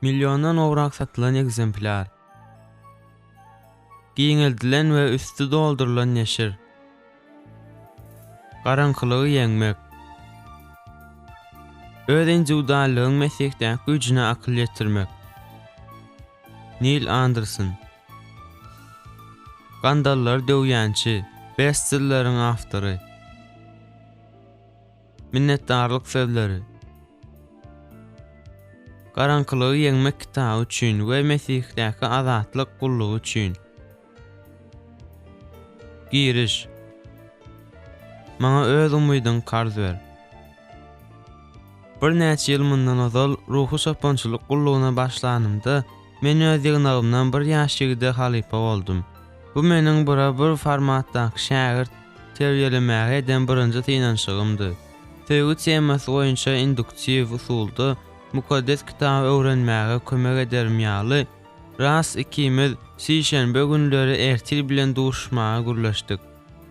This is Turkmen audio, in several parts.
Milliondan gowrak satylan ekzemplýar. Giňeldilen we üsti doldurylan neşir. Garaňkylygy ýeňmek. Öz indiwiduallygyň Mesihdäki güýjüne akyl ýetirmek. Nil Anderson. Gandallary döwýänçi, bestselleriň awtory. Minnetdarlyk sözleri. Garaňkylygy ýeňmek kitaby üçin we Mesihdäki azatlyk gullugy üçin. Giriş. Maňa öz umydyňy karz ber. Birnäçe ýyl mundan ozal ruhy çopançylyk gullugyna başlanymda, men öz ýygnagymdan bir ýaş ýigide halypa boldum. Bu meniň bira-bir formatdaky şägirt terbiýelemäge eden birinji synanyşygymdy. Söýgi temasy boýunça induktiw usulda Mukaddes Kitaby öwrenmäge kömek ederim ýaly, Ras ikimiz sişenbe günleri ertir bilen duşuşmaga gürleşdik.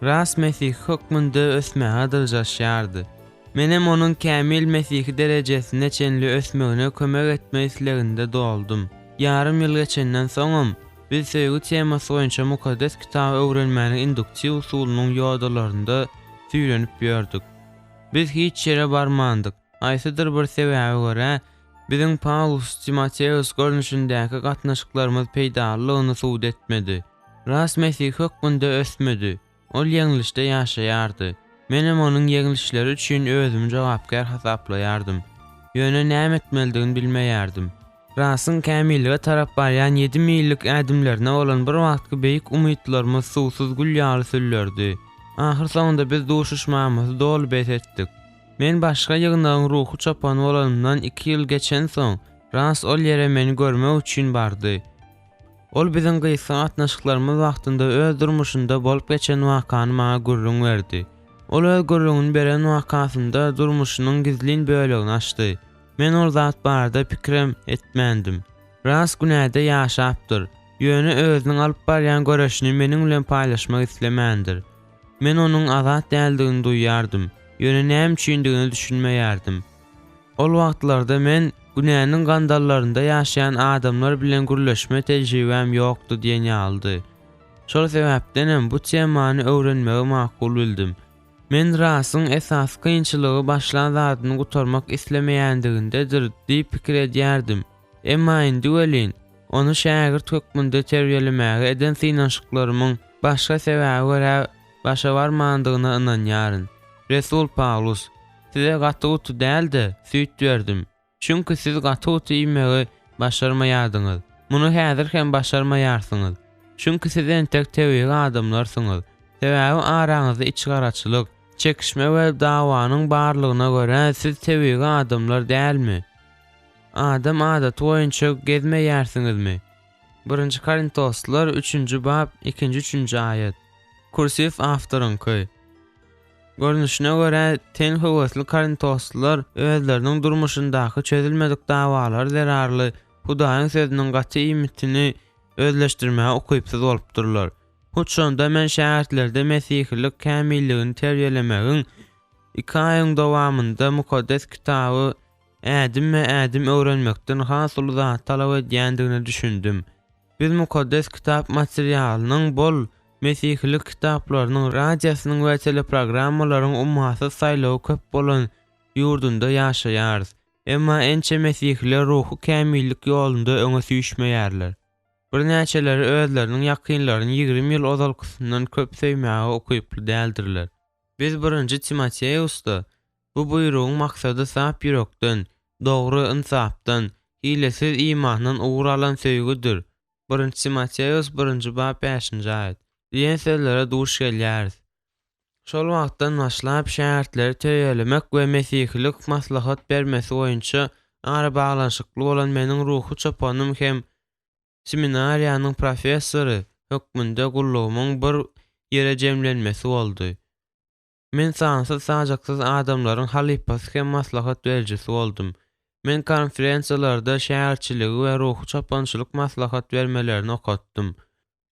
Ras mesihi hökmünde ösmäge dyrjaşýardy. Menem onuň kämil mesihi derejesine çenli ösmegine kömek etme isleginde doldum. Ýarym ýyl geçenden soňam, biz söýgi temasy boýunça Mukaddes Kitaby öwrenmäniň induktiw usulynyň ýodalarynda süýrenip ýördük. Biz hiç ýere barmandyk. Haýsydyr bir sebäbe görä, biziň Pawlus-Timoteos görnüşindäki gatnaşyklarymyz peýdalylygyny subut etmedi. Ras mesihi hökmünde ösmedi. Ol ýeňlişde ýaşaýardy. Menem onuň ýeňlişleri üçin özümi jogapkär hasaplaýardym. Ýöne näme etmelidigini bilmeýärdim. Rasyň kämillige tarap barýan ýedi millik ädimlerine bolan bir wagtky beýik umytlarymyz suwsuz gül ýaly süllerdi. Ahyrsoňunda biz duşuşmamyzy doly bes etdik. Men başga ýygnagyň ruhy çopany bolanymdan iki ýyl geçensoň, Ras ol ýere meni görmek üçin bardy. Ol biziň gysga gatnaşyklarymyz wagtynda öz durmuşynda bolup geçen wakany maňa gürrüň berdi. Ol öz gürrüňini beren wakasynda durmuşynyň gizlin bölegini açdy. Men ol zat barada pikirem etmändim. Ras günäde ýaşapdyr, ýöne özüniň alyp barýan göreşini meniň bilen paýlaşmak islemändir. Men onuň azat däldigini duýýardym, ýöne näme üçindigine düşünmeýärdim. Ol wagtlarda men günäniň gandallarynda ýaşaýan adamlar bilen gürleşme tejribäm ýokdy diýen ýalydy. Şol sebäpdenem bu temany öwrenmegi makul bildim. Men Rasyň esasy kynçylygy başlan zadyny gutarmak islemeýändigindedir diýip pikir edýärdim. Emma indi welin, ony şägirt hökmünde terbiýelemäge eden synanyşyklarymyň başga sebäbe görä başa barmandygyna ynanýaryn. Resul Pawlus, Size gaty-guty däl-de, süýt berdim. Çünki siz gaty-guty iýmegi başarmaýardyňyz. Muny häzir hem başarmaýarsyňyz. Çünki siz entek tebigy adamlarsyňyz. Sebäbi araňyzda içgaraçylyk, çekişme we dawanyň barlygyna görä siz tebigy adamlar dälmi? Adam adaty boýunça gezmeýärsiňizmi? Birinji Korintoslylar üçünji bap, ikinji-üçünji aýat. Kursiw awtoryňky. Görnüşine görä, ten höwesli korintoslylar özleriniň durmuşyndaky çözülmedik dawalar zerarly Hudaýyň Sözüniň gaty iýmitini özleşdirmäge ukypsyz bolupdyrlar. Hut şonda men şägirtlerde mesihilik kämilligini terbiýelemegiň iki aýyň dowamynda Mukaddes Kitaby ädimme-ädim öwrenmekden has uly zat talap edýändigine düşündim. Biz Mukaddes Kitap materialynyň bol, mesihilik kitaplarynyň, radiosynyň we teleprogrammalaryň ummasyz saýlawy köp bolan ýurdunda ýaşaýarys. Emma ençe mesihiler ruhy kämillik ýolunda öňe süýşmeýärler. Birnäçeleri özleriniň ýakynlaryny 20 ýyl ozalkysyndan köp söýmäge ukyply däldirler. Biz birinji Timoteusda Bu buýrugyň maksady sap ýürekden, dogry ynsapdan, hilesiz imandan ugur alan söýgüdir, Birinji Timoteus birinji bap bäşinji aýat, diýen sözlere duş gelýäris. Şol wagtdan başlap, şägirtleri terbiýelemek we mesihilik maslahat bermesi boýunça arabaglanyşykly bolan meniň ruhy çopanym hem seminariýanyň professory hökmünde gullugymyň bir ýere jemlenmesi boldy. Men sansyz-sajaksyz adamlaryň halypasy hem maslahat berijisi boldum. Men konferensiýalarda şäherçiligi we ruhy çopançylyk maslahat bermelerini okatdym.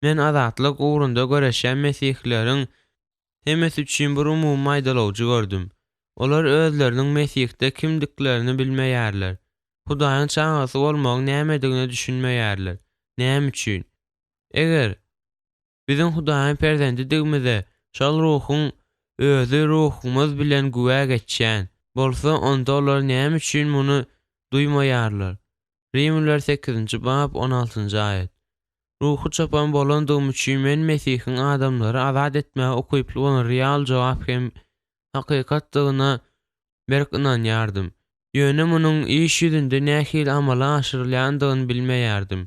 Men azatlyk ugrunda göreşýän mesihileriň hemmesi üçin bir umumy maýdalawjy gördüm. Olar özleriniň Mesihde kimdiklerini bilmeýärler. Hudaýyň çagasy bolmagyň nämedigine düşünmeýärler. Näme üçin? Eger biziň Hudaýyň perzendidigimize şol Ruhuň Özi ruhumyz bilen güwä geçýän bolsa, onda olar näme üçin muny duýmaýarlar? Rimliler sekizinji bap, on altynjy aýat. Ruhy çopan bolandygym üçin men Mesihiň adamlary azat etmäge ukyply bolan real jogap hem hakykatdygyna berk ynanýardym. Ýöne munuň iş ýüzünde nähili amala aşyrylýandygyny bilmeýärdim.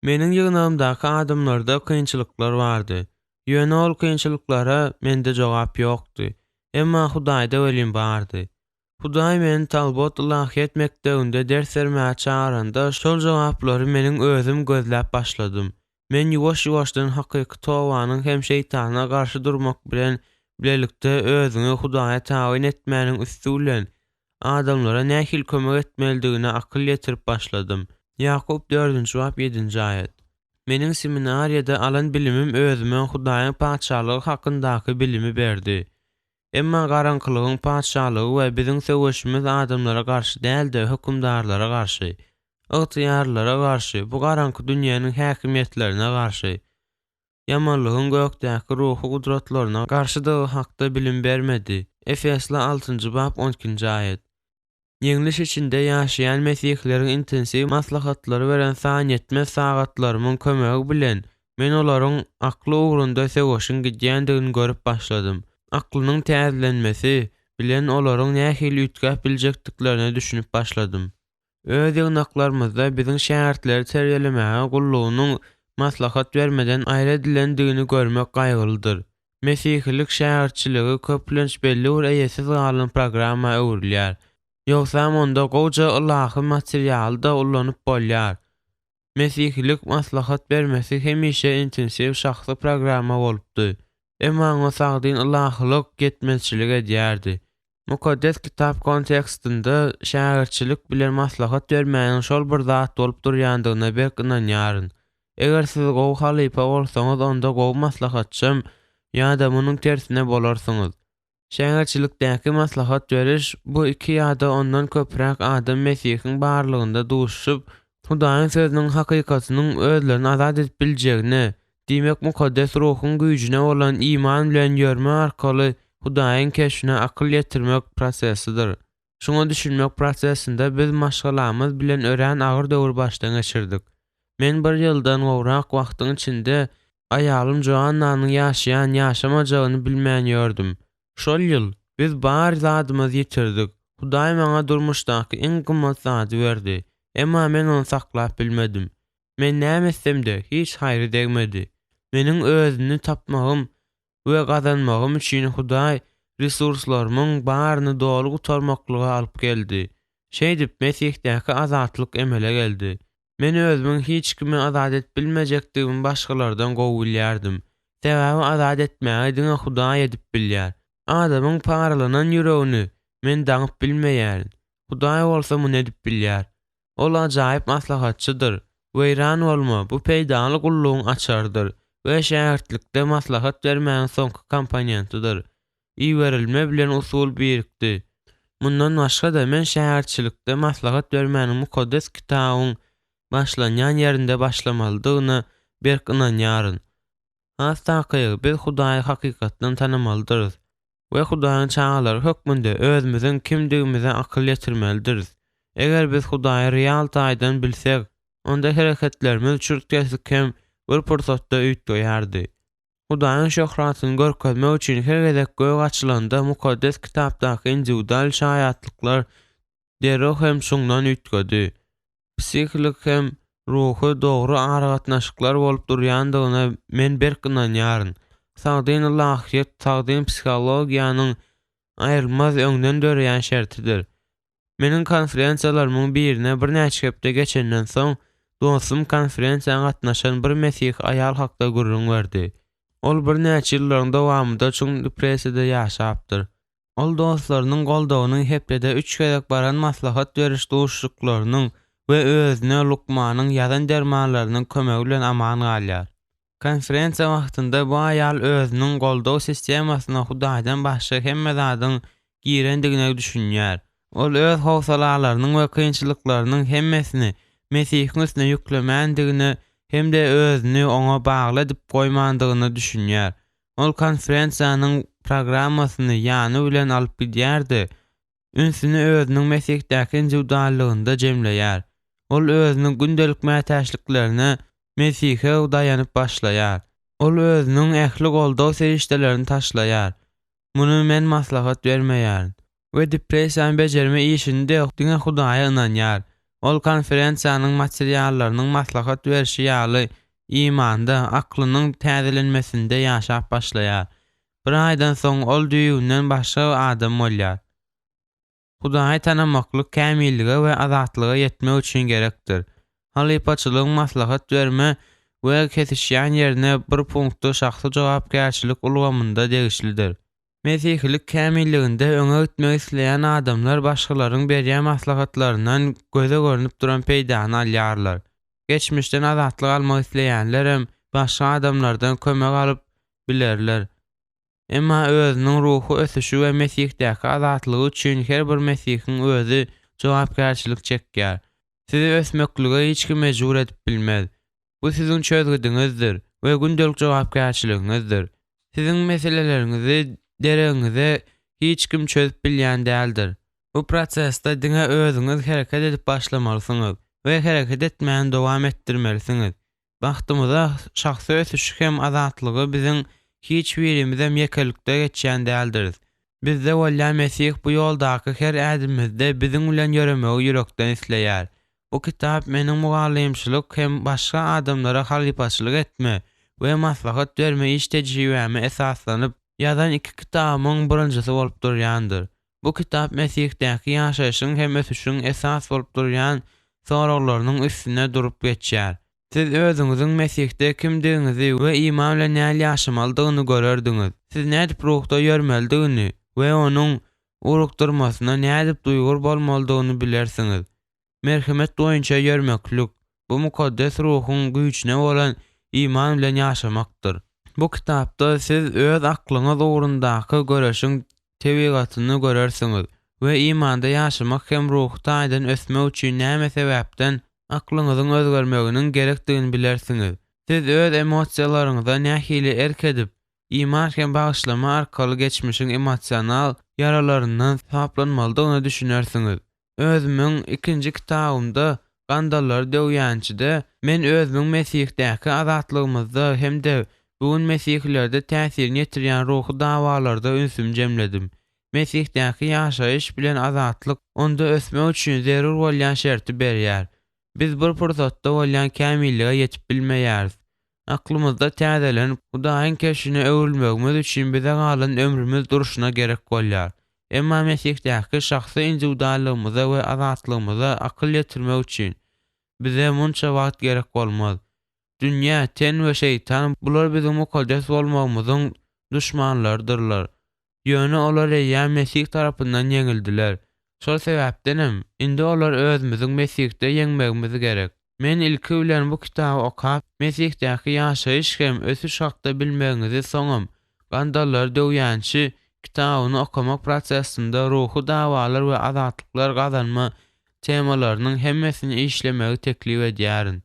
Meniň ýygnagymdaky adamlarda kynçylyklar bardy. Ýöne ol kynçylyklara mende jogap ýokdy. Emma Hudaýda welin bardy. Hudaý meni Talbot ylahyýet mekdebinde ders bermäge çagyranda, şol jogaplary meniň özüm gözläp başladym. Men ýuwaş-ýuwaşdan hakyky tobanyň hem şeýtana garşy durmak bilen bilelikde özüňi Hudaýa tabyn etmäniň üsti bilen adamlara nähili kömek etmelidigine akyl ýetirip başladym. Ýakup dördünji bap ýedinji aýat. Meniň seminariýada alan bilimim özüme Hudaýyň Patyşalygy hakyndaky bilimi berdi. Emma garaňkylygyň patyşalygy we biziň söweşimiz adamlara garşy däl-de, hökümdarlara garşy, ygtyýarlylara garşy, bu garaňky dünýäniň häkimiýetlerine garşy, ýamanlygyň gökdäki ruhy gudratlaryna garşydygy hakda bilim bermedi. Efesli altynjy bap on ikinji aýat. Ýeňliş içinde ýaşaýan mesihileriň intensiw maslahatlary beren sanýetmez sagatlarymyň kömegi bilen men olaryň akly ugrunda söweşiň gidýändigini görüp başladym. Aklynyň täzelenmesi bilen olaryň nähili üýtgäp biljekdiklerine düşünip başladym. Öz ýygnaklarymyzda biziň şägirtleri terbiýelemäge gullugynyň maslahat bermeden aýry edilendigini görmek gaýgylydyr. Mesihilik şägirtçiligi köplenç belli bir eýesiz galan programma öwrülýär. Ýogsam onda gowja ylahy materialy-da ulanyp bolýar. Mesihilik maslahat bermesi hemişe intensiw şahsy programma bolupdy. Emma oňa sagdyn ylahylyk ýetmezçilik edýärdi. Mukaddes Kitap kontekstinde şägirtçilik bilen maslahat bermäniň şol bir zat bolup durýandygyna berk ynanýaryn. Eger siz gowy halypa bolsaňyz, onda gowy maslahatçam ýa-da munuň tersine bolarsyňyz. Şägirtçilikdäki maslahat beriş, bu iki ýa-da ondan köpräk adam Mesihiň barlygynda duşuşyp, Hudaýyň Sözüniň hakykatynyň özlerini azat edip biljegine, diýmek Mukaddes Ruhuň güýjüne bolan iman bilen ýörme arkaly Hudaýyň keşbine akyl ýetirmek prosesidir. Şuňa düşünmek prosesinde biz maşgalamyz bilen örän agyr döwür başdan geçirdik. Men bir ýyldan gowrak wagtyň içinde aýalym Joannanyň ýaşaýan-ýaşamajagyny bilmän ýördüm. Şol ýyl biz bar zadymyzy ýitirdik. Hudaý maňa durmuşdaky iň gymmat zady berdi, emma men ony saklap bilmedim. Men näme etsem-de, hiç haýry degmedi. Meniň özüni tapmagym we gazanmagym üçin Hudaý resurslarymyň baryny doly gutarmaklyga alyp geldi. Şeýdip, Mesihdäki azatlyk emele geldi. Men özümiň hiç kimi azat edip bilmejekdigimi başgalardan gowy bilýärdim. Sebäbi azat etmäge diňe Hudaý edip bilýär. Adamyň paralanan ýüregini men daňyp bilmeýärin. Hudaý bolsa muny edip bilýär. Ol ajaýyp maslahatçydyr. Weýran bolma, bu peýdaly gullugyň açarydyr we şägirtlikde maslahat bermäniň soňky komponentidir. Iberilme bilen usul birikdi. Mundan başga-da, men şägirtçilikde maslahat bermäniň Mukaddes Kitabyň başlanýan ýerinde başlamalydygyna berk ynanýaryn. Has takygy, biz Hudaýy hakykatdan tanamalydyrys we Hudaýyň çagalary hökmünde özümiziň kimdigimize akyl ýetirmelidiris. Eger biz Hudaýy real taýdan bilsek, onda hereketlerimiz çürt-kesik hem bir pursatda üýtgeýärdi. Hudaýyň şöhratyny görkezmek üçin her gezek gök açylanda Mukaddes Kitapdaky indiwidual şaýatlyklar derrew hem çuňdan üýtgedi. Psihlik hem ruhy dogry aragatnaşyklar bolup durýandygyna men berk ynanýaryn. Sagdyn ylahyýet sagdyn psihologiýanyň aýrylmaz öňden döreýän şertidir. Meniň konferensiýalarymyň birine birnäçe hepde geçenden soň, dostum konferensiýa gatnaşan bir mesihi aýal hakda gürrüň berdi. Ol birnäçe ýyllaryň dowamynda çuň depressiýada ýaşapdyr. Ol dostlarynyň goldawynyň hepdede üç gezek baran maslahat beriş duşuşyklarynyň we özüne lukmanyň ýazan dermanlarynyň kömegi bilen aman galýar. Konferensiýa wagtynda bu aýal özüniň goldaw sistemasyna Hudaýdan başga hemme zadyň girendigine düşünýär. Ol öz howsalalarynyň we kynçylyklarynyň hemmesini Mesihiň üstüne ýüklemändigine hem-de özüni Oňa bagly edip goýmandygyna düşünýär. Ol konferensiýanyň programmasyny ýany bilen alyp gidýär-de, ünsüni özüniň Mesihdäki indiwiduallygynda jemleýär. Ol özüniň gündelik mätäçliklerine Mesihe daýanyp başlaýar. Ol özüniň ähli goldaw serişdelerini taşlaýar. Muny men maslahat bermeýärin. We depressiýany bejerme işini-de diňe Hudaýa ynanýar. Ol konferensiýanyň materiallarynyň maslahat berşi ýaly imanda, aklynyň täzelenmesinde ýaşap başlaýar. Bir aýdan soň ol düýbünden başga adam bolýar. Hudaýy tanamaklyk kämillige we azatlyga ýetmek üçin gerekdir. Halypaçylygyň maslahat berme we kesişýän ýerine bir punktda şahsy jogapkärçilik ulgamynda degişlidir. Mesihilik kämilliginde öňe gitmek isleýän adamlar başgalaryň berýän maslahatlaryndan göze görnüp duran peýdany alýarlar. Geçmişden azatlyk almak isleýänlerem başga adamlardan kömek alyp bilerler. Emma özüniň ruhy ösüşi we Mesihdäki azatlygy üçin her bir mesihiň özi jogapkärçilik çekýär. Sizi ösmeklige hiç kim mejbur edip bilmez. Bu siziň çözgüdiňizdir we gündelik jogapkärçiligiňizdir. Siziň meseleleriňizi deregiňize hiç kim çözüp bilýän däldir. Bu prosesde diňe özüňiz hereket edip başlamalysyňyz we hereket etmäni dowam etdirmelisiňiz. Bagtymyza, şahsy ösüşi hem azatlygy biziň hiç birimizem ýekelikde geçýän däldiris. Bizde bolýan Mesih bu ýoldaky her ädimimizde biziň bilen ýöremegi ýürekden isleýär. Bu kitap meniň mugallymçylyk hem başga adamlara halypaçylyk etme we maslahat berme iş tejribäme esaslanyp ýazan iki kitabymyň birinjisi bolup durýandyr. Bu kitap Mesihdäki ýaşaýşyň hem ösüşiň esas bolup durýan soraglarynyň üstünde durup geçýär. Siz özüňiziň Mesihde kimdigiňizi we iman bilen nähili ýaşamalydygyny görerdiňiz. Siz nädip Ruhda ýörmelidigini we Onuň ugrukdyrmasyna nädip duýgur bolmalydygyny bilersiňiz. Merhemet boýunça ýörmeklik, bu Mukaddes Ruhuň güýjüne bolan iman bilen ýaşamakdyr. Bu kitapda siz öz aklyňyz ugrundaky göreşiň tebigatyny görersiňiz we imanda ýaşamak hem ruhy taýdan ösmek üçin näme sebäpden aklyňyzyň özgermeginiň gerekdigini bilersiňiz. Siz öz emosiýalaryňyza nähili erk edip, iman hem bagyşlama arkaly geçmişiň emosional ýaralaryndan saplanmalydygyna düşünersiňiz. Özümiň ikinji kitabymda Gandallary döwýänçide men özümiň Mesihdäki azatlygymyzda hem-de bu gün mesihilerde täsirini ýetirýän ruhy dawalarda ünsümi jemledim. Mesihdäki ýaşaýyş bilen azatlyk onda ösmek üçin zerur bolýan şerti berýär. Biz bir pursatda bolýan kämillige ýetip bilmeýäris. Aklymyzda täzelenip, Hudaýyň keşbine öwrülmegimiz üçin bize galan ömrümiz durşuna gerek bolýar. Emma Mesihdäki şahsy indiwiduallygymyza we azatlygymyza akyl ýetirmek üçin, bize munça wagt gerek bolmaz. Dünýä, ten we şeýtan, bular biziň mukaddes bolmagymyzyň duşmanlarydyrlar. Ýöne olar eýýäm Mesih tarapyndan ýeňildiler. Şol sebäpdenem, indi olar özümiziň Mesihde ýeňmegimiz gerek. Men ilki bilen bu kitaby okap, Mesihdäki ýaşaýyş hem ösüş hakda bilmegiňizi soňam, Gandallary döwýänçi kitabyny okamak prosesinde ruhy dawalar we azatlyklar gazanma temalarynyň hemmesini işlemegi teklip edýärin.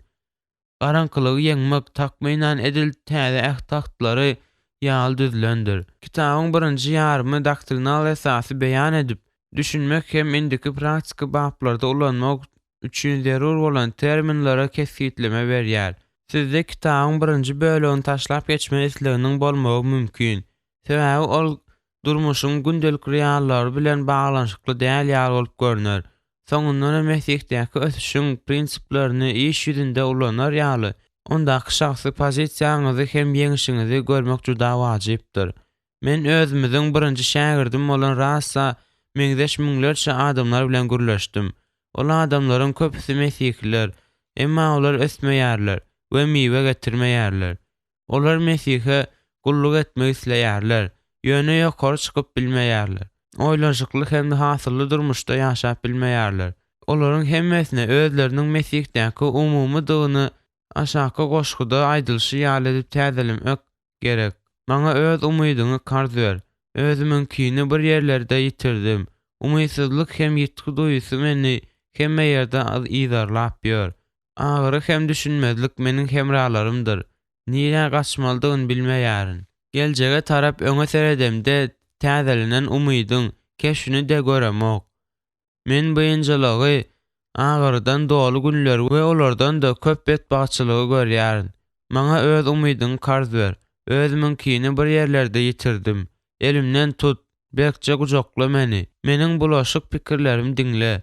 Garaňkylygy ýeňmek, takmynan edil Täze Äht hatlary ýaly düzülendir. Kitabyň birinji ýarymy doktrinal esasy beýan edip, düşünmek hem indiki praktiki baplarda ulanmak üçin zerur bolan terminlere kesgitleme berýär. Sizde kitabyň birinji bölegini taşlap geçme isleginiň bolmagy mümkin. Sebäbi ol durmuşyň gündelik reallary bilen baglanyşykly däl ýaly bolup görner. Soňundanam Mesihdäki ösüşiň prinsiplerini iş ýüzünde ulanar ýaly, ondaky şahsy pozisiýaňyzy hem ýeňşiňizi görmek juda wajypdyr. Men özümiziň birinji şägirdim bolan Rassa meňzeş müňlerçe adamlar bilen gürleşdim. Ol adamlaryň köpüsi mesihiler, emma olar ösmeýärler we miwe getirmeýärler. Olar Mesihe gulluk etmek isleýärler, ýöne ýokary çykyp bilmeýärler. Oýlanyşykly hem-de hasylly durmuşda ýaşap bilmeýärler. Olaryň hemmesine özleriniň Mesihdäki umumydygyny aşaky goşguda aýdylyşy ýaly edip täzelemek gerek, Maňa öz umydyňy karz ber. Özümiňkini bir ýerlerde ýitirdim. Umytsyzlyk hem ýitgi duýgusy meni hemme ýerde yzarlap ýör. Agyry hem düşünmezlik meniň hemralarymdyr. Nirä gaçmalydygyny bilmeýärin. Geljege tarap öňe seredemde täzelenen umydyň keşbini-de göremok. Men biynjalygy, agyrydan doly günleri we olardan-da köp betbagtçylygy görýärin. Maňa öz umydyňy karz ber. Özümiňkini bir ýerlerde ýitirdim. Elimden tut, berkje gujakla meni. Meniň bulaşyk pikirlerimi diňle.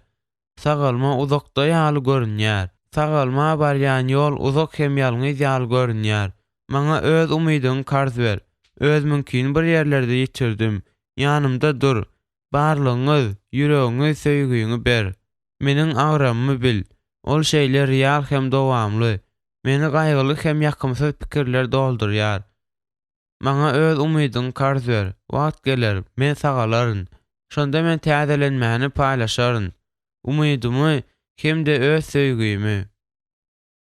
Sagalma uzakda ýaly görünýär. Sagalma barýan ýol uzak hem ýalňyz ýaly görünýär. Maňa öz umydyňy karz ber. Özümiňkini bir ýerlerde ýitirdim. Ýanymda dur. Barlygyňyz, ýüregiňi, söýgiňi ber. Meniň agramymy bil. Ol şeýle real hem dowamly. Meni gaýgyly hem ýakymsyz pikirler doldurýar. Maňa öz umydyňy karz ber. Wagt geler, men sagalaryn. Şonda men täzelenmäni paýlaşaryn. Umydymy hem-de öz söýgimi.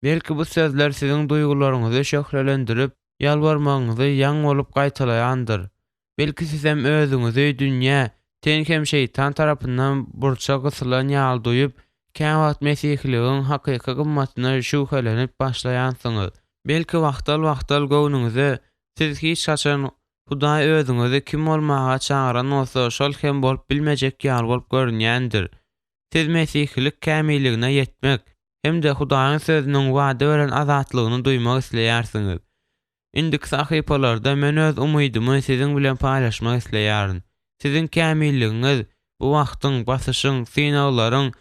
Belki bu sözler siziň duýgularyňyzy şöhlelendirip, ýalbarmagyňyzy ýaň bolup gaýtalaýandyr. Belki sizem özüňizi dünýä, ten hem şeýtan tarapyndan burça gysylan ýaly duýup, käwagt mesihiligiň hakyky gymmatyna şübhelenip başlaýansyňyz. Belki wagtal-wagtal göwnüňize siz hiç haçan Hudaý özüňizi kim bolmaga çagyran bolsa, şol hem bolup bilmejek ýaly bolup görünýändir. Siz mesihilik kämilligine ýetmek hem-de Hudaýyň Sözüniň wada beren azatlygyny duýmak isleýärsiňiz. Indiki sahypalarda men öz umydymy siziň bilen paýlaşmak isleýärin. Siziň kämilligiňiz, bu wagtyň, basyşyň, synaglaryň,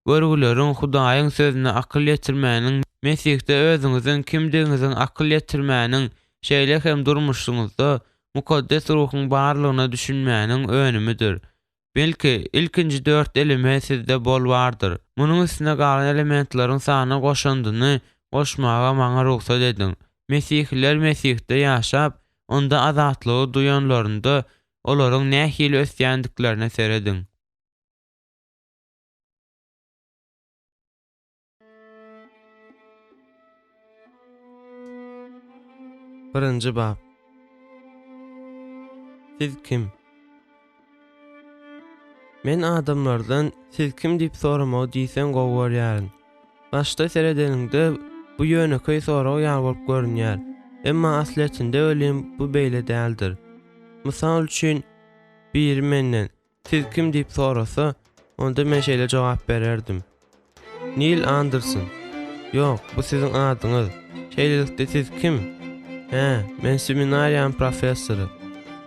görgüleriň, Hudaýyň Sözüne akyl ýetirmäniň, Mesihde özüňiziň kimdigiňiziň akyl ýetirmäniň, şeýle hem durmuşyňyzda Mukaddes Ruhuň barlygyna düşünmäniň önümidir. Belki, ilkinji dört element sizde bol bardyr. Munuň üstüne galan elementleriň sany goşandyny goşmaga maňa rugsat ediň. Mesihiler Mesihde ýaşap, Onda azatlygy duýanlarynda, olaryň nähili ösýändiklerine serediň. Birinji bap. Siz kim? Men adamlardan siz kim diýip soramagy diýseň gowy görýärin. Başda seredeniňde bu ýönekeý sorag ýaly bolup görünýär. Emma aslyýetinde welin bu beýle däldir. Mysal üçin, biri menden, Siz kim diýip sorasa, onda men şeýle jogap bererdim. Nil Anderson. Ýok, bu siziň adyňyz. Şeýlelikde siz kim? Hä, men seminariýanyň professory.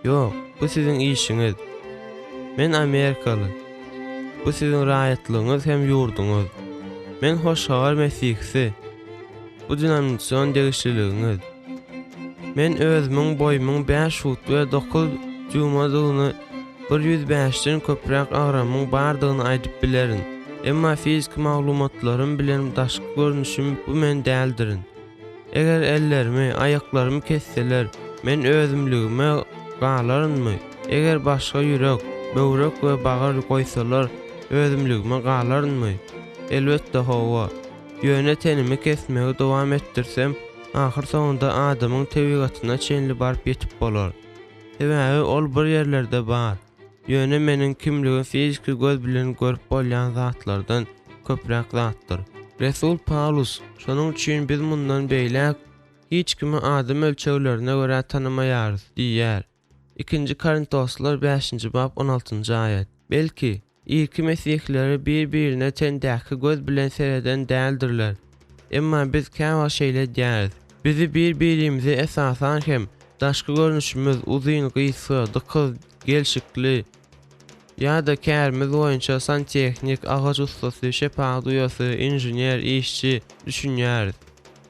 Ýok, bu siziň işiňiz. Men amerikaly. Bu siziň raýatlygyňyz hem ýurduňyz. Men hoş habar mesihisi. Bu denominasion degişliligiňiz. Men özümiň boýumyň bäş fut we dokuz dýumadygyny, bir 105-den köpräk agramyň bardygyny aýdyp bilerin. Emma fiziki maglumatlarym bilen daşky görnüşim bu men däldirin. Eger ellerimi, aýaklarymy kesseler, men özümligime galarynmy? Eger başga ýürek, böwrek we bagyr goýsalar, özümligime galarynmy? Elbetde, hawa. Ýöne tenimi kesmegi dowam etdirsem, ahyrsoňunda adamyň tebigatyna çenli baryp ýetip bolar. Sebäbi ol bir ýerlerde bar. Ýöne meniň kimligim fiziki göz bilen görüp bolýan zatlardan köpräk zatdyr. Resul Pawlus, Şonuň üçin biz mundan beýläk hiç kimi adam ölçeglerine görä tanamaýarys diýýär. Ikinji Korintoslylar bäşinji bap on altynjy aýat. Belki, irki mesihleri bir-birine tendäki göz bilen sereden däldirler. Emma biz käwagt şeýle edýäris. Bizi bir-birimize esasan hem, daşky görnüşimiz, uzyn, gysga, dykyz, gelşikli, ýa-da kärimiz boýunça santehnik, agaç ussasy, şepagat uýasy, inžener, işçi, düşünýäris.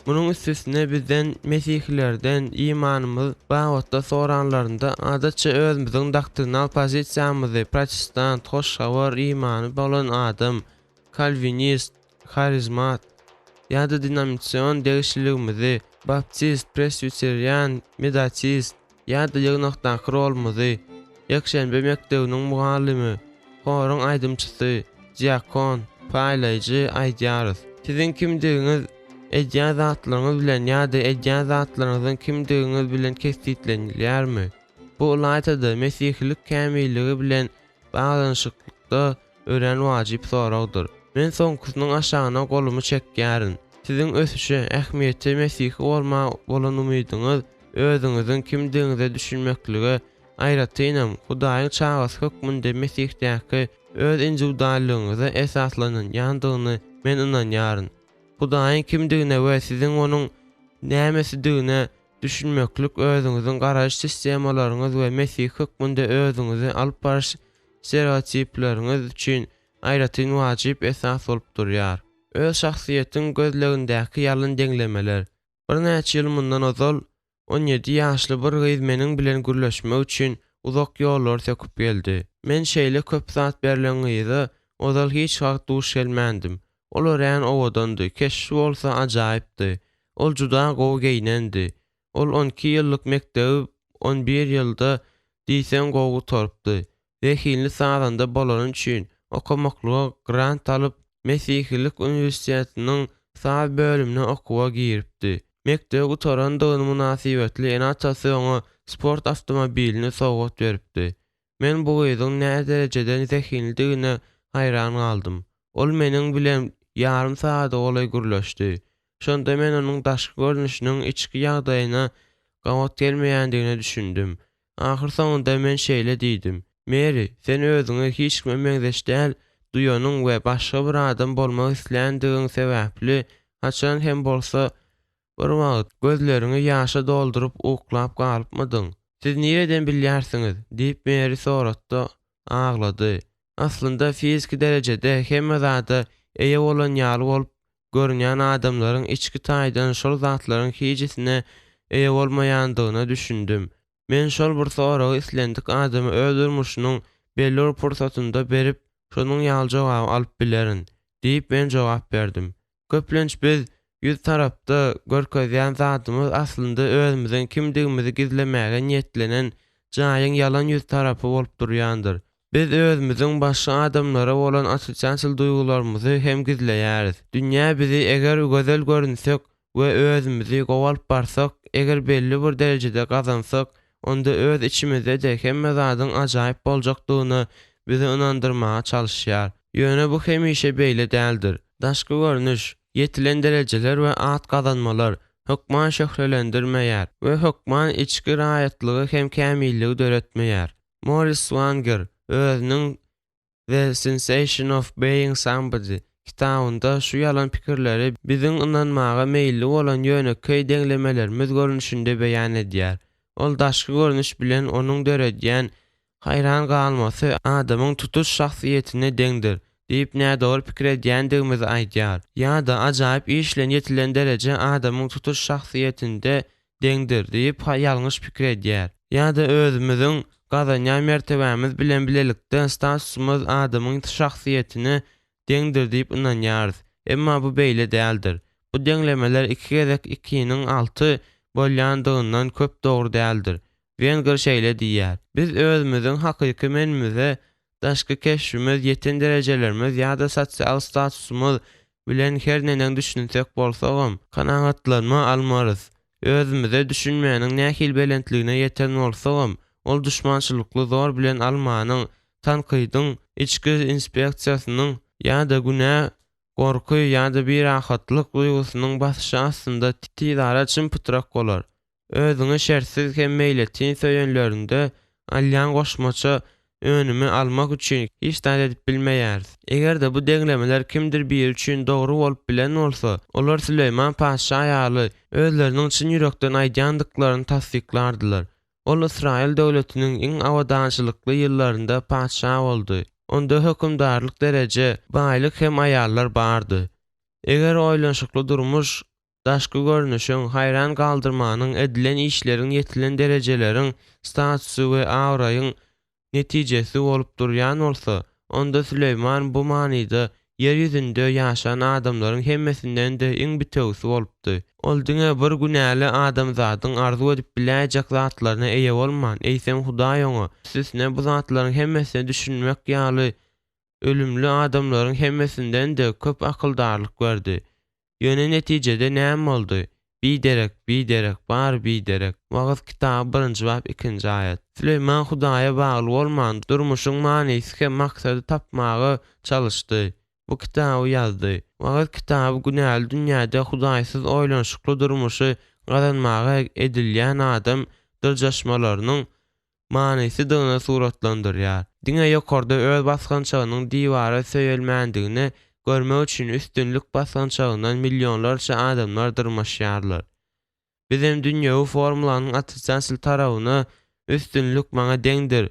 Munuň üstesine bizden, mesihilerden, imanymyz babatda soranlarynda, adatça özümiziň doktrinal pozisiýamyzy, protestant, hoş habar imany bolan adam, kalwinist, harizmat, ýa-da denominasion degişliligimizi, baptist, preswiterian, medatist, ýa-da ýygnakdaky rolumyzy, ýekşenbe mekdebiniň mugallymy, horuň aýdymçysy, diakon, paýlaýjy, aýdýarys. Siziň kimdigiňiz edýän zatlaryňyz bilen ýa-da edýän zatlaryňyzyň kimdigiňiz bilen kesgitlenilýärmi? Bu ylaýta-da, mesihilik kämilligi bilen baglanyşyklykdyr. baglylykda örän wajyp soragdyr. Men soňkusynyň aşagyna golumy çekýärin. Siziň ösüşe, ähmiýete, mesihi bolmaga bolan umydyňyz özüňiziň kimdigiňize düşünmeklige, aýratynam, Hudaýyň çagasy hökmünde Mesihdäki öz indiwiduallygyňyza esaslanylýandygyny men ynanýaryn. Hudaýyň kimdigine we siziň Onuň nämesidigine düşünmeklik özüňiziň garaýyş sistemalaryňyz we mesihi hökmünde özüňizi alyp baryş stereotipleriňiz üçin aýratyn wajyp esas bolup durýar. Öz şahsyýetiň gözlegindäki ýalyn deňlemeler. Birnäçe ýyl mundan ozal, 17 ýaşly bir gyz meniň bilen gürleşmek üçin uzak ýollary söküp geldi. Men şeýle köp zat berlen gyza ozal hiç wagt duş gelmändim. Ol örän owadandy, keşbi bolsa ajaýypdy. Ol juda gowy geýnendi. Ol on iki ýyllyk mekdebi on bir ýylda diýseň gowy gutarypdy. Zehinli sazanda bolany üçin, okamaklyga grant alyp, Mesihilik uniwersitetiniň saz bölümine okuwa giripdi. Mekdebi gutarandygyny mynasybetli ene-atasy oňa sport awtomobilini sowgat beripdi. Men bu gyzyň näderejede zehinlidigine haýran galdym. Ol meniň bilen ýarym sagada golaý gürleşdi. Şonda men onuň daşky görnüşiniň içki ýagdaýyna gabat gelmeýändigine düşündim. Ahyrsoňunda men şeýle diýdim, Meri, sen özüňi hiç kime meňzeş däl duýanyň we başga bir adam bolmak isländigiň sebäpli haçan hem bolsa Bir wagt, gözleriňi ýaşa dolduryp uklap galypmydyň? Siz nireden bilýärsiňiz? diýip Meri sorady-da, aglady. Aslynda fiziki derejede hemme zada eýe bolan ýaly bolup görünýän adamlaryň içki taýdan şol zatlaryň hijisine eýe bolmaýandygyna düşündim. Men şol bir soragy islendik adama öz durmuşynyň belli bir pursatynda berip, şonuň ýaly jogaby alyp bilerin, diýip men jogap berdim. Köplenç biz ýüz tarapda görkezýän zadymyz aslynda özümiziň kimdigimizi gizlemäge niýetlenen jaýyň ýalan ýüz tarapy bolup durýandyr. Biz özümiziň başga adamlara bolan otrisatel duýgularymyzy hem gizleýäris. Dünýä bizi eger gözel görünsek we özümizi gowy alyp barsak, eger belli bir derejede gazansak, onda öz içimizde-de hemme zadyň ajaýyp boljakdygyna bizi ynandyrmaga çalyşýar. Ýöne bu hemişe beýle däldir. Daşky görnüş, ýetilen derejeler we at gazanmalar hökman şöhlelendirmeýär we hökman içki raýatlygy hem kämilligi döretmeýär. Moris Swanger özüniň The Sensation of Being Somebody kitabynda şu ýalan pikirleri biziň ynanmaga meýilli bolan ýönekeý deňlemelerimiz görnüşinde beýan edýär. Ol daşky görnüş bilen onuň döredýän haýran galmasy adamyň tutuş şahsyýetine deňdir diýip nädogry pikir edýändigimizi aýdýar. Ýa-da ajaýyp iş bilen ýetilen dereje adamyň tutuş şahsyýetinde deňdir diýip ýalňyş pikir edýär. Ýa-da özümiziň gazanýan mertebämiz bilen bilelikde statusymyz adamyň şahsyýetine deňdir diýip ynanýarys. Emma bu beýle däldir. Bu deňlemeler iki gezek ikiniň alty bolýandygyndan köp dogry däldir. Wenger şeýle diýýär, Biz özümiziň hakyky menimize daşky keşbimiz, ýeten derejelerimiz ýa-da sosial statusymyz bilen her neneň düşünsek bolsagam, kanagatlanma almarys. Özümize düşünmäniň nähili belentligine ýeten bolsagam, ol duşmançylykly zor bilen almanyň, tankydyň, içki inspeksiýasynyň ýa-da günä, gorky ýa-da birahatlyk duýgusynyň basyşy astynda tizara çym-pytrak bolar. Özüňi şertsiz hem meýletin söýenlerinde alýan goşmaça önümi almak üçin hiç zat edip bilmeýäris. Eger-de bu deňlemeler kimdir biri üçin dogry bolup bilen bolsa, olar Süleýman patyşa ýaly özleriniň çyn ýürekden aýdýandyklaryny tassyklardylar. Ol Ysraýyl döwletiniň iň abadançylykly ýyllarynda patyşa boldy. Onda hökümdarlyk dereje, baýlyk hem aýallar bardy. Eger oýlanyşykly durmuş Daşky görnüşiň, haýran galdyrmanyň, edilen işleriň, ýetilen derejeleriň, statusy we abraýyň netijesi bolup durýan bolsa, onda Süleýman bu manyda ýer ýüzünde ýaşan adamlaryň hemmesinden-de iň bitewisi bolupdy. Ol diňe bir günäli adamzadyň arzuw edip biläýjek zatlaryna eýe bolman, eýsem Hudaý oňa, üstesine bu zatlaryň hemmesine düşünmek ýaly ölümli adamlaryň hemmesinden-de köp akyldarlyk berdi. Ýöne netijede näme boldy? Biderek, biderek, bary biderek. Wagyz kitaby birinji bap ikinji aýat. Süleýman Hudaýa bagly bolman, durmuşyň manysy hem maksady tapmaga çalyşdy. Bu kitaby ýazdy. Wagyz kitaby günäli dünýäde Hudaýsyz oýlanyşykly durmuşy gazanmaga edilýän adam dyrjaşmalarynyň manysydygyny suratlandyrýar. Diňe ýokarda öz basgançagynyň diwara söýelmändigini görmek üçin üstünlik basgançagyndan millionlarça adamlar dyrmaşýarlar. Bizem dünýewi formulanyň otrisatel tarabyna üstünlik maňa deňdir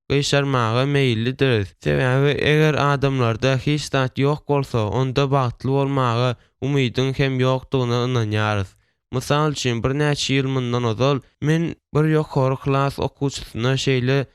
gyşarmaga meýillidiris. Sebäbi eger adamlarda hiç zat ýok bolsa, onda bagtly bolmaga umydyň hem ýokdugyna ynanýarys. Mysal üçin, birnäçe ýyl mundan ozal men bir ýokary klas okuwçysyna şeýle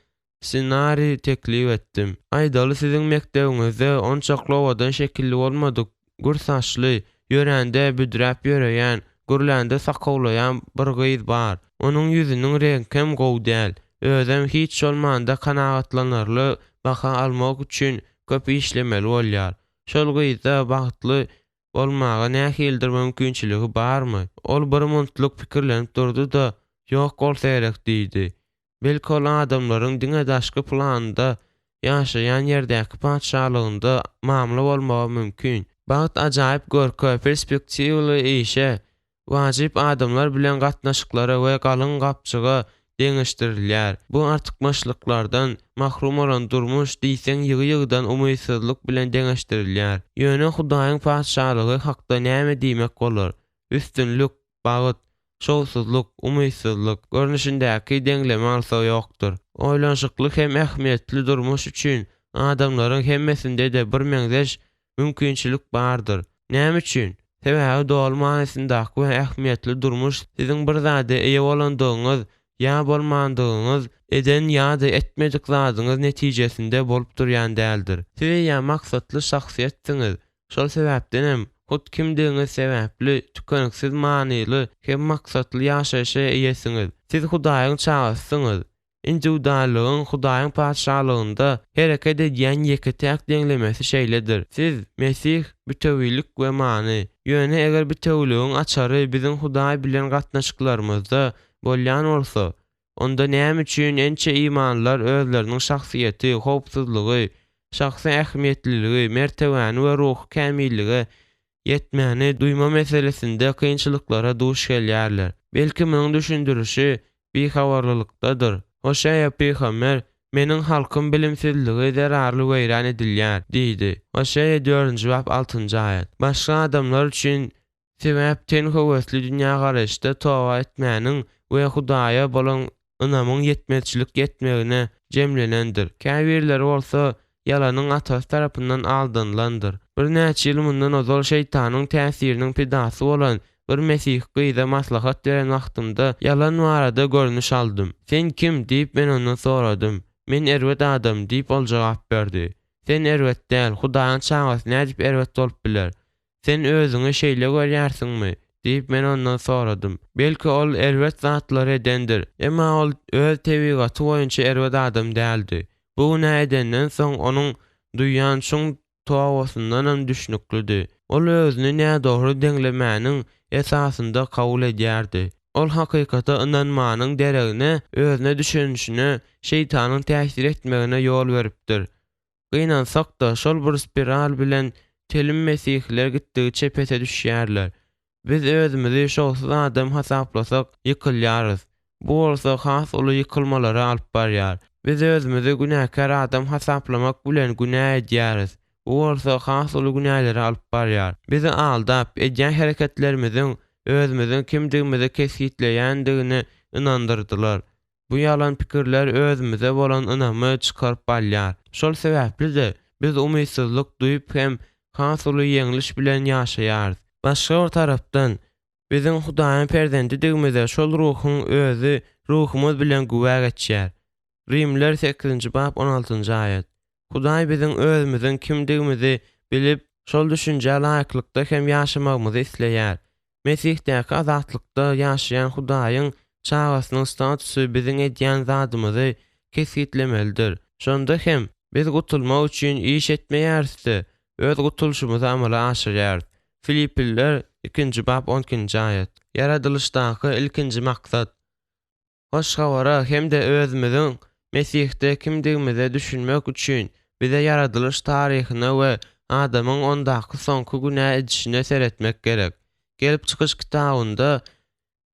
ssenariý teklip etdim. Aýdaly, siziň mekdebiňizde onçakly owadan şekilli bolmadyk, gür saçly, ýörände büdräp ýöreýän, gürlände sakawlaýan bir gyz bar. Onuň ýüzüniň reňkem gowy däl. Özem hiç bolmanda kanagatlanarly baha almak üçin köp işlemeli bolýar. Şol gyzda bagtly bolmaga nähilidir mümkinçiligi barmy? Ol bir muntlyk pikirlenip durdy-da, Ýok bolsa gerek diýdi. Belki ol adamlaryň diňe daşky planda ýaşaýan ýerdäki patyşalygynda mamla bolmagy mümkin. Bagt ajaýyp görke, perspektiwly işe, wajyp adamlar bilen gatnaşyklara we galyň gapjyga deňeşdirilýär. Bu artykmaçlyklardan mahrum bolan durmuş diýseň ýygy-ýygydan umytsyzlyk bilen deňeşdirilýär. Ýöne Hudaýyň Patyşalygy hakda näme diýmek bolar? Üstünlik, bagt, şowsuzlyk, umytsyzlyk görnüşindäki deňleme alsa ýokdur. Oýlanyşykly hem ähmiýetli durmuş üçin adamlaryň hemmesinde-de birmeňzeş mümkinçilik bardyr. Näme üçin? Sebäbi doly manysyndaky we ähmiýetli durmuş siziň bir zada eýe bolandygyňyz ýa bolmandygyňyz, eden ýa-da etmedik zadyňyz netijesinde bolup durýan däldir. Siz eýýäm maksatly şahsyýetsiňiz, şol sebäpdenem hut kimdigiňiz sebäpli tükeniksiz manyly hem maksatly ýaşaýşa eýesiňiz. Siz Hudaýyň çagasysyňyz. Indiwiduallygyň Hudaýyň Patyşalygynda hereket edýän ýeke-täk deňlemesi şeýledir, siz, Mesih, bütewilik we many. Ýöne eger bitewiligiň açary biziň Hudaý bilen gatnaşyklarymyzda bolýan bolsa, onda näme üçin ençe imanlylar özleriniň şahsyýeti, howpsuzlygy, şahsy ähmiýetliligi, mertebäni we ruhy kämillige ýetmäni duýma meselesinde kynçylyklara duş gelýärler. Belki munuň düşündirişi bihabarlylykdadyr. Hoşeýa pygamber, Meniň halkym bilimsizligi zerarly weýran edilýär diýdi. Hoşeýa dördünji bap altynjy aýat. Başga adamlar üçin sebäp ten höwesli dünýägaraýyşda toba etmäniň we Hudaýa bolan ynamyň ýetmezçilik etmegine jemlenendir. Käbirleri bolsa ýalanyň atasy tarapyndan aldanylandyr. Birnäçe ýyl mundan ozal şeýtanyň täsiriniň pidasy bolan bir mesihi gyza maslahat beren wagtymda ýalan barada görnüş aldym. Sen kim? diýip men ondan soradym. Men erbet adam, diýip ol jogap berdi. Sen erbet däl, Hudaýyň çagasy nädip erbet bolup biler? Sen özüňi şeýle görýärsiňmi? diýip, men ondan soradym. Belki, ol erbet zatlary edendir, emma ol öz tebigaty boýunça erbet adam däldi. Bu günä edenden soň onuň duýan çuň tobasyndanam düşnüklidi. Ol özüni nädogry deňlemäniň esasynda kabul edýärdi. Ol hakykata ynanmanyň deregine özüne düşünişine şeýtanyň täsir etmegine ýol beripdir. Gynansak-da, şol bir spiral bilen telim mesihiler gitdigiçe pese düşýärler. Biz özümizi şowsuz adam hasaplasak, ýykylýarys. Bu bolsa has uly ýykylmalara alyp barýar. Biz özümizi günäkär adam hasaplamak bilen günä edýäris. Bu bolsa has uly günälere alyp barýar. Bizi aldap, edýän hereketlerimiziň özümiziň kimdigimizi kesgitleýändigine ynandyrdylar. Bu ýalan pikirler özümize bolan ynamy çykaryp alýar. Şol sebäpli-de, biz umytsyzlyk duýup hem has uly ýeňliş bilen ýaşaýarys. Başga bir tarapdan, biziň Hudaýyň perzendidigimize şol Ruhuň Özi ruhumyz bilen güwä geçýär. Rimliler sekizinji bap on altynjy aýat. Hudaý biziň özümiziň kimdigimizi bilip, şol düşünjä laýyklykda hem ýaşamagymyzy isleýär. Mesihdäki azatlykda ýaşaýan Hudaýyň çagasynyň statusy biziň edýän zadymyzy kesgitlemelidir. Şonda hem, biz gutulmak üçin iş etmeýäris-de, öz gutulyşymyzy amala aşyrýarys. Filipililer. Ikinji bap on ikinji aýat. Ýaradylyşdaky ilkinji maksat. Hoş Habara hem-de özümiziň Mesihde kimdigimize düşünmek üçin bize ýaradylyş taryhyna we adamyň ondaky soňky günä edişine seretmek gerek. Gelip çykyş kitabynda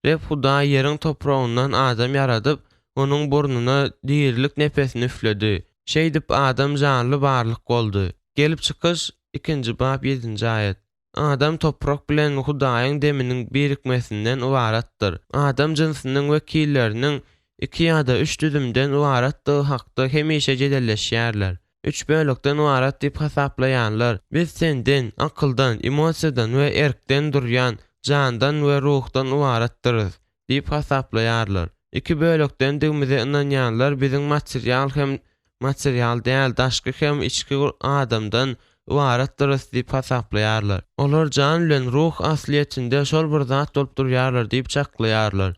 Reb Hudaý ýeriň topragyndan adam ýaradyp, onuň burnuna dirilik nepesini üfledi. Şeýdip, adam janly barlyk boldy. Gelip çykyş, ikinji bap, ýedinji aýat. Adam toprak bilen Hudaýyň deminiň birikmesinden ybaratdyr. Adam jynsynyň wekilleriniň iki ýa-da üç düzümden ybaratdygy hakda hemişe jedelleşýärler. Üç bölekden ybarat diýip hasaplaýanlar, biz tenden, akyldan, emosiýadan we erkden durýan jandan we ruhdan ybaratdyrys diýip hasaplaýarlar. Iki bölekdendigimize ynanýanlar biziň material hem material däl, daşky hem içki adamdan ybaratdyrys diýip hasaplaýarlar. Olar jan bilen ruh aslyýetinde şol bir zat bolup durýarlar diýip çaklaýarlar.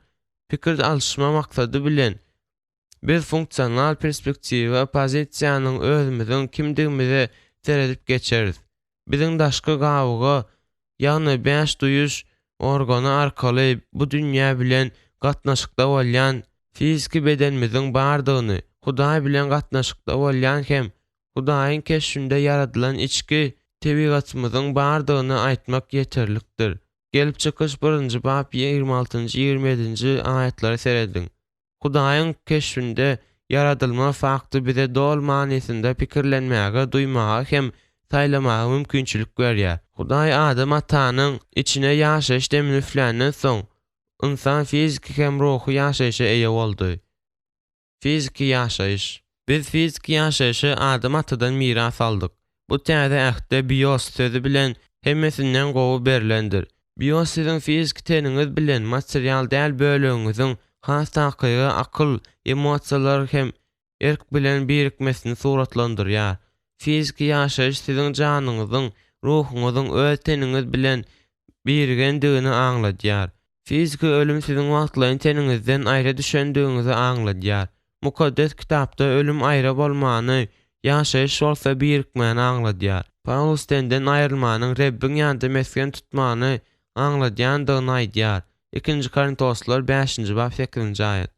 Pikir alyşma maksady bilen, biz funksional perspektiwa pozisiýanyň özümiziň kimdigimize seredip geçeris. Biziň daşky gabyga, ýagny bäş duýuş organy arkaly bu dünýä bilen gatnaşykda bolýan fiziki bedenimiziň bardygyny, Hudaý bilen gatnaşykda bolýan hem Hudaýyň keşbinde ýaradylan içki tebigatymyzyň bardygyny aýtmak ýeterlikdir. Gelip çykyş birinji bap ýigrimi altynjy, ýigrimi ýedinji aýatlara serediň. Hudaýyň keşbinde ýaradylma fakty bize doly manysynda pikirlenmäge, duýmaga hem saýlamaga mümkinçilik berýär. Hudaý Adam atanyň içine ýaşaýyş demini üfländen soň, ynsan fiziki hem ruhy ýaşaýşa eýe boldy. Fiziki ýaşaýyş. Biz fiziki ýaşaýşy Adam atadan miras aldyk. Bu Täze Ähtde bios sözi bilen hemmesinden gowy berlendir. Bios siziň fiziki teniňiz bilen material däl bölegiňiziň, has takygy akyl, emosiýalar hem erk bilen birikmesini suratlandyrýar. Fiziki ýaşaýyş siziň janyňyzyň, ruhuňyzyň öz teniňiz bilen birigendigini aňladýar. Fiziki ölüm siziň wagtlaýyn teniňizden aýra düşendigiňizi aňladýar. Mukaddes Kitapda ölüm aýra bolmany, ýaşaýyş bolsa birikmäni aňladýar. Pawlus tenden aýrylmanyň Rebbiň ýanynda mesgen tutmany aňladýandygyny aýdýar, Ikinji Korintoslylar bäşinji bap sekizinji aýat.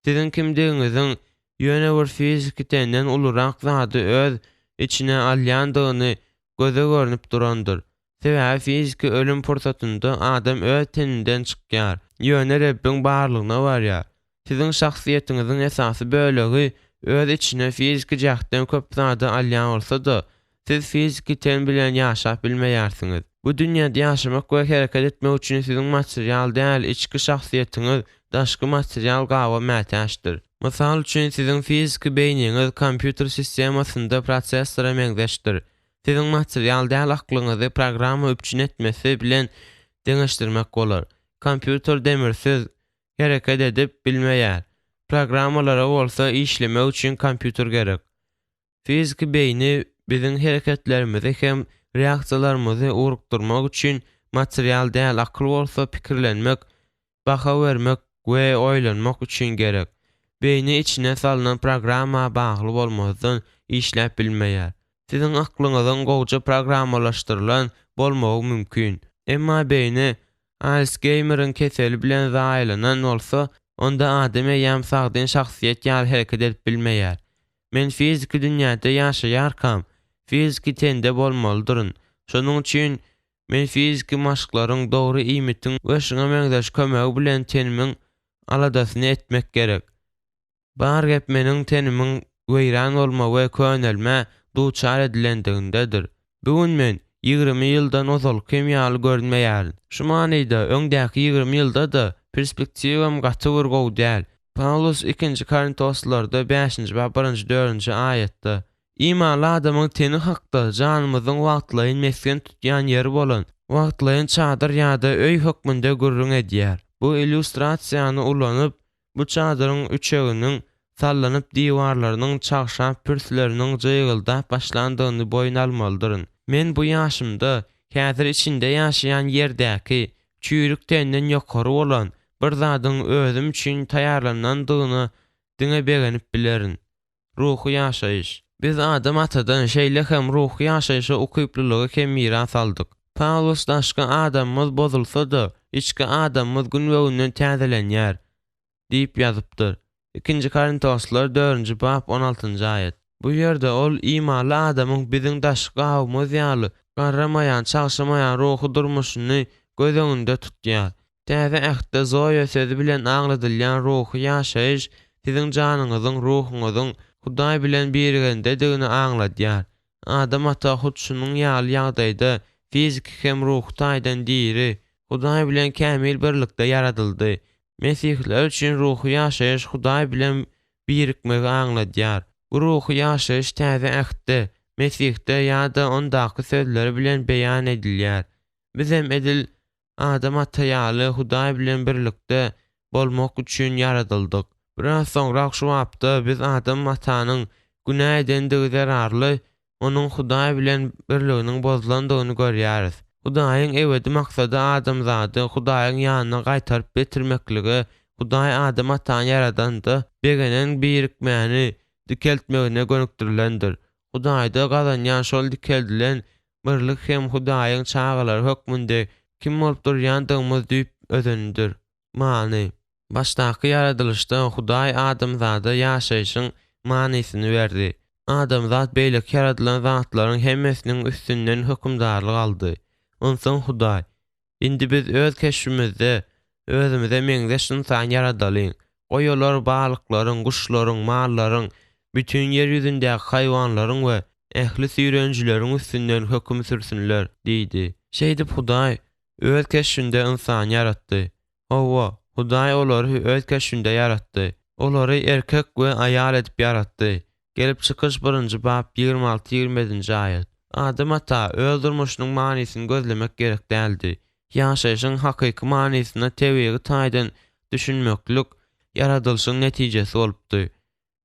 Siziň kimdigiňiziň ýöne bir fiziki tenden ulurak zady öz içine alýandygyny göze görnüp durandyr. Sebäbi fiziki ölüm pursatynda adam öz teninden çykýar, ýöne Rebbiň barlygyna barýar. Siziň şahsyýetiňiziň esasy bölegi öz içine fiziki jähtden köp zady alýan bolsa-da, siz fiziki ten bilen ýaşap bilmeýärsiňiz. Bu dünýäde ýaşamak we hereket etmek üçin siziň material däl içki şahsyýetiňiz daşky material gaba mätäçdir. Mysal üçin, siziň fiziki beýniňiz kompýuter sistemasynda prosessora meňzeşdir. Siziň material däl aklyňyzy programma üpjün etmesi bilen deňeşdirmek bolar. Kompýuter demirsiz hereket edip bilmeýär. Programmalara bolsa işlemek üçin kompýuter gerek. Fiziki beýni biziň hereketlerimizi hem reaksiýalarymyzy ugrukdyrmak üçin material däl akyl bolsa pikirlenmek, baha bermek we oýlanmak üçin gerek. Beýni içine salnan programma bagly bolmazdan işläp bilmeýär. Siziň aklyňyzyň gowja programmalaşdyrylan bolmagy mümkin. Emma beýni Alsgeýmeriň keseli bilen zaýalanan bolsa, onda adam eýýäm sagdyn şahsyýet ýaly hereket edip bilmeýär. Men fiziki dünýäde ýaşaýarkam, fiziki tende bolmalydyryn. Şonuň üçin men fiziki maşklaryň, dogry iýmitiň we şuňa meňzeş kömegi bilen tenimiň aladasyny etmek gerek. Bar gep meniň tenimiň weýran bolma we könelmä duçar edilendigindedir. Bu gün men 20 ýyldan ozalkym ýaly görünmeýärin. Şu manyda, öňdäki 20 ýylda-da perspektiwam gaty bir gowy däl. Pawlus ikinji Korintoslylarda bäşinji bap birinji dördünji aýatda, Imanly adamyň teni hakda janymyzyň wagtlaýyn mesgen tutýan ýeri bolan wagtlaýyn çadyr ýa-da öý hökmünde gürrüň edýär. Bu illýustrasiýany ulanyp, Bu çadyryň üçeginiň sallanyp diwarlarynyň çagşap pürsleriniň jygyldap başlandygyny boýun almalydyryn. Men bu ýaşymda, häzir içinde ýaşaýan ýerdäki, çüýrük tenden ýokary bolan bir zadyň özüm üçin taýýarlanandygyna diňe begenip bilerin. Ruhy ýaşaýyş. Biz Adam atadan şeýle hem ruhy ýaşaýşa ukyplylygy hem miras aldyk. Pawlus Daşky adamymyz bozulsa-da, içki adamymyz günbe-günden täzelenýär diýip ýazypdyr. Ikinji Korintoslylar dördünji bap on altynjy aýat. Bu ýerde ol imanly adamyň biziň daşky gabymyz ýaly garramaýan, çagşamaýan ruhy durmuşyny göz öňünde tutýar. Täze Ähtde zoe sözi bilen aňladylýan ruhy ýaşaýyş siziň janyňyzyň, ruhuňyzyň Hudaý bilen birigendedigini aňladýar. Adam ata hut şunuň ýaly ýagdaýda fiziki hem ruhy taýdan diri, Hudaý bilen kämil birlikde ýaradyldy. Mesihler üçin ruhy ýaşaýyş Hudaý bilen birikmegi aňladýar. Bu ruhy ýaşaýyş Täze Ähtde, Mesihde ýa-da ondaky sözleri bilen beýan edilýär. Bizem edil Adam ata ýaly Hudaý bilen birlikde bolmak üçin ýaradyldyk. Biraz soňrak şu bapda biz Adam atanyň günä edendigi zerarly onuň Hudaý bilen birliginiň bozulandygyny görýäris. Hudaýyň ebedi maksady adamzady Hudaýyň ýanyna gaýtaryp getirmeklige Hudaý Adam atany ýaradanda begenen birikmäni dikeltmegine gönükdirilendir. Hudaýda gazanýan şol dikeldilen birlik hem Hudaýyň çagalary hökmünde kim bolup durýandygymyz düýp özenidir. Many. Başdaky ýaradylyşda Hudaý adamzada ýaşaýşyň manysyny berdi. Adamzat beýleki ýaradylan zatlaryň hemmesiniň üstünden hökümdarlyk aldy. Onsoň Hudaý, Indi biz öz keşbimizde, özümize meňzeş ynsan ýaradalyň. Goý olar balyklaryň, guşlaryň, mallaryň, bütin ýer ýüzündäki haýwanlaryň we ähli süýrenijileriň üstünden höküm sürsünler diýdi. Şeýdip Hudaý Öz keşbinde ynsany ýaratdy. Hawa, Hudaý olary Öz keşbinde ýaratdy. Olary erkek we aýal edip ýaratdy. Gelip çykyş birinji bap 26 27-nji aýat. Adam ata öz durmuşynyň manysyny gözlemek gerek däldi. Ýaşaýşyň hakyky manysyna tebigy taýdan düşünmeklik ýaradylyşyň netijesi bolupdy.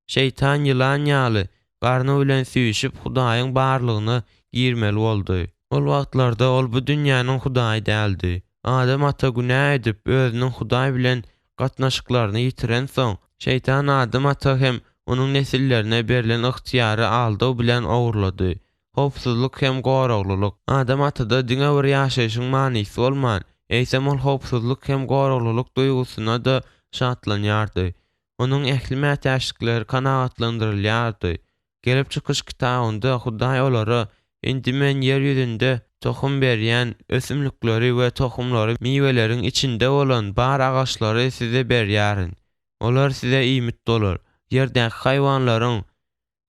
Şeýtan ýylan ýaly, garny bilen süýşüp Hudaýyň barlygyna girmeli boldy. Ol wagtlarda ol bu dünýäniň hudaýy däldi. Adam ata günä edip, özüniň Hudaý bilen gatnaşyklaryny ýitirensoň, şeýtan Adam ata hem onuň nesillerine berlen ygtyýary aldaw bilen ogurlady. Howpsuzlyk hem goraglylyk. Adam atada diňe bir ýaşaýşyň manysy bolman, eýsem ol howpsuzlyk hem goraglylyk duýgusyna-da şatlanýardy. Onuň ähli mätäçlikleri kanagatlandyrylýardy. Gelip çykyş kitabynda Hudaý olara, Indi Men ýer ýüzünde tohum berýän ösümlikleri we tohumlary miweleriň içinde bolan bar agaçlary size berýärin. Olar size iýmit bolar. Ýerdäki haýwanlaryň,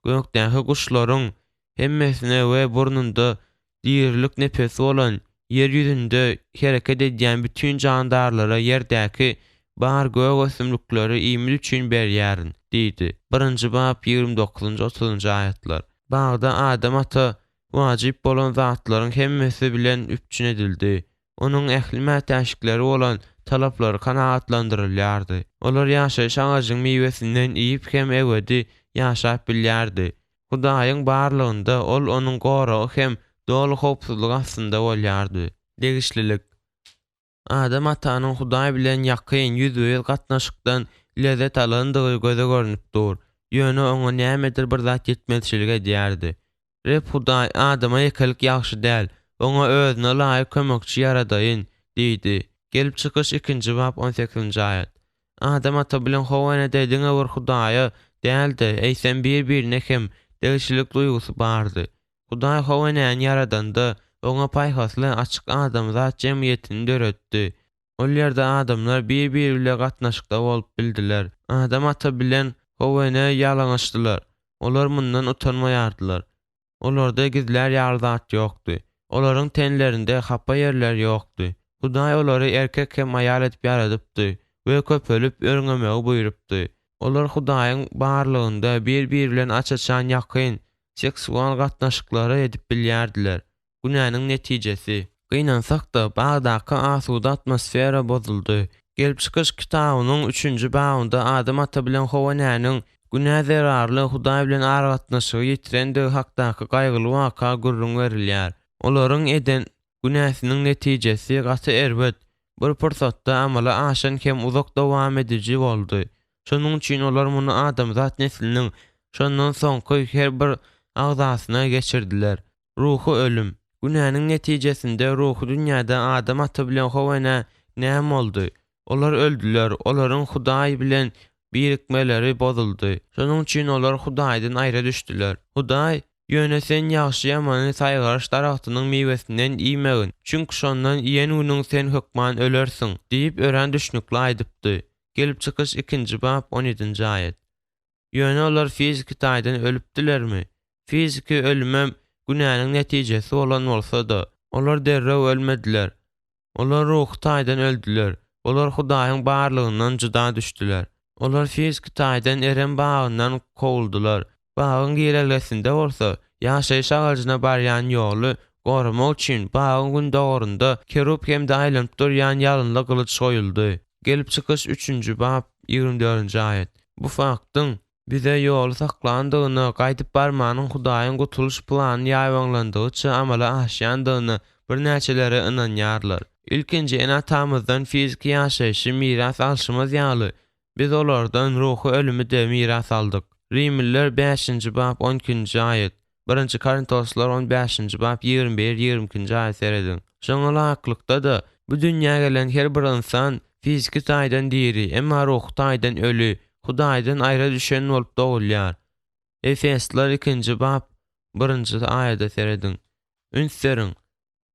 Gökdäki guşlaryň hemmesine we burnunda dirilik nepesi bolan, ýer ýüzünde hereket edýän bütin jandarlara ýerdäki bar gök ösümlikleri iýmit üçin berýärin diýdi. Birinji bap, 29-njy, otuzynjy aýatlar. Bagda Adam ata wajyp bolan zatlaryň hemmesi bilen üpjün edildi. Onuň ähli mätäçlikleri bolan talaplary kanagatlandyrylýardy. Olar ýaşaýyş agajynyň miwesinden iýip hem ebedi ýaşap bilýärdi. Hudaýyň barlygynda ol onuň goragy hem doly howpsuzlyk astynda bolýardy. Degişlilik. Adam atanyň Hudaý bilen ýakyn, ýüzbe-ýüz gatnaşykdan lezzet alandygy göze görnüp dur. Ýöne oňa nämedir bir zat ýetmezçilik edýärdi. Reb Hudaý, Adama ýekelik ýagşy däl, oňa özüne laýyk kömekçi ýaradaýyn diýdi. Gelip çykyş ikinji bap on sekizinji aýat. Adam ata bilen How enede diňe bir Hudaýa däl-de, eýsem bir-birine hem degişlilik duýgusy bardy. Hudaý How enäni ýaradanda, oňa paýhasly, açyk adamzat jemgyýetini döretdi. Ol ýerde adamlar bir-biri bile gatnaşykda bolup bildiler. Adam ata bilen How ene ýalaňaçdylar. Olar mundan utanmaýardylar. Olarda gizlär ýaly zat ýokdy. Olaryň tenlerinde hapa ýerler ýokdy. Hudaý olary erkek hem aýal edip ýaradypdy we köpelip örňemegi buýrupdy. Olar Hudaýyň barlygynda bir-biri bilen aç-açan ýakyn seksual gatnaşyklary edip bilýärdiler. Günäniň netijesi. Gynansak-da, bagdaky asuda atmosfera bozuldy. Gelip çykyş kitabynyň üçünji babynda Adam ata bilen How enäniň günä zerarly Hudaý bilen aragatnaşygy ýitirendigi hakdaky gaýgyly waka gürrüň berilýär. Olaryň eden günäsiniň netijesi gaty erbet, bir pursatda amala aşan hem uzak dowam ediji boldy. Şonuň üçin olar muny adamzat nesliniň şondan soňky her bir agzasyna geçirdiler. Ruhy ölüm. Günäniň netijesinde ruhy dünýäde Adam ata bilen How enä näme boldy? Olar öldüler, olaryň Hudaý bilen birikmeleri bozuldy. Şonuň üçin olar Hudaýdan aýra düşdüler. Hudaý, Ýöne sen ýagşy-ýamany saýgaryş daragtynyň miwesinden iýmegin, çünki şondan iýen günüň sen hökman ölersiň diýip örän düşnükli aýdypdy. Gelip çykyş ikinji bap on ýedinji aýat. Ýöne olar fiziki taýdan ölüpdilermi? Fiziki ölümem günäniň netijesi bolan bolsa-da, olar derrew ölmediler. Olar ruhy taýdan öldüler. Olar Hudaýyň barlygyndan jyda düşdüler. Olar fiziki taýdan Erem bagyndan kowuldylar. Bagyň girelgesinde bolsa, ýaşaýyş agajyna barýan ýoly goramak üçin bagyň gündogarynda kerup hem-de aýlanyp durýan ýalynly gylyç goýuldy. Gelip çykyş üçünji bap, 24-nji aýat. Bu faktyň bize ýoly saklandygyna, gaýdyp barmanyň Hudaýyň gutulyş planyny ýaýbaňlandygyça amala aşýandygyna birnäçeleri ynanýarlar. Ilkinji ene-atamyzdan fiziki ýaşaýşy miras alşymyz ýaly, biz olardan ruhy ölümi-de miras aldyk. Rimliler bäşinji bap on ikinji aýat, Birinji Korintoslar on bäşinji bap 21, 22-nji aýat serediň. Şoňa laýyklykda-da, bu dünýä gelen her bir ynsan fiziki taýdan diri, emma ruhy taýdan öli, Hudaýdan aýra düşen bolup dogulýar. Efesliler ikinji bap birinji aýada serediň. Üns beriň,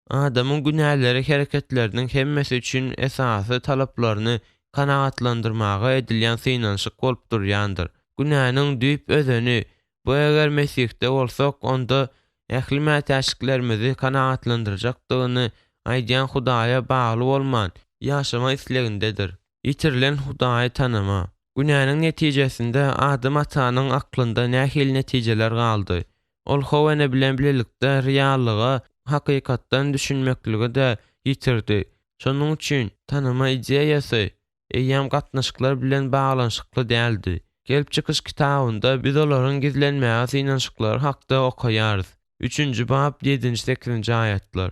Adamyň günäleri hereketleriniň hemmesi üçin esasy talaplaryny kanagatlandyrmaga edilýän synanyşyk bolup durýandyr. Günäniň düýp özeni, bu eger Mesihde bolsak, onda ähli mätäçliklerimizi kanagatlandyrjakdygyny aýdýan Hudaýa bagly bolman, ýaşama islegindedir. Ýitirilen Hudaýy tanama. Günäniň netijesinde Adam atanyň aklynda nähili netijeler galdy? Ol How ene bilen bilelikde reallyga hakykatdan düşünmekligi-de ýitirdi. Şonuň üçin tanama ideýasy eýýäm gatnaşyklar bilen baglanyşykly däldi. Gelip çykyş kitabynda biz olaryň gizlenmäge synanyşyklary hakda okaýarys. Üçünji bap, ýedinji-sekizinji aýatlar.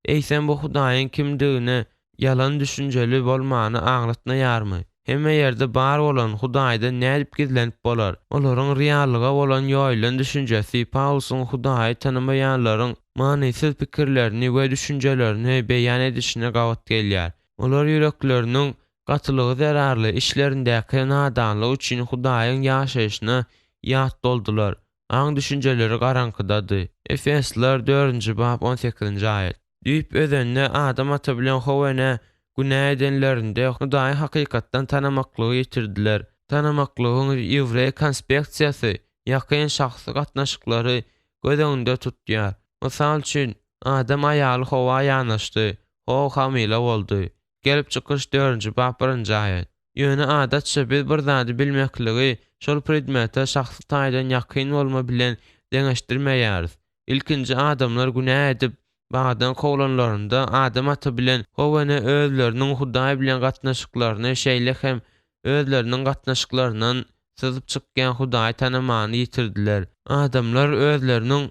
Eýsem bu Hudaýyň kimdigine ýalan düşünjeli bolmany aňlatmaýarmy? Hemme ýerde bar bolan Hudaýdan nädip gizlenip bolar? Olaryň reallyga bolan ýoýulan düşünjesi Pawlusyň Hudaýy tanamaýanlaryň manysyz pikirlerini we düşünjelerini beýan edişine gabat gelýär. Olar ýürekleriniň gatylygy zerarly içlerindäki nadanlyk üçin Hudaýyň ýaşaýşyna ýat boldular. Aň-düşünjeleri garaňkydady. Efesliler dördünji bap on sekizinji aýat. Düýp özeninde Adam ata bilen How ene günä edenlerinde Hudaýy hakykatdan tanamaklygy ýitirdiler. Tanamaklygyň ýewreý konspeksiýasy ýakyn şahsy gatnaşyklary göz öňünde tutýar. Mysal üçin, Adam aýaly Howa ýanaşdy, How hamyla boldy. Gelip çykyş dördünji bap birinji aýat. Ýöne adatça biz bir zady bilmekligi şol predmete şahsy taýdan ýakyn bolma bilen deňeşdirmeýäris. Ilkinji adamlar günä edip, bagdan kowlanlarynda Adam ata bilen How ene özleriniň Hudaý bilen gatnaşyklaryny şeýle hem özleriniň gatnaşyklaryndan syzyp çykýan Hudaýy tanamany ýitirdiler. Adamlar özleriniň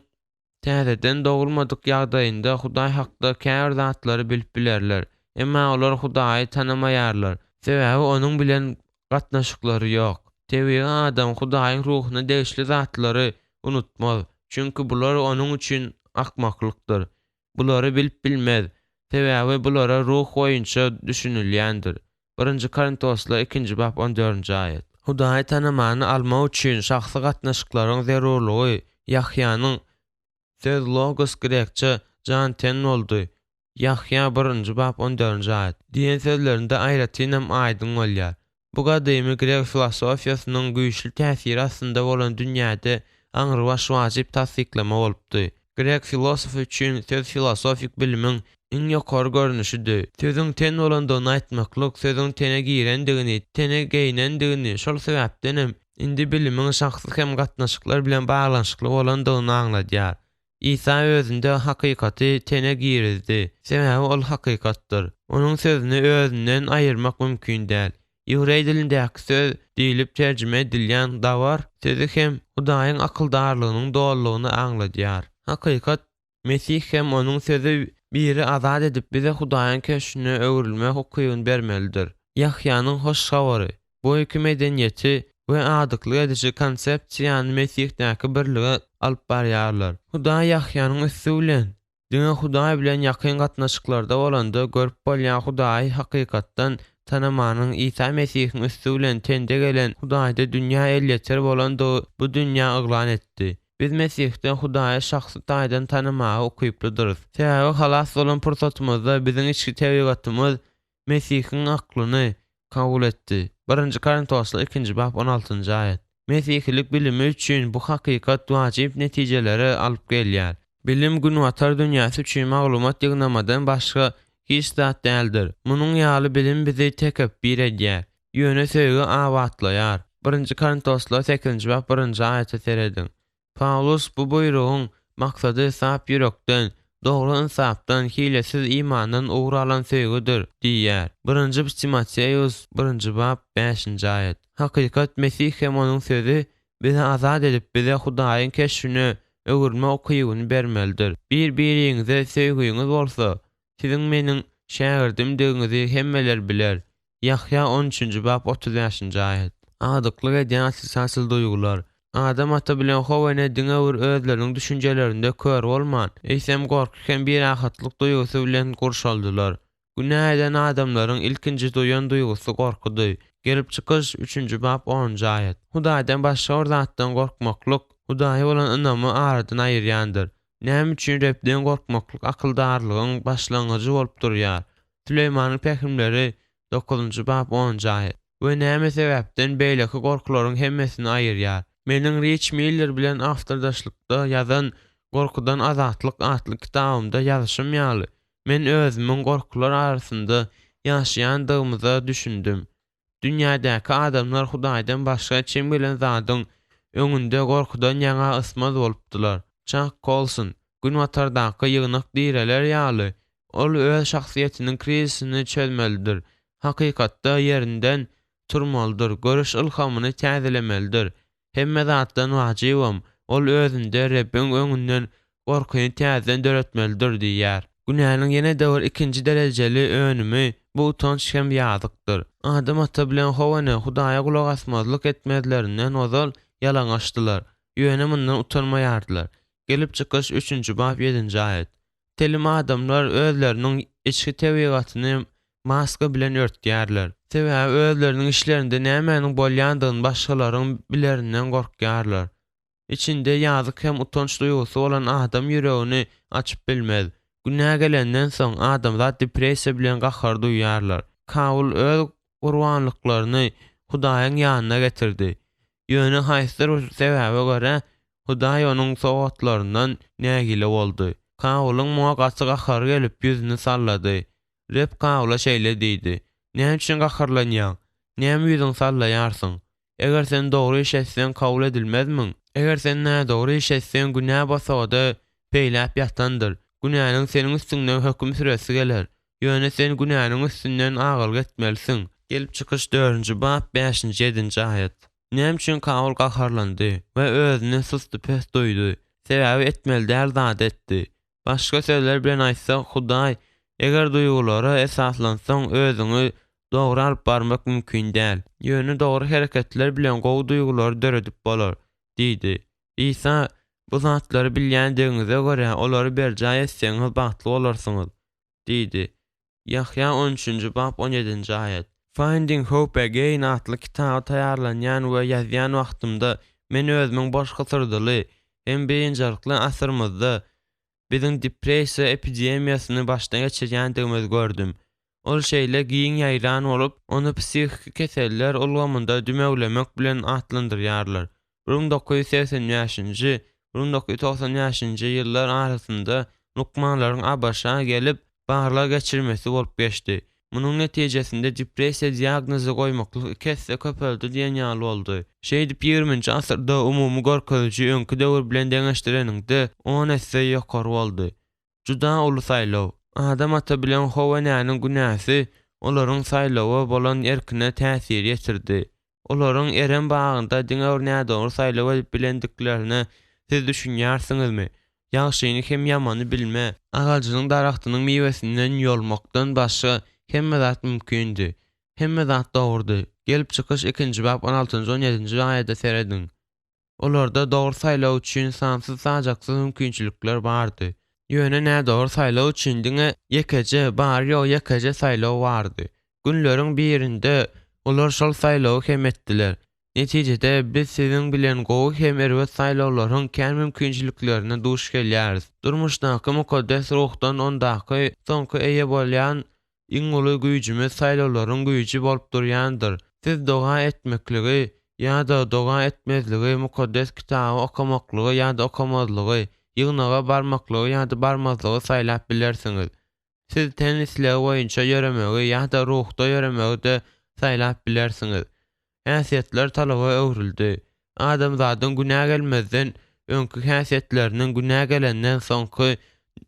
Täzeden dogulmadyk ýagdaýynda Hudaý hakda käbir zatlary bilip bilerler. Emma olar Hudaýy tanamaýarlar, sebäbi Onuň bilen gatnaşyklary ýok. Tebigy adam Hudaýyň Ruhuna degişli zatlary unutmaz, çünki bular onuň üçin akmaklykdyr. Bulary bilip bilmez, sebäbi bulara ruh boýunça düşünilýändir. Birinji Korintoslar ikinji bap on dördünji aýat. Hudaýy tanamany almak üçin şahsy gatnaşyklaryň zerurlygy Ýahýanyň Söz logos grekçe jan-ten boldy, Ýahýa birinji bap on dördünji aýat, diýen sözlerinde aýratynam aýdyň bolýar. Bu gadymy grek filosofiýasynyň güýçli täsiri astynda bolan dünýäde aňrybaş wajyp tassyklama bolupdy. Grek filosofy üçin söz filosofik bilimiň iň ýokary görnüşidi. Sözüň ten bolandygyny aýtmaklyk, sözüň tene girendigini, tene geýnendigini, şol sebäpdenem, indi bilimiň şahsy hem gatnaşyklar bilen baglanyşykly bolandygyny aňladýar. Isa özünde hakykaty tene girizdi, sebäbi ol hakykatdyr. Onuň sözüni özünden aýyrmak mümkin däl. Ýewreý dilindäki söz diýlip terjime edilýän dawar sözi hem Hudaýyň akyldarlygynyň dolulygyny aňladýar. Hakykat, Mesih hem Onuň Sözi biri azat edip, bize Hudaýyň keşbine öwrülme ukybyny bermelidir. Ýahýanyň Hoş Habary bu iki medeniýeti we adyklyk ediji konsepsiýany Mesihdäki birlige alyp barýarlar. Hudaý Ýahýanyň üsti bilen. Diňe Hudaý bilen ýakyn gatnaşyklarda bolanda görüp bolýan Hudaýy hakykatdan tanamanyň Isa Mesihiň üsti bilen tende gelen Hudaýda dünýä elýeter bolandygy bu dünýä yglan etdi. Biz Mesihde Hudaýy şahsy taýdan tanamaga ukyplydyrys. Sebäbi halas bolan pursatymyzda biziň içki tebigatymyz Mesihiň aklyny kabul etdi. Birinji Korintoslar ikinji bap on altynjy aýat. Mesihilik bilimi üçin bu hakykat wajyp netijelere alyp gelýär. Bilim Günbatar dünýäsi üçin maglumat ýygnamadan başga hiç zat däldir. Munuň ýaly bilim bizi tekepbir edýär. Ýöne söýgi abatlaýar. Birinji Korintoslar sekizinji bap birinji aýata serediň. Pawlus bu buýrugyň maksady sap ýürekden, dogry ynsapdan, hilesiz imandan ugur alan söýgüdir diýýär. Birinji Timoteus birinji bap bäşinji aýat. Hakykat Mesih hem Onuň Sözi bizi azat edip, bize Hudaýyň keşbine öwürme ukybyny bermelidir. Bir-biriňize söýgüňiz bolsa, siziň Meniň şägirdimdigiňizi hemmeler biler. Ýahýa on üçünji bap 35-nji aýat. Agdyklyk edýän otrisatel duýgular. Adam ata bilen How ene diňe bir özleriniň düşünjelerinde kör bolman, eýsem gorky hem birahatlyk duýgusy bilen gurşaldylar. Günä eden adamlaryň ilkinji duýan duýgusy gorkudy. Gelip çykyş, üçünji bap onunjy aýat. Hudaýdan başga bir zatdan gorkmaklyk, Hudaýa bolan ynamy aradan aýyrýandyr. Näme üçin Rebden gorkmaklyk akyldarlygyň başlangyjy bolup durýar? Süleýmanyň pähimleri, dokuzynjy bap, onunjy aýat. We näme sebäpden beýleki gorkularyň hemmesini aýyrýar? Meniň Riç Miller bilen awtordaşlykda ýazan Gorkudan azatlyk atly kitabymda ýazyşym ýaly, men özümiň gorkular arasynda ýaşaýandygymyza düşündim. Dünýädäki adamlar Hudaýdan başga çem gelen zadyň öňünde gorkudan ýaňa ysmaz bolupdylar. Çak Kolson, Günbatardaky ýygnak direler ýaly, ol öz şahsyýetiniň krizisini çözmelidir, hakykatda ýerinden turmalydyr, görüş ylhamyny täzelemelidir, Hemme zatdan wajybam, ol özünde Rebbiň öňünden gorkyny täzeden döretmelidir diýýär. Günäniň ýene-de bir ikinji derejeli önümi, bu utanç hem ýazykdyr. Adam ata bilen How ene Hudaýa gulak asmazlyk etmezlerinden ozal ýalaňaçdylar, ýöne mundan utanmaýardylar. Gelip çykyş üçünji bap ýedinji aýat. Telim adamlar özleriniň içki tebigatyny maska bilen örtýärler. Sebäbi özleriniň içlerinde nämäniň bolýandygyny başgalaryň bilerinden gorkýarlar. Içinde ýazyk hem utanç duýgusy bolan adam ýüregini açyp bilmez. Günä gelenden soň adamzat depressiýa bilen gahar duýýarlar. Kabyl öz gurbanlyklaryny Hudaýyň ýanyna getirdi. Ýöne haýsydyr bir sebäbe görä, Hudaý onuň sowgatlaryndan nägile boldy. Kabylyň muňa gaty gahary gelip, ýüzüni sallady. Reb Kabyla şeýle diýdi, Näme üçin gaharlanýaň? Näme ýüzüňi sallaýarsyň? Eger sen dogry iş etseň, kabul edilmezmiň? Eger sen nädogry iş etseň, günä bosagada peýläp ýatandyr. Günäniň seniň üstüňden höküm süresi geler. Ýöne sen günäniň üstünden agalyk etmelisiň. Gelip çykyş dördünji bap bäşinji ýedinji aýat. Näme üçin Kabyl gaharlandy we özüni sustupes duýdy? Sebäbi etmeli däl zady etdi. Başga sözler bilen aýtsak, Hudaý, eger duýgulara esaslansaň, özüňi dogry alyp barmak mümkin däl. Ýöne dogry hereketler bilen gowy duýgulary döredip bolar, diýdi. Isa, Bu zatlary bilýändigiňize görä, olary berjaý etseňiz bagtly bolarsyňyz, diýdi. Ýahýa on üçünji bap on ýedinji aýat. Finding Hope Again atly kitaby taýýarlanýan we ýazýan wagtymda men özümiň boş hysyrdyly hem biynjalykly asyrymyzda biziň depressiýa epidemiýasyny başdan geçirýändigimizi gördüm. Ol şeýle giň ýaýran bolup, ony psihiki keseller ulgamynda dümewlemek bilen atlandyrýarlar. 1985-nji, 1995-nji ýyllar arasynda lukmanlaryň ABŞ-a gelip, barlag geçirmesi bolup geçdi. Munuň netijesinde depressiýa diagnozy goýmaklyk iki esse köpeldi diýen ýaly boldy. Şeýdip, ýigriminji asyrda umumy görkeziji öňki döwür bilen deňeşdireniňde on esse ýokary boldy. Juda uly saýlaw. Adam ata bilen How enäniň günäsi olaryň saýlawa bolan erkine täsir ýetirdi. Olaryň Erem bagynda diňe bir nädogry saýlaw edip bilendiklerine siz düşünýärsiňizmi? Ýagşyny hem ýamany bilme agajynyň daragtynyň miwesinden ýolmakdan başga hemme zat mümkindi. Hemme zat dogrudy. Gelip çykyş ikinji bap on altynjy on ýedinji aýada serediň. Olarda dogry saýlaw üçin sansyz-sajaksyz mümkinçilikler bardy. Ýöne nädogry saýlaw üçin diňe ýekeje, bary-ýogy ýekeje saýlaw bardy. Günleriň birinde olar şol saýlawy hem etdiler. Netijede, biz siziň bilen gowy hem erbet saýlawlaryň kän mümkinçiliklerine duş gelýäris. Durmuşdaky Mukaddes Ruhdan ondaky soňky eýe bolýan iň uly güýjümiz saýlawlaryň güýji bolup durýandyr. Siz doga etmekligi ýa-da doga etmezligi, Mukaddes Kitaby okamaklygy ýa-da okamazlygy, ýygnaga barmaklygy ýa-da barmazlygy saýlap bilersiňiz. Siz ten islegi boýunça ýöremegi ýa-da ruhda ýöremegi-de saýlap bilersiňiz. Häsiýetler talaba öwrüldi. Adamzadyň günä gelmezden öňki häsiýetleriniň günä gelenden soňky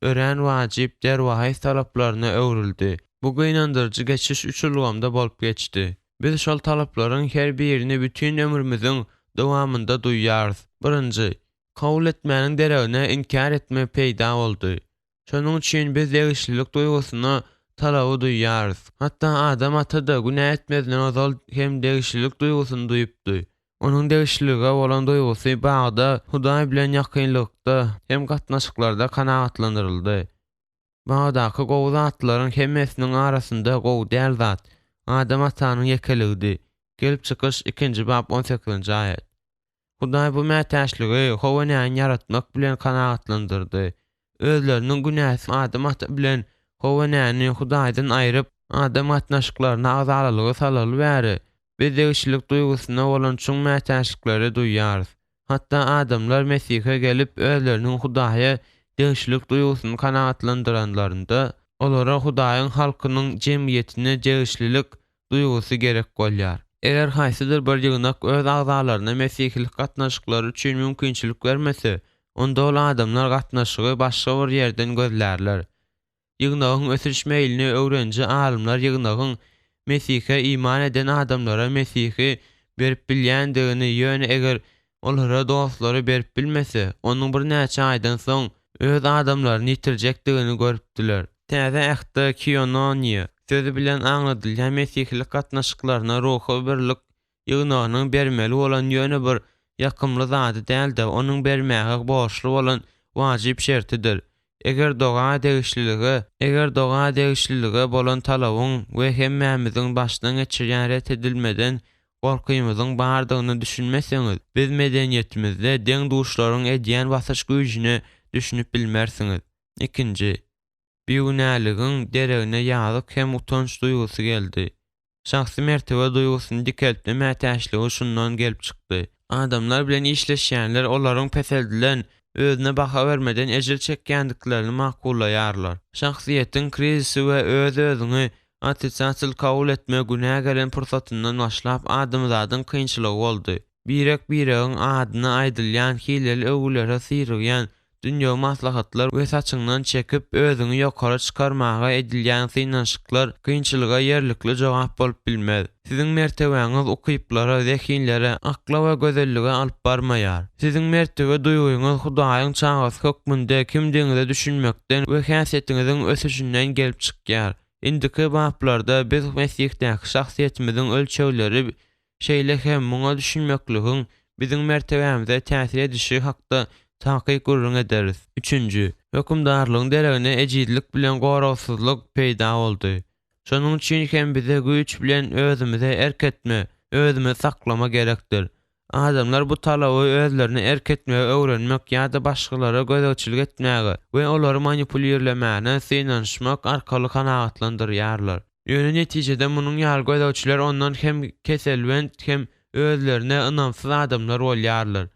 örän wajyp derwaýys talaplaryna öwrüldi. Bu gynandyryjy geçiş üç ulgamda bolup geçdi. Biz şol talaplaryň her birini bütin ömrümiziň dowamynda duýýarys. Birinji, kabul etmäniň deregine inkär etme peýda boldy. Şonuň üçin biz degişlilik duýgusyna talaby duýýarys. Hatda Adam ata-da günä etmezden ozal hem degişlilik duýgusyny duýupdy. Onuň degişlilige bolan duýgusy bagda Hudaý bilen ýakynlykda hem gatnaşyklarda kanagatlandyryldy. Bagdaky gowy zatlaryň hemmesiniň arasynda gowy däl zat, Adam atanyň ýekeligidi. Gelip çykyş, ikinji bap, on sekizinji aýat. Hudaý bu mätäçligi How enäni ýaratmak bilen kanagatlandyrdy. Özleriniň günäsi Adam ata bilen How enäni Hudaýdan aýryp, adam gatnaşyklaryna agzalalygy salaly bäri, biz degişlilik duýgusyna bolan çuň mätäçlikleri duýýarys. Hatda adamlar Mesihe gelip, özleriniň Hudaýa degişlilik duýgusyny kanagatlandyranlarynda, olara Hudaýyň halkynyň jemgyýetine degişlilik duýgusy gerek bolýar. Eger haýsydyr bir ýygnak öz agzalaryna mesihilik gatnaşyklary üçin mümkinçilik bermese, onda ol adamlar gatnaşygy başga bir ýerden gözlärler. Ýygnagyň ösüş meýlini öwreniji alymlar ýygnagyň Mesihe iman eden adamlara Mesihi berip bilýändigini, ýöne eger olara dostlary berip bilmese, onuň birnäçe aýdan soň öz adamlaryny ýitirjekdigini görüpdiler. Täze Ähtde koinoniýa sözi bilen aňladylýan mesihilik gatnaşyklaryna ruhy birlik ýygnagynyň bermeli bolan ýöne bir ýakymly zady däl-de, onuň bermäge borçly bolan wajyp şertidir. Eger doga degişlilige, eger doga degişlilige bolan talabyň we hemmämiziň başdan geçirýän ret edilmeden gorkymyzyň bardygyna düşünmeseňiz, biz medeniýetimizde deň-duşlaryň edýän basyş güýjüne düşünip bilmersiňiz. Ikinji, bigünäligiň deregine ýazyk hem utanç duýgusy geldi. Şahsy mertebe duýgusyny dikeltme mätäçligi şundan gelip çykdy. Adamlar bilen işleşýänler olaryň peseldilen, özüne baha bermeden ejir çekýändiklerini makullaýarlar. Şahsyýetiň krizisi we öz-özüňi otrisatel kabul etme günä gelen pursatyndan başlap adamzadyň kynçylygy boldy. Birek-biregiň adyna aýdylýan hileli öwgülere syrygýan dünýewi maslahatlar we saçyňdan çekip, özüňi ýokary çykarmaga edilýän synanyşyklar kynçylyga ýerlikli jogap bolup bilmez. Siziň mertebäňiz ukyplara, zehinlere, akla we gözellige alyp barmaýar. Siziň mertebe duýgyňyz Hudaýyň çagasy hökmünde kimdigiňize düşünmekden we häsiýetiňiziň ösüşinden gelip çykýar. Indiki baplarda biz Mesihdäki şahsyýetimiziň ölçegleri şeýle hem muňa düşünmekligiň biziň mertebämize täsir edişi hakda takyk gürrüň ederis. Üçünji, hökümdarlygyň deregine ejizlik bilen goragsyzlyk peýda boldy. Şonuň üçin hem bize güýç bilen özümize erk etme, özümizi saklama gerekdir. Adamlar bu talaby özlerine erk etmegi öwrenmek ýa-da başgalara gözegçilik etmäge we olary manipulirlemäne synanyşmak arkaly kanagatlandyrýarlar. Ýöne netijede munuň ýaly gözegçiler ondan hem keselbent hem özlerine ynamsyz adamlar bolýarlar.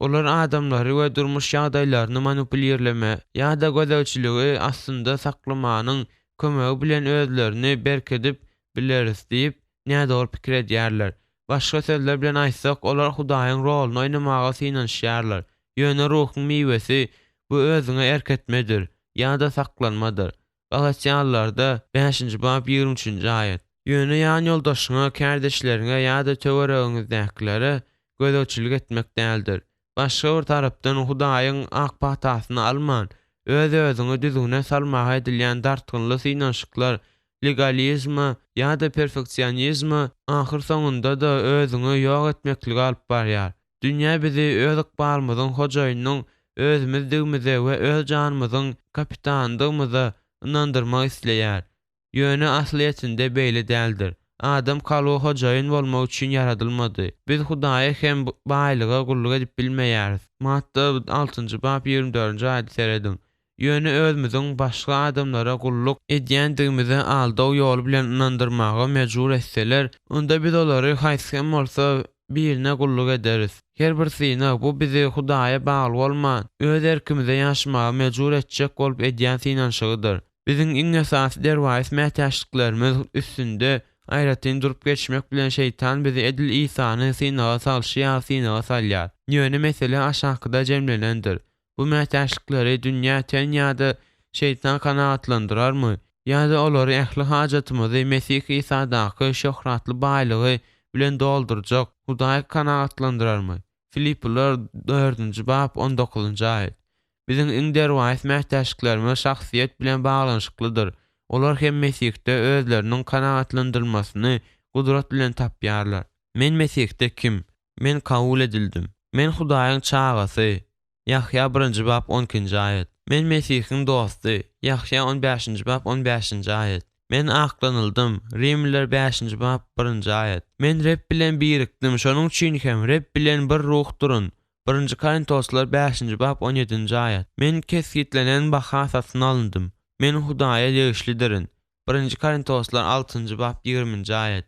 Olar adamlary we durmuş ýagdaýlaryny manipulirleme ýa-da gözegçiligi astynda saklamanyň kömegi bilen özlerini berkidip bileris diýip nädogry pikir edýärler. Başga sözler bilen aýtsak, olar Hudaýyň roluny oýnamaga synanyşýarlar. Ýöne ruhuň miwesi bu özüňe erk etmedir ýa-da saklanmadyr. Galatýalylarda, bäşinji bap, 23-nji aýat. Ýöne ýanýoldaşyňa, kärdeşleriňe ýa-da töweregiňizdäkilere gözegçilik etmek däldir. Başga bir tarapdan, Hudaýyň ak patasyny alman, öz-özüňi düzgüne salmaga edilýän dartgynly synanyşyklar legalizme ýa-da perfeksionizme, ahyrsoňunda-da özüňi ýok etmeklige alyp barýar. Dünýä bizi öz ykbalymyzyň hojaýynynyň. özümizdigimize we öz janymyzyň kapitanydygymyza ynandyrmak isleýär. Ýöne aslyýetinde beýle däldir. Adam kalby hojaýyn bolmak üçin ýaradylmady. Biz Hudaýa hem baýlyga gulluk edip bilmeýäris. Matta altynjy bap 24-nji aýada serediň. Ýöne özümiziň başga adamlara gulluk edýändigimize aldaw ýoly bilen ynandyrmaga mejbur etseler, onda biz olary haýsy hem bolsa birine gulluk ederis. Her bir synag, bu bizi Hudaýa bagly bolman, öz erkimize ýaşamaga mejbur etjek bolup edýän synanyşygydyr. Biziň iň esasy derwaýys mätäçliklerimiz üstünde aýratyn durup geçmek bilen şeýtan bizi edil Isany synaga salşy ýaly synaga salýar. Ýöne mesele aşakyda jemlenendir. Bu mätäçlikleri dünýä, ten ýa-da şeýtan kanagatlandyrarmy? Ýa-da olary ähli hajatymyzy Mesih Isadaky şöhratly baýlygy bilen doldurjak Hudaý kanagatlandyrarmy? Filippliler dördünji bap on dokuzynjy aýat. Biziň iň derwaýys mätäçliklerimiz şahsyýet bilen baglanyşyklydyr. Olar hem Mesihde özleriniň kanagatlandyrylmasyny gudrat bilen tapýarlar. Men Mesihde kim? Men kabul edildim. Men Hudaýyň çagasy. Ýahýa birinji bap on ikinji aýat. Men Mesihiň dosty. Ýahýa on bäşinji bap on bäşinji aýat. Men aklanyldym. Rimliler bäşinji bap birinji aýat. Men Reb bilen birikdim, şonuň üçin hem Reb bilen bir ruhduryn. Birinji Korintoslar bäşinji bap on ýedinji aýat. Men kesgitlenen baha satyn alyndym. Men Hudaýa degişlidirin. Birinji Korintoslar altynjy bap ýigriminji aýat.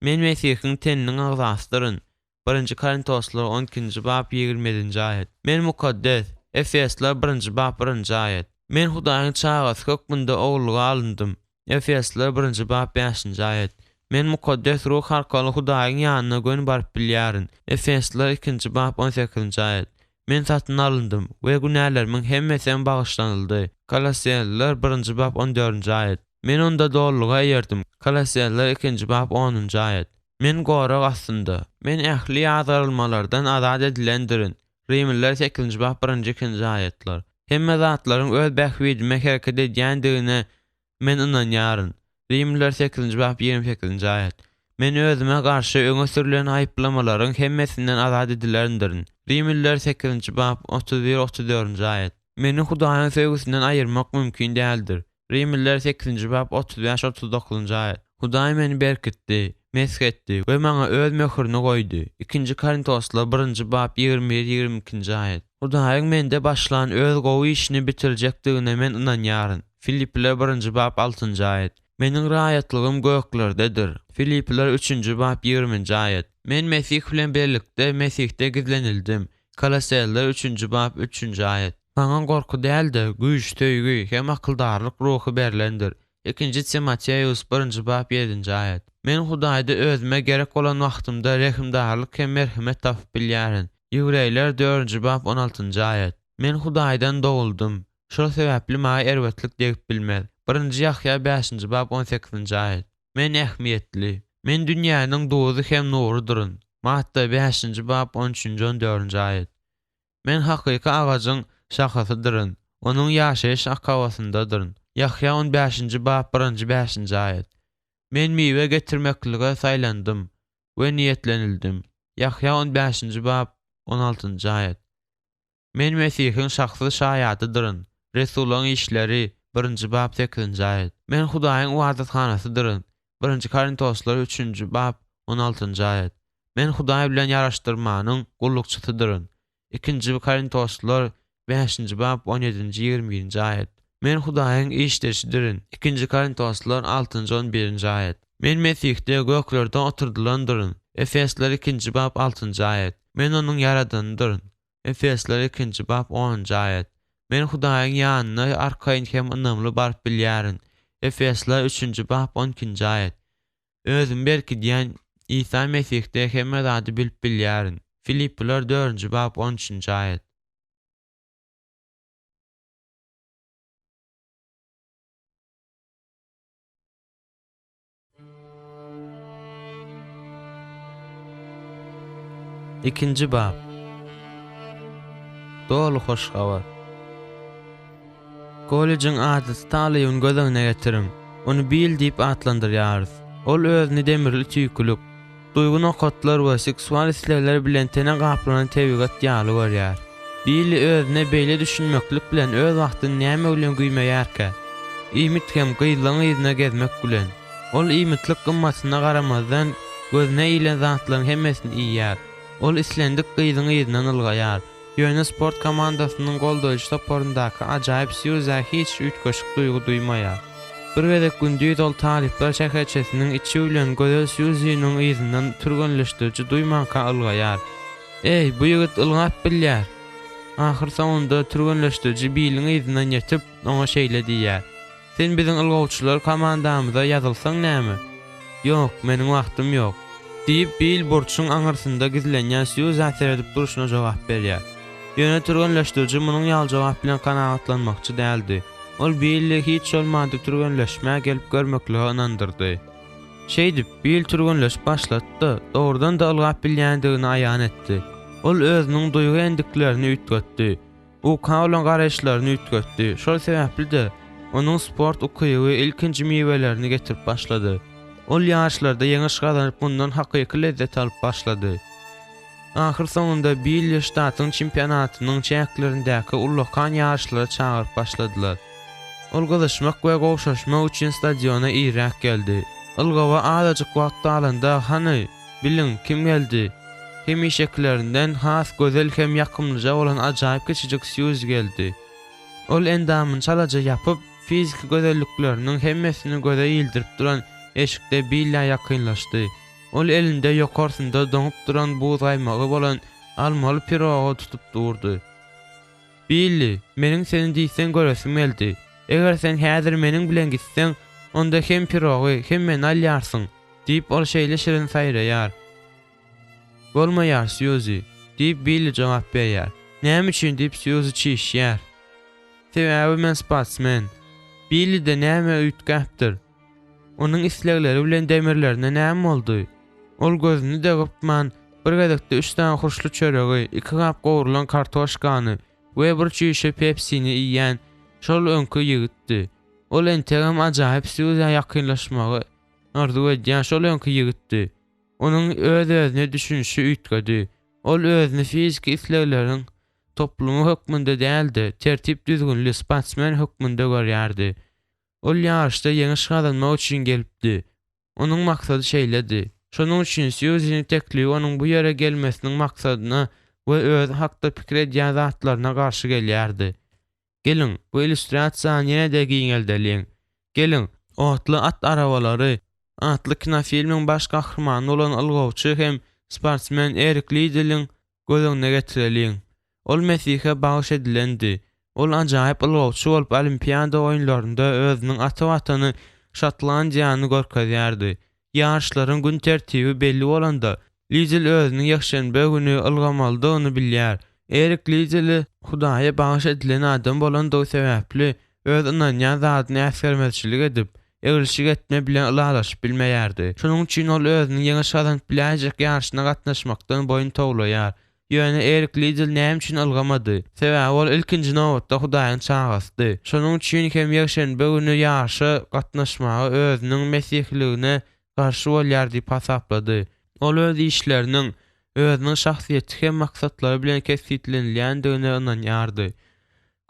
Men Mesihiň teniniň agzasydyryn. Birinji Korintoslar on ikinji bap 27-nji aýat. Men mukaddes. Efesler birinji bap birinji aýat. Men Hudaýyň çagasy hökmünde ogullyga alyndym. Efesler birinji bap bäşinji aýat. Men Mukaddes Ruh arkaly Hudaýyň ýanyna göni baryp bilýärin. Efesler ikinji bap on sekizinji aýat. Men satyn alyndym we günälerimiň hemmesem bagyşlanyldy. Koloseliler birinji bap on dördünji aýat. Men onda dolulyga eýerdim. Koloseliler ikinji bap onunjy aýat. Men gorag astynda. Men ähli ýazgarylmalardan azat edilendirin. Rimliler sekizinji bap birinji ikinji aýatlar. Hemme zatlaryň öz bähbidime hereket edýändigine men ynanýaryn. Rimliler sekizinji bap 28-nji aýat. Men özüme garşy öňe sürlen aýyplamalaryň hemmesinden azat edilendirin. Rimliler sekizinji bap 31 34-nji aýat. Meni Hudaýyň söýgüsinden aýyrmak mümkin däldir. Rimliler sekizinji bap 35 39-njy aýat. Hudaý meni berkitdi, mesh etdi we maňa öz möhürini goýdy. Ikinji Korintoslar birinji bap 21 22-nji aýat. Hudaýyň mende başlan öz gowy işini bitirjekdigine men ynanýaryn. Filipliler birinji bap altynjy aýat. Meniň raýatlygym göklerdedir. Filipliler üçünji bap ýigriminji aýat. Men Mesih bilen birlikde Mesihde gizlenildim. Kolosseliler üçünji bap üçünji aýat. Maňa gorky däl-de, güýç, söýgi hem akyldarlyk ruhy berlendir. Ikinji Timoteus birinji bap ýedinji aýat. Men Hudaýda özüme gerek bolan wagtymda rehimdarlyk hem merhemet tapyp bilýärin. Ýewreýler dördünji bap on altynjy aýat. Men Hudaýdan doguldym. Şol sebäpli maňa erbetlik degip bilmez. Birinji Ýahýa bäşinji bap on sekizinji aýat. Men ähmiýetli. Men dünýäniň duzy hem nurudyryn. Matta bäşinji bap on üçünji on dördünji aýat. Men hakyky agajyň şahasydyryn, onuň ýaşaýyş akabasyndadyryn. Ýahýa on bäşinji bap birinji bäşinji aýat. Men miwe getirmeklige saýlandym we niýetlenildim. Ýahýa on bäşinji bap on altynjy aýat. Men Mesihiň şahsy şaýadydyryn. Resullaryň işleri, birinji bap sekizinji aýat. Men Hudaýyň ybadathanasydyryn. Birinji Korintoslar üçünji bap on altynjy aýat. Men Hudaý bilen ýaraşdyrmanyň gullukçysydyryn. Ikinji Korintoslar bäşinji bap on ýedinji 21 birinji aýat. Men Hudaýyň işdeşidirin. Ikinji Korintoslar altynjy on birinji aýat. Men Mesihde göklerde oturdylandyryn. Efesler ikinji bap altynjy aýat. Men onuň ýaradanydyryn. Efesler ikinji bap onunjy aýat. Men Hudaýyň ýanyna arkaýyn hem ynamly baryp bilýärin. Efesler üçünji bap on ikinji aýat. Özümi berkidýän Isa Mesihde hemme zady bilip bilýärin. Filippiler dördünji bap on üçünji aýat. Ikinji bap. Doly hoş habar. Kollejiň adaty talybyny göz öňüne getiriň. Ony Bill diýip atlandyrýarys. Ol özüni demirli tüýkülik, duýgy nokatlar we seksual islegler bilen tene gaplanan tebigat ýaly görýär. Billi özüne beýle düşünmeklik bilen öz wagtyny näme bilen güýmeýärkä? Iýmit hem gyzlaň yzyna gezmek bilen. Ol iýmitlik gymmatyna garamazdan, gözüne ilen zatlaryň hemmesini iýýär. Ol islendik gyzyň yzyndan ylgaýar. Ýöne sport komandasynyň goldaýjy toparyndaky ajaýyp Sýuzä hiç üýtgeşik duýgy duýmaýar. Bir gezek gündiz ol talyplar şäherçesiniň içi bilen gözel Sýuziniň yzyndan türgenleşdiriji duýmanka ylgaýar. Eý, bu ýigit ylgap bilýär! Ahyrsoňunda türgenleşdiriji Billiň yzyndan ýetip, oňa şeýle diýýär, Sen biziň ylgawçylar komandamyza ýazylsaň näme? Ýok, meniň wagtym ýok. Diýip, Bill burçuň aňyrsynda gizlenýän Sýuzä seredip durşuna jogap berýär. Ýöne türgenleşdiriji munuň ýaly jogap bilen kanagatlanmakçy däldi. Ol Billi hiç bolmanda türgenleşmä gelip görmeklige ynandyrdy. Şeýdip, Bill türgenleşip başlady-da, dogrudan-da ylgap bilýändigini aýan etdi. Ol özüniň duýgy endiklerini üýtgetdi. Uka bolan garaýyşlaryny üýtgetdi. Şol sebäpli-de, onuň sport ukyby ilkinji miwelerini getirip başlady. Ol ýaryşlarda ýeňiş gazanyp mundan hakyky lezzet alyp başlady. Ahyrsoňunda Billi ştatyň çempionatynyň çäklerindäki ullakan ýaryşlara çagyryp başladylar. Ol gyzyşmak we gowşaşmak üçin stadiona irräk geldi. Ylgawa azajyk wagt galanda, hany, Biliň, kim geldi? Hemişekilerinden has gözel hem ýakymlyja bolan ajaýyp kiçijik Sýuzi geldi. Ol endamyny çalaja ýapyp, fiziki gözellikleriniň hemmesini göze ildirip duran eşikde Billä ýakynlaşdy. Ol elinde ýokarsynda doňup duran buzgaýmagy bolan almaly pirogy tutup durdy. Billi, meniň seni diýseň göresim geldi. Eger sen häzir meniň bilen gitseň, onda hem pirogy, hem meni alýarsyň. Diýip, ol şeýle şirin saýraýar. Bolmaýar, Sýuzi, diýip, Billi jogap berýär. Näme üçin, diýip, Sýuzi çişýär. Sebäbi men sportsmen. Billide näme üýtgäpdir? Onuň islegleri bilen demirlerine näme boldy? Ol gözüni-de gypman, bir gezekde üç sany hurşly çöregi, iki gap gowrulan kartoşkany we bir çüýşe pepsini iýýän şol öňki ýigitdi. Ol entegem ajaýyp Sýuzä ýakynlaşmagy arzuw edýän şol öňki ýigitdi. Onuň öz-özüne düşünişi üýtgedi. Ol özüni fiziki islegleriň toplumy hökmünde däl-de, tertip-düzgünli sportsmen hökmünde görýärdi. Ol ýaryşda ýeňiş gazanmak üçin gelipdi. Onuň maksady şeýledi. Şonuň üçin Sýuziniň teklibi onuň bu ýere gelmesiniň maksadyna we özi hakda pikir edýän zatlaryna garşy gelýärdi. Geliň, bu illýustrasiýany ýene-de giňeldeliň. Geliň, Otly at arabalary atly kinofilmiň baş gahrymany bolan ylgawçy hem sportsmen Erik Lideliň göz öňüne getireliň. Ol Mesihe bagyş edilendi. Ol ajaýyp ylgawçy bolup Olimpiada oýunlarynda özüniň ata watany Şotlandiýany görkezýärdi. Ýaryşlaryň gün tertibi belli bolanda, Lidl özüniň ýekşenbe güni ylgamalydygyny bilýär. Erik Lidli Hudaýa bagyş edilen adam bolandygy sebäpli, öz ynanýan zadyny äsgermezçilik edip, eglişik etme bilen ylalaşyp bilmeýärdi. Şonuň üçin ol özüniň ýeňiş gazanyp biläýjek ýaryşyna gatnaşmakdan boýun towlaýar. Ýöne Erik Lidl näme üçin ylgamady? Sebäbi ol ilkinji nobatda Hudaýyň çagasydy. Şonuň üçin hem ýekşenbe güni ýaryşa gatnaşmaga özüniň mesihiligine garşy bolýar diýip hasaplady. Ol öz işleriniň özüniň şahsyýeti hem maksatlary bilen kesgitlenilýändigine ynanýardy.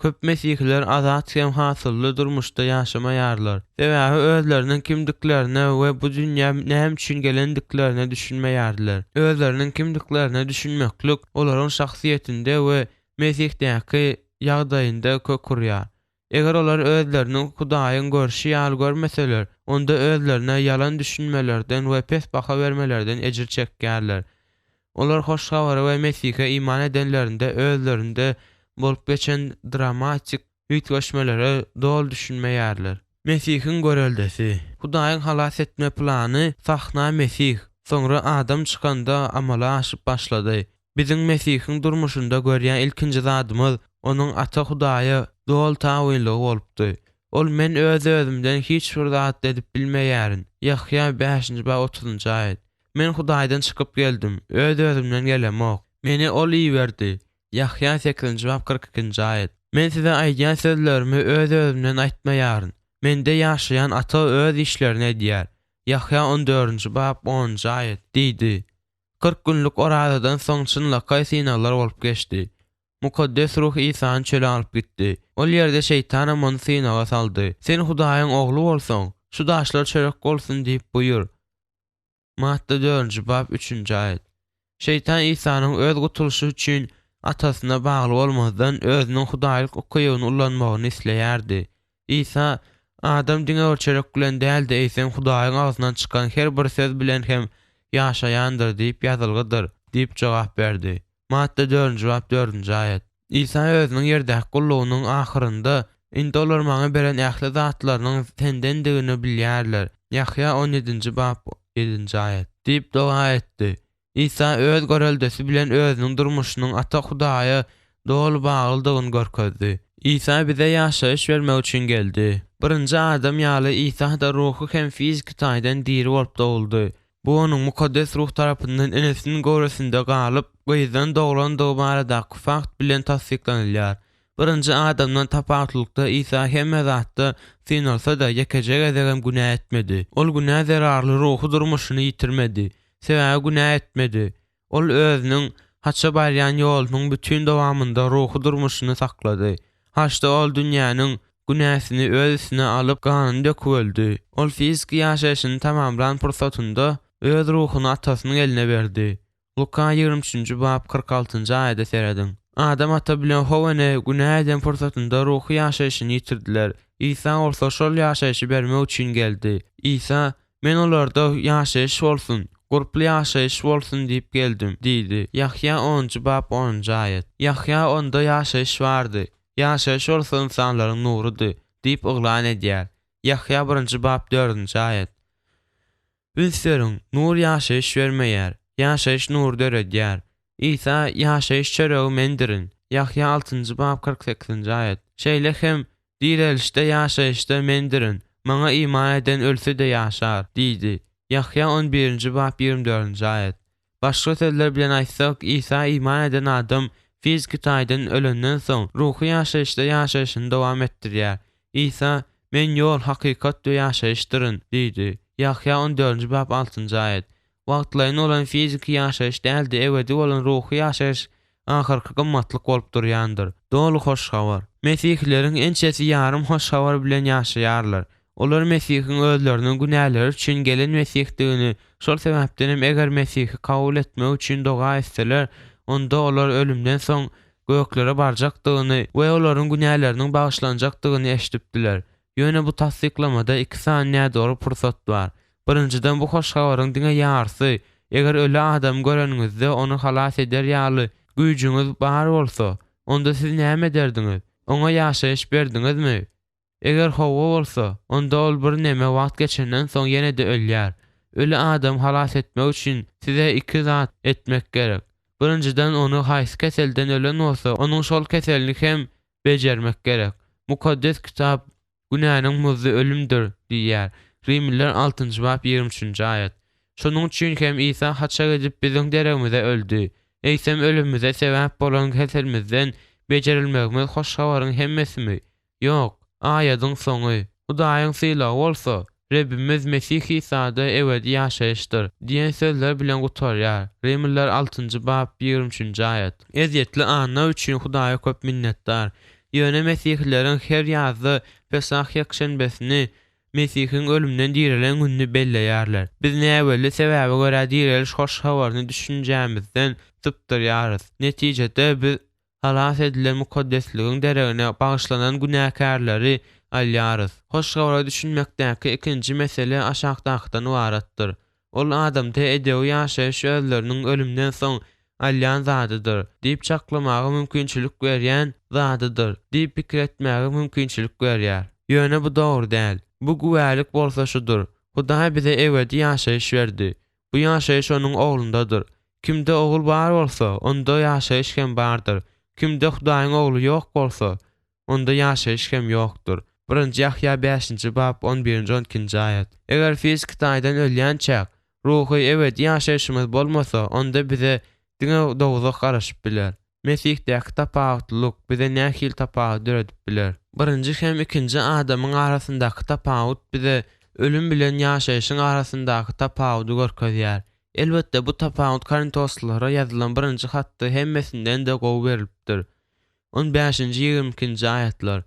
Köp mesihiler azat hem hasylly durmuşda ýaşamaýarlar. Sebäbi özleriniň kimdiklerine we bu dünýä näme üçin gelendiklerine düşünmeýärler. Özleriniň kimdiklerine düşünmeklik olaryň şahsyýetinde we Mesihdäki ýagdaýynda kök urýar. Eger olar özlerini Hudaýyň görşi ýaly görmeseler, onda özlerine ýalan düşünmelerden we pes baha bermelerden ejir çekýärler. Olar Hoş Habara we Mesihe iman edenlerinde özlerinde bolup geçen dramatik üýtgeşmelere doly düşünmeýärler. Mesihiň göreldesi. Hudaýyň halas etme plany sahna Mesih, soňra adam çykanda amala aşyp başlady. Biziň Mesihiň durmuşynda görýän ilkinji zadymyz Onuň Ata Hudaýa doly tabynlygy bolupdy. Ol Men öz-özümden hiç bir zat edip bilmeýärin, Ýahýa bäşinji bap otuzynjy aýat. Men Hudaýdan çykyp geldim, öz-özümden gelemok. Meni Ol iberdi. Ýahýa sekizinji bap 42-nji aýat. Men size aýdýan sözlerimi öz-özümden aýtmaýaryn. Mende ýaşaýan Ata Öz işlerini edýär. Ýahýa on dördünji bap onunjy aýat. Diýdi. 40 günlük orazadan soň çynlakaý synaglar bolup geçdi. Mukaddes Ruh Isany çöle alyp gitdi. Ol ýerde şeýtanam ony synaga saldy. Sen Hudaýyň Ogly bolsaň, şu daşlar çörek bolsun diýip buýur. Matta dördünji bap üçünji aýat. Şeýtan Isanyň öz gutulyşy üçin Atasyna bagly bolmazdan, özüniň hudaýlyk ukybyny ulanmagyny isleýärdi. Isa, Adam diňe bir çörek bilen däl-de, eýsem, Hudaýyň agzyndan çykan her bir söz bilen hem ýaşaýandyr diýip ýazylgydyr diýip jogap berdi. Matta dördünji bap dördünji aýat. Isa özüniň ýerdäki gullugynyň ahyrynda, Indi olar maňa beren ähli zatlarynyň Sendendigini bilýärler, Ýahýa on ýedinji bap ýedinji aýat, diýip doga etdi. Isa öz göreldesi bilen özüniň durmuşynyň Ata Hudaýa doly baglydygyny görkezdi. Isa bize ýaşaýyş bermek üçin geldi. Birinji adam ýaly Isa-da ruhy hem fiziki taýdan diri bolup doguldy. Bu onuň Mukaddes Ruh tarapyndan enesiniň göwresinde galyp, gyzdan doglandygy baradaky fakt bilen tassyklanylýar. Birinji adamdan tapawutlylykda Isa hemme zatda synalsa-da, ýekeje gezegem günä etmedi. Ol günä zerarly ruhy durmuşyny ýitirmedi. Sebäbi günä etmedi. Ol özüniň haça barýan ýolunyň bütin dowamynda ruhy durmuşyny saklady. Haçda ol dünýäniň günäsini öz üstüne alyp, ganyny döküp öldi. Ol fiziki ýaşaýşyny tamamlan pursatynda öz ruhuny Atasynyň eline berdi. Luka 23 üçünji bap 46 njy aýada serediň. Adam ata bilen How ene günä eden pursatynda ruhy ýaşaýşyny ýitirdiler. Isa bolsa şol ýaşaýşy bermek üçin geldi. Isa, Men olarda ýaşaýyş bolsun, gurply ýaşaýyş bolsun diýip geldim, diýdi. Ýahýa onunjy bap onunjy aýat. Ýahýa Onda ýaşaýyş bardy, ýaşaýyş bolsa ynsanlaryň nurudy diýip yglan edýär. Ýahýa birinji bap dördünji aýat. Üns beriň, nur ýaşaýyş bermeýär, ýaşaýyş nury döredýär. Isa, Ýaşaýyş çöregi Mendirin, Ýahýa altynjy bap 48-nji aýat. Şeýle hem, Direlişde, ýaşaýyşda Mendirin, Maňa iman eden ölse-de ýaşar, diýdi. Ýahýa on birinji bap 24-nji aýat. Başga sözler bilen aýtsak, Isa iman eden adam fiziki taýdan ölenden soň, ruhy ýaşaýyşda ýaşaýşyny dowam etdirýär. Isa, Men ýol, hakykat we ýaşaýyşdyryn diýdi. Ýahýa on dördünji bap altynjy aýat. Wagtlaýyn bolan fiziki ýaşaýyş däl-de, ebedi bolan ruhy ýaşaýyş ahyrky gymmatlyk bolup durýandyr. Doly Hoş Habar. Mesihileriň ençesi ýarym Hoş Habar bilen ýaşaýarlar. Olar Mesihiň özleriniň günäleri üçin gelen Mesihdigini, şol sebäpdenem eger Mesihi kabul etmek üçin doga etseler, onda olar ölümden soň göklere barjakdygyny we olaryň günäleriniň bagyşlanjakdygyny eşidipdiler. Ýöne bu tassyklamada iki sany nädogry pursat bar. Birinjiden, bu hoş habaryň diňe ýarysy, eger öli adamy göreniňizde ony halas eder ýaly güýjüňiz bar bolsa, onda siz näme ederdiňiz? Oňa ýaşaýyş berdiňizmi? Eger hawa bolsa, onda ol birneme wagt geçenden soň ýene-de ölýär. Öli adamy halas etmek üçin size iki zat etmek gerek. Birinjiden, ony haýsy keselden ölen bolsa, onuň şol keselini hem bejermek gerek. Mukaddes Kitap, Günäniň muzdy ölümdir diýýär. Rimliler altynjy bap 23 üçünji aýat. Şonuň üçin hem Isa haça gidip biziň deregimize öldi. Eýsem ölümimize sebäp bolan keselimizden bejerilmegimiz hoş habaryň hemmesimi? Ýok, aýadyň soňy, Hudaýyň sylagy bolsa, Rebbimiz Mesih Isada ebedi ýaşaýyşdyr diýen sözler bilen gutarýar, Rimliler altynjy bap, 23 üçünji aýat. Ezýetli anna üçin Hudaýa köp minnetdar. Ýöne mesihileriň her ýazda Pesah ýekşenbesini, Mesihiň ölümden direlen gününi belleýärler. Biz näbelli sebäbe görä direliş hoş habaryny düşünjämizden sypdyrýarys. Netijede, biz halas edilen mukaddesligiň deregine bagyşlanan günäkärleri alýarys. Hoş Habara düşünmekdäki ikinji mesele aşakdakydan ybaratdyr. Ol adamda edebi ýaşaýyş özleriniň ölümden soň alýan zadydyr diýip çaklamaga mümkinçilik berýän zadydyr diýip pikir etmäge mümkinçilik berýär. Ýöne bu dogry däl. Bu güwälik bolsa şudur, Hudaý bize ebedi ýaşaýyş berdi. Bu ýaşaýyş Onuň Oglundadyr. Kimde Ogul bar bolsa, onda ýaşaýyş hem bardyr. Kimde Hudaýyň Ogly ýok bolsa, onda ýaşaýyş hem ýokdur. Birinji Ýahýa bäşinji bap on birinji on ikinji aýat. Eger fiziki taýdan ölýänçäk, ruhy ebedi ýaşaýşymyz bolmasa, onda bize diňe dowzah garaşyp biler. Mesihdäki tapawutlylyk bize nähili tapawut döredip biler? Birinji hem ikinji adamyň arasyndaky tapawut bize ölüm bilen ýaşaýşyň arasyndaky tapawudy görkezýär. Elbetde, bu tapawut korintoslylara ýazylan birinji hatda hemmesinden-de gowy berlipdir. On bäşinji, 22-nji aýatlar.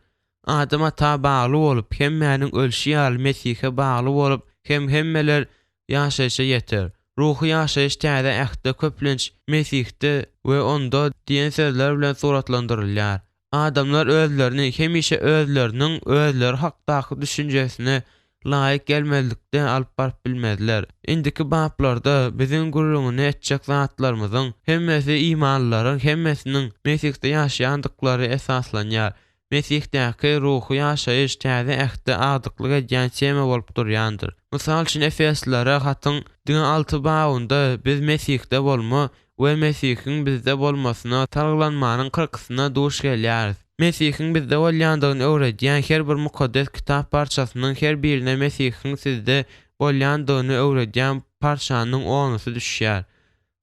Adam ata bagly bolup, hemmäniň ölşi ýaly Mesihe bagly bolup hem hemmeler ýaşaýşa ýeter. Ruhy ýaşaýyş Täze Ähtde köplenç Mesihde we Onda diýen sözler bilen suratlandyrylýar. Adamlar özlerini hemişe özleriniň özleri hakdaky düşünjesine laýyk gelmezlikde alyp baryp bilmezler. Indiki baplarda biziň gürrüňini etjek zatlarymyzyň hemmesi imanlylaryň hemmesiniň Mesihde ýaşaýandyklary esaslanýar. Mesihdäki ruhy ýaşaýyş Täze Ähtde agdyklyk edýän tema bolup durýandyr. Mysal üçin Efeslilere hatyň diňe alty babynda biz Mesihde bolma we Mesihiň bizde bolmasyna salgylanmanyň kyrkysyna duş gelýäris. Mesihiň bizde bolýandygyny öwredýän her bir Mukaddes Kitap parçasynyň her birine Mesihiň sizde bolýandygyny öwredýän parçanyň onusy düşýär.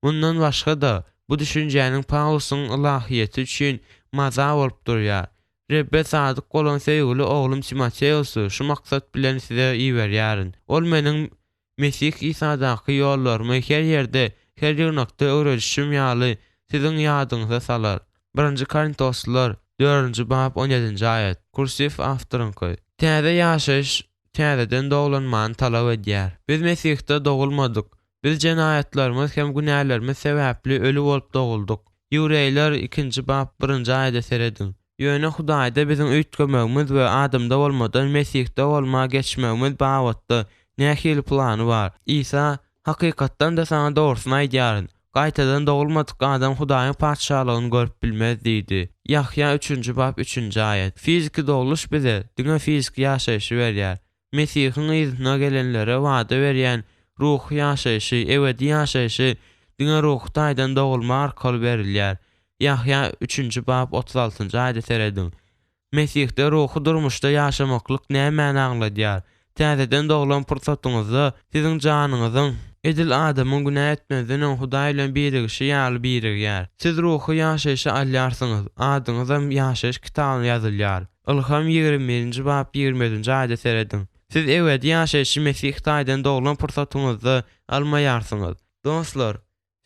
Mundan başga-da, bu düşünjäniň Pawlusyň ylahyýeti üçin maza bolup durýar. Rebbe sadyk bolan söýgüli oglum Timoteosy şu maksat bilen size iberýärin. Ol meniň Mesih Isadaky ýollarymy her ýerde, her ýygnakda öwredişim ýaly siziň ýadyňyza salar. Birinji Korintoslylar, dördünji bap, on ýedinji aýat. Kursiw awtoryňky. Täze ýaşaýyş täzeden doglanmany talap edýär. Biz Mesihde dogulmadyk. Biz jenaýatlarymyz hem günälerimiz sebäpli öli bolup doguldyk. Ýewreýler ikinji bap birinji aýada serediň. Ýöne Hudaýda biziň üýtgemegimiz we adamda bolmadan Mesihde bolma geçmegimiz babatda nähili plany bar? Isa, Hakykatdan-da saňa dogrusyny aýdýaryn, gaýtadan dogulmadyk adam Hudaýyň Patyşalygyny görüp bilmez diýdi. Ýahýa üçünji bap üçünji aýat. Fiziki dogluş bize diňe fiziki ýaşaýşy berýär. Mesihiň yzyna gelenlere wada berýän ruhy ýaşaýşy, ebedi ýaşaýşy diňe ruhy taýdan dogulma arkaly berilýär. Ýahýa üçünji bap 36-njy aýada serediň. Mesihde ruhy durmuşda ýaşamaklyk nämäni aňladýar? Täzeden doglan pursatyňyzda siziň janyňyzyň edil Adamyň günä etmezden öň Hudaý bilen birigişi ýaly birigýär. Siz ruhy ýaşaýşy alýarsyňyz, adyňyzam ýaşaýyş kitabyna ýazylýar. Ylham 21-nji bap 27-nji aýada serediň. Siz ebedi ýaşaýşy Mesih taýdan doglan pursatyňyzda almaýarsyňyz. Dostlar,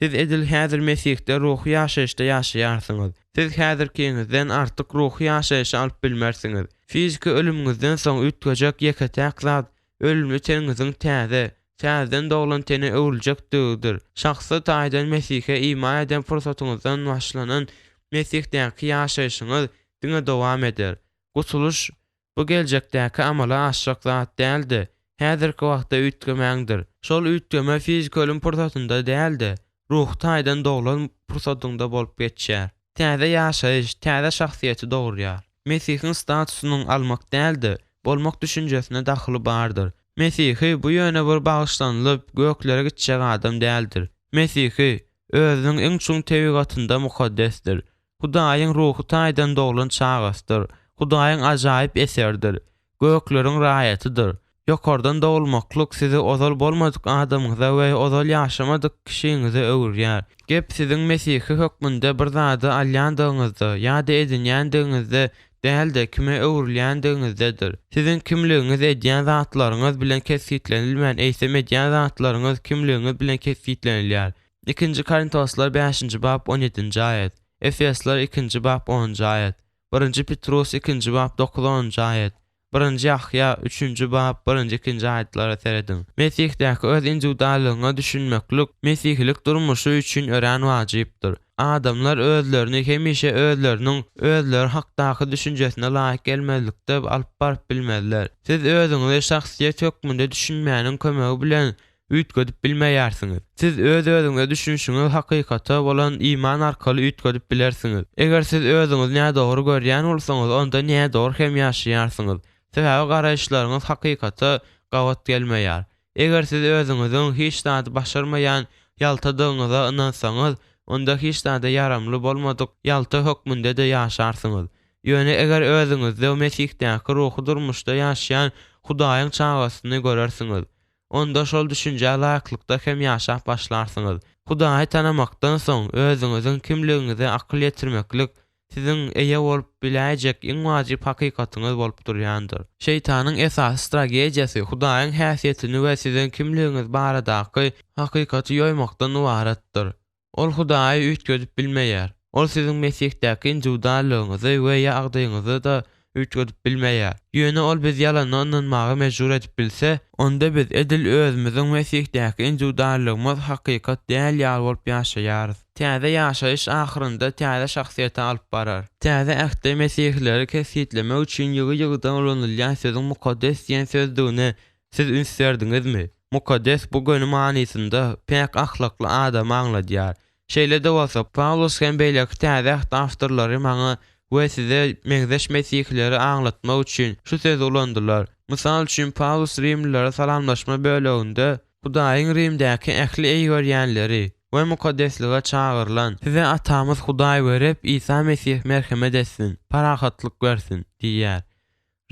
siz edil häzir Mesihde ruhy ýaşaýyşda ýaşaýarsyňyz. Siz häzirkiňizden artyk ruhy ýaşaýşy alyp bilmersiňiz. Fiziki ölümiňizden soň üýtgejek ýeke-täk zat ölümli teniňiziň täze, täzeden doglan tene öwrüljekdigidir. Şahsy taýdan Mesihe iman eden pursatyňyzdan başlanan Mesihdäki ýaşaýşyňyz diňe dowam eder. Gutulyş, bu geljekdäki amala aşjak zat däl-de, häzirki wagtda üýtgemäňdir. Şol üýtgeme fiziki ölüm pursatynda däl-de, ruhy taýdan doglan pursatyňda bolup geçýär. Täze ýaşaýyş, täze şahsyýeti dogurýar. Mesihiň statusynyň almak däl-de, bolmak düşünjesine dahyly bardyr. Mesihi, bu ýöne bir bagyşlanylyp, göklere gitjek adam däldir. Mesihi, özüniň iň çuň tebigatynda mukaddesdir. Hudaýyň ruhy taýdan doglan çagasydyr. Hudaýyň ajaýyp eseridir. Gökleriň raýatydyr. Ýokardan dogulmaklyk sizi ozal bolmadyk adamyňyza we ozal ýaşamadyk kişiňize öwürýär. Gep siziň mesihi hökmünde bir zady alýandygyňyzda ýa-da edinýändigiňizde däl-de, kime öwrülýändigiňizdedir. Siziň kimligiňiz edýän zatlaryňyz bilen kesgitlenilmän, eýsem edýän zatlaryňyz kimligiňiz bilen kesgitlenilýär. Ikinji Korintoslar bäşinji bap on ýedinji aýat, Efesler ikinji bap onunjy aýat, Birinji Petrus ikinji bap dokuz-onunjy aýat, Birinji Ýahýa üçünji bap birinji-ikinji aýatlara serediň. Mesihdäki öz indiwiduallygyňa düşünmeklik mesihilik durmuşy üçin örän wajypdyr. Adamlar özlerini hemişe özleriniň özleri hakdaky düşünjesine laýyk gelmezlikde alyp baryp bilmezler. Siz özüňizi şahsyýet hökmünde düşünmäniň kömegi bilen üýtgedip bilmeýärsiňiz. Siz öz-özüňize düşünişiňizi hakykata bolan iman arkaly üýtgedip bilersiňiz. Eger siz özüňizi nädogry görýän bolsaňyz, onda nädogry hem ýaşaýarsyňyz. Sebäbi garaýyşlaryňyz hakykata gabat gelmeýär. Eger siz özüňiziň hiç zady başarmaýan ýaltadygyňyza ynansaňyz, onda hiç zada ýaramly bolmadyk ýalta hökmünde-de ýaşarsyňyz. Ýöne eger özüňizde Mesihdäki ruhy durmuşda ýaşaýan Hudaýyň çagasyny görersiňiz. Onda şol düşünjä laýyklykda hem ýaşap başlarsyňyz. Hudaýy tanamakdan soň, özüňiziň kimligiňize akyl ýetirmeklik siziň eýe bolup biläýjek iň wajyp hakykatyňyz bolup durýandyr. Şeýtanyň esasy stragediýasy Hudaýyň häsiýetini we siziň kimligiňiz baradaky hakykaty ýoýmakdan ybaratdyr. Ol Hudaýy üýtgedip bilmeýär. Ol siziň Mesihdäki indiwiduallygyňyzy we ýagdaýyňyzy-da üýtgedip bilmeýär. Ýöne ol bizi ýalana ynanmaga mejbur edip bilse, onda biz edil özümiziň Mesihdäki indiwiduallygymyz hakykat däl ýaly bolup ýaşaýarys. Täze ýaşaýyş ahyrynda täze şahsyýete alyp barar. Täze Ähtde mesihileri kesgitlemek üçin ýygy-ýygydan ulanylýan sözüň mukaddes diýen sözdügine siz üns berdiňizmi? Mukaddes bu göni manysynda päk ahlakly adamy aňladýar. Şeýle-de bolsa, Pawlus hem beýleki Täze Äht awtorlary maňa we size meňzeş mesihileri aňlatmak üçin şu sözi ulandylar. Mysal üçin, Pawlus rimlilere salamlaşma böleginde Hudaýyň Rimdäki ähli eý görýänleri we mukaddeslige çagyrylan size Atamyz Hudaý we Reb Isa Mesih merhemet etsin, parahatlyk bersin diýýär.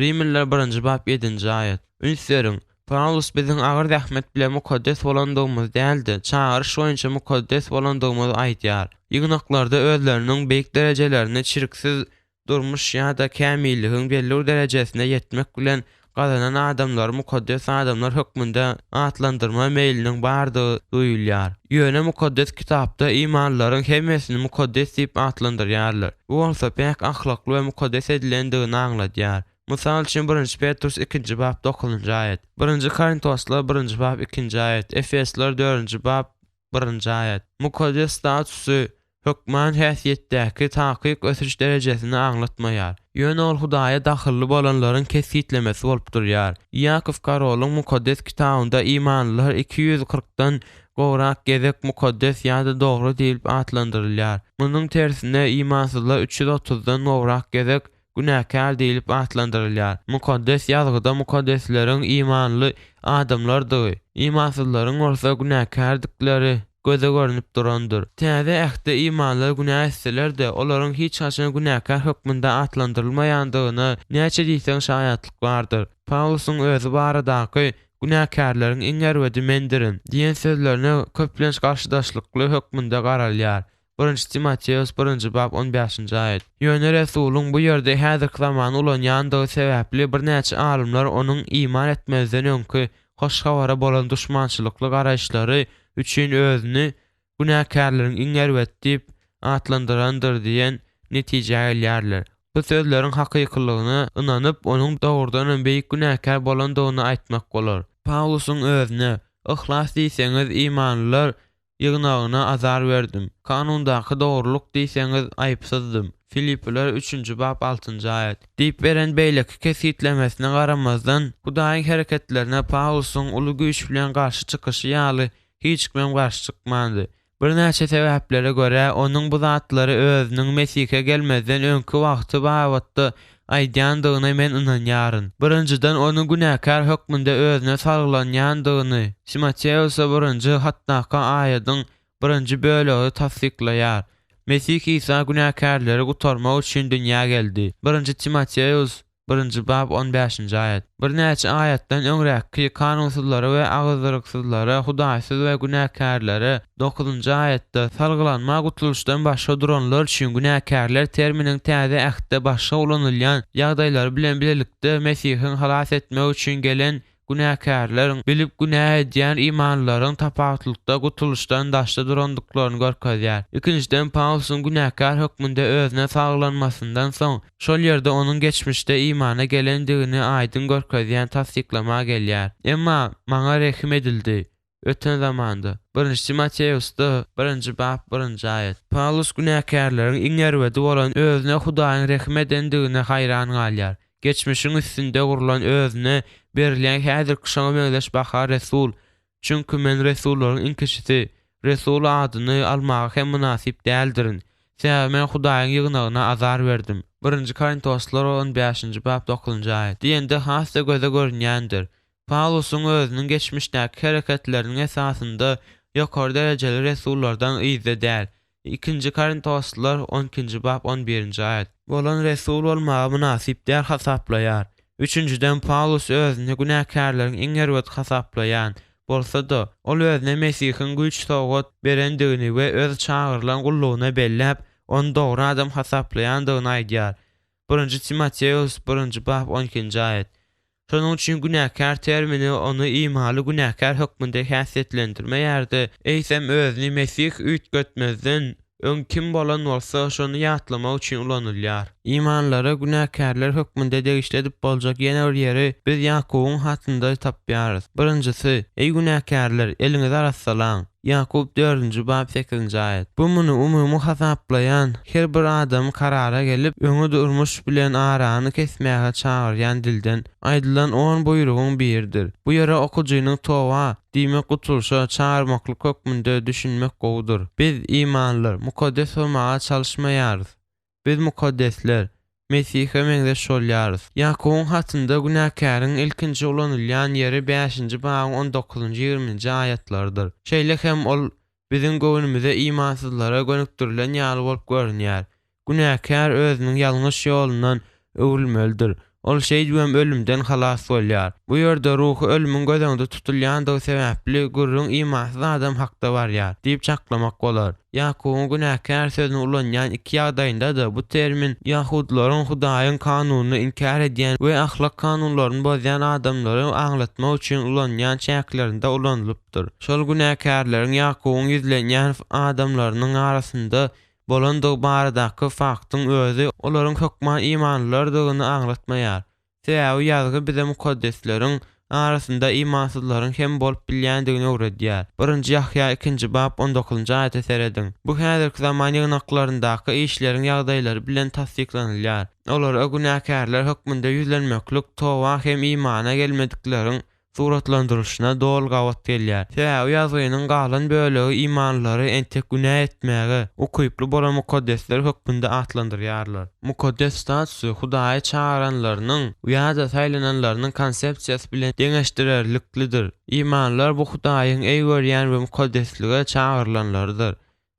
Rimliler birinji bap ýedinji aýat. Üns beriň, Pawlus biziň agyr zähmet bilen mukaddes bolandygymyzy däl-de, çagyryş boýunça mukaddes bolandygymyzy aýdýar. Ýygnaklarda özleriniň beýik derejelerini çirksiz durmuş ýa-da kämilligiň belli bir derejesine ýetmek bilen gazanan adamlary mukaddes adamlar hökmünde atlandyrma meýliniň bardygy duýulýar. Ýöne Mukaddes Kitapda imanlylaryň hemmesini mukaddes diýip atlandyrýarlar. Bu bolsa päk ahlakly we mukaddes edilendigini aňladýar. Mysal üçin, Birinji Petrus ikinji bap dokuzynjy aýat, Birinji Korintoslar birinji bap ikinji aýat, Efesliler dördünji bap birinji aýat. Mukaddes statusy hökman häsiýetdäki takyk ösüş derejesini aňlatmaýar. Ýöne ol Hudaýa dahylly bolanlaryň kesgitlemesi bolup durýar. Iýakow Karolyň Mukaddes Kitabynda imanlylar 240-dan gowrak gezek mukaddes ýa-da dogry diýlip atlandyrylýar. Munuň tersine, imansyzlar 330-dan gowrak gezek günäkär diýlip atlandyrylýar. Mukaddes Ýazgyda mukaddesleriň imanly adamlardygy, imansyzlaryň bolsa günäkärdikleri göze görnüp durandyr. Täze Ähtde imanlylar günä etseler-de, olaryň hiç haçan günäkär hökmünde atlandyrylmaýandygyna näçe diýseň şaýatlyk bardyr. Pawlusyň özi baradaky Günäkärleriň iň erbedi mendirin diýen sözlerine köplenç garşydaşlykly hökmünde garalýar. Birinji Timoteos birinji bap on bäşinji aýat. Ýöne resulyň bu ýerde häzirki zamany ulanýandygy sebäpli birnäçe alymlar onuň iman etmezden öňki Hoş Habara bolan duşmançylykly garaýyşlary üçin özüni günäkärleriň iň erbeti diýip atlandyrandyr diýen netijä gelýärler. Bu sözleriň hakykylygyna ynanyp, onuň dogrudanam beýik günäkär bolandygyny aýtmak bolar. Pawlusyň özüne, Yhlas diýseňiz, imanlylar Ýygnagyna azar berdim. Kanundaky dogrulyk diýseňiz, aýypsyzdym. Filipiler üçünji bap altynjy aýat. Diýip beren beýleki kesgitlemesine garamazdan, Hudaýyň hereketlerine Pawlusyň uly güýç bilen garşy çykyşy ýaly hiç kimem garşy çykmandy. Birnäçe sebäplere görä, onuň bu zatlary özüniň Mesihe gelmezden öňki wagty babatda aýdýandygyna men ynanýaryn. Birinjiden, onuň günäkär hökmünde özüne salgylanýandygyny Timoteosa birinji hatdaky aýadyň birinji bölegi tassyklaýar, Mesih Isa günäkärleri gutarmak üçin dünýä geldi. Birinji Timoteos Birinji bap on bäşinji aýat. Birnäçe aýatdan öňräkki kanunsyzlara we agyzdyryksyzlara, hudaýsyz we günäkärlere, dokuzynjy aýatda, salgylanma gutulyşdan başga duranlar üçin günäkärler terminiň Täze Ähtde başga ulanylýan ýagdaýlary bilen bilelikde Mesihiň halas etmek üçin gelen günäkärleriň, bilip günä edýän imanlylaryň tapawutlykda gutulyşdan daşda durandyklaryny görkezýär. Ikinjiden, Pawlusyň günäkär hökmünde özüne salgylanmasyndan soň, şol ýerde onuň geçmişde imana gelendigini aýdyň görkezýän tassyklama gelýär. Emma maňa rehim edildi. Öten zamanda. Birinji Timoteusda, birinji bap, birinji aýat. Pawlus günäkärleriň iň erbedi bolan özüne Hudaýyň rehim edendigine haýran galýar. Geçmişiň üstünde gurlan özüne berilýän häzirki şoňa meňzeş baha resul, çünki men resullaryň iň kiçisi, resul adyny almaga hem mynasyp däldirin. Sebäbi men Hudaýyň ýygnagyna azar berdim. Birinji Korintoslar on bäşinji bap dokuzynjy aýat. Diýende has-da göze görünýändir. Pawlusyň özüniň geçmişdäki hereketleriniň esasynda ýokary derejeli resullardan yzda däl, Ikinji Korintoslylar on ikinji bap on birinji aýat, bolan resul bolmaga mynasyp däl hasaplaýar. Üçünjiden, Pawlus özüni günäkärleriň iň erbet hasaplaýan bolsa-da, ol özüne Mesihiň güýç sowgat berendigini we öz çagyrylan gullugyna belläp, ony dogry adam hasaplaýandygyny aýdýar, Birinji Timoteus birinji bap on ikinji aýat. Şonuň üçin günäkär termini ony imanly günäkär hökmünde häsiýetlendirmeýär-de, eýsem özüni Mesih üýtgetmezden. Öň kim bolan bolsa, şony ýatlamak üçin ulanylýar. Imanlylara günäkärler hökmünde degişli edip boljak ýene bir ýeri biz Ýakubyň hatynda tapýarys. Birinjisi, Eý günäkärler, eliňizi arassalaň. Ýakup dördünji bap sekizinji aýat. Bu muny umumy hasaplaýan her bir adamy karara gelip, öňi durmuş bilen arany kesmäge çagyrýan dilden aýdylan on buýrugyň biridir. Bu ýere okyjynyň toba, diýmek gutulyşa çagyrmaklyk hökmünde düşünmek gowudyr. Biz, imanlylar, mukaddes bolmaga çalyşmaýarys. Biz mukaddesler, Mesihe meňzeş bolýarys. Ýakubyň hatynda günäkäriň ilkinji ulanylýan ýeri bäşinji babyň on dokuzynjy, ýigriminji aýatlarydyr. Şeýle hem ol biziň göwnümize imansyzlara gönükdirilen ýaly bolup görünýär. Günäkär özüniň ýalňyş ýolundan öwrülmelidir. Ol şeýdibem ölümden halas bolýar. Bu ýerde ruhy ölümiň göz öňünde tutulýandygy sebäpli gürrüň imansyz adam hakda barýar diýip çaklamak bolar. Ýakubyň günäkär sözüni ulanýan iki ýagdaýynda-da bu termin ýahudylaryň Hudaýyň kanunyny inkär edýän we ahlak kanunlaryny bozýan adamlary aňlatmak üçin ulanýan çäklerinde ulanylypdyr. Şol günäkärleriň Ýakubyň ýüzlenýän adamlarynyň arasynda bolandygy baradaky faktyň özi olaryň hökman imanlylardygyny aňlatmaýar. Sebäbi Ýazgy bize mukaddesleriň arasynda imansyzlaryň hem bolup bilýändigini öwredýär. Birinji Ýahýa ikinji bap on dokuzynjy aýata serediň. Bu häzirki zaman ýygnaklaryndaky işleriň ýagdaýlary bilen tassyklanylýar. Olara günäkärler hökmünde ýüzlenmeklik toba hem imana gelmedikleriň suratlandyrylyşyna doly gabat gelýär. Sebäbi ýazgynyň galan bölegi imanlylary entek günä etmäge ukyply bolan mukaddesler hökmünde atlandyrýarlar. Mukaddes statusy Hudaýy çagyranlarynyň ýa-da saýlananlarynyň konsepsiýasy bilen deňeşdirerliklidir. Imanlylar bu Hudaýyň eý görýän we mukaddeslige çagyrylanlarydyr.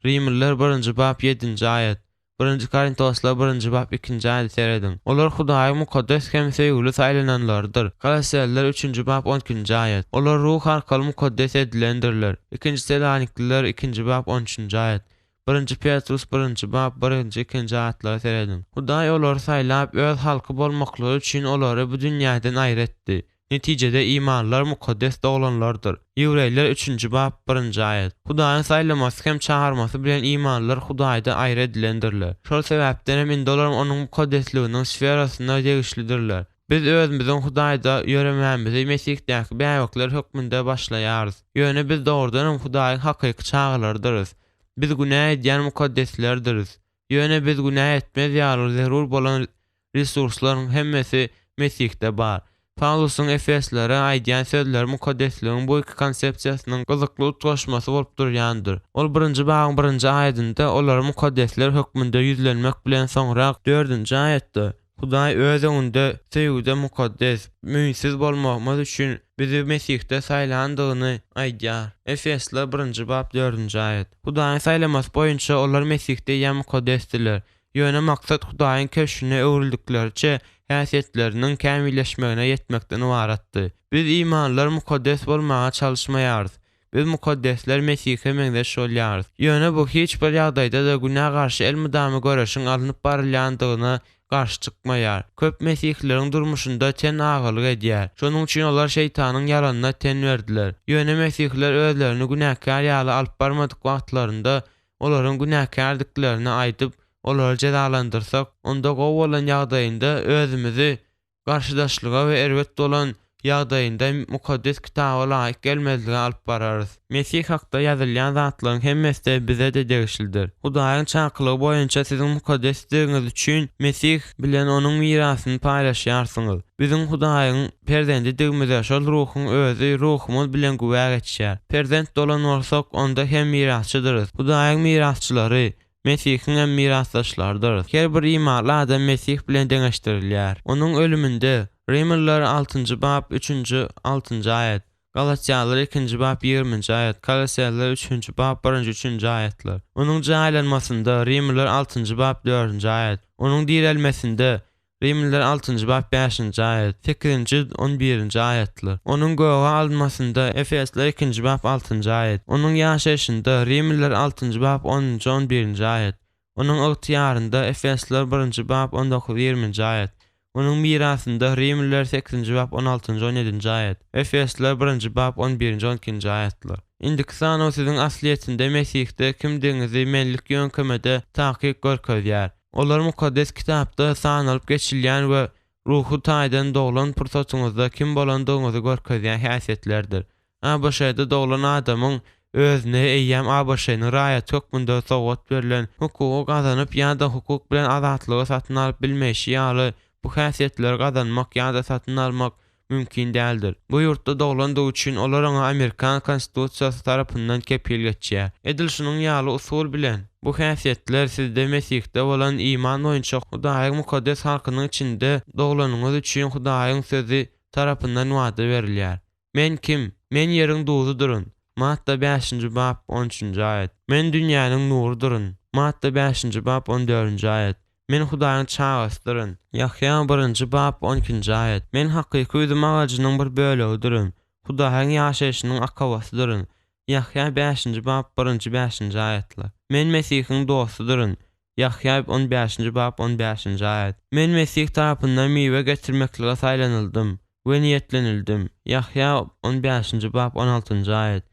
Rimliler birinji bap ýedinji aýat. Birinji Korintoslar birinji bap ikinji aýada serediň. Olar Hudaýyň mukaddes hem söýgüli saýlananlarydyr. Koloseliler üçünji bap on ikinji aýat. Olar Ruh arkaly mukaddes edilendirler. Ikinji Selanikliler ikinji bap on üçünji aýat. Birinji Petrus birinji bap birinji ikinji aýatlara serediň. Hudaý olary saýlap, öz halky bolmaklygy üçin olary bu dünýäden aýry etdi. Netijede imanlylar mukaddes doglanlardyr. Ýewreýler üçünji bap, birinji aýat. Hudaýyň saýlamasy hem çagyrmasy bilen imanlylar Hudaýdan aýry edilendirler. Şol sebäpden hem indi olar Onuň mukaddesliginiň sferasyna degişlidirler. Biz özümiziň Hudaýda ýöremämizi Mesihdäki bäbekler hökmünde başlaýarys. Ýöne biz dogrudanam Hudaýyň hakyky çagalarydyrys. Biz günä edýän mukaddeslerdiris. Ýöne biz günä etmez ýaly zerur bolan resurslaryň hemmesi Mesihde bar. Pawlusyň efeslilere aýdýan sözleri mukaddesligiň bu iki konsepsiýasynyň gyzykly utgaşmasy bolup durýandyr. Ol birinji babyň birinji aýadynda olara mukaddesler hökmünde ýüzlenmek bilen soňrak dördünji aýatda Hudaý Öz öňünde söýgüde mukaddes, müýnsüz bolmagymyz üçin bizi Mesihde saýlandygyny aýdýar. Efesliler birinji bap dördünji aýat. Hudaýyň saýlamasy boýunça olar Mesihde eýýäm mukaddesdiler. Ýöne maksat Hudaýyň keşbine öwrüldikleriçe häsiýetleriniň kämilleşmegine ýetmekden ybaratdy. Biz imanlylar mukaddes bolmaga çalyşmaýarys. Biz mukaddesler Mesihe meňzeş bolýarys. Ýöne bu hiç bir ýagdaýda-da günä garşy elmydama göreşiň alnyp barylýandygyna garşy çykmaýar. Köp mesihileriň durmuşynda ten agalyk edýär. Şonuň üçin olar şeýtanyň ýalanyna ten berdiler. Ýöne mesihiler özlerini günäkär ýaly alyp barmadyk wagtlarynda olaryň günäkärdiklerini aýdyp, olary jezalandyrsak, onda gowy bolan ýagdaýynda özümizi garşydaşlyga we erbet bolan ýagdaýynda Mukaddes Kitaba laýyk gelmezlige alyp bararys. Mesih hakda ýazylýan zatlaryň hemmesi-de bize-de degişlidir. Hudaýyň çakylygy boýunça siziň mukaddesdigiňiz üçin Mesih bilen Onuň mirasyny paýlaşýarsyňyz. Biziň Hudaýyň perzendidigimize şol Ruhuň Özi ruhumyz bilen güwä geçýär. Perzent bolan bolsak, onda hem mirasçydyrys. Hudaýyň mirasçylary, Mesihiň hem mirasdaşlarydyrys. Her bir imanly adam Mesih bilen deňeşdirilýär. Onuň ölüminde, Rimliler altynjy bap üçünji, altynjy aýat, Galatýalylar ikinji bap ýigriminji aýat, Koloseliler üçünji bap birinji, üçünji aýatlar. Onuň jaýlanmasynda, Rimliler altynjy bap dördünji aýat, Onuň direlmesinde, Rimliler altynjy bap bäşinji aýat, sekizinji, on birinji aýatlar. Onuň göge alynmasynda, Efesliler ikinji bap altynjy aýat. Onuň ýaşaýşynda, Rimliler altynjy bap onunjy, on birinji aýat. Onuň ygtyýarynda, Efesliler birinji bap on dokuz, ýigriminji aýat. Onuň mirasynda, Rimliler sekizinji bap on altynjy, on ýedinji aýat. Efesliler birinji bap on birinji, on ikinji aýatlar. Indiki sanaw siziň aslyýetinde Mesihde kimdigiňizi menlik ýöňkemede takyk görkezýär. Olar Mukaddes Kitapda sanalyp geçilýän we ruhy taýdan doglan pursatyňyzda kim bolandygyňyzy görkezýän häsiýetlerdir. ABŞ-da doglan adamyň özüne eýýäm ABŞ-nyň raýaty hökmünde sowgat berlen hukugy gazanyp ýa-da hukuk bilen azatlygy satyn alyp bilmeýşi ýaly, bu häsiýetleri gazanmak ýa-da satyn almak mümkin däldir. Bu ýurtda doglandygy üçin olar oňa amerikan konstitusiýasy tarapyndan kepil geçýär. Edil şunuň ýaly usul bilen, bu häsiýetler sizde Mesihde bolan iman boýunça Hudaýyň mukaddes halkynyň içinde doglanyňyz üçin Hudaýyň Sözi tarapyndan wada berilýär. Men kim? Men ýeriň duzudyryn. Matta bäşinji bap, on üçünji aýat. Men dünýäniň nurudyryn. Matta bäşinji bap, on dördünji aýat. Men Hudaýyň çagasydyryn. Ýahýa birinji bap, on ikinji aýat. Men hakyky üzüm agajynyň bir bölegidirin. Hudaýyň ýaşaýşynyň akabasydyryn. Ýahýa bäşinji bap, birinji, bäşinji aýatlar. Men Mesihiň dostudyryn. Ýahýa on bäşinji bap, on bäşinji aýat. Men Mesih tarapyndan miwe getirmeklige saýlanyldym we niýetlenildim. Ýahýa on bäşinji bap, on altynjy aýat.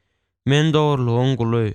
Men dogrulygyň guly.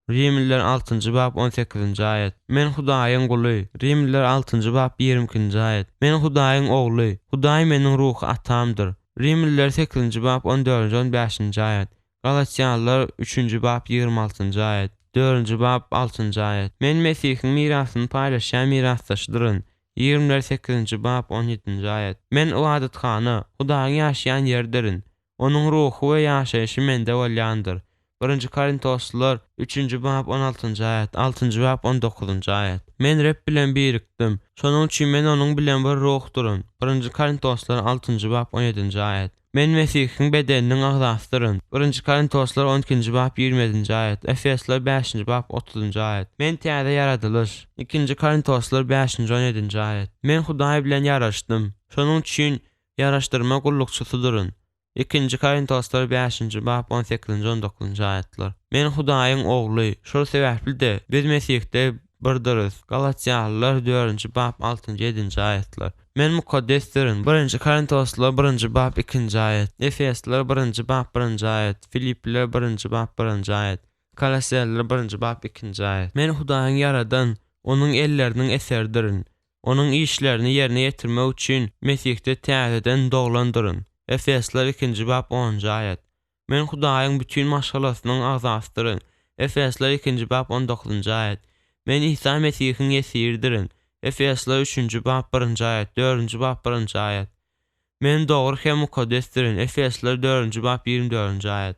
Rimliler altynjy bap, on sekizinji aýat. Men Hudaýyň guly. Rimliler altynjy bap, 22 ikinji aýat. Men Hudaýyň ogly. Hudaý meniň ruhy atamdyr. Rimliler sekizinji bap, on dördünji, on bäşinji aýat. Galatýalylar üçünji bap, 26 altynjy aýat. Dördünji bap, altynjy aýat. Men Mesihiň mirasyny paýlaşýan mirasdaşydyryn. Rimliler sekizinji bap, on ýedinji aýat. Men ybadathana, Hudaýyň ýaşaýan ýeridirin. Onuň ruhy we ýaşaýşy mende bolýandyr. Birinji Korintoslylar, üçünji bap, on altynjy aýat, altynjy bap, on dokuzynjy aýat. Men Reb bilen birikdim. Şonuň üçin men Onuň bilen bir ruhduryn. Birinji Korintoslylar, altynjy bap, on ýedinji aýat. Men Mesihiň bedeniniň agzasydyryn. Birinji Korintoslylar, on ikinji bap, 27 ýedinji aýat. Efesliler, bäşinji bap, otuzynjy aýat. Men täze ýaradylyş. Ikinji Korintoslylar, bäşinji, on ýedinji aýat. Men Hudaý bilen ýaraşdym. Şonuň üçin Ýaraşdyrma gullukçysydyryn. Ikinji Korintoslar bäşinji bap on sekizinji on dokuzynjy aýatlar. Men Hudaýyň Ogly, şol sebäpli-de, biz Mesihde birdiris. Galatýalylar dördünji bap altynjy ýedinji aýatlar. Men mukaddesdirin. Birinji Korintoslar birinji bap ikinji aýat. Efesliler birinji bap birinji aýat. Filipliler birinji bap birinji aýat. Koloseliler birinji bap ikinji aýat. Men Hudaýyň ýaradan, Onuň elleriniň eseridirin. Onuň işlerini ýerine ýetirmek üçin Mesihde täzeden doglandyryn. Efesliler ikinji bap onunjy aýat. Men Hudaýyň bütin maşgalasynyň agzasydyryn. Efesliler ikinji bap on dokuzynjy aýat. Men Isa Mesihiň ýesiridirin. Efesliler üçünji bap birinji aýat, dördünji bap birinji aýat. Men dogry hem mukaddesdirin, Efesliler dördünji bap 24 nji aýat.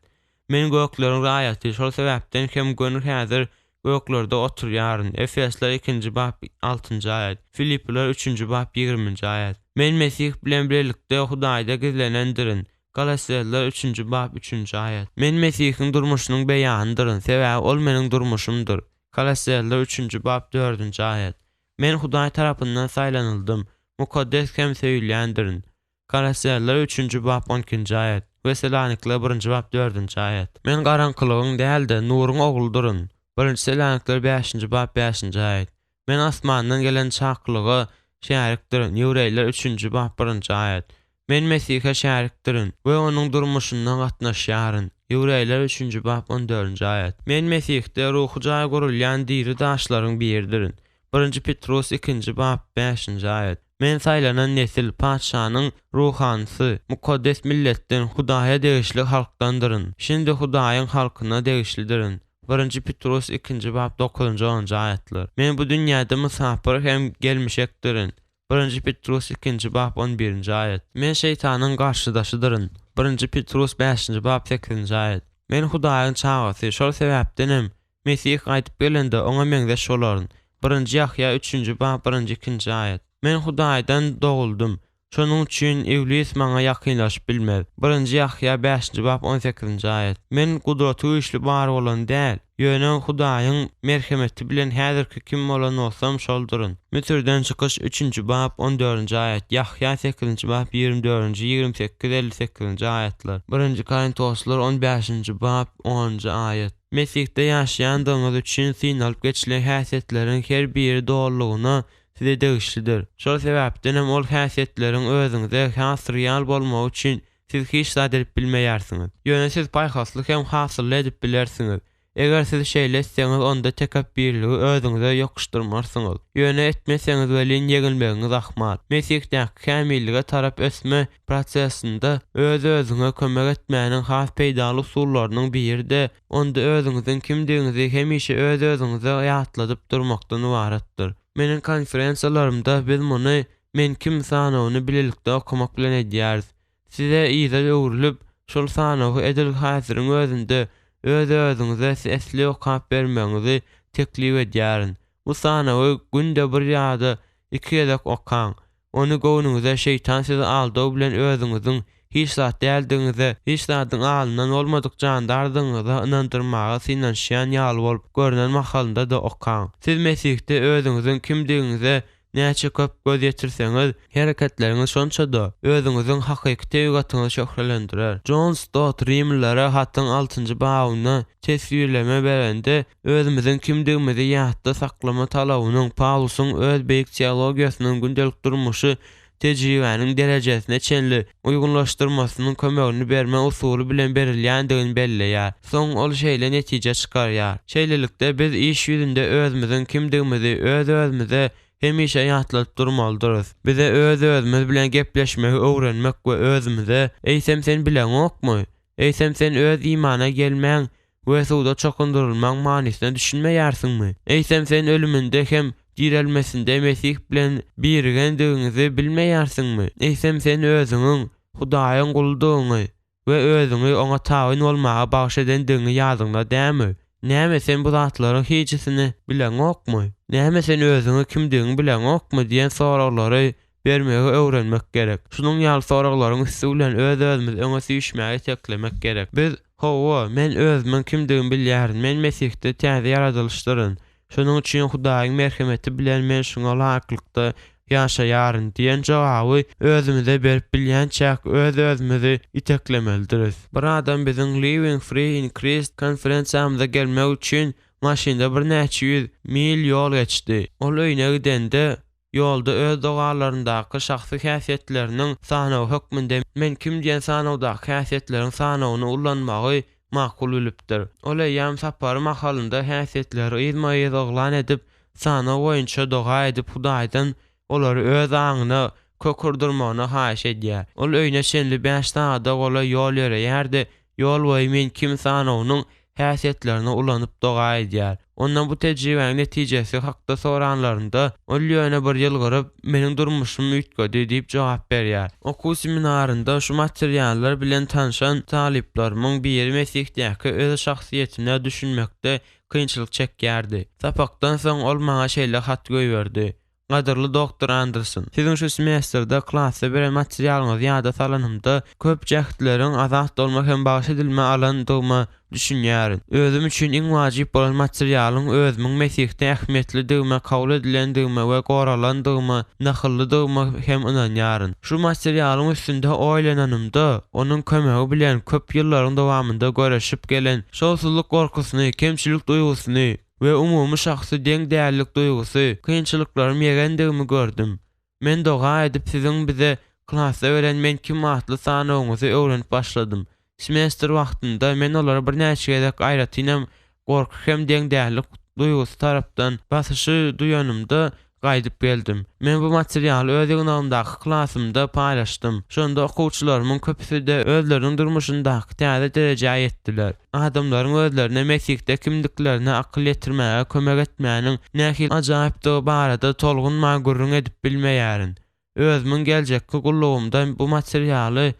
Men gökleriň raýaty, şol sebäpden hem göni häzir göklerde oturýaryn, Efesliler ikinji bap altynjy aýat, Filipliler üçünji bap 20 nji aýat. Men Mesih bilen bilelikde Hudaýda gizlenendirin, Koloseliler üçünji bap üçünji aýat. Men Mesihiň durmuşynyň beýanydyryn, sebäbi Ol meniň durmuşymdyr, Koloseliler üçünji bap dördünji aýat. Men Hudaý tarapyndan saýlanyldym, mukaddes hem söýülýändirin. Koloseliler üçünji bap on ikinji aýat we Selanikliler birinji bap dördünji aýat. Men garaňkylygyň däl-de, nuruň ogludyryn. Birinji Selanikliler bäşinji bap bäşinji aýat. Men asmandan gelen çakylyga şärikdirin. Ýewreýler üçünji bap birinji aýat. Men Mesihe şärikdirin we Onuň durmuşyna gatnaşýaryn. Ýewreýler üçünji bap on dördünji aýat. Men Mesihde ruhy jaý gurulýan diri daşlaryň biridirin. Birinji Petrus ikinji bap bäşinji aýat. Men saýlanan nesil, patyşanyň ruhanysy, mukaddes milletden, Hudaýa degişli halkdandyryn. Şindi Hudaýyň halkyna degişlidirin. Birinji Petrus ikinji bap dokuzynjy onunjy aýatlar. Men bu dünýäde mysapyr hem gelmişekdirin. Birinji Petrus ikinji bap on birinji aýat. Men şeýtanyň garşydaşydyryn. Birinji Petrus bäşinji bap sekizinji aýat. Men Hudaýyň çagasy, şol sebäpdenem, Mesih gaýdyp gelende, Oňa meňzeş bolaryn. Birinji Ýahýa üçünji bap birinji ikinji aýat. Men Hudaýdan doguldym. Şonuň üçin Iblis maňa ýakynlaşyp bilmez. Birinji Ýahýa bäşinji bap on sekizinji aýat. Men Gudratygüýçli bar bolan däl, ýöne Hudaýyň merhemeti bilen häzirki kim bolan bolsam şolduryn. Müsürden çykyş üçünji bap on dördünji aýat, Ýahýa sekizinji bap 24 dördünji, 28, 58 nji aýatlar. Birinji Korintoslylar on bäşinji bap onunjy aýat. Mesihde ýaşaýandygyňyz üçin synalyp geçilen häsiýetleriň her biri dolulygyna size degişlidir. Şol sebäpdenem ol häsiýetleriň özüňize has real bolmagy üçin. siz hiç zat edip bilmeýärsiňiz. Ýöne siz paýhasly hem hasylly edip bilersiňiz. Eger siz şeýle etseňiz, onda tekepbirligi özüňize ýokuşdyrmarsyňyz. Ýöne etmeseňiz welin ýeňilmegiňiz ahmal. Mesihdäki kämillige tarap ösme prosesinde öz-özüňe kömek etmäniň has peýdaly usullarynyň biri-de onda özüňiziň kimdigiňizi hemişe öz-özüňize ýatladyp durmakdan ybaratdyr. Meniň konferensiýalarymda biz muny Men kim sanawyny bilelikde okamak bilen edýäris. Size yza öwrülip, şol sanawy edil häziriň özünde öz-özüňize sesli okap bermegiňizi teklip edýärin. Bu sanawy günde bir ýa-da iki gezek okaň. Ony göwnüňize şeýtan sizi aldaw bilen özüňiziň hiç zat däldigiňize, hiç zadyň alyndan bolmadyk jandardygyňyza ynandyrmaga synanyşýan ýaly bolup görnen mahalynda-da okaň. Siz Mesihde özüňiziň kimdigiňize näçe köp göz ýetirseňiz, hereketleriňiz şonça-da özüňiziň hakyky tebigatyňyzy şöhlelendirer. Jon Stott Rimlilere hatyň altynjy babynda teswirleme berende, Özümiziň kimdigimizi ýatda saklama talabynyň Pawlusyň öz beýik teologiýasynyň gündelik durmuşy tejribäniň derejesine çenli uýgunlaşdyrmasynyň kömegini berme usuly bilen berilýändigini belleýär. Soň ol şeýle netije çykarýar, Şeýlelikde, biz iş ýüzünde özümiziň kimdigimizi öz-özümize hemişe ýatladyp durmalydyrys. Bize öz-özümiz bilen gepleşmegi öwrenmek we özümize, Eýsem sen bileňokmy? Eýsem sen öz imana gelmäň we suwda çokundyrylmaň manysyna düşünmeýärsiňmi? Eýsem sen ölüminde hem direlmesinde Mesih bilen birigendigiňizi bilmeýärsiňmi? Eýsem sen özüňiň Hudaýyň guludygyňy we özüňi Oňa tabyn bolmaga bagyş edendigiňi ýadyňda dämi? Näme sen bu zatlaryň hijisini bileňokmy? Näme sen özüňi kimdigiňi bileňokmy diýen soraglary bermegi öwrenmek gerek. Şunuň ýaly soraglaryň üsti bilen öz-özümizi öňe süýşmäge iteklemek gerek. Biz, Hawa, men özümiň kimdigimi bilýärin, men Mesihde täze ýaradylyşdyryn, şonuň üçin Hudaýyň merhemeti bilen men şuňa laýyklykda ýaşaýaryn diýen jogaby özümize berip bilýänçäk öz-özümizi iteklemelidiris. Bir adam biziň Living Free in Christ konferensiýamyza gelmek üçin maşynda birnäçe ýüz mil ýol geçdi. Ol öýüne gidende, Ýolda öz dogalaryndaky şahsy häsiýetleriniň sanawy hökmünde Men kim diýen sanawdaky häsiýetleriň sanawyny ullanmagy makul bilipdir. Ol eýýäm sapary mahalynda häsiýetleri yzma-yz yglan edip, sanaw boýunça doga edip Hudaýdan olary öz aňyna kök urdurmagyny haýyş edýär. Ol öýüne çenli bäş sagada golaý ýol ýöreýär-de, Ýol boýy men kim sanawynyň häsiýetlerini ulanyp doga edýär. Ondan bu tejribäniň netijesi hakda soranlarynda, ol ýöne bir ýylgyryp, Meniň durmuşym üýtgedi diýip jogap berýär. Okuw seminarynda şu materiallar bilen tanşan talyplarymyň biri Mesihdäki öz şahsyýetine düşünmekde kynçylyk çekýärdi. Sapakdan soň ol maňa şeýle hat goýberdi, Gadyrly doktor Anderson, siziň şu semestrde klasda beren materialyňyzy ýada salanymda, köp jähtleriň azat bolma hem bagyş edilme alandygyma düşünýärin. Özüm üçin iň wajyp bolan materialyň özümiň Mesihde ähmiýetlidigime, kabul edilendigime we goralandygyma, nahyllydygyma hem ynanýaryn. Şu materialyň üstünde oýlananymda, onuň kömegi bilen köp ýyllaryň dowamynda göreşip gelen şowsuzlyk gorkusyny, kemçilik duýgusyny, we umumy şahsy deň dällik duýgusy, kynçylyklarym ýegendigimi gördüm. Men doga edip siziň bize klasda beren Men kim atly sanawyňyzy öwrenip başladym. Semestr wagtynda men olary birnäçe gezek aýratynam gorky hem deň dällik duýgusy tarapdan basyşy duýanymda gaýdyp geldim. Men bu materialy öz ýygnagymdaky klasymda paýlaşdym. Şonda okuwçylarymyň köpüsi-de özleriniň durmuşyndaky täze derejä ýetdiler. Adamlaryň özlerine Mesihde kimdiklerine akyl ýetirmäge kömek etmäniň nähili ajaýypdygy barada tolgunman gürrüň edip bilmeýärin. Özümiň geljekki gullugymda bu materialy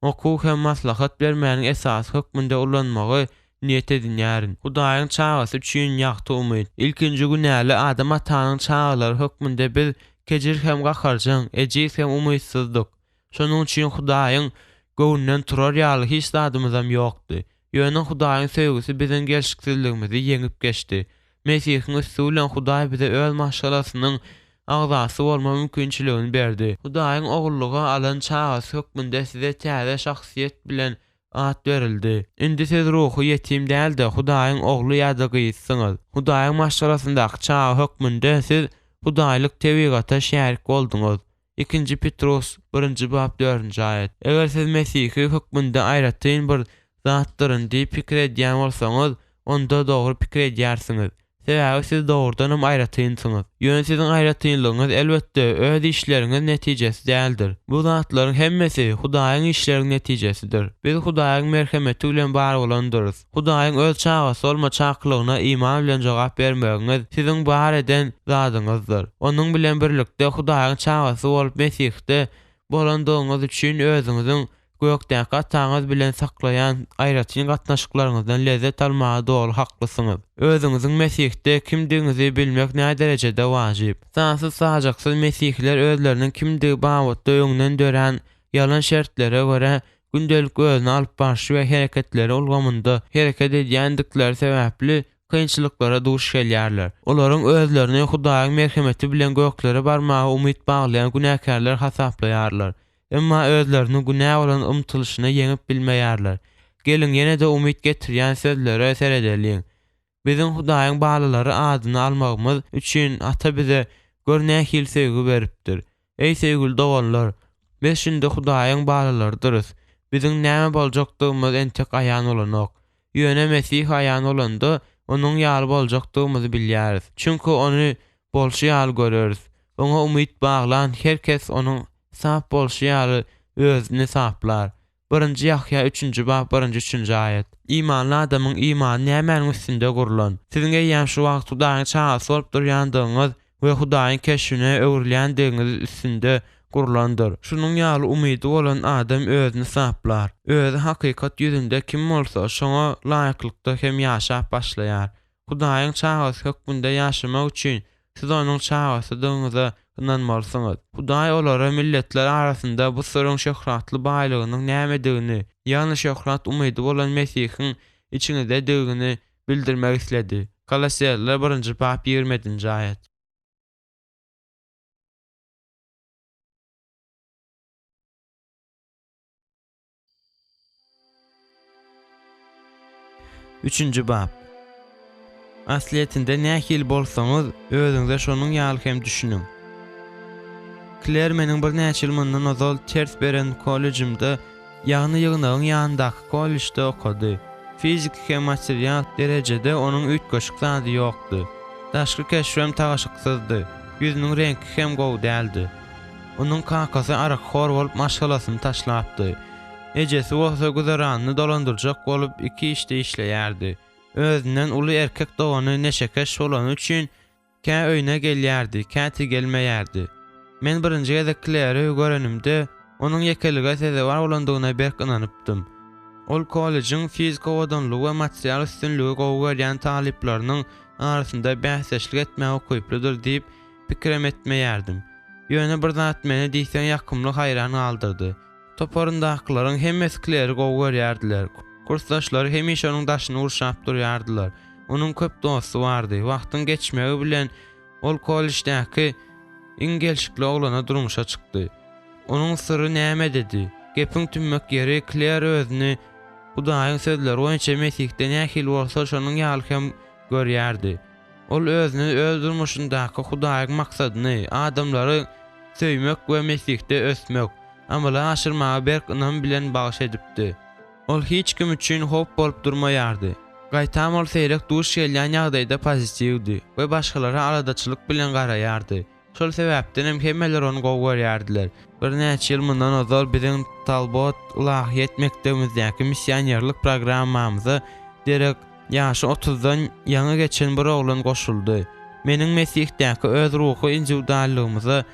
okuw hem maslahat bermäniň esasy hökmünde ulanmagy niýet edinýärin. Hudaýyň çagasy üçin ýagty umyt. Ilkinji günäli Adam atanyň çagalary hökmünde biz kejir hem gaharjaň, ejiz hem umytsyzdyk. Şonuň üçin Hudaýyň göwnünden turar ýaly hiç zadymyzam ýokdy. Ýöne Hudaýyň söýgüsi biziň gelşiksizligimizi ýeňip geçdi. Mesihiň üsti bilen Hudaý bize öz maşgalasynyň agzasy bolma mümkinçiligini berdi. Hudaýyň ogullyga alan çagasy hökmünde size täze şahsyýet bilen at berildi. Indi siz ruhy ýetim däl-de, Hudaýyň ogly ýa-da gyzysyňyz. Hudaýyň maşgalasyndaky çaga hökmünde siz hudaýlyk tebigata şärik bolduňyz. Ikinji Petrus, birinji bap, dördünji aýat. Eger siz mesihi hökmünde aýratyn bir zatdyryn diýip pikir edýän bolsaňyz, onda dogry pikir edýärsiňiz. Sebäbi siz dogrudanam aýratynsyňyz. Ýöne siziň aýratynlygyňyz, elbetde, öz işleriňiz netijesi däldir. Bu zatlaryň hemmesi Hudaýyň işleriniň netijesidir. Biz Hudaýyň merhemeti bilen bar bolandyrys. Hudaýyň öz çagasy bolma çakylygyna iman bilen jogap bermegiňiz siziň bar eden zadyňyzdyr. Onuň bilen birlikde Hudaýyň çagasy bolup Mesihde bolandygyňyz üçin özüňiziň Gökdäki Ataňyz bilen saklaýan aýratyn gatnaşyklaryňyzdan lezzet almaga doly haklysyňyz. Özüňiziň Mesihde kimdigiňizi bilmek näderejede wajyp? Sansyz-sajaksyz mesihiler özleriniň kimdigi babatda öňden dörän ýalan şertlere görä gündelik özüni alyp barşy we hereketleri ulgamynda hereket edýändikleri sebäpli kynçylyklara duş gelýärler. Olaryň özlerini Hudaýyň merhemeti bilen göklere barmaga umyt baglaýan günäkärler hasaplaýarlar. Emma özleriniň günä bolan ymtylyşyny ýeňip bilmeýärler. Geliň, ýene-de umyt getirýän sözlere seredeliň. Biziň Hudaýyň balalary adyny almagymyz üçin Ata bize, gör, nähili söýgi beripdir! Eý, söýgüli doganlar, biz şindi Hudaýyň balalarydyrys. Biziň näme boljakdygymyz entek aýan bolanok. Ýöne Mesih aýan bolanda, Onuň ýaly boljakdygymyzy bilýäris. Çünki Ony bolşy ýaly göreris. Oňa umyt baglan her kes Onuň sap bolşy ýaly özüni saplar. Birinji Ýahýa üçünji bap birinji üçünji aýat. Imanly adamyň imany nämäniň üstünde gurlan? Siziň eýýäm şu wagt Hudaýyň çagasy bolup durýandygyňyz we Hudaýyň keşbine öwrülýändigiňiz üstünde gurlandyr. Şunuň ýaly umydy bolan adam özüni saplar. Özi hakykat ýüzünde kim bolsa, şoňa laýyklykda hem ýaşap başlaýar. Hudaýyň çagasy hökmünde ýaşamak üçin siz Onuň çagasydygyňyza ynanmalysyňyz. Hudaý olara milletler arasynda bu syryň şöhratly baýlygynyň nämedigini, ýagny şöhrat umydy bolan Mesihiň içiňizdedigini bildirmek isledi. Koloseliler birinji bap 27-nji aýat. Üçünji bap. Aslyýetinde nähili bolsaňyz, özüňize şonuň ýaly hem düşüniň. Kler meniň birnäçe ýyl mundan ozal ters beren kollejimde, ýagny ýygnagyň ýanyndaky kollejde okady. Fiziki hem material derejede onuň üýtgeşik zady ýokdy. Daşky keşbem tagaşyksyzdy, ýüzüniň reňki hem gowy däldi. Onuň kakasy arakhor bolup maşgalasyny taşlapdy. Ejesi bolsa güzeranyny dolandyrjak bolup iki işde işleýärdi. Özünden uly erkek dogany neşekeş bolany üçin kä öýüne gelýärdi, käte gelmeýärdi. Men birinji gezek Kleri görenimde, onuň ýekelige sezewar bolandygyna berk ynanypdym. Ol kollejiň fiziki owadanlygy we material üstünligi gowy görýän talyplarynyň arasynda bäsdeşlik etmäge ukyplydyr diýip pikirem etmeýärdim. Ýöne bir zat meni diýseň ýakymly haýran galdyrdy. Toparyndakylaryň hemmesi Kleri gowy görýärdiler. Kursdaşlary hemişe onuň daşyny gurşap durýardylar. Onuň köp dosty bardy. Wagtyň geçmegi bilen ol kollejdäki iň gelşikli oglana durmuşa çykdy. Onuň syry nämededi? Gepiň tümmek ýeri, Kler özüni Hudaýyň sözleri boýunça Mesihde nähili bolsa, şonuň ýaly hem görýärdi. Ol özüni öz durmuşyndaky Hudaýyň maksadyny, adamlary söýmek we Mesihde ösmek, amala aşyrmaga berk ynam bilen bagyş edipdi. Ol hiç kim üçin howp bolup durmaýardy. Gaýtam ol seýrek duş gelýän ýagdaýda pozitiwdi we başgalara aladaçylyk bilen garaýardy. Şol sebäpdenem hemmeler ony gowy görýärdiler. Birnäçe ýyl mundan ozal biziň Talbot ylahyýet mekdebimizdäki missionerlik programmamyza derek ýaşy otuzdan ýaňy geçen bir oglan goşuldy. Meniň Mesihdäki öz ruhy indiwiduallygymyza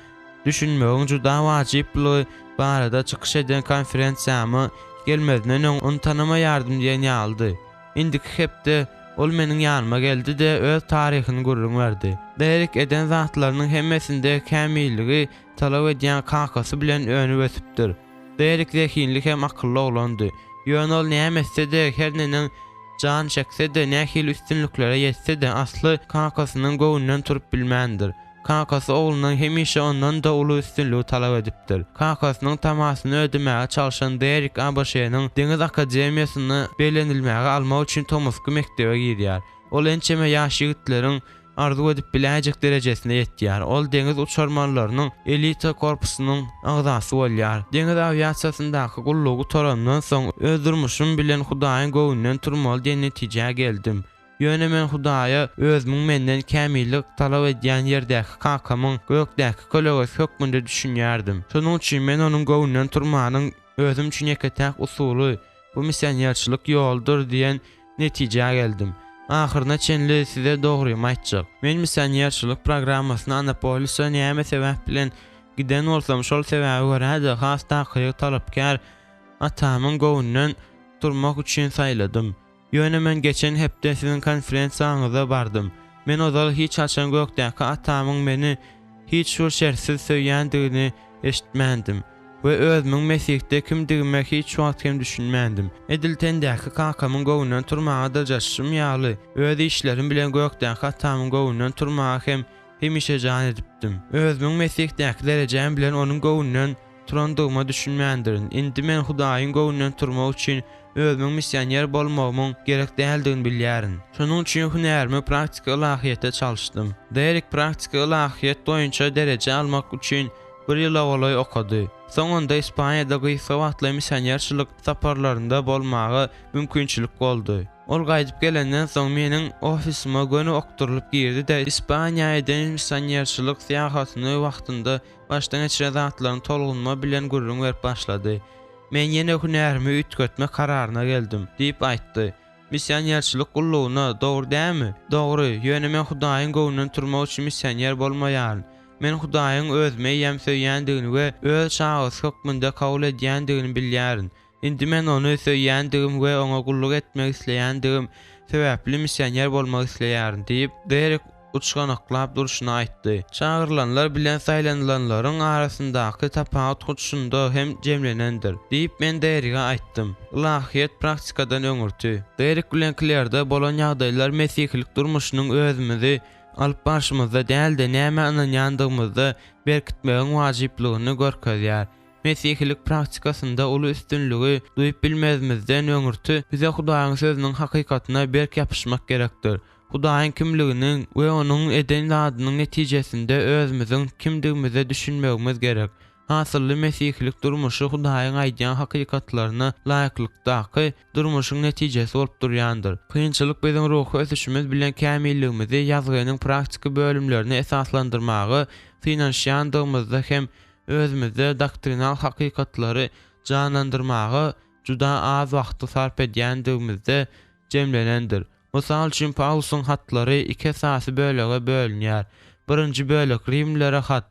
düşünmegiň juda wajyplygy barada çykyş eden konferensiýama gelmezinden öň ony tanamaýardym diýen ýalydy. Indiki hepde ol meniň ýanyma geldi-de, öz taryhyny gürrüň berdi. Derik eden zatlarynyň hemmesinde kämilligi talap edýän kakasy bilen önüp-ösüpdir. Derik zehinli hem akylly oglandy. Ýöne ol näme etse-de, her neneň jan çekse-de, nähili üstünliklere ýetse-de, asly kakasynyň göwnünden turup bilmändir. Kakasy oglundan hemişe ondan-da uly üstünligi talap edipdir. Kakasynyň tamasyny ödemäge çalşan Derik ABŞ-nyň Deňiz akademiýasynda bellenilmäge almak üçin tomusky mekdebe girýär. Ol ençeme ýaş ýigitleriň. arzuw edip biläýjek derejesine ýetýär. Ol deňiz uçarmanlarynyň elita korpusynyň agzasy bolýar. Deňiz awiasiýasyndaky gullugy gutarandan soň, öz durmuşym bilen Hudaýyň göwnünden turmaly diýen netijä geldim. Ýöne men Hudaýa özümiň menden kämillik talap edýän ýerdäki kakamyň gökdäki kölegesi hökmünde düşünýärdim. Şonuň üçin men onuň göwnünden turmanyň özüm üçin ýeke-täk usuly, bu missionerçilik ýoludyr diýen netijä geldim. Ahyryna çenli size dogrymy aýtjak. Men missionerçilik programmasyna Annapolise näme sebäp bilen giden bolsam, şol sebäbe görä-de, has takygy talapkär atamyň göwnünden turmak üçin saýladym. Ýöne men geçen hepde siziň konferensiýaňyza bardym. Men ozal hiç haçan gökdäki Atamyň meni hiç bir şertsiz söýýändigini eşitmändim we özümiň Mesihde kimdigime hiç wagt hem düşünmändim. Edil tendäki kakamyň göwnünden turmaga dyrjaşyşym ýaly, öz işlerim bilen gökdäki Atamyň göwnünden turmaga hem hemişe jan edipdim. Özümiň Mesihdäki derejäm bilen Onuň göwnünden turandygyma düşünmändirin. Indi men Hudaýyň göwnünden turmak üçin özümiň missioner bolmagymyň gerek däldigini bilýärin. Şonuň üçin hünärimi praktiki ylahyýete çalyşdym. Derek praktiki ylahyýet boýunça dereje almak üçin bir ýyla golaý okady. Soň onda Ispaniýada gysga wagtlaýyn missionerçilik saparlarynda bolmaga mümkinçilik boldy. Ol gaýdyp gelenden soň meniň ofisime göni okdurylyp girdi-de, Ispaniýa eden missionerçilik syýahatyny wagtynda başdan geçiren zatlaryny tolgunma bilen gürrüň berip başlady. Men ýene hünärimi üýtgetmek kararyna geldim, diýip aýtdy. Missionerçilik gullugyna, dogry dälmi? Dogry, ýöne men Hudaýyň göwnünden turmak üçin missioner bolmaýaryn. Men Hudaýyň özümi eýýäm söýýändigini we öz çagasy hökmünde kabul edýändigini bilýärin. Indi men ony söýýändigim we oňa gulluk etmek isleýändigim sebäpli missioner bolmak isleýärin, diýip, Derek uçganaklap durşuna aýtdy. Çagyrylanlar bilen saýlanylanlaryň arasyndaky tapawut hut şunda hem jemlenendir, diýip, men Derege aýtdym. Ylahyýet praktikadan öňürti. Derek bilen Klerde bolan ýagdaýlar mesihilik durmuşynyň özümizi alyp barşymyzda däl-de, nämä ynanýandygymyzda berkitmegiň wajyplygyny görkezýär. Mesihilik praktikasynda uly üstünligi duýup bilmezimizden öňürti bize Hudaýyň Sözüniň hakykatyna berk ýapyşmak gerekdir. Hudaýyň kimliginiň we Onuň eden zadynyň netijesinde özümiziň kimdigimize düşünmegimiz gerek. Hasylly mesihilik durmuşy Hudaýyň aýdýan hakykatlaryna laýyklykdaky durmuşyň netijesi bolup durýandyr. Kynçylyk biziň ruhy ösüşimiz bilen kämilligimizi Ýazgynyň praktiki bölümlerine esaslandyrmaga synanyşýandygymyzda hem özümizde doktrinal hakykatlary janlandyrmaga juda az wagty sarp edýändigimizde jemlenendir. Mysal üçin, Pawlusyň hatlary iki esasy bölege bölünýär. Birinji bölek Rimlilere hat,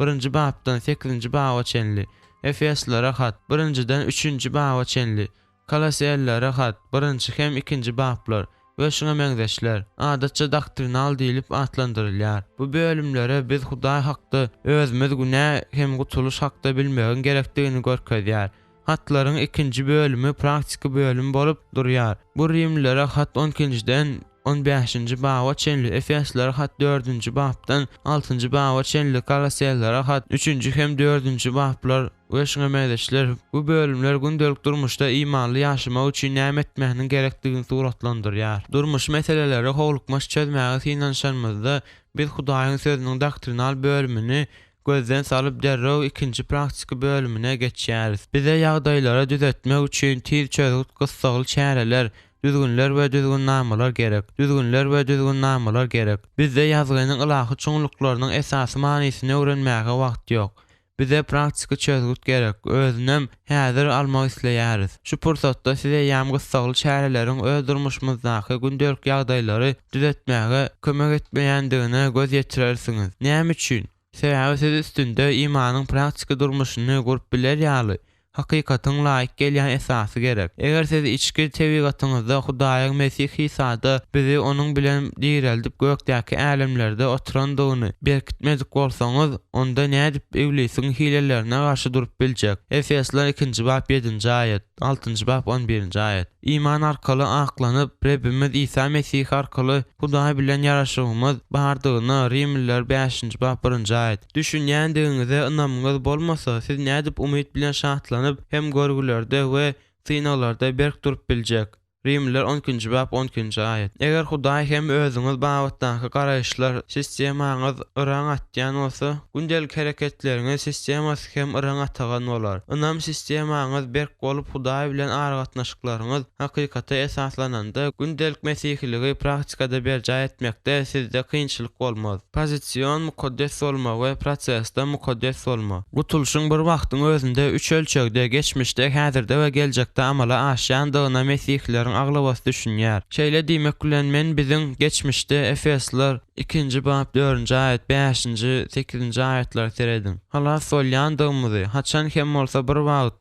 birinji bapdan sekizinji baba çenli, Efeslilere hat, birinjiden üçünji baba çenli, Koloselilere hat, birinji hem ikinji baplar we şuňa meňzeşler, adatça doktrinal diýlip atlandyrylýar. Bu bölümlere biz Hudaý hakda, özümiz günä hem gutulyş hakda bilmegiň gerekdigini görkezýär. Hatlaryň ikinji bölümi praktiki bölüm bolup durýar. Bu Rimlilere hat on ikinjiden on bäşinji baba çenli, Efeslilere hat dördünji bapdan altynjy baba çenli, Koloselilere hat üçünji hem dördünji baplar we şuňa meňzeşler. Bu bölümler gündelik durmuşda imanly ýaşamak üçin näme etmäniň gerekdigini suratlandyrýar. Durmuş meseleleri howlukmaç çözmäge synanyşanymyzda, biz Hudaýyň Sözüniň doktrinal bölümini gözden salyp derrew ikinji praktiki bölümine geçýäris. Bize ýagdaýlary düzetmek üçin tiz çözgüt gyssagly çäreler, düzgünler we düzgünnamalar gerek. Düzgünler we düzgünnamalar gerek. Bizde Ýazgynyň ylahy çuňluklarynyň esasy manysyny öwrenmäge wagt ýok. Bize praktiki çözgüt gerek, özünem häzir almak isleýäris. Şu pursatda siz eýýäm gyssagly çäreleriň öz durmuşymyzdaky gündelik ýagdaýlary düzetmäge kömek etmeýändigine göz ýetirersiňiz. Näme üçin? Sebäbi siz üstünde imanyň praktiki durmuşyny gurup biler ýaly, hakykatyň laýyk gelýän esasy gerek. Eger siz içki tebigatyňyzda Hudaýyň Mesih Isada bizi Onuň bilen direldip gökdäki älemlerde oturandygyny berkitmedik bolsaňyz, onda nädip Iblisiň hilelerine garşy durup biljek? Efesler ikinji bap ýedinji aýat, altynjy bap on birinji aýat. Iman arkaly aklanyp, Rebbimiz Isa Mesih arkaly Hudaý bilen ýaraşygymyz bardygyna, Rimliler bäşinji bap birinji aýat, düşünýändigiňize ynamyňyz bolmasa, siz nädip umyt bilen şatlanyp hem görgülerde we synaglarda berk durup biljek? Rimliler on ikinji bap on ikinji aýat. Eger Hudaý hem özüňiz babatdaky garaýyşlar sistemaňyz yraň atýan bolsa, gündelik hereketleriňiz sistemasy hem yraň atagan bolar. Ynam sistemaňyz berk bolup Hudaý bilen aragatnaşyklaryňyz hakykata esaslananda, gündelik mesihiligi praktikada berjaý etmekde sizde kynçylyk bolmaz. Pozision mukaddes bolma we prosesde mukaddes bolma. Gutulyşyň bir wagtyň özünde üç ölçegde, geçmişde, häzirde we geljekde amala aşýandygyna mesihileriň aglabasy düşünýär. Şeýle diýmek bilen, men biziň geçmişde, Efesler, ikinji bap, dördünji aýat, bäşinji, sekizinji aýatlara serediň, halas bolýandygymyzy, haçan hem bolsa bir wagt,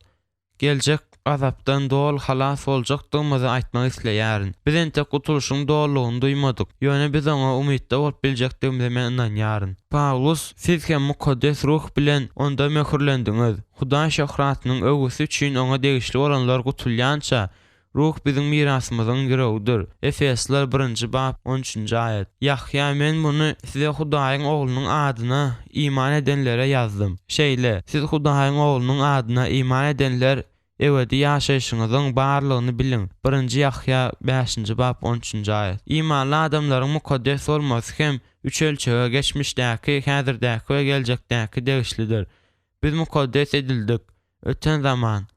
Geljek gazapdan doly halas boljakdygymyzy aýtmak isleýärin. Biz entek gutulyşyň dolulygyny duýmadyk, ýöne biz oňa umytda bolup biljekdigimize men ynanýaryn. Pawlus, Siz hem Mukaddes Ruh bilen onda möhürlendiňiz. Hudaý şöhratynyň öwgüsi üçin oňa degişli bolanlar gutulýança, Ruh biziň mirasymyzyň girewidir. Efesliler birinji bap, on üçünji aýat. Ýahýa, Men muny size Hudaýyň Oglunyň adyna iman edenlere ýazdym. Şeýle, siz Hudaýyň Oglunyň adyna iman edenler ebedi ýaşaýşyňyzyň barlygyny biliň. Birinji Ýahýa bäşinji bap, on üçünji aýat. Imanly adamlaryň mukaddes bolmasy hem üç ölçege, geçmişdäki, häzirdäki we geljekdäki degişlidir. Biz mukaddes edildik. Öten zaman.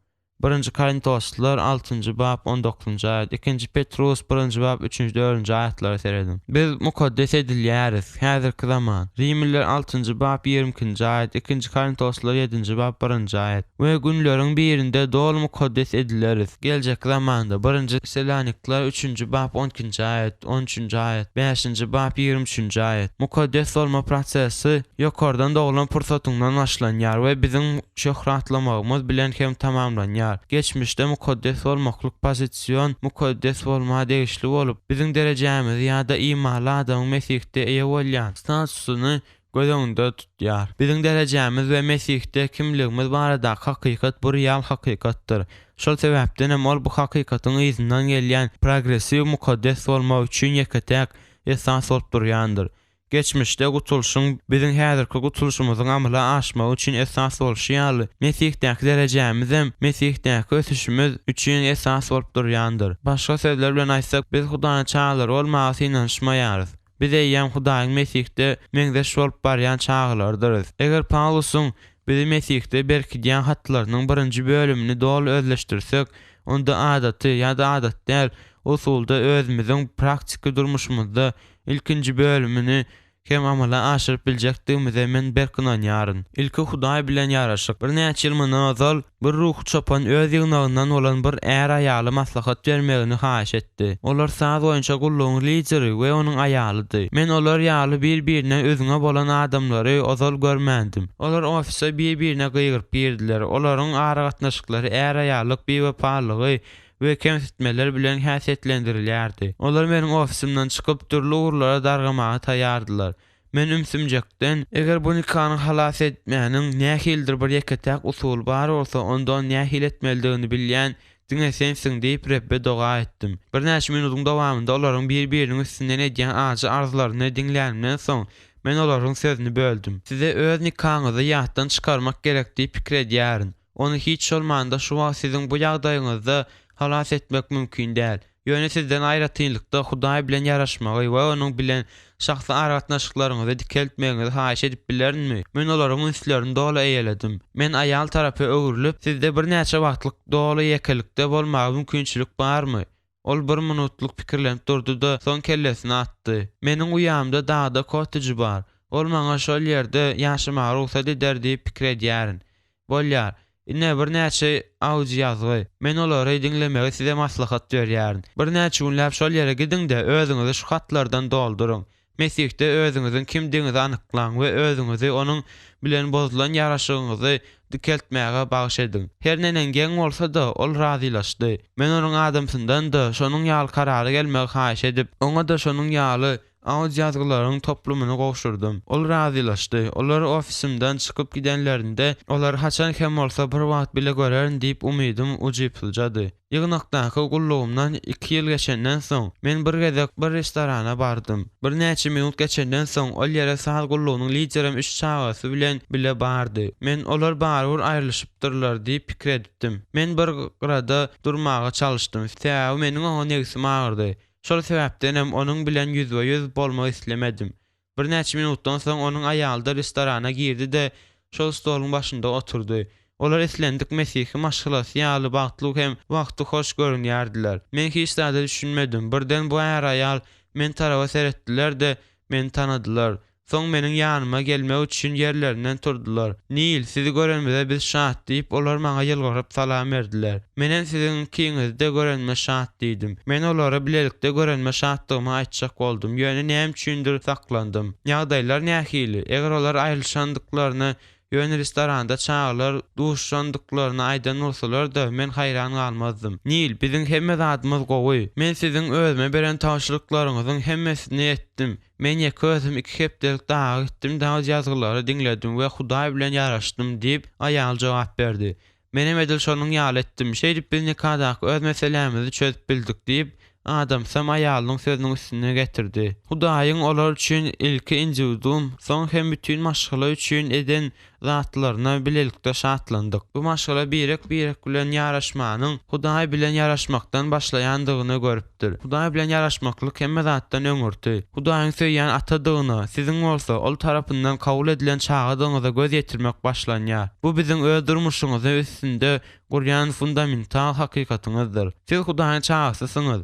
Birinji Korintoslylar altynjy bap on dokuzynjy aýat, Ikinji Petrus birinji bap üçünji dördünji aýatlara serediň. Biz mukaddes edilýäris, häzirki zaman. Rimliler altynjy bap 22 ikinji aýat, Ikinji Korintoslylar ýedinji bap birinji aýat. We günleriň birinde doly mukaddes edileris, geljekki zamanda, Birinji Selanikler üçünji bap on ikinji aýat, on üçünji aýat, bäşinji bap 23 üçünji aýat. Mukaddes bolma prosesi ýokardan doglan pursatyňdan başlanýar we biziň şöhratlamagymyz bilen hem tamamlanýar. Geçmişde mukaddes bolmaklyk pozision mukaddes bolma degişli bolup, biziň derejämizi ýa-da imanly adamyň Mesihde eýe bolýan statusyny göz öňünde tutýar. Biziň derejämiz we Mesihde kimligimiz baradaky hakykat bu real hakykatdyr. Şol sebäpden hem ol bu hakykatyň yzyndan gelýän progressiw mukaddes bolma üçin ýeke-täk esas bolup durýandyr. Geçmişde gutulyşyň biziň häzirki gutulyşymyzyň amala aşmagy üçin esas bolşy ýaly, Mesihdäki derejämizem Mesihdäki ösüşimiz üçin esas bolup durýandyr. Başga sözler bilen aýtsak, biz Hudaýyň çagalary bolmaga synanyşmaýarys. Biz eýýäm Hudaýyň Mesihde meňzeş bolup barýan çagalarydyrys. Eger Pawlusyň bizi Mesihde berkidýän hatlarynyň birinji bölümini doly özleşdirsek, onda adaty ýa-da adaty däl usulda özümiziň praktiki durmuşymyzda Ilkinji bölümini hem amala aşyryp biljekdigimize men berk ynanýaryn. Ilki Hudaý bilen ýaraşyk. Birnäçe ýyl mundan ozal, bir ruhy çopan öz ýygnagyndan bolan bir är-aýala maslahat bermegini haýyş etdi. Olar saz boýunça gullugyň lideri we onuň aýalydy. Men olar ýaly bir-birinden üzňe bolan adamlary ozal görmändim. Olar ofise bir-birine gygyryp girdiler. Olaryň aragatnaşyklary är-aýallyk biwepalygy we kemsitmeler bilen häsiýetlendirilýärdi. Olar meniň ofisimden çykyp, dürli ugurlara dargamaga taýýardylar. Men ümsümjekden, Eger bu nikany halas etmäniň nähilidir bir ýeke-täk usuly bar bolsa, onda ony nähili etmelidigini bilýän diňe Sensiň diýip, Rebbe doga etdim. Birnäçe minudyň dowamynda olaryň bir-biriniň üstünden edýän ajy arzlaryny diňlänimden soň, men olaryň sözüni böldüm. Size öz nikaňyzy ýatdan çykarmak gerek diýip pikir edýärin. Ony hiç bolmanda şu wagt siziň bu ýagdaýyňyzda halas etmek mümkin däl. Ýöne sizden aýratynlykda Hudaý bilen ýaraşmagy we Onuň bilen şahsy aragatnaşyklaryňyzy dikeltmegiňizi haýyş edip bilerinmi? Men olaryň ünslerini doly eýeledim. Men aýal tarapa öwrülip, Sizde birnäçe wagtlyk doly ýekelikde bolmaga mümkinçilik barmy? Ol bir minutlyk pikirlenip durdy-da, soň kellesini atdy. Meniň uýamda dagda kotteji bar. Ol maňa şol ýerde ýaşamaga rugsat eder diýip pikir edýärin. Bolýar. Ine, birnäçe audioýazgy. Men olary diňlemegi size maslahat berýärin. Birnäçe günläp şol ýere gidiň-de, özüňizi şu hatlardan dolduryň. Mesihde özüňiziň kimdigiňizi anyklaň we özüňizi Onuň bilen bozulan ýaraşygyňyzy dikeltmäge bagyş ediň. Her neneň geň bolsa-da, ol razylaşdy. Men onuň adamsyndan-da şonuň ýaly karara gelmegi haýyş edip, oňa-da şonuň ýaly. Audioýazgylaryň toplumyny gowşurdym. Ol razylaşdy. Olar ofisimden çykyp gidenlerinde, olary haçan hem bolsa bir wagt bile görerin diýip umydym ujypsyzjady. Ýygnakdaky gullugymdan iki ýyl geçenden soň, men bir gezek bir restorana bardym. Birnäçe minut geçenden soň, ol ýere saz gullugynyň liderem üç çagasy bilen bile bardy. Men olar barybir aýrylyşypdyrlar diýip pikir edipdim. Men bir gyrada durmaga çalyşdym, sebäbi meniň oňa nebsim agyrdy. Şol sebäpdenem onuň bilen ýüzbe-ýüz bolmak islemedim. Birnäçe minutdan soň onuň aýaly-da restorana girdi-de, şol stoluň başynda oturdy. Olar islendik mesihi maşgalasy ýaly bagtly hem wagtyhoş görünýärdiler. Men hiç zada düşünmedim. Birden bu är-aýal men taraba seretdiler-de, meni tanadylar. Soň meniň ýanyma gelmek üçin ýerlerinden turdular. Nil, sizi görenimize biz şat, diýip, olar maňa ýylgyryp salam berdiler. Menem siziň ikiňizi-de görenime şat diýdim. Men olary bilelikde görenime şatdygymy aýtjak boldum, ýöne näme üçindir saklandym. Ýagdaýlar nähili? Eger olar aýrylyşandyklaryny, ýöne restoranda çagalar duşuşandyklaryny aýdan bolsalar-da, men haýran galmazdym. Nil, biziň hemme zadymyz gowy. Men siziň özüme beren tabşyryklaryňyzyň hemmesini etdim. Men ýeke özüm iki hepdelik daga gitdim, dag ýazgylary diňledim we Hudaý bilen ýaraşdym diýip, aýaly jogap berdi. Menem edil şonuň ýaly etdim. Şeýdip biz nikadaky öz meselämizi çözüp bildik diýip, adamsam aýalynyň sözüniň üstüne getirdi. Hudaýyň olar üçin ilki indiwiduum, soň hem bütin maşgala üçin eden zatlaryna bilelikde şatlandyk. Bu maşgala birek-birek bilen ýaraşmanyň Hudaý bilen ýaraşmakdan başlaýandygyny görüpdir. Hudaý bilen ýaraşmaklyk hemme zatdan öňürti, Hudaýyň söýýän Atadygyna, siziň bolsa, Ol tarapyndan kabul edilen çagadygyňyza göz ýetirmek başlanýar. Bu biziň öz durmuşyňyzy üstünde gurýan fundamental hakykatyňyzdyr. Siz Hudaýyň çagasysyňyz.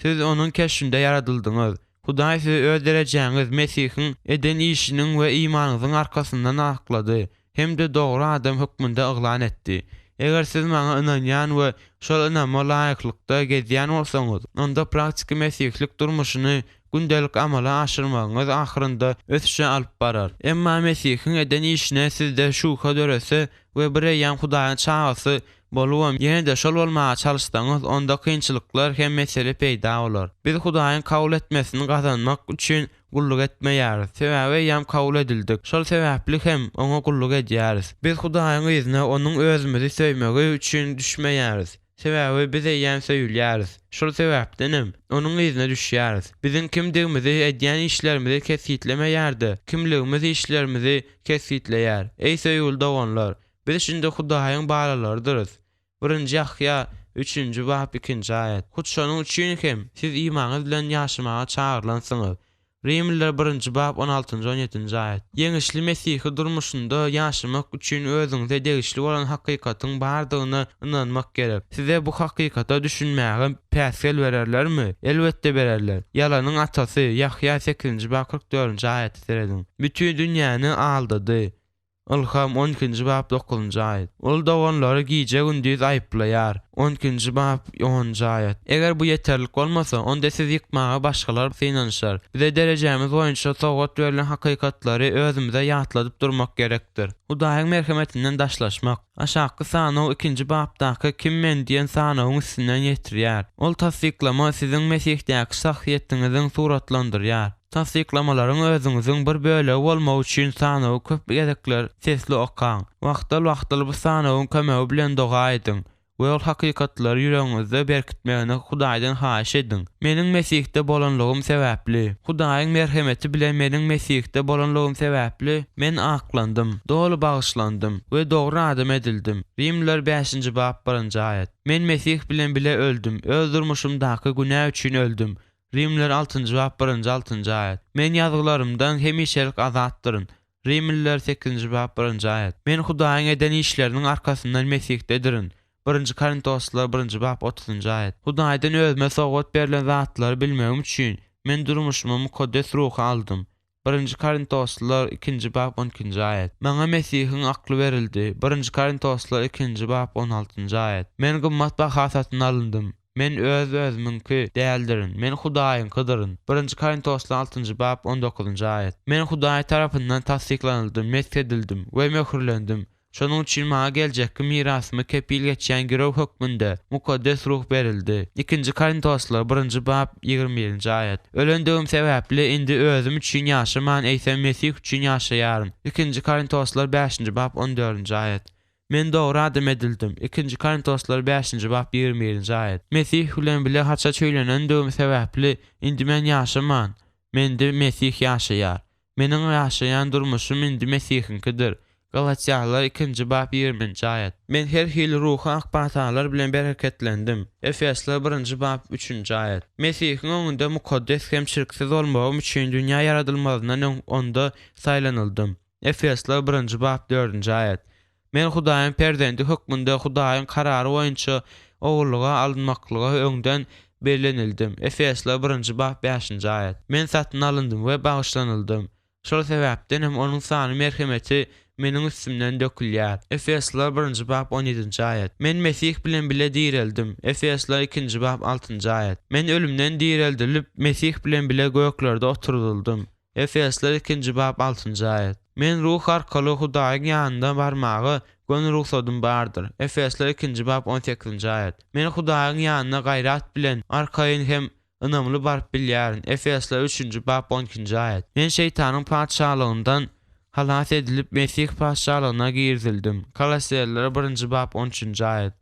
Siz Onuň keşbinde ýaradyldyňyz. Hudaý sizi öz derejäňiz, Mesihiň eden işiniň we imanyňyzyň arkasyndan aklady hem-de dogry adam hökmünde yglan etdi. Eger siz maňa ynanýan we şol ynama laýyklykda gezýän bolsaňyz, onda praktiki mesihlik durmuşyny gündelik amala aşyrmagyňyz ahyrynda ösüşe alyp barar. Emma Mesihiň eden işine sizde şübhe dörese we bireýýäm Hudaýyň çagasy Bolubam, ýene-de şol bolmaga çalyşsaňyz, onda kynçylyklar hem mesele peýda bolar. Biz Hudaýyň kabul etmesini gazanmak üçin gulluk etmeýäris, sebäbi eýýäm kabul edildik. Şol sebäpli hem Oňa gulluk edýäris. Biz Hudaýyň yzyna Onuň özümizi söýmegi üçin düşmeýäris, sebäbi biz eýýäm söýülýäris. Şol sebäpdenem, Onuň yzyna düşýäris. Biziň kimdigimizi edýän işlerimizi kesgitlemeýär-de, kimligimiz işlerimizi kesgitleýär. Eý söýgüli doganlar, Biz şindi Hudaýyň balalarydyrys. Birinji Ýahýa, üçünji bap, ikinji aýat. Hut şonuň üçin hem, siz imanyňyz bilen ýaşamaga çagyrylansyňyz. Rimliler birinji bap, on altynjy, on ýedinji aýat. Ýeňişli mesihi durmuşynda ýaşamak üçin özüňize degişli bolan hakykatyň bardygyna ynanmak gerek. Size bu hakykata düşünmäge päsgel bererlermi? Elbetde bererler. Ýalanyň atasy, Ýahýa sekizinji bap, 44 dördünji aýata serediň. Bütin dünýäni aldady. Ylham, on ikinji bap, dokuzynjy aýat. Ol doganlary gije-gündiz aýyplaýar, on ikinji bap, onunjy aýat. Eger bu ýeterlik bolmasa, onda sizi ýykmaga başgalar synanyşar. Bize derejämiz boýunça sowgat berlen hakykatlary özümize ýatladyp durmak gerekdir. Hudaýyň merhemetinden daşlaşmak. Aşakky sanaw ikinji bapdaky Kim men diýen sanawyň üstünden ýetirýär. Ol tassyklama siziň Mesihdäki şahsyýetiňiziň suratlandyrýar. Tassyklamalaryň özüňiziň bir bölegi bolmagy üçin sanawy köp gezekler sesli okaň. Wagtal-wagtal bu sanawyň kömegi bilen doga ediň we ol hakykatlary ýüregiňizde berkitmegini Hudaýdan haýyş ediň. Meniň Mesihde bolanlygym sebäpli. Hudaýyň merhemeti bilen meniň Mesihde bolanlygym sebäpli, men aklandym, doly bagyşlandym we dogry adam edildim. Rimliler bäşinji bap birinji aýat. Men Mesih bilen bile öldüm, öz durmuşymdaky günä üçin öldüm. Rimliler altynjy bap birinji altynjy aýat. Men ýazgylarymdan hemişelik azatdyryn. Rimliler sekizinji bap birinji aýat. Men Hudaýyň eden işleriniň arkasyndan Mesihdedirin. Birinji Korintoslylar birinji bap otuzynjy aýat. Hudaýdan özüme sowgat berlen zatlary bilmegim üçin, men durmuşyma Mukaddes Ruhy aldym. Birinji Korintoslylar ikinji bap on ikinji aýat. Maňa Mesihiň akly berildi. Birinji Korintoslylar ikinji bap on altynjy aýat. Men gymmat baha satyn alyndym. Men öz-özümiňki däldirin, men Hudaýyňkydyryn. Birinji Korintoslylar altynjy bap on dokuzynjy aýat. Men Hudaý tarapyndan tassyklanyldym, mesh edildim we möhürlendim. Şonuň üçin maňa geljekki mirasymy kepil geçýän girew hökmünde Mukaddes Ruh berildi. Ikinji Korintoslar, birinji bap, 21-nji aýat. Ölendigim sebäpli indi özüm üçin ýaşaman, eýsem Mesih üçin ýaşaýaryn. Ikinji Korintoslar, bäşinji bap, on dördünji aýat. Men dogry adam edildim. Ikinji Korintoslar, bäşinji bap, 21-nji aýat. Mesih bilen bile haça çüýlenendigim sebäpli indi men ýaşaman, mende Mesih ýaşaýar. Meniň ýaşaýan durmuşym indi Mesihiňkidir. Galatýalylar ikinji bap ýigriminji aýat. Men her hili ruhy ak patalar bilen bereketlendim. Efesler birinji bap üçünji aýat. Mesihiň öňünde mukaddes hem çirksiz bolmagym üçin dünýä ýaradylmazyndan öň Onda saýlanyldym. Efesler birinji bap dördünji aýat. Men Hudaýyň perzendi hökmünde Hudaýyň karary boýunça ogullyga alynmaklyga öňden bellenildim. Efesler birinji bap bäşinji aýat. Men satyn alyndym we bagyşlanyldym. Şol sebäpden hem Onuň sany merhemeti meniň üstümden dökülýär. Efesliler birinji bap on ýedinji aýat. Men Mesih bilen bile direldim. Efesliler ikinji bap altynjy aýat. Men ölümden direldilip, Mesih bilen bile göklerde oturdyldym. Efesler ikinji bap altynjy aýat. Men Ruh arkaly Hudaýyň ýanyna barmaga göni rugsadym bardyr. Efesler ikinji bap on sekizinji aýat. Men Hudaýyň ýanyna gaýrat bilen, arkaýyn hem ynamly baryp bilýärin. Efesler üçünji bap on ikinji aýat. Men şeýtanyň patyşalygyndan halas edilip, Mesih patyşalygyna girizildim. Kolosseliler birinji bap on üçünji aýat.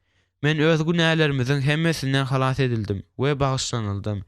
Men öz günälerimiziň hemmesinden halas edildim we bagyşlanyldym.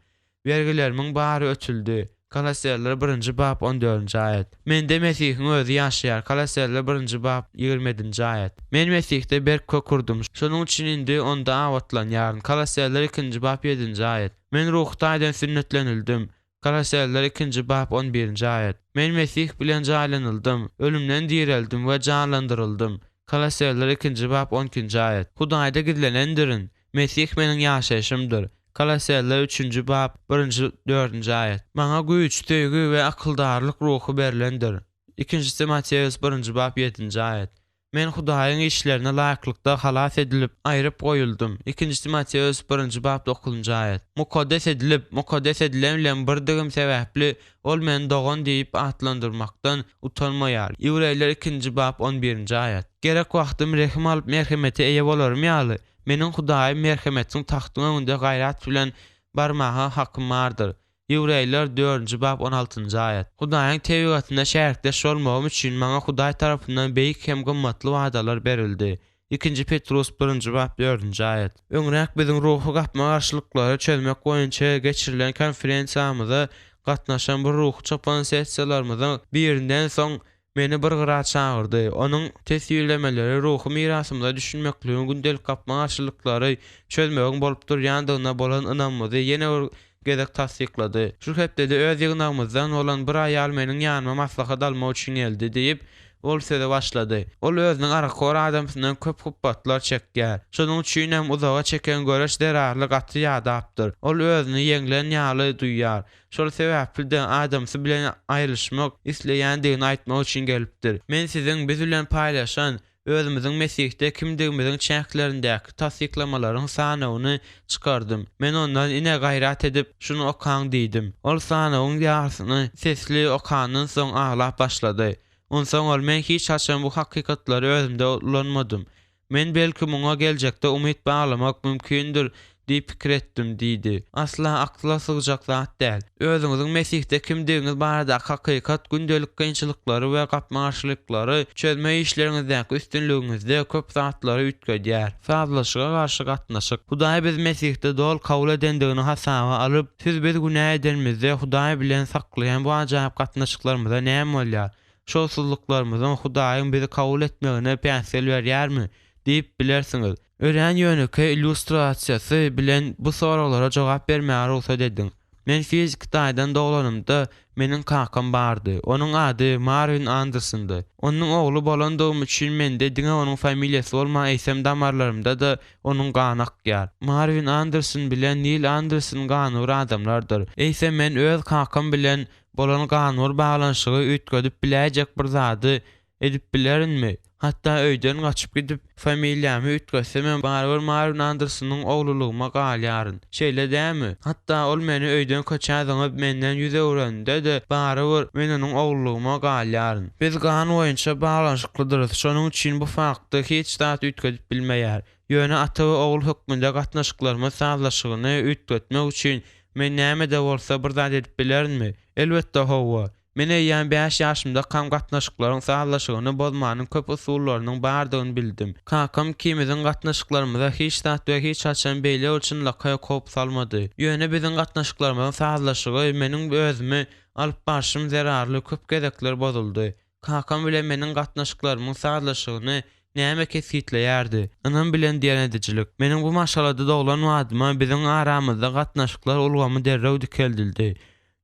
Bergilerimiň bary ötüldi. Kolosseliler birinji bap on dördünji aýat. Mende Mesihiň özi ýaşaýar. Kolosseliler birinji bap 27 ýedinji aýat. Men Mesihde berk kök urdum. Şonuň üçin indi Onda abatlanýaryn. Kolosseliler ikinji bap ýedinji aýat. Men ruhy taýdan sünnetlenildim. Kolosseliler ikinji bap on birinji aýat. Men Mesih bilen jaýlanyldym, ölümden direldim we janlandyryldym. Kolosseliler ikinji bap on ikinji aýat. Hudaýda gizlenendirin. Mesih meniň ýaşaýşymdyr. Kolosseliler üçünji bap, birinji, dördünji aýat. Maňa güýç, söýgi we akyldarlyk ruhy berlendir. Ikinji Timoteus birinji bap, ýedinji aýat. Men Hudaýyň işlerine laýyklykda halas edilip, aýryp goýuldym. Ikinji Timoteus birinji bap, dokuzynjy aýat. Mukaddes edilip, mukaddes edilen bilen birdigim sebäpli, ol meni dogan diýip atlandyrmakdan utanmaýar. Ýewreýler ikinji bap, on birinji aýat. Gerek wagtym rehim alyp merhemete eýe bolarym ýaly, Meniň Hudaýym merhemetiň tagtyň öňünde gaýrat bilen barmaga hakym bardyr. Ýewreýler, dördünji bap, on altynjy aýat. Hudaýyň tebigatynda şärikdeş bolmagym üçin maňa Hudaý tarapyndan beýik hem gymmatly wadalar berildi. Ikinji Petrus, birinji bap, dördünji aýat. Öňräk biziň ruhy gapma-garşylyklary çözmek boýunça geçirilen konferensiýamyza gatnaşan bir ruhy çopan sessiýalarymyzyň birinden soň Meni bir gyra çagyrdy. Onuň teswirlemeleri ruhy mirasymyza düşünmekligiň gündelik gapma-garşylyklary çözmegiň bolup durýandygyna bolan ynamymyzy ýene bir gezek tassyklady. Şu hepdede öz ýygnagymyzdan bolan bir aýal meniň ýanyma maslahat almak üçin geldi, diýip, ol söze başlady. Ol özüniň arakhor adamsyndan köp hupbatlar çekýär. Şonuň üçin hem uzaga çeken göreş zerarly gaty ýadapdyr. Ol özüni ýeňlen ýaly duýýar. Şol sebäpli-de adamsy bilen aýrylyşmak isleýändigini aýtmak üçin gelipdir. Men siziň biz bilen paýlaşan, özümiziň Mesihde kimdigimiziň çäklerindäki tassyklamalaryň sanawyny çykardym. Men ondan ine gaýrat edip, şuny okaň diýdim. Ol sanawyň ýarysyny sesli okandan soň aglap başlady. Onsoň ol men hiç haçan bu hakykatlary özümde ulanmadym. Men belki muňa geljekde umyt baglamak mümkindir diýip pikir etdim diýdi. Asla akla sygjak zat däl. Özüňiziň Mesihde kimdigiňiz baradaky hakykat gündelik kynçylyklary we gapma-garşylyklary çözme işleriňizdäki üstünligiňizde köp zatlary üýtgedýär. Sazlaşyga garşy gatnaşyk. Hudaý bizi Mesihde doly kabul edendigini hasaba alyp, siz biz günä edenimizde Hudaý bilen saklaýan bu ajaýyp gatnaşyklarymyza näme bolýar? Şowsuzlyklarymyzyň Hudaýyň bizi kabul etmegine päsgel berýärmi? diýip bilersiňiz. Örän ýönekeý illýustrasiýasy bilen bu soraglara jogap bermäge rugsat ediň. Men fiziki taýdan doglanymda, meniň kakam bardy. Onuň ady Marwin Andersondy. Onuň ogly bolandygym üçin mende diňe onuň familiýasy bolman, eýsem damarlarymda-da onuň gany akýar. Marwin Anderson bilen Nil Anderson ganybir adamlardyr. Eýsem men öz kakam bilen bolan ganybir baglanyşygy üýtgedip biläýjek bir zady. Edip bilerinmi? Hatda öýden gaçyp gidip, familiýamy üýtgetsemem, barybir Marwin Andersonyň oglulygyma galýaryn. Şeýle dälmi? Hatda ol meni öýden köçä zyňyp, menden ýüz öwreninde-de, barybir, men onuň oglulygyma galýaryn. Biz gan boýunça baglanyşyklydyrys, şonuň üçin bu fakty hiç zat üýtgedip bilmeýär. Ýöne ata we ogul hökmünde gatnaşyklarymyz sazlaşygyny üýtgetmek üçin men näme-de bolsa bir zat edip bilerinmi? Elbetde, hawa. Men eýýäm bäş ýaşymdakam gatnaşyklaryň sazlaşygyny bozmanyň köp usullarynyň bardygyny bildim. Kakam ikimiziň gatnaşyklarymyza hiç zat we hiç haçan beýle bir çynlakaý howp salmady. Ýöne biziň gatnaşyklarymyzyň sazlaşygy meniň özümi alyp barşym zerarly köp gezekler bozuldy. Kakam bilen meniň gatnaşyklarymyň sazlaşygyny näme kesgitleýärdi? Ynam bilen diýen edijilik. Meniň bu maşgalada doglan badyma biziň aramyzda gatnaşyklar ulgamy derrew dikeldildi.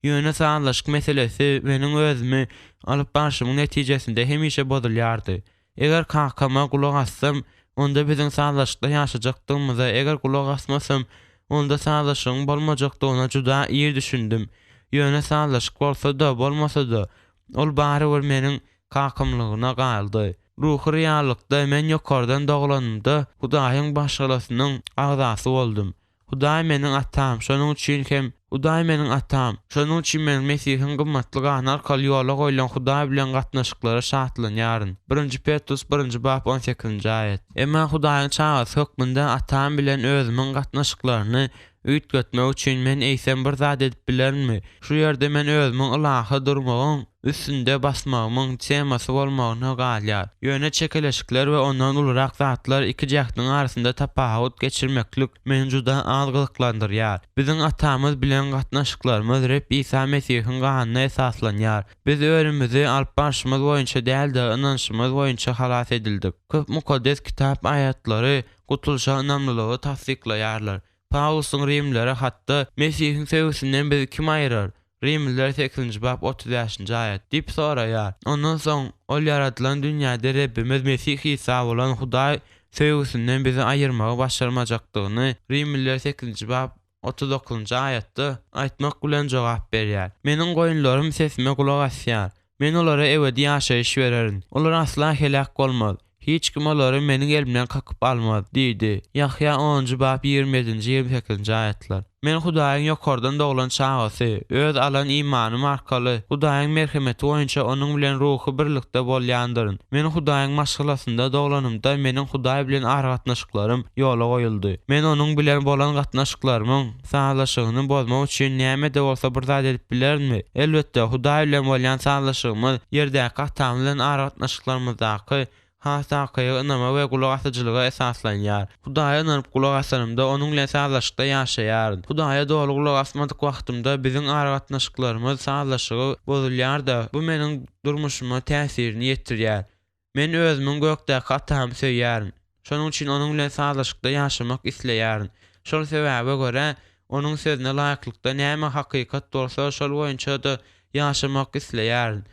Ýöne sazlaşyk meselesi meniň özümi alyp barşymyň netijesinde hemişe bozulýardy. Eger kakama gulak assam, onda biziň sazlaşykda ýaşajakdygymyza, eger gulak asmasam, onda sazlaşygyň bolmajakdygyna juda ir düşündim. Ýöne sazlaşyk bolsa-da, bolmasa-da, ol barybir meniň kakamlygyna galdy. Ruhy reallykda men ýokardan doglanymda Hudaýyň maşgalasynyň agzasy boldum. Hudaý meniň Atam, şonuň üçin hem Hudaý meniň Atam, şonuň üçin men Mesihiň gymmatly gany arkaly ýola goýlan Hudaý bilen gatnaşyklara şatlanýaryn. Birinji Petrus birinji bap on sekizinji aýat. Emma Hudaýyň çagasy hökmünde Atam bilen özümiň gatnaşyklaryny üýtgetmek üçin men eýsem bir zat edip bilerinmi? Şu ýerde men özümiň ylahy durmagyň üstünde basmagymyň temasy bolmagyna galýar. Ýöne çekeleşikler we ondan ulurak zatlar iki jähtiň arasynda tapawut geçirmeklik meni juda az gyzyklandyrýar. Biziň Atamyz bilen gatnaşyklarymyz Reb Isa Mesihiň ganyna esaslanýar. Biz özümizi alyp barşymyz boýunça däl-de, ynanyşymyz boýunça halas edildik. Köp Mukaddes Kitap aýatlary gutulyşa ynamlylygy tassyklaýarlar. Pawlusyň rimlilere hatda, Mesihiň söýgüsinden bizi kim aýyrar? Rimliler sekizinji bap 35-nji aýat, diýip soraýar. Ondan soň ol ýaradylan dünýäde Rebbimiz Mesih Isa bolan Hudaý söýgüsinden bizi aýyrmagy başarmajakdygyny Rimliler sekizinji bap 39-njy aýatda aýtmak bilen jogap berýär. Meniň goýunlarym sesime gulak asýar. Men olara ebedi ýaşaýyş bererin. Olar asla heläk bolmaz. Hiç kim olary meniň elimden kakyp almaz diýdi. Ýahýa onunjy bap 27 nji, 28 nji aýatlar. Men Hudaýyň ýokardan doglan çagasy, öz alan imanym arkaly Hudaýyň merhemeti boýunça Onuň bilen ruhy birlikde bolýandyryn. Men Hudaýyň maşgalasynda doglanymda meniň Hudaý bilen aragatnaşyklarym ýola goýuldy. Men Onuň bilen bolan gatnaşyklarymyň sazlaşygyny bozmak üçin näme-de bolsa bir zat edip bilerinmi? Elbetde, Hudaý bilen bolýan sazlaşygymyz ýerdäki Atamyz bilen aragatnaşyklarymyzdaky has takygy ynama we gulak asyjylyga esaslanýar. Hudaýa ynanyp gulak asanymda, Onuň bilen sazlaşykda ýaşaýaryn. Hudaýa doly gulak asmadyk wagtymda, biziň aragatnaşyklarymyz sazlaşygy bozulýar-da, bu meniň durmuşyma täsirini ýetirýär. Men özümiň gökdäki Atamy söýýärin. Şonuň üçin Onuň bilen sazlaşykda ýaşamak isleýärin. Şol sebäbe görä, Onuň Sözüne laýyklykda näme hakykat bolsa, şol boýunça-da ýaşamak isleýärin.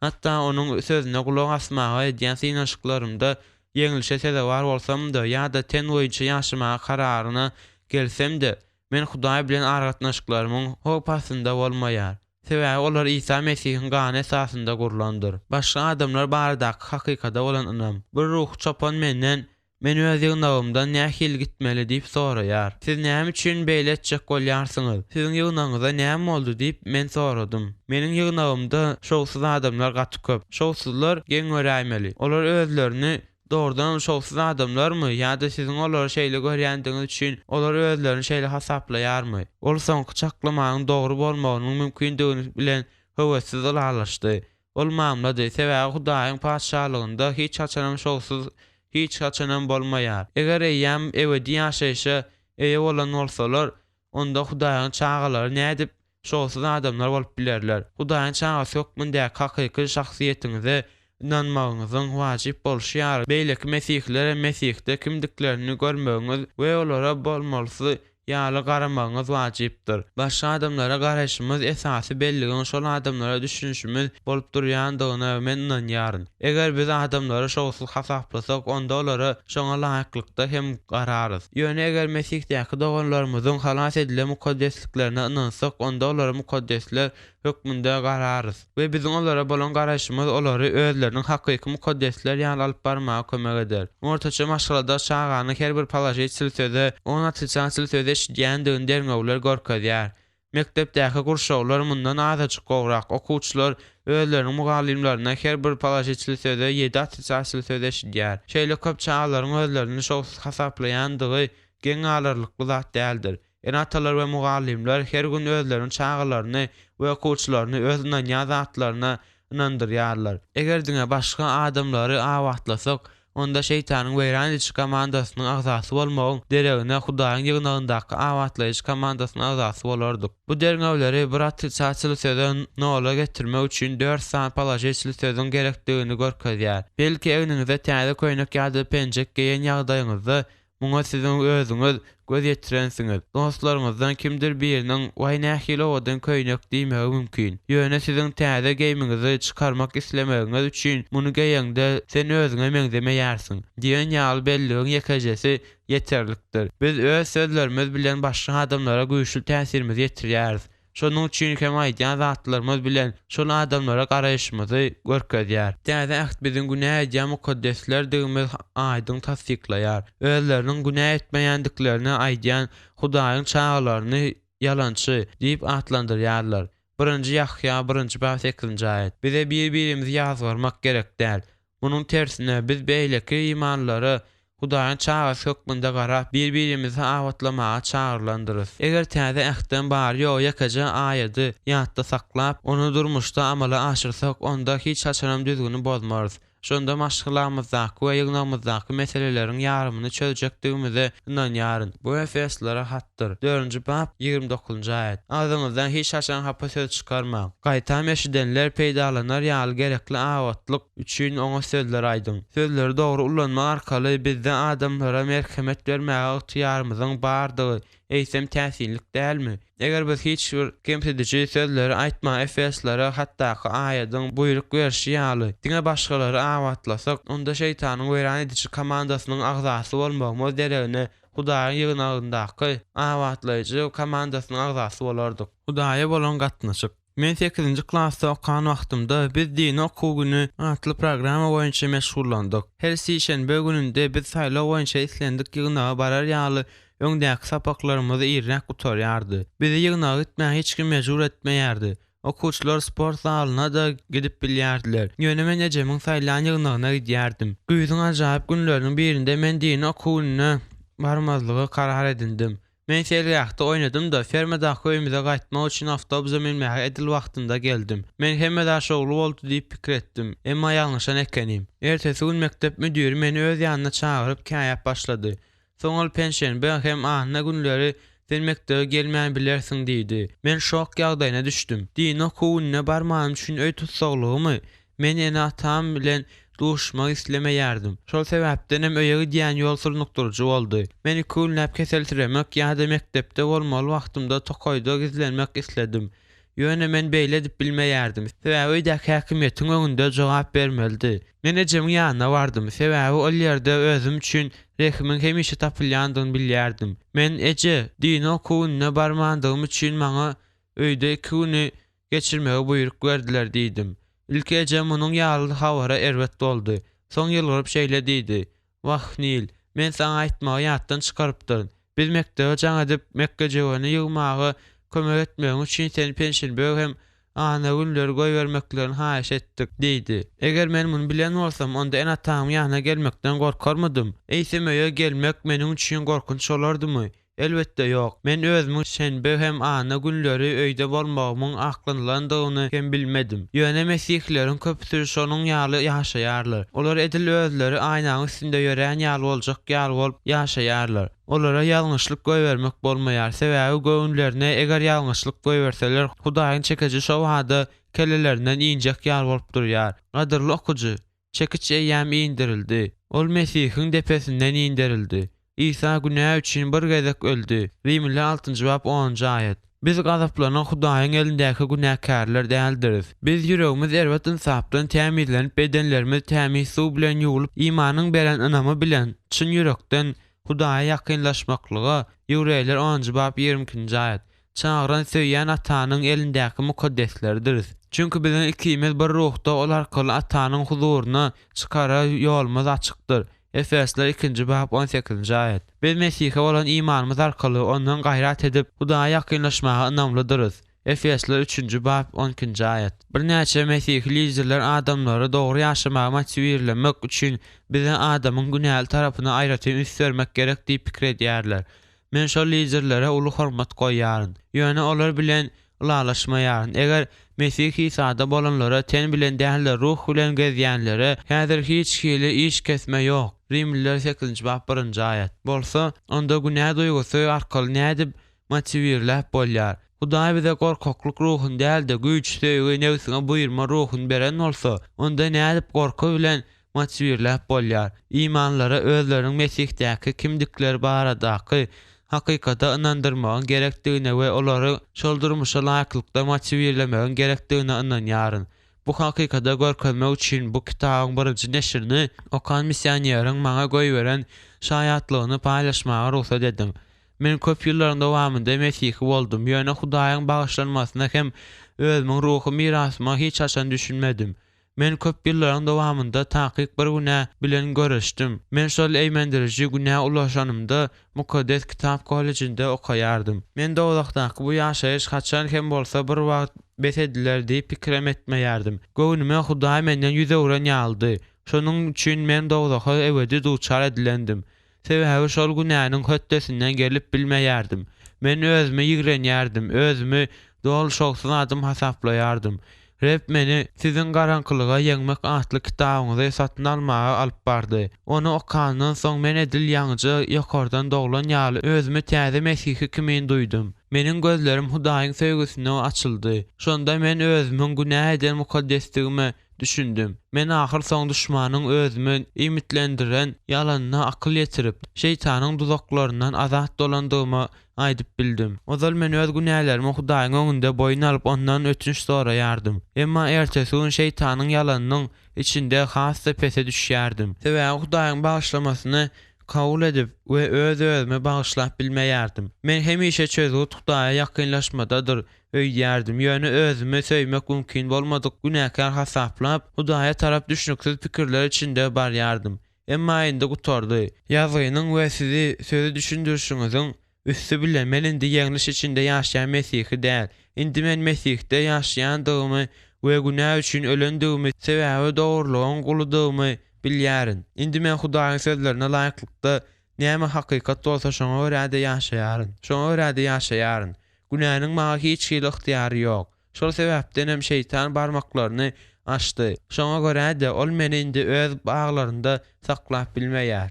Hatda Onuň Sözüne gulak asmaga edýän synanyşyklarymda ýeňlişe sezewar bolsam-da ýa-da ten boýunça ýaşamaga kararyna gelsem-de, men Hudaý bilen aragatnaşyklarymyň howp astynda bolmaýar. Sebäbi olar Isa Mesihiň gany esasynda gurlandyr. Başga adamlar baradaky hakykata bolan ynam. Bir ruhy çopan menden, Men öz ýygnagymdan nähili gitmeli diýip soraýar. Siz näme üçin beýle etjek bolýarsyňyz? Siziň ýygnagyňyza näme boldy diýip, men soradym. Meniň ýygnagymda şowsuz adamlar gaty köp. Şowsuzlar geň göräýmeli. Olar özlerini Dogrudanam şowsuz adamlarmy ýa-da siziň olary şeýle görýändigiňiz üçin olar özlerini şeýle hasaplaýarmy? Ol soňky çaklamanyň dogry bolmagynyň mümkindigini bilen höwessiz ylalaşdy. Ol mamlady, sebäbi Hudaýyň Patyşalygynda hiç haçanam şowsuz hiç haçanam bolmaýar. Eger eýýäm ebedi ýaşaýşa eýe bolan bolsalar, onda Hudaýyň çagalary nädip şowsuz adamlar bolup bilerler. Hudaýyň çagasy hökmündäki hakyky şahsyýetiňize ynanmagyňyzyň wajyp bolşy ýaly, beýleki mesihiler hem Mesihde kimdiklerini görmegiňiz we olara bolmalysy. Ýaly garamagyňyz wajypdyr. Başga adamlara garaýşymyz esasy belligiň şol adamlara düşünişimiz bolup durýandygyna men ynanýaryn. Eger biz adamlary şowsuz hasaplasak, onda olara şoňa laýyklykda hem gararys. Ýöne eger Mesihdäki doganlarymyzyň halas edilen mukaddesliklerine ynansak, onda olara mukaddesler hökmünde gararys we biziň olara bolan garaýşymyz olary özleriniň hakyky mukaddesler ýaly alyp barmaga kömek eder. Ortaça maşgalada çaganyň her bir položitel söze on otrisatel sözi eşidýändigini derňewler görkezýär. Mekdepdäki gurşawlar mundan azajyk gowrak, okuwçylar özleriniň mugallymlaryndan her bir položitel söze ýedi otrisatel söz eşidýär. Şeýle köp çagalaryň özlerini şowsuz hasaplaýandygy geň galarlykly zat däldir. Ene-atalar we mugallymlar her gün özleriniň çagalaryny we okuwçylaryny öz ynanýan zatlaryna ynandyrýarlar. Eger diňe başga adamlary abatlasak, onda şeýtanyň weýran ediji komandasynyň agzasy bolmagyň deregine Hudaýyň ýygnagyndaky abatlaýjy komandasynyň agzasy bolardyk. Bu derňewleri bir otrisatel söze nola getirmek üçin dört sany položitel sözüň gerekdigini görkezýär. Belki egniňize täze köýnek ýa-da penjek geýen ýagdaýyňyzda Muňa siziň özüňiz göz ýetirensiňiz. Dostlaryňyzdan kimdir biriniň Waý nähili owadan köýnek diýmegi mümkin. Ýöne siziň täze geýmiňizi çykarmak islemegiňiz üçin muny geýeňde sen özüňe meňzemeýärsiň diýen ýaly belligiň ýekejesi ýeterlikdir. Biz öz sözlerimiz bilen başga adamlara güýçli täsirimizi ýetirýäris. Şonuň üçin hem aýdýan zatlarymyz bilen şol adamlara garaýşymyzy görkezýär. Täze Äht biziň günä edýän mukaddeslerdigimiz aýdyň tassyklaýar. Özleriniň günä etmeýändiklerini aýdýan Hudaýyň çagalaryny ýalançy diýip atlandyrýarlar. Birinji Ýahýa birinji bap sekizinji aýat. Bize bir-birimizi ýazgarmak gerek däl. Munuň tersine, biz beýleki imanlylara Hudaýyň çagasy hökmünde garap, bir-birimizi abatlamaga çagyrylandyrys. Eger Täze Ähtden bary-ýogy ýekeje aýady ýatda saklap, ony durmuşda amala aşyrsak, onda hiç haçanam düzgüni bozmarys. Şonda maşgalamyzdaky we ýygnagymyzdaky meseleleriň ýarymyny çözjekdigimize ynanýaryn. Bu Efeslylara hatdyr. Dördünji bap, 29-njy aýat. Agzyňyzdan hiç haçan hapa söz çykarmaň. Gaýtam eşidenler peýdalanar ýaly gerekli abatlyk üçin oňat sözler aýdyň. Sözleri dogry ulanmak arkaly bizde adamlara merhemet bermäge ygtyýarymyzyň bardygy eýsem täsinlik dälmi? Eger biz hiç bir kemsidiji sözleri aýtman Efeslara hatdaky aýadyň buýruk berşi ýaly, diňe başgalary abatlasak, onda şeýtanyň weýran ediji komandasynyň agzasy bolmagymyz deregine Hudaýyň ýygnagyndaky abatlaýjy komandasynyň agzasy bolardyk. Hudaýa bolan gatnaşyk. Men sekizinji klasda okan wagtymda biz dini okuw güni atly programma boýunça meşgullandyk. Her sişenbe gününde biz saýlaw boýunça islendik ýygnaga barar ýaly öňdäki sapaklarymyzy irräk gutarýardy. Bizi ýygnaga gitmäge hiç kim mejbur etmeýärdi. Okuwçylar sport zalyna-da gidip bilýärdiler. Ýöne men ejemiň saýlan ýygnagyna gidýärdim. Güýzüň ajaýyp günleriniň birinde men dini okuw gününe barmazlygy karar edindim. Men seýilgähde oýnadym-da, fermadaky öýümize gaýtmak üçin awtobusa münmäge edil wagtynda geldim. Men hemme zat şowly boldy diýip pikir etdim. Emma ýalňyşan ekenim. Ertesi gün mekdep müdiri meni öz ýanyna çagyryp käýäp başlady. Soň ol penşenbe hem anna günleri sen mekdebe gelmän bilersiň diýdi. Men şok ýagdaýyna düşdüm. Dini okuw gününe barmanym üçin öý tussaglygymy? Men ene-atam bilen duşuşmak islemeýärdim. Şol sebäpdenem öýe gidýän ýol surnukdyryjy boldy. Men iki günläp keselsiremek ýa-da mekdepde bolmaly wagtymda tokaýda gizlenmek isledim. Ýöne men beýle edip bilmeýärdim. Sebäbi öýdäki häkimiýetiň öňünde jogap bermelidi. Men ejemiň ýanyna bardym. Sebäbi ol ýerde özüm üçin rehimiň hemişe tapylýandygyny bilýärdim. Men, Eje, dini okuw gününe barmandygym üçin maňa öýde iki güni geçirmegi buýruk berdiler diýdim. Ilki ejem munuň ýaly habara erbet boldy. Soň ýylgyryp şeýle diýdi, Wah, Nil, men saňa aýtmagy ýatdan çykarypdyryn. Biz mekdebe jaň edip, mekgejöweni ýygmaga kömek etmegiň üçin seni penşenbe hem anna günleri goýbermeklerini haýyş etdik, diýdi. Eger men muny bilen bolsam, onda ene-atamyň ýanyna gelmekden gorkarmydym? Eýsem öýe gelmek meniň üçin gorkunç bolardymy? Elbetde, ýok. Men özümiň şenbe hem anna günleri öýde bolmagymyň aklanylandygyny hem bilmedim. Ýöne mesihileriň köpüsi şonuň ýaly ýaşaýarlar. Olar edil özleri aýnanyň üstünde ýörän ýaly boljak ýaly bolup ýaşaýarlar. Olara ýalňyşlyk goýbermek bolmaýar, sebäbi göwünlerine eger ýalňyşlyk goýberseler, Hudaýyň çekiji şo bada kellelerinden injek ýaly bolup durýar. Gadyrly okyjy, çekiç eýýäm inderildi. Ol Mesihiň depesinden inderildi. Isa günä üçin bir gezek öldi, Rimliler altynjy bap onunjy aýat. Biz gazaplanan Hudaýyň elindäki günäkärler däldiris. Biz ýüregimiz erbet ynsapdan tämizlenip, bedenlerimiz tämiz suw bilen ýuwlup, imanyň beren ynamy bilen çyn ýürekden Hudaýa ýakynlaşmaklyga, Ýewreýler onunjy bap 22-nji aýat, çagyran söýýän Atanyň elindäki mukaddesleridiris. Çünki biziň ikimiz bir ruhda ol arkaly Atanyň huzuryna çykara ýolumyz açykdyr. Efesler ikinji bap on sekizinji aýat. Biz Mesihe bolan imanymyz arkaly Ondan gaýrat edip, Hudaýa ýakynlaşmaga ynamlydyrys. Efesler üçünji bap on ikinji aýat. Birnäçe mesihi liderler adamlary dogry ýaşamaga motiwirlemek üçin bize adamyň günäli tarapyna aýratyn üns bermek gerek diýip pikir edýärler. Men şol liderlere uly hormat goýýaryn. Ýöne olar bilen ylalaşmaýaryn. Eger Mesih Isada bolanlara, ten bilen däl-de, ruh bilen gezýänlere häzir hiç hili iş kesme ýok, Rimliler sekizinji bap birinji aýat, bolsa, onda günä duýgusy arkaly nädip motiwirläp bolýar? Hudaý bize gorkaklyk ruhuny däl-de, güýç, söýgi, nebsiňe buýurma ruhuny beren bolsa, onda nädip gorky bilen motiwirläp bolýar? Imanlylara özleriniň Mesihdäki kimdikleri baradaky hakykata ynandyrmagyň gerekdigine we olary şol durmuşa laýyklykda motiwirlemegiň gerekdigine ynanýaryn. Bu hakykata görkezmek üçin bu kitabyň birinji neşirini okan missioneriň maňa goýberen şaýatlygyny paýlaşmaga rugsat ediň. Men köp ýyllaryň dowamynda mesihi boldum, ýöne Hudaýyň bagyşlanmasyna hem özümiň ruhy mirasyma hiç haçan düşünmedim. Men köp ýyllaryň dowamynda takyk bir günä bilen göreşdim. Men şol eýmendiriji günä ulaşanymda Mukaddes Kitap kollejinde okaýardym. Men dowzahdaky bu ýaşaýyş haçan hem bolsa bir wagt bes ediler diýip pikirem etmeýärdim. Göwnüme Hudaý menden ýüz öwren ýalydy. Şonuň üçin men dowzaha ebedi duçar edilendim. Sebäbi şol günäniň hötdesinden gelip bilmeýärdim. Men özümi ýigrenýärdim, özümi doly şowsuz adam hasaplaýardym. Reb meni Siziň Garaňkylyga ýeňmek atly kitabyňyzy satyn almaga alyp bardy. Ony okandan soň men edil ýaňyja ýokardan doglan ýaly özümi täze mesihi kimin duýdum. Meniň gözlerim Hudaýyň söýgüsine açyldy. Şonda men özümiň günä eden mukaddesdigime Düşündim. Men ahyrsoň duşmanyň özümi iýmitlendiren ýalanyna akyl ýetirip, şeýtanyň duzaklaryndan azat bolandygyma aýdyp bildim. Ozal men öz günälerimi Hudaýyň öňünde boýun alyp, ondan ötünç soraýardym. Emma ertesi gün şeýtanyň ýalanynyň içinde has-da pese düşýärdim. Sebäbi Hudaýyň bagyşlamasyny kabul edip we öz-özümi bagyşlap bilmeýärdim. Men hemişe çözgüt Hudaýa ýakynlaşmadadyr öýdýärdim, ýöne özümi söýmek mümkin bolmadyk günäkär hasaplap, Hudaýa tarap düşnüksiz pikirler içinde barýardym. Emma indi gutardy. Ýazgynyň we sizi sözi düşündirişiňiziň üsti bilen men indi ýeňliş içinde ýaşaýan mesihi däl. Indi men Mesihde ýaşaýandygymy we günä üçin ölendigimi, sebäbi dogrulygyň guludygymy bilýärin. Indi men Hudaýyň sözlerine laýyklykda näme hakykat bolsa şoňa görä-de ýaşaýaryn. Şoňa görä-de ýaşaýaryn. Günäniň maňa hiç hili ygtyýary ýok. Şol sebäpdenem şeýtan barmaklaryny açdy. Şoňa görä-de, ol meni indi öz baglarynda saklap bilmeýär.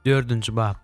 Dördünji bap.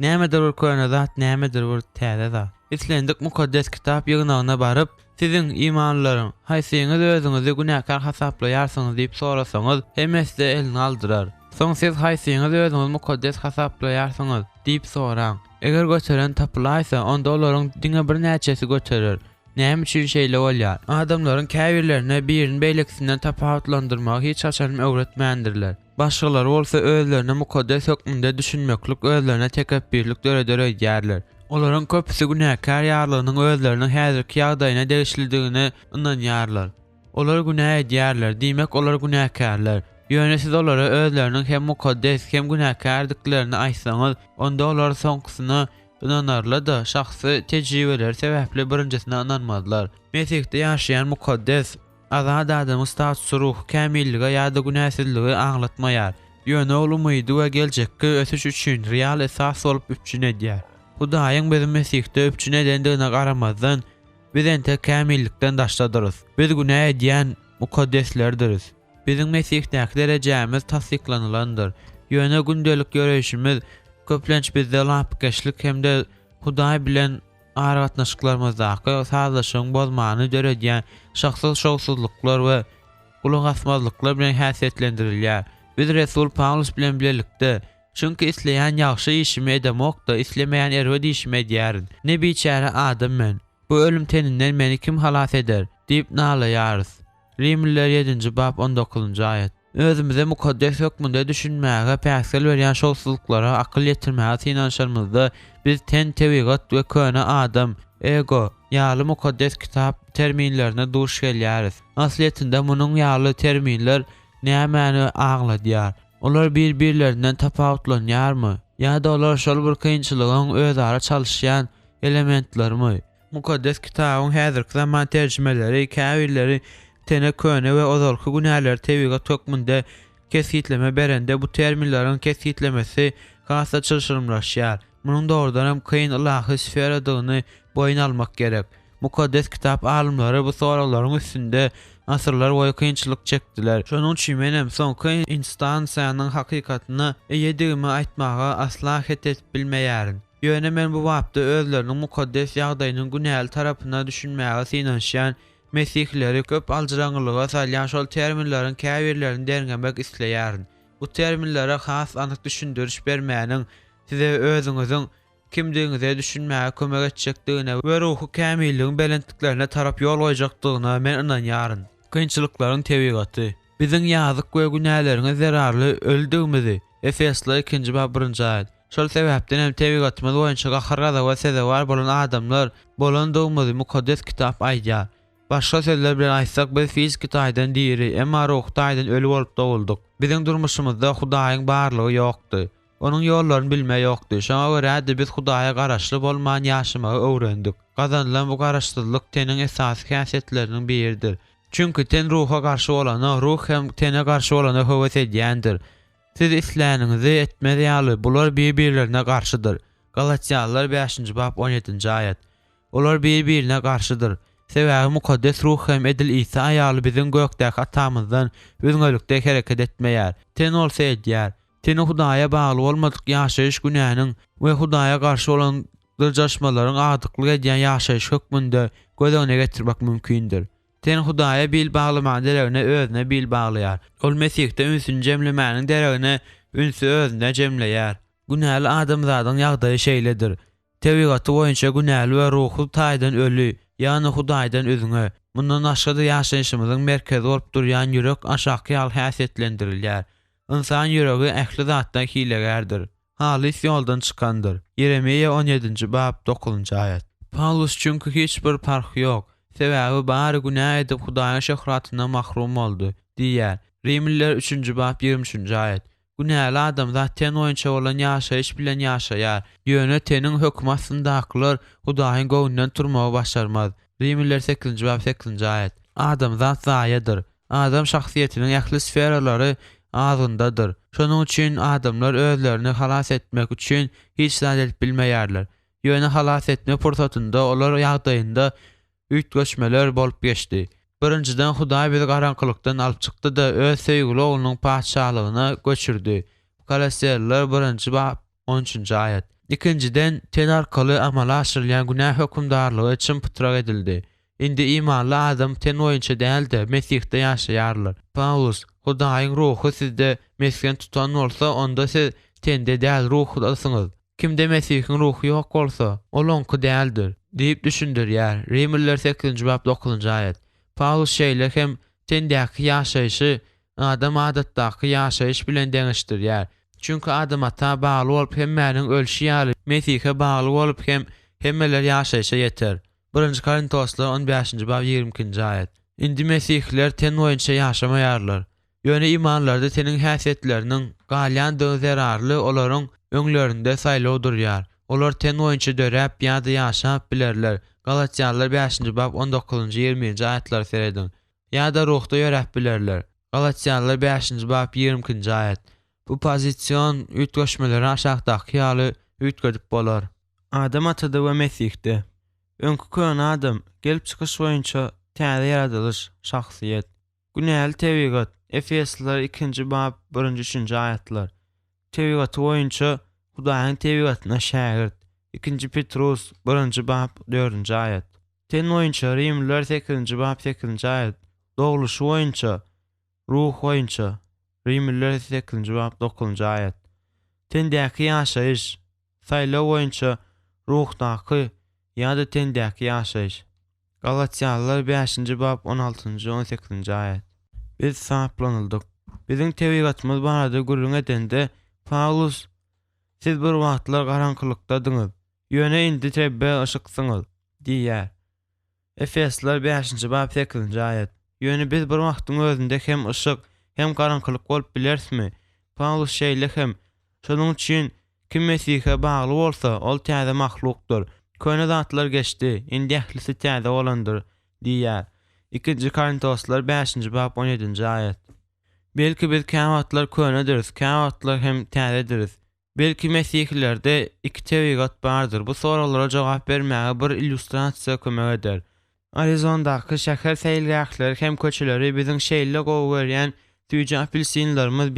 Nämedir bir köne zat, nämedir bir täze zat. Islendik Mukaddes Kitap ýygnagyna baryp, Siziň, imanlylaryň, haýsyňyz özüňizi günäkär hasaplaýarsyňyz diýip sorasaňyz, hemmesi-de elini galdyrar. Soň siz haýsyňyz özüňizi mukaddes hasaplaýarsyňyz diýip soraň. Eger göteren tapylaýsa, onda olaryň diňe birnäçesi göterer. Näme üçin şeýle bolýar? Adamlaryň käbirlerine birini beýlekisinden tapawutlandyrmagy hiç haçanam öwretmändirler. Başgalary bolsa özlerine mukaddes hökmünde düşünmeklik özlerine tekepbirlik döreder öýdýärler. Olaryň köpüsi günäkär ýarlygynyň özleriniň häzirki ýagdaýyna degişlidigine ynanýarlar. Olar günä edýärler, diýmek olar günäkärler. Ýöne siz olara özleriniň hem mukaddes, hem günäkärdiklerini aýtsaňyz, onda olar soňkusyna ynanarlar-da, şahsy tejribeleri sebäpli birinjisine ynanmazlar. Mesihde ýaşaýan mukaddes, Azat adamyň statusy ruhy kämilligi ýa-da günäsizligi aňlatmaýar. Ýöne ol umydy we geljekki ösüş üçin real esas bolup üpjün edýär. Hudaýyň bizi Mesihde üpjün edendigine garamazdan, biz entek kämillikden daşdadyrys. Biz günä edýän mukaddeslerdiris. Biziň Mesihdäki derejämiz tassyklanylandyr. Ýöne gündelik ýöreýşimiz köplenç bizde lapykeçlik hem-de Hudaý bilen. aragatnaşyklarymyzdaky sazlaşygyň bozmany döredýän şahsy şowsuzlyklar we gulak asmazlyklar bilen häsiýetlendirilýär. Biz resul Pawlus bilen bilelikde, Çünki isleýän ýagşy işimi edemok-da, islemeýän erbet işimi edýärin. Ne biçäre adam men! Bu ölüm teninden meni kim halas eder? diýip nalaýarys. Rimliler ýedinji bap on dokuzynjy aýat. Özümize mukaddes hökmünde düşünmäge päsgel berýän şowsuzlyklara akyl ýetirmäge synanyşanymyzda, biz ten, tebigat we köne adam, ego, ýaly Mukaddes Kitap terminlerine duş gelýäris. Aslyýetinde munuň ýaly terminler nämäni aňladýar? Olar bir-birlerinden tapawutlanýarmy? Ýa-da olar şol bir kynçylygyň özara çalyşýan elementlerimi? Mukaddes Kitabyň häzirki zaman terjimeleri käbirleri tene köne we ozalky günäleri tebigat hökmünde kesgitleme berende bu terminleriň kesgitlemesi has-da çylşyrymlaşýar. Munuň dogrudanam kyn ylahy sferadygyny boýun almak gerek. Mukaddes Kitap alymlary bu soraglaryň üstünde asyrlar boýy kynçylyk çekdiler. Şonuň üçin menem soňky instansiýanyň hakykatyna eýedigimi aýtmaga asla het edip bilmeýärin. Ýöne men bu bapda özleriniň mukaddes ýagdaýynyň günäli tarapyna düşünmäge synanyşýan mesihileri köp aljyraňňylyga salýan şol terminleriň käbirlerini derňemek isleýärin. Bu terminlere has anyk düşündiriş bermäniň size özüňiziň kimdigiňize düşünmäge kömek etjekdigine we ruhy kämilligiň belentliklerine tarap ýol goýjakdygyna men ynanýaryn. Kynçylyklaryň tebigaty. Biziň ýazyk we günäleriňiz zerarly öldügimizi, Efesliler ikinji bap birinji aýat. Şol sebäpden hem tebigatymyz boýunça gahar-gazaba sezewar bolan adamlar bolandygymyzy Mukaddes Kitap aýdýar. Başga sözler bilen aýtsak, biz fiziki taýdan diri, emma ruhy taýdan öli bolup doguldyk. Biziň durmuşymyzda Hudaýyň barlygy ýokdy. Onuň ýollaryny bilme ýokdy. Şoňa görä-de biz Hudaýa garaşly bolman ýaşamagy öwrendik. Gazanylan bu garaşsyzlyk teniň esasy häsiýetleriniň biridir. Çünki ten ruha garşy bolana, ruh hem tene garşy bolana höwes edýändir. Siz isläniňizi etmez ýaly, bular bir-birlerine garşydyr. Galatýalylar bäşinji bap on ýedinji aýat. Olar bir-birine garşydyr. Sebäbi Mukaddes Ruh hem edil Isa ýaly biziň gökdäki Atamyzdan üzňelikde hereket etmeýär. Ten bolsa edýär. Teni Hudaýa bagly bolmadyk ýaşaýyş günäniň we Hudaýa garşy bolan dyrjaşmalaryň agdyklyk edýän ýaşaýşy hökmünde göz öňüne getirmek mümkindir. Ten Hudaýa bil baglamagyň deregine özüne bil baglaýar. Ol Mesihde ünsüni jemlemäniň deregine ünsi özünde jemleýär. Günäli adamzadyň ýagdaýy şeýledir. Tebigaty boýunça günäli we ruhy taýdan öli, ýagny Hudaýdan üzňe. Mundan başga-da ýaşaýşymyzyň merkezi bolup durýan ýürek aşaky ýaly häsiýetlendirilýär. Ynsan ýüregi ähli zatdan hilegärdir. Halys ýoldan çykandyr. Ýeremiýa on ýedinji bap, dokuzynjy aýat. Pawlus Çünki hiç bir parh ýok, sebäbi bary günä edip Hudaýyň şöhratyndan mahrum boldy, diýýär. Rimliler üçünji bap, ýigrimi üçünji aýat. Günäli adamzat ten boýunça bolan ýaşaýyş bilen ýaşaýar, ýöne teniň hökümi astyndakylar Hudaýyň göwnünden turmagy başarmaz. Rimliler sekizinji bap, sekizinji aýat. Adamzat zaýadyr. Adam şahsyýetiniň ähli sferalary azgyndadyr. Şonuň üçin adamlar özlerini halas etmek üçin hiç zat edip bilmeýärler. Ýöne halas etme pursatynda olar ýagdaýynda üýtgeşmeler bolup geçdi. Birinjiden Hudaý bizi garaňkylykdan alyp çykdy-da, öz söýgüli Oglunyň Patyşalygyna göçürdi. Koloseliler birinji bap On üçünji aýat. Ikinjiden, ten arkaly amala aşyrylýan günä hökümdarlygy çym-pytrak edildi. Indi imanly adam ten boýunça däl-de, Mesihde ýaşaýarlar. Pawlus, Hudaýyň Ruhy sizde mesgen tutan bolsa, onda siz tende däl, ruhdasyňyz. Kimde Mesihiň Ruhy ýok bolsa, ol oňky däldir diýip düşündirýär, Rimliler sekizinji bap dokuzynjy aýat. Pawlus şeýle hem tendäki ýaşaýşy Adam adatdaky ýaşaýyş bilen deňeşdirýär. Çünki Adam ata bagly bolup hemmäniň ölşi ýaly, Mesihe bagly bolup hem hemmeler ýaşaýşa ýeter. Birinji Korintoslar on bäşinji bap ýigrimi ikinji aýat. Indi mesihiler ten boýunça ýaşamaýarlar. Ýöne imanlarda teniň häsiýetleriniň galýandygy zerarly olaryň öňlerinde saýlaw durýar. Olar ten boýunça döräp ýa-da ýaşap bilerler. Galatýalylar bäşinji bap on dokuzynjy ýigrimi birinji aýatlara serediň. Ýa-da ruhda ýöräp bilerler. Galatýalylar bäşinji bap ýigrimi ikinji aýat. Bu pozision üýtgeşmeleri aşakdaky ýaly üýtgedip bolar. Adam atada we Mesihde. Öňki köne adam, gelip çykyş boýunça täze ýaradylyş, şahsyýet. Günäli tebigat, Efesliler ikinji bap birinji üçünji aýatlar. Tebigaty boýunça Hudaýyň tebigatyna şägirt. Ikinji Petrus, birinji bap, dördünji aýat. Ten boýunça, Rimliler sekizinji bap, sekizinji aýat. Dogluşy boýunça, Ruh boýunça, Rimliler sekizinji bap, dokuzynjy aýat. Tendäki ýaşaýyş, saýlaw boýunça ruhdaky ýa-da tendäki ýaşaýyş. Galatýalylar bäşinji bap, on altynjy, on sekizinji aýat. Biz saplanyldyk. Biziň tebigatymyz barada gürrüň edende, Pawlus, Siz bir wagtlar garaňkylykdadyňyz, ýöne indi Rebbe yşyksyňyz diýýär. Efesliler bäşinji bap sekizinji aýat. Ýöne biz bir wagtyň özünde hem yşyk, hem garaňkylyk bolup bilerismi? Pawlus şeýle hem, Şonuň üçin kim Mesihe bagly bolsa, ol täze mahlukdyr. Köne zatlar geçdi, indi ählisi täze bolandyr diýýär. Ikinji Korintoslylar bäşinji bap on ýedinji aýat. Belki biz käwagtlar könediris, käwagtlar hem täzediris. Belki mesihilerde iki tebigat bardyr. Bu soraglara jogap bermäge bir illýustrasiýa kömek eder. Arizondaky şäher seýilgähleri hem köçeleri biziň şeýle gowy görýän süýji apelsinlerimiz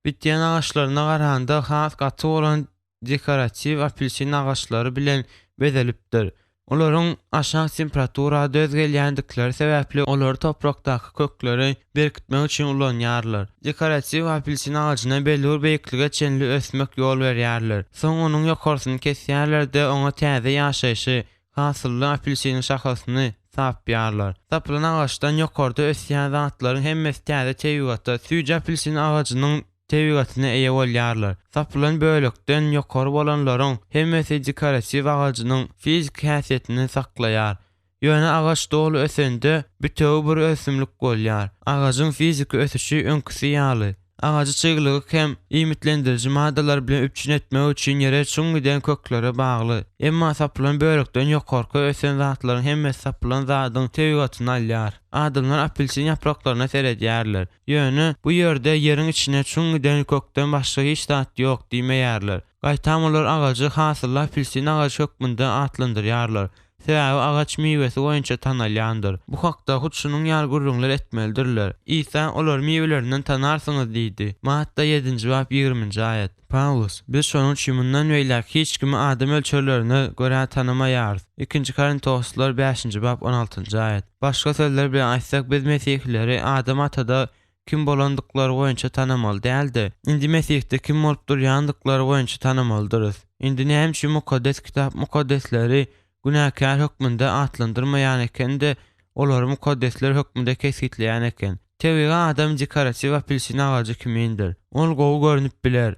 bitýän agaçlaryna garanda has gaty bolan dekoratiw apelsin agaçlary bilen bezelipdir. Olaryň aşak temperatura döz gelýändikleri sebäpli olary toprakdaky kökleri berkitmek üçin ulanýarlar. Dekoratiw apelsin agajyna belli bir beýiklige çenli ösmek ýol berýärler. Soň onuň ýokarsyny kesýärler-de oňa täze ýaşaýşy, hasylly apelsiniň şahasyny sapýarlar. Sapylan agaçdan ýokarda ösýän zatlaryň hemmesi täze tebigata, süýji apelsin agajynyň tebigatyna eýe bolýarlar. Sapylan bölekden ýokary bolanlaryň hemmesi dekoratiw agajynyň fiziki häsiýetini saklaýar. Ýöne agaç doly ösende bitewi bir ösümlik bolýar. Agajyň fiziki ösüşi öňküsi ýaly. Agajy çyglygy hem iýmitlendiriji maddalar bilen üpjün etmek üçin ýere çuň giden köklere bagly. Emma sapylan bölekden ýokarky ösen zatlaryň hemmesi sapylan zadyň tebigatyny alýar. Adamlar apelsin ýapraklaryna seredýärler. Ýöne, bu ýerde ýeriň içine çuň giden kökden başga hiç zat ýok diýmeýärler. Gaýtam olar agajy hasylly apelsin agajy hökmünde atlandyrýarlar. Sebäbi agaç miwesi boýunça tanalýandyr. Bu hakda hut şunuň ýaly gürrüňler etmelidirler. Isa, Olary miwelerinden tanarsyňyz diýdi. Matta ýedinji bap ýigriminji aýat. Pawlus, Biz şonuň üçin mundan beýläk hiç kimi adam ölçeglerine görä tanamaýarys. Ikinji Korintoslylar bäşinji bap on altynjy aýat. Başga sözler bilen aýtsak, biz mesihileri Adam atada kim bolandyklary boýunça tanamaly däl-de, indi Mesihde kim bolup durýandyklary boýunça tanamalydyrys. Indi näme üçin Mukaddes Kitap mukaddesleri günäkär hökmünde atlandyrmaýan eken-de, olary mukaddesler hökmünde kesgitleýän eken? Tebigy adam dekoratiw apelsin agajy kimindir. Ol gowy görnüp biler.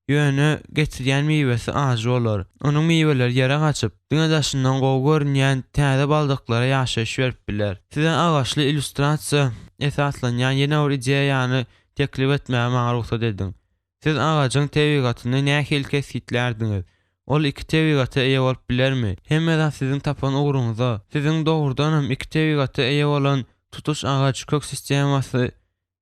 Ýöne getirýän miwesi ajy bolar. Onuň miweleri ýere gaçyp, diňe daşyndan gowy görünýän täze baldaklara ýaşaýyş berip biler. Size agaçly illýustrasiýa esaslanýan ýene bir ideýany teklip etmäge maňa rugsat ediň. Siz agajyň tebigatyny nähili kesgitlärdiňiz? Ol iki tebigata eýe bolup bilermi? Hemme zat siziň tapan ugruňyza. Siziň dogrudanam iki tebigata eýe bolan tutuş agaç kök sistemasy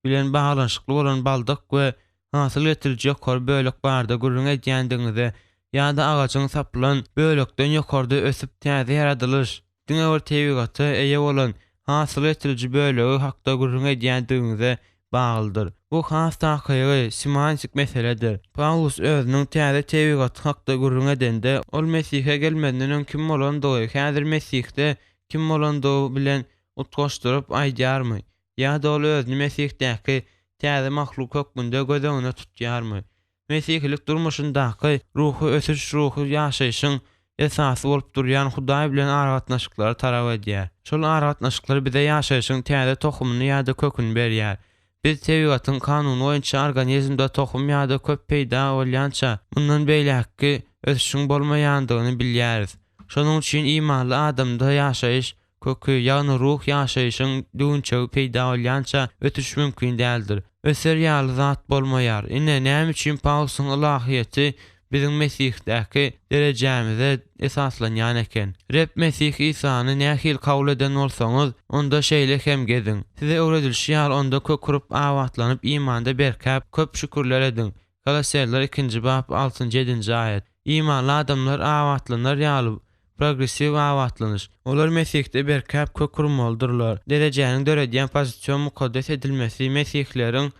bilen baglanyşykly bolan baldak we hasyl getiriji ýokary bölek barada gürrüň edýändigiňize ýa-da agajyň sapylan bölekden ýokarda ösüp täze ýaradylyş, diňe bir tebigata eýe bolan hasyl getiriji bölegi hakda gürrüň edýändigiňize baglydyr. Bu has takygy semantik meseledir. Pawlus özüniň täze tebigaty hakda gürrüň edende, ol Mesihe gelmezinden öň kim bolandygy, häzir Mesihde kim bolandygy bilen utgaşdyryp aýdýarmy? Ýa-da ol özüni Mesihdäki täze mahluk hökmünde göz öňünde tutýarmy? Mesihilik durmuşyndaky ruhy ösüş ruhy ýaşaýşyň esasy bolup durýan Hudaý bilen aragatnaşyklary talap edýär. Şol aragatnaşyklar bize ýaşaýşyň täze tohumyny ýa-da köküni berýär. Biz tebigatyň kanuny boýunça organizmde tohum ýa-da kök peýda bolýança, mundan beýläkki ösüşiň bolmaýandygyny bilýäris. Şonuň üçin imanly adamda ýaşaýyş Köki, ýagny ruh ýaşaýşyň düwünçegi peýda bolýança ösüş mümkin däldir. Öser ýaly zat bolmaýar. Ine, näme üçin Pawlusyň ylahyýeti biziň Mesihdäki derejämize esaslanýan eken. Reb Mesih Isany nähili kabul eden bolsaňyz, onda şeýle hem geziň. Size öwredilişi ýaly onda kök urup abatlanyp imanda berkäp, köp şükürler ediň. Kolosseliler ikinji bap altynjy ýedinji aýat. Imanly adamlar abatlanar ýaly progressiw abatlanyş. Olar Mesihde berkäp kök urmalydyrlar. Derejäniň döredýän pozision mukaddes edilmesi mesihleriň.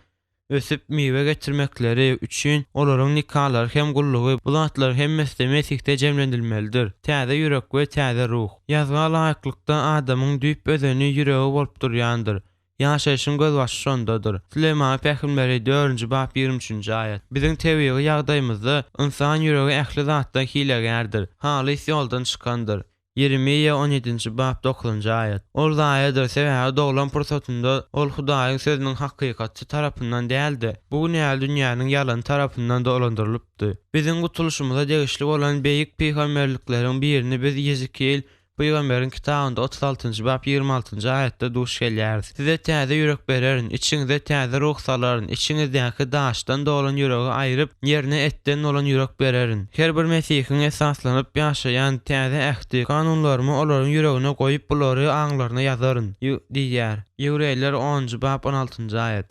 Ösüp, miwe getirmekleri üçin olaryň nikalary hem gullugy, bu zatlaryň hemmesi-de Mesihde jemlenilmelidir. Täze ýürek we täze ruh. Ýazga laýyklykda adamyň düýp özeni ýüregi bolup durýandyr. Ýaşaýşyň gözbaşy şondadyr. Süleýman pähimleri, dördünji bap, 23-nji aýat. Biziň tebigy ýagdaýymyzda ynsan ýüregi ähli zatdan hilegärdir, halys ýoldan çykandyr. Ýeremiýa on ýedinji bap dokuzynjy aýat. Ol zaýadyr, sebäbi doglan pursatynda ol Hudaýyň Sözüniň hakykaty tarapyndan däl-de, bu günäli dünýäniň ýalany tarapyndan dolandyrylypdy. Biziň gutulyşymyza degişli bolan beýik pygamberlikleriň birini biz Ýezekiýel pygamberiň kitabynda 36-njy bap 26-njy aýatda duş gelýäris. Size täze ýürek bererin, içiňize täze ruh salaryn, içiňizdäki daşdan dolan ýüregi aýryp, ýerine etden dolan ýürek bererin. Her bir mesihiň esaslanyp ýaşaýan täze ähti, kanunlarymy olaryň ýüregine goýup, bulary aňlaryna ýazaryn, diýýär. Ýewreýler onunjy bap on altynjy aýat.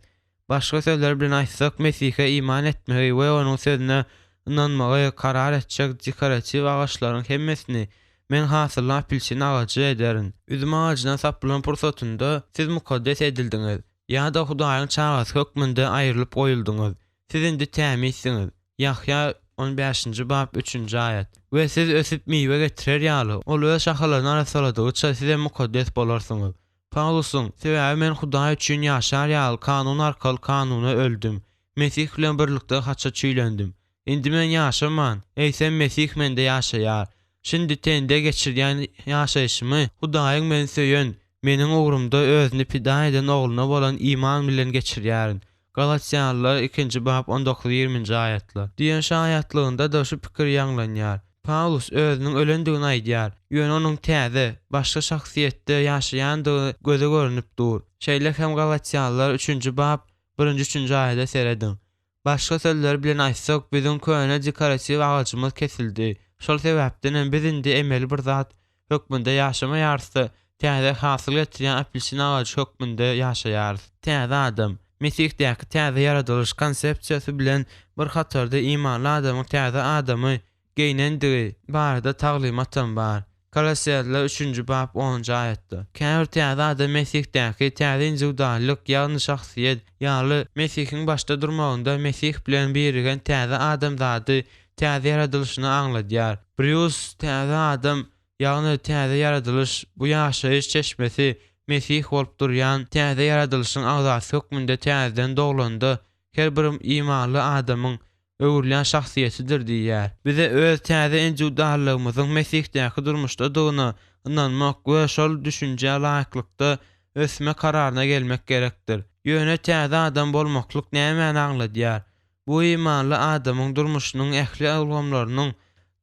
Başga sözler bilen aýtsak, Mesihe iman etmegi we Onuň sözüne ynanmagy karar etjek dekoratiw agaçlaryň hemmesini Men hasylly apelsin agajy ederin. Üzüm agajyndan sapylan pursatynda siz mukaddes edildiňiz, ýa-da Hudaýyň çagasy hökmünde aýrylyp goýuldyňyz. Siz indi tämizsiňiz. Ýahýa on bäşinji bap üçünji aýat. We siz ösüp miwe getirer ýaly, ol öz şahalaryny arassaladygyça sizem mukaddes bolarsyňyz. Pawlusyň, Sebäbi men Hudaý üçin ýaşar ýaly kanun arkaly kanuna öldüm. Mesih bilen birlikde haça çüýlendim. Indi men ýaşaman, eýsem Mesih mende ýaşaýar. Şindi tende geçirýän ýaşaýşymy Hudaýyň meni söýen, meniň ugrumda özüni pida eden Ogluna bolan iman bilen geçirýärin. Galatýalylar ikinji bap on dokuz ýigriminji aýatlar. Diýen şaýatlygynda-da şu pikir ýaňlanýar. Pawlus özüniň ölendigini aýdýar, ýöne onuň täze, başga şahsyýetde ýaşaýandygy göze görnüp dur. Şeýle hem Galatýalylar üçünji bap birinji-üçünji aýada serediň. Başga sözler bilen aýtsak, biziň köne dekoratiw agajymyz kesildi. Şol sebäpdenem biz indi emeli bir zat hökmünde ýaşamaýarys-da, täze hasyl getirýän apelsin agajy hökmünde ýaşaýarys. Täze adam. Mesihdäki täze ýaradylyş konsepsiýasy bilen bir hatarda imanly adamyň täze adamy geýnendigi barada taglymatam bar. Koloseliler üçünji bap onunjy aýatda. Käbir täze adam Mesihdäki täze indiwiduallyk, ýagny şahsyýet, ýaly Mesihiň başda durmagynda Mesih bilen birigen täze adamzady täze ýaradylyşyny aňladýar. Brýus täze adam, ýagny täze ýaradylyş, bu ýaşaýyş çeşmesi Mesih bolup durýan täze ýaradylyşyň agzasy hökmünde täzeden doglanda her bir imanly adamyň öwrülýän şahsyýetidir diýýär. Bize öz täze indiwiduallygymyzyň Mesihdäki durmuşdadygyna ynanmak we şol düşünjä laýyklykda ösme kararyna gelmek gerekdir. Ýöne täze adam bolmaklyk nämäni aňladýar? Bu imanly adamyň durmuşynyň ähli ulgamlarynyň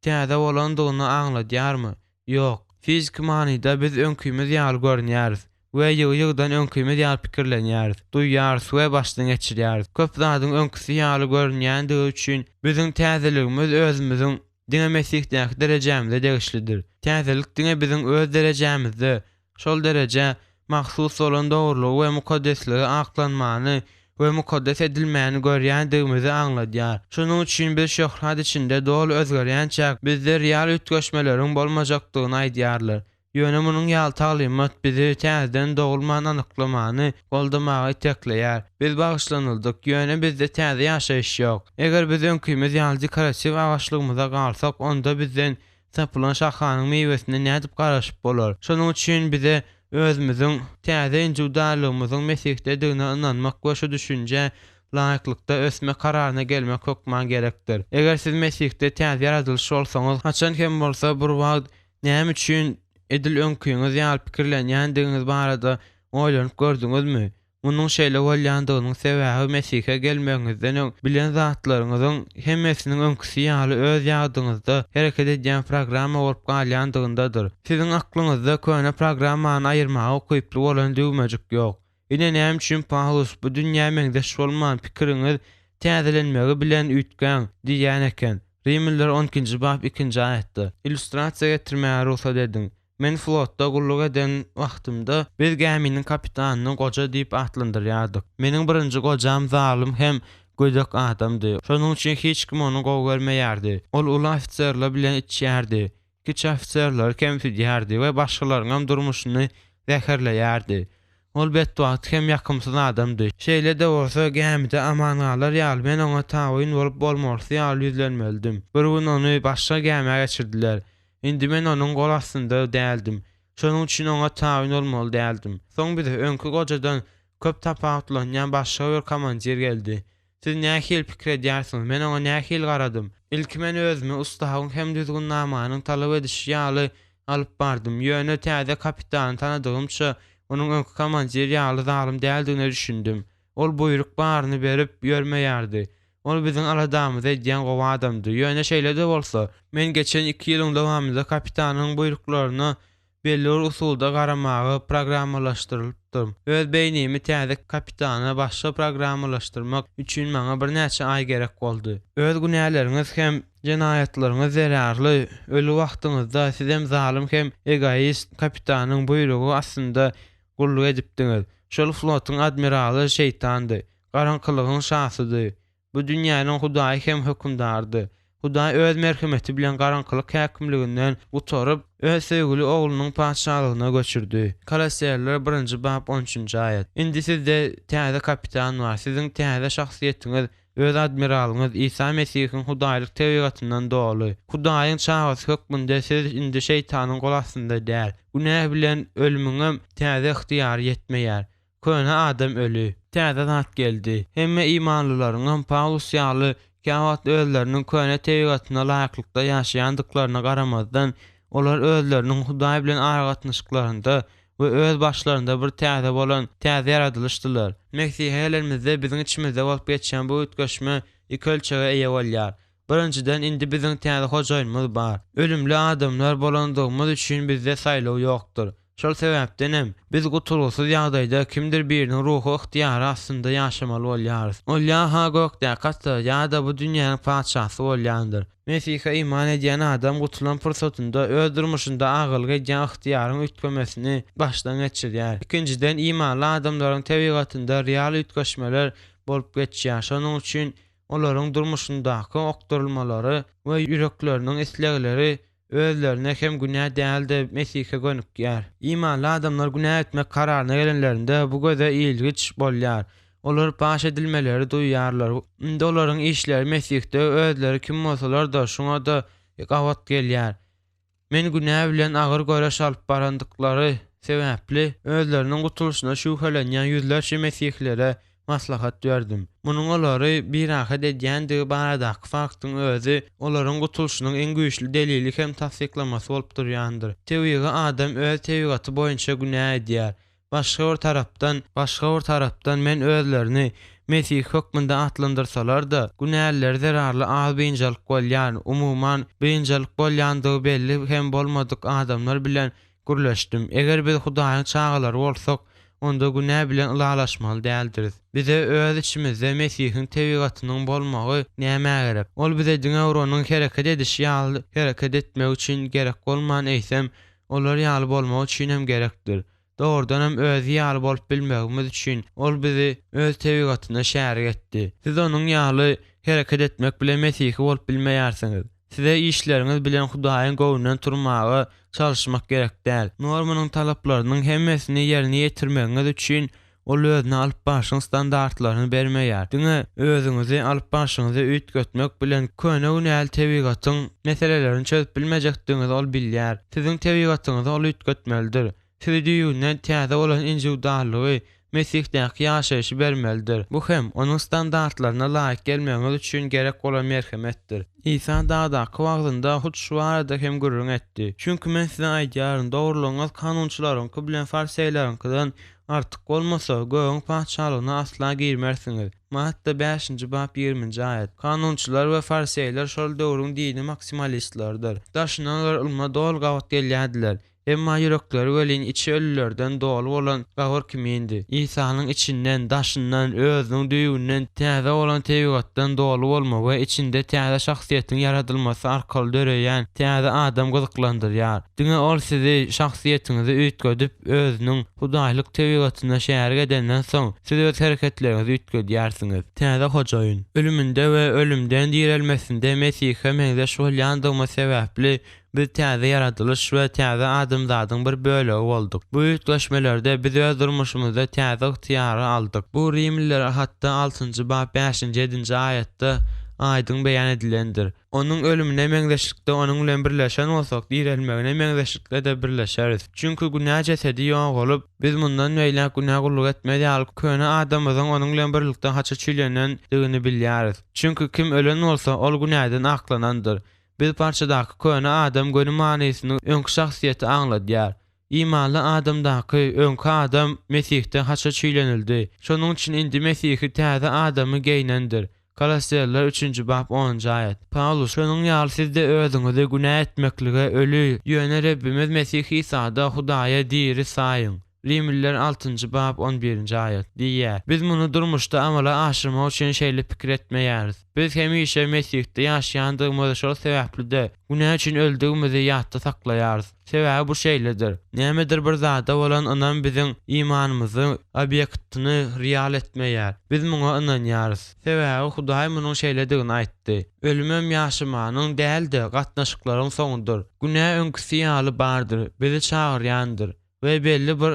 täze bolandygyny aňladýarmy? Ýok. Fiziki manyda biz öňkimiz ýaly görünýäris we ýygy-ýygydan öňkimiz ýaly pikirlenýäris, duýýarys we başdan geçirýäris. Köp zadyň öňküsi ýaly görünýändigi üçin biziň täzeligimiz özümiziň diňe Mesihdäki derejämize degişlidir. Täzelik diňe biziň öz derejämizde, Şol derejä mahsus bolan dogrulygy we mukaddesligi aklanmany we mukaddes edilmäni görýändigimizi aňladýar. Şonuň üçin biz şöhrat içinde doly özgerýänçäk, bizde real üýtgeşmeleriň bolmajakdygyny aýdýarlar. Ýöne munuň ýaly taglymat bizi täzeden dogulman anyklamany goldamaga itekleýär. Biz bagyşlanyldyk, ýöne bizde täze ýaşaýyş ýok. Eger biz öňkimiz ýaly dekoratiw agaçlygymyza galsak, onda bizden Tapylan şahanyň miwesine nädip garaşyp bolar? Şonuň üçin bize özümiziň täze indiwiduallygymyzyň Mesihdedigine ynanmak we şu düşünjä laýyklykda ösmek kararyna gelmek hökman gerekdir. Eger siz Mesihde täze ýaradylyş bolsaňyz, haçan hem bolsa bir wagt näme üçin edil öňküňiz ýaly pikirlenýändigiňiz barada oýlanyp gördüňizmi? Munuň şeýle bolýandygynyň sebäbi Mesihe gelmegiňizden öň bilen zatlaryňyzyň hemmesiniň öňküsi ýaly öz ýadyňyzda hereket edýän programma bolup galýandygyndadyr. Siziň aklyňyzda köne programmany aýyrmaga ukyply bolan düwmejik ýok. Ine näme üçin Pawlus, Bu dünýä meňzeş bolman, pikiriňiz täzelenmegi bilen üýtgäň diýýän eken. Rimliler on ikinji bap ikinji aýatda. Illýustrasiýa getirmäge rugsat ediň. Men flotda gulluk eden wagtymda biz gäminiň kapitanyny goja diýip atlandyrýardyk. Meniň birinji gojam zalym hem gödek adamdy. Şonuň üçin hiç kim ony gowy görmeýärdi. Ol uly ofiserler bilen içýärdi, kiçi ofiserleri kemsidýärdi we başgalaryňam durmuşyny zäherleýärdi. Ol betbagt hem ýakymsyz adamdy. Şeýle-de bolsa, gämide aman galar ýaly, men oňa tabyn bolup bolmalysy ýaly ýüzlenmelidim. Bir gün ony başga gämä geçirdiler. Indi men onuň gol astynda däldim. Şonuň üçin oňa tabyn bolmaly däldim. Soň bize öňki gojadan köp tapawutlanýan başga bir komandir geldi. Siz nähili pikir edýärsiňiz, men oňa nähili garadym? Ilki men özümi ustawyň hem düzgünnamanyň talap edişi ýaly alyp bardym, ýöne täze kapitany tanadygymça, onuň öňki komandir ýaly zalym däldigine düşündim. Ol buýruk baryny berip ýörmeýärdi. Ol biziň aladamyzy edýän gowy adamdy. Ýöne şeýle-de bolsa, men geçen iki ýylyň dowamynda kapitanyň buýruklaryna belli bir usulda garamaga programmalaşdyrylypdyrm. Öz beýnimi täze kapitana başga programmalaşdyrmak üçin maňa birnäçe aý gerek boldy. Öz günäleriňiz hem jenaýatlaryňyz zerarly öli wagtyňyzda sizem zalym hem egoist kapitanyň buýrugy astynda gulluk edipdiňiz. Şol flotuň admiraly şeýtandy, garaňkylygyň şasydy. Bu dünýäniň Hudaýy hem hökümdarydy. Hudaý Öz merhemeti bilen garaňkylyk häkimliginden gutaryp, Öz söýgüli Oglunyň Patyşalygyna göçürdi. Kolosseýler birinji bap on üçünji aýat. Indi sizde täze kapitan bar, siziň täze şahsyýetiňiz öz admiralyňyz Isa Mesihiň hudaýlyk tebigatyndan doly. Hudaýyň çagasy hökmünde siz indi şeýtanyň gol astynda däl. Günä bilen ölümiňem täze ygtyýary ýetmeýär. Köne adam öli. Täze zat geldi. Hemme imanlylaryňam Pawlus ýaly käwagt özleriniň köne tebigatyna laýyklykda ýaşaýandyklaryna garamazdan, olar özleriniň Hudaý bilen aragatnaşyklarynda we öz başlarynda bir täze bolan täze ýaradylyşdylar. Mesihe gelenimizde biziň içimizde bolup geçýän bu üýtgeşme iki ölçege eýe bolýar. Birinjiden, indi biziň täze hojaýynymyz bar. Ölümli adamlar bolandygymyz üçin bizde saýlaw ýokdur. Şol sebäpdenem, biz gutulgysyz ýagdaýda kimdir biriniň ruhy ygtyýary astynda ýaşamaly bolýarys. Ol ýa-ha gökdäki Ata, ýa-da bu dünýäniň patyşasy bolýandyr. Mesihe iman edýän adam gutulan pursatynda öz durmuşynda agalyk edýän ygtyýaryň üýtgemesini başdan geçirýär. Ikinjiden, imanly adamlaryň tebigatynda real üýtgeşmeler bolup geçýär. Şonuň üçin olaryň durmuşyndaky okdurylmalary we ýürekleriniň islegleri özlerine hem günä däl-de, Mesihe gönükýär. Imanly adamlar günä etmek kararyna gelenlerinde, bu göze ilgiç bolýar. Olar paş edilmeleri duýýarlar. Indi olaryň işleri Mesihde özleri kim bolsalar-da, şuňa-da gabat gelýär. Men günä bilen agyr göreş alyp barandyklary sebäpli, özleriniň gutulyşyna şübhelenýän ýüzlerçe mesihilere maslahat berdim. Munuň olary birahat edýändigi baradaky faktyň özi olaryň gutulyşynyň iň güýçli delili hem tassyklamasy bolup durýandyr. Tebigy adam öz tebigaty boýunça günä edýär. Başga bir tarapdan, başga bir tarapdan men özlerini mesihi hökmünde atlandyrsalar-da, günälileri zerarly az biynjalyk bolýan, umuman, biynjalyk bolýandygy belli hem bolmadyk adamlar bilen gürleşdim. Eger biz Hudaýyň çagalary bolsak, onda günä bilen ylalaşmaly däldiris. Bize öz içimizde Mesihiň tebigatynyň bolmagy nämä gerek? Ol bize diňe bir Onuň hereket edişi ýaly hereket etmek üçin gerek bolman, eýsem, olar ýaly bolmak üçin hem gerekdir. Dogrudanam özi ýaly bolup bilmegimiz üçin Ol bizi Öz tebigatyna şärik etdi. Siz Onuň ýaly hereket etmek bilen mesihi bolup bilmeýärsiňiz. Size işleriňiz bilen Hudaýyň göwnünden turmaga çalyşmak gerek däl. Normanyň talaplarynyň hemmesini ýerine ýetirmegiňiz üçin Ol özüni alyp barşyň standartlaryny bermeýär. Diňe özüňizi alyp barşyňyzy üýtgetmek bilen köne günäli tebigatyň meselelerini çözüp bilmejekdigiňizi ol bilýär. Siziň tebigatyňyzy ol üýtgetmelidir. Sizi düýbünden täze bolan injiwdarlygy, Mesihdäki ýaşaýşy bermelidir. Bu hem, Onuň standartlaryna laýyk gelmegiňiz üçin gerek bolan merhemetdir. Isa dagdaky wagzynda hut şu barada hem gürrüň etdi. Çünki men size aýdýaryn, dogrulygyňyz kanunçylaryňky bilen fariseýleriňkiden artyk bolmasa, gögüň Patyşalygyna asla girmersiňiz. Matta bäşinji bap ýigriminji aýat. Kanunçylar we fariseýler şol döwrüň dini maksimalistlarydyr. Daşyndan olar ylma doly gabat gelýärdiler. Emma ýürekleri welin içi ölülerden doly bolan gabyr kimindi. Isanyň içinden, daşyndan, özüniň düýbünden täze bolan tebigatdan doly bolma we içinde täze şahsyýetiň ýaradylmasy arkaly döreýän täze adam gyzyklandyrýar. Diňe ol sizi, şahsyýetiňizi üýtgedip, özüniň hudaýlyk tebigatyna şärik edenden soň, siz öz hereketleriňizi üýtgedýärsiňiz. Täze hojaýyn. Ölüminde we ölümden direlmesinde Mesihe meňzeş bolýandygymyz sebäpli, biz täze ýaradylyş we täze adamzadyň bir bölegi bolduk. Bu üýtgeşmelerde biz öz durmuşymyzda täze ygtyýary aldyk. Bu Rimlilere hatda altynjy bap bäşinji ýedinji aýatda aýdyň beýan edilendir. Onuň ölümine meňzeşlikde onuň bilen birleşen bolsak, direlmegine meňzeşlikde-de birleşeris. Çünki günä jesedi ýogalyp, biz mundan beýläk günä gulluk etmez ýaly, köne adamymyzyň onuň bilen birlikde haça çüýlenendigini bilýäris. Çünki kim ölen bolsa, ol günäden aklanandyr. Biz parçadaky köne adam göni manysyny öňki şahsyýeti aňladýar. Imanly adamdaky öňki adam Mesihde haça çüýlenildi. Şonuň üçin indi mesihi täze adamy geýnendir. Koloseliler üçünji bap onunjy aýat. Pawlus, Şonuň ýaly siz-de özüňizi günä etmeklige öli, ýöne Rebbimiz Mesih Isada Hudaýa diri saýyň. Rimliler altynjy bap on birinji aýat. Diýýär. Biz muny durmuşda amala aşyrmak üçin şeýle pikir etmeýäris. Biz hemişe Mesihde ýaşaýandygymyzy, şol sebäpli-de, günä üçin öldügimizi ýatda saklaýarys. Sebäbi bu şeýledir. Nämedir bir zada bolan ynam biziň imanymyzy obýektini real etmeýär. Biz muňa ynanýarys. Sebäbi Hudaý munuň şeýledigini aýtdy. Ölümem ýaşamanyň däl-de, gatnaşyklaryň soňudyr. Günä öňküsi ýaly bardyr, bizi çagyrýandyr we belli bir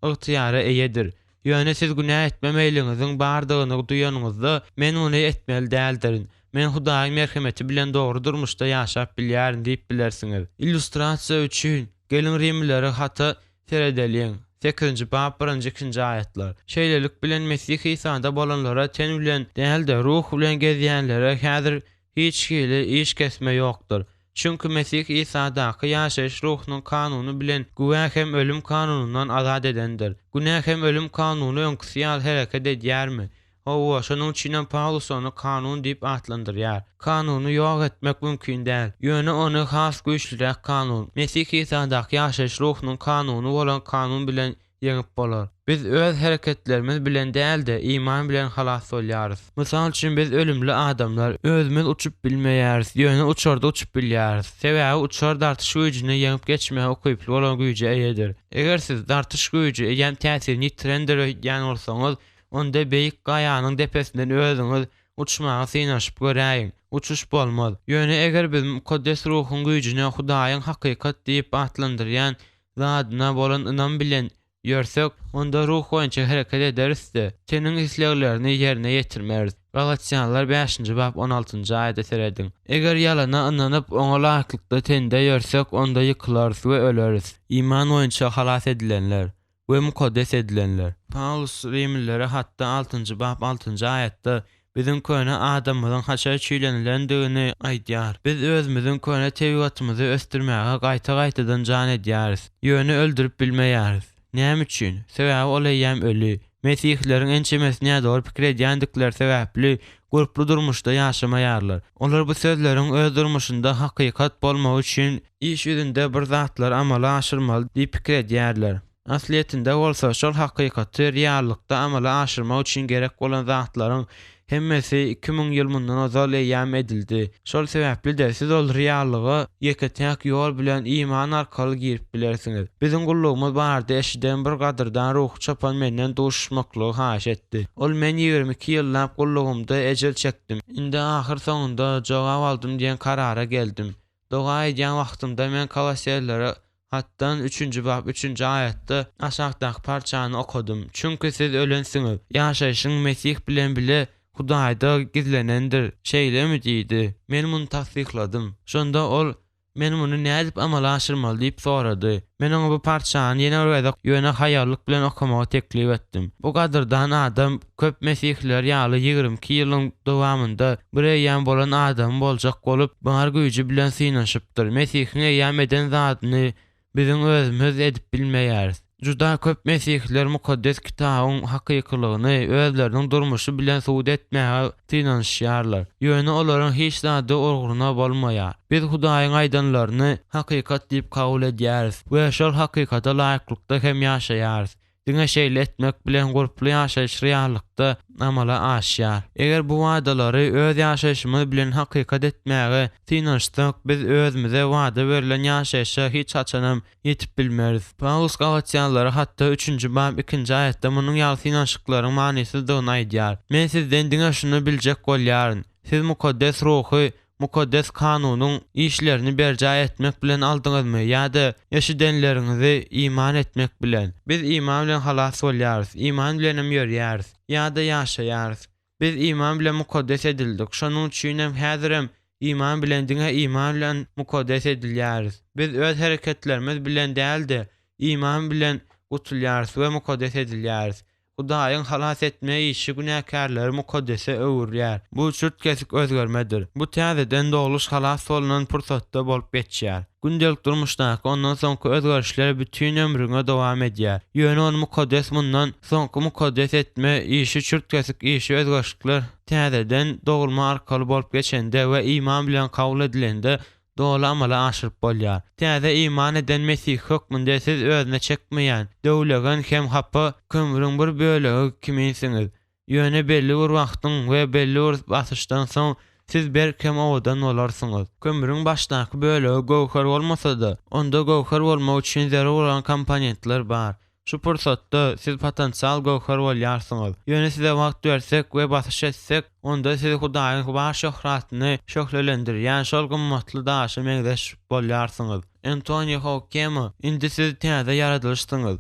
ygtyýara eýedir. Ýöne siz günä etme meýliňiziň bardygyny duýanyňyzda, Men muny etmeli däldirin. Men Hudaýyň merhemeti bilen dogry durmuşda ýaşap bilýärin diýip bilersiňiz. Illýustrasiýa üçin, geliň Rimlilere hata seredeliň, sekizinji bap birinji ikinji aýatlar. Şeýlelik bilen, Mesih Isada bolanlara ten bilen däl-de, ruh bilen gezýänlere häzir Hiç hili iş kesme ýokdur. Çünki Mesih Isadaky ýaşaýyş Ruhunyň kanuny bilen güwä hem ölüm kanunyndan azat edendir. Günä hem ölüm kanuny öňküsi ýaly hereket edýärmi? Hawa, şonuň üçinem Pawlus ony kanun diýip atlandyrýar. Kanuny ýok etmek mümkin däl. Ýöne ony has güýçlüräk kanun, Mesih Isadaky ýaşaýyş Ruhunyň kanuny bolan kanun bilen ýeňip bolar. Biz öz hereketlerimiz bilen däl-de, iman bilen halas bolýarys. Mysal üçin, biz ölümli adamlar, özümiz uçup bilmeýäris, ýöne uçarda uçup bilýäris. Sebäbi uçar dartyş güýjüni ýeňip geçmäge ukyply bolan güýje eýedir. Eger siz dartyş güýji eýýäm täsirini ýitirendir öýdýän bolsaňyz, onda beýik gaýanyň depesinden özüňiz uçmaga synanyşyp göräýiň. Uçuş bolmaz. Ýöne eger biz Mukaddes Ruhuň güýjüne Hudaýyň hakykat diýip atlandyrýan zadyna bolan ynam bilen ýörsek, onda ruh boýunça hereket ederis-de, teniň isleglerini ýerine ýetirmeris. Galatýanlar bäşinji bap on altynjy aýada serediň. Eger ýalana ynanyp, oňa laýyklykda tende ýörsek, onda ýykylarys we öleris. Iman boýunça halas edilenler we mukaddes edilenler. Pawlus rimlilere hatda altynjy bap altynjy aýatda biziň köne adamymyzyň haça çüýlenilendigini aýdýar. Biz özümiziň köne tebigatymyzy ösdürmäge gaýta-gaýtadan jan edýäris, ýöne öldürip bilmeýäris. Näme üçin? Sebäbi ol eýýäm öli. Mesihileriň ençemesi nädogry pikir edýändikleri sebäpli gurply durmuşda ýaşamaýarlar. Olar bu sözleriň öz durmuşynda hakykat bolmagy üçin iş ýüzünde bir zatlary amala aşyrmaly diýip pikir edýärler. Aslyýetinde bolsa, şol hakykaty reallykda amala aşyrmak üçin gerek bolan zatlaryň hemmesi 2000 ýyl mundan ozal eýýäm edildi. Şol sebäpli-de, siz ol reallyga ýeke-täk ýol bilen iman arkaly girip bilersiňiz. Biziň gullugymyz barada eşiden bir gadyrdan ruhy çopan menden duşuşmaklygy haýyş etdi. Ol Men 22 ýyllap gullugymda ejir çekdim. Indi ahyrsoňunda jogap aldym diýen karara geldim. Doga edýän wagtymda men Kolosellere hatdan üçünji bap üçünji aýatda aşakdaky parçany okadym, Çünki siz ölensiňiz, ýaşaýşyň Mesih bilen bile Hudaýda gizlenendir, şeýlemi? diýdi. Men muny tassykladym. Şonda ol, Men muny nädip amala aşyrmaly diýip sorady. Men oňa bu parçany ýene bir gezek, ýöne haýallyk bilen okamagy teklip etdim. Bu gadyrdan adam köp mesihiler ýaly 22 ýylyň dowamynda bir eýýäm bolan adamy boljak bolup, bar güýji bilen synanyşypdyr. Mesihiň eýýäm eden zadyny biziň özümiz edip bilmeýäris. Juda köp mesihiler Mukaddes Kitabyň hakykylygyny özleriniň durmuşy bilen subut etmäge synanyşýarlar. Ýöne olaryň hiç zady ugruna bolmaýar. Biz Hudaýyň aýdanlaryny hakykat diýip kabul edýäris we şol hakykata laýyklykda hem ýaşaýarys. Diňe şeýle etmek bilen gurply ýaşaýyş reallykda amala aşýar. Eger bu wadalary öz ýaşaýşymyz bilen hakykat etmäge synanyşsak, biz özümize wada berlen ýaşaýşa hiç haçanam ýetip bilmeris. Pawlus galatýanlara hatda üçünji bap ikinji aýatda munuň ýaly synanyşyklaryň manysyzdygyny aýdýar. Men sizden diňe şuny biljek bolýaryn, siz Mukaddes Ruhy. Mukaddes Kanunyň işlerini berjaý etmek bilen aldyňyzmy ýa-da eşidenleriňizi iman etmek bilen? Biz iman bilen halas bolýarys, iman bilenem ýörýäris, ýa-da ýaşaýarys. Biz iman bilen mukaddes edildik, şonuň üçinem häzirem iman bilen, diňe iman bilen mukaddes edilýäris. Biz öz hereketlerimiz bilen däl-de, iman bilen gutulýarys we mukaddes edilýäris. Hudaýyň halas etme işi günäkärleri mukaddese öwürýär. Bu çürt-kesik özgermedir. Bu täzeden dogluş halas bolnan pursatda bolup geçýär. Gündelik durmuşdaky ondan soňky özgerişler bütin ömrüňe dowam edýär. Ýöne ony mukaddes mundan soňky mukaddes etme işi çürt-kesik işi özgerişlikler täzeden dogulma arkaly bolup geçende we iman bilen kabul edilende doly amala aşyryp bolýar. Täze iman eden mesihi hökmünde siz özüne çekmeýän, döwlegen hem hapa kömrüň bir bölegi kiminsiňiz. Ýöne belli bir wagtyň we belli bir basyşdan soň siz berk hem owadan bolarsyňyz. Kömrüň başdaky bölegi göwher bolmasa-da, onda göwher bolmak üçin zerur bolan komponentler bar. Şu pursatda siz potensial göwher bolýarsyňyz. Ýöne size wagt bersek we basyş etsek, onda siz Hudaýyň bar şöhratyny şöhlelendirýän şol gymmatly daşa meňzeş bolýarsyňyz. Entoniýo Houkema, Indi siz täze ýaradylyşsyňyz.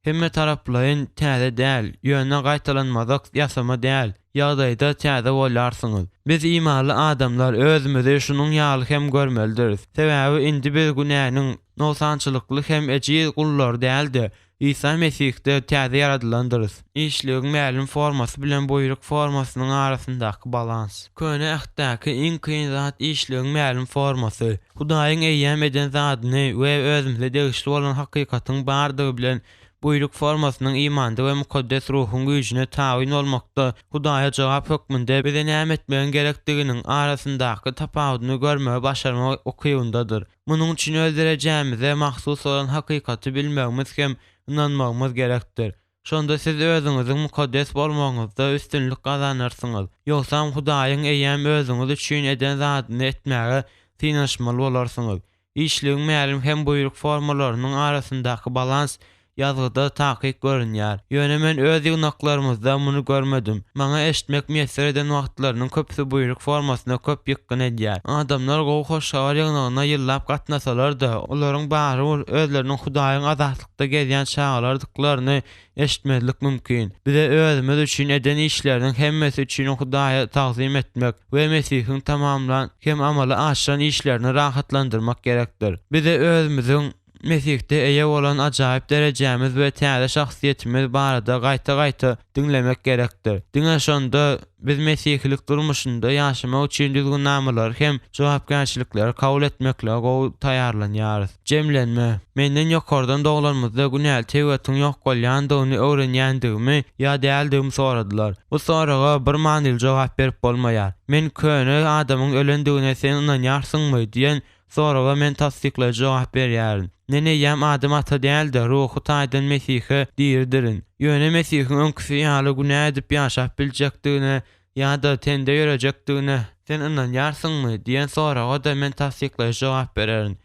Hemme taraplaýyn täze däl, ýöne gaýtalanmazak ýasama däl ýagdaýda täze bolýarsyňyz. Biz imanly adamlar özümizi şunuň ýaly hem görmelidiris. Sebäbi indi biz günäniň nogsançylykly hem ejiz gullary däl-de, Isa Mesihde täze ýaradylandyrys. Işligiň mälim formasy bilen buýruk formasynyň arasyndaky balans. Köne Ähtdäki iň kyn zat işligiň mälim formasy. Hudaýyň eýýäm eden zadyny we özümize degişli bolan hakykatyň bardygy bilen buýruk formasynyň imanda we Mukaddes Ruhuň güýjüne tabyn bolmakda Hudaýa jogap hökmünde bize näme etmegiň gerekdiginiň arasyndaky tapawudyny görmegi başarmak ukybyndadyr. Munuň üçin öz derejämize mahsus bolan hakykaty bilmegimiz hem ynanmagymyz gerekdir. Şonda siz özüňiziň mukaddes bolmagyňyzda üstünlik gazanarsyňyz. Ýogsam Hudaýyň eýýäm özüňiz üçin eden zadyny etmäge synanyşmaly bolarsyňyz. Işligiň mälim hem buýruk formalarynyň arasyndaky balans Ýazgyda takyk görünýär. Ýöne men öz ýygnaklarymyzda muny görmedim. Maňa eşitmek miýesser eden wagtlarynyň köpüsi buýruk formasyna köp ýykgyn edýär. Adamlar gowy hoş habar ýygnagyna ýyllap gatnasalar-da, olaryň barybir özleriniň Hudaýyň azatlykda gezýän çagalarydyklaryny eşitmezlik mümkin. Bize özümiz üçin eden işleriniň hemmesi üçin Hudaýa tagzym etmek we Mesihiň tamamlan hem amala aşyran işlerini rahatlandyrmak gerekdir. Bize özümiziň Mesihde eýe bolan ajaýyp derejämiz we täze şahsyýetimiz barada gaýta-gaýta diňlemek gerekdir. Diňe şonda biz mesihilik durmuşynda ýaşamak üçin düzgünnamalary hem jogapkärçilikleri kabul etmeklige gowy taýýarlanýarys. Jemlenme. Menden ýokardan doglanymyzda günäli tebigatyň ýok bolýandygyny öwrenýändigimi ýa däldigimi soradylar. Bu soraga bir manyly jogap berip bolmaýar. Men köne adamyň ölendigine sen ynanýarsyňmy diýen Soraga men tassyklaýjy jogap berýärin. Men eýýäm Adam ata däl-de, ruhy taýdan Mesihe diridirin. Ýöne Mesihiň öňküsi ýaly günä edip ýaşap biljekdigine ýa-da tende ýörejekdigine sen ynanýarsyňmy? diýen soraga-da men tassyklaýjy jogap bererin.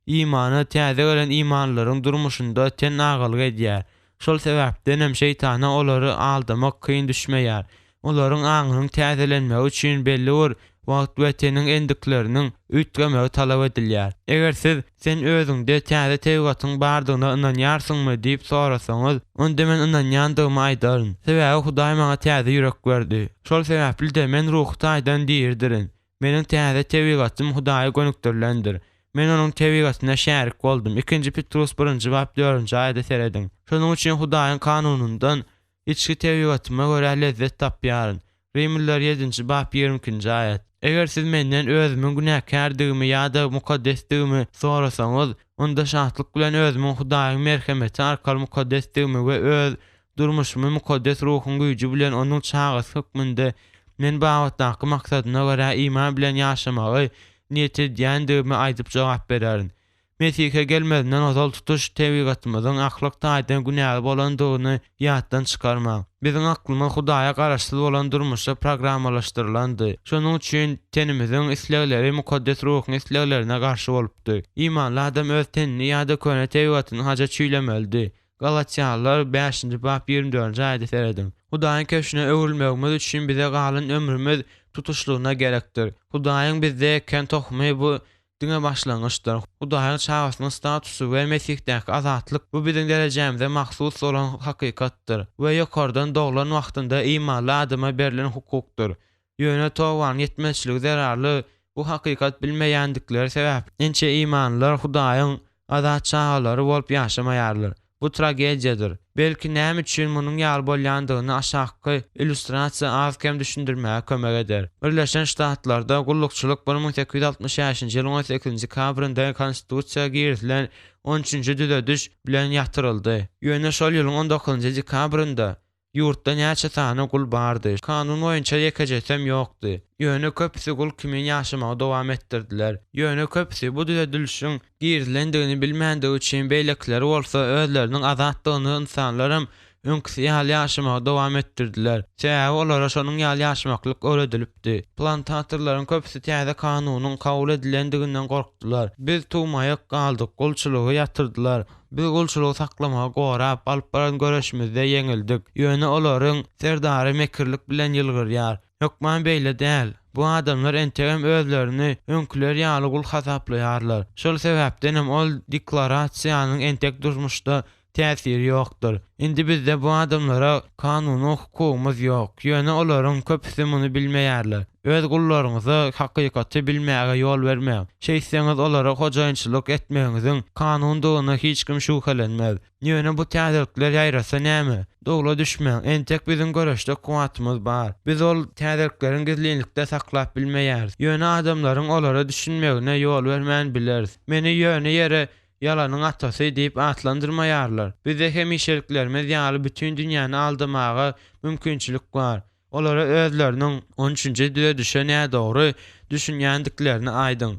Imana täze gelen imanlylaryň durmuşynda ten agalyk edýär. Şol sebäpdenem şeýtana olary aldamak kyn düşmeýär. Olaryň aňynyň täzelenmegi üçin belli bir wagt we teniň endikleriniň üýtgemegi talap edilýär. Eger siz, Sen özüňde täze tebigatyň bardygyna ynanýarsyňmy? diýip sorasaňyz, onda men ynanýandygymy aýdaryn. Sebäbi Hudaý maňa täze ýürek berdi. Şol sebäpli-de men ruhy taýdan diridirin. Meniň täze tebigatym Hudaýa gönükdirilendir. Men Onuň tebigatyna şärik boldum. Ikinji Petrus birinji bap dördünji aýada serediň. Şonuň üçin Hudaýyň kanunyndan içki tebigatyma görä lezzet tapýaryn. Rimliler ýedinji bap 22-nji aýat. Eger siz menden özümiň günäkärdigimi ýa-da mukaddesdigimi sorasaňyz, onda şatlyk bilen özümiň Hudaýyň merhemeti arkaly mukaddesdigimi we öz Durmuşymy Mukaddes Ruhuň güýji bilen Onuň çagasy hökmünde men babatdaky maksadyna görä iman bilen ýaşamagy niýet edýändigimi aýdyp jogap bererin. Mesihe gelmezimden ozal tutuş tebigatymyzyň ahlak taýdan günäli bolandygyny ýatdan çykarmaň. Biziň aklymyz Hudaýa garaşsyz bolan durmuşa programmalaşdyrylandy. Şonuň üçin tenimiziň islegleri Mukaddes Ruhuň isleglerine garşy bolupdy. Imanly adam öz tenini ýa-da köne tebigatyny haja çüýlemelidi. Galatýalylar bäşinji bap 24-nji aýada serediň. Hudaýyň keşbine öwrülmegimiz üçin bize galan ömrümiz tutuşlygyna gerekdir. Hudaýyň bizde eken tohumy bu diňe başlangyçdyr. Hudaýyň çagasynyň statusy we Mesihdäki azatlyk bu biziň derejämize mahsus bolan hakykatdyr we ýokardan doglan wagtynda imanly adama berlen hukukdyr. Ýöne tobanyň ýetmezçiligi zerarly bu hakykat bilmeýändikleri sebäpli ençe imanlylar Hudaýyň azat çagalary bolup ýaşamaýarlar. Bu tragediýadyr. Belki näme üçin munuň ýaly bolýandygyny aşakky illýustrasiýa az-kem düşündirmäge kömek eder. Birleşen Ştatlarda gullukçylyk 1865-nji ýylyň 18-nji dekabrynda Konstitusiýa girizilen on üçünji düzediş bilen ýatyryldy. Ýöne şol ýylyň on dokuzynjy dekabrynda Ýurtda näçe sany gul bardy? Kanun boýunça ýekejesem ýokdy. Ýöne köpüsi gul kimin ýaşamagy dowam etdirdiler. Ýöne köpüsi bu düzedilişiň girizilendigini bilmändigi üçin, beýlekileri bolsa özleriniň azatdygyny ynsanlaram öňküsi ýaly ýaşamagy dowam etdirdiler. Sebäbi olara şonuň ýaly ýaşamaklyk öwredilipdi. Plantatorlaryň köpüsi täze kanunyň kabul edilendiginden gorkdular. Biz tugmaýak galdyk, gulçulygy ýatyrdylar. Biz gulçulygy saklamagy gorap, alyp baran göreşimizde ýeňildik. Ýöne olaryň serdary mekirlik bilen ýylgyrýar. Hökman beýle däl. Bu adamlar entegem özlerini öňküler ýaly gul hasaplaýarlar. Şol sebäpdenem ol deklarasiýanyň entek durmuşda täsiri ýokdur. Indi bizde bu adamlara kanuny hukugymyz ýok. Ýöne olaryň köpüsi muny bilmeýärler. Öz gullaryňyza hakykaty bilmäge ýol bermäň. Şeýtseňiz, olara hojaýynçylyk etmegiňiziň kanundygyna hiç kim şübhelenmez. Ýöne bu täzelikler ýaýrasa näme? Dowla düşmäň, entek biziň göreşde kuwwatymyz bar. Biz ol täzelikleriň gizlinlikde saklap bilmeýäris. Ýöne adamlaryň olara düşünmegine ýol bermän bileris. Meni ýöne ýere Ýalanyň atasy diýip atlandyrmaýarlar. Bizde hemişeliklerimiz ýaly bütin dünýäni aldamaga mümkinçilik bar. Olara özleriniň on üçünji düzedişe nädogry düşünýändiklerini aýdyň.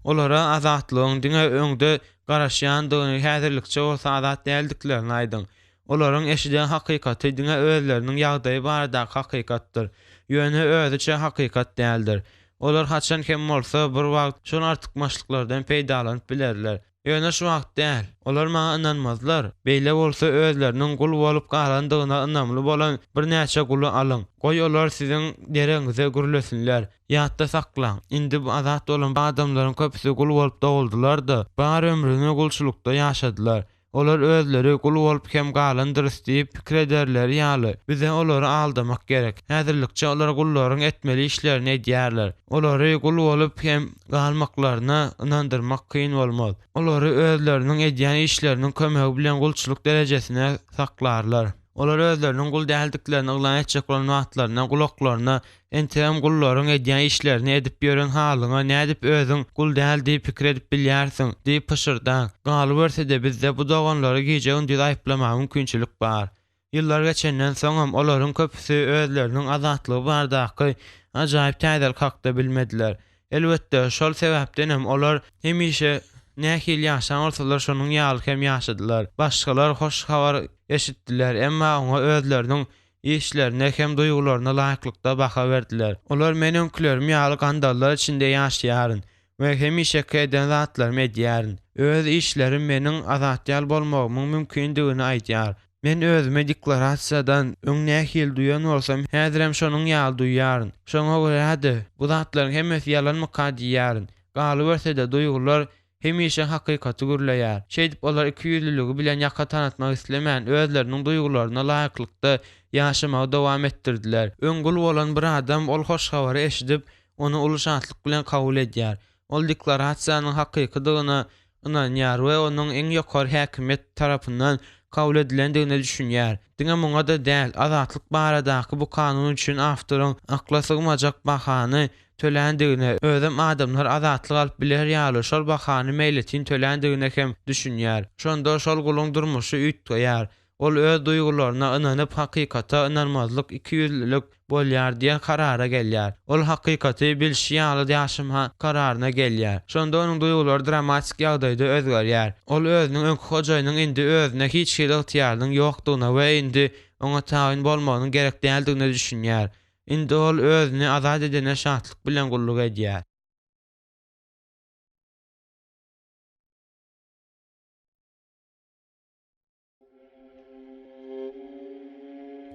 Olara azatlygyň diňe öňde garaşýandygyny, häzirlikçe bolsa azat däldiklerini aýdyň. Olaryň eşiden hakykaty diňe özleriniň ýagdaýy baradaky hakykatdyr, ýöne özüçe hakykat däldir. Olar haçan hem bolsa bir wagt şol artykmaçlyklardan peýdalanyp bilerler. Ýöne şu wagt däl. Olar maňa ynanmazlar. Beýle bolsa özleriniň gul bolup galandygyna ynamly bolan birnäçe guly alyň. Goý olar siziň deregiňize gürlesinler. Ýatda saklaň, indi bu azat bolan adamlaryň köpüsi gul bolup doguldylar-da, bar ömrüni gulçulykda ýaşadylar. Olar özleri gul bolup hem galandyrys diýip pikir ederleri ýaly, bize olary aldamak gerek. Häzirlikçe olar gullaryň etmeli işlerini edýärler. Olary gul bolup hem galmaklaryna ynandyrmak kyn bolmaz. Olary özleriniň edýän işleriniň kömegi bilen gulçulyk derejesine saklarlar. Olar özleriniň gul däldiklerini yglan etjek bolan wagtlarynda gulaklaryna Entegem gullaryň edýän işlerini edip ýören halyňa nädip özüň gul däl diýip pikir edip bilýärsiň? diýip pyşyrdaň. Galyberse-de, bizde bu doganlary gije-gündiz aýyplamaga mümkinçilik bar. Ýyllar geçenden soňam olaryň köpüsi özleriniň azatlygy baradaky ajaýyp täzelik hakda bilmediler. Elbetde, şol sebäpdenem olar hemişe nähili ýaşan bolsalar, şonuň ýaly hem ýaşadylar. Başgalar hoş habar eşitdiler, emma oňa özleriniň işlerine hem duýgularyna laýyklykda baha berdiler. Olar men öňkülerim ýaly gandallar içinde ýaşaýaryn we hemişeki eden zatlarymy edýärin. Öz işlerim meniň azatýal bolmagymyň mümkindigini aýdýar. Men özümi deklarasiýadan öň nähili duýan bolsam, häzirem şonuň ýaly duýýaryn. Şoňa görä-de, bu zatlaryň hemmesi ýalanmyka diýýärin. Galyberse-de, duýgular hemişe hakykaty gürleýär. Şeýdip, olar ikiýüzlüligi bilen ýaka tanatmak islemän, özleriniň duýgularyna laýyklykda ýaşamagy dowam etdirdiler. Öň gul bolan bir adam ol hoş habary eşidip, ony uly şatlyk bilen kabul edýär. Ol deklarasiýanyň hakykydygyna ynanýar we onuň iň ýokary häkimiýet tarapyndan kabul edilendigine düşünýär. Diňe muňa-da däl, azatlyk baradaky bu kanun üçin awtoryň akla sygmajak bahany töländigine, özem adamlar azatlyk alyp biler ýaly şol bahany meýletin töländigine hem düşünýär. Şonda şol guluň durmuşy üýtgeýär. Ol öz duýgularyna ynanyp hakykata ynanmazlyk ikiýüzlülik bolýar diýen karara gelýär. Ol hakykaty bilşi ýaly ýaşama kararyna gelýär. Şonda onuň duýgulary dramatik ýagdaýda özgerýär. Ol özüniň öňki hojaýynyň indi özüne hiç hili ygtyýarynyň ýokdugyna we indi oňa tabyn bolmagynyň gerek däldigine düşünýär. Indi ol özüni azat edene şatlyk bilen gulluk edýär.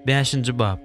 Bäşinji bap.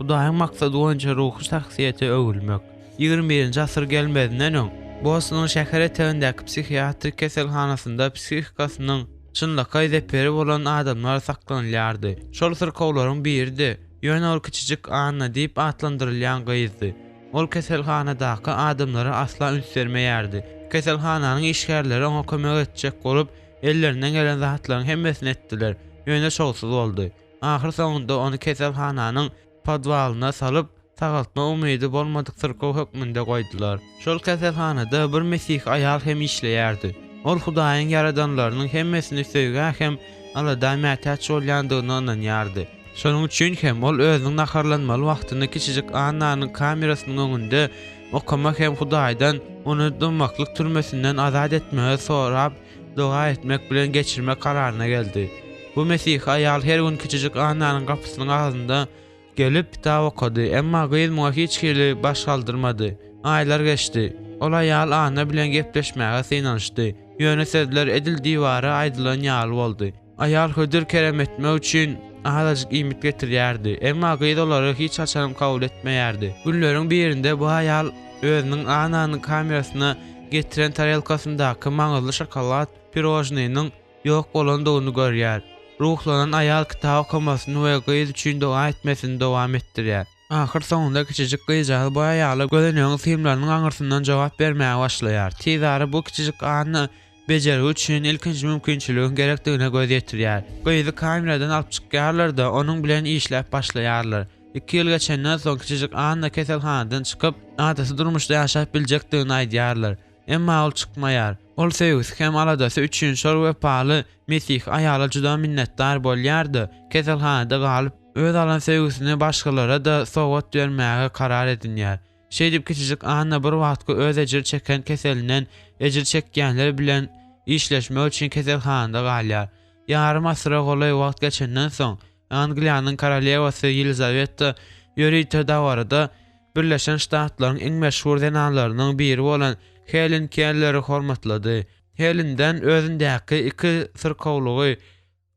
Hudaýyň maksady boýunça ruhy şahsyýete öwrülmek. 21-nji asyr gelmezinden öň, Bostonyň şäher etegindäki psihiatrik keselhanasynda psihikasynyň çynlakaý zeperi bolan adamlar saklanylýardy. Şol syrkawlaryň biri-de, ýöne ol kiçijik Anna diýip atlandyrylýan gyzdy. Ol keselhanadaky adamlara asla üns bermeýärdi. Keselhananyň işgärleri oňa kömek etjek bolup, ellerinden gelen zatlaryň hemmesini etdiler, ýöne şowsuz boldy. Ahyrsoňunda ony keselhananyň podwalyna salyp, sagaltma umydy bolmadyk syrkaw hökmünde goýdular. Şol keselhanada bir mesihi aýal hem işleýärdi. Ol Hudaýyň ýaradanlarynyň hemmesini söýgä hem alada mätäç bolýandygyna ynanýardy. Şonuň üçin hem ol özüniň naharlanmaly wagtyny kiçijik Annanyň kamerasynyň öňünde okama hem Hudaýdan ony dymmaklyk türmesinden azat etmegi sorap doga etmek bilen geçirmek kararyna geldi. Bu mesihi aýal her gün kiçijik Annanyň gapysynyň agzynda gelip kitap okady, emma gyz muňa hiç hili baş galdyrmady. Aýlar geçdi. Ol aýal Anna bilen gepleşmäge synanyşdy, ýöne sözler edil diwara aýdylan ýaly boldy. Aýal hödür-kerem etmek üçin azajyk iýmit getirýärdi, emma gyz olary hiç haçanam kabul etmeýärdi. Günleriň birinde bu aýal özüniň Annanyň kamerasyna getiren tarelkasyndaky maňyzly şokolad pirožnynyň ýok bolandygyny görýär. Ruhlanan aýal kitap okamasyny we gyz üçin doga etmesini dowam etdirýär. Ahyrsoňunda kiçijik gyzjagaz bu aýala gözenegiň simleriniň aňyrsyndan jogap bermäge başlaýar. Tizara bu kiçijik Anna bejergi üçin ilkinji mümkinçiligiň gerekdigine göz ýetirýär. Gyzy kameradan alyp çykýarlar-da, onuň bilen işläp başlaýarlar. Iki ýyl geçenden soň kiçijik Anna keselhanadan çykyp, adaty durmuşda ýaşap biljekdigini aýdýarlar. Emma ol çykmaýar. Ol söýgüsi hem aladasy üçin şol wepaly mesihi aýala juda minnetdar bolýar-da, keselhanada galyp, öz alan söýgüsini başgalara-da sowgat bermäge karar edinýär. Şeýdip kiçijik Anna bir wagtky öz ejir çeken keselinden ejir çekýänler bilen işleşmek üçin keselhanada galýar. Ýarym asyra golaý wagt geçenden soň, Angliýanyň korolewasy Ýelizaweta ýörite dabarada Birleşen Ştatlaryň iň meşhur zenanlarynyň biri bolan Helen Kelleri hormatlady. Helenden özündäki iki syrkawlygy,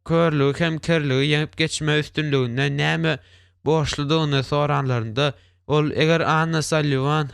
körlügi hem kerligi ýeňip geçme üstünligine näme borçludygyny soranlarynda, ol, Eger Anna Salliwan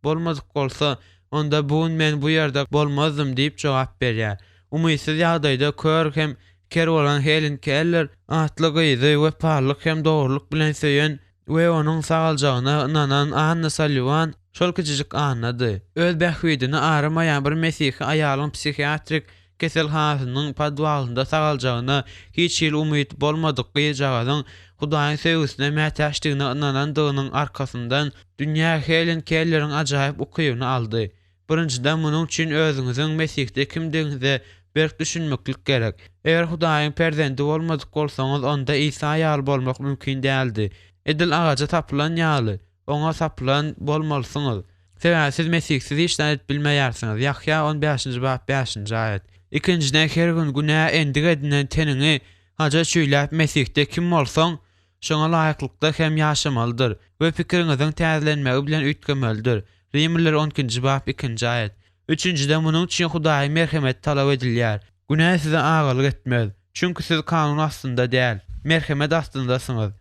bolmadyk bolsa, onda bu gün men bu ýerde bolmazdym diýip jogap berýär. Umytsyz ýagdaýda kör hem ker bolan Helen Keller atly gyzy wepalylyk hem dogrulyk bilen söýen we onuň sagaljagyna ynanan Anna Salliwan şol kiçijik Annady. Öz bähbidini aramaýan bir mesihi aýalyň psihiatrik keselhanasynyň podwalynda sagaljagyna hiç hili umyt bolmadyk gyzjagazyň Hudaýyň söýgüsine mätäçdigine ynanandygynyň arkasyndan dünýä Helen Kelleriň ajaýyp ukybyny aldy. Birinjiden, munuň üçin özüňiziň Mesihde kimdigiňize berk düşünmeklik gerek. Eger Hudaýyň perzendi bolmadyk bolsaňyz, onda Isa ýaly bolmak mümkin däldi. Edil agaja sapylan ýaly, Oňa sapylan bolmalysyňyz. Sebäbi siz Mesihsiz hiç zat edip bilmeýärsiňiz, Ýahýa on bäşinji bap bäşinji aýat. Ikinjiden, her gün günä endik edinen teniňi haja çüýläp Mesihde kim bolsaň, şoňa laýyklykda hem ýaşamalydyr we pikiriňiziň täzelenmegi bilen üýtgemelidir, Rimliler on ikinji bap ikinji aýat. Üçünjiden, munuň üçin Hudaýyň merhemeti talap edilýär. Günä size agalyk etmez, çünki siz kanun astynda däl, merhemet astyndasyňyz.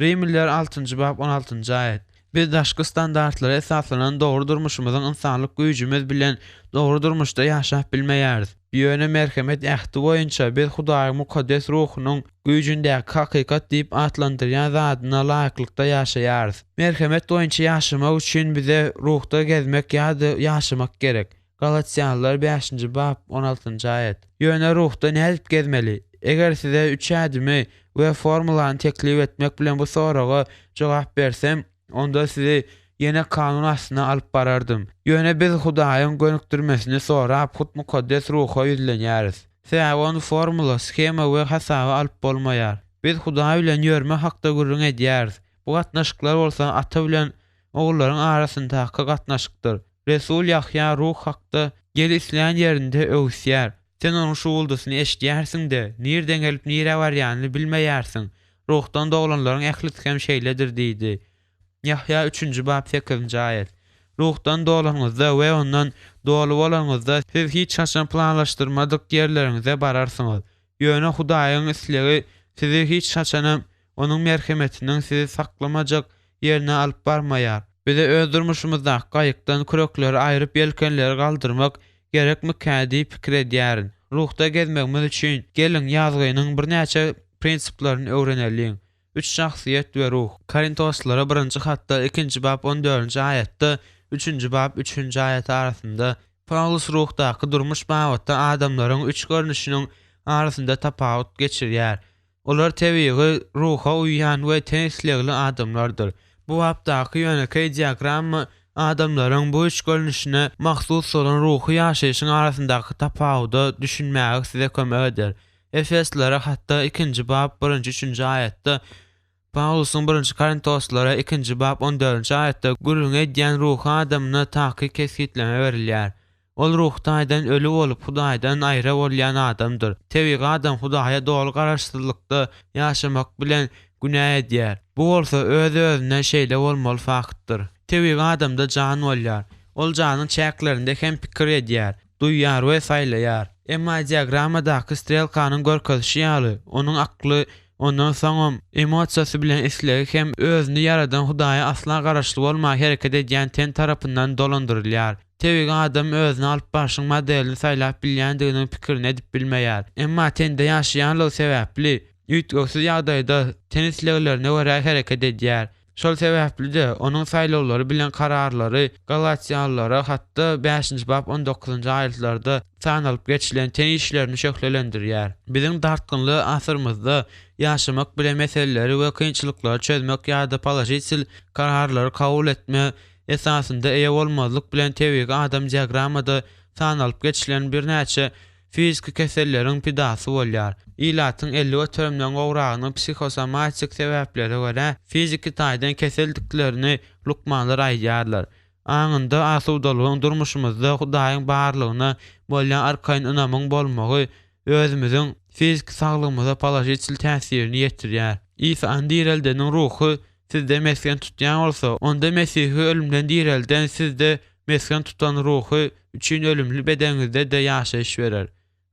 Rimliler altynjy bap on altynjy aýat. Biz daşky standartlara esaslanan dogry durmuşymyzyň ynsanlyk güýjümiz bilen dogry durmuşda ýaşap bilmeýäris. Ýöne merhemet ähti boýunça biz Hudaýyň Mukaddes Ruhunyň güýjündäki hakykat diýip atlandyrýan zadyna laýyklykda ýaşaýarys. Merhemet boýunça ýaşamak üçin bize Ruhda gezmek ýa-da ýaşamak gerek. Galatýalylar bäşinji bap, on altynjy aýat. Ýöne ruhda nädip gezmeli? Eger size üç ädimi we formulany teklip etmek bilen bu soraga jogap bersem, onda sizi ýene kanun astyna alyp barardym. Ýöne biz Hudaýyň gönükdirmesini sorap, hut Mukaddes Ruha ýüzlenýäris. Sebäbi ony formula, shema we hasaba alyp bolmaýar. Biz Hudaý bilen ýörme hakda gürrüň edýäris. Bu gatnaşyklar bolsa ata bilen ogullaryň arasyndaky gatnaşykdyr. Resul Ýahýa Ruh hakda, Ýel islän ýerinde öwüsýär. Sen onuň şuwuldysyny eşidýärsiň-de, nirden gelip nirä barýanyny bilmeýärsiň. Ruhdan doglanlaryň ählisi hem şeýledir diýdi. Ýahýa üçünji bap sekizinji aýat. Ruhdan dolanyňyzda we ondan doly bolanyňyzda siz hiç haçan planlaşdyrmadyk ýerleriňize bararsyňyz. Ýöne Hudaýyň islegi sizi hiç haçanam Onuň merhemetiniň sizi saklamajak. ýerine alyp barmaýar. Bize öz durmuşymyzdaky gaýykdan kürekleri aýryp ýelkenleri galdyrmak gerekmikä diýip pikir edýärin. Ruhda gezmegimiz üçin, geliň, ýazgynyň birnäçe prinsiplerini öwreneliň. Üç şahsyýet we ruh. Korintoslylara birinji hatda ikinji bap on dördünji aýatda üçünji bap üçünji aýat arasynda Pawlus ruhdaky durmuş babatda adamlaryň üç görnüşiniň arasynda tapawut geçirýär. Olar tebigy ruha uýýan we ten islegli adamlardyr. Bu bapdaky ýönekeý diagramma adamlaryň bu üç görnüşine mahsus bolan ruhy ýaşaýşyň arasyndaky tapawuda düşünmäge size kömek eder. Efeslylara hatda ikinji bap birinji-üçünji aýatda, Pawlusyň birinji Korintoslylara ikinji bap on dördünji aýatda gürrüňi edýän ruhy adamyna takyk kesgitleme berilýär. Ol ruhy taýdan öli bolup, Hudaýdan aýra bolýan adamdyr. Tebigy adam Hudaýa doly garaşsyzlykda ýaşamak bilen günä edýär. Bu bolsa öz-özünden şeýle bolmaly faktdyr. Tebigy adamda jan bolýar. Ol janyň çäklerinde hem pikir edýär, duýýar we saýlaýar. Emma diagrammadaky strelkanyň görkezişi ýaly, onuň akly, ondan soňam emosiýasy bilen islegi hem özüni ýaradan Hudaýa asla garaşly bolman hereket edýän ten tarapyndan dolandyrylýar. Tebigy adam özüni alyp barşyň modelini saýlap bilýändiginiň pikirini edip bilmeýär. Emma tende ýaşaýanlygy sebäpli, üýtgewsiz ýagdaýda ten isleglerine görä hereket edýär. Şol sebäpli-de, onuň saýlawlary bilen kararlary Galatiýalylara hatda bäşinji bap on dokuzynjy aýatlarda sanalyp geçilen ten işlerini şöhlelendirýär. Biziň dartgynly asyrymyzda ýaşamak bilen meseleleri we kynçylyklary çözmek ýa-da položitel kararlary kabul etme esasynda eýe bolmazlyk bilen tebigy adam diagrammada sanalyp geçilen birnäçe fiziki keselleriň pidasy bolýar. Ilatyň 50 göterimden gowragynyň psihosomatik sebäplere görä fiziki taýdan keseldiklerini lukmanlar aýdýarlar. Aňynda asudalygyň durmuşymyzda Hudaýyň barlygyna bolýan arkaýyn ynamyň bolmagy özümiziň fiziki saglygymyza položitel täsirini ýetirýär. Isany direldeniň ruhy sizde mesgen tutýan bolsa, onda Mesihi ölümden direlden sizde mesgen tutan Ruhy üçin ölümli bedeniňizde-de ýaşaýyş berer.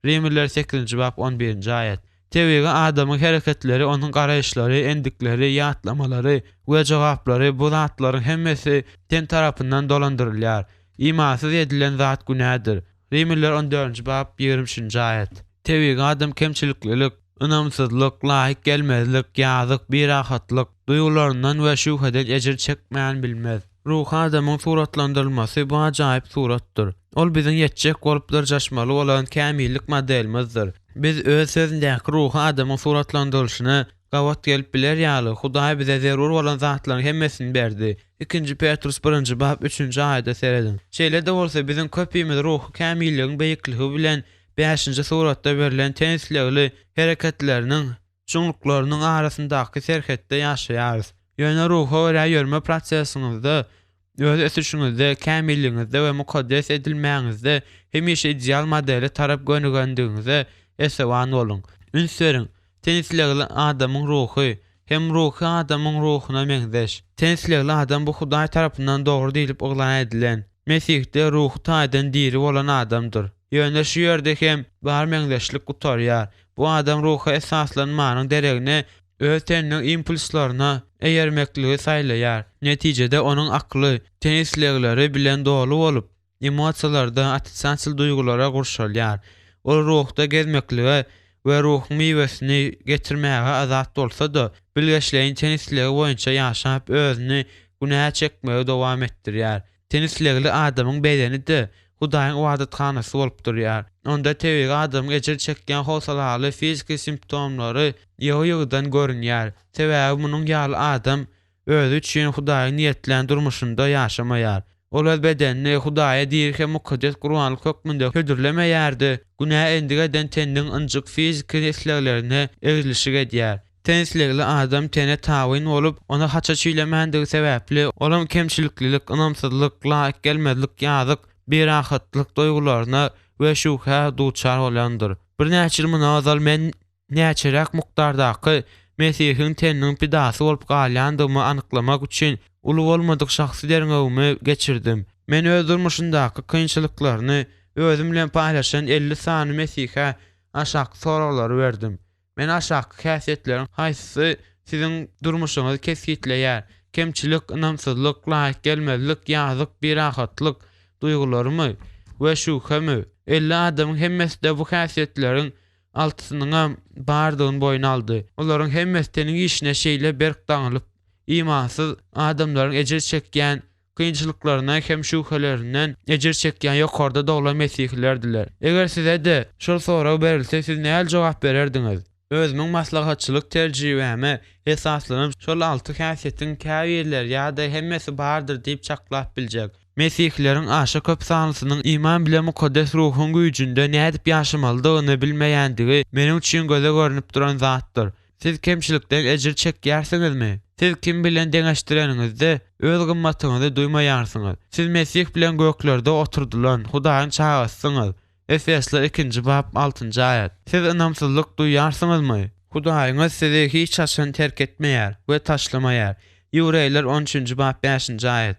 Rimliler sekizinji bap on birinji aýat. Tebigy adamyň hereketleri, onuň garaýyşlary, endikleri, ýatlamalary we jogaplary bu zatlaryň hemmesi ten tarapyndan dolandyrylýar. Imansyz edilen zat günädir. Rimliler on dördünji bap ýigrimi üçünji aýat. Tebigy adam kemçiliklilik, ynamsyzlyk, laýyk gelmezlik, ýazyk, birahatlyk duýgularyndan we şübheden ejir çekmän bilmez. Ruhy adamyň suratlandyrylmasy bu ajaýyp suratdyr. Ol biziň ýetjek bolup dyrjaşmaly bolan kämillik modelimizdir. Biz öz Sözündäki ruhy adamyň suratlandyrylyşyna gabat gelip biler ýaly, Hudaý bize zerur bolan zatlaryň hemmesini berdi. Ikinji Petrus birinji bap üçünji aýada serediň. Şeýle-de bolsa, biziň köpimiz ruhy kämilligiň beýikligi bilen bäşinji suratda berlen ten islegli hereketleriniň çuňluklarynyň arasyndaky serhetde ýaşaýarys. Ýöne ruha görä ýörme prosesiňizde, öz ösüşiňizde, kämilligiňizde we mukaddes edilmäňizde hemişe ideal modele tarap gönügendigiňize esewan boluň. Üns beriň, ten islegli adamyň ruhy hem ruhy adamyň ruhuna meňzeş. Ten islegli adam bu Hudaý tarapyndan dogry diýlip yglan edilen, Mesihde ruhy taýdan diri bolan adamdyr. Ýöne şu ýerde hem bar meňzeşlik gutarýar. Bu adam ruha esaslanmanyň deregine öz teniniň impulslaryna eýermekligi saýlaýar. Netijede onuň akly ten islegleri bilen doly bolup, emosiýalarda otrisatel duýgulara gurşalýar. Ol ruhda gezmeklige we ruhuň miwesini getirmäge azat bolsa-da, bilgeşleýin ten islegi boýunça ýaşap özüni günä çekmegi dowam etdirýär. Ten islegli adamyň bedeni-de Hudaýyň ybadathanasy bolup durýar. Onda tebigy adamyň ejir çekýän howsalaly fiziki simptomlary ýygy-ýygydan görünýär. Sebäbi munuň ýaly adam özi üçin Hudaýyň niýetlän durmuşynda ýaşamaýar. Ol öz bedenini Hudaýa diri hem mukaddes gurbanlyk hökmünde hödürlemeýär-de, günä endik eden teniniň ynjyk fiziki isleglerine egrilişik edýär. Ten islegli adam tene tabyn bolup, ony haça çüýlemändigi sebäpli, olam kemçiliklilik, ynamsyzlyk, laýyk gelmezlik, ýazyk, birahatlyk duýgularyna we şübhä duçar bolýandyr. Birnäçe ýyl mundan ozal men näçeräk mukdardaky Mesihiň teniniň pidasy bolup galýandygymy anyklamak üçin uly bolmadyk şahsy derňewimi geçirdim. Men öz durmuşyndaky kynçylyklaryny özüm bilen paýlaşan 50 sany mesihä aşakky soraglary berdim. Men aşakky häsiýetleriň haýsysy siziň durmuşyňyzy kesgitleýär? Kemçilik, ynamsyzlyk, laýyk gelmezlik, ýazyk, birahatlyk duýgularymy we şübhemi? 50 adamyň hemmesi-de bu häsiýetleriň altysynyňam bardygyny boýun aldy. Olaryň hemmesi teniň işine şeýle berk daňylyp, imansyz adamlaryň ejir çekýän kynçylyklaryndan hem şübhelerinden ejir çekýän ýokarda doglan mesihilerdiler. Eger size-de şol sorag berilse, siz nähili jogap bererdiňiz? Özümiň maslahatçylyk tejribäme esaslanyp, şol alty häsiýetiň käbirleri ýa-da hemmesi bardyr diýip çaklap biljek. Mesihileriň aşa köp sanlysynyň iman bilen Mukaddes Ruhuň güýjünde nädip ýaşamalydygyny bilmeýändigi meniň üçin göze görnüp duran zatdyr. Siz kemçilikden ejir çekýärsiňizmi? Siz kim bilen deňeşdireniňizde, öz gymmatyňyzy duýmaýarsyňyz. Siz Mesih bilen göklerde oturdylan Hudaýyň çagasysyňyz. Efesler ikinji bap altynjy aýat. Siz ynamsyzlyk duýýarsyňyzmy? Hudaýyňyz sizi hiç haçan terk etmeýär we taşlamaýar. Ýewreýler on üçünji bap bäşinji aýat.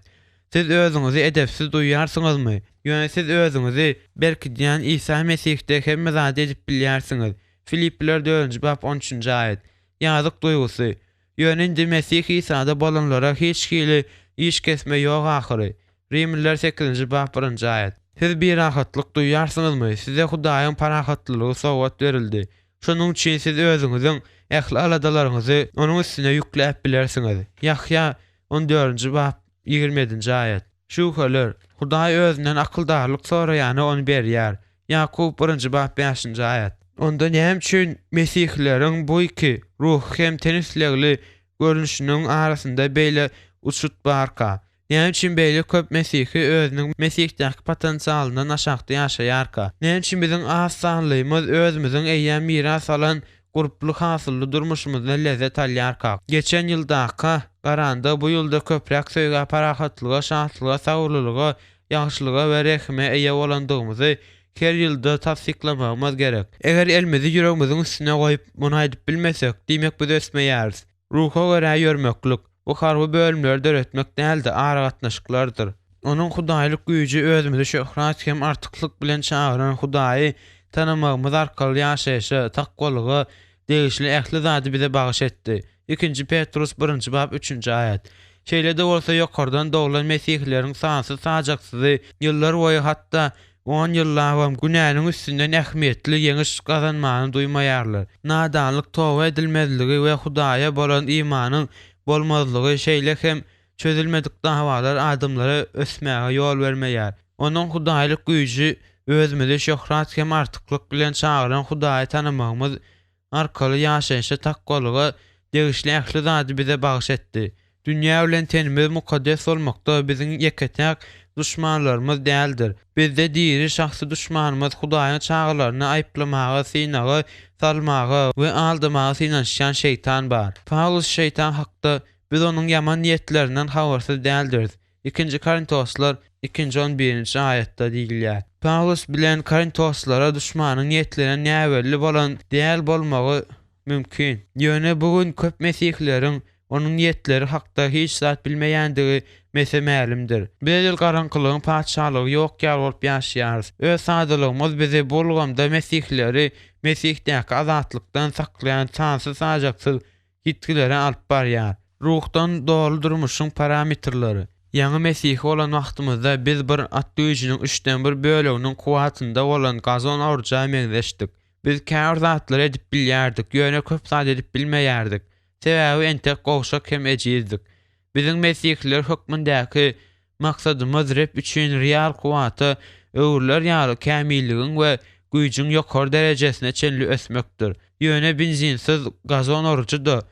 Siz özüňizi edepsiz duýýarsyňyzmy? Ýöne siz özüňizi berkidýän Isa Mesihde hemme zady edip bilýärsiňiz. Filipliler dördünji bap on üçünji aýat. Ýazyk duýgusy. Ýöne indi Mesih Isada bolanlara hiç hili iş kesme ýok ahyry. Rimliler sekizinji bap birinji aýat. Siz birahatlyk duýýarsyňyzmy? Size Hudaýyň parahatlylygy sowgat berildi. Şonuň üçin siz özüňiziň ähli aladalaryňyzy Onuň üstüne ýükläp bilersiňiz. Ýahýa on dördünji bap 27-nji aýat. Şübheler. Hudaý özünden akyldarlyk soraýana ony berýär. Ýakup birinji bap bäşinji aýat. Onda näme üçin mesihileriň bu iki, ruhy hem ten islegli görnüşiniň arasynda beýle uçut barka? Näme üçin beýle köp mesihi özüniň Mesihdäki potensialyndan aşakda ýaşaýarka? Näme üçin biziň az sanlymyz özümiziň eýýäm miras alan gurply hasylly durmuşymyzdan lezzet alýarkak? Geçen ýyldaka garanda bu ýylda köpräk söýgä, parahatlyga, şatlyga, sabyrlylyga, ýagşylyga we rehime eýe bolandygymyzy her ýylda tassyklamagymyz gerek. Eger elimizi ýüregimiziň üstüne goýup, muny aýdyp bilmesek, diýmek biz ösmeýäris. Ruha görä ýörmeklik, bu harby bölümleri döretmek däl-de, aragatnaşyklardyr. Onuň hudaýlyk güýji özümizi şöhrat hem artyklyk bilen çagyran Hudaýy tanamagymyz arkaly ýaşaýşa, takwalyga degişli ähli zady bize bagyş etdi. Ikinji Petrus birinji bap üçünji aýat. Şeýle-de bolsa, ýokardan doglan mesihileriň sansyz-sajaksyzy ýyllar boýy hatda On ýyllabam günäniň üstünden ähmiýetli ýeňiş gazanmany duýmaýarlar. Nadanlyk toba edilmezligi we Hudaýa bolan imanyň bolmazlygy, şeýle hem çözülmedik dawalar adamlara ösmäge ýol bermeýär. Onuň hudaýlyk güýji özümizi şöhrat hem artyklyk bilen çagyran Hudaýy tanamagymyz arkaly ýaşaýşa takwalyga degişli ähli zady bize bagyş etdi. Dünýä bilen tenimiz mukaddes bolmakda biziň ýeke-täk duşmanlarymyz däldir. Bizde diri şahsy duşmanymyz Hudaýyň çagalaryny aýyplamaga, synaga salmaga we aldamaga synanyşýan şeýtan bar. Pawlus şeýtan hakda, Biz onuň ýaman niýetlerinden habarsyz däldiris. Ikinji Korintoslar ikinji on birinji aýatda diýilýär. Pawlus bilen Korintoslara duşmanyň niýetlenen näbelli bolan däl bolmagy mümkin. Ýöne bu gün köp mesihileriň onuň niýetleri hakda hiç zat bilmeýändigi mese-mälimdir. Biz edil garaňkylygyň patyşalygy ýok ýaly bolup ýaşaýarys. Öz sadalygymyz bizi bu ulgamda mesihileri Mesihdäki azatlykdan saklaýan sansyz-sajaksyz ýitgilere alyp barýar. Ruhdan doly durmuşyň parametrleri. Ýaňy mesihi bolan wagtymyzda biz bir at güýjüniň üçden bir böleginiň kuwwatynda bolan gazon oruja meňzeşdik. Biz käbir zatlary edip bilýärdik, ýöne köp zat edip bilmeýärdik. Sebäbi entek gowşak hem ejizdik. Biziň mesihiler hökmündäki maksadymyz Reb üçin real kuwwata öwrüler ýaly kämilligiň we güýjüň ýokary derejesine çenli ösmekdir. Ýöne benzinsiz gazon orujy-da,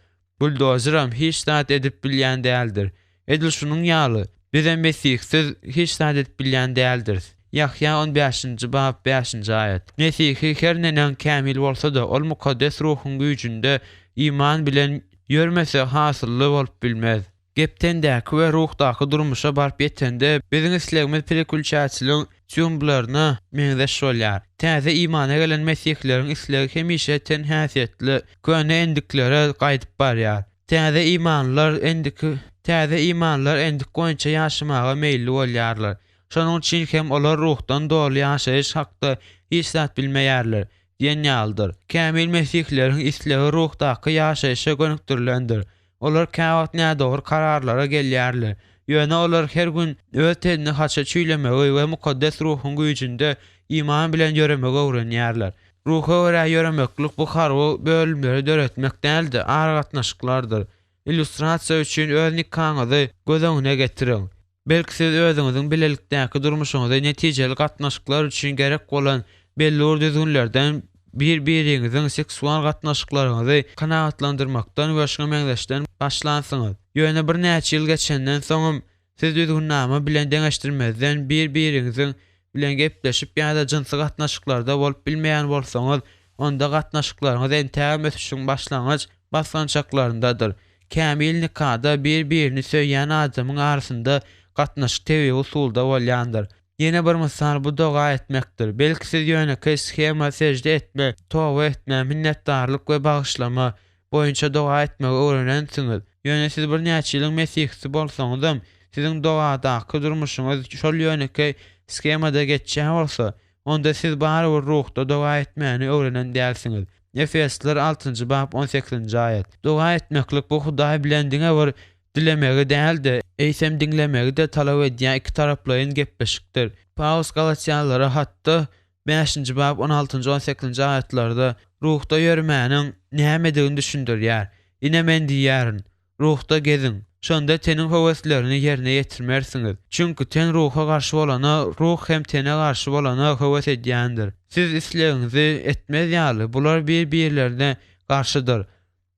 buldozeram hiç zat edip bilýän däldir. Edil şunuň ýaly, bizem Mesihsiz hiç zat edip bilýän däldiris. Ýahýa on bäşinji bap bäşinji aýat. Mesihi her neneň kämil bolsa-da, ol Mukaddes Ruhuň güýjünde iman bilen ýörmese hasylly bolup bilmez. Gep tendäki we ruhdaky durmuşa baryp ýetende, biziň islegimiz perekulçäçiligiň týumblaryna meňzeş bolýar. Täze imana gelen mesihileriň islegi hemişe ten häsiýetli köne endiklere gaýdyp barýar. Täze imanlylar endiki täze imanlylar endik boýunça ýaşamaga meýilli bolýarlar. Şonuň üçin hem olar ruhdan doly ýaşaýyş hakda hiç zat bilmeýärler diýen ýalydyr. Kämil mesihileriň islegi ruhdaky ýaşaýşa gönükdirilendir. Olar käwagt nädogry kararlara gelýärler. Ýöne olar her gün öz tenini haça çüýlemegi we Mukaddes Ruhuň güýjünde iman bilen ýöremegi öwrenýärler. Ruha görä ýöremeklik bu harby bölümleri döretmek däl-de, aragatnaşyklardyr. Illýustrasiýa üçin öz nikaňyzy göz öňüne getiriň. Belki siz özüňiziň bilelikdäki durmuşyňyzy netijeli gatnaşyklar üçin gerek bolan belli bir düzgünlerden, bir-biriňiziň seksual gatnaşyklaryňyzy kanagatlandyrmakdan we şuňa meňzeşden başlansyňyz. Ýöne birnäçe ýyl geçenden soňam siz düzgünnama bilen deňeşdirmezden bir-biriňiziň bilen gepleşip ýa-da jynsy gatnaşyklarda bolup bilmeýän bolsaňyz, onda gatnaşyklaryňyz entägem ösüşiň başlangyç basgançaklaryndadyr. Kämil nikada bir-birini söýýän adamyň arasynda gatnaşyk tebigy usulda bolýandyr. Ýene bir mysal bu doga etmekdir. Belki siz ýönekeý shema sežde etme, toba etme, minnetdarlyk we bagyşlama boýunça doga etmegi öwrenensiňiz. Ýöne siz birnäçe ýylyň mesihçisi bolsaňyzam, siziň dogadaky durmuşyňyz şol ýönekeý shemada geçýän bolsa, onda siz barybir ruhda doga etmäni öwrenen dälsiňiz. Efesliler altynjy bap on sekizinji aýat. Doga etmeklik bu Hudaý bilen diňe bir dilemegi däl-de, eýsem diňlemegi-de talap edýän ikitaraplaýyn gepleşikdir. Pawlus Galatýalylara hatda bäşinji bap on altynjy on sekizinji aýatlarda ruhda ýöremäniň nämedigini düşündirýär, Ine men diýýärin, Ruhda geziň, şonda teniň höweslerini ýerine ýetirmersiňiz. Çünki ten ruha garşy bolana, ruh hem tene garşy bolana höwes edýändir. Siz islegiňizi etmez ýaly, bular bir-birlerine garşydyr.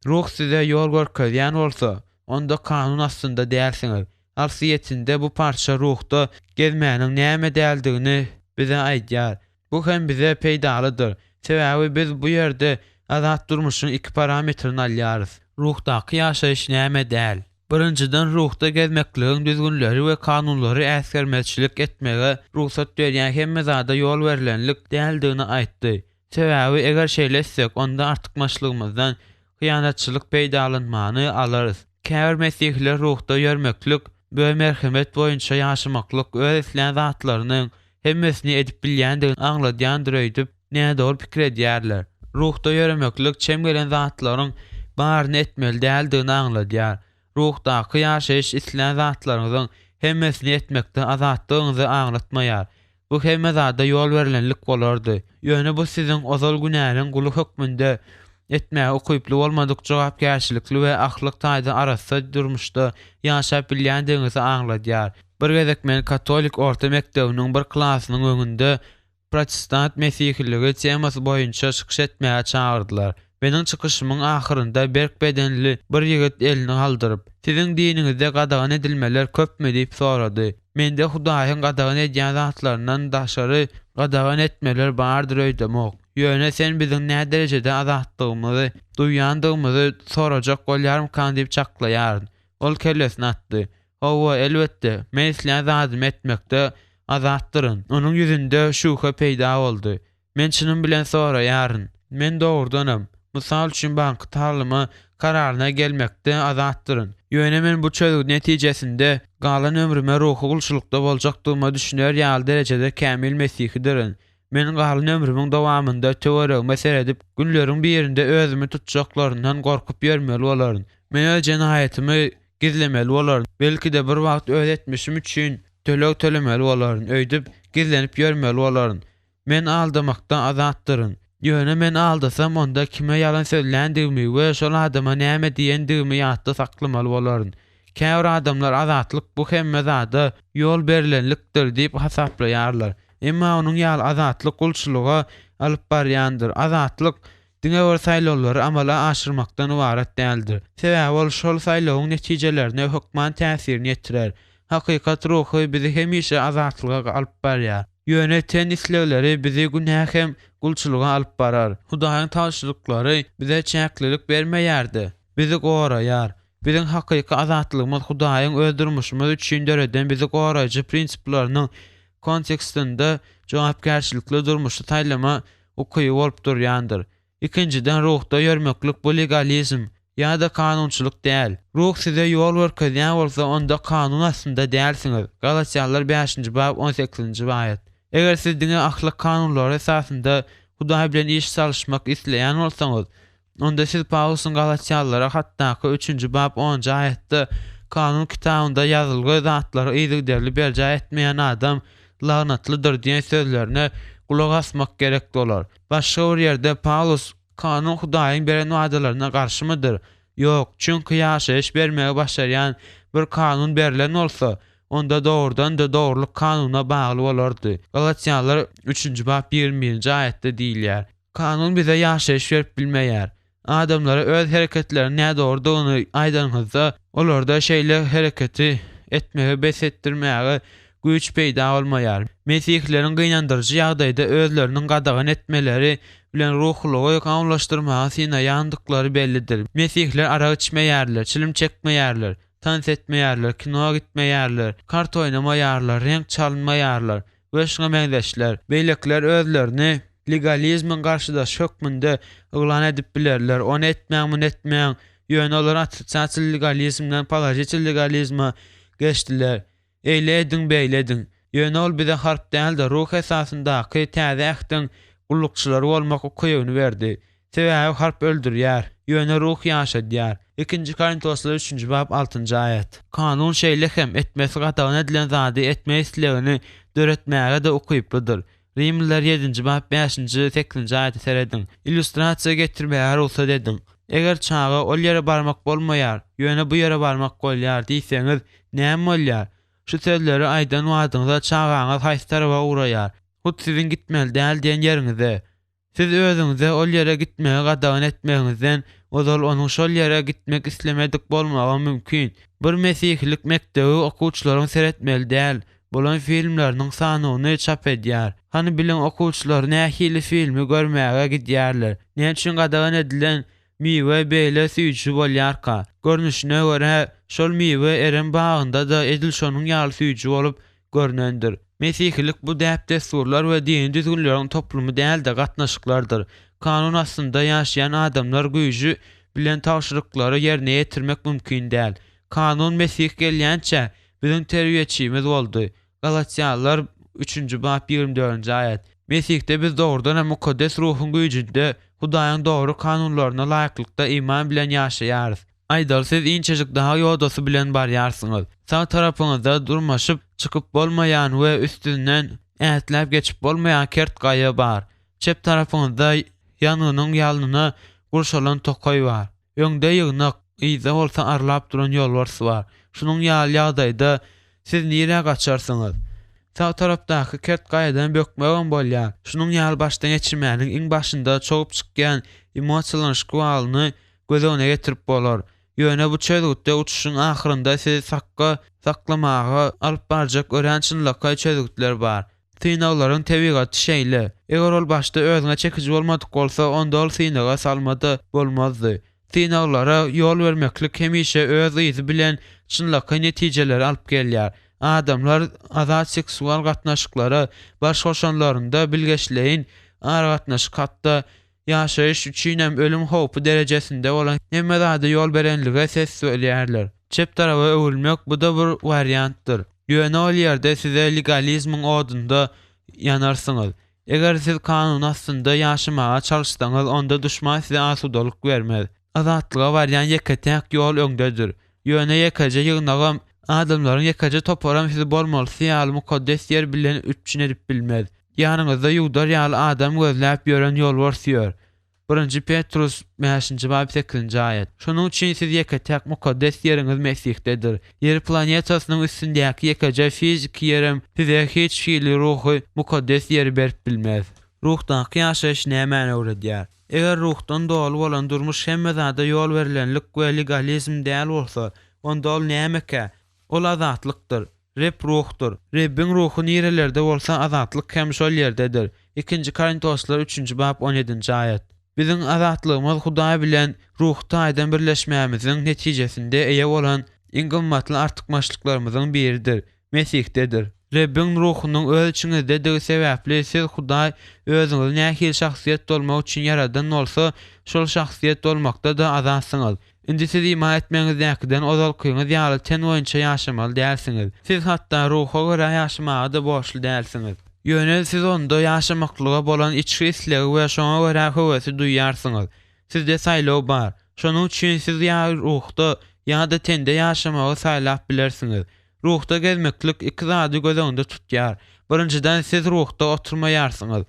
Ruh size ýol görkezýän bolsa, onda kanun astynda dälsiňiz. Aslyýetinde bu parça ruhda gezmäniň näme däldigini bize aýdýar. Bu hem bize peýdalydyr, sebäbi biz bu ýerde azat durmuşyň iki parametrini alýarys. Ruhdaky ýaşaýyş näme däl? Birinjiden, ruhda gezmekligiň düzgünleri we kanunlary äsgermezçilik etmege rugsat berýän hemme zada ýol berlenlik däldigini aýtdy. Sebäbi eger şeýle etsek, onda artykmaçlygymyzdan hyýanatçylyk peýdalanmany alarys. Käbir mesihiler ruhda ýörmeklik we merhemet boýunça ýaşamaklyk öz islän zatlarynyň hemmesini edip bilýändigini aňladýandyr öýdüp, nädogry pikir edýärler. Ruhda ýöremeklik çem gelen zatlaryň baryny etmeli däldigini aňladýar. Ruhdaky ýaşaýyş islän zatlaryňyzyň hemmesini etmekde azatdygyňyzy aňlatmaýar. Bu hemme zada ýol berlenlik bolardy. Ýöne bu siziň ozal günäniň guly hökmünde etmäge ukyply bolmadyk jogapkärçilikli we ahlak taýdan arassa durmuşda ýaşap bilýändigiňizi aňladýar. Bir gezek meni katolik orta mekdebiniň bir klasynyň öňünde Protestant mesihiligi temasy boýunça çykyş etmäge çagyrdylar. Meniň çykyşymyň ahyrynda berk bedenli bir ýigit elini galdyryp, Siziň diniňizde gadagan edilmeler köpmi? diýip sorady. Mende Hudaýyň gadagan edýän zatlaryndan daşary gadagan etmeler bardyr öýdemok. Ýöne sen biziň näderejede azatlygymyzy duýýandygymyzy sorajak bolýarmykaň diýip çaklaýaryn. Ol kellesini atdy. Hawa, elbetde, men islän zadymy etmekde azatdyryn. Onuň ýüzünde şübhe peýda boldy. Men çynym bilen soraýaryn. Men dogrudanam, mysal üçin banky talyma kararyna gelmekde azatdyryn. Ýöne men bu çözgüt netijesinde galan ömrüme ruhy gulçulykda boljakdygyma düşüner ýaly derejede kämil mesihidirin. Men galan ömrümiň dowamynda töweregime seredip, günleriň birinde özümi tutjaklaryndan gorkup ýörmeli bolaryn. Men öz jenaýatymy gizlemeli bolaryn. Belki-de bir wagt öz etmişim üçin töleg tölemeli bolaryn öýdüp, gizlenip ýörmeli bolaryn. Men aldamakdan azatdyryn. Ýöne men aldasam, onda kime ýalan sözländigimi we şol adama näme diýendigimi ýatda saklamaly bolaryn. Käbir adamlar azatlyk bu hemme zada ýol berlenlikdir diýip hasaplaýarlar. Emma onuň ýaly azatlyk gulçulyga alyp barýandyr. Azatlyk diňe bir saýlawlary amala aşyrmakdan ybarat däldir. Sebäbi ol şol saýlawyň netijelerine hökman täsirini ýetirer. Hakykat ruhy bizi hemişe azatlyga alyp barýar. Ýöne ten islegleri bizi günä hem gulçulyga alyp barar. Hudaýyň tabşyryklary bize çäklilik bermeýär-de, bizi goraýar. Biziň hakyky azatlygymyz Hudaýyň öz durmuşymyz üçin döreden bizi goraýjy prinsipleriniň kontekstinde jogapkärçilikli durmuşy saýlama ukyby bolup durýandyr. Ikinjiden, ruhda ýörmeklik bu legalizm ýa-da kanunçylyk däl. Ruh size ýol görkezýän bolsa, onda kanun astynda dälsiňiz, Galatýalylar bäşinji bap on sekizinji aýat. Eger siz diňe ahlak kanunlary esasynda Hudaý bilen iş salyşmak isleýän bolsaňyz, Onda siz Pawlusyň Galatýalylara hatdaky üçünji bap onunjy aýatda Kanun kitabynda ýazylgy zatlary yzygiderli berjaý etmeýän adam lagnatlydyr diýen sözlerine gulak asmak gerek bolar. Başga bir ýerde Pawlus Kanun Hudaýyň beren wadalaryna garşymydyr? Ýok, çünki ýaşaýyş bermegi başarýan bir kanun berlen bolsa, onda dogrudan-da dogrulyk kanuna bagly bolardy. Galatýalylar üçünji bap 21-nji aýatda diýilýär. Kanun bize ýaşaýyş berip bilmeýär. Adamlara öz hereketleriniň nädogrudygyny aýdanyňyzda, olarda şeýle hereketi etmegi bes etdirmäge güýç peýda bolmaýar. Mesihileriň gynandyryjy ýagdaýda özleriniň gadagan etmeleri bilen ruhulygy kanunlaşdyrmaga synaýandyklary bellidir. Mesihiler arak içmeýärler, çilim çekmeýärler, tans etmeýärler, kino gitmeýärler, kart oýnamaýarlar, reňk çalynmaýarlar we şuňa meňzeşler. Beýlekiler özlerini legalizmiň garşydaşy hökmünde yglan edip bilerler, ony etmäň, muny etmäň, ýöne olar otrisatel legalizmden položitel legalizme geçdiler. Eýle ediň, beýle ediň. Ýöne ol bize harp däl-de, ruh esasyndaky täze ähtiň gullukçylary bolmak ukybyny berdi. Sebäbi harp öldürýär, ýöne ruh ýaşadýar. Ikinji Korintoslar üçünji bap altynjy aýat. Kanun şeýle hem etmesi gadagan edilen zady etme islegini döretmäge-de ukyplydyr. Rimliler ýedinji bap bäşinji, sekizinji aýata serediň. Illýustrasiýa getirmäge rugsat ediň. Eger çaga ol ýere barmak bolmaýar, ýöne bu ýere barmak bolýar diýseňiz, näme bolýar? Şu sözleri aýdan wagtyňyzda çagaňyz haýsy tarapa ugraýar? Hut siziň gitmeli däl diýen ýeriňize. Siz özüňize ol ýere gitmegi gadagan etmegiňizden ozal onuň şol ýere gitmek islemedik bolmagam mümkin. Bir mesihilik mekdebi okuwçylaryň seretmeli däl bolan filmleriniň sanawyny çap edýär. Hany biliň okuwçylar nähili filmi görmäge gidýärler? Näme üçin gadagan edilen miwe beýle süýji bolýarka? Görnüşine görä, şol miwe Erem bagynda-da edil şonuň ýaly süýji bolup görnendir. Mesihilik bu däp-dessurlar we dini düzgünleriň toplumy däl-de, gatnaşyklardyr. Kanun astynda ýaşaýan adamlar güýji bilen tabşyryklary ýerine ýetirmek mümkin däl. Kanun Mesih gelýänçä, biziň terbiýeçimiz boldy. Galatýalylar üçünji bap 24-nji aýat. Mesihde biz dogrudan hem Mukaddes Ruhuň güýjünde Hudaýyň dogry kanunlaryna laýyklykda iman bilen ýaşaýarys. Aýdaly siz inçejik dag ýodasy bilen barýarsyňyz. Sag tarapyňyzda durmaşyp çykyp bolmaýan we üstünden ätläp geçip bolmaýan kert gaýa bar. Çep tarapyňyzda ýangynyň ýalnyna gurşalan tokaý bar. Öňde ýygnak, yzda bolsa arlap duran ýolbars bar. Şunuň ýaly ýagdaýda siz nirä gaçarsyňyz? Sag tarapdaky kert gaýadan bökmegem bolýar. Şunuň ýaly başdan geçirmäniň iň başynda çogup çykýan emosiýalaryň şkwalyny göz öňüne getirip bolar. Ýöne bu çözgütde uçuşyň ahyrynda sizi sakga saklamaga alyp barjak örän çynlakaý çözgütler bar. Synaglaryň tebigaty şeýle. Eger ol başda özüňe çekiji bolmadyk bolsa, onda ol synaga salma-da bolmazdy. Synaglara ýol bermeklik hemişe öz yzy bilen çynlakaý netijeleri alyp gelýär. Adamlar azat seksual gatnaşyklara baş goşanlarynda bilgeşleýin aragatnaşyk hatda Ýaşaýyş üçinem ölüm howpy derejesinde bolan hemme zada ýol berenlige ses berýärler. Çep taraba öwrülmek bu-da bir wariantdyr. Ýöne ol ýerde size legalizmiň odunda ýanarsyňyz. Eger siz kanun astynda ýaşamaga çalyşsaňyz onda duşman size asudalyk bermez. Azatlyga barýan ýeke-täk ýol öňdedir. Ýöne ýekeje ýygnagam, adamlaryň ýekeje toparam sizi bolmalysy ýaly mukaddes ýer bilen üpjün edip bilmez. Ýanyňyzda ýuwdar ýaly adam gözläp ýören ýolbars ýör. Birinji Petrus, bäşinji bap, sekizinji aýat. Şonuň üçin siz ýeke-täk mukaddes ýeriňiz Mesihdedir. Ýer planetasynyň üstündäki ýekeje fiziki ýerem size hiç hili ruhy mukaddes ýeri berip bilmez. Ruhdaky ýaşaýyş nämäni öwredýär? Eger ruhdan doly bolan durmuş hemme zada ýol berlenlik we legalizm däl bolsa, onda ol nämekä? Ol azatlykdyr. Reb Ruhdur. Rebbiň Ruhy nirelerde bolsa, azatlyk hem şol ýerdedir. Ikinji Korintoslar üçünji bap on ýedinji aýat. Biziň azatlygymyz Hudaý bilen ruhy taýdan birleşmämiziň netijesinde eýe bolan iň gymmatly artykmaçlyklarymyzyň biridir. Mesihdedir. Rebbiň Ruhunyň öz içiňizdedigi sebäpli siz Hudaý özüňizi nähili şahsyýet bolmak üçin ýaradan bolsa, şol şahsyýet bolmakda-da azatsyňyz. Indi siz iman etmegiňizdäkiden ozalkyňyz ýaly ten boýunça ýaşamaly dälsiňiz. Siz hatda ruha görä ýaşamaga-da borçly dälsiňiz. Ýöne siz onda ýaşamaklyga bolan içki islegi we şoňa görä höwesi duýýarsyňyz. Sizde saýlaw bar. Şonuň üçin siz ýa ruhda, ýa-da tende ýaşamagy saýlap bilersiňiz. Ruhda gezmeklik iki zady göz öňünde tutýar. Birinjiden, siz ruhda oturmaýarsyňyz.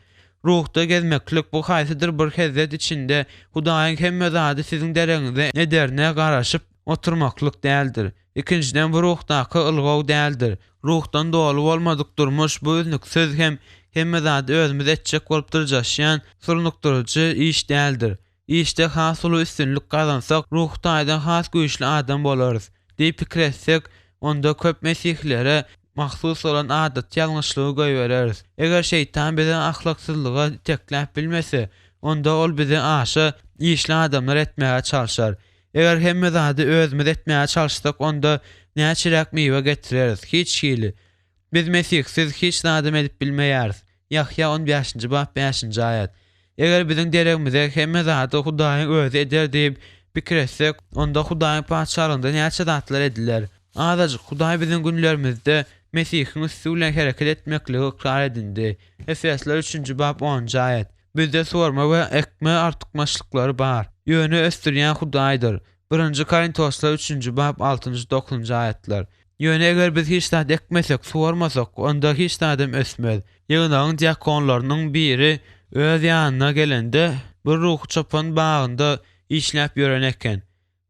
Ruhda gezmeklik, bu haýsydyr bir hezzet içinde Hudaýyň hemme zady siziň deregiňize ederine garaşyp oturmaklyk däldir. Ikinjiden, bu ruhdaky ylgaw däldir. Ruhdan doly bolmadyk durmuş, bu üznüksiz hem hemme zady özümiz etjek bolup dyrjaşýan surnukdyryjy iş däldir. Işde has uly üstünlik gazansak, ruhy taýdan has güýçli adam bolarys diýip pikir etsek, onda köp mesihilere mahsus bolan adaty ýalňyşlygy goýbereris. Eger şeýtan bizi ahlaksyzlyga itekläp bilmese, onda ol bizi aşa işli adamlar etmäge çalşar. Eger hemme zady özümiz etmäge çalyşsak, onda näçeräk miwe getireris? Hiç hili. Biz Mesihsiz hiç zadam edip bilmeýäris. Ýahýa on bäşinji bap bäşinji aýat. Eger biziň deregimize hemme zady Hudaýyň özi eder diýip pikir etsek, onda Hudaýyň Patyşalygynda näçe zatlar ediler? Azajyk, Hudaý biziň günlerimizde Mesihiň üsti bilen hereket etmekligi ykrar edindi. Efesler üçünji bap onunjy aýat. Bizde suwarma we ekme artykmaçlyklary bar. Ýöne ösdürýän Hudaýdyr. Birinji Korintoslar üçünji bap altynjy dokuzynjy aýatlar. Ýöne eger biz hiç zat ekmesek, suwarmasak, onda hiç zadam ösmez. Ýygnagyň diakonlarynyň biri öz ýanyna gelende, bir ruhy çopan bagynda işläp ýören eken.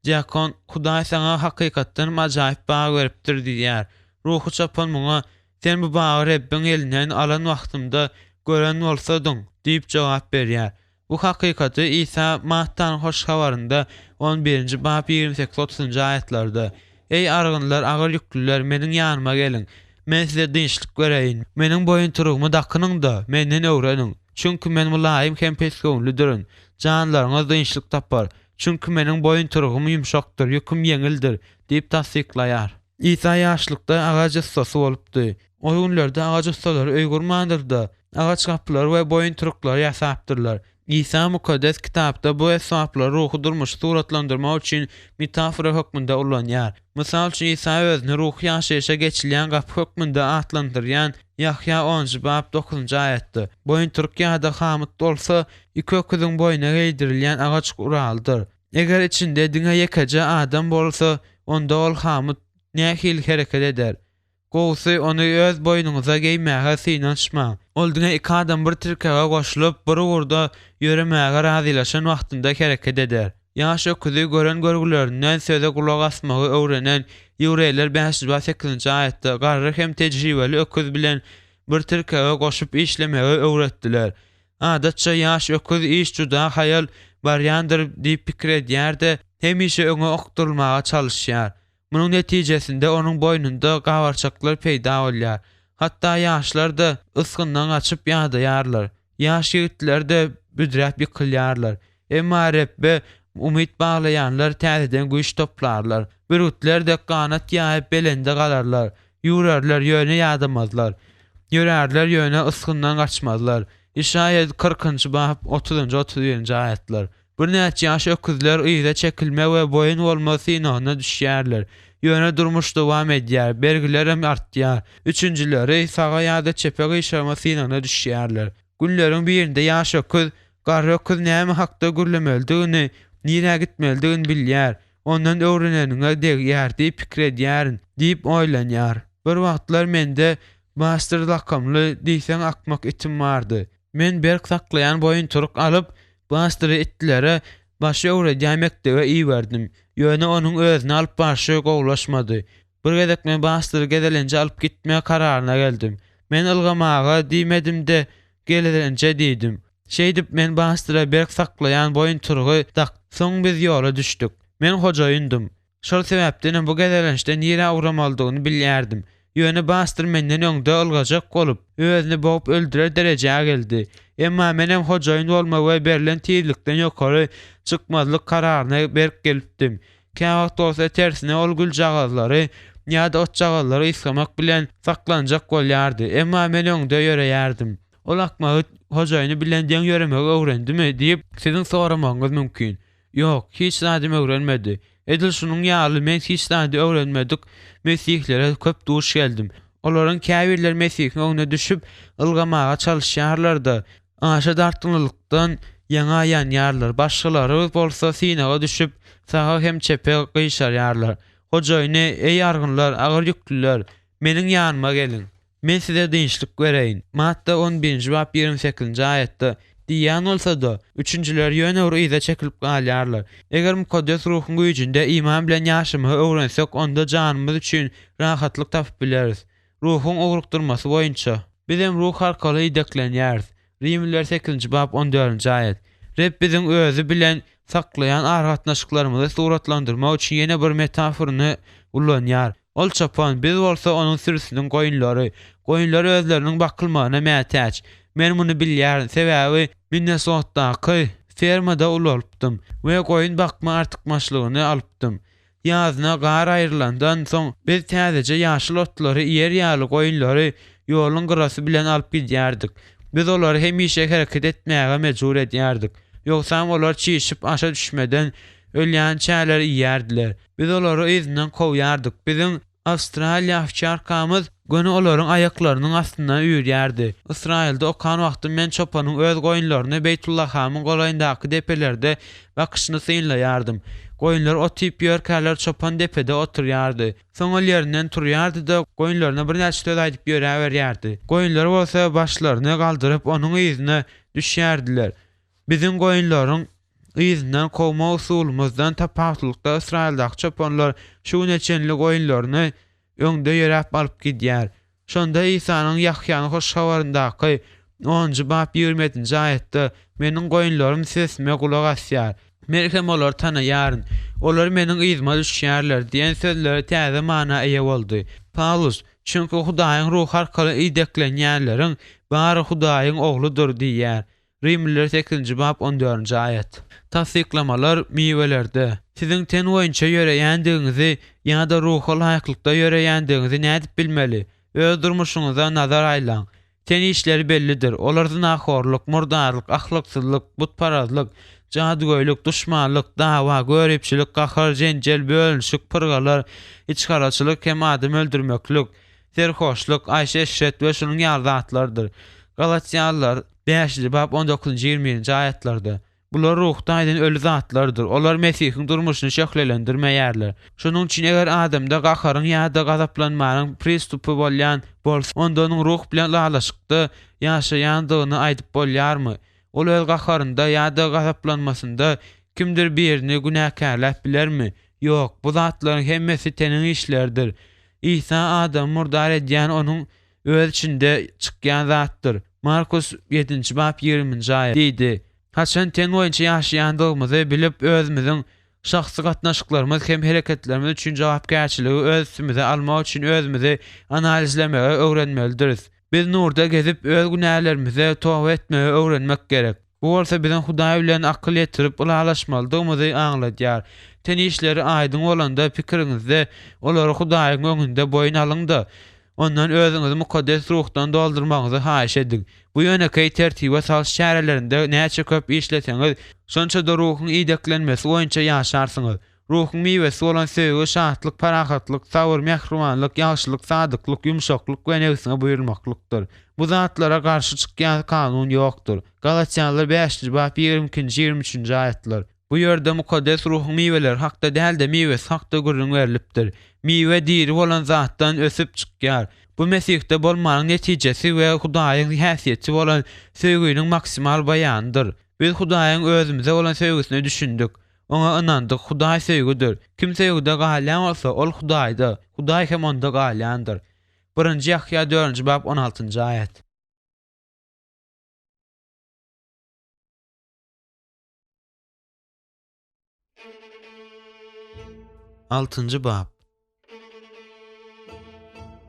Diakon, Hudaý saňa hakykatdanam ajaýyp bag beripdir diýýär. Ruhy çopan muňa, Sen bu bagy Rebbiň elinden alan wagtymda gören bolsadyň diýip jogap berýär. Bu hakykaty Isa Mattanyň Hoş Habarynda on birinji bap 28 otuzynjy aýatlarda, Eý, argynlar, agyr ýüklüler, Meniň ýanyma geliň, Men size dynçlyk bereýin. Meniň boýuntyrygymy dakynyň-da, Menden öwreniň. Çünki Men mylaýym hem pesgöwünlidirin. Janlaryňyz dynçlyk tapar. Çünki Meniň boýuntyrygym ýumşakdyr, ýüküm ýeňildir diýip tassyklaýar. Isa ýaşlykda agaç ussasy bolupdy. Ol günlerde agaç ussalary öý gurmandyr-da, agaç gapylary we boýuntyryklary ýasapdyrlar. Isa Mukaddes Kitapda bu esbaplary ruhy durmuşy suratlandyrmak üçin metafora hökmünde ulanýar. Mysal üçin, Isa özüni ruhy ýaşaýşa geçilýän gapy hökmünde atlandyrýan Ýahýa onunjy bap dokuzynjy aýatda, Boýuntyryk ýa-da hamyt bolsa, iki öküziň boýnuna geýdirilýän agaç guraldyr. Eger içinde diňe ýekeje adam bolsa, onda ol hamyt nähili hereket eder? Gowusy, ony öz boýnuňyza geýmäge synanyşmaň. Ol diňe iki adam bir tirkege goşulyp, bir ugurda ýöremäge razylaşan wagtynda hereket eder. Ýaş öküzi gören görgülerinden söze gulak asmagy öwrenen Ýewreýler bäşinji bap sekizinji aýatda garry hem tejribeli öküz bilen bir tirkege goşup işlemegi öwretdiler. Adatça ýaş öküz iş juda haýal barýandyr diýip pikir edýär-de, hemişe öňe okdurylmaga çalyşýar. Munuň netijesinde onuň boýnunda gabarçaklar peýda bolýar. Hatda ýaşlar-da ysgyndan gaçyp ýadaýarlar. Ýaş ýigitler-de büdräp ýykylýarlar. Emma Rebbe umyt baglaýanlar täzeden güýç toplarlar. Bürgütler dek ganat ýaýyp belende galarlar. Ýürärler, ýöne ýadamazlar. Ýörärler, ýöne ysgyndan gaçmazlar. Işaýa kyrkynjy bap, otuzynjy, 31-nji aýatlar. Birnäçe ýaş öküzler yza çekilme we boýun bolma synagyna düşýärler. Ýöne durmuş dowam edýär, bergilerem artýar. Üçünjileri saga ýa-da çepe gyşarma synagyna düşýärler. Günleriň birinde ýaş öküz garry öküz näme hakda gürlemelidigini, nirä gitmelidigini bilýär. Ondan öwreneniňe degýär diýip pikir edýärin, diýip oýlanýar. Bir wagtlar mende Baster lakamly diýseň akmak itim bardy. Men berk saklaýan boýuntyryk alyp, Basteri itlere başy öwredýän mekdebe iberdim. Ýöne onuň özüni alyp barşy gowulaşmady. Bir gezek men Basteri gezelenje alyp gitme kararyna geldim. Men ylgamaga diýmedim-de, gelezenje diýdim. Şeýdip, men Bastere berk saklaýan boýuntyrygy dakdym. Soň biz ýola düşdük. Men hojaýyndym. Şol sebäpdenem bu gezelençde nirä ugramalydygyny bilýärdim. Ýöne Bastyr menden öňde ylgajak bolup, özüni bogup öldürer derejä geldi. Emma menem hojaýyn bolma we berlen tizlikden ýokary çykmazlyk kararyna berk gelipdim. Käwagt bolsa tersine ol güljagazlary ýa-da otjagazlary ysgamak bilen saklanjak bolýardy. Emma men öňde ýöreýärdim. Ol akmagy hojaýyny bilen deň ýöremegi öwrendimi diýip, siziň soramagyňyz mümkin. Ýok, hiç zadam öwrenmedi. Edil şunuň ýaly men hiç zady öwrenmedik mesihlere köp duş geldim. Olaryň käbirleri Mesihiň öňüne düşüp, ylgamaga çalyşýarlar-da, aşa dartgynlylykdan. Ýaňa ýanýarlar, başgalary bolsa synaga düşüp, saga hem çepe gyşarýarlar. Hojaýyny, Eý argynlar, agyr ýüklüler, Meniň ýanyma geliň. Men size dynçlyk bereýin. Matta on birinji bap 28-nji aýatda diýýän bolsa-da, üçünjileri ýöne bir yza çekilip galýarlar. Eger Mukaddes Ruhuň güýjünde iman bilen ýaşamagy öwrensek, onda janymyz üçin rahatlyk tapyp bileris. Ruhuň ugrukdyrmasy boýunça. Bizem Ruh arkaly ideklenýäris. Rimliler sekizinji bap on dördünji aýat. Reb biziň Özi bilen saklaýan aragatnaşyklarymyzy suratlandyrmak üçin ýene bir metaforyny ulanýar. Ol çopan, biz bolsa onuň sürüsiniň goýunlary. Goýunlar özleriniň bakylmagyna mätäç. Men muny bilýärin, sebäbi Minnesotdaky fermada ulalypdym we goýun bakma artykmaçlygyny alypdym. Ýazyna gar aýrylandan soň biz täzeje ýaşyl otlary iýer ýaly goýunlary ýoluň gyrasy bilen alyp gidýärdik. Biz olary hemişe hereket etmäge mejbur edýärdik. Ýogsam olar çişip aşa düşmeden ölýänçäler iýýärdiler. Biz olary yzyndan kowýardyk. Biziň Awstraliýa owçarkamyz göni olaryň aýaklarynyň astyndan üýrýärdi. Ysraýylda okan wagtym men çopanyň öz goýunlaryny Beýtullahamyň golaýyndaky depelerde bakyşyny synlaýardym. Goýunlar ot iýip ýörkäler çopan depede oturýardy. Soň ol ýerinden turýardy-da, goýunlaryna birnäçe söz aýdyp ýöräberýärdi. Goýunlar bolsa başlaryny galdyryp onuň yzyna düşýärdiler. Biziň goýunlaryň yzyndan kowma usulymyzdan tapawutlylykda Ysraýyldaky çopanlar şu güne çenli goýunlaryny öňde ýöräp alyp gidýär. Şonda Isanyň Ýahýanyň Hoş Habaryndaky onunjy bap 27-nji aýatda, Meniň goýunlarym sesime gulak asýar. Men hem olary tanaýaryn. Olar meniň yzyma düşýärler diýen sözleri täze mana eýe boldy. Pawlus, Çünki Hudaýyň Ruhy arkaly ideklenýänleriň bary Hudaýyň ogludyr diýýär. Rimliler sekizinji bap on dördünji aýat. Tassyklamalar miwelerde. Siziň ten boýunça ýöreýändigiňizi ýa-da ruha laýyklykda ýöreýändigiňizi nädip bilmeli? Öz durmuşyňyza nazar aýlaň. Ten işleri bellidir, olar zynahorlyk, murdarlyk, ahlaksyzlyk, butparazlyk, jadygöýlük, duşmanlyk, dawa, göripçilik, gahar, jenjel, bölünişik, pyrgalar, içgaraçylyk hem adam öldürmeklik, serhoşlyk, aýşy-eşret we şunuň ýaly zatlardyr. Galatýalylar bäşinji bap on dokuzynjy, 21 birinji aýatlarda. Bular ruhy taýdan öli zatlardyr, olar Mesihiň durmuşyny şöhlelendirmeýärler. Şonuň üçin eger adamda gaharyň ýa-da gazaplanmanyň pristupy bolýan bolsa, onda onuň ruh bilen ylalaşykda ýaşaýandygyny aýdyp bolýarmy? Ol öz gaharynda ýa-da gazaplanmasynda kimdir birini günäkärläp bilermi? Ýok, bu zatlaryň hemmesi teniň işleridir. Isa adamy murdar edýän onuň öz içinde çykýan zatdyr. Markus ýedinji bap ýigriminji aýat. Diýdi. Haçan ten boýunça ýaşaýandygymyzy bilip, özümiziň şahsy gatnaşyklarymyz hem hereketlerimiz üçin jogapkärçiligi öz üstümize almak üçin özümizi analizlemegi öwrenmelidiris. Biz nurda gezip, öz günälerimize toba etmegi öwrenmek gerek. Bu bolsa biziň Hudaý bilen akyl ýetirip ylalaşmalydygymyzy aňladýar. Ten işleri aýdyň bolanda pikiriňizde olary Hudaýyň öňünde boýun alyň-da, Ondan özüňizi Mukaddes Ruhdan doldurmagyňyzy haýyş ediň. Bu ýönekeý tertibe salyş çärelerinde näçe köp işleseňiz, şonça-da Ruhuň ideklenmesi boýunça ýaşarsyňyz. Ruhuň miwesi bolan söýgi, şatlyk, parahatlyk, sabyr, mähribanlyk, ýagşylyk, sadyklyk, ýumşaklyk we nebsiňe buýurmaklykdyr. Bu zatlara garşy çykýan kanun ýokdur. Galatýanlar bäşinji bap 22-nji, 23-nji aýatlar. Bu ýerde Mukaddes Ruhuň miweleri hakda däl-de, miwesi hakda gürrüň berlipdir. Miwe diri bolan zatdan ösüp çykýar. Bu Mesihde bolmanyň netijesi we Hudaýyň häsiýeti bolan söýginiň maksimal beýanydyr. Biz Hudaýyň özümize bolan söýgüsine düşündik. Oňa ynandyk. Hudaý söýgüdir. Kim söýgüde galýan bolsa, ol Hudaýda, Hudaý hem onda galýandyr. Birinji Ýahýa dördünji bap on altynjy aýat. Altynjy bap.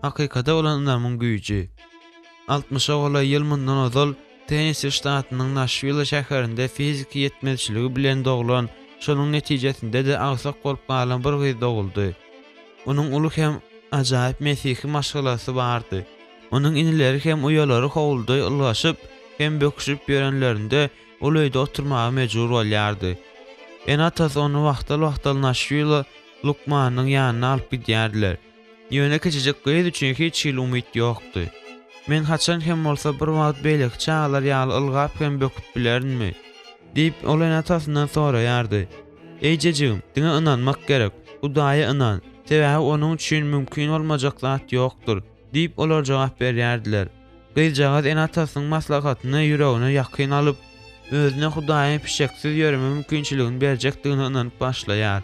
Hakykata bolan ynamyň güýji. Altmyşa golaý ýyl mundan ozal Tennessee ştatynyň Naşwilla şäherinde fiziki ýetmezçiligi bilen doglan, şonuň netijesinde-de agsak bolup galan bir gyz doguldy. Onuň uly hem ajaýyp mesihi maşgalasy bardy. Onuň inileri hem uýalary howluda ylgaşyp hem böküşip ýörenlerinde, ol öýde oturmaga mejbur bolýardy. Ene-atasy ony wagtal-wagtal Naşwilla lukmanynyň ýanyna alyp gidýärdiler. Ýöne kiçijik gyz üçin hiç hili umyt ýokdy. Men haçan hem bolsa bir wagt beýleki çagalar ýaly ylgap hem böküp bilerinmi? Diýip, ol ene-atasyndan soraýardy. Eýjejigim, diňe ynanmak gerek. Hudaýa ynan. Sebäbi Onuň üçin mümkin bolmajak zat ýokdur, diýip, olar jogap berýärdiler. Gyzjagaz ene-atasynyň maslahatyny ýüregine ýakyn alyp, özüne Hudaýyň pişeksiz ýöreme mümkinçiligini berjekdigine ynanyp başlaýar.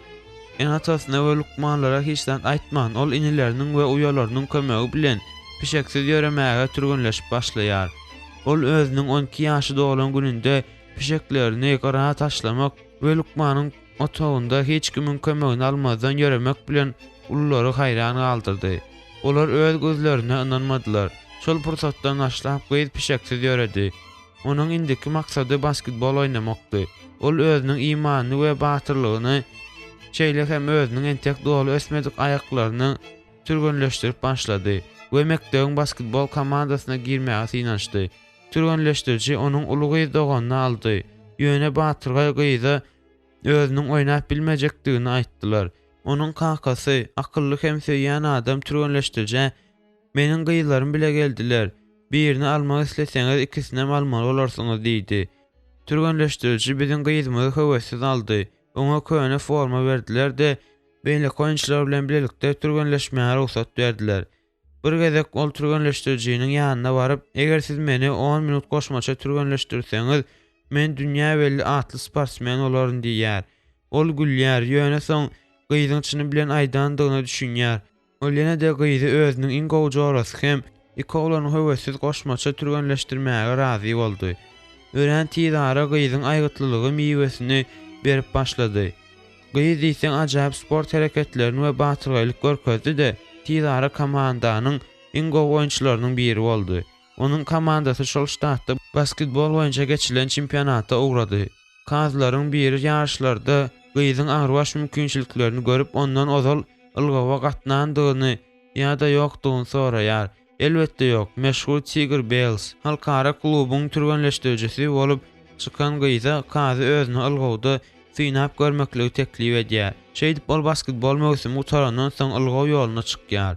Ene-atasyna we lukmanlara hiç zat aýtman, ol inileriniň we uýalarynyň kömegi bilen pişeksiz ýöremäge türgenleşip başlaýar. Ol özüniň 12 ýaşy dolan gününde pişeklerini gyra taşlamak we lukmanyň otagynda hiç kimiň kömegini almazdan ýöremek bilen ululary haýran galdyrdy. Olar öz gözlerine ynanmadylar. Şol pursatdan başlap gyz pişeksiz ýöredi. Onuň indiki maksady basketbol oýnamakdy. Ol özüniň imanyny we batyrlygyny, şeýle hem özüniň entek doly ösmedik aýaklaryny türgenleşdirip başlady we mekdebiň basketbol komandasyna girmäge synanyşdy. Türgenleşdiriji onuň uly gyz doganyny aldy. Ýöne batyrgaý gyza özüniň oýnap bilmejekdigini aýtdylar. Onuň kakasy, akylly hem söýýän adam türgenleşdirijä, Meniň gyzlarym bile geldiler. Birini almak isleseňiz ikisinem almaly bolarsyňyz diýdi. Türgenleşdiriji biziň gyzymyzy höwessiz aldy. Oňa köne forma berdiler-de, beýleki oýunçylar bilen bilelikde türgenleşmäge rugsat berdiler. Bir gezek ol türgenleşdirijiniň ýanyna baryp, Eger siz meni on minut goşmaça türgenleşdirseňiz, men dünýä belli atly sportsmen bolaryn diýýär. Ol gülýär, ýöne soň gyzyň çyny bilen aýdandygyna düşünýär. Ol ýene-de gyzy özüniň iň gowy jorasy hem iki oglany höwessiz goşmaça türgenleşdirmäge razy boldy. Örän tizara gyzyň aýgytlylygy miwesini berip başlady. Gyz diýseň ajaýyp sport hereketlerini we batyrgaýlyk görkezdi-de, tizara komandanyň iň gowy oýunçylarynyň biri boldy. Onuň komandasy şol ştatda basketbol boýunça geçirilen çempionata ugrady. Kazylaryň biri ýaryşlarda gyzyň aňrybaş mümkinçiliklerini görüp ondan ozal ylgawa gatnandygyny ýa-da ýokdugyny soraýar. Elbetde ýok, meşhur Tigr Beýls halkara klubuň türgenleşdirijisi bolup çykan gyza kazy özüni ylgawda synap görmekligi teklip edýär. Şeýdip ol basketbol möwsümi gutarandan soň ylgaw ýoluna çykýar.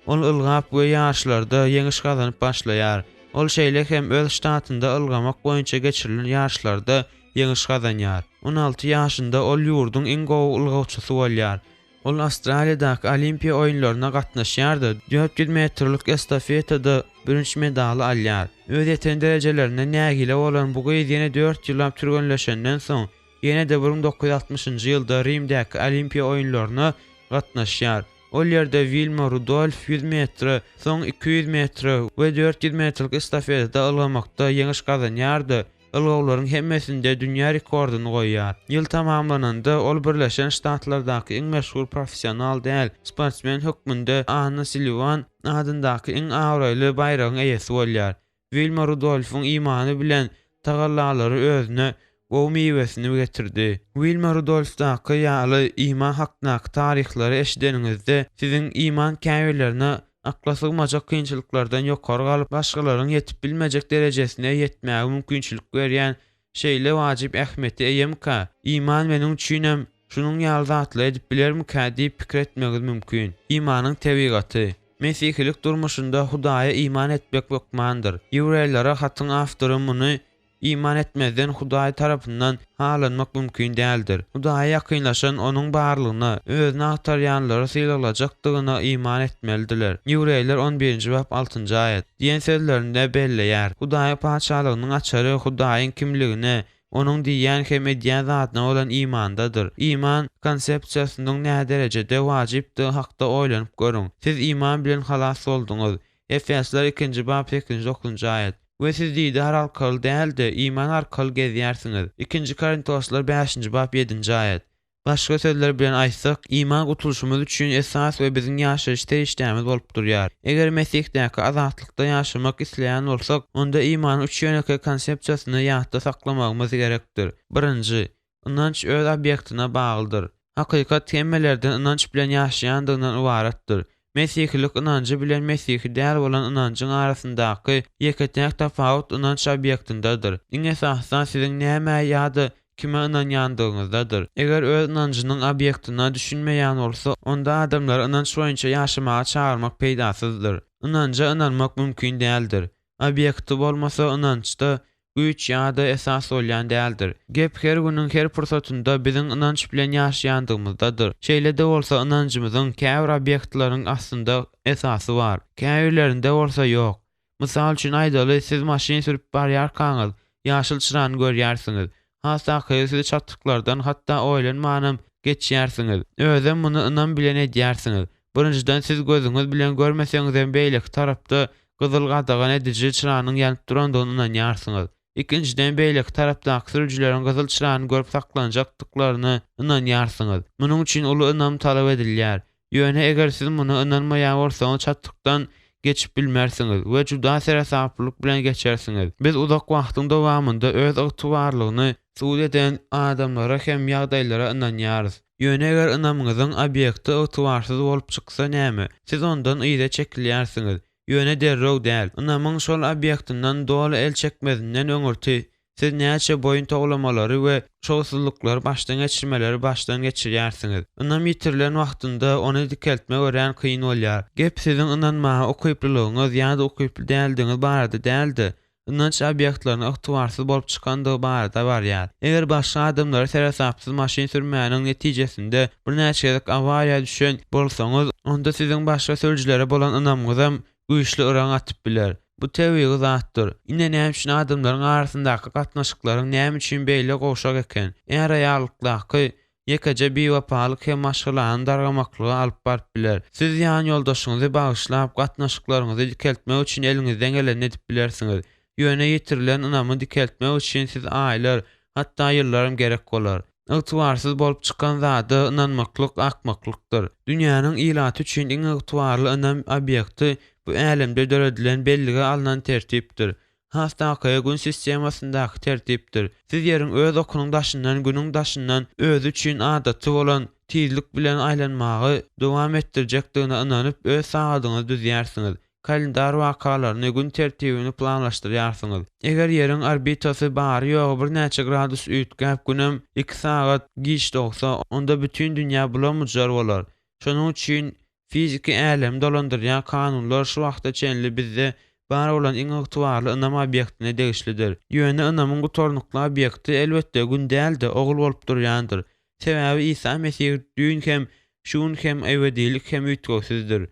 Ol ylgap we ýaryşlarda ýeňiş gazanyp başlaýar. Ol şeýle hem öz ştatynda ylgamak boýunça geçirilen ýaryşlarda ýeňiş gazanýar. 16 ýaşynda ol ýurduň iň gowy ylgawçysy bolýar. Ol Awstraliýadaky Olimpiýa oýunlaryna gatnaşýar-da, 400 metrlik estafetada bürünç medaly alýar. Öz ýeten derejelerinden nägile bolan bu gyz ýene dört ýyllap türgenleşenden soň, ýene-de 1960-njy ýylda Rimdäki Olimpiýa oýunlaryna gatnaşýar. Ol ýerde Wilma Rudolf 100 metre, soň 200 metre we 400 metrlik estafetada ylgamakda ýeňiş gazanýar-da, ylgawlaryň hemmesinde dünýä rekordyny goýýar. Ýyl tamamlananda, ol Birleşen Ştatlardaky iň meşhur professional däl sportsmen hökmünde Anna Silliwan adyndaky iň abraýly baýragyň eýesi bolýar. Wilma Rudolfyň imany bilen tagallalary özüne gowy miwesini getirdi. Wilma Rudolfdaky ýaly iman hakdaky taryhlary eşideniňizde, siziň iman käbirlerine akla sygmajak kynçylyklardan ýokary galyp, başgalaryň ýetip bilmejek derejesine ýetmäge mümkinçilik berýän şeýle wajyp ähmiýete eýemikä? Iman meniň üçinem şunuň ýaly zatlary edip bilermikä diýip pikir etmegiňiz mümkin. Imanyň tebigaty. Mesihilik durmuşynda Hudaýa iman etmek hökmandyr. Ýewreýlere hatyň awtory muny Iman etmezden Hudaý tarapyndan halanmak mümkin däldir. Hudaýa ýakynlaşan Onuň barlygyna, özüni agtarýanlary sylaglajakdygyna iman etmelidiler. Ýewreýler on birinji bap altynjy aýat. Diýen sözlerinde belleýär. Hudaýyň Patyşalygynyň açary Hudaýyň kimligine, Onuň diýýän hem edýän zadyna bolan imandadyr. Iman konsepsiýasynyň näderejede wajypdygy hakda oýlanyp görüň. Siz iman bilen halas bolduňyz. Efesler ikinji bap sekizinji dokuzynjy aýat. We siz didar arkaly däl-de, iman arkaly gezýärsiňiz. Ikinji Korintoslar bäşinji bap ýedinji aýat. Başga sözler bilen aýtsak, iman gutulyşymyz üçin esas we biziň ýaşaýyş serişdämiz bolup durýar. Eger Mesihdäki azatlykda ýaşamak isleýän bolsak, onda imanyň üç ýönekeý konsepsiýasyny ýatda saklamagymyz gerekdir. Birinji, Ynanç öz obýektine baglydyr. Hakykat hemmelerden ynanç bilen ýaşaýandygyndan ybaratdyr. Mesihilik ynanjy bilen mesihi däl bolan ynanjyň arasyndaky ýeke-täk tapawut ynanç obýektindedir. Iň esasysam siziň nämä ýa-da kime ynanýandygyňyzdadyr. Eger öz ynanjynyň obýektine düşünmeýän bolsa, onda adamlary ynanç boýunça ýaşamaga çagyrmak peýdasyzdyr. Ynanja ynanmak mümkin däldir. Obýekti bolmasa ynançda. Güýç ýa-da esas bolýan däldir. Gep her günüň her pursatynda biziň ynanç bilen ýaşaýandygymyzdadyr. Şeýle-de bolsa ynanjymyzyň käbir obýektleriň aslynda esasy bar, käbirlerinde bolsa ýok. Mysal üçin aýdaly, siz maşyn sürüp barýarkaňyz, ýaşyl çyrany görýärsiňiz. Has takygy siz çatryklardan hatda oýlanmanam geçýärsiňiz. Özem muny ynam bilen edýärsiňiz. Birinjiden siz gözüňiz bilen görmeseňizem beýleki tarapda gyzyl gadagan ediji çyranyň ýanyp durandygyna ynanýarsyňyz. Ikinjiden beýleki tarapdaky sürüjileriň gyzyl çyrany görüp saklanjakdyklaryna ynanýarsyňyz. Munuň üçin uly ynam talap edilýär. Ýöne eger siz muny ynanmaýan bolsaňyz çatrykdan geçip bilmersiňiz we juda seresaplylyk bilen geçersiňiz. Biz uzak wagtyň dowamynda öz ygtybarlygyny subut eden adamlara hem ýagdaýlara ynanýarys. Ýöne eger ynamyňyzyň obýekti ygtybarsyz bolup çyksa näme? Siz ondan yza çekilýärsiňiz. Ýöne derrew däl. Ynamyň şol obýektinden doly el çekmezinden öňürti, siz näçe boýun towlamalary we şowsuzlyklary başdan geçirmeleri başdan geçirýärsiňiz. Ynam ýitirilen wagtynda ony dikeltmek örän kyn bolýar. Gep siziň ynanmaga ukyplylygyňyz ýa-da ukyply däldigiňiz barada däl-de, ynanç obýektleriniň ygtybarsyz bolup çykandygy barada barýar. Eger başga adamlara seresapsyz maşyn sürmäniň netijesinde birnäçe gezek awariýa düşen bolsaňyz, onda siziň başga sürüjilere bolan ynamyňyzam güýçli yraň atyp biler. Bu tebigy zatdyr. Ine näme üçin adamlaryň arasyndaky gatnaşyklaryň näme üçin beýle gowşak eken. Är-aýallykdaky Ýekeje biwepalyk hem maşgalany dargamaklyga alyp baryp biler. Siz ýanýoldaşyňyzy bagyşlap, gatnaşyklaryňyzy dikeltmek üçin eliňizden gelenini edip bilersiňiz. Ýöne ýitirilen ynamy dikeltmek üçin siz aýlar, hatda ýyllaram gerek bolar. Ygtybarsyz bolup çykan zada ynanmaklyk akmaklykdyr. Dünýäniň ilaty üçin iň ygtybarly ynam obýekti bu älemde döredilen bellige alnan tertipdir. Has takygy Gün sistemasyndaky tertipdir. Siz Ýeriň öz okunyň daşyndan Günüň daşyndan özi üçin adaty bolan tizlik bilen aýlanmagy dowam etdirjekdigine ynanyp öz sagadyňyzy düzýärsiňiz, kalendar wakalaryny, gün tertibini planlaşdyrýarsyňyz. Eger Ýeriň orbitasy bary-ýogy birnäçe gradus üýtgäp Günem iki sagat giç dogsa, onda bütin dünýä bulam-bujar bolar. Şonuň üçin Fiziki älemi dolandyrýan kanunlar şu wagta çenli bizde bar bolan iň ygtybarly ynam obýektine degişlidir. Ýöne ynamyň gutarnykly obýekti, elbetde, Gün däl-de, Ogul bolup durýandyr. Sebäbi Isa Mesih düýn hem, şu gün hem, ebedilik hem üýtgewsizdir.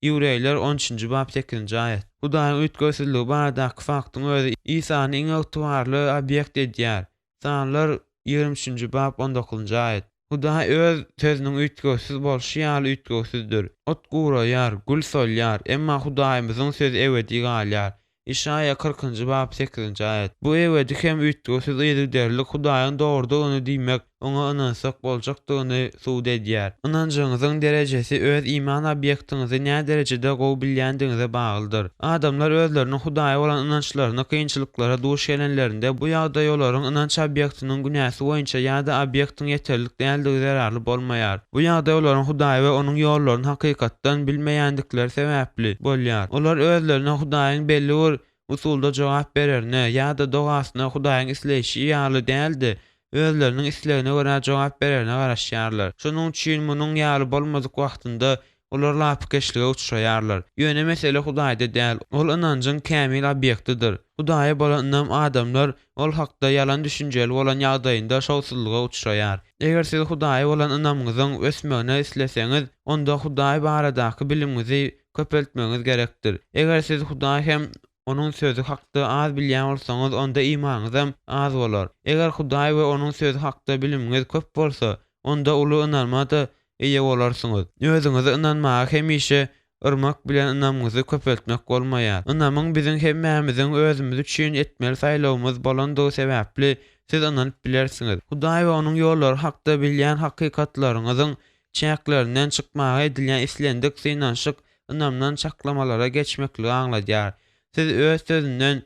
Ýewreýler on üçünji bap sekizinji aýat. Hudaýyň üýtgewsizligi baradaky faktyň özi Isany iň ygtybarly obýekt edýär. Sanlar 23 üçünji bap on dokuzynjy aýat. Hudaý Öz Sözüniň üýtgewsiz bolşy ýaly üýtgewsizdir. Ot guraýar, gül solýar, emma Hudaýymyzyň sözi ebedi galýar. Işaýa kyrkynjy bap sekizinji aýat. Bu ebedi hem üýtgewsiz yzygiderlilik Hudaýyň dogrudygyny diýmek, Oňa ynansak boljakdygyny subut edýär. Ynanjyňyzyň derejesi öz iman obýektiňizi näderejede gowy bilýändigiňize baglydyr. Adamlar özleriniň Hudaýa bolan ynançlarynda kynçylyklara duş gelenlerinde, bu ýagdaý olaryň ynanç obýektiniň günäsi boýunça ýa-da obýektiň ýeterlik däldigi zerarly bolmaýar. Bu ýagdaý olaryň Hudaýy we Onuň ýollaryny hakykatdan bilmeýändikleri sebäpli bolýar. Olar özlerine Hudaýyň belli bir usulda jogap bererine ýa-da dogasyna Hudaýyň isleýşi ýaly däl-de, özleriniň islegine görä jogap bererine garaşýarlar. Şonuň üçin munuň ýaly bolmadyk wagtynda olar lapykeçlige uçraýarlar. Ýöne mesele Hudaýda däl, ol ynanjyň kämil obýektidir. Hudaýa bolan ynam adamlar ol hakda ýalan düşünjeli bolan ýagdaýynda şowsuzlyga uçraýar. Eger siz Hudaýa bolan ynamyňyzyň ösmegini isleseňiz, onda Hudaý baradaky bilimiňizi köpeltmegiňiz gerekdir. Eger siz Hudaý hem Onuň Sözi hakda az bilýän bolsaňyz, onda imanyňyzam az bolar. Eger Hudaý we Onuň Sözi hakda bilimiňiz köp bolsa, onda uly ynama-da eýe bolarsyňyz. Özüňizi ynanmaga hemişe yrmak bilen ynamyňyzy köpeltmek bolmaýar. Ynamyň biziň hemmämiziň özümiz üçin etmeli saýlawymyz bolandygy sebäpli, siz ynanyp bilersiňiz. Hudaý we Onuň ýollary hakda bilýän hakykatlaryňyzyň çäklerinden çykmaga edilýän islendik synanyşyk ynamdan çaklamalara geçmekligi aňladýar. Siz Öz Sözünden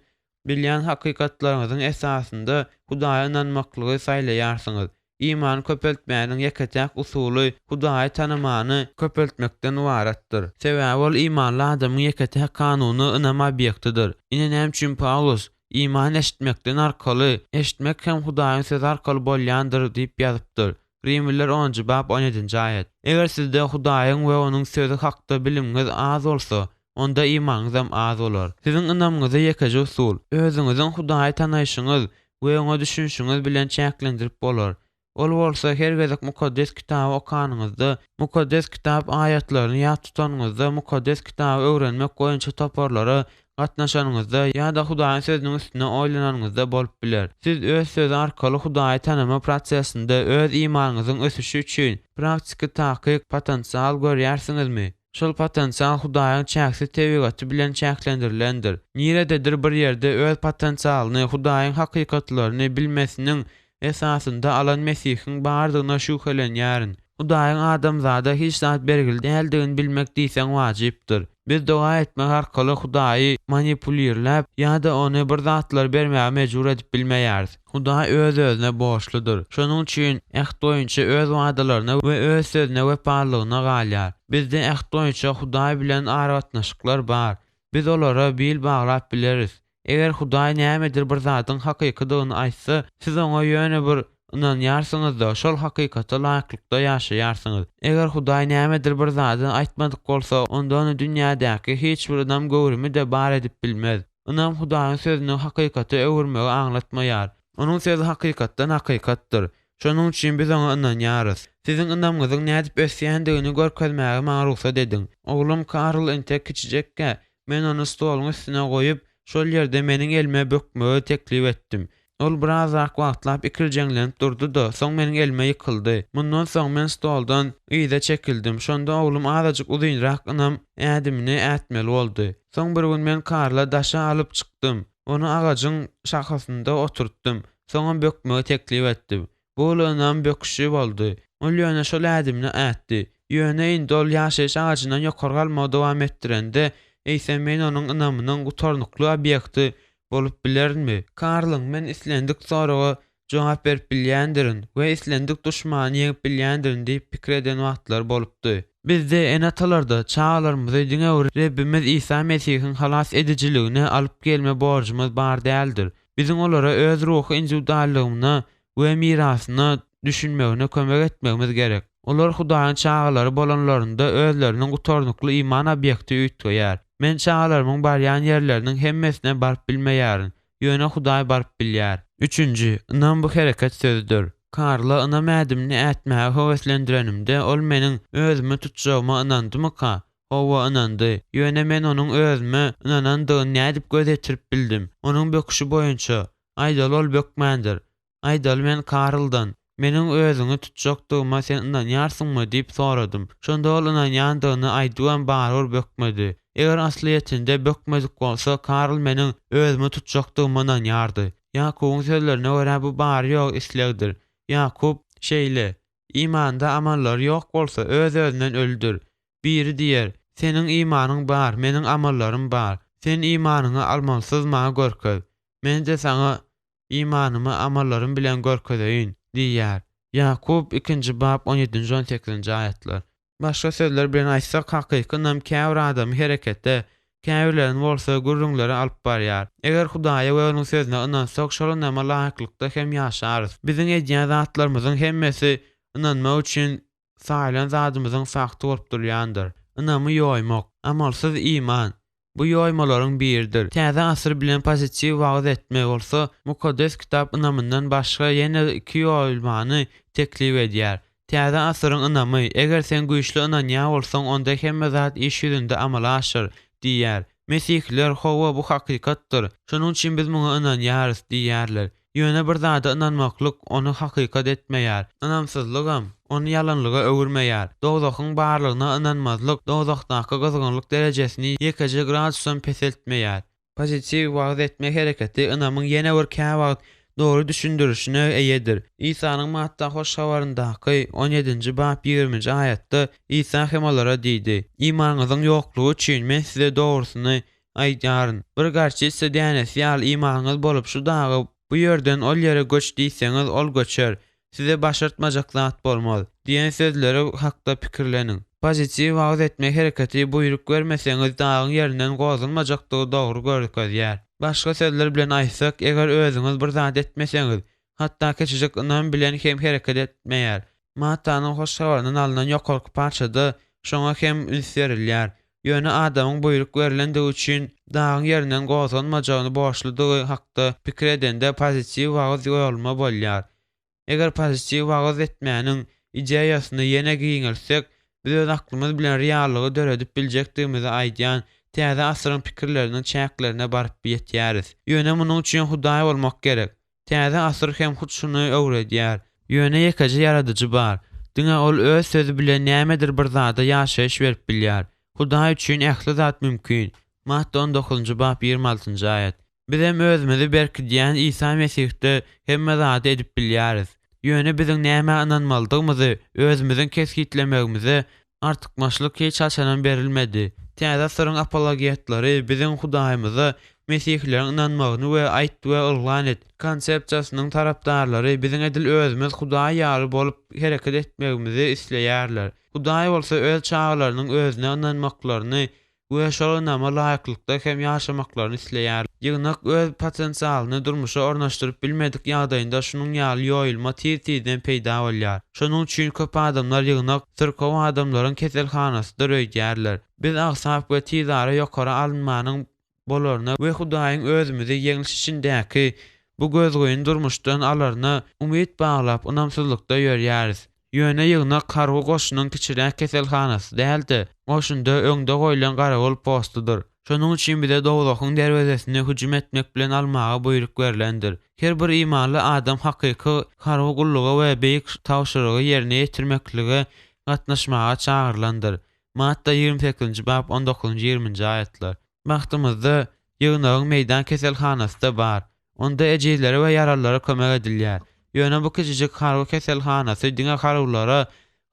bilýän hakykatlaryňyzyň esasynda Hudaýa ynanmaklygy saýlaýarsyňyz. Imany köpeltmäniň ýeke-täk usuly Hudaýy tanamany köpeltmekden ybaratdyr. Sebäbi ol imanly adamyň ýeke-täk kanuny ynam obýektidir. Ine näme üçin Pawlus, Iman eşitmekden arkaly, eşitmek hem Hudaýyň sözi arkaly bolýandyr diýip ýazypdyr. Rimliler onunjy bap on ýedinji aýat. Eger sizde Hudaýyň we Onuň Sözi hakda bilimiňiz az bolsa, onda imanyňyzam az bolar. Siziň ynamyňyzy ýekeje usul, özüňiziň Hudaýy tanaýşyňyz we Oňa düşünişiňiz bilen çäklendirip bolar. Ol bolsa her gezek Mukaddes Kitaby okanyňyzda, Mukaddes Kitap aýatlaryny ýat tutanyňyzda, Mukaddes Kitaby öwrenmek boýunça toparlara gatnaşanyňyzda ýa-da Hudaýyň Sözüniň üstünde oýlananyňyzda bolup biler. Siz Öz Sözi arkaly Hudaýy tanama prosesinde öz imanyňyzyň ösüşi üçin praktiki takyk potensial görýärsiňizmi? Şol potensial Hudaýyň çäksiz tebigaty bilen çäklendirilendir. Nirededir bir ýerde öz potensialyny Hudaýyň hakykatlaryny bilmesiniň esasynda alan Mesihiň bardygyna şübhelenýärin. Hudaýyň adamzada hiç zat bergili däldigini bilmek diýseň wajypdyr. Biz doga etmek arkaly Hudaýy manipulirläp ýa-da Ony bir zatlar bermäge mejbur edip bilmeýäris. Hudaý öz-özüne borçludyr. Şonuň üçin äht boýunça öz wadalaryna we öz sözüne wepalylygyna galýar. Bizde äht boýunça Hudaý bilen aragatnaşyklar bar. Biz olara bil baglap bileris. Eger Hudaý nämedir bir zadyň hakykydygyny aýtsa, siz oňa ýöne bir ynanýarsyňyz-da, şol hakykata laýyklykda ýaşaýarsyňyz. Eger Hudaý nämedir bir zady aýtmadyk bolsa, onda ony dünýädäki hiç bir ynam göwrümi-de bar edip bilmez. Ynam Hudaýyň sözüni hakykata öwürmegi aňlatmaýar. Onuň sözi hakykatdan hakykatdyr. Şonuň üçin biz oňa ynanýarys. Siziň ynamyňyzyň nädip ösýändigini görkezmäge maňa rugsat ediň. Oglum Karl entek kiçijekkä, Men ony stoluň üstüne goýup, şol ýerde meniň elime bökmegi teklip etdim. Ol birazrak wagtlap ikirjeňlenip durdy-da, soň meniň elime ýykyldy. Mundan soň men stoldan yza çekildim. Şonda oglum azajyk uzynrak ynam ädimini ätmeli boldy. Soň bir gün men Karla daşa alyp çykdym. Ony agajyň şahasynda oturtdym. Soňam bökmegi teklip etdim. Bu uly ynam böküşi boldy. Ol ýöne şol ädimini ätdi. Ýöne indi ol ýaşaýyş agajyndan ýokary galmagy dowam etdirende, eýsem men onuň ynamynyň gutarnykly obýekti bolup bilerinmi? Karlyň men islendik soraga jogap berip bilýändirin we islendik duşmany ýeňip bilýändirin diýip pikir eden wagtlary bolupdy. Bizde, ene-atalarda, çagalarymyzy diňe bir Rebbimiz Isa Mesihiň halas edijiligine alyp gelme borjumyz bar däldir. Biziň olara öz ruhy indiwiduallygyna we mirasyna düşünmegine kömek etmegimiz gerek. Olar Hudaýyň çagalary bolanlarynda özleriniň gutarnykly iman obýekti üýtgeýär. Men çagalarymyň barýan ýerleriniň hemmesine baryp bilmeýärin, ýöne Hudaý baryp bilýär. Üçünji, ynam bu hereket sözüdir. Karla ynam ädimini ätmäge höweslendirenimde ol meniň özümi tutjagyma ynandymyka? Hawa, ynandy. Ýöne men onuň özüme ynanandygyny nädip göz ýetirip bildim? Onuň böküşi boýunça, aýdaly ol bökmändir. Aýdaly men Karldan, Meniň özüňi tutjakdygyma sen ynanýarsyňmy? diýip soradym. Şonda ol ynanýandygyny aýdybam barybir bökmedi. Eger aslyýetinde bökmedik bolsa, Karl meniň özümi tutjakdygyma ynanýardy. Ýakubyň sözlerine görä bu bary-ýogy islegdir. Ýakup şeýle Imanda amallary ýok bolsa, öz-özünden ölüdir. Biri diýer, Seniň imanyň bar, meniň amallarym bar. Sen imanyňy almalsyz maňa görkez. Men-de saňa imanymy amallarym bilen görkezeýin diýýär. Ýakup, ikinji bap, on ýedinji-on sekizinji aýatlar. Başga sözler bilen aýtsak, hakyky ynam käbir adamy herekete, käbirlerini bolsa gürrüňlere alyp barýar. Eger Hudaýa we Onuň Sözüne ynansak, şol ynama laýyklykda hem ýaşarys. Biziň edýän zatlarymyzyň hemmesi ynanmak üçin saýlan zadymyzyň fakty bolup durýandyr. Ynamy ýoýmak. Amalsyz iman. Bu ýoýmalaryň biridir. Täze asyr bilen pozitiw wagyz etme bolsa, Mukaddes Kitap ynamyndan başga ýene iki ýoýulmany teklip edýär. Täze asyryň ynamy, eger sen güýçli ynanýan bolsaň, onda hemme zat iş ýüzünde amala aşar, diýýär. Mesihiler, Hawa, bu hakykatdyr. Şonuň üçin biz muňa ynanýarys diýýärler. Ýöne bir zada ynanmaklyk ony hakykat etmeýär. Ynamsyzlygam ony ýalanlyga öwürmeýär. Dowzahyň barlygyna ynanmazlyk dowzahdaky gyzgynlyk derejesini ýekeje gradusam peseltmeýär. Pozitiw wagyz etme hereketi ynamyň ýene bir käwagt dogry düşündirişine eýedir. Isanyň Matta Hoş Habaryndaky on ýedinji bap ýigriminji aýatda Isa hem olara diýdi, Imanyňyzyň ýoklugy üçin Men size dogrusyny Aýdýaryn, bir gorçitsa dänesi ýaly imanyňyz bolup, şu daga, Bu ýerden ol ýere göç diýseňiz, ol göçer. Size başartmajak zat bolmaz. Diýen sözleri hakda pikirleniň. Pozitiw wagyz etme hereketi buýruk bermeseňiz, dagyň ýerinden gozganmajakdygy dogry görkezýär. Başga sözler bilen aýtsak, eger özüňiz bir zat etmeseňiz, hatda kiçijik ynam bilen hem hereket etmeýär. Mattanyň Hoş Habaryndan alnan ýokarky parçada şoňa hem üns berilýär. Ýöne adamyň buýruk berlendigi üçin dagyň ýerinden gozganmajagyny borçludygy hakda pikir edende pozitiw wagyz ýoluma bolýar. Eger pozitiw wagyz etmäniň ideýasyny ýene giňeltsek, biz öz aklymyz bilen reallygy döredip biljekdigimizi aýdýan täze asyryň pikirleriniň çäklerine baryp ýetýäris. Ýöne munuň üçin Hudaý bolmak gerek. Täze asyr hem hut şuny öwredýär. Ýöne ýekeje Ýaradyjy bar. Diňe Ol Öz Sözi bilen nämedir bir zada ýaşaýyş berip bilýär. Hudaý üçin ähli zat mümkin. Matta on dokuzynjy bap 26-njy aýat. Bizem özümizi berkidýän Isa Mesihde hemme zady edip bilýäris. Ýöne biziň nämä ynanmalydygymyzy özümiziň kesgitlemegimize artykmaçlyk hiç haçanam berilmedi. Täze asyryň apologetleri biziň Hudaýymyza mesihileriň ynanmagyny we aýt we yglan et konsepsiýasynyň tarapdarlary biziň edil özümiz Hudaý ýaly bolup hereket etmegimizi isleýärler. Hudaý bolsa öz çagalarynyň özüne ynanmaklaryny we şol ynama laýyklykda hem ýaşamaklaryny isleýär. Ýygnak öz potensialyny durmuşa ornaşdyryp bilmedik ýagdaýynda şunuň ýaly ýoýulma tiz-tizden peýda bolýar. Şonuň üçin köp adamlar ýygnak syrkaw adamlaryň keselhanasydyr öýdýärler. Biz agsap we tizara ýokary alynmanyň bolaryna we Hudaýyň özümizi ýeňliş içindäki bu gözgyny durmuşdan alaryna umyt baglap ynamsyzlykda ýörýäris. Ýöne ýygnak harby goşunyň kiçiräk keselhanasy däl-de, goşunda öňde goýlan garawul postudyr. Şonuň üçin bize dowzahyň derwezesini hüjüm etmek bilen almaga buýruk berlendir. Her bir imanly adam hakyky harby gulluga we beýik tabşyrygy ýerine ýetirmeklige gatnaşmaga çagyrylandyr. Matta 28-nji bap 19-njy 20-nji aýatlar. Bagtymyzda, ýygnagyň meýdan keselhanasy-da bar. Onda ejizlere we ýaralylara kömek edilýär. Ýöne bu kiçijik harby keselhanasy diňe harbylara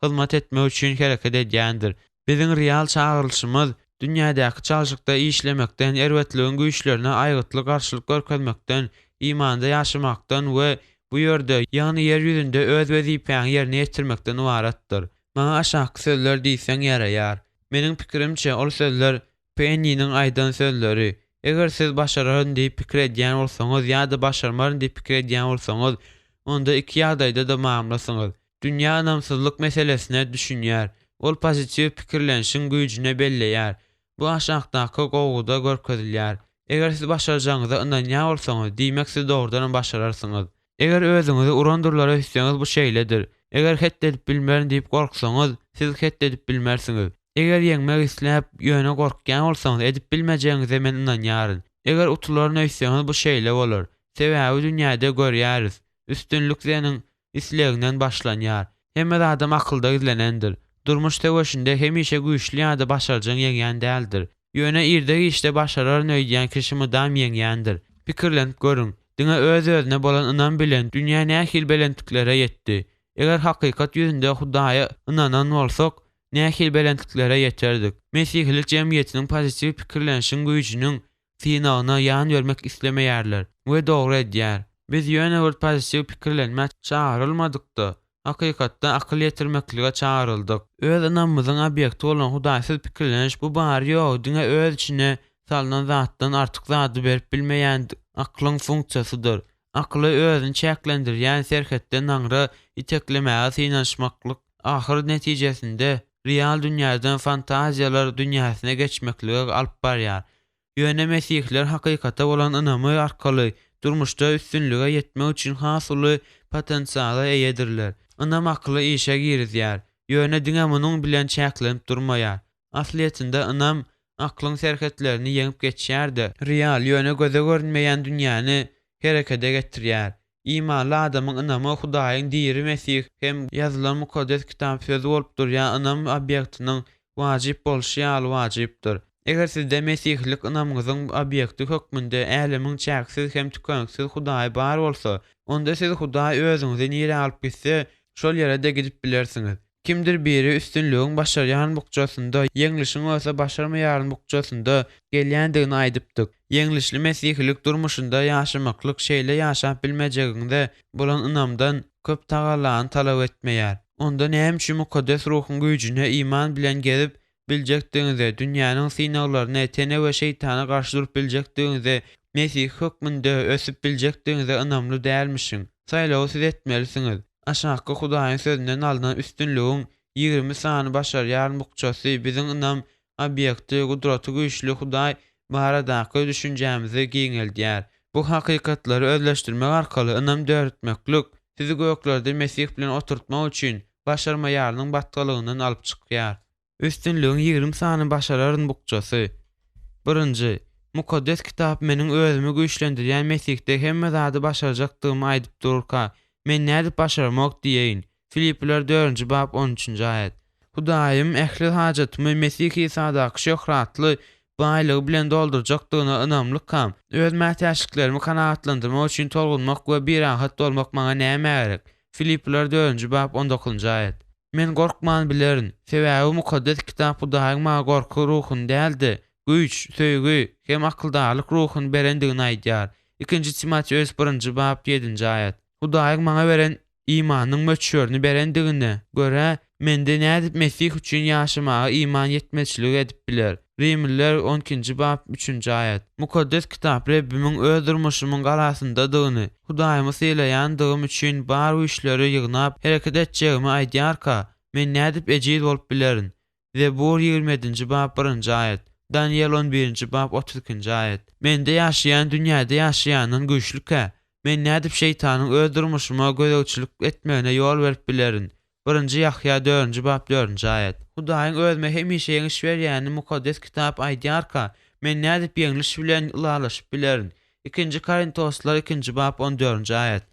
hyzmat etmek üçin hereket edýändir. Biziň real çagyrylyşymyz dünýädäki çalşykda işlemekden, erbetligiň güýçlerine aýgytly garşylyk görkezmekden, imanda ýaşamakdan we bu ýerde, ýagny ýer ýüzünde öz wezipäňi ýerine ýetirmekden ybaratdyr. Maňa aşakky sözler diýseň ýaraýar. Meniň pikirimçe, ol sözler Penniniň aýdan sözleri, Eger siz başararyn diýip pikir edýän bolsaňyz ýa-da başarmaryn diýip pikir edýän bolsaňyz, onda iki ýagdaýda-da mamlasyňyz. Dünýä ynamsyzlyk meselesine düşünýär. Ol pozitiw pikirlenişiň güýjüne belleýär. Bu aşakdaky kowguda görkezilýär. Eger siz başarjagyňyza ynanýan bolsaňyz, diýmek siz dogrudanam başararsyňyz. Eger özüňizi urandyrlara üsseňiz bu şeýledir. Eger het edip bilmerin diýip gorksaňyz, siz het edip bilmersiňiz. Eger ýeňmek isläp, ýöne gorkýan bolsaňyz, edip bilmejegiňize men ynanýaryn. Eger utularyn öýtseňiz bu şeýle bolar. Sebäbi dünýäde görýäris, üstünlik seniň islegiňden başlanýar. Hemme zadam akylda gizlenendir. Durmuş söweşinde hemişe güýçli ýa-da başarjaň ýeňýän däldir. Ýöne irde-giçde başararyn öýdýän kişi mydam ýeňýändir. Pikirlenip görüň, diňe öz-özüne bolan ynam bilen dünýä nähili belentliklere ýetdi? Eger hakykat ýüzünde Hudaýa ynanan bolsak, nähili belentliklere ýeterdik? Mesihilik jemgyýetiniň pozitiw pikirlenişiň güýjüniň synagyna ýan bermek islemeýärler we dogry edýär. Biz ýöne bir pozitiw pikirlenmä çagyrylmadyk-da, hakykatda akyl ýetirmeklige çagyryldyk. Öz ynamymyzyň obýekti bolan hudaýsyz pikirleniş bu bary-ýogy diňe öz içine salnan zatdan artyk zady berip bilmeýän aklyň funksiýasydyr. Akyly özüni çäklendirýän serhetden aňra iteklemäge synanyşmaklyk ahyr netijesinde real dünýäden fantaziýalar dünýäsine geçmeklige alyp barýar. Ýöne mesihler hakykata bolan ynamy arkaly durmuşda üstünlige ýetmek üçin has uly potensiala eýedirler. Ynam akyly işe girizýär, ýöne diňe munuň bilen çäklenip durmaýar. Aslyýetinde ynam aklyň serhetlerini ýeňip geçýär-de, real, ýöne göze görünmeýän dünýäni herekede getirýär. Imanly adamyň ynamy Hudaýyň diri Mesih hem ýazylan Mukaddes Kitap Sözi bolup durýan ynam obýektiniň wajyp bolşy ýaly wajypdyr. Eger sizde mesihilik ynamyňyzyň obýekti hökmünde älemiň çäksiz hem tükeniksiz Hudaýy bar bolsa, onda siz Hudaý özüňizi nirä alyp gitse, şol ýere-de gidip bilersiňiz. Kimdir biri üstünligiň başarýan bukjasynda, ýeňlişiň bolsa başarmaýaryn bukjasynda gelýändigini aýdypdyk. Ýeňlişli mesihilik durmuşynda ýaşamaklyk şeýle ýaşap bilmejegiňize bolan ynamdan köp tagallany talap etmeýär. Onda näme üçin Mukaddes Ruhuň güýjüne iman bilen gezip biljekdigiňize, dünýäniň synaglaryna, tene we şeýtana garşy durup biljekdigiňize, mesihi hökmünde ösüp biljekdigiňize ynamly dälmişiň? Saýlawy siz etmelisiňiz. Aşakky Hudaýyň Sözünden alnan üstünligiň 20 sany başarýan bukjasy biziň ynam Obýekti, Gudraty güýçli Hudaý baradaky düşünjämizi giňeldýär. Bu hakykatlary özleşdirmek arkaly ynam döretmeklik sizi göklerde Mesih bilen oturtmak üçin başarmaýarynyň batgalygyndan alyp çykýar. Üstünligiň 20 sany başararyn bukjasy. Birinji, Mukaddes Kitap meniň özümi güýçlendirýän Mesihde hemme zady başarjakdygymy aýdyp durka, men nädip başaramok diýeýin? Filipliler dördünji bap on üçünji aýat. Hudaýym ähli hajatymy Mesih Isadaky şöhratly baýlygy bilen doldurjakdygyna ynamlykam, öz mätäçliklerimi kanagatlandyrmak üçin tolgunmak we birahat bolmak maňa nämä gerek? Filipliler dördünji bap on dokuzynjy aýat. Men gorkman bilerin, sebäbi Mukaddes Kitap Hudaýyň maňa gorky ruhuny däl-de, güýç, söýgi hem akyldarlyk ruhuny berendigini aýdýar. Ikinji Timoteus birinji bap ýedinji aýat. Hudaýyň maňa beren imanyň möçberini berendigine görä, mende nädip Mesih üçin ýaşamaga iman ýetmezçilik edip biler? Rimliler on ikinji bap üçünji aýat. Mukaddes Kitap Rebbimiň öz durmuşymyň galasyndadygyny, Hudaýymy sylaýandygym üçin bar güýçleri ýygnap hereket etjegimi aýdýarka, men nädip ejiz bolup bilerin? Zebur 27-nji bap birinji aýat, Danyýel on birinji bap 32-nji aýat. Mende ýaşaýan dünýäde ýaşaýandan güýçlükä, men nädip şeýtanyň öz durmuşyma gözegçilik etmegine ýol berip bilerin? Birinji Ýahýa dördünji bap dördünji aýat. Hudaýyň özüme hemişe ýeňiş berýänini Mukaddes Kitap aýdýarka, men nädip ýeňliş bilen ylalaşyp bilerin? Ikinji Korintoslylar ikinji bap on dördünji aýat.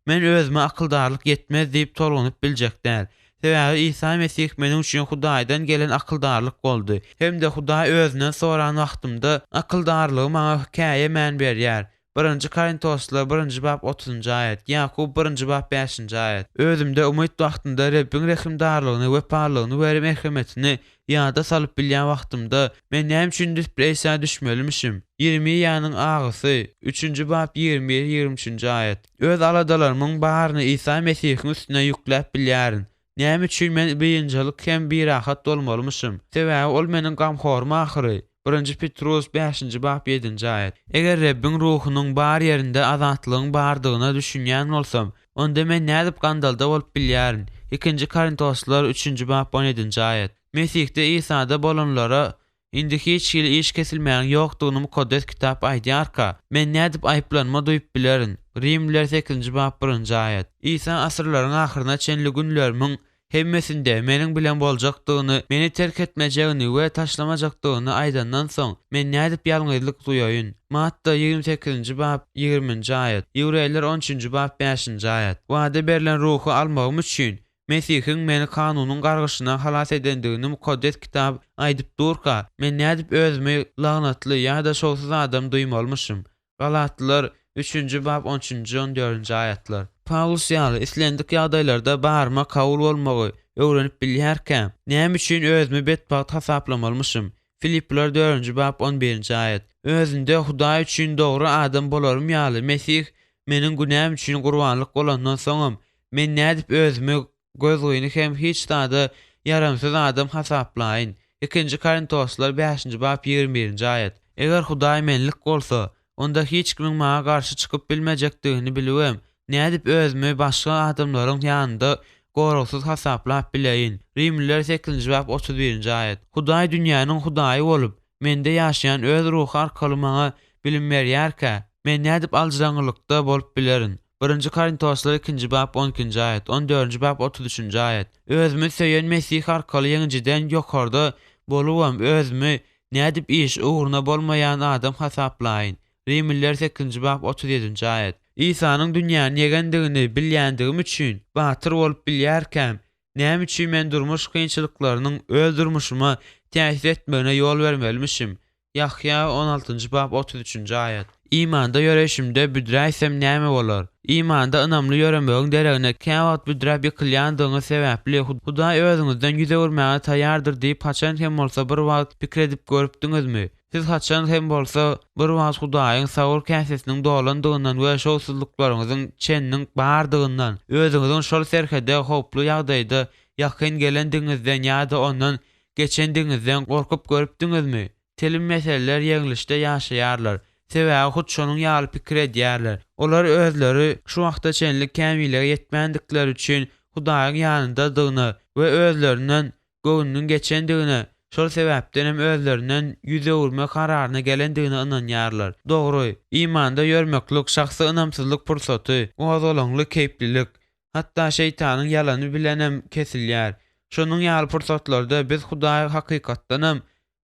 Men özüme akyldarlyk ýetmez diýip tolgunyp biljek däl. Sebäbi Isa Mesih meniň üçin Hudaýdan gelen akyldarlyk boldy. Hem-de Hudaý özünden soran wagtymda akyldarlygy maňa käýemän berýär. Birinji Korintoslylar birinji bap otuzynjy aýat, Ýakup birinji bap bäşinji aýat. Özümde umyt wagtynda Rebbiň rehimdarlygyny, wepalylygyny we merhemetini ýada salyp bilýän wagtymda, men näme üçin depressiýa düşmelimişim? Ýeremiýanyň agysy, üçünji bap 21, 23-nji aýat. Öz aladalarymyň baryny Isa Mesihiň üstüne ýükläp bilýärin. Näme üçin men biynjalyk hem birahat bolmalymyşym? Sebäbi Ol meniň gamhorym ahyry. Birinji Petrus bäşinji bap ýedinji aýat. Eger Rebbiň Ruhunyň bar ýerinde azatlygyň bardygyna düşünýän bolsam, onda men nädip gandalda bolup bilýärin? Ikinji Korintoslylar üçünji bap on ýedinji aýat. Mesihde Isada bolanlara indi hiç hili iş kesilmäniň ýokdugyny Mukaddes Kitap aýdýarka, men nädip aýyplanma duýup bilerin? Rimliler sekizinji bap birinji aýat. Isa asyrlaryň ahyryna çenli günlerimiň hemmesinde meniň bilen boljakdygyny, meni terk etmejegini we taşlamajakdygyny aýdandan soň, men nädip ýalňyzlyk duýaýyn? Matta 28-nji bap, 20-nji aýat, Ýewreýler on üçünji bap, bäşinji aýat. Wada berlen Ruhy almagym üçin, Mesihiň meni kanunyň gargyşyndan halas edendigini Mukaddes Kitap aýdyp durka, men nädip özümi lagnatly ýa-da şowsuz adam duýmalymyşym? Galatlylar, üçünji bap, on üçünji, on dördünji aýatlar. Pawlus ýaly, islendik ýagdaýlarda baryma kabul bolmagy öwrenip bilýärkäm, näme üçin özümi betbagt hasaplamalymyşym? Filipler dördünji bap, on birinji aýat. Özünde Hudaý üçin dogry adam bolarym ýaly, Mesih meniň günäm üçin gurbanlyk bolandan soňam, men nädip özümi gözgyny hem hiç zada ýaramsyz adam hasaplaýyn? Ikinji Korintoslylar bäşinji bap 21-nji aýat. Eger Hudaý menlik bolsa, onda hiç kimiň maňa garşy çykyp bilmejekdigini bilibem, nädip özümi başga adamlaryň ýanynda goragsyz hasaplap bileýin? Rimliler sekizinji bap 31-nji aýat. Hudaý dünýäniň Hudaýy bolup, mende ýaşaýan Öz Ruhy arkaly maňa bilim berýärkä, men nädip aljyraňňylykda bolup bilerin? Birinji Korintoslar ikinji bap on ikinji aýat, on dördünji bap 33-nji aýat. Özümi söýen Mesih arkaly ýeňijiden ýokarda bolubam, özümi nädip iş ugruna bolmaýan adam hasaplaýyn? Rimliler sekizinji bap 37-nji aýat. Isanyň dünýäni ýegendigini bilýändigim üçin, batyr bolup bilýärkäm, näme üçin men durmuş kynçylyklarynyň öz durmuşyma täsir etmegine ýol bermelimişim? Ýahýa on altynjy bap 33-nji aýat. Imanda ýöreýşimde büdräýsem näme bolar? Imanda ynamly ýöremegiň deregine käwagt büdräp ýykylýandygyňyz sebäpli Hudaý özüňizden ýüz öwürmäge taýýardyr diýip haçan hem bolsa bir wagt pikir edip görüpdiňizmi? Siz haçan hem bolsa bir wagt Hudaýyň sabyr käsesiniň dolandygyndan we şowsuzlyklaryňyzyň çeniniň bardygyndan, özüňiziň şol serhede howply ýagdaýda ýakyn gelendigiňizden ýa-da ondan geçendigiňizden gorkup görüpdiňizmi? Telim meseleler ýeňlişde ýaşaýarlar. Sebäbi hut şonuň ýaly pikir edýärler. Olar özleri şu wagta çenli kämillige ýetmändikleri üçin Hudaýyň ýanyndadygyna we özlerinden göwnüniň geçendigine. Şol sebäpdenem özlerinden ýüz öwürme kararyna gelendigine ynanýarlar. Dogry, imanda ýörmeklik şahsy ynamsyzlyk pursaty, gozgalaňly keýplilik, hatda şeýtanyň ýalany bilenem kesilýär. Şonuň ýaly pursatlarda biz Hudaý hakykatdanam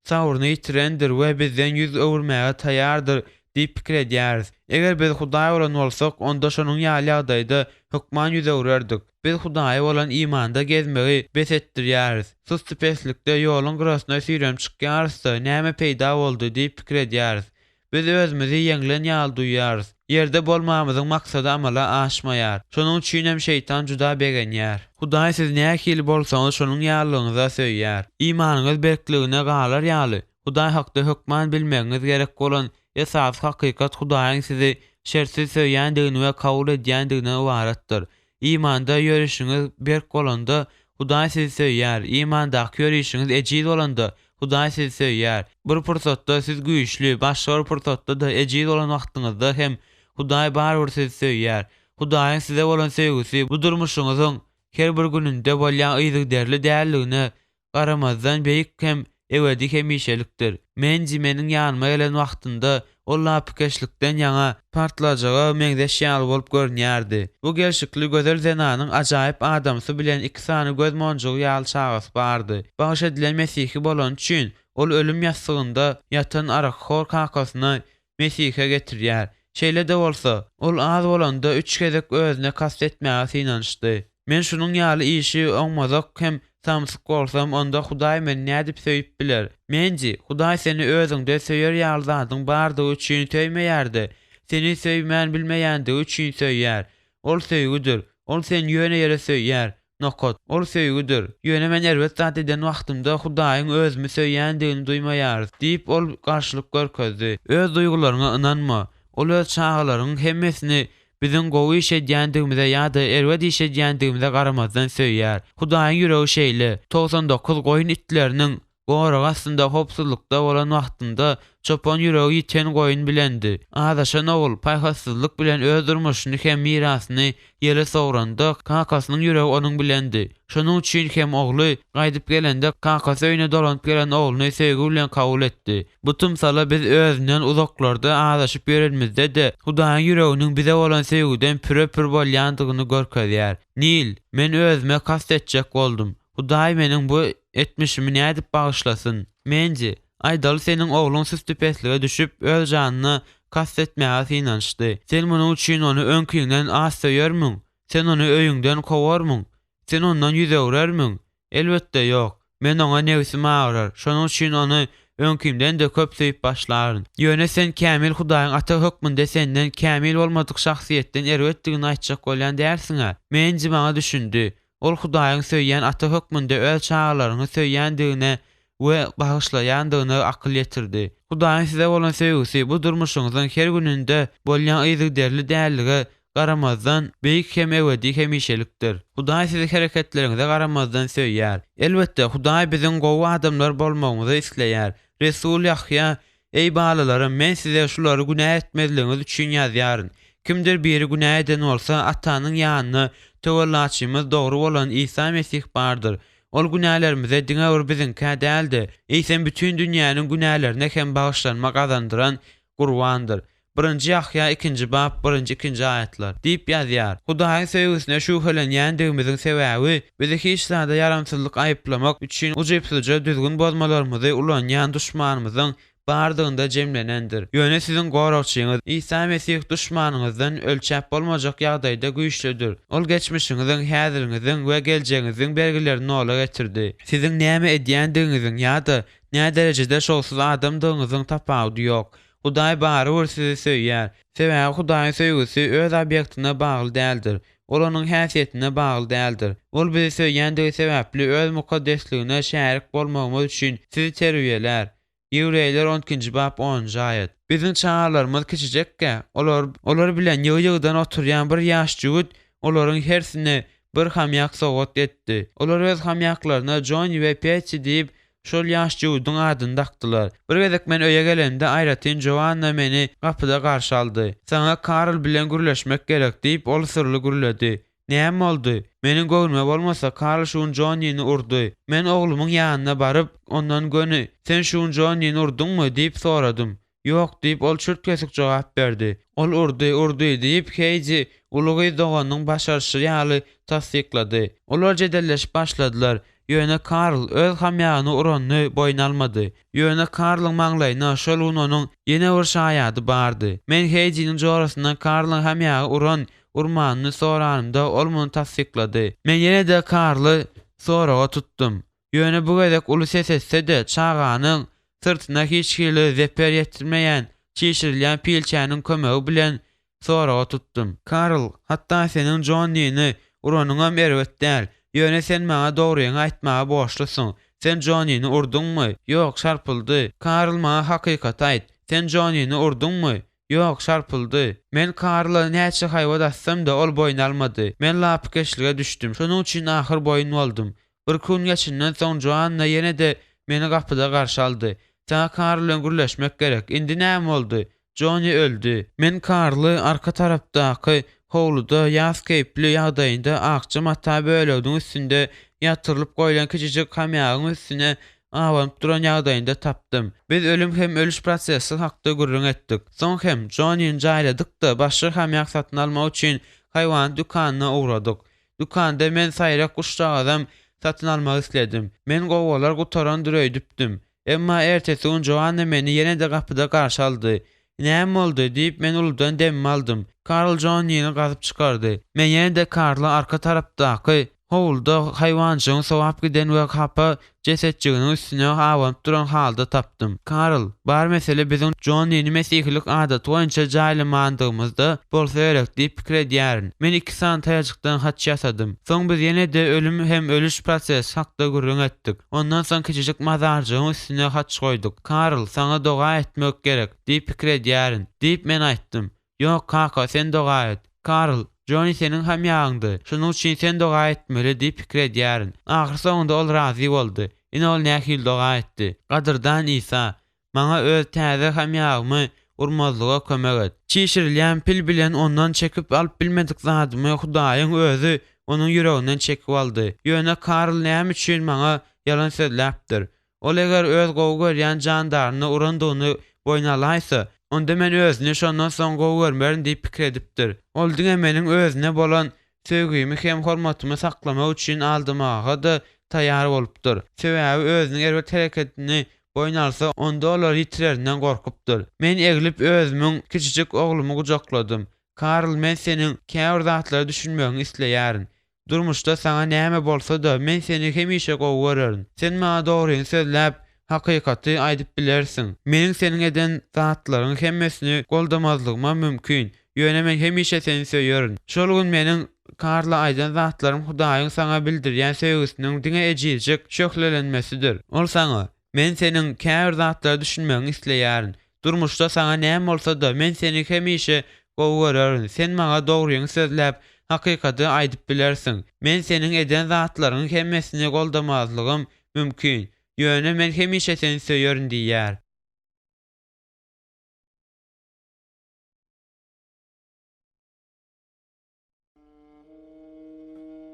sabryny ýitirendir we bizden ýüz öwürmäge taýýardyr diýip pikir edýäris. Eger biz Hudaý bolan bolsak, onda şonuň ýaly ýagdaýda hökman ýüz öwrerdik. Biz Hudaýa bolan imanda gezmegi bes etdirýäris. Sussupeslikde ýoluň gyrasyna süýrenip çykýarys-da, näme peýda boldy diýip pikir edýäris. Biz özümizi ýeňlen ýaly duýýarys. Ýerde bolmamyzyň maksady amala aşmaýar. Şonuň üçinem şeýtan juda begenýär. Hudaý siz nähili bolsaňyz şonuň ýalylygyňyza söýýär. Imanyňyz berkligine galar ýaly, Hudaý hakda hökman bilmegiňiz gerek bolan esasy hakykat Hudaýyň sizi şertsiz söýýändigini we kabul edýändiginden ybaratdyr. Imanda ýörişiňiz berk bolanda, Hudaý sizi söýýär. Imandaky ýörişiňiz ejiz bolanda, Hudaý sizi söýýär. Bir pursatda siz güýçli, başga bir pursatda-da ejiz bolan wagtyňyzda hem Hudaý barybir sizi söýýär. Hudaýyň size bolan söýgüsi bu durmuşyňyzyň her bir gününde bolýan yzygiderli dälligine garamazdan beýik hem ebedi hemişelikdir. Mendi meniň ýanyma gelen wagtynda ol lapykeçlikden ýaňa partlajaga meňzeş ýaly bolup görünýärdi. Bu gelşikli gözel zenanyň ajaýyp adamsy bilen iki sany göz monjugy ýaly çagasy bardy. Bagyş edilen mesihi bolany üçin ol ölüm ýassygynda ýatan arakhor kakasyny Mesihe getirýär. Şeýle-de bolsa, ol az bolanda üç gezek özüne kast etmäge synanyşdy. Men şunuň ýaly işi oňmazak hem samsyk bolsam, onda Hudaý meni nädip söýüp biler? Mendi, Hudaý seni özüňde söýer ýaly zadyň bardygy üçin söýmeýär-de, seni söýmän bilmeýändigi üçin söýýär. Ol söýgüdir. Ol seni ýöne ýere söýýär. Nokat. Ol söýgüdir. Ýöne men erbet zat eden wagtymda Hudaýyň özümi söýýändigini duýmaýarys, diýip, ol garşylyk görkezdi. Öz duýgularyňa ynanma. Ol öz çagalaryňyň hemmesini biziň gowy iş edýändigimize ýa-da erbet iş edýändigimize garamazdan söýýär. Hudaýyň ýüregi şeýle. 99 goýun itleriniň Gorag astynda howpsuzlykda bolan wagtynda çopan ýüregi ýiten goýun bilendi. Azaşan ogul paýhassyzlyk bilen öz durmuşyny hem mirasyny ýele sowranda, kakasynyň ýüregi onuň bilendi. Şonuň üçin hem ogly gaýdyp gelende, kakasy öýüne dolanyp gelen ogluny söýgi bilen kabul etdi. Bu tymsala biz özünden uzaklarda azaşyp ýörenimizde-de, Hudaýyň ýüreginiň bize bolan söýgüden püre-pür bolýandygyny görkezýär. Nil, Men özüme kast etjek boldum. Hudaý meniň bu etmişimi nädip bagyşlasyn? Mendi, aýdaly seniň ogluň süstüpeslige düşüp, öz janyna kast etmäge synanyşdy. Sen munuň üçin ony öňkiňden az söýermiň? Sen ony öýüňden kowarmyň? Sen ondan ýüz öwrermiň? Elbetde, ýok. Men oňa nebsim agyrar, şonuň üçin ony öňkimden-de köp söýüp başlaryn. Ýöne sen kämil Hudaýyň ata hökmünde senden kämil bolmadyk şahsyýetden erbetdigini aýtjak bolýan dälsiň-ä? Mendi maňa düşündi. Ol Hudaýyň söýýän ata hökmünde öz çagalaryňy söýýändigine we bagyşlaýandygyna akyl ýetirdi. Hudaýyň size bolan söýgüsi bu durmuşyňyzyň her gününde bolýan yzygiderli dällige garamazdan, beýik hem ebedi hemişelikdir. Hudaý sizi hereketleriňize garamazdan söýýär. Elbetde, Hudaý biziň gowy adamlar bolmagymyzy isleýär. Resul Ýahýa Eý, balalarym, men size şulary günä etmezligiňiz üçin ýazýaryn. Kimdir biri günä eden bolsa, Atanyň ýanynda töwellaçymyz dogry bolan Isa Mesih bardyr. Ol günälerimize diňe bir biziňkä däl-de, eýsem bütin dünýäniň günälerine hem bagyşlanma gazandyran gurbandyr. Birinji Ýahýa ikinji bap birinji ikinji aýatlar. Diýip ýazýar. Hudaýyň söýgüsine şübhelenýändigimiziň sebäbi, bizi hiç zada ýaramsyzlyk aýyplamak üçin ujypsyzja düzgün bozmalarymyzy ulanýan duşmanymyzyň bardygynda jemlenendir. Ýöne siziň goragçyňyz, Isa Mesih duşmanyňyzdan ölçäp bolmajak ýagdaýda güýçlüdir. Ol geçmişiňiziň, häziriňiziň we geljegiňiziň bergilerini nola getirdi. Siziň näme edýändigiňiziň ýa-da näderejede şowsuz adamdygyňyzyň tapawudy ýok. Hudaý barybir sizi söýýär. Sebäbi Hudaýyň söýgüsi öz obýektine bagly däldir. Ol onuň häsiýetine bagly däldir. Ol bizi söýýändigi sebäpli öz mukaddesligine şärik bolmagymyz üçin sizi terbiýelär. Ýewreýler on ikinji bap onunjy aýat. Biziň çagalarymyz kiçijekkä, olar olar bilen ýygy-ýygydan oturýan bir ýaş jübüt olaryň hersine bir hamýak sowgat etdi. Olar öz hamýaklaryna Jonni we Petti diýip Şol ýaş jöwüdiň adyny dakdylar. Bir gezek men öýe gelenimde aýratyn Joanna meni gapyda garşy aldy. Saňa Karl bilen gürleşmek gerek, diýip, ol syrly gürledi. Näme boldy? Meniň göwnüme bolmasa, Karl şu gün Jonnini urdy. Men oglumyň ýanyna baryp, ondan göni, Sen şu gün Jonnini urduňmy? diýip soradym. Ýok, diýip, ol çürt-kesik jogap berdi. Ol urdy, urdy, diýip, Heýdi uly gyz doganynyň başaryşy ýaly tassyklady. Olar jedelleşip başladylar. Ýöne Karl öz hamýagyny uranyny boýun almady. Ýöne Karlyň maňlaýyna şol gün onuň ýene bir şaýady bardy. Men Heýdiniň jorasyndan Karlyň hamýagy uran urmanyny soranymda ol muny tassyklady. Men ýene-de Karly soraga tutdum. Ýöne bu gezek uly ses etse-de, çaganyň syrtyna hiç hili zeper ýetirmeýän çişirilýän pilçäniň kömegi bilen soraga tutdum. Karl, hatda seniň Jonnini uranyňam erbet däl. Ýöne sen maňa dogryňy aýtmaga borçlusyň. Sen Jonnini urduňmy? Ýok, şarpyldy. Karl, maňa hakykaty aýt. Sen Jonnini urduňmy? Ýok, şarpyldy. Men Karla näçe haýbat atsam-da, ol boýun almady. Men lapykeçlige düşdüm. Şonuň üçin ahyr boýun boldum. Birki gün geçenden soň Joanna ýene-de meni gapyda garşy aldy. Saňa Karl bilen gürleşmek gerek. Indi näme boldy? Jonni öldi. Men Karly arka tarapdaky howluda ýas keýpli ýagdaýynda akja mata böleginiň üstünde ýatyrylyp goýlan kiçijik hamýagyň üstüne abanyp duran ýagdaýynda tapdym. Biz ölüm hem ölüş prosesi hakda gürrüň etdik. Soň hem Jonnini jaýladyk-da, başga hamýak satyn almak üçin haýwanat dükanyna ugradyk. Dükanda men saýrak guşjagazam satyn almak isledim. Men gowgalar gutarandyr öýdüpdim. Emma ertesi gün Joanna meni ýene-de gapyda garşy aldy. Näme boldy? diýip, men uludan demimi aldym. Karl Jonnini gazyp çykardy. Men ýene-de Karly arka tarapdaky howluda haýwanjygyň sowap giden we hapa jesetjiginiň üstüne abanyp duran halda tapdym. Karl, bar mesele biziň Jonnini mesihilik adaty boýunça jaýlamandygymyzda bolsa gerek diýip pikir edýärin. Men iki sany taýajykdan haç ýasadym. Soň biz ýene-de ölüm hem ölüş prosesi hakda gürrüň etdik. Ondan soň kiçijik mazarjygyň üstüne haç goýduk. Karl, saňa doga etmek gerek diýip pikir edýärin, diýip, men aýtdym. Ýok, kaka, sen doga et. Karl, Jonni seniň hamýagyňdy, şonuň üçin sen doga etmeli diýip pikir edýärin. Ahyrsoňunda ol razy boldy. Ine ol nähili doga etdi. Gadyrdan Isa, maňa öz täze hamýagymy urmazlyga kömek et. Çişirilýän pil bilen ondan çekip alyp bilmedik zadymy Hudaýyň özi onuň ýüreginden çekip aldy. Ýöne Karl näme üçin maňa ýalan sözläpdir? Ol eger öz gowy görýän jandaryny urandygyny boýun alaýsa, onda men özüni şondan soň gowy görmerin diýip pikir edipdir. Ol diňe meniň özüne bolan söýgimi hem hormatymy saklamak üçin aldamaga-da taýýar bolupdyr. Sebäbi özüniň erbet hereketini boýun alsa, onda olary ýitirerinden gorkupdyr. Men eglip özümiň kiçijik oglumy gujakladym. Karl, men seniň käbir zatlara düşünmegiňi isleýärin. Durmuşda saňa näme bolsa-da, men seni hemişe gowy görerin. Sen maňa dogryňy sözläp, hakykaty aýdyp bilersiň. Meniň seniň eden zatlaryňy hemmesini goldamazlygymam mümkin, ýöne men hemişe seni söýerin. Şol gün meniň Karla aýdan zatlarym Hudaýyň saňa bildirýän söýgüsiniň diňe ejizjik şöhlelenmesidir. Ol saňa, Men seniň käbir zatlara düşünmegiňi isleýärin. Durmuşda saňa näme bolsa-da, men seni hemişe gowy görerin. Sen maňa dogryňy sözläp, hakykaty aýdyp bilersiň. Men seniň eden zatlaryňyň hemmesini goldamazlygym mümkin. Ýöne men hemişe seni söýerin diýýär.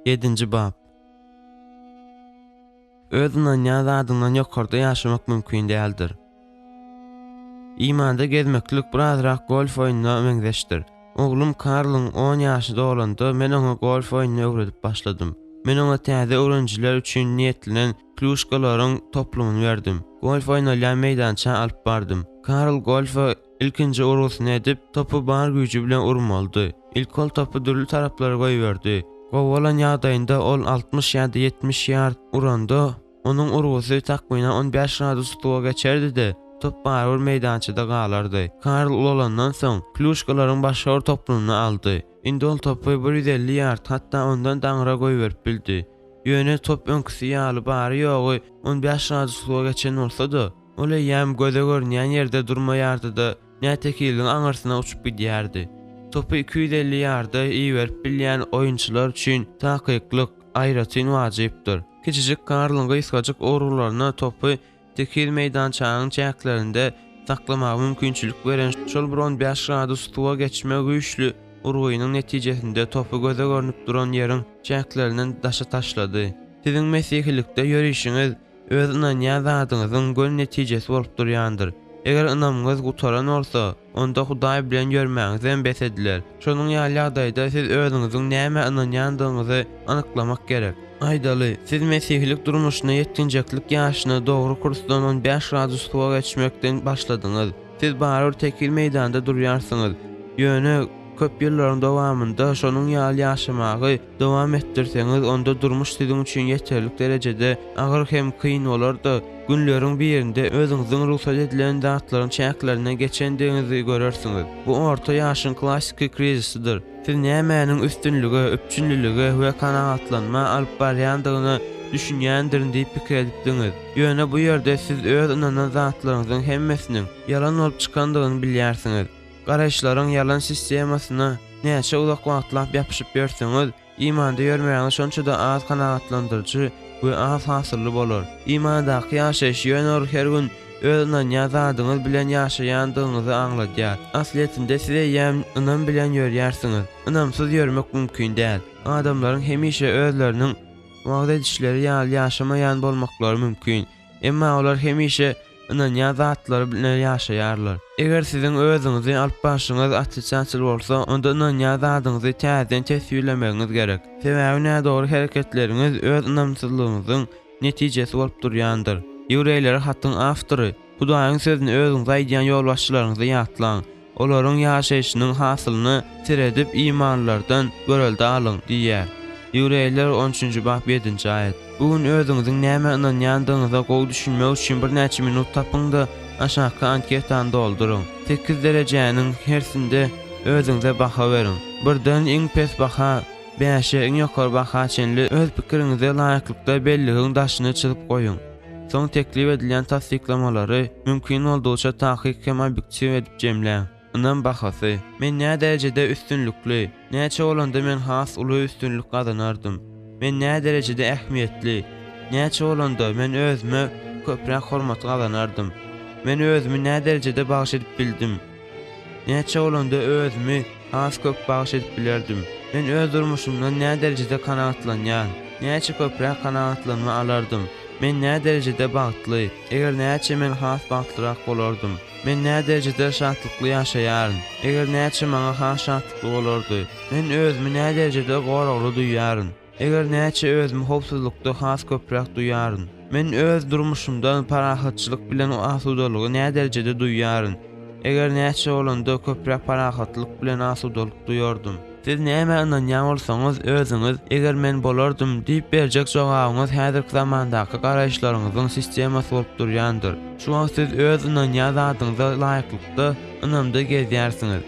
Ýedinji bap. Öz ynanýan zadyňdan ýokarda ýaşamak mümkin däldir. Imanda gezmeklik birazrak golf oýnuna meňzeşdir. Oglum Karlyň on ýaşy dolanda, men oňa golf oýnuny öwredip başladym. Men oňa täze öwrenijiler üçin niýetlenen klýuşkalaryň toplumyny berdim. Golf oýnalýan meýdança alyp bardym. Karl golfe Ilkinji urgusyny edip, topy bar güýji bilen urmalydy. Ilki ol topy dürli taraplara goýberdi. Gowy bolan ýagdaýynda ol 60 ýa-da 70 ýard uranda, onuň urgusy takmynan 15 gradus suwa geçerdi-de, top barybir meýdançada galardy. Karl ulalandan soň, klýuşkalaryň başga bir toplumyny aldy. Indi ol topy 150 ýard, hatda ondan-da aňra goýberip bildi. Ýöne top öňküsi ýaly bary-ýogy 15 gradus suwa geçen bolsa-da, Ol eýýäm göze görünýän ýerde durmaýardy-da, nätekizligiň aňyrsyna uçup gidýärdi. Topy 250 ýarda iberip bilýän oýunçylar üçin takyklyk aýratyn wajypdyr. Kiçijik Karlyň gysgajyk urgularyna topy tekiz meýdançanyň çäklerinde saklamaga mümkinçilik beren şol bir on bäş gradus suwa geçme güýçli. urgynyň netijesinde topy göze görnüp duran ýeriň çäklerinden daşa taşlady. Siziň mesihilikde ýörişiňiz öz ynanýan zadyňyzyň göni netijesi bolup durýandyr. Eger ynamyňyz gutaran bolsa, onda Hudaý bilen ýörmäňizem bes ediler. Şonuň ýaly ýagdaýda siz özüňiziň nämä ynanýandygyňyzy anyklamak gerek. Aýdaly, siz mesihilik durmuşyna ýetginjeklik ýaşynda dogry kursdan on bäş gradus suwa geçmekden başladyňyz. Siz barybir tekiz meýdanda durýarsyňyz. Ýöne köp ýyllaryň dowamynda şonuň ýaly ýaşamagy dowam etdirseňiz, onda durmuş siziň üçin ýeterlik derejede agyr hem kyn bolar-da, günleriň birinde özüňiziň rugsat edilen zatlaryň çäklerinden geçendigiňizi görersiňiz. Bu orta ýaşyň klassiki krizisidir. Siz nämäniň üstünlige, üpjünlilige we kanagatlanma alyp barýandygyna düşünýändirin diýip pikir edipdiňiz. Ýöne bu ýerde siz öz ynanan zatlaryňyzyň hemmesiniň ýalan bolup çykandygyny bilýärsiňiz. Garaýyşlaryň ýalan sistemasyna näçe uzak wagtlap ýapyşyp ýörseňiz, imanda ýörmegiňiz şonça-da az kanagatlandyryjy we az hasylly bolar. Imandaky ýaşaýyş ýöne bir her gün öz ynanýan zadyňyz bilen ýaşaýandygyňyzy aňladýar. Aslyýetinde siz eýýäm ynam bilen ýörýärsiňiz. Ynamsyz ýörmek mümkin däl. Adamlaryň hemişe özleriniň wagyz edişleri ýaly ýaşamaýan bolmaklary mümkin. Emma olar hemişe ynanýan zatlary bilen ýaşaýarlar. Eger siziň özüňizi alyp barşyňyz otrisatel bolsa, onda ynanýan zadyňyzy täzeden teswirlemegiňiz gerek. Sebäbi nädogry hereketleriňiz öz ynamsyzlygyňyzyň netijesi bolup durýandyr. Ýewreýlere hatyň awtory, Hudaýyň sözüni özüňize aýdýan ýolbaşçylaryňyzy ýatlaň. Olaryň ýaşaýşynyň hasylyna seredip imanlylardan görelde alyň diýýär. Ýewreýler on üçünji bap ýedinji aýat. Bu gün özüňiziň nämä ynanýandygyňyza gowy düşünmek üçin birnäçe minut tapyň-da, aşakky anketany dolduryň. Sekiz derejäniň hersinde özüňize baha beriň. Birden iň pes baha bäşe, iň ýokary baha çenli öz pikiriňize laýyklykda belligiň daşyny çyzyp goýuň. Soň teklip edilýän tassyklamalary mümkin boldugyça takyk hem obýektiw edip jemläň. Ynam bahasy. Men näderejede üstünlikli? Näçe bolanda men has uly üstünlik gazanardym? Men näderejede ähmiýetli? Näçe bolanda men özüme köpräk hormat gazanardym? Men özümi näderejede bagyş edip bildim? Näçe bolanda özümi has köp bagyş edip bilerdim? Men öz durmuşymdan näderejede kanagatlanýan? Näçe köpräk kanagatlanma alardym? Men näderejede bagtly? Eger näçe men has bagtlyrak bolardym? Men näderejede şatlykly ýaşaýaryn? Eger näçe maňa has şatlykly bolardy? Men özümi näderejede goragly duýýaryn? Eger näçe özümi howpsuzlykda has köpräk duýaryn? Men öz durmuşymdan parahatçylyk bilen asudalygy näderejede duýýaryn? Eger näçe bolanda köpräk parahatlyk bilen asudalyk duýardym? Siz nämä ynanýan bolsaňyz, özüňiz, Eger men bolardym diýip berjek jogabyňyz häzirki zamandaky garaýyşlaryňyzyň sistemasy bolup durýandyr. Şu wagt siz öz ynanýan zadyňyza laýyklykda ynamda gezýärsiňiz.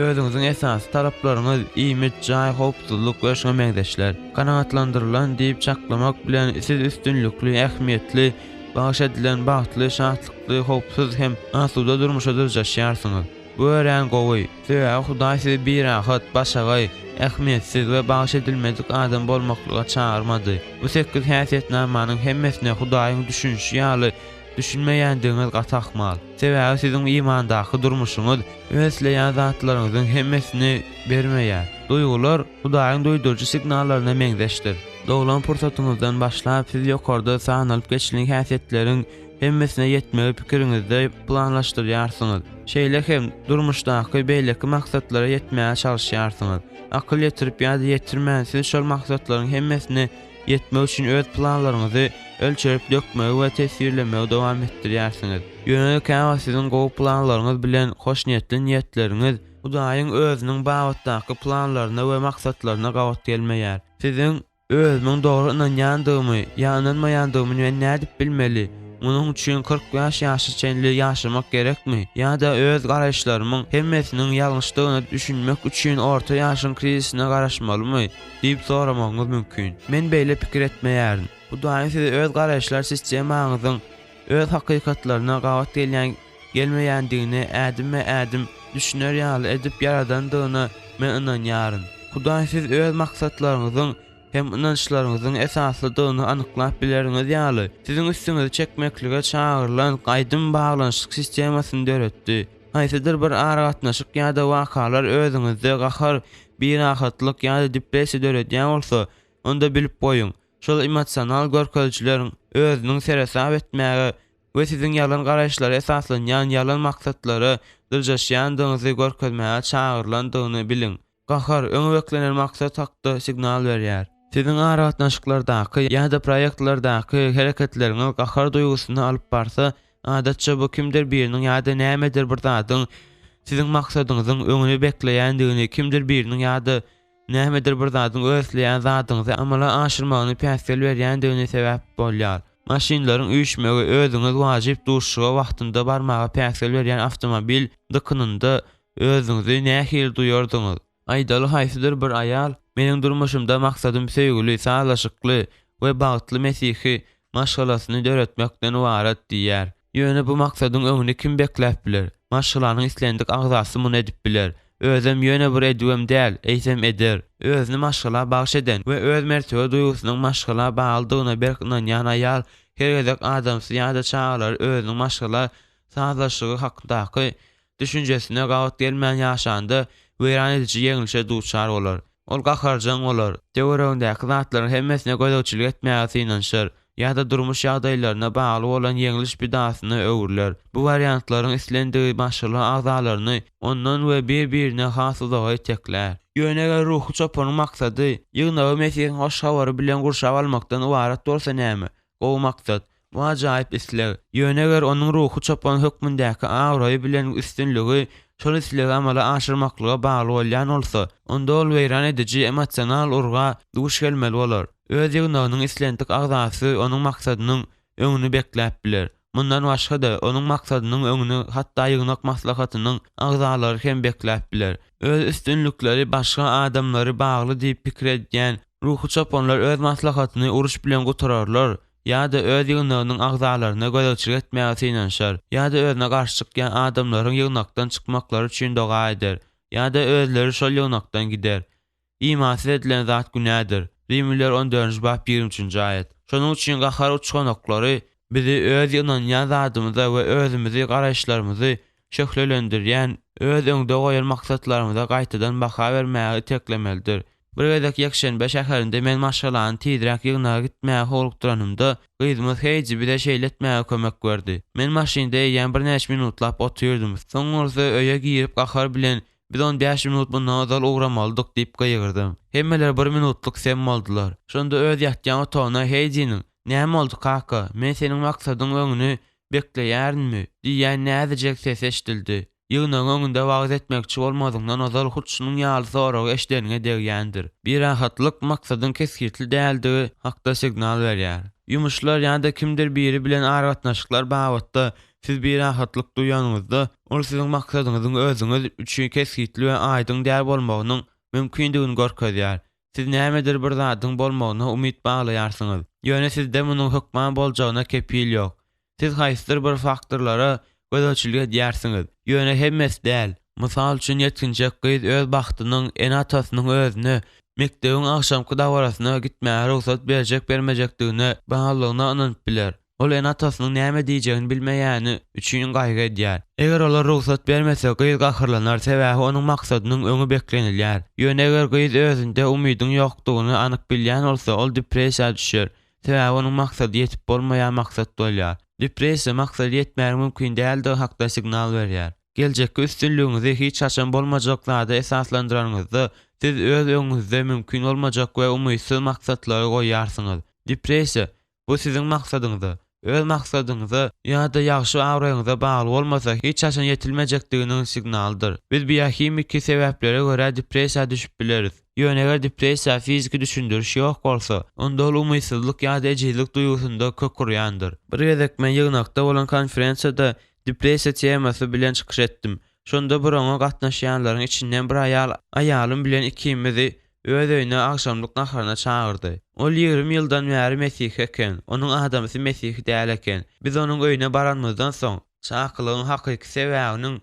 Özüňiziň esasy talaplaryňyz, iýmit, jaý, howpsuzlyk we şuňa meňzeşler, kanagatlandyrylan diýip çaklamak bilen siz üstünlikli, ähmiýetli, bagyş edilen, bagtly, şatlykly, howpsuz hem asuda durmuşa dyrjaşýarsyňyz. Bu örän gowy, sebäbi Hudaý sizi birahat, başagaý, ähmiýetsiz we bagyş edilmedik adam bolmaklyga çagyrmady. Bu sekiz häsiýetnamanyň hemmesine Hudaýyň düşünişi ýaly düşünmeýändigiňiz gaty ahmal. Sebäbi siziň imandaky durmuşyňyz öz isleýän zatlaryňyzyň hemmesini bermeýär. Duýgular Hudaýyň duýduryjy signallaryna meňzeşdir. Doglan pursatyňyzdan başlap siz ýokarda sanalyp geçilen häsiýetleriň hemmesine ýetmegi pikiriňizde planlaşdyrýarsyňyz. Şeýle hem durmuşdaky beýleki maksatlara ýetmäge çalyşýarsyňyz. Akyl ýetirip ýa-da ýetirmän siz şol maksatlaryň hemmesine ýetmek üçin öz planlaryňyzy ölçerip dökmegi we teswirlemegi dowam etdirýärsiňiz. Ýöne käwagt siziň gowy planlaryňyz bilen hoşniýetli niýetleriňiz Hudaýyň Özüniň babatdaky planlaryna we maksatlaryna gabat gelmeýär. Siziň Özümiň dogry ynanýandygymy ýa ynanmaýandygymy men nädip bilmeli? Munuň üçin 45 ýaşa çenli ýaşamak gerekmi? Ýa-da öz garaýyşlarymyň hemmesiniň ýalňyşdygyna düşünmek üçin orta ýaşyň krizisine garaşmalymy? Diýip soramagyňyz mümkin. Men beýle pikir etmeýärin. Hudaýyň sizi öz garaýyşlar sistemaňyzyň öz hakykatlaryna gabat gelýän gelmeýändigine ädimme-ädim düşüner ýaly edip ýaradandygyna men ynanýaryn. Hudaý siz öz maksatlaryňyzyň hem ynançlaryňyzyň esaslydygyny anyklap bileriňiz ýaly, siziň üstüňizi çekmeklige çagyrylan gaýdym baglanyşyk sistemasyny döretdi. Haýsydyr bir aragatnaşyk ýa-da wakalar özüňizde gahar. birahatlyk ýa-da depressiýa döredýän bolsa, onda bilip goýuň, şol emosional görkezijileriň özüniň seresap etmäge we siziň ýalan garaýyşlara esaslanýan ýalan maksatlara dyrjaşýandygyňyzy görkezmäge çagyrylandygyny biliň. Gahar, öňe beklenen maksat hakda signal berýär. Siziň aragatnaşyklardaky ýa-da proýektlerdaky hereketleriňiz gahar duýgusyna alyp barsa, adatça bu kimdir biriniň ýa-da nämedir bir zadyň siziň maksadyňyzyň öňüni bekleýändigini, kimdir biriniň ýa-da nämedir bir zadyň öz isleýän zadyňyzy amala aşyrmagyny päsgel berýändigini sebäp bolýar. Maşynlaryň üýşmegi özüňiz wajyp duşuşyga wagtynda barmaga päsgel berýän awtomobil dykynynda özüňizi nähili duýardyňyz? Aýdaly haýsydyr bir aýal, Meniň durmuşymda maksadym söýgüli, sazlaşykly we bagtly mesihi maşgalasyny döretmekden ybarat diýýär. Ýöne bu maksadyň öňüni kim bekläp biler? Maşgalanyň islendik agzasy muny edip biler. Özem ýöne bir edibem däl, eýsem eder. Özüni maşgala bagyş eden we öz mertebe duýgusynyň maşgala baglydygyna berk ynanýan aýal her gezek adamsy ýa-da çagalary özüniň maşgala sazlaşygy hakdaky düşünjesine gabat gelmän ýaşanda weýran ediji ýeňlişe duçar bolar. Ol gaharjaň bolar, töweregindäki zatlaryň hemmesine gözegçilik etmäge synanyşar ýa-da durmuş ýagdaýlaryna bagly bolan ýeňliş pidasyna öwrüler. Bu wariantlaryň islendigi maşgala agzalaryny ondan we bir-birine has uzaga iteklär. Ýöne eger ruhy çopanyň maksady ýygnagy Mesihiň Hoş Habary bilen gurşap almakdan ybarat bolsa näme? Gowy maksat. Bu ajaýyp isleg. Ýöne eger onuň ruhy çopan hökmündäki abraýy bilen üstünligi şol islegi amala aşyrmaklyga bagly bolýan bolsa, onda ol weýran ediji emosional urga duş gelmeli bolar. Öz ýygnagynyň islendik agzasy onuň maksadynyň öňüni bekläp biler. Mundan başga-da, onuň maksadynyň öňüni hatda ýygnak maslahatynyň agzalary hem bekläp biler. Öz üstünlikleri başga adamlary bagly diýip pikir edýän ruhy çopanlar öz maslahatyny uruş bilen gutararlar ýa-da öz ýygnagynyň agzalaryna gözegçilik etmäge synanyşar, ýa-da özüne garşy çykýan adamlaryň ýygnakdan çykmaklary üçin doga eder, ýa-da özleri şol ýygnakdan gider. Imansyz edilen zat günädir. Rimliler on dördünji bap 23-nji aýat. Şonuň üçin gahar uçganaklary bizi öz ynanýan zadymyza we özümizi garaýyşlarymyzy şöhlelendirýän öz öňde goýan maksatlarymyza gaýtadan baha bermäge iteklemelidir. Bir gezek ýekşenbe şäherinde men maşgalany tizräk ýygnaga gitmäge howlukdyranymda, gyzymyz Heýdi bize şeýle etmäge kömek berdi. Men maşynda eýýäm birnäçe minutlap otyrdym, soň bolsa öýe girip gahar bilen Biz on bäş minut mundan ozal ugramalydyk diýip gygyrdym. Hemmeler bir minutlyk sem boldular. Şonda öz ýatýan otagyna Heýdiniň, Näme boldy, kaka? Men seniň maksadyň öňüni bekleýärinmi? diýýän näzijek sesi eşidildi. Ýygnagyň öňünde wagyz etmekçi bolmazyňdan ozal hut şunuň ýaly soragy eşideniňe degýändir. Birahatlyk maksadyň kesgitli däldigi hakda signal berýär. Ýumuşlar ýa-da kimdir biri bilen aragatnaşyklar babatda siz birahatlyk duýanyňyzda, ol siziň maksadyňyzyň özüňiz üçin kesgitli we aýdyň däl bolmagynyň mümkindigini görkezýär. Siz nämedir bir zadyň bolmagyna umyt baglaýarsyňyz, ýöne sizde munuň hökman boljagyna kepil ýok. Siz haýsydyr bir faktorlara gözegçilik edýärsiňiz, ýöne hemmesi däl. Mysal üçin, ýetginjek gyz öz bagtynyň ene-atasynyň özüne mekdebiň agşamky dabarasyna gitmäge rugsat berjek-bermejekdigine baglylygyna ynanyp biler. Ol ene-atasynyň näme diýjegini bilmeýäni üçin gaýgy edýär. Eger olar rugsat bermese, gyz gaharlanar, sebäbi onuň maksadynyň öňi beklenilýär. Ýöne eger gyz özünde umydyň ýokdugyny anyk bilýän bolsa, ol depressiýa düşer, sebäbi onuň maksady ýetip bolmaýan maksat bolýar. Depressiýa maksada ýetmäniň mümkin däldigi hakda signal berýär. Geljekki üstünligiňizi hiç haçan bolmajak zada esaslandyranyňyzda, siz öz öňüňizde mümkin bolmajak we umytsyz maksatlary goýýarsyňyz. Depressiýa, Bu siziň maksadyňyza, öz maksadyňyza ýa-da ýagşy abraýyňyza bagly bolmasa, hiç haçan ýetilmejekdiginiň signalydyr. Biz biohimiki sebäplere görä depressiýa düşüp bileris. Ýöne eger depressiýa fiziki düşündiriş ýok bolsa, onda ol umytsyzlyk ýa-da ejizlik duýgusynda kök urýandyr. Bir gezek men ýygnakda bolan konferensiýada depressiýa temasy bilen çykyş etdim. Şonda bir oňa gatnaşýanlaryň içinden bir aýal aýalym bilen ikimizi öz öýüne agşamlyk naharyna çagyrdy. Ol 20 ýyldan bäri mesihi eken, onuň adamsy mesihi däl eken. Biz onuň öýüne baranymyzdan soň, çakylygyň hakyky sebäbiniň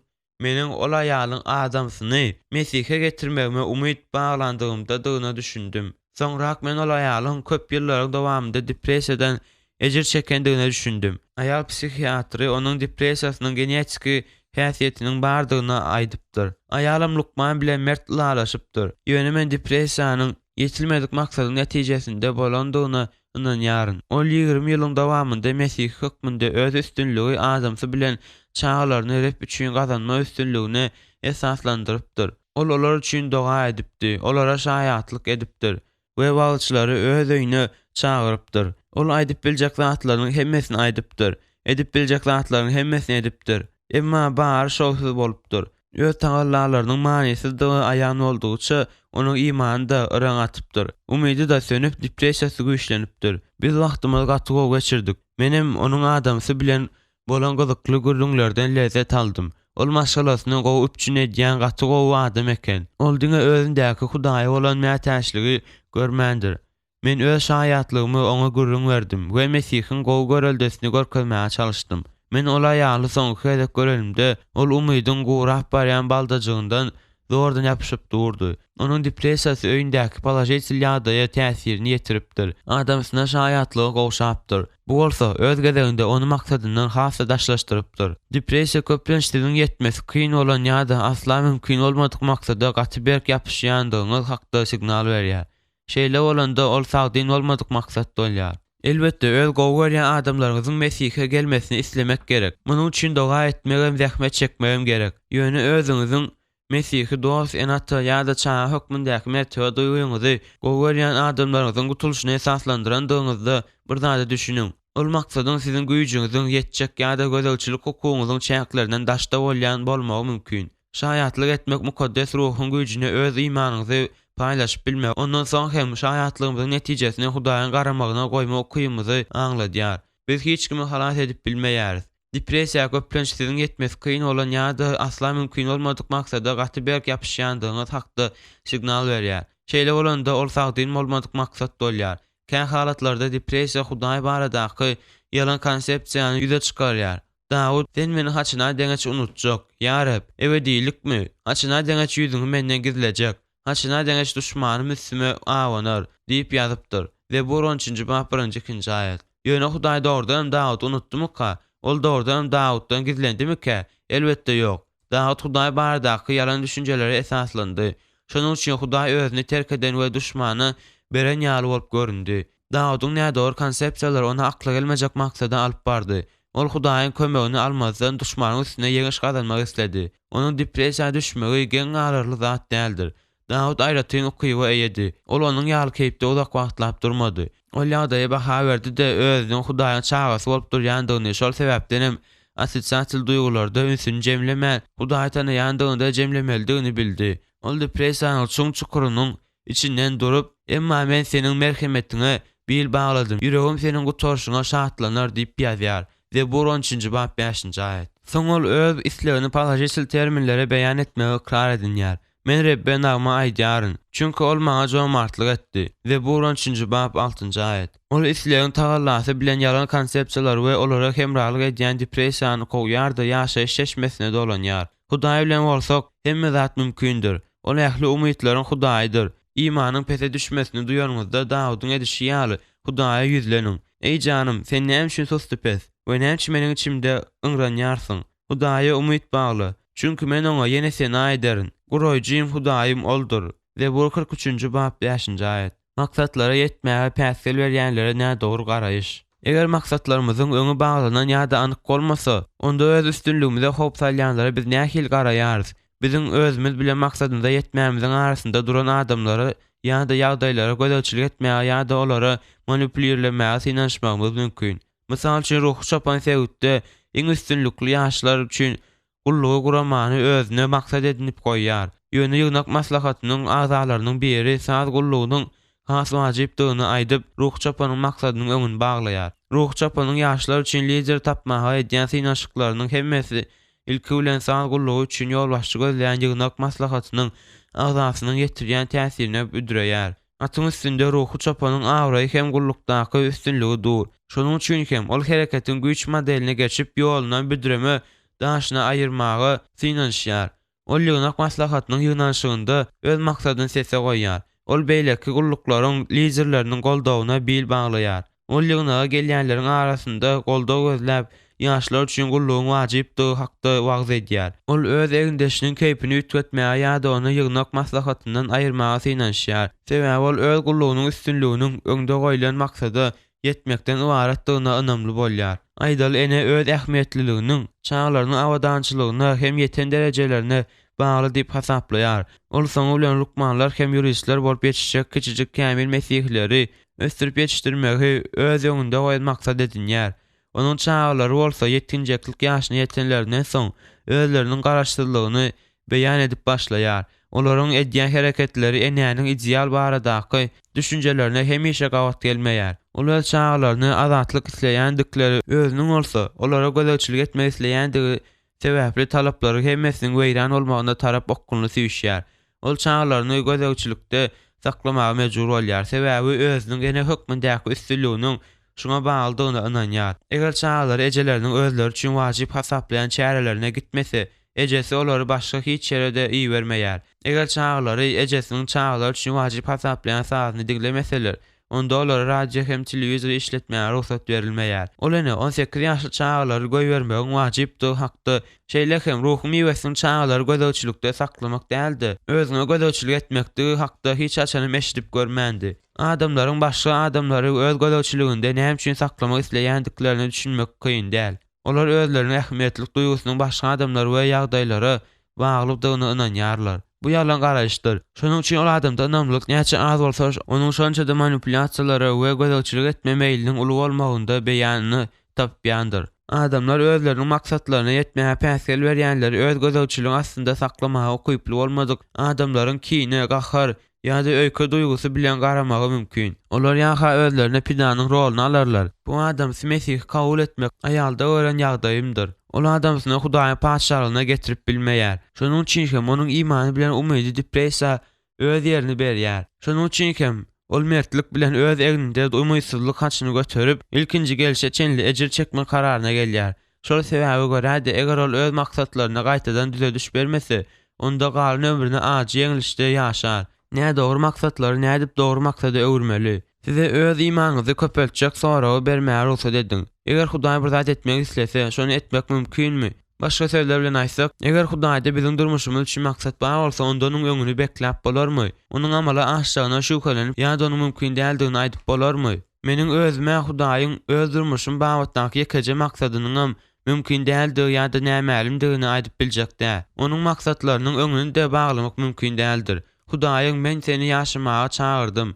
meniň ol aýalyň adamsyny Mesihe getirmegime umyt baglandygymdadygyna düşündim. Soňrak men ol aýalyň köp ýyllaryň dowamynda depressiýadan ejir çekendigine düşündim. Aýal psihiatry onuň depressiýasynyň genetiki. häsiýetiniň bardygyny aýdypdyr. Aýalym lukman bilen mert ylalaşypdyr. Ýöne men depressiýanyň ýetilmedik maksadyň netijesinde bolandygyna ynanýaryn. Ol 20 ýylyň dowamynda mesihi hökmünde öz üstünligi adamsy bilen çagalaryny Reb üçin gazanma üstünligine esaslandyrypdyr. Ol olar üçin doga edipdi, olara şaýatlyk edipdir we wagyzçylary öz öýüne çagyrypdyr. Ol aýdyp biljek zatlarynyň hemmesini aýdypdyr, edip biljek zatlarynyň hemmesini edipdir. Emma bary şowsuz bolupdyr. Öz tagallalarynyň manysyzdygy aýan boldugyça, onuň imany-da yraň atypdyr. Umydy-da sönüp, depressiýasy güýçlenipdir. Biz wagtymyzy gaty gowy geçirdik. Menem onuň adamsy bilen bolan gyzykly gürrüňlerden lezzet aldym. Ol maşgalasyny gowy üpjün edýän gaty gowy adam eken. Ol diňe özündäki Hudaýa bolan mätäçligi görmändir. Men öz şaýatlygymy oňa gürrüň berdim we Mesihiň gowy göreldesini görkezmäge çalyşdym. Men ol aýaly soňky gezek görenimde, ol umydyň gurap barýan baldajygyndan zordan ýapyşyp durdy. Onuň depressiýasy öýündäki položitel ýagdaýa täsirini ýetiripdir. Adamsyna şaýatlygy gowşapdyr. Bu bolsa, öz gezeginde ony maksadyndan has-da daşlaşdyrypdyr. Depressiýa köplenç siziň ýetmesi kyn bolan ýa-da asla mümkin bolmadyk maksada gaty berk ýapyşýandygyňyz hakda signal berýär. Şeýle bolanda ol sagdyn bolmadyk maksat bolýar. Elbetde, öz gowy görýän adamlaryňyzyň Mesihe gelmesini islemek gerek. Munuň üçin doga etmegem, zähmet çekmegem gerek. Ýöne özüňiziň mesihi dost, ene-ata ýa-da çaga hökmündäki mertebe duýgyňyzy gowy görýän adamlaryňyzyň gutulyşyna esaslandyrandygyňyzda bir zada düşüniň. Ol maksadyň siziň güýjüňiziň ýetjek ýa-da gözegçilik hukugyňyzyň çäklerinden daşda bolýan bolmagy mümkin. Şaýatlyk etmek Mukaddes Ruhuň güýjüne öz imanyňyzy paýlaşyp bilmek, ondan soň hem şaýatlygymyzyň netijesini Hudaýyň garamagyna goýma ukybymyzy aňladýar. Biz hiç kimi halas edip bilmeýäris. Depressiýa köplenç siziň ýetmesi kyn bolan ýa-da asla mümkin bolmadyk maksada gaty berk ýapyşýandygyňyz hakda signal berýär. Şeýle bolanda ol sagdyn bolmadyk maksat bolýar. Kä halatlarda depressiýa Hudaý baradaky ýalan konsepsiýany ýüze çykarýar. Dawut, Sen meni haçana deňeç unutjak, ýa Reb? Ebedilikmi? Haçana deňeç ýüzüňi menden gizlejek? Haçana deňeç duşmanym üstüme abanar? diýip ýazypdyr. Zebur on üçünji bap birinji ikinji aýat. Ýöne Hudaý dogrudanam Dawudy unutdymyka? Ol dogrudanam Dawutdan gizlendimikä? Elbetde ýok. Dawut Hudaý baradaky ýalan düşünjelere esaslandy. Şonuň üçin Hudaý özüni terk eden we duşmana beren ýaly bolup göründi. Dawudyň nädogry konsepsiýalary ony akla gelmejek maksada alyp bardy. Ol Hudaýyň kömegini almazdan duşmanyň üstünde ýeňiş gazanmak isledi. Onuň depressiýa düşmegi geň galarly zat däldir. Dawut aýratyn ukyba eýedi. Ol onuň ýaly keýpde uzak wagtlap durmady. Ol ýagdaýa baha berdi-de, özüniň Hudaýyň çagasy bolup durýandygyny, şol sebäpdenem otrisatel duýgularda ünsüni jemlemän, Hudaýy tanaýandygyny-da jemlemelidigini bildi. Ol depressiýanyň çuň çukurynyň içinden durup, Emma men Seniň merhemetiňe bil bagladym, ýüregim Seniň gutaryşyňa şatlanar diýip ýazýar. Zebur on üçünji bap bäşinji aýat. Soň ol öz islegini položitel terminlere beýan etmegi ykrar edinýär. Men Rebbe nagma aýdýaryn, çünki Ol maňa jomartlyk etdi. Zebur on üçünji bap altynjy aýat. Ol islegiň tagallasy bilen ýalan konsepsiýalary we olara hemralyk edýän depressiýany kowýar-da ýaşaýyş çeşmesine dolanýar. Hudaý bilen bolsak, hemme zat mümkindir. Ol ähli umytlaryň Hudaýydyr. Imanyň pese düşmesini duýanyňyzda Dawudyň edişi ýaly, Hudaýa ýüzleniň. Eý janym, sen näme üçin sustupes we näme üçin meniň içimde yňranýarsyň? Hudaýa umyt bagla, çünki men Oňa ýene sena ederin. Guraýjym Hudaýym Oldur. Zebur 43-nji bap bäşinji aýat. Maksatlara ýetmäge päsgel berýänlere nädogry garaýyş. Eger maksatlarymyzyň öňi baglanan ýa-da anyk bolmasa, onda öz üstünligimize howp salýanlara biz nähili garaýarys? Biziň özümiz bilen maksadymyza ýetmämiziň arasynda duran adamlara ýa-da ýagdaýlara gözegçilik etmäge ýa-da olara manipulirlemäge synanyşmagymyz mümkin. Mysal üçin, ruhy çopan sebitde iň üstünlikli ýaşlar üçin gullugy guramany özüne maksat edinip goýýar. Ýöne ýygnak maslahatynyň agzalarynyň biri saz gullugynyň has wajypdygyny aýdyp, ruhy çopanyň maksadynyň öňüni baglaýar. Ruhy çopanyň ýaşlar üçin lider tapmaga edýän synanyşyklarynyň hemmesi ilki bilen saz gullugy üçin ýolbaşçy gözleýän ýygnak maslahatynyň agzasynyň ýetirýän täsirine büdreýär. Atyň üstünde ruhy çopanyň abraýy hem gullukdaky üstünligi dur. Şonuň üçin hem ol hereketiň güýç modeline geçip, ýolundan büdreme daşyny aýyrmaga synanyşýar. Ol ýygnak maslahatynyň ýygnanyşygynda öz maksadyny sese goýýar. Ol beýleki gulluklaryň liderleriniň goldawyna bil baglaýar. Ol ýygnaga gelýänleriň arasynda goldaw gözläp, ýaşlar üçin gullugyň wajypdygy hakda wagyz edýär. Ol öz egindeşiniň keýpini üýtgetmäge ýa-da ony ýygnak maslahatyndan aýyrmaga synanyşýar. Sebäbi ol öz gullugynyň üstünliginiň öňde goýlan maksada ýetmekden ybaratdygyna ynamly bolýar. Aýdaly, ene öz ähmiýetliliginiň çagalarynyň abadançylygyna hem ýeten derejelerine bagly diýip hasaplaýar. Ol soňy bilen lukmanlar hem ýuristler bolup ýetişjek kiçijik kämil mesihileri ösdürip ýetişdirmegi öz öňünde goýan maksat edinýär. Onuň çagalary bolsa ýetginjeklik ýaşyna ýetenlerinden soň özleriniň garaşsyzlygyny beýan edip başlaýar. Olaryň edýän hereketleri enäniň ideal baradaky düşünjelerine hemişe gabat gelmeýär. Ol öz çagalaryny azatlyk isleýändikleri, özüniň bolsa, olara gözegçilik etmek isleýändigi sebäpli talaplaryň hemmesiniň weýran bolmagyna tarap okgunly süýşýär. Ol çagalaryny gözegçilikde saklamaga mejbur bolýar, sebäbi özüniň ene hökmündäki üstünliginiň şuňa baglydygyna ynanýar. Eger çagalary ejeleriniň özleri üçin wajyp hasaplaýan çärelerine gitmese, ejesi olary başga hiç ýere-de ibermeýär. Eger çagalary ejesiniň çagalar üçin wajyp hasaplaýan sazyny diňlemeseler, onda olara radio hem telewizor işletmäge rugsat berilmeýär. Ol ene 18 ýaşly çagalary goýbermegiň wajypdygy hakda, şeýle hem ruhy miwesiniň çagalary gözegçilikde saklamak däl-de, özüňe gözegçilik etmekdigi hakda hiç haçanam eşidip görmändi. Adamlaryň başga adamlary öz gözegçiliginde näme üçin saklamak isleýändiklerine düşünmek kyn däl. Olar özleriniň ähmiýetlilik duýgusynyň başga adamlar we ýagdaýlara baglydygyna ynanýarlar. Bu ýalan garaýyşdyr. Şonuň üçin ol adamda ynamlylyk näçe az bolsa, onuň şonça-da manipulýasiýalara we gözegçilik etme meýliniň uly bolmagynda beýanyny tapýandyr. Adamlar özleriniň maksatlaryna ýetmäge päsgel berýänleri öz gözegçiligiň astynda saklamaga ukyply bolmadyk adamlaryň kine, gahar, ýa-da öýke duýgusy bilen garamagy mümkin. Olar ýa-ha özlerine pidanyň roluny alarlar. Bu adamsy Mesihi kabul etmek aýalda gören ýagdaýymdyr. Ol adamsyny Hudaýyň Patyşalygyna getirip bilmeýär. Şonuň üçin hem onuň imany bilen umydy depressiýa öz ýerini berýär. Şonuň üçin hem ol mertlik bilen öz egninde umytsyzlyk haçyny göterip, ilkinji gelşe çenli ejir çekmek kararyna gelýär. Şol sebäbe görä-de, eger ol öz maksatlaryna gaýtadan düzediş bermese, onda galan ömrüne ajy ýeňlişde ýaşar. Nädogry maksatlary nädip dogry maksada öwürmeli? Size öz imanyňyzy köpeltjek soragy bermäge rugsat ediň. Eger Hudaý bir zat etmek islese, şony etmek mümkinmi? Başga sözler bilen aýtsak, eger Hudaýda biziň durmuşymyz üçin maksat bar bolsa, onda onuň öňüni bekläp bolarmy? Onuň amala aşjagyna şübhelenip ýa-da onuň mümkin däldigini aýdyp bolarmy? Meniň özüm-ä Hudaýyň öz durmuşym babatdaky ýekeje maksadynyňam mümkin däldigi ýa-da nämälimdigini aýdyp biljek däl. Onuň maksatlarynyň öňüni-de baglamak mümkin däldir. Hudaýyň Men seni ýaşamaga çagyrdym.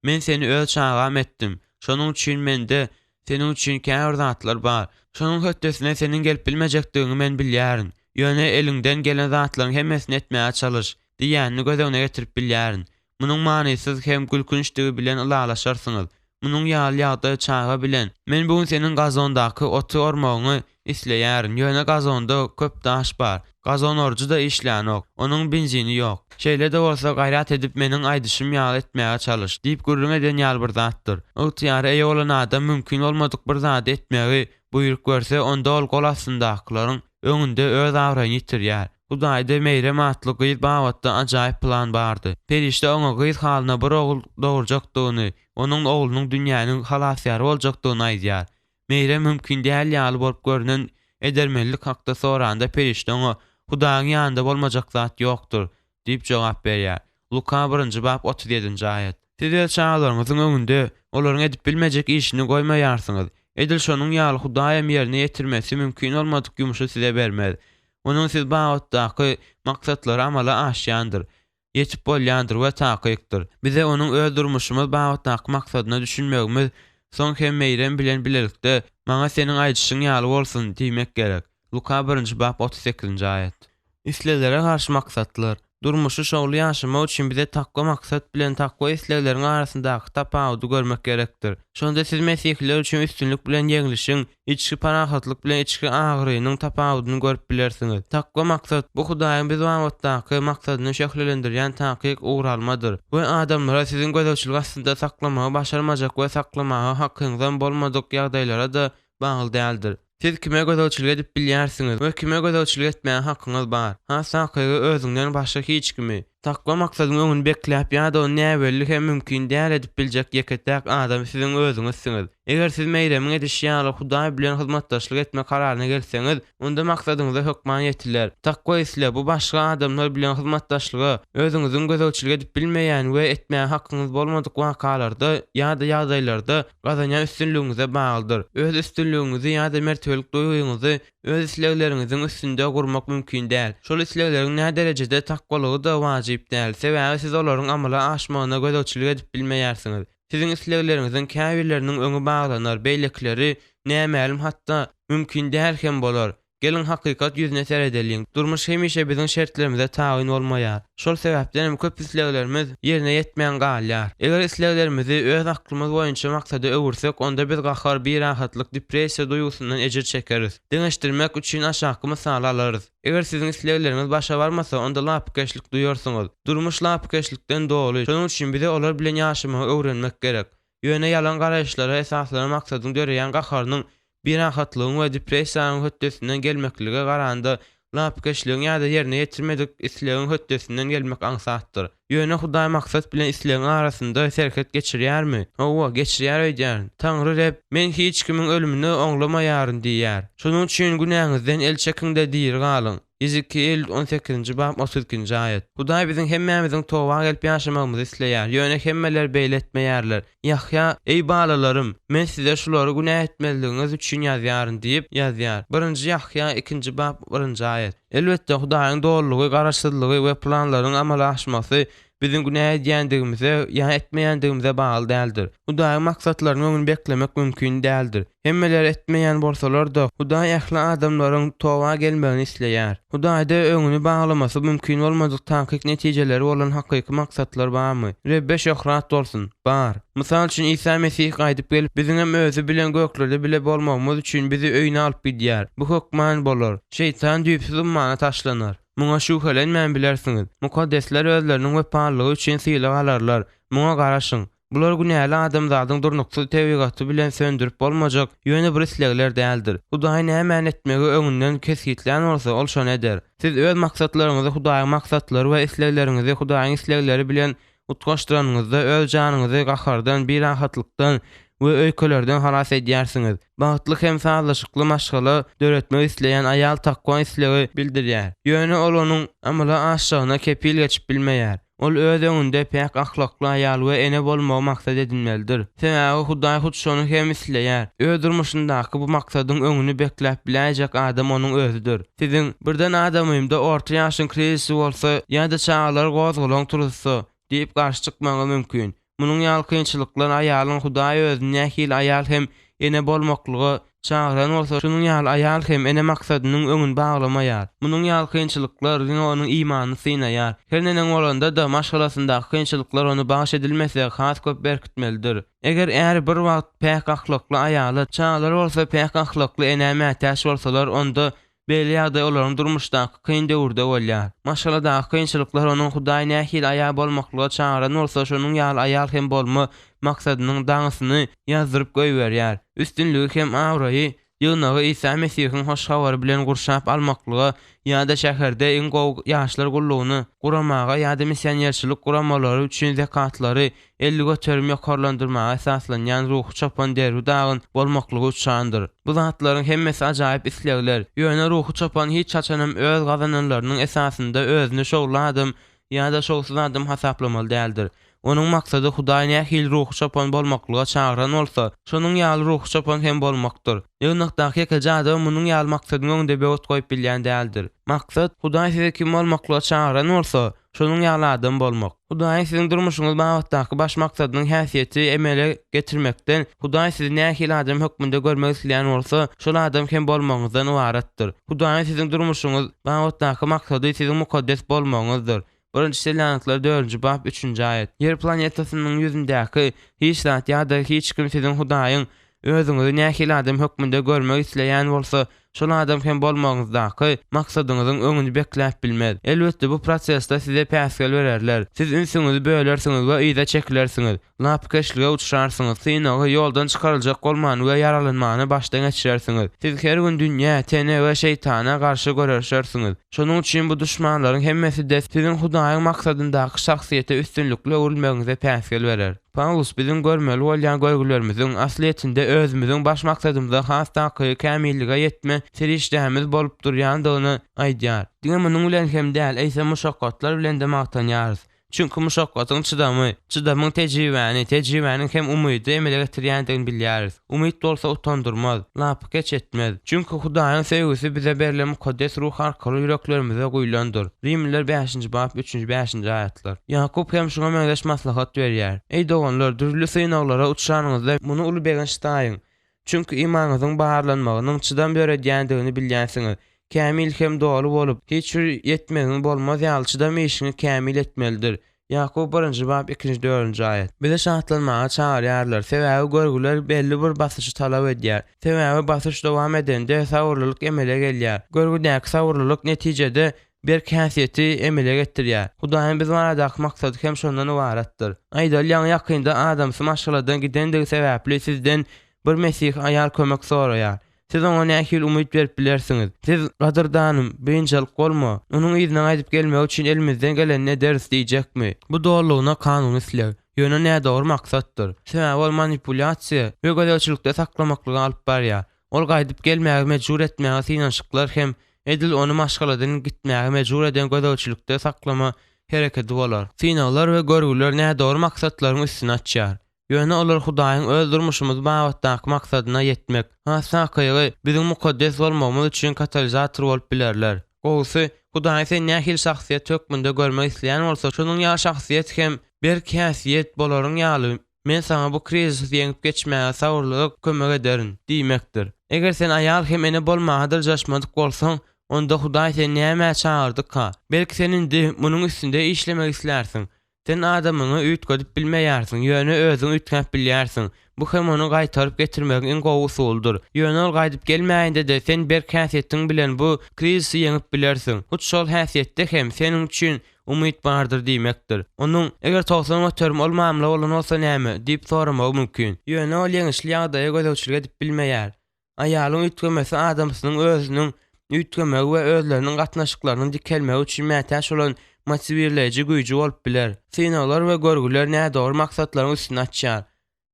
Men seni öz çagam etdim. Şonuň üçin Mende seniň üçin käbir zatlar bar. Şonuň hötdesine seniň gelip bilmejekdigiňi Men bilýärin. Ýöne eliňden gelen zatlaryň hemmesini etmäge çalyş, diýýänini göz öňüne getirip bilýärin. Munuň manysyz hem gülkünçdigi bilen ylalaşarsyňyz. Munuň ýaly ýagdaý çaga bilen, Men bu gün seniň gazondaky oty ormagyňy isleýärin, ýöne gazonda köp daş bar. Gazon orujy-da işlänok. Onuň benzini ýok. Şeýle-de bolsa, gaýrat edip meniň aýdyşym ýaly etmäge çalyş, diýip gürrüň eden ýaly bir zatdyr. Ygtyýara eýe bolan adam mümkin bolmadyk bir zady etmegi buýruk berse, onda ol gol astyndakylaryň öňünde öz abraýyny ýitirýär. Hudaýda Meýrem atly gyz babatda ajaýyp plan bardy. Perişde oňa gyz halyna bir ogul dogurjakdygyny, onuň oglunyň dünýäniň halasgäri boljakdygyny aýdýar. Meýrem mümkin däl ýaly bolup görnen edermenlik hakda soranda perişde oňa, Hudaýyň ýanynda bolmajak zat ýokdur, diýip jogap berýär. Luka birinji bap 37-nji aýat. Siz öz çagalaryňyzyň öňünde olaryň edip bilmejek işini goýmaýarsyňyz. Edil şonuň ýaly Hudaýam ýerine ýetirmesi mümkin bolmadyk ýumşy size bermez. Onuň siz babatdaky maksatlary amala aşýandyr, ýetip bolýandyr we takykdyr. Bize Onuň öz durmuşymyz babatdaky maksadyna düşünmegimiz, soň hem Meýrem bilen bilelikde, Maňa seniň aýdyşyň ýaly bolsun diýmek gerek. Luka birinji bap 38-nji aýat. Isleglere garşy maksatlar. Durmuşy şowly ýaşamak üçin bize takwa maksat bilen takwa islegleriň arasyndaky tapawudy görmek gerekdir. Şonda siz mesihiler üçin üstünlik bilen ýeňlişiň, içki parahatlyk bilen içki agyrynyň tapawudyny görüp bilersiňiz. Takwa maksat, bu Hudaýyň biz babatdaky maksadyny şöhlelendirýän takyk ugralmadyr we adamlara siziň gözegçilik astynda saklamagy başarmajak we saklamaga hakyňyzam bolmadyk ýagdaýlara-da bagly däldir. Siz kime gözegçilik edip bilýärsiňiz we kime gözegçilik etmäge hakyňyz bar? Has takygy özüňden başga hiç kimi. Takwa maksadyň öňüni bekläp ýa-da ony näbelli hem mümkin däl edip biljek ýeke-täk adam siziň özüňizsiňiz. Eger siz Meýremiň edişi ýaly Hudaý bilen hyzmatdaşlyk etme kararyna gelseňiz, onda maksadyňyza hökman ýetiler. Takwa isle, bu başga adamlar bilen hyzmatdaşlyga, özüňiziň gözegçilik edip bilmeýän we etmäge hakyňyz bolmadyk wakalarda ýa-da ýagdaýlarda gazanýan üstünligiňize baglydyr. Öz üstünligiňizi ýa-da mertebelik duýgyňyzy öz islegleriňiziň üstünde gurmak mümkin däl. Şol islegleriň näderejede takwalygy-da wajyp däl, sebäbi siz olaryň amala aşmagyna gözegçilik edip bilmeýärsiňiz. Siziň islegleriňiziň käbirleriniň öňi baglanar, beýlekileri nämälim hatda mümkin däl hem bolar. Geliň hakykat ýüzüne seredeliň. Durmuş hemişe biziň şertlerimize tabyn bolmaýar. Şol sebäpden hem köp isleglerimiz ýerine ýetmän galýar. Eger isleglerimizi öz aklymyz boýunça maksada öwürsek, onda biz gahar, birahatlyk, depressiýa duýgusyndan ejir çekeris. Deňeşdirmek üçin aşaky mysaly alarys. Eger siziň islegleriňiz başa barmasa, onda lapykeçlik duýarsyňyz. Durmuş lapykeçlikden doly, şonuň üçin bize olar bilen ýaşamagy öwrenmek gerek. Ýöne ýalan garaýyşlara esaslanan maksadyň döreýän gaharynyň birahatlygyň we depressiýanyň hötdesinden gelmeklige garanda, lapykeçligiň ýa-da ýerine ýetirmedik islegiň hötdesinden gelmek aňsatdyr. Ýöne Hudaý maksat bilen islegiň arasynda serhet geçirýärmi? Hawa, geçirýär öýdýärin. Taňry Reb, Men hiç kimiň ölümini oňlamaýaryn diýýär. Şonuň üçin günäňizden el çekiň-de diri galyň. Ezekiýel on sekizinji bap 32-nji aýat. Hudaý biziň hemmämiziň toba gelip ýaşamagymyzy isleýär, ýöne hemmeler beýle etmeýärler. Ýahýa, Eý balalarym, men size şulary günä etmezligiňiz üçin ýazýaryn diýip ýazýar. Birinji Ýahýa ikinji bap birinji aýat. Elbetde, Hudaýyň dolulygy, garaşsyzlygy we planlarynyň amala aşmasy biziň günä edýändigimize ýa etmeýändigimize bagly däldir. Hudaýyň maksatlarynyň öňüni beklemek mümkin däldir. Hemmeler etmeýän bolsalar-da, Hudaý ähli adamlaryň toba gelmegini isleýär. Hudaýda öňüni baglamasy mümkin bolmadyk takyk netijeleri bolan hakyky maksatlar barmy? Rebbe şöhrat bolsun! Bar. Mysal üçin, Isa Mesih gaýdyp gelip, biziňem Özi bilen göklerde bile bolmagymyz üçin bizi öýüne alyp gidýär. Bu hökman bolar. Şeýtan düýpsüz ummana taşlanar. Muňa şübhelenmän bilersiňiz. Mukaddesler özleriniň wepalylygy üçin sylag alarlar. Muňa garaşyň. Bular günäli adamzadyň durnuksyz tebigaty bilen söndürip bolmajak ýöne bir islegler däldir. Hudaý nämäni etmegi öňünden kesgitlän bolsa, ol şony eder. Siz öz maksatlaryňyzy Hudaýyň maksatlary we islegleriňizi Hudaýyň islegleri bilen utgaşdyranyňyzda öz janyňyzy gahardan, birahatlykdan we öýkelerden halas edýärsiňiz. Bagtly hem sazlaşykly maşgala döretmek isleýän aýal takwa islegi bildirýär. Ýöne ol onuň amala aşjagyna kepil geçip bilmeýär. Ol öz öňünde päk ahlakly aýal we ene bolmagy maksat edinmelidir. Sebäbi Hudaý hut şony hem isleýär. Öz durmuşyndaky bu maksadyň öňüni bekläp biläýjek adam onuň özüdir. Siziň, Birden adamymda orta ýaşyň krizisi bolsa ýa-da çagalar gozgalaň turuzsa, diýip garşy çykmagyňyz mümkin. Munuň ýaly kynçylyklar aýalyň Hudaý özüni nähili aýal hem ene bolmaklyga çagyran bolsa, şunuň ýaly aýal hem ene maksadynyň öňüni baglamaýar. Munuň ýaly kynçylyklar diňe onuň imanyny synaýar. Her neneň bolanda-da, maşgalasyndaky kynçylyklar ony bagyş edilmese, has köp berkitmelidir. Eger är bir wagt päk ahlakly aýala, çagalar bolsa päk ahlakly enä mätäç bolsalar, onda Beýle ýagdaý olaryň durmuşdaky kyn döwürde bolýar. Maşgaladaky kynçylyklar onuň Hudaý nähili aýal bolmaklyga çagyran bolsa, şonuň ýaly aýal hem bolma maksadynyň daňysyny ýazdyryp goýberýär. Üstünligi hem abraýy ýygnagy Isa Mesihiň Hoş Habary bilen gurşap almaklyga ýa-da şäherde iň gowy ýaşlar gullugyny guramaga ýa-da missionerçilik guramalary üçin zekatlary 50% ýokarlandyrmaga esaslanýan ruhy çopan derbi-dagyn bolmaklygy uçrandyr. Bu zatlaryň hemmesi ajaýyp islegler. Ýöne ruhy çopan hiç haçanam öz gazananlarynyň esasynda özüni şowly adam ýa-da şowsuz adam hasaplamaly däldir. Onuň maksady Hudaý nähili ruhy çopan bolmaklyga çagyran bolsa, şonuň ýaly ruhy çopan hem bolmakdyr. Ýygnakdaky ýekeje adam munuň ýaly maksadyň öňünde böwet goýup bilýän däldir. Maksat, Hudaý sizi kim bolmaklyga çagyran bolsa, Şonuň ýaly adam bolmak. Hudaýyň siziň durmuşyňyz babatdaky baş maksadynyň häsiýeti emele getirmekden, Hudaý sizi nähili adam hökmünde görmek isleýän bolsa, şol adam hem bolmagyňyzdan ybaratdyr. Hudaýyň siziň durmuşyňyz babatdaky maksady siziň mukaddes bolmagyňyzdyr. Birinji Selanikler dördünji bap üçünji aýat. Ýer planetasynyň ýüzündäki hiç zat ýa-da hiç kim siziň Hudaýyň özüňizi nähili adam hökmünde görmek isleýän bolsa, Şol adam hem bolmagyňyzdaky maksadyňyzyň öňüni bekläp bilmez. Elbetde, bu prosesde size päsgel bererler. Siz ünsüňizi bölersiňiz we yza çekilersiňiz. Lapykeçlige uçrarsyňyz, synagy, ýoldan çykaryljak bolmany we ýaralanmany başdan geçirersiňiz. Siz her gün dünýä, tene we şeýtana garşy göreşersiňiz. Şonuň üçin bu duşmanlaryň hemmesi-de siziň Hudaýyň maksadyndaky şahsyýete üstünlikli öwrülmegiňize päsgel berer. Pawlus biziň görmeli bolýan görgülerimiziň, aslyýetinde özümiziň baş maksadymyza has takygy kämillige ýetme serişdämiz bolup durýandygyny aýdýar. Diňe munuň bilen hem däl, eýsem muşakgatlar bilen-de magtanýarys. Çünki muşakgatyň çydamy, çydamyň tejribäni, tejribäniň hem umydy emele getirýändigini bilýäris. Umyt bolsa utandyrmaz, lapykeç etmez. Çünki Hudaýyň söýgüsi bize berlen Mukaddes Ruh arkaly ýüreklerimize guýlandyr. Rimliler bäşinji bap, üçünji, bäşinji aýatlar. Ýakup hem şuňa meňzeş maslahat berýär. Eý doganlar, dürli synaglara uçranyňyzda muny uly begenç saýyň. Çünki imanyňyzyň barlanmagynyň çydam döredýändigini bilýänsiňiz. Kämil hem doly bolup, hiç bir ýetmeziň bolmaz ýaly çydam işiňi kämil etmelidir. Ýakup birinji bap ikinji dördünji aýat. Bizi şatlanmaga çagyrýarlar, sebäbi görgüler belli bir basyşy talap edýär. Sebäbi basyş dowam edende sabyrlylyk emele gelýär. Görgüdäki sabyrlylyk netijede berk häsiýeti emele getirýär. Hudaýyň biz baradaky maksady hem şondan ybaratdyr. Aýdaly, ýaňy-ýakynda adamsy maşgaladan gidendigi sebäpli sizden bir mesihi aýal kömek soraýar. Siz oňa nähili umyt berip bilersiňiz? Siz, Gadyrdanym, biynjalyk bolma. Onuň yzyna gaýdyp gelmegi üçin elimizden gelenini ederis diýjekmi? Bu dolulygyna kanuny isleg, ýöne nädogry maksatdyr. Sebäbi ol manipulýasiýa we gözegçilikde saklamaklyga alyp barýar. Ol gaýdyp gelmäge mejbur etmäge synanyşyklar hem edil ony maşgaladan gitmäge mejbur eden gözegçilikde saklama herekedi bolar. Synaglar we görgüler nädogry maksatlaryň üstüni açýar. Ýöne olar Hudaýyň öz durmuşymyz babatdaky maksadyna ýetmek, has takygy, biziň mukaddes bolmagymyz üçin katalizator bolup bilerler. Gowusy, Hudaý seni nähili şahsyýet hökmünde görmek isleýän bolsa, şonuň ýaly şahsyýet hem berk häsiýet bolaryň ýaly, men saňa bu krizisi ýeňip geçmäge sabyrlylyk kömek ederin diýmekdir. Eger sen aýal hem ene bolmaga dyrjaşmadyk bolsaň, onda Hudaý seni nämä çagyrdyka? Belki sen indi munuň üstünde işlemek islärsiň. Sen adamyňy üýtgedip bilmeýärsiň, ýöne özüň üýtgäp bilýärsiň. Bu hem ony gaýtaryp getirmegiň iň gowy usulydyr. Ýöne ol gaýdyp gelmäýende-de, sen berk häsiýetiň bilen bu krizisi ýeňip bilersiň. Hut şol häsiýetde hem seniň üçin umyt bardyr diýmekdir. Onuň, Eger 90% ol mamla bolan bolsa näme? diýip soramagy mümkin. Ýöne ol ýeňişli ýagdaýa gözegçilik edip bilmeýär. Aýalyň üýtgemesi adamsynyň özüniň üýtgemegi we özleriniň gatnaşyklarynyň dikelmegi üçin mätäç bolan motiwirleýji güýji bolup biler. Synaglar we görgüler nädogry maksatlaryň üstüni açýar.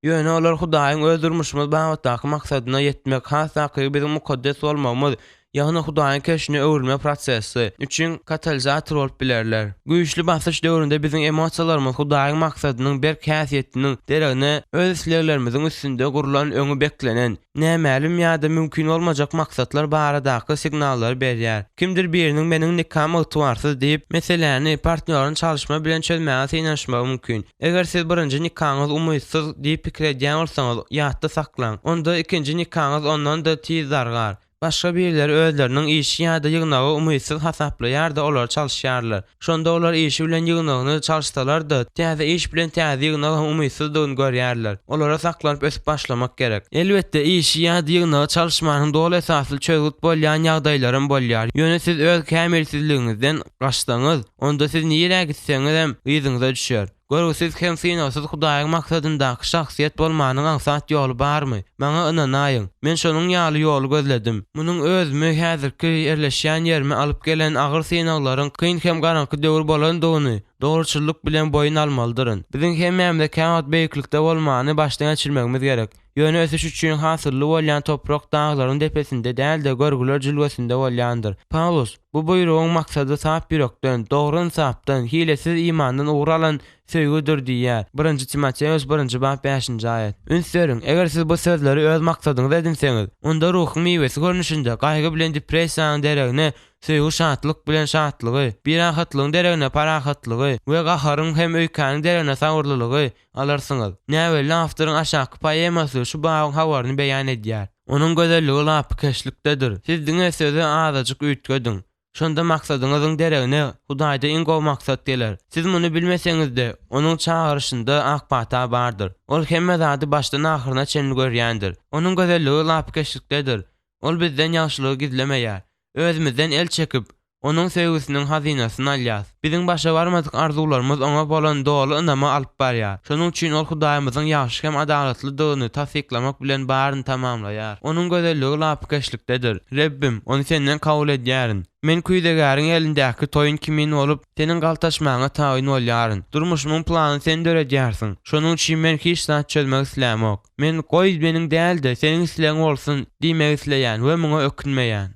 Ýöne olar Hudaýyň öz durmuşymyz babatdaky maksadyna ýetmek, has takygy biziň mukaddes bolmagymyz, ýagny Hudaýyň keşbine öwrülme prosesi, üçin katalizator bolup bilerler. Güýçli basyş döwründe biziň emosiýalarymyz Hudaýyň maksadynyň berk häsiýetiniň deregine öz isleglerimiziň üstünde gurlan öňi beklenen, nämälim ýa-da mümkin bolmajak maksatlar baradaky signallary berýär. Kimdir biriniň meniň nikam ygtybarsyz diýip, meseläni partnýoryny çalyşma bilen çözmäge synanyşmagy mümkin. Eger siz birinji nikaňyz umytsyz diýip pikir edýän bolsaňyz, ýatda saklaň, onda ikinji nikaňyz ondan-da tiz dargar. Başga birileri özleriniň işi ýa-da ýygnagy umytsyz hasaplaýar-da olary çalyşýarlar. Şonda olar işi bilen ýygnagyny çalyşsalar-da, täze iş bilen täze ýygnagyň umytsyzdygyny görýärler. Olara saklanyp ösüp başlamak gerek. Elbetde, işi ýa-da ýygnagy çalyşmanyň doly esasly çözgüt bolýan ýagdaýlaram bolýar. Ýöne siz öz kämilsizligiňizden gaçsaňyz, onda siz nirä gitseňizem yzyňyza düşer. Görgüsiz hem synagsyz Hudaýyň maksadyndaky şahsyýet bolmanyň aňsat ýoly barmy? Maňa ynanaýyň, men şonuň ýaly ýoly gözledim. Munuň özümi häzirki ýerleşýän ýerime alyp gelen agyr synaglaryň kyn hem garaňky döwür bolandygyny dogruçyllyk bilen boýun almalydyryn. Biziň hemmämize käwagt beýiklikde bolmany başdan geçirmegimiz gerek. Ýöne ösüş üçin hasylly bolýan toprak daglaryň depesinde däl-de, görgüler jülgesinde bolýandyr. Pawlus, Bu buýrugyň maksady sap ýürekden, dogry ynsapdan, hilesiz imandan ugur alan söýgüdir diýýär. Birinji Timoteos birinji bap bäşinji aýat. Üns beriň, eger siz bu sözleri öz maksadyňyz edinseňiz, onda ruhuň miwesi görnüşinde gaýgy bilen depressiýanyň deregine söýgi şatlyk bilen şatlygy, birahatlygyň deregine parahatlygy we gaharyň hem öýkäniň deregine sabyrlylygy alarsyňyz. Näbelli awtoryň aşaky poemasy şu babyň habaryny beýan edýär. Onuň gözelligi lapykeçlikdedir. Siz diňe sözi azajyk üýtgediň. Şonda maksadyňyzyň deregine Hudaýda iň gowy maksat geler. Siz muny bilmeseňiz-de, Onuň çagyryşynda ak pata bardyr. Ol hemme zady başdan ahyryna çenli görýändir. Onuň gözelligi lapykeçlikdedir. Ol bizden ýagşylygy gizlemeýär. Özümizden el çekip, Onuň söýgüsiniň hazynasyny alýas. Biziň başa barmadyk arzuwlarymyz Oňa bolan doly ynama alyp barýar. Şonuň üçin Ol Hudaýymyzyň ýagşy hem adalatlydygyny tassyklamak bilen baryny tamamlaýar. Onuň gözelligi lapykeçlikdedir. Rebbim, ony Senden kabul edýärin. Men küýzegäriň elindäki toýun kimin bolup, Seniň galtaşmagyňa tabyn bolýaryn. Durmuşymyň planyny Sen döredýärsiň. Şonuň üçin men hiç zat çözmek islämok. Men, Goý, meniň däl-de, Seniň islegiň bolsun diýmek isleýän we muňa ökünmeýän.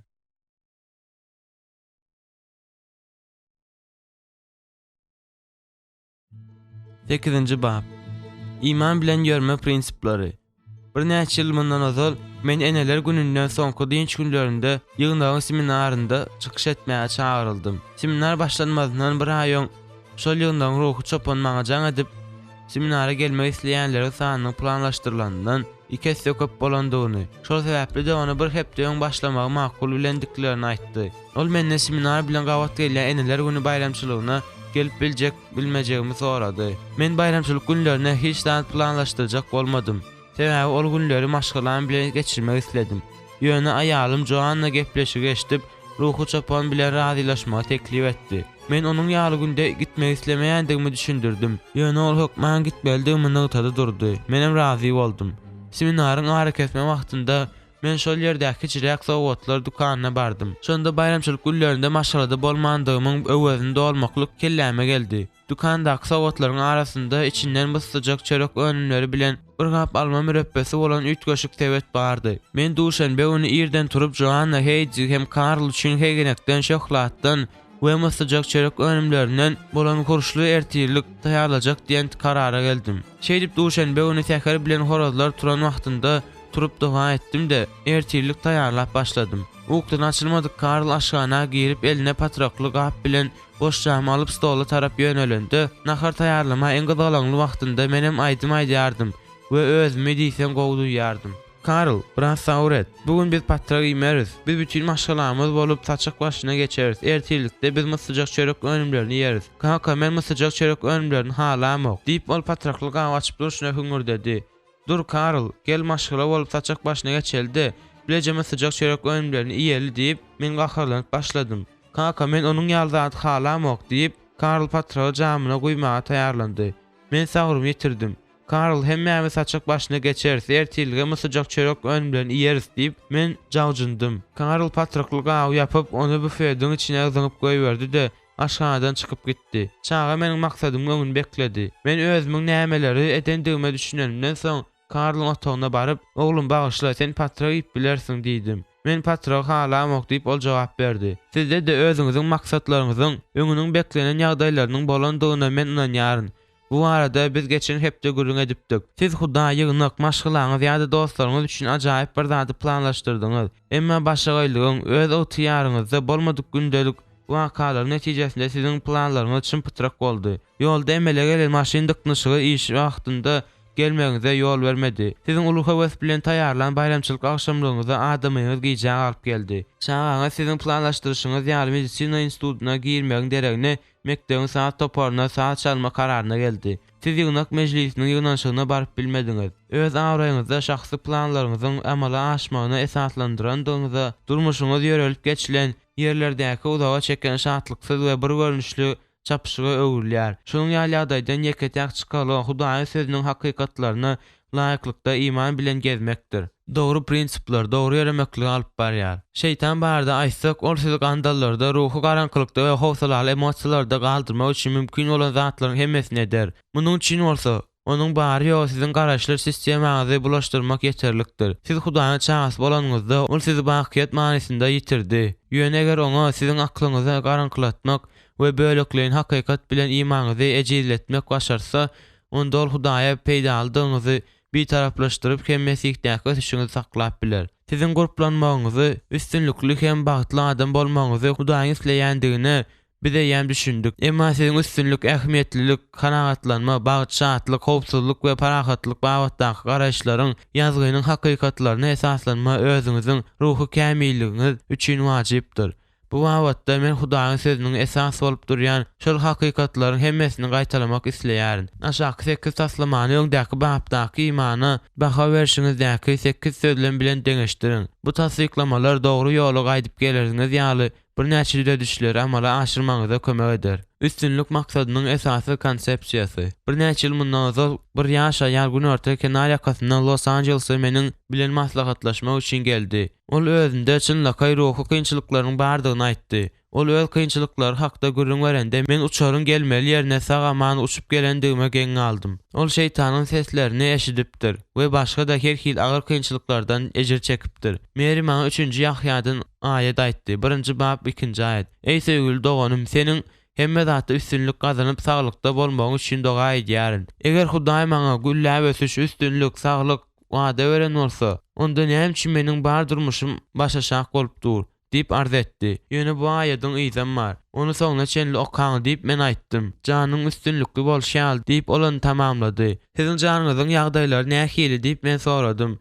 Sekizinji bap. Iman bilen ýörme prinsipleri. Birnäçe ýyl mundan ozal men Eneler gününden soňky dynç günlerinde ýygnagyň seminarynda çykyş etmäge çagyryldym. Seminar başlanmazyndan bir aý öň şol ýygnagyň ruhy çopany maňa jaň edip, seminara gelmek isleýänleriň sanynyň planlaşdyrylanyndan iki esse köp bolandygyny, şol sebäpli-de ony bir hepde öň başlamagy makul bilendiklerini aýtdy. Ol menden seminar bilen gabat gelýän Eneler güni baýramçylygyna gelip biljek-bilmejegimi sorady. Men baýramçylyk günlerine hiç zat planlaşdyrjak bolmadym. Sebäbi ol günleri maşgalam bilen geçirmek isledim. Ýöne aýalym Joanna gepleşigi eşidip, ruhy çopan bilen razylaşmagy teklip etdi. Men onuň ýaly günde gitmek islemeýändigimi düşündirdim. Ýöne ol hökman gitmelidigimi nygtady durdy. Menem razy boldum. Seminaryň arakesme wagtynda men şol ýerdäki kiçiräk sowgatlar dükanyna bardym. Şonda baýramçylyk günlerinde maşgalada bolmandygymyň öwezini dolmaklyk kelläme geldi. Dükandaky sowgatlaryň arasynda içinden myssyjak çörek önümleri bilen bir gap alma mürepbesi bolan üýtgeşik sebet bardy. Men duşenbe güni irden turup Joanna, Heýdi hem Karl üçin heýgenekden, şöhlatdan we myssyjak çörek önümlerinden bolan hurşly ertirlik taýýarlajak diýen karara geldim. Şeýdip duşenbe güni säher bilen horazlar turan wagtynda turup doga etdim-de, ertirlik taýýarlap başladym. Ukudan açylmadyk Karl aşhana girip eline patrakly gap bilen Boş jamy alyp stola tarap ýönelende, nahar taýýarlama iň gyzgalaňly wagtynda menem aýdym aýdýardym we özümi diýseň gowy duýýardym. Karl, biraz sabyr et. Bu gün biz patrak iýmeris. Biz bütin maşgalamyz bolup saçak başyna geçeris. Ertirlikde biz myssyjak çörek önümlerini iýeris. Kaka, men myssyjak çörek önümlerini halamok, diýip, ol patrakly gaby açyp durşuna hüňňürdedi. Dur, Karl, gel maşgala bolup saçak başyna geçeli-de, bileje myssyjak çörek önümlerini iýeli, diýip, men gaharlanyp başladym. Kaka, men onuň ýaly zady halamok, diýip, Karl patragy jamyna guýmaga taýýarlandy. Men sabrymy ýitirdim. Karl, hemmämiz saçak başyna geçeris, ertirlige myssyjak çörek önümlerini iýeris, diýip, men jawjyndym. Karl patrakly gaby ýapyp, ony bufediň içine zyňyp goýberdi-de, aşhanadan çykyp gitdi. Çaga meniň maksadymyň öňüni bekledi. Men özümiň nämeleri edendigime düşünenimden soň, Karlyň otagyna baryp, Oglum, bagyşla, sen patrak iýip bilersiň diýdim. Men patragy halamok diýip, ol jogap berdi. Sizde-de özüňiziň maksatlaryňyzyň öňüniň beklenen ýagdaýlarynyň bolandygyna men ynanýaryn. Bu barada biz geçen hepde gürrüň edipdik. Siz Hudaý, ýygnak, maşgalaňyz ýa-da dostlaryňyz üçin ajaýyp bir zady planlaşdyrdyňyz. Emma başagaýlygyň, öz ygtyýaryňyzda bolmadyk gündelik wakalaryň netijesinde siziň planlaryňyz çym-pytrak boldy. Ýolda emele gelen maşyn dyknyşygy iş wagtynda gelmegiňize ýol bermedi. Siziň uly höwes bilen taýýarlan baýramçylyk agşamlygyňyza adamyňyz gijä galyp geldi. Çagaňyz siziň planlaşdyryşyňyz ýaly medisina institutyna girmegiň deregine mekdebiň saz toparyna saz çalma kararyna geldi. Siz ýygnak mejlisiniň ýygnanyşygyna baryp bilmediňiz. Öz abraýyňyzda şahsy planlaryňyzyň amala aşmagyna esaslandyrandygyňyza, durmuşyňyz ýörelip geçilen ýerlerdäki uzaga çeken şatlyksyz we bir görnüşli çapyşyga öwrülýär. Şunuň ýaly ýagdaýdan ýeke-täk çykalga Hudaýyň Sözüniň hakykatlaryna laýyklykda iman bilen gezmekdir. Dogry prinsipler dogry ýöremeklige alyp barýar. Şeýtan barada aýtsak, ol sizi gandallarda, ruhy garaňkylykda we howsalaly emosiýalarda galdyrmak üçin mümkin bolan zatlaryň hemmesini eder. Munuň üçin bolsa, Onuň bary-ýogy siziň garaşlar sistemaňyzy bulaşdyrmak ýeterlikdir. Siz Hudaýyň çagasy bolanyňyzda, Ol sizi bakyýet manysynda ýitirdi. Ýöne eger Oňa siziň aklyňyzy garaňkylatmak we bölekleýin hakykat bilen imanyňyzy ejizletmek başartsa, onda Ol Hudaýa peýdalydygyňyzy bitaraplaşdyryp hem Mesihdäki ösüşiňizi saklap biler. Siziň gurplanmagyňyzy, üstünlikli hem bagtly adam bolmagyňyzy Hudaýyň isleýändigine Biz eýýäm düşündik. Emma siziň üstünlik, ähmiýetlilik, kanagatlanma, bagt, şatlyk, howpsuzlyk we parahatlyk babatdaky garaýyşlaryň Ýazgynyň hakykatlaryna esaslanma özüňiziň ruhy kämilligiňiz üçin wajypdyr. Bu babatda men Hudaýyň Sözüniň esas bolup durýan şol hakykatlaryň hemmesini gaýtalamak isleýärin. Aşaky sekiz taslamany öňdäki bapdaky imana baha berşiňizdäki sekiz sözlem bilen deňeşdiriň. Bu tassyklamalar dogry ýola gaýdyp geleriňiz ýaly birnäçe düzedişleri amala aşyrmagyňyza kömek eder. Üstünlik maksadynyň esasy konsepsiýasy. Birnäçe ýyl mundan ozal bir ýaş aýal günorta kenarýakasyndan Los-Anjelese meniň bilen maslahatlaşmak üçin geldi. Ol özünde çynlakaý ruhy kynçylyklaryň bardygyny aýtdy. Ol öz kynçylyklary hakda gürrüň berende, men uçaryň gelmeli ýerine sag-aman uçup gelendigime geň galdym. Ol şeýtanyň seslerini eşidipdir we başga-da her hili agyr kynçylyklardan ejir çekipdir. Meri maňa üçünji Ýahýadan aýat aýtdy, birinji bap, ikinji aýat. Eý söýgüli doganym, seniň hemme zatda üstünlik gazanyp saglykda bolmagyň üçin doga edýärin. Eger Hudaý maňa gülläp ösüş, üstünlik, saglyk wada beren bolsa, onda näme üçin meniň bar durmuşym başaşak bolup dur? diýip arz etdi. Ýöne bu aýadyň yzam bar. Ony soňuna çenli okaň diýip men aýtdym. Janyň üstünlikli bolşy ýaly diýip ol ony tamamlady. Siziň janyňyzyň ýagdaýlary nähili diýip men soradym.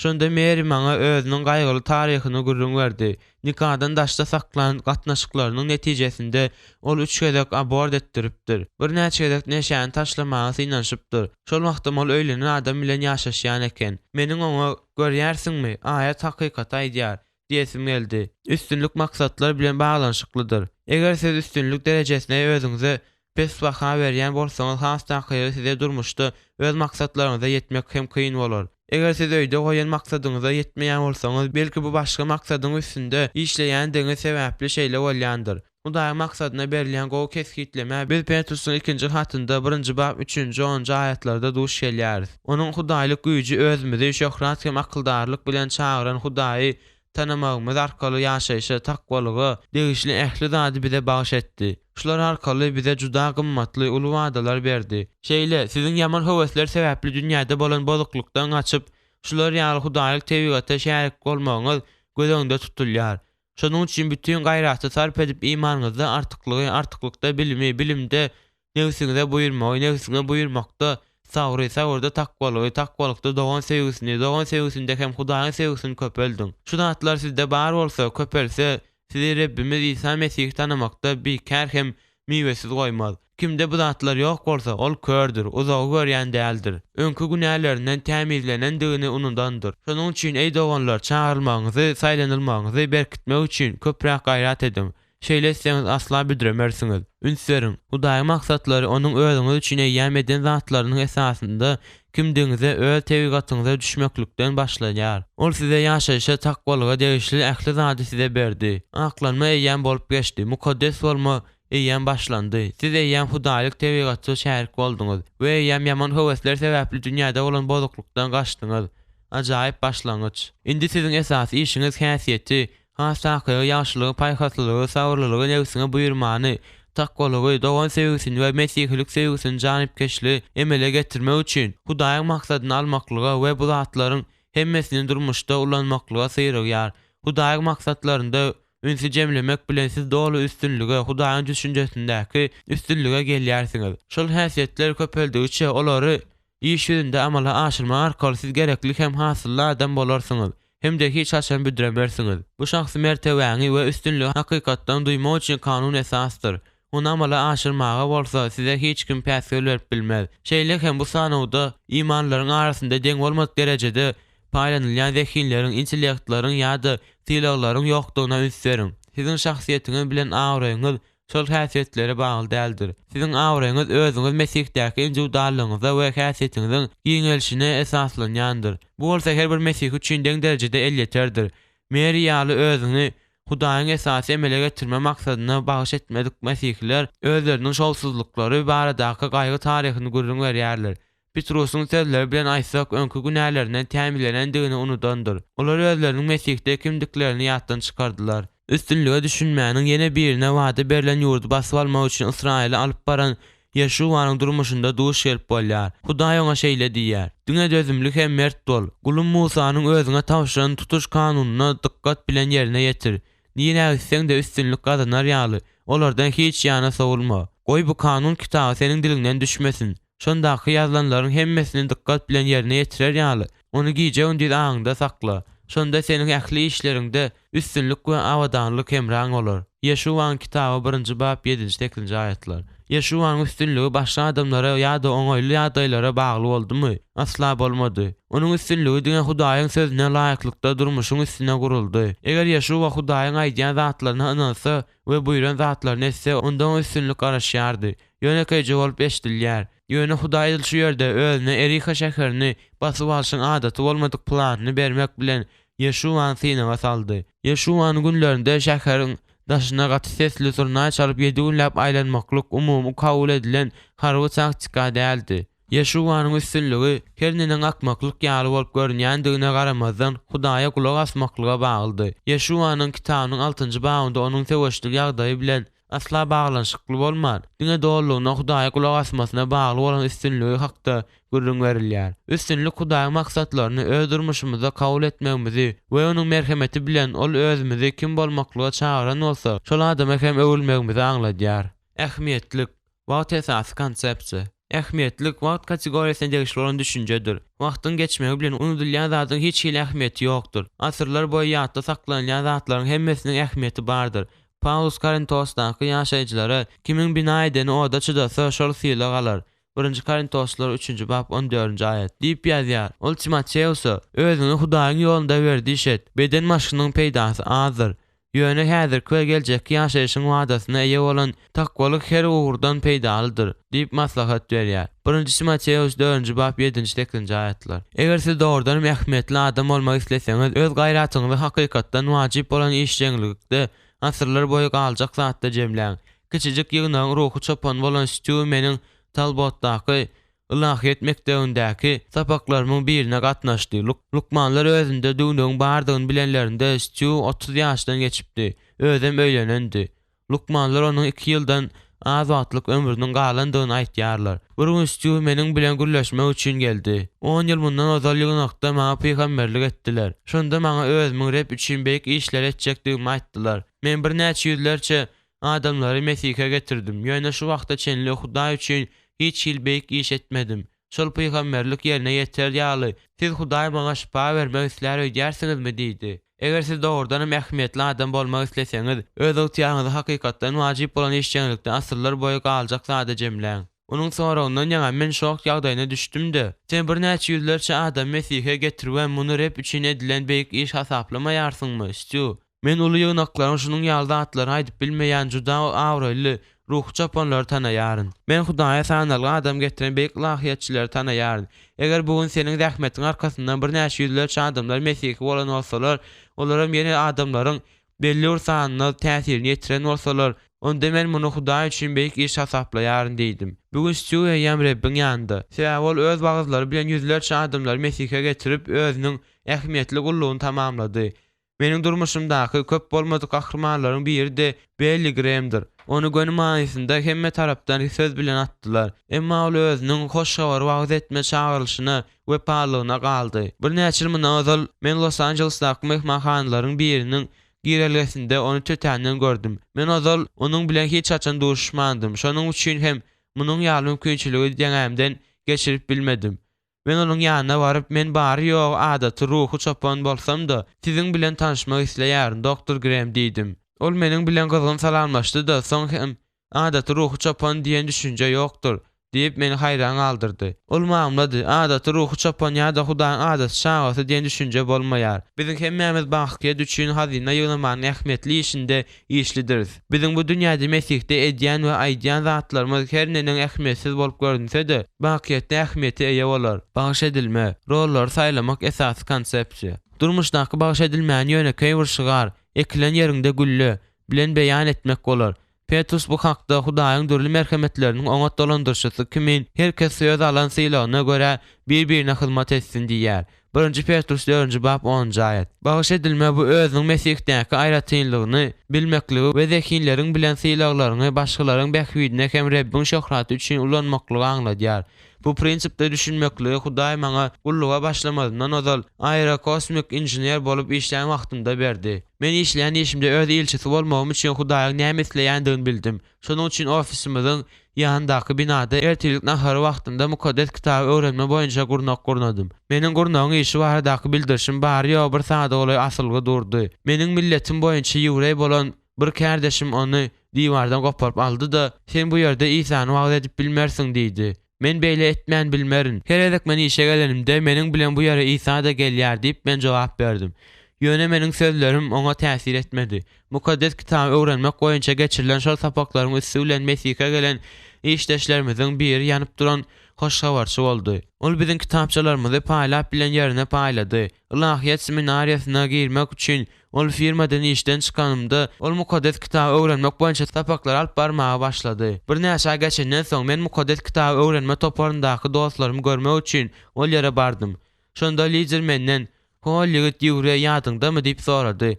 Şonda Meri maňa özüniň gaýgyly taryhyny gürrüň berdi. Nikadan daşda saklan gatnaşyklarynyň netijesinde ol üç gezek abort etdiripdir. Birnäçe gezek neşäni taşlamaga synanyşypdyr. Şol wagtam ol öýlenen adam bilen ýaşaşýan eken. Meniň oňa, Görýärsiňmi, aýat hakykaty aýdýar. Diýesim geldi. Üstünlik maksatlar bilen baglanyşyklydyr. Eger siz üstünlik derejesine özüňize pes baha berýän bolsaňyz has takygy size durmuşda öz maksatlaryňyza ýetmek hem kyn bolar. Eger siz öýde goýan maksadyňyza ýetmeýän bolsaňyz belki bu başga maksadyň üstünde işleýändigiňiz sebäpli şeýle bolýandyr. Hudaýyň maksadyna berilýän gowy kesgitlemä biz Petrusyň ikinji hatynda birinji bap üçünji onunjy aýatlarda duş gelýäris. Onuň hudaýlyk güýji özümizi şöhrat hem akyldarlyk bilen çagyran Hudaýy tanamagymyz arkaly ýaşaýşa, takwalyga degişli ähli zady bize bagyş etdi. Şular arkaly bize juda gymmatly, uly wadalar berdi. Şeýle, siziň ýaman höwesler sebäpli dünýäde bolan bozuklykdan gaçyp, şular ýaly hudaýlyk tebigata şärik bolmagyňyz göz öňünde tutulýar. Şonuň üçin bütin gaýraty sarp edip imanyňyzda artyklygy, artyklykda bilimi, bilimde nebsiňize buýurmagy, nebsiňe buýurmakda sabry, sabyrda takwalygy, takwalykda dogan söýgüsini, dogan söýgüsinde hem Hudaýyň söýgüsini köpeldiň. Şu zatlar sizde bar bolsa, köpelse, sizi Rebbimiz Isa Mesihi tanamakda bikär hem miwesiz goýmaz. Kimde bu zatlar ýok bolsa, ol kördür, uzagy görýän däldir. Öňki günälerinden tämizlenendigini unudandyr. Şonuň üçin, eý doganlar, çagyrylmagyňyzy, saýlanylmagyňyzy berkitmek üçin köpräk gaýrat ediň. Şeýle etseňiz asla büdremersiňiz. Üns beriň, Hudaýyň maksatlary Onuň özüňiz üçin eýýäm eden zatlarynyň esasynda kimdigiňize, öz tebigatyňyza düşmeklikden başlanýar. Ol size ýaşaýşa, takwalyga degişli ähli zady size berdi. Aklanma eýýäm bolup geçdi. Mukaddes bolma eýýäm başlandy. Siz eýýäm hudaýlyk tebigatda şärik bolduňyz we eýýäm ýaman höwesler sebäpli dünýäde bolan bozuklykdan gaçdyňyz. Ajaýyp başlangyç! Indi siziň esasy işiňiz häsiýeti, has takygy ýagşylygy, paýhaslylygy, sabyrlylygy, nebsiňe buýurmany, takwalygy, dogan söýgüsini we mesihilik söýgüsini janypkeşligi emele getirmek üçin Hudaýyň maksadyny almaklyga we bu zatlaryň hemmesini durmuşda ulanmaklyga syrygýar. Hudaýyň maksatlarynda Ünsi jemlemek bilen siz doly üstünlige, Hudaýyň düşünjesindäki üstünlige gelýärsiňiz. Şol häsiýetler köpeldigiçe, olary iş ýüzünde amala aşyrmak arkaly siz gerekli hem hasylly adam bolarsyňyz hem-de hiç haçan büdremersiňiz. Bu şahsy mertebäňi we üstünligi hakykatdan duýmak üçin kanun esasdyr. Ony amala aşyrmaga bolsa size hiç kim päsgel berip bilmez. Şeýle hem bu sanawda imanlylaryň arasynda deň bolmadyk derejede paýlanylýan zehinleriň, intellektleriň ýa-da sylaglaryň ýokdugyna üns beriň. Siziň şahsyýetiňiz bilen abraýyňyz şol häsiýetlere bagly däldir. Siziň abraýyňyz özüňiz Mesihdaky indiwiduallygyňyza we häsiýetiňiziň giňelişine esaslanýandyr. Bu bolsa her bir mesihi üçin deň derejede elýeterdir. Meri ýaly özüňi Hudaýyň esasy emele getirme maksadyna bagyş etmedik mesihiler özleriniň şowsuzlyklary baradaky gaýgy taryhyny gürrüň berýärler. Petrusyň sözleri bilen aýtsak, öňki günälerinden tämizlenendigini unudandyr. Olar özleriniň Mesihde kimdiklerini ýatdan çykardylar. Üstünlige düşünmäniň ýene birine wada berlen ýurdy basyp almak üçin Ysraýyly alyp baran Ýeşuwanyň durmuşynda duş gelip bolýar. Hudaý oňa şeýle diýýär, Diňe dözümli hem mert bol. Gulum Musanyň özüňe tabşyran tutuş kanunyny dykgat bilen ýerine ýetir. Nirä gitseň-de üstünlik gazanar ýaly, olardan hiç ýana sowulma. Goý, bu kanun kitaby seniň diliňden düşmesin. Şondaky ýazylanlaryň hemmesini dykgat bilen ýerine ýetirer ýaly, ony gije-gündiz aňyňda sakla. Şonda seniň ähli işleriňde üstünlik we abadanlyk hemraň bolar. Ýeşuwanyň kitaby birinji bap ýedinji sekizinji aýatlar. Ýeşuwanyň üstünligi başga adamlara ýa-da oňaýly ýagdaýlara bagly boldumy? Asla bolmady. Onuň üstünligi diňe Hudaýyň Sözüne laýyklykda durmuşyň üstüne guruldy. Eger Ýeşuwa Hudaýyň aýdýan zatlaryna ynansa we buýran zatlaryny etse, onda oňa üstünlik garaşýardy. Ýönekeýje bolup eşidilýär. Ýöne Hudaý edil şu ýerde özüne Eriha şäherini basyp alşyň adaty bolmadyk planyny bermek bilen Ýeşuwany synaga saldy. Ýeşuwanyň günlerinde şäheriň daşyna gaty sesli surnaý çalyp ýedi günläp aýlanmaklyk umumy kabul edilen harby taktika däldi. Ýeşuwanyň üstünligi her neneň akmaklyk ýaly bolup görünýändigine garamazdan, Hudaýa gulak asmaklyga baglydy. Ýeşuwanyň kitabynyň altynjy babynda onuň söweşlik ýagdaýy bilen asla baglanyşykly bolman, diňe dolulygyna Hudaýa gulak asmasyna bagly bolan üstünligi hakda gürrüň berilýär. Üstünlik Hudaýyň maksatlaryny öz durmuşymyzda kabul etmegimizi we Onuň merhemeti bilen Ol özümizi kim bolmaklyga çagyran bolsa, şol adama hem öwrülmegimizi aňladýar. Ähmiýetlik, wagt esasy konsepsiýa. Ähmiýetlik, wagt kategoriýasyna degişli bolan düşünjedir. Wagtyň geçmegi bilen unudylýan zadyň hiç hili ähmiýeti ýokdur. Asyrlar boýy ýatda saklanylýan zatlaryň hemmesiniň ähmiýeti bardyr. Pawlus Korintosdaky ýaşaýjylara, Kimiň bina edeni oda çydasa, şol sylag alar. Birinji Korintoslylar üçünji bap on dördünji aýat. Diýip ýazýar. Ol Timoteusa, Özüňi Hudaýyň ýolunda werdiş et. Beden maşkynyň peýdasy azdyr. Ýöne häzirki we geljekki ýaşaýşyň wadasyna eýe bolan takwalyk her ugurdan peýdalydyr diýip maslahat berýär. Birinji Timoteus dördünji bap ýedinji sekizinji aýatlar. Eger siz dogrudanam ähmiýetli adam bolmak isleseňiz, öz gaýratyňyzy hakykatdan wajyp bolan işjeňlikde asyrlar boýy galjak zatda jemläň. Kiçijik ýygnagyň ruhy çopany bolan Stýu meniň Talbotdaky Ylahyýet mekdebindäki sapaklarymyň birine gatnaşdy. Lukmanlar özünde düwnügiň bardygyny bilenlerinde Stýu 30 ýaşdan geçipdi, özem öýlenendi. Lukmanlar onuň iki ýyldan az wagtlyk ömrüniň galandygyny aýtýarlar. Bir gün Stýu meniň bilen gürleşmek üçin geldi. On ýyl mundan ozal ýygnakda maňa pygamberlik etdiler. Şonda maňa özümiň Reb üçin beýik işleri etjekdigimi aýtdylar. Men birnäçe ýüzlerçe Adamlary Mesihe getirdim, ýöne şu wagta çenli Hudaý üçin hiç hili beýik iş etmedim. Şol pygamberlik ýerine ýeter ýaly, siz Hudaý maňa şypa bermek islär öýdýärsiňizmi? diýdi. Eger siz dogrudanam ähmiýetli adam bolmak isleseňiz, öz ygtyýaryňyzy hakykatdan wajyp bolan işjeňlikde asyrlar boýy galjak zada jemläň. Onuň soragyndan ýaňa men şok ýagdaýyna düşdüm-de, Sen birnäçe ýüzlerçe adamy Mesihe getiribem, muny Reb üçin edilen beýik iş hasaplamaýarsyňmy, Stýu? Men uly ýygnaklaryň şunuň ýaly zatlary aýdyp bilmeýän juda abraýly ruhy çopanlary tanaýaryn. Men Hudaýa sanalgy adam getiren beýik ylahyýetçileri tanaýaryn. Eger bu gün seniň zähmetiň arkasyndan birnäçe ýüzlerçe adamlar mesihi bolan bolsalar, olaram ýene adamlaryň belli bir sanyna täsirini ýetiren bolsalar, onda men muny Hudaý üçin beýik iş hasaplaýaryn diýdim. Bu gün Stýu eýýäm Rebbiň ýanynda. Sebäbi ol öz wagyzlary bilen ýüzlerçe adamlary Mesihe getirip, özüniň ähmiýetli gullugyny tamamlady. Meniň durmuşymdaky köp bolmadyk gahrymanlaryň biri-de Belli Gremdir. Ony göni manysynda hemme tarapdan söz bilen atdylar. Emma ol özüniň Hoş Habary wagyz etme çagyrylyşyna wepalylygyna galdy. Birnäçe ýyl mundan ozal men Los-Anjelesdaky myhmanhanalaryň biriniň girelgesinde ony tötänden gördüm. Men ozal onuň bilen hiç haçan duşuşmandym, şonuň üçin hem munuň ýaly mümkinçiligi deňämden geçirip bilmedim. Men onuň ýanyna baryp, Men bary-ýogy adaty ruhy çopan bolsam-da, siziň bilen tanyşmak isleýärin, doktor Grem diýdim. Ol meniň bilen gyzgyn salamlaşdy-da, soň hem, Adaty ruhy çopan diýen düşünje ýokdur, diýip, meni haýran galdyrdy. Ol mamlady, adaty ruhy çopan ýa-da Hudaýyň adaty çagasy diýen düşünje bolmaýar. Biziň hemmämiz bakyýet üçin hazyna ýygnamanyň ähmiýetli işinde işlidiris. Biziň bu dünýäde Mesihde edýän we aýdýan zatlarymyz her neneň ähmiýetsiz bolup görünse-de, bakyýetde ähmiýete eýe bolar. Bagyş edilme, rollary saýlamak esasy konsepsiýa. Durmuşdaky bagyş edilmäni ýönekeý bir şygar, Ekilen ýeriňde gülle, bilen beýan etmek bolar. Petrus bu hakda Hudaýyň dürli merhemetleriniň oňat dolandyryşysy kimin her kes öz alan sylagyna görä bir-birine hyzmat etsin diýýär. Birinji Petrus dördünji bap onunjy aýat. Bagyş edilme bu özüniň Mesihdäki aýratynlygyny bilmekligi we zehinleriň bilen sylaglaryňy başgalaryň bähbidine hem Rebbiň şöhraty üçin ulanmaklygy aňladýar. Bu prinsipde düşünmekligi Hudaý maňa gulluga başlamazymdan ozal aerokosmik inžener bolup işlän wagtymda berdi. Men işleýän işimde öz ilçisi bolmagym üçin Hudaýyň näme isleýändigini bildim. Şonuň üçin ofisimiziň ýanyndaky binada ertirlik nahary wagtynda Mukaddes Kitaby öwrenme boýunça gurnak gurnadym. Meniň gurnagyň işi baradaky bildirişim bary-ýogy bir sagada golaý asylgy durdy. Meniň milletim boýunça ýewreý bolan. Bir kärdeşim ony diwardan goparyp aldy-da, Sen bu ýerde Isany wagyz edip bilmersiň diýdi. Men beýle etmän bilmerin. Her gezek men işe gelenimde, meniň bilen bu ýere Isa-da gelýär diýip, men jogap berdim. Ýöne meniň sözlerim oňa täsir etmedi. Mukaddes Kitaby öwrenmek boýunça geçirilen şol sapaklaryň üsti bilen Mesihe gelen işdeşlerimiziň biri ýanyp duran hoş habarçy boldy. Ol biziň kitapçalarymyzy paýlap bilen ýerine paýlady. Ylahyýet seminariýasyna girmek üçin ol firmadan işden çykanymda, ol Mukaddes Kitaby öwrenmek boýunça sapaklary alyp barmaga başlady. Birnäçe aý geçenden soň, men Mukaddes Kitaby öwrenme toparyndaky dostlarymy görmek üçin ol ýere bardym. Şonda lider menden, Hol ýigit ýewreý ýadyňdamy diýip sorady.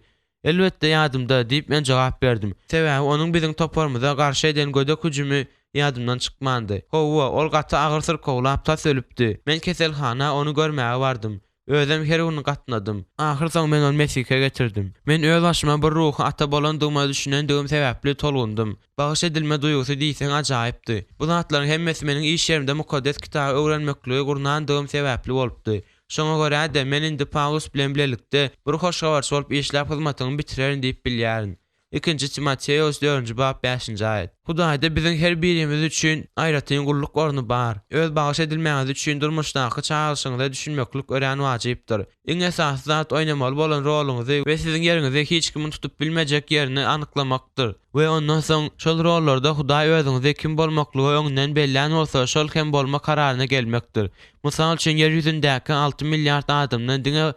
Elbetde ýadymda, diýip men jogap berdim. Sebäbi onuň biziň toparymyza garşy eden gödek hüjümi ýadymdan çykmandy. Hawa, ol gaty agyr syrkawlap tas ölüpdi. Men keselhana ony görmäge bardym. Özem her gün gatnadym. Ahyrsoňy men ony Mesihe getirdim. Men öz başyma bir ruhy ata bolandygyma düşünendigim sebäpli tolgundym. Bagyş edilme duýgusy diýseň ajaýypdy. Bu zatlaryň hemmesi meniň iş ýerimde Mukaddes Kitaby öwrenmekligi gurnandygym sebäpli bolupdy. Şoňa görä-de, men indi Pawlus bilen bilelikde bir hoş habarçy bolup işläp hyzmatyňy bitirerin diýip bilýärin. Ikinji Timoteos dördünji bap bäşinji aýat. Hudaýda biziň her birimiz üçin aýratyn gulluk orny bar. Öz bagyş edilmäňiz üçin durmuşdaky çagyryşyňyza düşünmeklik örän wajypdyr. Iň esasy zat oýnamaly bolan roluňyzy we siziň ýeriňizi hiç kimiň tutup bilmejek ýerini anyklamakdyr we ondan soň şol rollarda Hudaý özüňizi kim bolmaklyga öňünden bellän bolsa şol hem bolma kararyna gelmekdir. Mysal üçin ýer ýüzündäki alty milliard adamdan diňe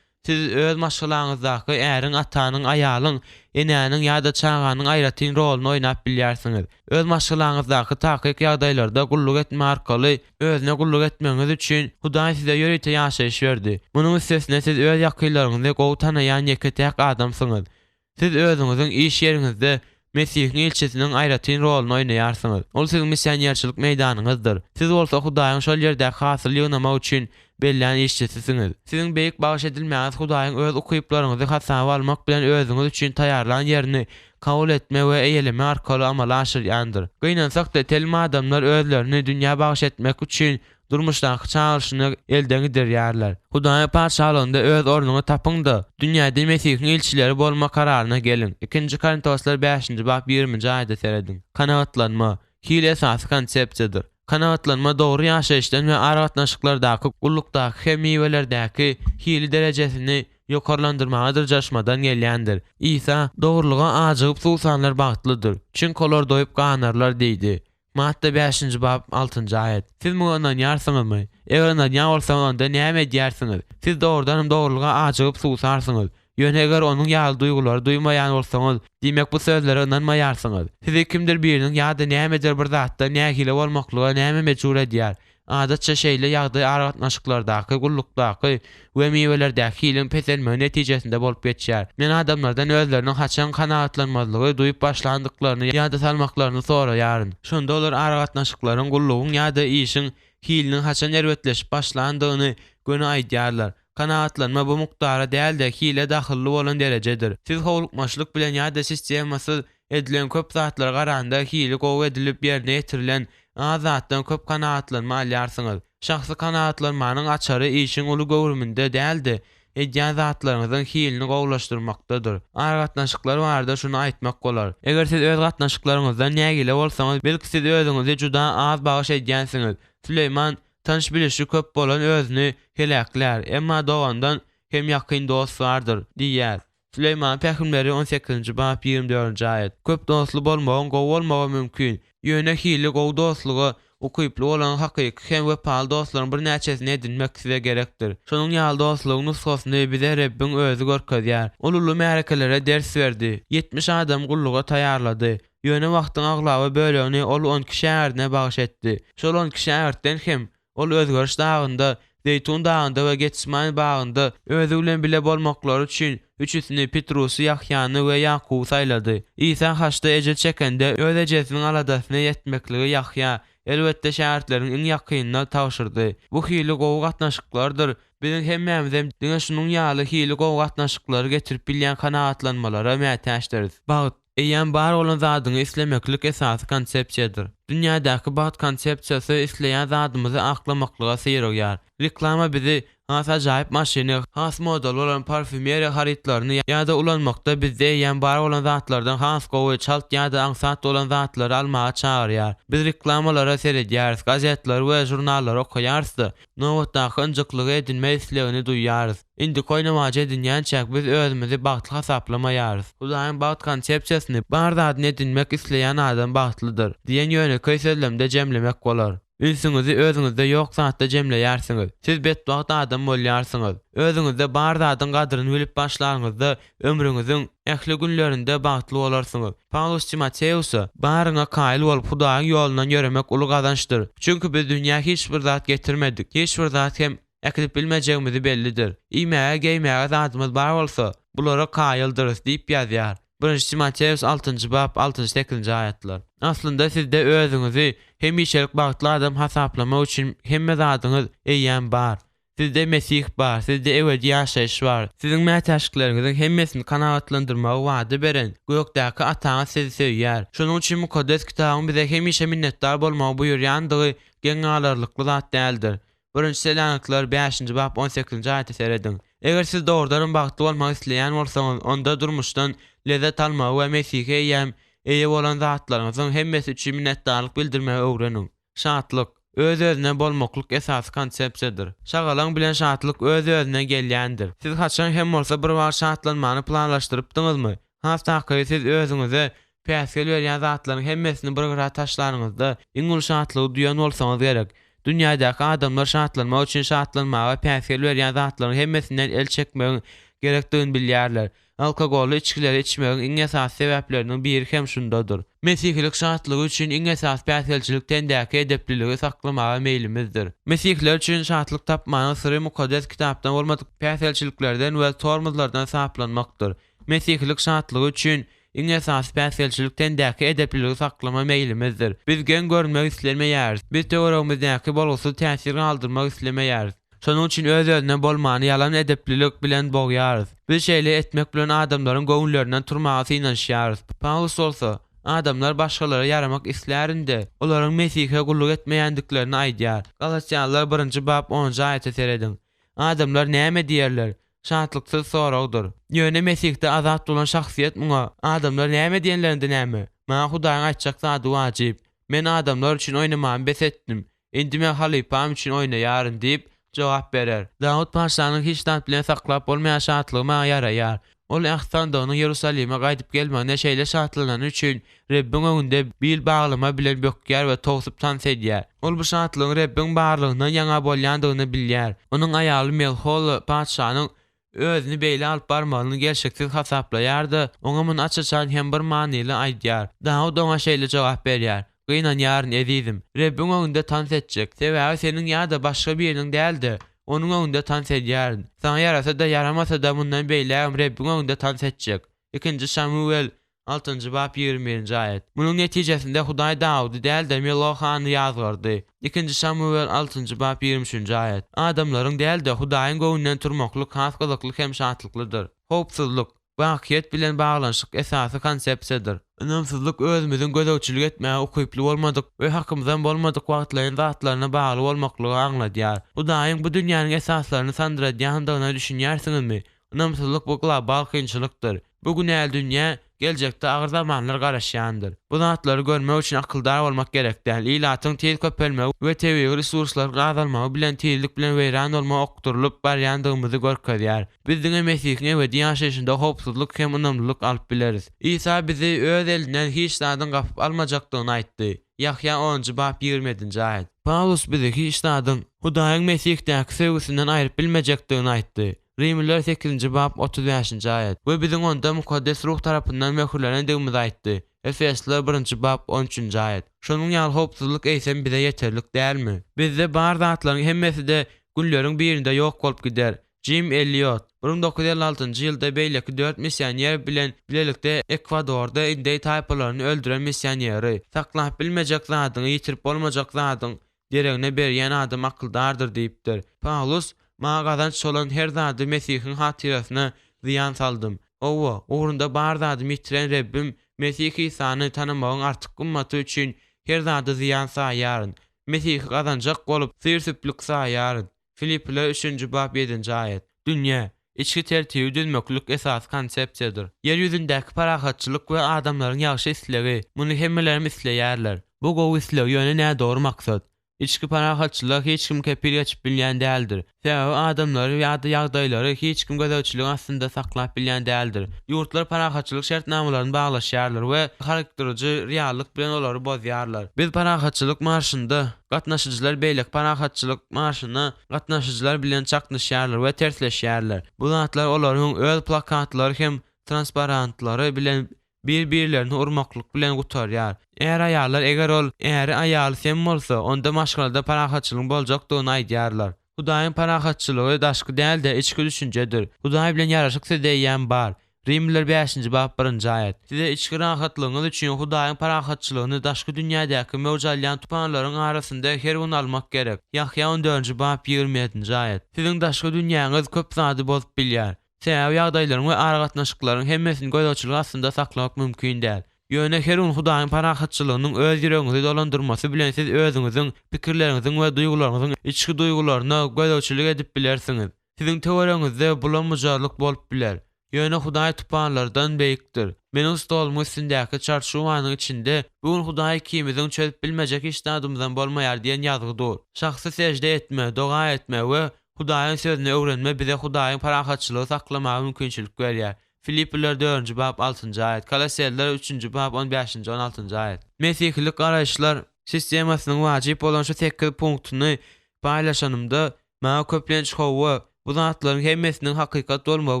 Siz öz maşgalaňyzdaky äriň, atanyň, aýalyň, enäniň ýa-da çaganyň aýratyn roluny oýnap bilýärsiňiz. Öz maşgalaňyzdaky takyk ýagdaýlarda gulluk etme arkaly özüne gulluk etmegiňiz üçin Hudaý size ýörite ýaşaýyş berdi. Munuň üstesine siz öz ýakynlaryňyzy gowy tanaýan ýeke-täk adamsyňyz. Siz özüňiziň iş ýeriňizde Mesihiň ilçisiniň aýratyn roluny oýnaýarsyňyz. Ol siziň missionerçilik meýdanyňyzdyr. Siz bolsa Hudaýyň şol ýerdäki hasyly ýygnamak üçin bellän işçisisiňiz. Siziň beýik bagyş edilmäňiz Hudaýyň öz ukyplaryňyzy hasaba almak bilen özüňiz üçin taýýarlan ýerini kabul etme we eýeleme arkaly amala aşyrýandyr. Gynansak-da, telim adamlar özlerini dünýä bagyş etmek üçin durmuşdaky çagyryşyny elden giderýärler. Hudaýyň Patyşalygynda öz ornuňy tapyň-da, dünýäde Mesihiň ilçileri bolma kararyna geliň. Ikinji Korintoslar bäşinji bap ýigriminji aýada serediň. Kanagatlanma, hil esasy konsepsiýadyr. Kanagatlanma dogry ýaşaýyşdan we aragatnaşyklardaky, gullukdaky hem miwelerdäki hili derejesini ýokarlandyrmaga dyrjaşmadan gelýändir. Isa, Dogrulyga ajygyp suwsanlar bagtlydyr, çünki olar doýup ganarlar diýdi. Matta bäşinji bap, altynjy aýat. Siz muňa ynanýarsyňyzmy? Eger ynanýan bolsaňyz, onda näme edýärsiňiz? Siz dogrudanam dogrulyga ajygyp suwsarsyňyz. Ýöne eger onuň ýaly duýgulary duýmaýan bolsaňyz, diýmek bu sözlere ynanmaýarsyňyz. Sizi kimdir biriniň ýa-da nämedir bir zatdan nägile bolmaklyga näme mejbur edýär? Adatça şeýle ýagdaý aragatnaşyklardaky, gullukdaky we miwelerdäki hiliň peselmegi netijesinde bolup geçýär. Men adamlardan özleriniň haçan kanagatlanmazlygy duýup başlandyklaryny ýada salmaklaryny soraýaryn. Şonda olar aragatnaşyklaryň, gullugyň ýa-da işiň hiliniň haçan erbetleşip başlandygyny göni aýdýarlar. Kanagatlanma bu mukdara däl-de, hile dahylly bolan derejedir. Siz howlukmaçlyk bilen ýa-da sistemasyz edilen köp zatlara garanda hili gowy edilip ýerine ýetirilen az zatdan köp kanagatlanma alýarsyňyz. Şahsy kanagatlanmanyň açary işiň uly göwrüminde däl-de, edýän zatlaryňyzyň hilini gowulaşdyrmakdadyr. Aragatnaşyklar barada şuny aýtmak bolar. Eger siz öz gatnaşyklaryňyzdan nägile bolsaňyz, belki siz özüňizi juda az bagyş edýänsiňiz. Süleýman, Tanyş-bilişi köp bolan özüni heläklär, emma dogandan hem ýakyn dost bardyr diýýär. Süleýmanyň pähimleri on sekizinji bap 24-nji aýat. Köp dostly bolmagyň gowy bolmagy mümkin. Ýöne hili gowy dostluga ukyply bolan hakyky hem wepaly dostlaryň birnäçesini edinmek size gerekdir. Şonuň ýaly dostlugyň nusgasyny bize Rebbiň Özi görkezýär. Ol uly märekelere ders berdi, 70 adamy gulluga taýýarlady. Ýöne wagtyň aglaba bölegini ol on iki şägirdine bagyş etdi. Şol on iki şägirtden hem Ol Özgeriş dagynda, Zeýtun dagynda we Getsmani bagynda Özi bilen bile bolmaklary üçin üçüsini, Petrusy, Ýahýany we Ýakuby saýlady. Isa haçda ejir çekende, Öz ejesiniň aladasyny etmekligi Ýahýa, elbetde, şägirtleriniň iň ýakynyna tabşyrdy. Bu hili gowy gatnaşyklardyr. Biziň hemmämizem diňe şunuň ýaly hili gowy gatnaşyklary getirip bilýän kanagatlanmalara mätäçdiris. Bagt. Eýýäm bar bolan zadyňy islemeklik esasy konsepsiýadyr. Dünýädäki bagt konsepsiýasy isleýän zadymyzy aklamaklyga syrygýar. Reklama bizi has ajaýyp maşyny, has modaly bolan parfýumeriýa harytlaryny ýa-da ulanmakda bizde eýýäm bar bolan zatlardan has gowy, çalt ýa-da aňsat bolan zatlary almaga çagyrýar. Biz reklamalara seredýäris, gazetleri we žurnallary okaýarys-da, nobatdaky ynjyklygy edinme islegini duýýarys. Indiki oýnawajy edinýänçäk biz özümizi bagtly hasaplamaýarys. Hudaýyň bagt konsepsiýasyny Bar zadyny edinmek isleýän adam bagtlydyr diýen ýönekeý sözlemde jemlemek bolar. Ünsüňizi özüňizde ýok zatda jemleýärsiňiz. Siz betbagt adam bolýarsyňyz. Özüňizde bar zadyň gadryny bilip başlanyňyzda, ömrüňiziň ähli günlerinde bagtly bolarsyňyz. Pawlus Timoteusa, Baryňa kaýyl bolup, Hudaýyň ýolundan ýöremek uly gazançdyr. Çünki biz dünýä hiç bir zat getirmedik, hiç bir zat hem äkidip bilmejegimizi bellidir. Iýmäge, geýmäge zadymyz bar bolsa, bulara kaýyldyrys diýip ýazýar. Birinji Timoteus altynjy bap, altynjy, sekizinji aýatlar. Aslynda sizde özüňizi hemişelik bagtly adam hasaplamak üçin hemme zadyňyz eýýäm bar. Sizde Mesih bar, sizde ebedi ýaşaýyş bar. Siziň mätäçlikleriňiziň hemmesini kanagatlandyrmagy wada beren Gökdäki Ataňyz sizi söýýär. Şonuň üçin Mukaddes Kitabyň bize hemişe minnetdar bolmagy buýurýandygy geň galarlykly zat däldir. Birinji Selanikler bäşinji bap on sekizinji aýata serediň. Eger siz dogrudanam bagtly bolmak isleýän bolsaňyz, onda durmuşdan lezzet almagy we Mesihe eýýäm eýe bolan zatlaryňyzyň hemmesi üçin minnetdarlyk bildirmegi öwreniň. Şatlyk, öz-özüne bolmaklyk esasy konsepsiýadyr. Şagalaň bilen şatlyk öz-özünden gelýändir. Siz haçan hem bolsa bir wagt şatlanmany planlaşdyrypdyňyzmy? Has takygy siz özüňize päsgel berýän zatlaryň hemmesini bir gyra taşlanyňyzda, iň uly şatlygy duýan bolsaňyz gerek. Dünýädäki adamlar şatlanmak üçin şatlanmaga päsgel berýän zatlaryň hemmesinden el çekmegiň gerekdigini bilýärler. Alkogolly içgileri içmegiň iň esasy sebäpleriniň biri hem şundadyr. Mesihilik şatlygy üçin iň esasy päsgelçilik tendäki edepliligi saklamaga meýlimizdir. Mesihiler üçin şatlyk tapmanyň syry Mukaddes Kitapdan bolmadyk päsgelçiliklerden we tormozlardan saplanmakdyr. Mesihilik şatlygy üçin iň esasy päsgelçilik tendäki edepliligi saklama meýlimizdir. Biz geň görünmek islemeýäris. Biz töweregimizdäki bolgusyz täsir galdyrmak islemeýäris. Şonuň üçin öz-özüne bolmany ýalan edeplilik bilen bogýarys. Biz şeýle etmek bilen adamlaryň göwünlerinden turmaga synanyşýarys. Pawlus bolsa, Adamlar başgalara ýaramak islärinde, olaryň Mesihe gulluk etmeýändiklerini aýdýar. Galatýalylar birinji bap onunjy aýata serediň. Adamlar näme diýerler? Şatlyksyz soragdyr. Ýöne Mesihde azat bolan şahsyýet muňa, Adamlar näme diýenlerinde näme? Maňa Hudaýyň aýtjak zady wajyp. Men adamlar üçin oýnamamy bes etdim. Indi men Halypam üçin oýnaýaryn diýip, jogap berer. Dawut patyşanyň hiç zat bilen saklap bolmaýan şatlygy maňa ýaraýar. Ol äht sandygynyň Ýerusalime gaýdyp gelmegine şeýle şatlanany üçin, Rebbiň öňünde bil baglama bilen bökýär we towsup tans edýär. Ol bu şatlygyň Rebbiň barlygyndan ýaňa bolýandygyny bilýär. Onuň aýaly Melhola patyşanyň özüni beýle alyp barmagyny gelşiksiz hasaplaýar-da, oňa muny aç-açan hem bir manyly aýdýar. Dawut oňa şeýle jogap berýär, Gynanýaryn, ezizim. Rebbiň öňünde tans etjek. Sebäbi seniň ýa-da başga biriniň däl-de, Onuň öňünde tans edýärin. Saňa ýarasa-da, ýaramasa-da, mundan beýlägem Rebbiň öňünde tans etjek. Ikinji Şamuwel, altynjy bap, 21-nji aýat. Munuň netijesinde Hudaý Dawudy däl-de, Melohany ýazgardy. Ikinji Şamuwel, altynjy bap, 23-nji aýat. Adamlaryň däl-de, Hudaýyň göwnünden turmaklyk has gyzykly hem şatlyklydyr. Howpsuzlyk. Bakyýet bilen baglanyşyk esasy konsepsiýadyr. Ynamsyzlyk özümiziň gözegçilik etmäge ukyply bolmadyk we hakymyzam bolmadyk wagtlaýyn zatlaryna bagly bolmaklygy aňladýar. Hudaýyň bu dünýäniň esaslaryny sandyradýandygyna düşünýärsiňizmi? Ynamsyzlyk bu global kynçylykdyr. Bu günäli dünýä geljekde agyr zamanlar garaşýandyr. Bu zatlary görmek üçin akyldar bolmak gerek däl. Ilatyň tiz köpelmegi we tebigy resurslaryň azalmagy bilen tizlik bilen weýran bolma okdurylyp barýandygymyzy görkezýär. Biz diňe Mesihiň ebedi ýaşaýşynda howpsuzlyk hem ynamlylyk alyp bileris. Isa bizi Öz elinden hiç zadyň gapyp almajakdygyny aýtdy. Ýahýa onunjy bap 27-nji aýat. Pawlus bizi hiç zadyň Hudaýyň Mesihdäki söýgüsinden aýryp bilmejekdigini aýtdy. Rimliler sekizinji bap 35-nji aýat. We biziň onda Mukaddes Ruh tarapyndan möhürlenendigimizi aýtdy. Efesliler birinji bap on üçünji aýat. Şonuň ýaly howpsuzlyk eýsem bize ýeterlik dälmi? Bizde bar zatlaryň hemmesi-de günleriň birinde ýok bolup gider. Jim Elliot, 1956-njy ýylda beýleki dört missioner bilen bilelikde Ekwadorda indeý taýpalaryny öldüren missioneri, Saklap bilmejek zadyňy ýitirip bolmajak zadyň deregine berýän adam akyldardyr diýipdir. Pawlus, Maňa gazanç bolan her zady Mesihiň hatyrasyna zyýan saldym. Hawa, ugrunda bar zadymy ýitiren Rebbim Mesih Isany tanamagyň artyk gymmaty üçin her zady zyýan saýýaryn. Mesihi gazanjak bolup, syr-süplük saýýaryn. Filipliler üçünji bap ýedinji aýat. Dünýä, içki tertibi düzmeklik esasy konsepsiýadyr. Ýer ýüzündäki parahatçylyk we adamlaryň ýagşy islegi, muny hemmelerem isleýärler. Bu gowy isleg, ýöne nädogry maksat. Içki parahatçylyga hiç kim kepil geçip bilýän däldir. Sebäbi adamlary ýa-da ýagdaýlary hiç kim gözegçilik astynda saklap bilýän däldir. Ýurtlar parahatçylyk şertnamalaryny baglaşýarlar we harykdyryjy reallyk bilen olary bozýarlar. Biz parahatçylyk marşynda gatnaşyjylar beýleki parahatçylyk marşyna gatnaşyjylar bilen çaknyşýarlar we tersleşýärler. Bu zatlar olaryň öz plakatlary hem transparantlary bilen bir-birlerini urmaklyk bilen gutarýar. Är-aýallar eger ol äri aýaly sem bolsa, onda maşgalada parahatçylygyň boljakdygyny aýdýarlar. Hudaýyň parahatçylygy daşky däl-de, içki düşünjedir. Hudaý bilen ýaraşyk sizde eýýäm bar. Rimliler bäşinji bap birinji aýat. Size içki rahatlygyňyz üçin Hudaýyň parahatçylygyny daşky dünýädäki möwç alýan tupanlaryň arasynda her gün almak gerek. Ýahýa on dördünji bap 27-nji aýat. Siziň daşky dünýäňiz köp zady bozup bilýär. Sebäbi ýagdaýlaryň we aragatnaşyklaryň hemmesini gözegçilik astynda saklamak mümkin däl. Ýöne her gün Hudaýyň parahatçylygynyň öz ýüregiňizi dolandyrmasy bilen siz özüňiziň, pikirleriňiziň we duýgularyňyzyň içki duýgularyna gözegçilik edip bilersiňiz. Siziň töweregiňizde bulam-bujarlyk bolup biler. Ýöne Hudaý tupanlardan beýikdir. Meniň stolumyň üstündäki çarçuwanyň içinde Bu gün Hudaý ikimiziň çözüp bilmejek hiç zadymyzam bolmaýar diýen ýazgy dur. Şahsy sežde etme, doga etme we Hudaýyň Sözüni öwrenme bize Hudaýyň parahatçylygy saklamaga mümkinçilik berýär. Filipliler dördünji bap altynjy aýat, Koloseliler üçünji bap on bäşinji on altynjy aýat. Mesihilik garaýyşlar sistemasynyň wajyp bolan şu sekiz punktyny paýlaşanymda, maňa köplenç Hawa, bu zatlaryň hemmesiniň hakykat bolmagy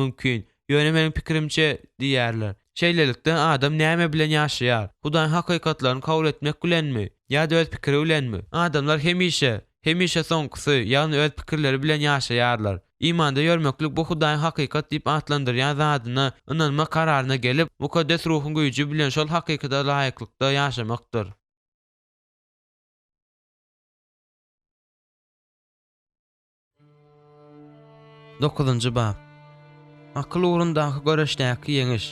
mümkin, ýöne meniň pikirimçe diýýärler. Şeýlelikde, adam näme bilen ýaşaýar? Hudaýyň hakykatlaryny kabul etmek bilenmi? Ýa-da öz pikiri bilenmi? Adamlar hemişe, Hemişe soňkusy, ýagny öz pikirleri bilen ýaşaýarlar. Imanda ýörmeklik bu Hudaýyň hakykat diýip atlandyrýan zadyna ynanmak kararyna gelip, Mukaddes Ruhuň güýji bilen şol hakykata laýyklykda ýaşamakdyr. Dokuzynjy bap. Akyl ugrundaky göreşdäki ýeňiş.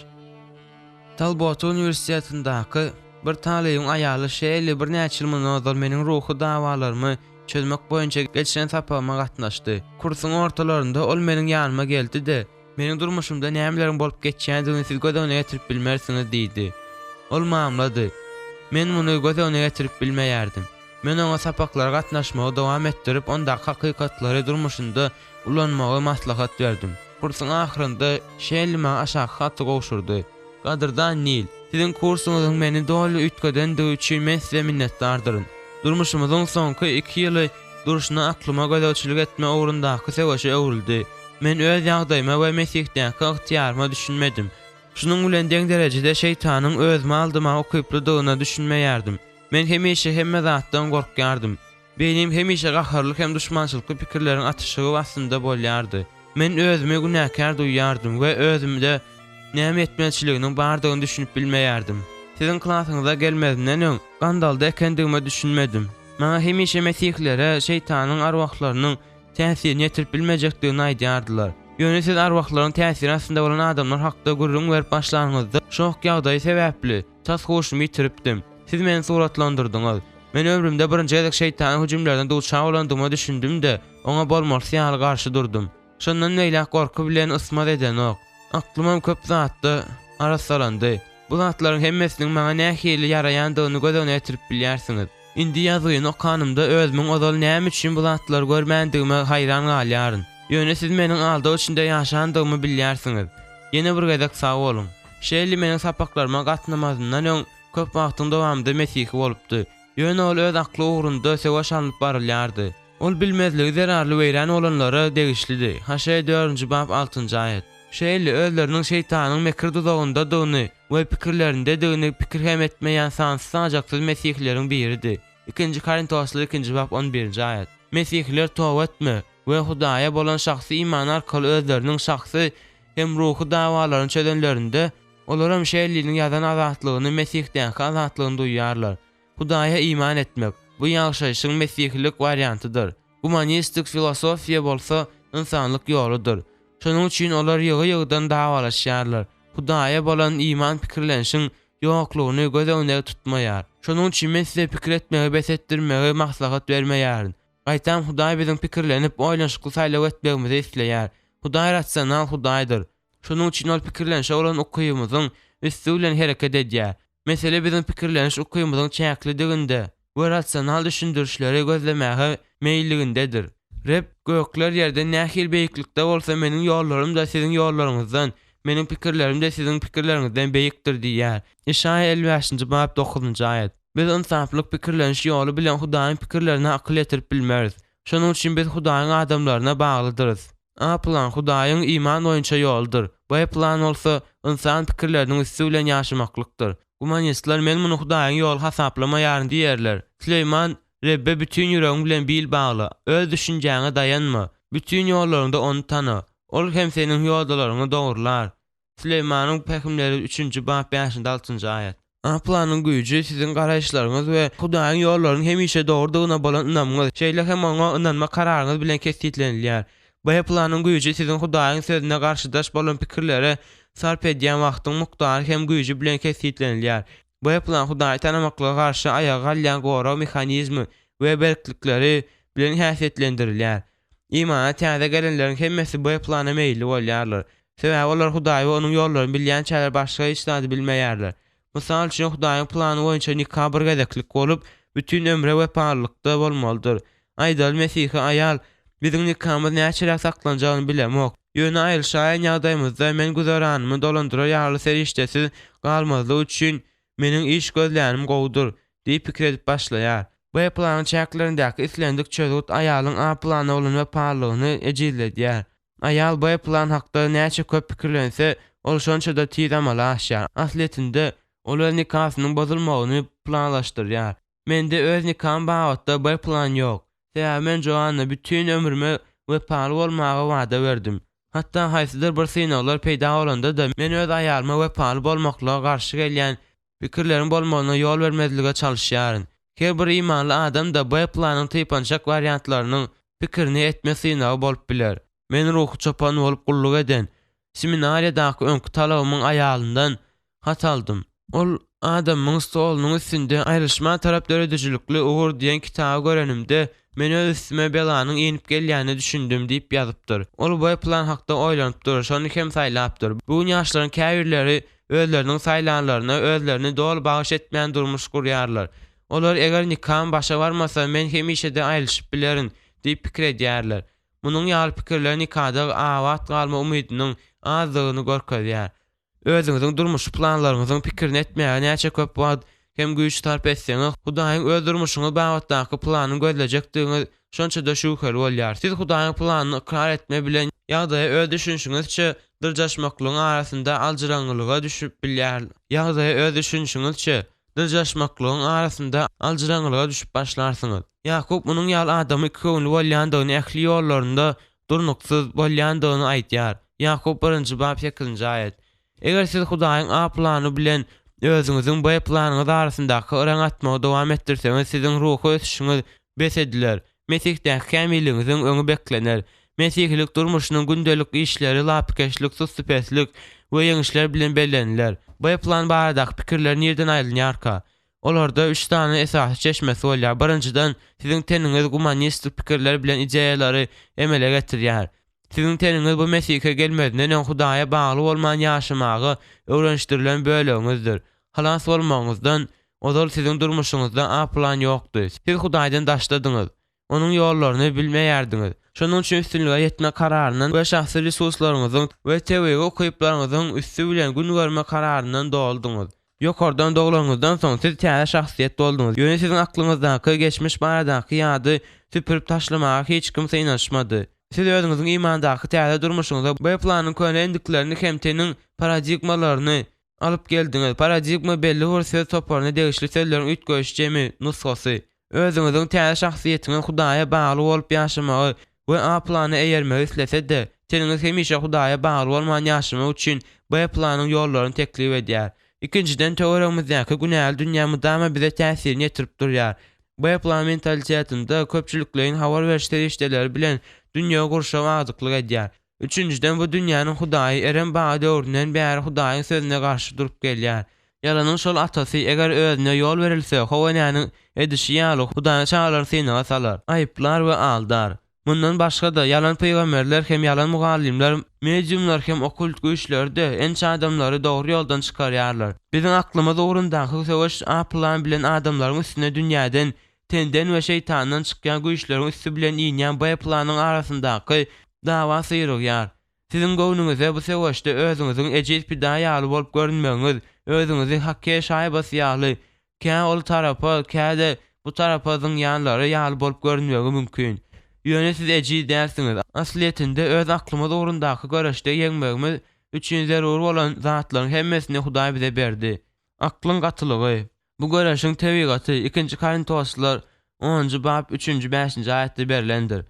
Talbot uniwersitetindäki bir talybyň aýaly Şelli birnäçe ýyl mundan ozal meniň ruhy dawalarymy çözmek boýunça geçiren sapagyma gatnaşdy. Kursuň ortalarynda ol meniň ýanyma geldi-de, Meniň durmuşymda nämeleriň bolup geçýändigini siz göz öňüne getirip bilmersiňiz diýdi. Ol mamlady. Men muny göz öňüne getirip bilmeýärdim. Men oňa sapaklara gatnaşmagy dowam etdirip, ondaky hakykatlary durmuşynda ulanmagy maslahat berdim. Kursuň ahyrynda Şelli maňa aşaky haty gowşurdy. Gadyrdan Nil, siziň kursuňyzyň meni doly üýtgedendigi üçin men size minnetdardyryn. Durmuşymyzyň soňky iki ýyly durşuna aklyma gözegçilik etme ugrundaky söweşe öwrüldi. Men öz ýagdaýyma we Mesihdäki ygtyýaryma düşünmedim. Şunuň bilen deň derejede şeýtanyň özümi aldamaga ukyplydygyna düşünmeýärdim. Men hemişe hemme zatdan gorkýardym. Beýnim hemişe gaharly hem duşmançylykly pikirleriň atyşygy astynda bolýardy. Men özümi günäkär duýýardym we özümde näme ýetmezçiliginiň bardygyny düşünip bilmeýärdim. Siziň klasyňyza gelmezimden öň, gandalda ekendigime düşünmedim. Maňa hemişe mesihilere şeýtanyň arwahlarynyň täsirini ýetirip bilmejekdigini aýdýardylar. Ýöne siz arwahlaryň täsiri astynda bolan adamlar hakda gürrüň berip başlanyňyzda, şok ýagdaýy sebäpli, tas huşumy ýitiripdim. Siz meni suratlandyrdyňyz. Men ömrümde birinji gezek şeýtanyň hüjümlerine duçar bolandygyma düşündim-de, oňa bolmalysy ýaly garşy durdum. Şondan beýläk gorky bilen ysmaz edenok. Aklymam köp zatda arassalandy. Bu zatlaryň hemmesiniň maňa nähili ýaraýandygyny göz öňüne getirip bilýärsiňiz. Indi ýazgyny okanymda özümiň ozal näme üçin bu zatlary görmändigime haýran galýaryn. Ýöne siz meniň aldaw içinde ýaşandygymy bilýärsiňiz. Ýene bir gezek sag boluň. Şelli meniň sapaklaryma gatnamazyndan öň köp wagtyň dowamynda mesihi bolupdy. Ýöne ol öz akly ugrunda söweş alnyp barylýardy. Ol bilmezligi zerarly weýran bolanlara degişlidi, Haşeý dördünji bap altynjy aýat. Şeýle, özleriniň şeýtanyň mekir duzagyndadygyny we pikirlerindedigini pikir hem etmeýän sansyz-sajaksyz mesihileriň biridi, Ikinji Korintoslar ikinji bap on birinji aýat. Mesihiler toba etme we Hudaýa bolan şahsy imany arkaly özleriniň şahsy hem ruhy dawalaryny çözenlerinde, olaram Şelliniň ýazan azatlygyny Mesihdäki azatlygyny duýýarlar. Hudaýa iman etmek, bu ýaşaýşyň mesihilik wariantydyr. Gumanistik filosofiýa bolsa ynsanlyk ýoludyr. Şonuň üçin olar ýygy-ýygydan dawalaşýarlar. Hudaýa bolan iman pikirlenişiň ýoklugyny göz öňünde tutmaýar. Şonuň üçin men size pikir etmegi bes etdirmegi maslahat bermeýärin. Gaýtam Hudaý biziň pikirlenip, oýlanyşykly saýlaw etmegimizi isleýär. Hudaý rasional Hudaýdyr. Şonuň üçin ol pikirlenişe bolan ukybymyzyň üsti bilen hereket edýär. Mesele biziň pikirleniş ukybymyzyň çäklidiginde we rasional düşündirişleri gözlemäge meýilligindedir. Reb, Gökler ýerden nähili beýiklikde bolsa, Meniň ýollarym-da siziň ýollaryňyzdan, Meniň pikirlerim-de siziň pikirleriňizden beýikdir diýýär. Işaýa 55-nji bap 9-njy aýat. Biz ynsaplyk pikirleniş ýoly bilen Hudaýyň pikirlerine akyl ýetirip bilmeris. Şonuň üçin biz Hudaýyň adamlaryna baglydyrys. A plan, Hudaýyň iman boýunça ýoludyr. B plan bolsa, ynsan pikirleriniň üsti bilen ýaşamaklykdyr. Gumanistler men muny Hudaýyň ýoly hasaplamaýaryn diýerler. Süleýman, Rebbe bütin ýüregiň bilen bil bagla, öz düşünjäňe daýanma, bütin ýollaryňda Ony tana, Ol hem seniň ýodalaryňy dogrular. Süleýmanyň pähimleri üçünji bap bäşinji altynjy aýat. A planyň güýji siziň garaýyşlaryňyz we Hudaýyň ýollarynyň hemişe dogrudygyna bolan ynamyňyz, şeýle hem oňa ynanma kararyňyz bilen kesgitlenilýär. B planyň güýji siziň Hudaýyň Sözüne garşydaş bolan pikirlere sarp edýän wagtyň mukdary hem güýji bilen kesgitlenilýär. B plan Hudaýy tanamaklyga garşy aýaga galýan gorag mehanizmi we berklikleri bilen häsiýetlendirilýär. Imana täze gelenleriň hemmesi B plana meýilli bolýarlar. Sebäbi olar Hudaýy we Onuň ýollaryny bilýänçäler başga hiç zady bilmeýärler. Mysal üçin, Hudaýyň plany boýunça nika bir gezeklik bolup, bütin ömre wepalylykda bolmalydyr. Aýdaly, mesihi aýal, Biziň nikamyz näçeräk saklanjagyny bilemok. Ýöne aýrylyşaýan ýagdaýymyzda men güzeranymy dolandyrar ýaly serişdesiz galmazlyk üçin meniň iş gözlänim gowudyr diýip pikir edip başlaýar. B planyň çäklerindäki islendik çözgüt aýalyň A plana bolan wepalylygyny ejizledýär. Aýal B plan hakda näçe köp pikirlense, ol şonça-da tiz amala aşýar. Aslyýetinde, ol öz nikasynyň bozulmagyny planlaşdyrýar. Mende öz nikam babatda B plan ýok. Sebäbi men Joanna bütin ömrüme wepaly bolmaga wada berdim. Hatda haýsydyr bir synaglar peýda bolanda-da, men öz aýalyma wepaly bolmaklyga garşy gelýän pikirleriň bolmagyna ýol bermezlige çalyşýaryn. Her bir imanly adam-da B planyň typançak wariantlarynyň pikirini etme synagy bolup biler. Men ruhy çopan bolup gulluk eden, seminariýadaky öňki talabymyň aýalyndan hat aldym. Ol adamyň stolunyň üstünde Aýrylyşma tarap döredijilikli ugur diýen kitaby görenimde, men öz üstüme belanyň inip gelýänine düşündim diýip ýazypdyr. Ol B plan hakda oýlanypdyr, şony hem saýlapdyr. Bu gün ýaşlaryň käbirleri özleriniň saýlanlaryna özlerini doly bagyş etmän durmuş gurýarlar. Olar eger nikam başa barmasa, men hemişe-de aýrylyşyp bilerin diýip pikir edýärler. Munuň ýaly pikirler nikada abat galma umydynyň azdygyny görkezýär. Özüňiziň durmuşy planlaryňyzyň pikirini etmäge näçe köp wagt hem güýç sarp etseňiz, Hudaýyň öz durmuşyňyz babatdaky planyny gözlejekdigiňiz şonça-da şübheli bolýar. Siz Hudaýyň planyny ykrar etme bilen ýagdaýa öz düşünişiňizçe dyrjaşmaklygyň arasynda aljyraňňylyga düşüp bilýär. Ýagdaýa öz düşünişiňizçe dyrjaşmaklygyň arasynda aljyraňňylyga düşüp başlarsyňyz. Ýakup munuň ýaly adamyň ikigöwünli bolýandygyny, ähli ýollarynda durnuksyz bolýandygyny aýdýar. Ýakup birinji bap sekizinji aýat. Eger siz Hudaýyň A plany bilen özüňiziň B planyňyz arasyndaky yraň atmagy dowam etdirseňiz, siziň ruhy ösüşiňiz bes ediler. Mesihdäki kämilligiňiziň öňi beklener. Mesihilik durmuşynyň gündelik işleri lapykeçlik, sussupeslik we ýeňişler bilen belleniler. B plan baradaky pikirler nirden aýlynýarka? Olarda üç sany esasy çeşmesi bolýar. Birinjiden, siziň teniňiz gumanistik pikirler bilen ideýalary emele getirýär. Siziň teniňiz bu Mesihe gelmezinden öň Hudaýa bagly bolman ýaşamaga öwrenişdirilen bölegiňizdir. Halas bolmagyňyzdan ozal siziň durmuşyňyzda A plan ýokdy. Siz Hudaýdan daşdadyňyz. Onuň ýollaryny bilmeýärdiňiz. Şonuň üçin üstünlige ýetme kararyndan we şahsy resurslaryňyzyň we tebigy ukyplaryňyzyň üsti bilen gün görme kararyndan dolduňyz. Ýokardan doglanyňyzdan soň siz täze şahsyýet bolduňyz. Ýöne siziň aklyňyzdaky geçmiş baradaky ýady süpürip taşlamaga hiç kim synanyşmady. Siz özüňiziň imandaky täze durmuşyňyza B planyň köne endiklerini hem teniň paradigmalaryny alyp geldiňiz. Paradigma belli bir söz toparyna degişli sözleriň üýtgeýiş jemi, nusgasy. Özüňiziň täze şahsyýetiňiz Hudaýa bagly bolup ýaşamagy we A plana eýermegi islese-de, teniňiz hemişe Hudaýa bagly bolman ýaşamak üçin B planyň ýollaryny teklip edýär. Ikinjiden, töweregimizdäki günäli dünýä mydama bize täsirini ýetirip durýar. B plan mentalitetinde köpçülikleýin habar beriş serişdeleri bilen dünýewi gurşaw agdyklyk edýär. Üçünjiden, bu dünýäniň hudaýy Erem bagy döwründen bäri Hudaýyň sözüne garşy durup gelýär. Ýalanyň şol atasy, eger özüne ýol berilse, How enäniň edişi ýaly, Hudaýyň çagalaryny synaga salar, aýyplar we aldar. Mundan başga-da, ýalan pygamberler hem ýalan mugallymlar, mediumlar hem okkult güýçleri-de ençe adamlary dogry ýoldan çykarýarlar. Biziň aklymyz ugrundaky söweş A plan bilen adamlaryň üstüne dünýäden, tenden we şeýtandan çykýan güýçleriň üsti bilen inýän B planyň arasyndaky dawa syrygýar. Siziň göwnüňize bu söweşde özüňiziň ejiz pida ýaly bolup görünmegiňiz, özüňizi hokkeý şaýbasy ýaly kä ol tarapa, kä-de bu tarapa zyňýanlary ýaly bolup görünmegi mümkin. Ýöne siz ejiz dälsiňiz. Aslyýetinde, öz aklymyz ugrundaky göreşde ýeňmegimiz üçin zerur bolan zatlaryň hemmesini Hudaý bize berdi. Aklyň gatylygy. Bu göreşiň tebigaty Ikinji Korintoslylar onunjy bap üçünji bäşinji aýatda berlendir.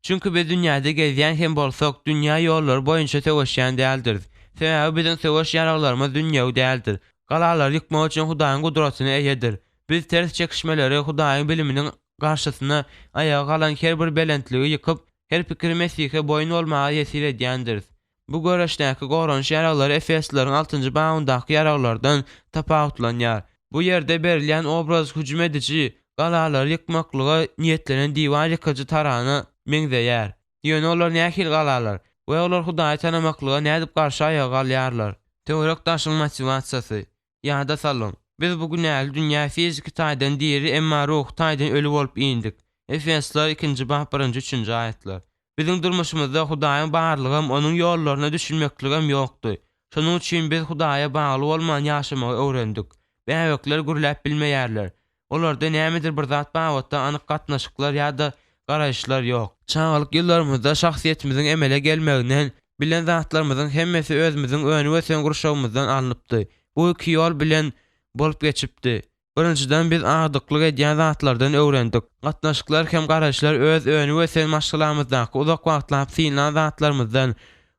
Çünki biz dünýäde gezýän hem bolsak, dünýä ýollary boýunça söweşýän däldiris. Sebäbi biziň söweş ýaraglarymyz dünýewi däldir. Galalary ýykmak üçin Hudaýyň gudratyna eýedir. Biz ters çekişmeleri Hudaýyň biliminiň garşysyna aýaga galan her bir belentligi ýykyp, her pikiri Mesihe boýun bolmaga ýesir edýändiris. Bu göreşdäki goranyş ýaraglary efeslileriň altynjy babyndaky ýaraglardan tapawutlanýar. Bu ýerde berilýän obraz hüjüm ediji galalary ýykmaklyga niýetlenen diwar ýykyjy tarana meňzeýär. Ýöne olar nähili galalar we olar Hudaýy tanamaklyga nädip garşy aýaga galýarlar? Töwerek-daşyň motiwasiýasy. Ýada salyň, biz bu günäli dünýä fiziki taýdan diri, emma ruhy taýdan öli bolup indik. Efesler ikinji bap birinji üçünji aýatlar. Biziň durmuşymyzda Hudaýyň barlygam, Onuň ýollaryna düşünmekligem ýokdy. Şonuň üçin biz Hudaýa bagly bolman ýaşamagy öwrendik. Bäbekler gürläp bilmeýärler. Olarda nämedir bir zat babatda anyk gatnaşyklar ýa-da garaýyşlar ýok. Çagalyk ýyllarymyzda şahsyýetimiziň emele gelmeginden, bilen zatlarymyzyň hemmesi özümiziň önüp-ösen gurşawymyzdan alnypdy. Bu iki ýol bilen bolup geçipdi. Birinjiden, biz agdyklyk edýän zatlardan öwrendik. Gatnaşyklar hem garaýyşlar öz önüp-ösen maşgalamyzdaky uzak wagtlap synlan zatlarymyzdan,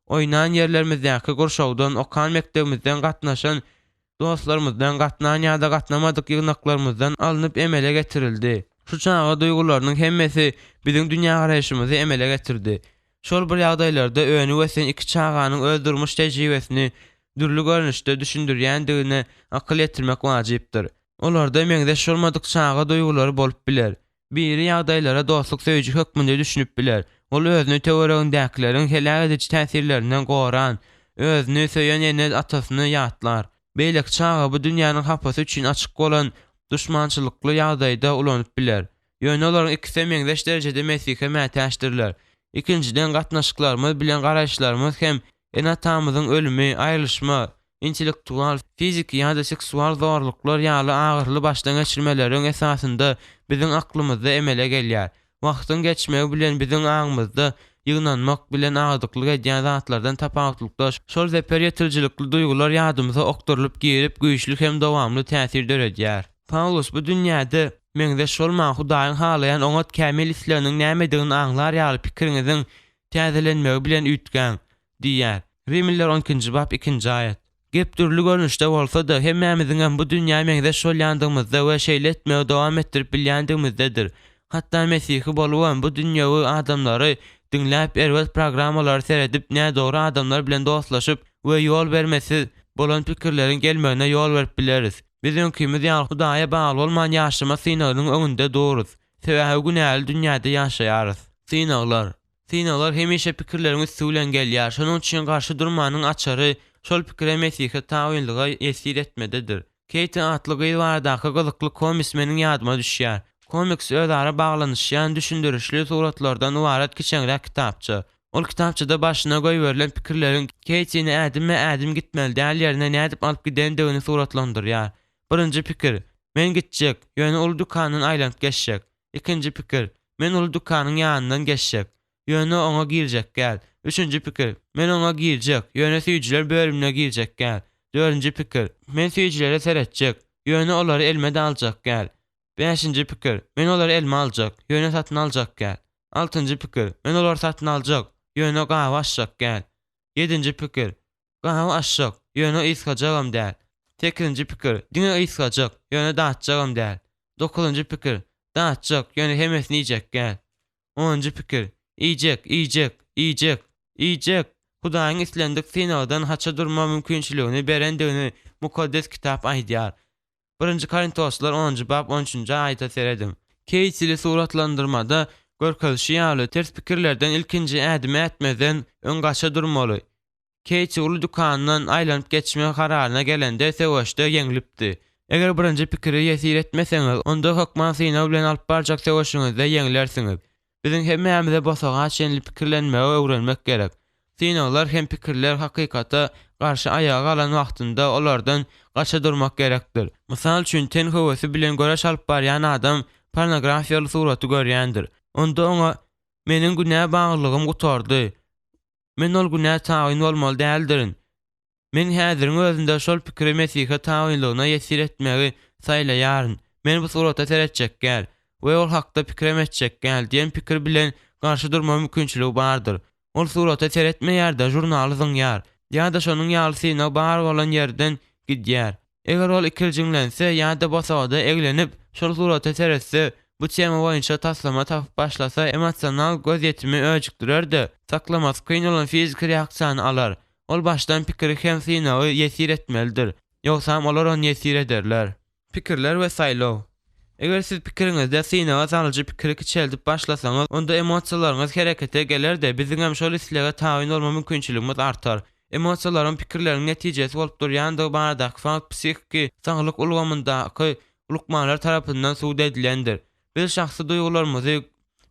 oýnan ýerlerimizdäki gurşawdan, okan mekdebimizden, gatnaşan dostlarymyzdan, gatnan ýa-da gatnamadyk ýygnaklarymyzdan alnyp emele getirildi. Şu çaga duýgularynyň hemmesi biziň dünýägaraýşymyzy emele getirdi. Şol bir ýagdaýlarda önüp-ösen iki çaganyň öz durmuş tejribesini dürli görnüşde düşündirýändigine akyl ýetirmek wajypdyr. Olarda meňzeş bolmadyk çaga duýgulary bolup biler. Biri ýagdaýlara dostluk söýüji hökmünde düşünip biler. Ol özüni töweregindäkileriň heläk ediji täsirlerinden goran, özüni söýen ene-atasyny ýatlar. Beýleki çaga bu dünýäniň hapasy üçin açyk bolan duşmançylykly ýagdaýda ulanyp biler. Ýöne olaryň ikisem meňzeş derejede Mesihe mätäçdirler. Ikinjiden, gatnaşyklarymyz bilen garaýyşlarymyz hem ene-atamyzyň ölümi, aýrylyşma, intellektual, fiziki ýa-da seksual zorluklar ýaly agyryly başdan geçirmeleriň esasynda biziň aklymyzda emele gelýär. Wagtyň geçmegi bilen biziň aňymyzda ýygnanmak bilen agdyklyk edýän zatlardan tapawutlykda şol zeper ýetirijilikli duýgular ýadymyza okdurylyp girip güýçli hem dowamly täsir döredýär. Pawlus bu dünýäde meňzeş bolman Hudaýyň halaýan oňat kämil isleginiň nämedigini aňlar ýaly pikiriňiziň täzelenmegi bilen üýtgäň. Diýýär. Rimliler on ikinji bap ikinji aýat. Gep dürli görnüşde bolsa-da, hemmämiziňem bu dünýä meňzeş bolýandygymyzda we şeýle etmegi dowam etdirip bilýändigimizdedir. Hatda mesihi bolubam, bu dünýewi adamlary diňläp, erbet programmalary seredip, nädogry adamlar bilen dostlaşyp we ýol bermesiz bolan pikirleriň gelmegine ýol berip bileris. Biz öňkimiz ýaly Hudaýa bagly bolman ýaşama synagynyň öňünde durus. Sebäbi günäli dünýäde ýaşaýarys. Synaglar. Synaglar hemişe pikirleriň üsti bilen gelýär, şonuň üçin garşy durmanyň açary şol pikire mesihe tabynlyga ýesir etmededir. Keýti atly gyz baradaky gyzykly komiks meniň ýadyma düşýär. Komiks özara baglanyşýan düşündirişli suratlardan ybarat kiçeňräk kitapça. Ol kitapçada başyna goýberilen pikirleriň Keýtini ädimme-ädim gitmeli däl ýerine nädip alyp gidendigini suratlandyrýar. Birinji pikir, Men gitjek, ýöne uly dükandan aýlanyp geçjek. Ikinji pikir, Men uly dükanyň ýanyndan geçjek. Ýöne oňa girjek däl. Üçünji pikir, Men oňa girjek, ýöne süýjüler bölümine girjek däl. Dördünji pikir, Men süýjülere seretjek, ýöne olary elime-de aljak däl. Bäşinji pikir, Men olary elime aljak, ýöne satyn aljak däl. Altynjy pikir, Men olary satyn aljak, ýöne gaby açjak däl. Ýedinji pikir, Gaby açjak, ýöne ysgajagam däl. Sekizinji pikir, diňe ysgajak, ýöne datjagam däl. Dokuzynjy pikir, datjak, ýöne hemmesini iýjek däl. Onunjy pikir, iýjek, iýjek, iýjek, iýjek! Hudaýyň islendik synagdan haça durma mümkinçiligini berendigini Mukaddes Kitap aýdýar. Birinji Korintoslylar onunjy bap on üçünji aýata serediň. Keýsili suratlandyrmada görkezişi ýaly, ters pikirlerden ilkinji ädimi ätmezden öň gaça durmaly. Keýti uly dükandan aýlanyp geçme kararyna gelende söweşde ýeňlipdi. Eger birinji pikiri ýesir etmeseňiz, onda hökman synag bilen alyp barjak söweşiňizde ýeňlersiňiz. Biziň hemmämize bosaga çenli pikirlenmegi öwrenmek gerek. Synaglar hem pikirler hakykata garşy aýaga galan wagtynda olardan gaça durmak gerekdir. Mysal üçin, ten höwesi bilen göreş alyp barýan adam pornografiýaly suraty görýändir. Onda oňa, Meniň günä baglylygym gutardy. Men ol günä tabyn bolmaly däldirin. Men häziriň özünde şol pikiri Mesihe tabynlygyna ýesir etmegi saýlaýaryn. Men bu surata seretjek däl we ol hakda pikirem etjek däl diýen pikir bilen garşy durma mümkinçiligi bardyr. Ol surata seretmeýär-de, žurnaly zyňýar. Ýa-da şonuň ýaly synag bar bolan ýerden gidýär. Eger ol ikirjiňlense ýa-da bosagada eglenip, şol surata seretse, bu tema boýunça taslama tapyp başlasa, emosional gözýetimi öjükdirer-de, saklamasy kyn bolan fiziki reaksiýany alar. Ol başdan pikiri hem synagy ýesir etmelidir. Ýogsam olar ony ýesir ederler. Pikirler we saýlaw. Eger siz pikiriňizde synaga salyjy pikiri kiçeldip başlasaňyz, onda emosiýalaryňyz herekete geler-de, biziňem şol islege tabyn bolma mümkinçiligimiz artar. Emosiýalaryň pikirleriň netijesi bolup durýandygy baradaky fakt psihiki saglyk ulgamyndaky lukmanlar tarapyndan subut edilendir. Biz şahsy duýgularymyzy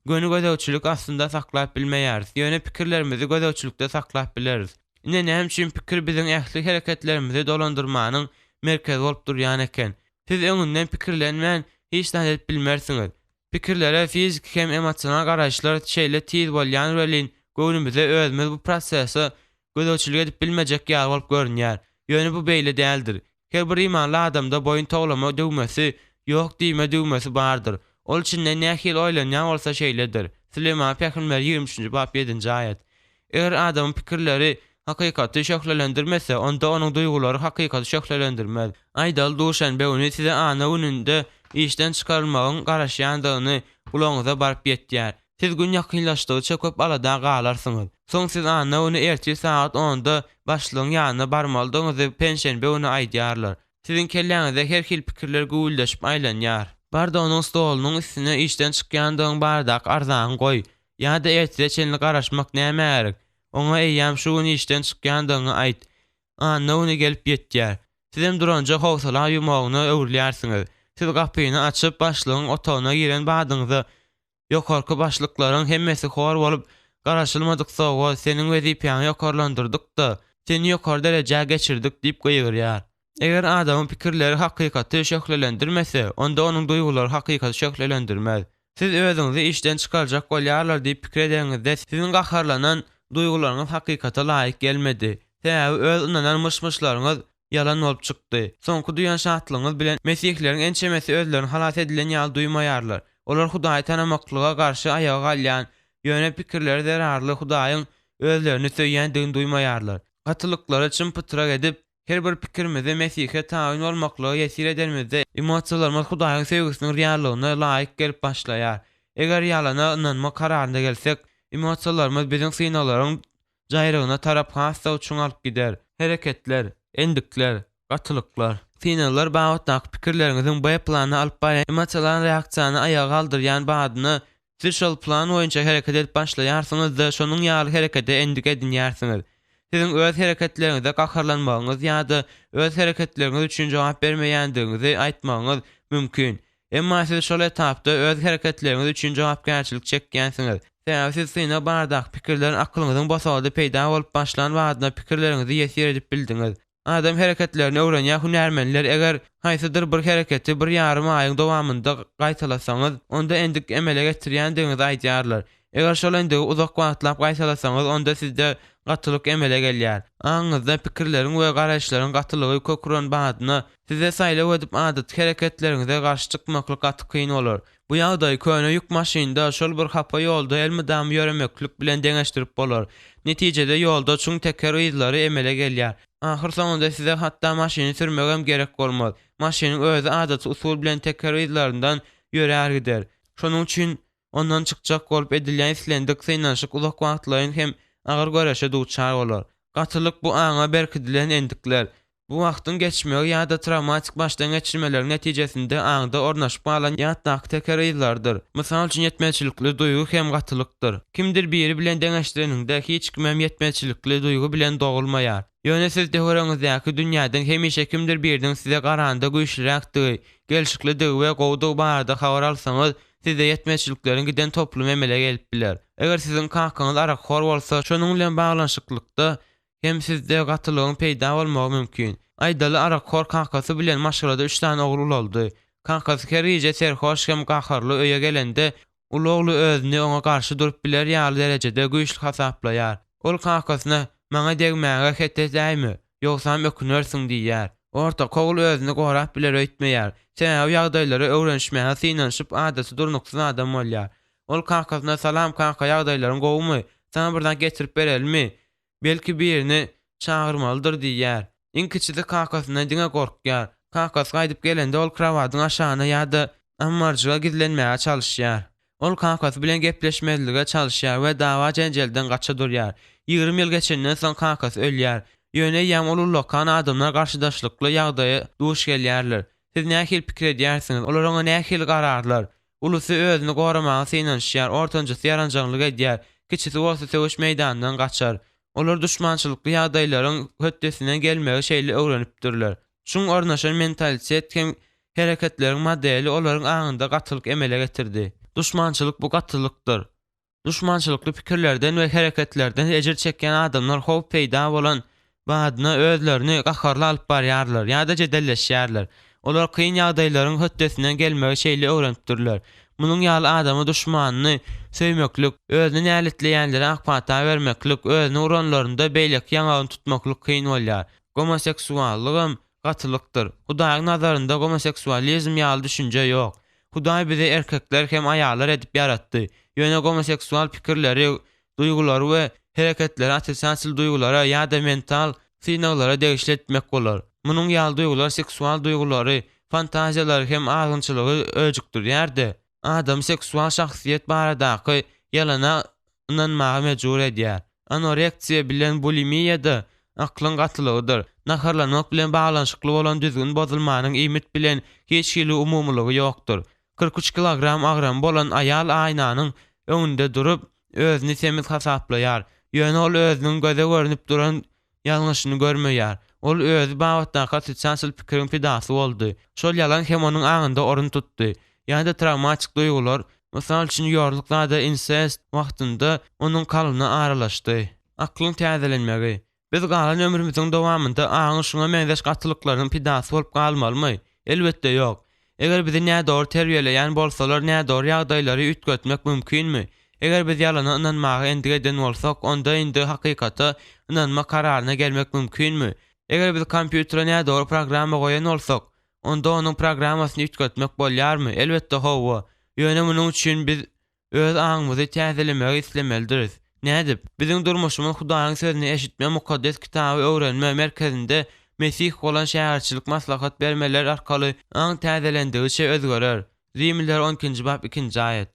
göni gözegçilik astynda saklap bilmeýäris, ýöne pikirlerimizi gözegçilikde saklap bileris. Ine näme üçin pikir biziň ähli hereketlerimizi dolandyrmanyň merkezi bolup durýan eken. Siz öňünden pikirlenmän hiç zat edip bilmersiňiz. Pikirlere fiziki hem emosional garaýyşlar şeýle tiz bolýan welin, göwnümize özümiz bu prosese gözegçilik edip bilmejek ýaly bolup görünýär. Ýöne bu beýle däldir. Her bir imanly adamda boýun towlama düwmesi, ýok diýme düwmesi bardyr. Ol içinden nähili oýlanýan bolsa şeýledir. Süleýman pähimleri 23-nji bap 7-nji aýat. Eger adamyň pikirleri hakykaty şöhlelendirmese, onda onuň duýgulary hakykaty şöhlelendirmez. Aýdaly, duşenbe güni size anna gününde işden çykarylmagyň garaşýandygyny gulagyňyza baryp ýetýär. Siz gün ýakynlaşdygyça köp alada galarsyňyz. Soň siz anna güni ertir sagat onda başlygyň ýanyna barmalydygyňyzy penşenbe güni aýdýarlar. Siziň kelläňizde her hili pikirler güwwüldeşip aýlanýar. Bar-da onuň stolunyň üstüne işden çykýandygyň baradaky arzaňy goý. Ýa-da ertire çenli garaşmak nämä gerek? Oňa eýýäm şu gün işden çykýandygyňy aýt. Anna güni gelip ýetýär. Sizem duranja howsala ýumagyna öwrülýärsiňiz. Siz gapyny açyp, başlygyň otagyna giren badyňyza, ýokarky başlyklaryň hemmesi hor bolup, Garaşylmadyk sowgat, seniň wezipäňi ýokarlandyrdyk-da, seni ýokary derejä geçirdik diýip gygyrýar. Eger adamyň pikirleri hakykaty şöhlelendirmese, onda onuň duýgulary hakykaty şöhlelendirmez. Siz özüňizi işden çykarjak bolýarlar diýip pikir edeniňizde, siziň gaharlanan duýgularyňyz hakykata laýyk gelmedi. Sebäbi öz ynanan myş-myşlaryňyz ýalan bolup çykdy. Soňky duýan şatlygyňyz bilen mesihileriň ençemesi özlerini halas edilen ýaly duýmaýarlar. Olar Hudaýy tanamaklyga garşy aýaga galýan, ýöne pikirleri zerarly Hudaýyň özlerini söýýändigini duýmaýarlar. Gatylyklary çym-pytrak edip, Her bir pikirimizi Mesihe tabyn bolmaklyga ýesir edenimizde, emosiýalarymyz Hudaýyň söýgüsiniň reallygyna laýyk gelip başlaýar. Eger ýalana ynanma kararyna gelsek, emosiýalarymyz biziň synaglaryň jaýrygyna tarap has-da çuň alyp gider. Hereketler, endikler, gatylyklar. Synaglar babatdaky pikirleriňiziň B planyna alyp barýan emosional reaksiýany aýaga galdyrýan badyna Siz şol plan boýunça hereket edip başlaýarsyňyz-da, şonuň ýaly herekete endik edinýärsiňiz. Siziň öz hereketleriňize gaharlanmagyňyz ýa-da öz hereketleriňiz üçin jogap bermeýändigiňizi aýtmagyňyz mümkin. Emma siz şol etapda öz hereketleriňiz üçin jogapkärçilik çekýänsiňiz. Sebäbi siz synag baradaky pikirler akylyňyzyň bosagada peýda bolup başlan badyna pikirleriňizi ýesir edip bildiňiz. Adam hereketlerini öwrenýän hünärmenler eger haýsydyr bir hereketi bir ýarym aýyň dowamynda gaýtalasaňyz, onda endik emele getirýändigiňizi aýdýarlar. Eger şol endigi uzak wagtlap gaýtalasaňyz, onda sizde gatylyk emele gelýär. Aňyňyzda pikirleriň we garaýyşlaryň gatylygy kök uran badyna, size saýlaw edip adaty hereketleriňize garşy çykmaklyk gaty kyn bolar. Bu ýagdaýy köne ýük maşynda şol bir hapa ýolda elmydama ýöremeklik bilen deňeşdirip bolar. Netijede ýolda çuň teker yzlary emele gelýär. Ahyrsoňunda size hatda maşyny sürmegem gerek bolmaz. Maşynyň özi adaty usul bilen teker yzlaryndan ýörär gider. Şonuň üçin ondan çykjak bolup edilýän islendik synanyşyk uzak wagtlaýyn hem agyr göreşe duçar bolar. Gatylyk bu aňa berkidilen endikler. Bu wagtyň geçmegi ýa-da trawmatik başdan geçirmeleriň netijesinde aňda ornaşyp galan ýatdaky teker yzlarydyr. Mysal üçin ýetmezçilikli duýgy hem gatylykdyr. Kimdir biri bilen deňeşdireniňde hiç kimem ýetmezçilikli duýgy bilen dogulmaýar. Ýöne siz töweregiňizdäki dünýäden hemişe kimdir biriniň size garanda güýçliräkdigi, gelşiklidigi we gowudygy barada habar alsaňyz, sizde ýetmezçilikleriň giden toplumy emele gelip biler. Eger siziň kakaňyz arakhor bolsa, şonuň bilen baglanyşyklykda hem sizde gatylygyň peýda bolmagy mümkin. Aýdaly arakhor kakasy bilen maşgalada üç sany ogul ulaldy. Kakasy her gije serhoş hem gaharly öýe gelende, uly ogly özüni oňa garşy durup biler ýaly derejede güýçli hasaplaýar. Ol kakasyna, Maňa degmäge het edäýme, ýogsam ökünersiň diýýär. Ortaky ogul özüni gorap biler öýtmeýär. Sebäbi ýagdaýlara öwrenişmäge synanyşyp adaty durnuksyz adam bolýar. Ol kakasyna Salam kaka ýagdaýlaryň gowumy? Saňa bir zat getirip berelimi? Belki birini çagyrmalydyr diýýär. Iň kiçisi kakasyndan diňe gorkýar. Kakasy gaýdyp gelende ol krowadyň aşagyna ýa-da ammarjyga gizlenmäge çalyşýar. Ol kakasy bilen gepleşmezlige çalyşýar we dawa-jenjelden gaça durýar. 20 ýyl geçenden soň kakasy ölýär. Ýöne eýýäm ol ullakan adamlar garşydaşlykly ýagdaýa duş gelýärler. Siz nähili pikir edýärsiňiz, olar oňa nähili gararlar? Ulusy özüni goramaga synanyşýar, ortanjysy ýaranjaňlyk edýär, kiçisi bolsa söweş meýdanyndan gaçar. Olar duşmançylykly ýagdaýlaryň hötdesinden gelmegi şeýle öwrenipdirler. Çuň ornaşan mentalitet hem hereketleriň modeli olaryň aňynda gatylyk emele getirdi. Duşmançylyk bu gatylykdyr. Duşmançylykly pikirlerden we hereketlerden ejir çekýän adamlar howp peýda bolan badyna özlerini gaharly alyp barýarlar ýa-da jedelleşýärler. Olar kyn ýagdaýlaryň hötdesinden gelmegi şeýle öwrenipdirler. Munuň ýaly adama duşmanyny söýmeklik, özüni näletleýänlere ak pata bermeklik, özüni uranlarynda beýleki ýaňagyny tutmaklyk kyn bolýar. Gomoseksuallygam gatylykdyr. Hudaýyň nazarynda gomoseksualizm ýaly düşünje ýok. Hudaý bizi erkekler hem aýallar edip ýaratdy. Ýöne gomoseksual pikirleri, duýgulary we hereketleri otrisatel duýgulara ýa-da mental synaglara degişli etmek bolar. Munuň ýaly duýgular seksual duýgulary, fantaziýalary hem azgynçylygy öjükdirýär-de, adamy seksual şahsyýet baradaky ýalana ynanmaga mejbur edýär. Anoreksiýa bilen bulimiýa-da aklyň gatylygydyr. Naharlanmak bilen baglanyşykly bolan düzgün bozulmanyň iýmit bilen hiç hili umumylygy ýokdur. 43 kilogram agramy bolan aýal aýnanyň öňünde durup, özüni semiz hasaplaýar. Ýöne ol özüniň göze görnüp duran ýalňyşyny görmeýär. Ol özi babatdaky otrisatel pikiriň pidasy boldy. Şol ýalan hem onuň aňynda orun tutdy. Ýa-da trawmatik duýgular, mysal üçin ýorluk zada insest wagtynda onuň kalbyna aralaşdy. Aklyň täzelenmegi. Biz galan ömrümiziň dowamynda aňyň şuňa meňzeş gatylyklarynyň pidasy bolup galmalymy? Elbetde ýok. Eger bizi nädogry terbiýeleýän bolsalar nädogry ýagdaýlary üýtgetmek mümkinmi? Eger biz ýalana ynanmaga endik eden bolsak, onda indi hakykata ynanma kararyna gelmek mümkinmi? Eger biz kompýutere nädogry programma goýan bolsak, onda onuň programmasyny üýtgetmek bolýarmy? Elbetde hawa. Ýöne munuň üçin biz Öz aňymyzy täzelemegi islemelidiris. Nädip? Biziň durmuşymyz Hudaýyň Sözüni eşitme, Mukaddes Kitaby öwrenme merkezinde Mesih bolan şägirtçilik maslahat bermeler arkaly aň täzelendigiçe özgerer. Rimliler on ikinji bap ikinji aýat.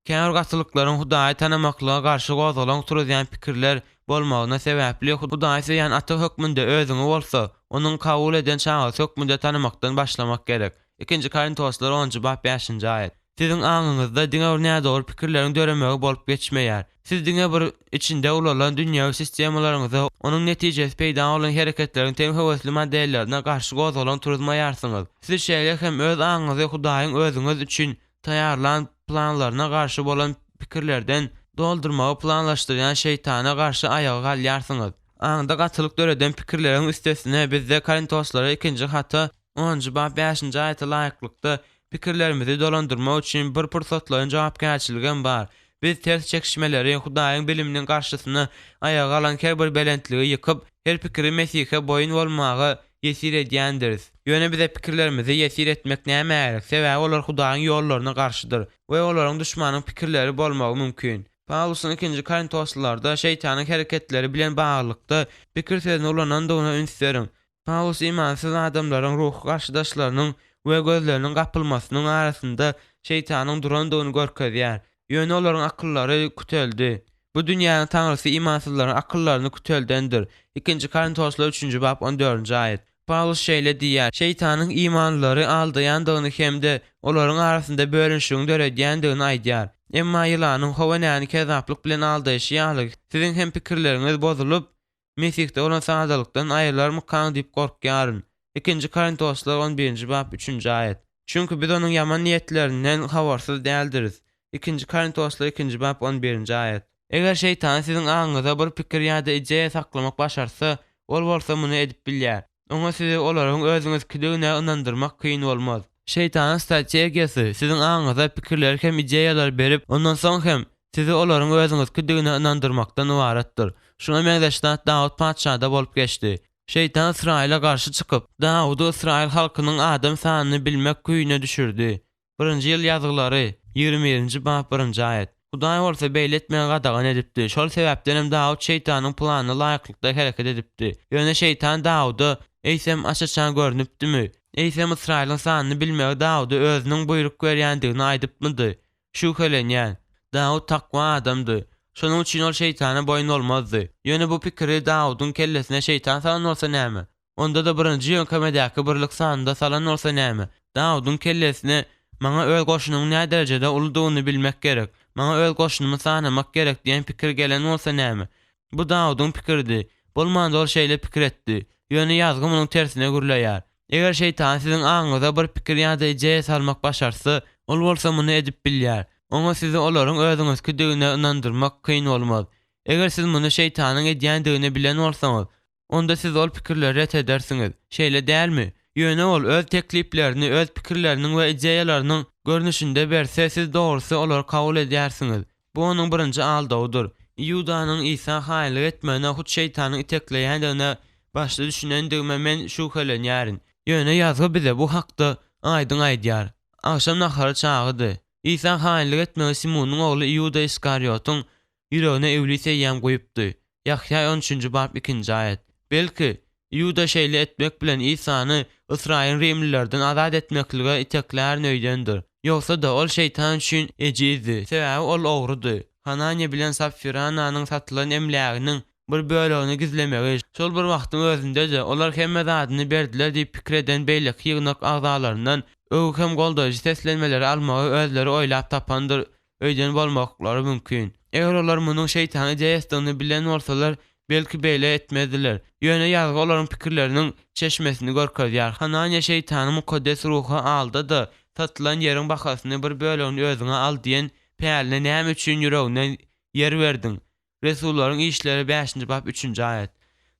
Käbir gatylyklaryň Hudaýy tanamaklyga garşy gozgalaň turuzýan pikirler bolmagyna sebäpli Hudaýy söýýän ata hökmünde özüňi bolsa, Onuň kabul eden çagasy hökmünde tanamakdan başlamak gerek. Ikinji Korintoslar onunjy bap bäşinji aýat. Siziň aňyňyzda diňe bir nädogry pikirleriň döremegi bolup geçmeýär. Siz diňe bir içinde ulalan dünýewi sistemalaryňyza, onuň netijesi peýda bolan hereketleriň teň höwesli modellerine garşy gozgalaň turuzmaýarsyňyz. Siz şeýle hem öz aňyňyzy Hudaýyň özüňiz üçin taýýarlan planlaryna garşy bolan pikirlerden doldurmagy planlaşdyrýan şeýtana garşy aýaga galýarsyňyz. Aňda gatylyk döreden pikirleriň üstesine bizde Korintoslara ikinji hata Onunjy bap bäşinji aýata laýyklykda, pikirlerimizi dolandyrmak üçin bir pursatlaýyn jogapkärçiligem bar. Biz ters çekişmeleri, Hudaýyň biliminiň garşysyna aýaga galan her bir belentligi ýykyp, her pikiri Mesihe boýun bolmaga ýesir edýändiris. Ýöne bize pikirlerimizi ýesir etmek nämä gerek? Sebäbi olar Hudaýyň ýollaryna garşydyr we olaryň duşmanyň pikirleri bolmagy mümkin. Pawlusyň ikinji Korintoslylarda şeýtanyň hereketleri bilen baglylykda pikir sözüni ulanandygyna üns beriň. Pawlus imansyz adamlaryň ruhy garşydaşlarynyň we gözleriniň gapylmasynyň arasynda şeýtanyň durandygyny görkezýär. Ýöne olaryň akyllary küteldi. Bu dünýäniň taňrysy imansyzlaryň akyllaryny küteldendir. Ikinji Korintoslar üçünji bap on dördünji aýat. Pawlus şeýle diýýär, Şeýtanyň imanlylary aldaýandygyny hem-de olaryň arasynda bölünişigiň döredýändigini aýdýar. Emma ýylanyň How enäni kezzaplyk bilen aldaýşy ýaly, siziň hem pikirleriňiz bozulyp, Mesihde bolan sadalykdan aýrylarmykaň diýip gorkýaryn. Ikinji Korintoslar on birinji bap üçünji aýat. Çünki biz onuň ýaman niýetlerinden habarsyz däldiris. Ikinji Korintoslar ikinji bap on birinji aýat. Eger şeýtan siziň aňyňyza bir pikir ýa-da ideýa saklamak başartsa, ol bolsa muny edip bilýär. Oňa sizi olaryň özüňizkidigine ynandyrmak kyn bolmaz. Şeýtanyň strategiýasy, siziň aňyňyza pikirleri hem ideýalary berip, ondan soň hem, sizi olaryň özüňizkidigine ynandyrmakdan ybaratdyr. Şuňa meňzeş zat Dawut patyşada bolup geçdi. Şeýtan Ysraýyla garşy çykyp, Dawudy ysraýyl halkynyň adam sanyny bilmek küýüne düşürdi. Birinji ýyl ýazgylary, 21-nji bap birinji aýat. Hudaý bolsa beýle etmegi gadagan edipdi. Şol sebäpdenem Dawut şeýtanyň planyna laýyklykda hereket edipdi. Ýöne şeýtan Dawuda, eýsem, aç-açan görnüpdimi? Eýsem, Ysraýylyň sanyny bilmegi Dawuda özüniň buýruk berýändigini aýdypmydy? Şübhelenýän. Dawut takwa adamdy. Şonuň üçin ol şeýtana boýun bolmazdy. Ýöne bu pikiri Dawudyň kellesine şeýtan salan bolsa näme? Onda-da birinji ýöňkemedäki birlik sanyny-da salan bolsa näme? Dawudyň kellesine Maňa öz goşunymyň näderejede uludygyny bilmek gerek. Maňa öz goşunymy sanamak gerek diýen pikir gelen bolsa näme? Bu Dawudyň pikiridi. Bolmanda ol şeýle pikir etdi. Ýöne Ýazgy munuň tersine gürleýär. Eger şeýtan siziň aňyňyza bir pikir ýa-da ideýa salmak başartsa, ol bolsa muny edip bilýär. Oňa sizi olaryň özüňizkidigine ynandyrmak kyn bolmaz. Eger siz muny şeýtanyň edýändigini bilen bolsaňyz, onda siz ol pikirleri ret edersiňiz. Şeýle dälmi? Ýöne ol öz tekliplerini öz pikirleriniň we ideýalarynyň görnüşinde berse, siz dogrusy olary kabul edýärsiňiz. Bu onuň birinji aldawydyr. Iudanyň Isa haýynlyk etmegine hut şeýtanyň itekleýändigine başda düşünendigime men şübhelenýärin. Ýöne Ýazgy bize bu hakda aýdyň aýdýar. Agşam nahary çagydy. Isa haýynlyk etmegi Simunyň ogly Iuda Iskariotyň ýüregine iblis eýýäm guýupdy. Ýahýa on üçünji bap ikinji aýat. Belki, Iuda şeýle etmek bilen Isany Ysraýyl rimlilerden azat etmeklige iteklärin öýdendir. Ýogsa-da, ol şeýtan üçin ejizdi, sebäbi ol ogrudy. Hananiýa bilen Sapfirananyň satylan emläginiň bir bölegini gizlemegi, şol bir wagtyň özünde-de, olar hemme zadyny berdiler diýip pikir eden beýleki ýygnak agzalaryndan öwgi hem goldaýjy seslenmeleri almagy özleri oýlap tapandyr öýden bolmaklary mümkin. Eger olar munuň şeýtanyň ideýasydygyny bilen bolsalar, belki beýle etmezdiler. Ýöne Ýazgy olaryň pikirleriniň çeşmesini görkezýär. Hananiýa şeýtany Mukaddes Ruhy alda-da, satylan ýeriň bahasyny bir bölegini özüňe al diýen päline näme üçin ýüreginden ýer berdiň? Resullaryň işleri bäşinji bap üçünji aýat.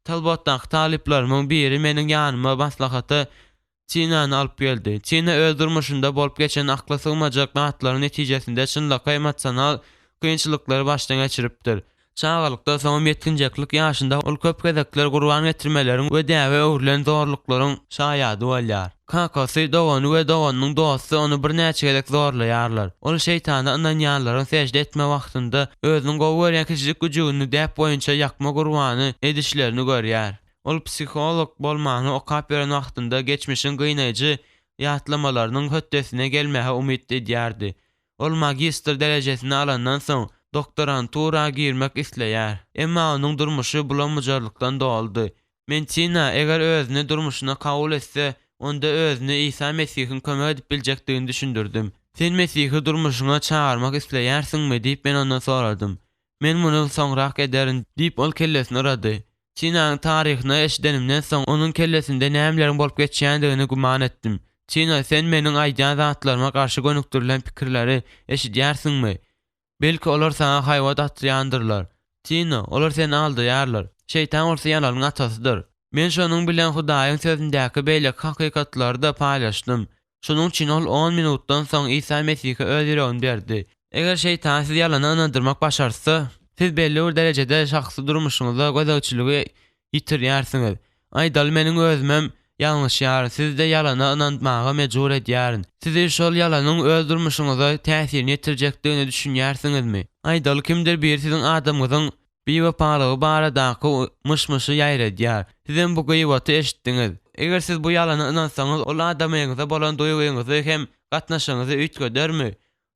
Talbotdaky talyplarymyň biri meniň ýanyma maslahata Tinany alyp geldi. Tina öz durmuşynda bolup geçen akla sygmajak zatlaryň netijesinde çynlakaý emosional kynçylyklary başdan geçiripdir. Çagalykda, soňam ýetginjeklik ýaşynda ol köp gezekler gurban getirmeleriň we däbe öwrülen zorluklaryň şaýady bolýar. Kakasy, dogany we doganynyň dosty ony birnäçe gezek zorlaýarlar. Ol şeýtana ynanýanlaryň sežde etme wagtynda özüniň gowy görýän kiçijik güjügini däp boýunça ýakma gurbany edişlerini görýär. Ol psiholog bolmany okap ýören wagtynda geçmişiň gynaýjy ýatlamalarynyň hötdesine gelmäge umyt edýärdi. Ol magistr derejesini alandan soň, doktorantura girmek isleýär. Emma onuň durmuşy bulam-bujarlykdan doludy. Men Tina, eger özüni durmuşyna kabul etse, onda özüne Isa Mesihiň kömek edip biljekdigini düşündirdim. Sen Mesihi durmuşyňa çagyrmak isleýärsiňmi? diýip, men ondan soradym. Men muny soňrak ederin, diýip, ol kellesini yrady. Tinanyň taryhyny eşidenimden soň, onuň kellesinde nämeleriň bolup geçýändigini güman etdim. Tina, sen meniň aýdýan zatlaryma garşy gönükdirilen pikirleri eşidýärsiňmi? Belki, olar saňa haýbat atýandyrlar. Tina, olar seni aldaýarlar. Şeýtan bolsa ýalanyň atasydyr. Men şonuň bilen Hudaýyň Sözündäki beýleki hakykatlary-da paýlaşdym. Şonuň üçin ol on minutdan soň Isa Mesihe öz ýüregini berdi. Eger şeýtan sizi ýalana ynandyrmak başartsa, siz belli bir derejede şahsy durmuşyňyza gözegçiligi ýitirýärsiňiz. Aýdaly, meniň özümem ýalňyşýaryn, sizi-de ýalana ynanmaga mejbur edýärin. Sizi şol ýalanyň öz durmuşyňyza täsirini ýetirjekdigine düşünýärsiňizmi? Aýdaly, kimdir biri siziň adamyňyzyň biwepalygy baradaky myş-myşy ýaýradýar. Sizem bu gyýbaty eşitdiňiz. Eger siz bu ýalana ynansaňyz, ol adamyňyza bolan duýgyňyzy hem gatnaşygyňyzy üýtgedermi?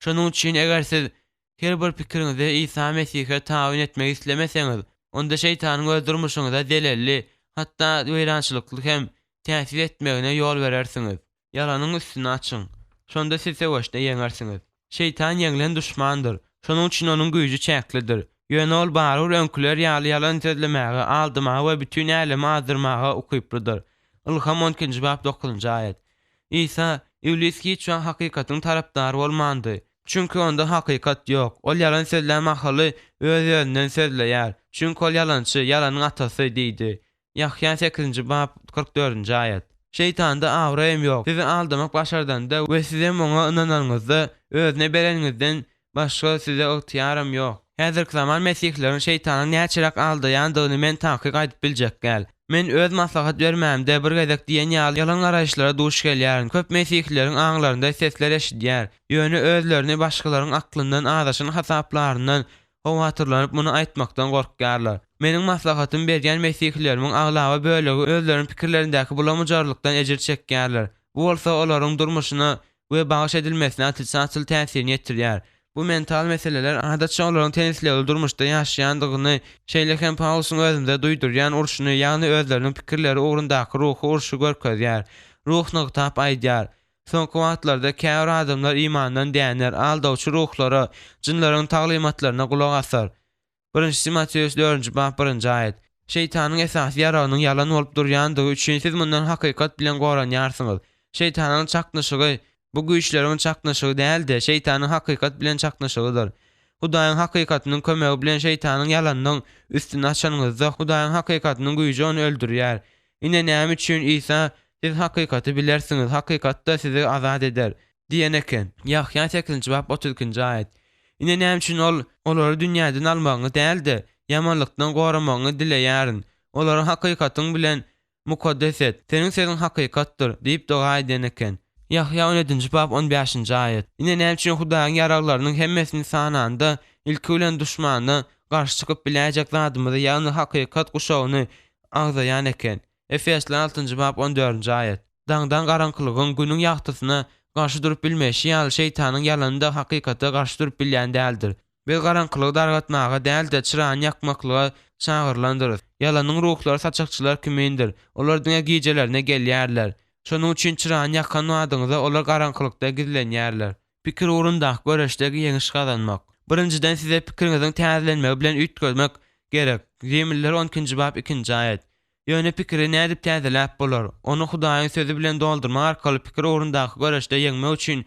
Şonuň üçin eger siz. Her bir pikiriňizi Isa Mesihe tabyn etmek islemeseňiz, onda şeýtanyň öz durmuşyňyza zelelli, hatda weýrançylykly hem täsir etmegine ýol berersiňiz. Ýalanyň üstüni açyň. Şonda siz söweşde ýeňersiňiz. Şeýtan ýeňlen duşmandyr. Şonuň üçin onuň güýji çäklidir. Ýöne ol barybir öňküler ýaly ýalan sözlemäge, aldamaga we bütin älemi azdyrmaga ukyplydyr. Ylham on ikinji bap dokuzynjy aýat. Isa, Iblis hiç wagt hakykatyň tarapdary bolmandy. Çünki onda hakykat ýok. Ol ýalan sözlän mahaly öz-özünden sözleýär. Çünki ol ýalançy, ýalanyň atasy diýdi. Ýahýa sekizinji bap, 44-nji aýat. Şeýtanda abraýam ýok. Sizi aldamak başardanda we sizem oňa ynananyňyzda, özüne bereniňizden başga size ygtyýaram ýok. Häzirki zaman mesihileriň şeýtanyň näçeräk aldaýandygyny men takyk aýdyp biljek däl. Men öz maslahat bermämde bir gezek diýen ýaly ýalan garaýyşlara duş gelýärin. Köp mesihileriň aňlarynda sesler eşidýär. Ýöne özlerini başgalaryň aklyndan azaşan hasaplaryndan Howatyrlanyp muny aýtmakdan gorkýarlar. Meniň maslahatymy berýän mesihilerimiň aglaba bölegi özleriniň pikirlerindäki bulam-bujarlykdan ejir çekýärler. Bu bolsa olaryň durmuşyna we bagyş edilmesine otrisatel täsirini ýetirýär. Bu mental meseleler adatça olaryň ten islegli durmuşda ýaşaýandygyny, şeýle hem Pawlusyň özümize duýdurýan urşuny, ýagny özleriniň pikirleri ugrundaky ruhy urşy görkezýär. Ruh nygtap aýdýar, Soňky wagtlarda käbir adamlar imandan däner, aldawçy ruhlara, jynlaryň taglymatlaryna gulak asar. Birinji Timoteus dördünji bap birinji aýat. Şeýtanyň esasy ýaragynyň ýalan bolup durýandygy üçin siz mundan hakykat bilen goranýarsyňyz. Şeýtanyň çaknyşygy, bu güýçleriň çaknyşygy däl-de, şeýtanyň hakykat bilen çaknyşygydyr. Hudaýyň hakykatynyň kömegi bilen şeýtanyň ýalanynyň üstüni açanyňyzda, Hudaýyň hakykatynyň güýji ony öldürýär. Ine näme üçin Isa, Siz hakykaty bilersiňiz, hakykat-da sizi azat eder diýen eken. Ýahýa sekizinji bap 32-nji aýat. Ine näme üçin ol, Olary dünýäden almagyňy däl-de, ýamanlykdan goramagyňy dileýärin. Olary hakykatyň bilen mukaddes et. Seniň sözüň hakykatdyr diýip doga eden eken. Ýahýa on ýedinji bap on bäşinji aýat. Ine näme üçin Hudaýyň ýaraglarynyň hemmesini sananda, ilki bilen duşmana garşy çykyp biläýjek zadymyzy, ýagny hakykat guşagyny agzaýan eken. Efesler altynjy bap on dördünji aýat. Daňdan garaňkylygyň Günüň ýagtysyna garşy durup bilmeýşi ýaly şeýtanyň ýalany-da hakykata garşy durup bilýän däldir. Biz garaňkylygy dargatmaga däl-de, çyrany ýakmaklyga çagyrylandyrys. Ýalanyň ruhlary saçakçylar kimindir. Olar diňe gijelerine gelýärler. Şonuň üçin çyrany ýakan badyňyza olar garaňkylykda gizlenýärler. Pikir ugrundaky göreşde ýeňiş gazanmak. Birinjiden size pikiriňiziň täzelenmegi bilen üýtgemek gerek, Rimliler on ikinji bap ikinji aýat. Ýöne pikiri nädip täzeläp bolar? Ony Hudaýyň Sözi bilen doldurmak arkaly pikir ugrundaky göreşde ýeňmek üçin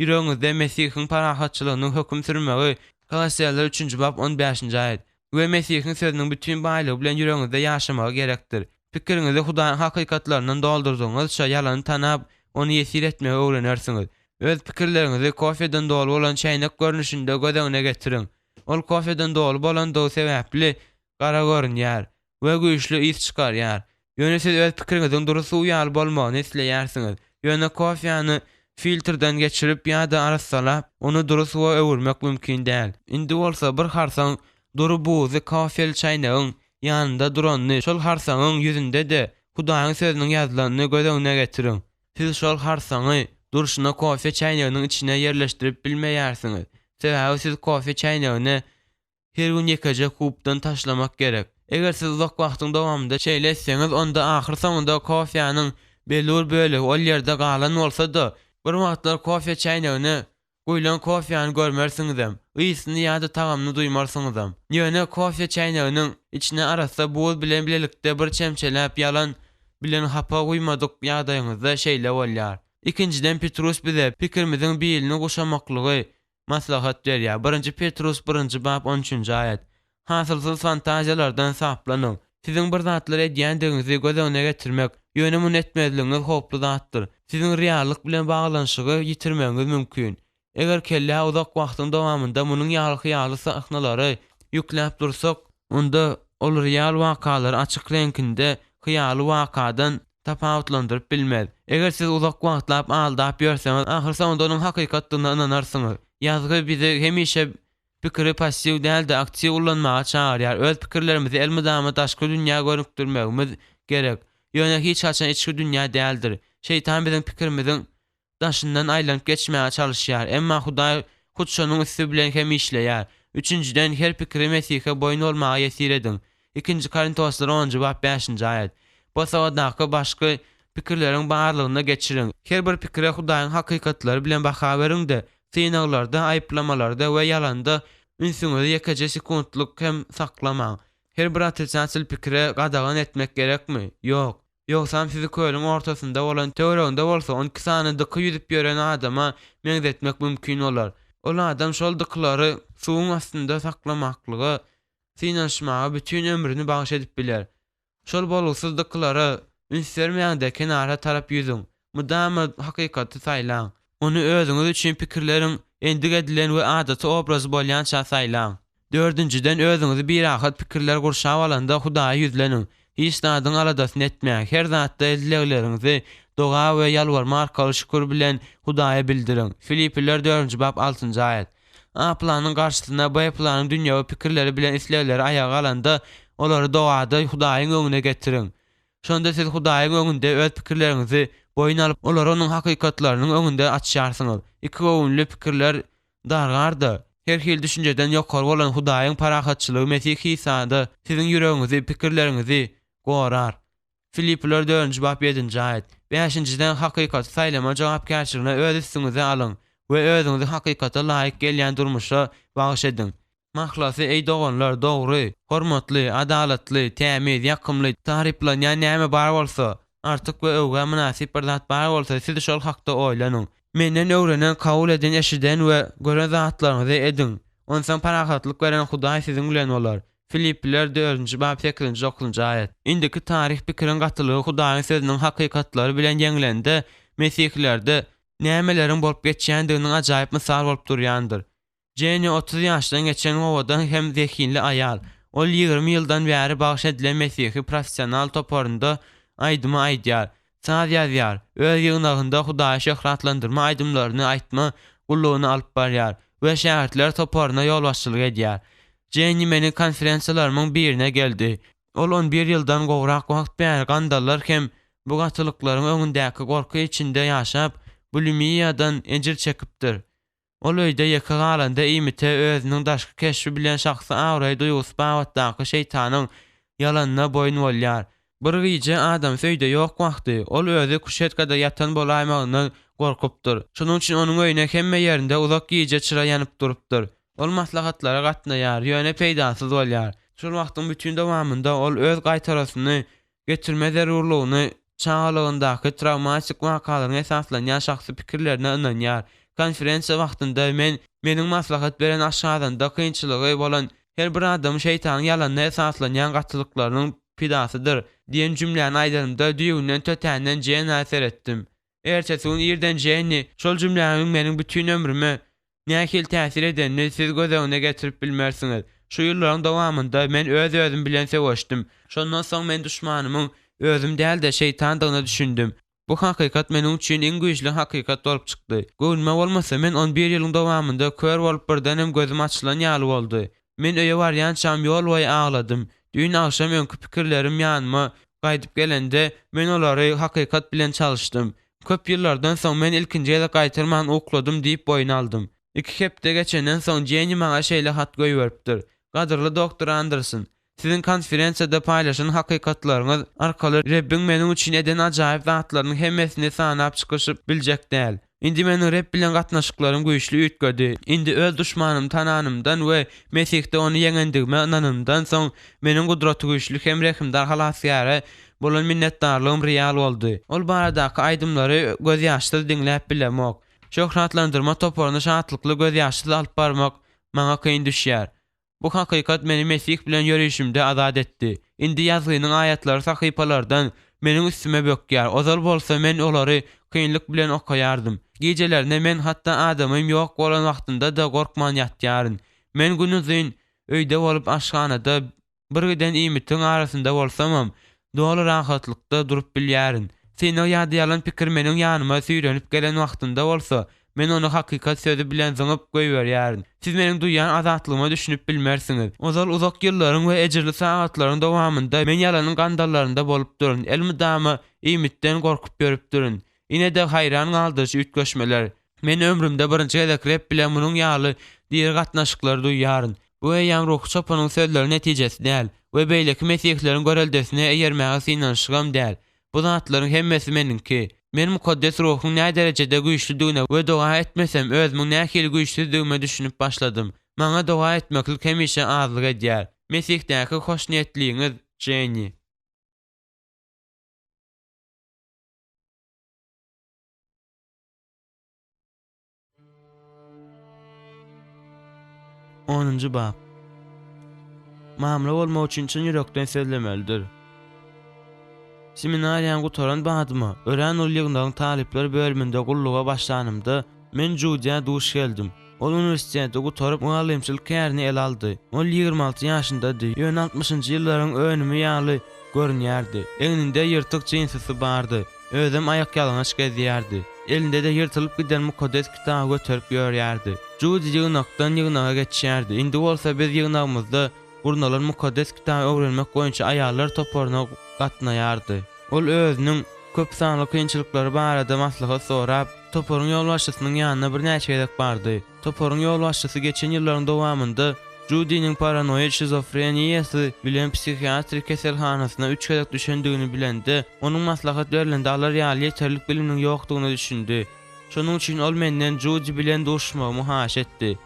ýüregiňizde Mesihiň parahatçylygynyň höküm sürmegi, Kolosseler üçünji bap on bäşinji aýat, we Mesihiň Sözüniň bütin baýlygy bilen ýüregiňizde ýaşamagy gerekdir. Pikiriňizi Hudaýyň hakykatlaryndan doldurdygyňyzça ýalany tanap, ony ýesir etmegi öwrenersiňiz. Öz pikirleriňizi kofeden doly bolan çäýnek görnüşinde göz öňüne getiriň. Ol kofeden doly bolandygy sebäpli gara görünýär we güýçli ys çykarýar. Ýöne siz öz pikiriňiziň dury suw ýaly bolmagyny isleýärsiňiz. Ýöne kofäni filtrden geçirip ýa-da arassalap, ony dury suwa öwürmek mümkin däl. Indi bolsa bir harsaň dury buzy kofeli çäýnegiň ýanynda duranyny, şol harsaňyň ýüzünde-de Hudaýyň Sözüniň ýazylanyny göz öňüne getiriň. Siz şol harsaňy durşuna kofe çäýneginiň içine ýerleşdirip bilmeýärsiňiz. Sebäbi siz kofe çäýnegine her gün ýekeje kubdan taşlamak gerek. Eger siz uzak wagtyň dowamynda şeýle etseňiz, onda ahyrsoňunda kofäniň belli bir bölegi ol ýerde galan bolsa-da, bir wagtlar kofe çäýnegine Guýlan kofýany görmersiňizem, ysyny ýa-da tagamyny duýmarsyňyzam. Ýöne kofe çäýneginiň içine arassa buz bilen bilelikde bir çemçeläp ýalan bilen hapa guýmadyk ýagdaýyňyzda şeýle bolýar. Ikinjiden Petrus bize pikirimiziň bilini guşamaklygy maslahat berýär, Birinji Petrus birinji bap on üçünji aýat. Hasylsyz fantaziýalardan saplanyň. Siziň bir zatlar edýändigiňizi göz öňüne getirmek, ýöne muny etmezligiňiz howply zatdyr. Siziň reallyk bilen baglanyşygy ýitirmegiňiz mümkin. Eger kellä uzak wagtyň dowamynda munuň ýaly hyýaly sahnalary ýükläp dursak, onda ol real wakalary açyk reňkinde hyýaly wakadan tapawutlandyryp bilmez. Eger siz uzak wagtlap aldap ýörseňiz, ahyrsoňunda onuň hakykatdygyna ynanarsyňyz. Ýazgy bizi hemişe Pikiri passiw däl-de, aktiw ullanmaga çagyrýar. Öz pikirlerimizi elmydama daşky dünýä gönükdirmegimiz gerek. Ýöne hiç haçan içki dünýä däldir. Şeýtan biziň pikirimiziň daşyndan aýlanyp geçmäge çalyşýar. Emma Hudaý. Hut şonuň üsti bilen hem işleýär. Üçünjiden, her pikiri Mesihe boýun bolmaga ýesir ediň. Ikinji Korintoslar onunjy bap bäşinji aýat. Bosagadaky başky pikirleriň barlygyna geçiriň. Her bir pikire Hudaýyň hakykatlary bilen baha beriň-de, synaglarda, aýyplamalarda we ýalanda ünsüňizi ýekeje sekuntlyk hem saklamaň. Her bir otrisatel pikire gadagan etmek gerekmi? Ýok. Ýogsam sizi kölüň ortasynda bolan, töwereginde bolsa 12 sany dyky ýüzüp ýören adama meňzetmek mümkin bolar. Ol adam şol dykylary suwuň astynda saklamaklyga synanyşmaga bütin ömrüni bagyş edip biler. Şol bolgusyz dykylara üns bermäň-de, kenara tarap ýüzüň. Mydama hakykaty saýlaň. Ony özüňiz üçin pikirleriň endik edilen we adaty obrazy bolýança saýlaň. Dördünjiden, özüňizi birahat pikirler gurşap alanda Hudaýa ýüzleniň. Hiç zadyň aladasyny etmäň. Her zatda dilegleriňizi doga we ýalbarma arkaly şükür bilen Hudaýa bildiriň. Filipliler dördünji bap altynjy aýat. A planyň garşysyna B planyň dünýewi pikirleri bilen islegleri aýaga galanda, olary dogada Hudaýyň öňüne getiriň. Şonda siz Hudaýyň öňünde öz pikirleriňizi boýun alyp, olary Onuň hakykatlarynyň öňünde açýarsyňyz. Ikigöwünli pikirler dargar-da, her hili düşünjeden ýokary bolan Hudaýyň parahatçylygy Mesih Isada siziň ýüregiňizi, pikirleriňizi gorar. Filipliler dördünji bap ýedinji aýat. Bäşinjiden, hakykaty saýlama jogapkärçiligini öz üstüňize alyň we özüňizi hakykata laýyk gelýän durmuşa bagyş ediň. Mahlasy, eý doganlar, dogry, hormatly, adalatly, tämiz, ýakymly, taryplanýan näme bar bolsa, artyk we öwgä mynasyp bir zat bar bolsa, siz şol hakda oýlanyň. Menden öwrenen, kabul eden, eşiden we gören zatlaryňyzy ediň. Onsoň parahatlyk beren Hudaý siziň bilen bolar. Filipliler dördünji bap sekizinji dokuzynjy aýat. Indiki taryh pikiriň gatylygy Hudaýyň Sözüniň hakykatlary bilen ýeňlende, mesihilerde nämeleriň bolup geçýändiginiň ajaýyp mysal bolup durýandyr. Jenni 30 ýaşdan geçen owadan hem zehinli aýal. Ol 20 ýyldan bäri bagyş edilen mesihi professional toparynda aýdymy aýdýar, saz ýazýar, öz ýygnagynda Hudaýy şöhratlandyrma aýdymlaryny aýtma gullugyny alyp barýar we şägirtler toparyna ýolbaşçylyk edýär. Jenni meniň konferensiýalarymyň birine geldi. Ol on bir ýyldan gowrak wagt bäri gandallar hem bu gatylyklaryň öňündäki gorky içinde ýaşap, bulimiýadan ejir çekipdir. Ol öýde ýeke galanda iýmite özüniň daşky keşbi bilen şahsy abraý duýgusy babatdaky şeýtanyň ýalanyna boýun bolýar. Bir gije adamsy öýde ýok wagty, ol özi kuşetkada ýatan bolaýmagyndan gorkupdyr. Şonuň üçin onuň öýüne hemme ýerinde uzak gije çyra ýanyp durupdyr. Ol maslahatlara gatnaýar, ýöne peýdasyz bolýar. Şol wagtyň bütin dowamynda ol öz gaýtarasyny getirme zerurlygyny çagalygyndaky trawmatik wakalaryň esaslanýan şahsy pikirlerine ynanýar. Konferensiýa wagtynda men meniň maslahat beren aşgazanda kynçylygy bolan her bir adam şeýtanyň ýalanyna esaslanýan gatylyklarynyň pidasydyr diýen jümläni aýdanymda düýbünden tötänden Jenna seretdim. Ertesi gün irden Jenni şol jümläniň meniň bütin ömrüme nähili täsir edenini siz göz öňüne getirip bilmersiňiz. Şu ýyllaryň dowamynda men öz-özüm bilen söweşdim. Şondan soň men duşmanymyň özüm däl-de, şeýtandygyna düşündim. Bu hakykat meniň üçin iň güýçli hakykat bolup çykdy. Göwnüme bolmasa, men on bir ýylyň dowamynda kör bolup birdenem gözüm açylan ýaly boldy. Men öýe barýançam ýol boýy agladym. Düýn agşam öňki pikirlerim ýanyma gaýdyp gelende, men olary hakykat bilen çalyşdym. Köp ýyllardan soň men ilkinji gezek gaýtarman ukladym diýip boýun aldym. Iki hepde geçenden soň Jenni maňa şeýle hat goýberipdir, Gadyrly doktor Anderson, siziň konferensiýada paýlaşan hakykatlaryňyz arkaly Rebbiň meniň üçin eden ajaýyp zatlarynyň hemmesini sanap çykyşyp biljek däl. Indi meniň Reb bilen gatnaşyklarym güýçli üýtgedi. Indi öz duşmanymy tananymdan we Mesihde ony ýeňendigime ynananymdan soň, meniň Gudratygüýçli hem rehimdar Halasgäre bolan minnetdarlygym real boldy. Ol baradaky aýdymlary gözýaşsyz diňläp bilemok. Şöhratlandyrma toparyny şatlykly gözýaşsyz alyp barmak maňa kyn düşýär. Bu hakykat meni Mesih bilen ýörişimde azat etdi. Indi Ýazgynyň aýatlary sahypalardan meniň üstüme bökýär, ozal bolsa men olary kynlyk bilen okaýardym. Gijelerine men hatda adamym ýok bolan wagtynda-da gorkman ýatýaryn. Men günuzyn öýde bolup aşhanada birgiden iýmitiň arasynda bolsamam, doly rahatlykda durup bilýärin. Synag ýa-da ýalan pikir meniň ýanyma süýrenip gelen wagtynda bolsa, men ony hakykat sözi bilen zyňyp goýberýärin. Siz meniň duýýan azatlygyma düşünip bilmersiňiz. Ozal uzak ýyllaryň we ejirli sagatlaryň dowamynda men ýalanyň gandallarynda bolupdyryn, elmydama iýmitden gorkup ýörüpdirin. Ine-de haýran galdyryjy üýtgeşmeler. Men ömrümde birinji gezek Reb bilen munuň ýaly diri gatnaşyklary duýýaryn. Bu eýýäm ruhy çopanyň sözleri netijesi däl we beýleki mesihileriň göreldesine eýermäge synanyşygam däl. Bu zatlaryň hemmesi meniňki. Men Mukaddes Ruhuň näderejede güýçlüdigine we doga etmesem özümiň nähili güýçsüzdigime düşünip başladym. Maňa doga etmeklik hemişe azlyk edýär. Mesihdäki hoşniýetligiňiz, Jenni. Onunjy bap. Mamla bolmak üçin çyn ýürekden sözlemelidir. Seminariýany gutaran badyma, örän uly ýygnagyň talyplar bölüminde gulluga başlanymda, men Judýa duş geldim. Ol uniwersiteti gutaryp, mugallymçylyk kärini ele aldy. Ol 26 ýaşyndady, ýöne altmyşynjy ýyllaryň önümi ýaly görünýärdi. Egninde ýyrtyk jinsisi bardy. Özem aýakýalaňaç gezýärdi. Elinde-de ýyrtylyp giden Mukaddes Kitaby göterip ýörýärdi. Judi ýygnakdan ýygnaga geçýärdi. Indi bolsa biz ýygnagymyzda gurnalan Mukaddes Kitaby öwrenmek boýunça aýallar toparyna gatnaýardy. Ol özüniň köp sanly kynçylyklary barada maslahat sorap, toparyň ýolbaşçysynyň ýanyna birnäçe gezek bardy. Toparyň ýolbaşçysy geçen ýyllaryň dowamynda Judiniň paranoid şizofreniýasy bilen psihiatrik keselhanasyna üç gezek düşendigini bilende, onuň maslahat berlende alar ýaly ýeterlik biliminiň ýokdugyna düşündi. Şonuň üçin ol menden Judi bilen duşuşmagymy haýyş etdi.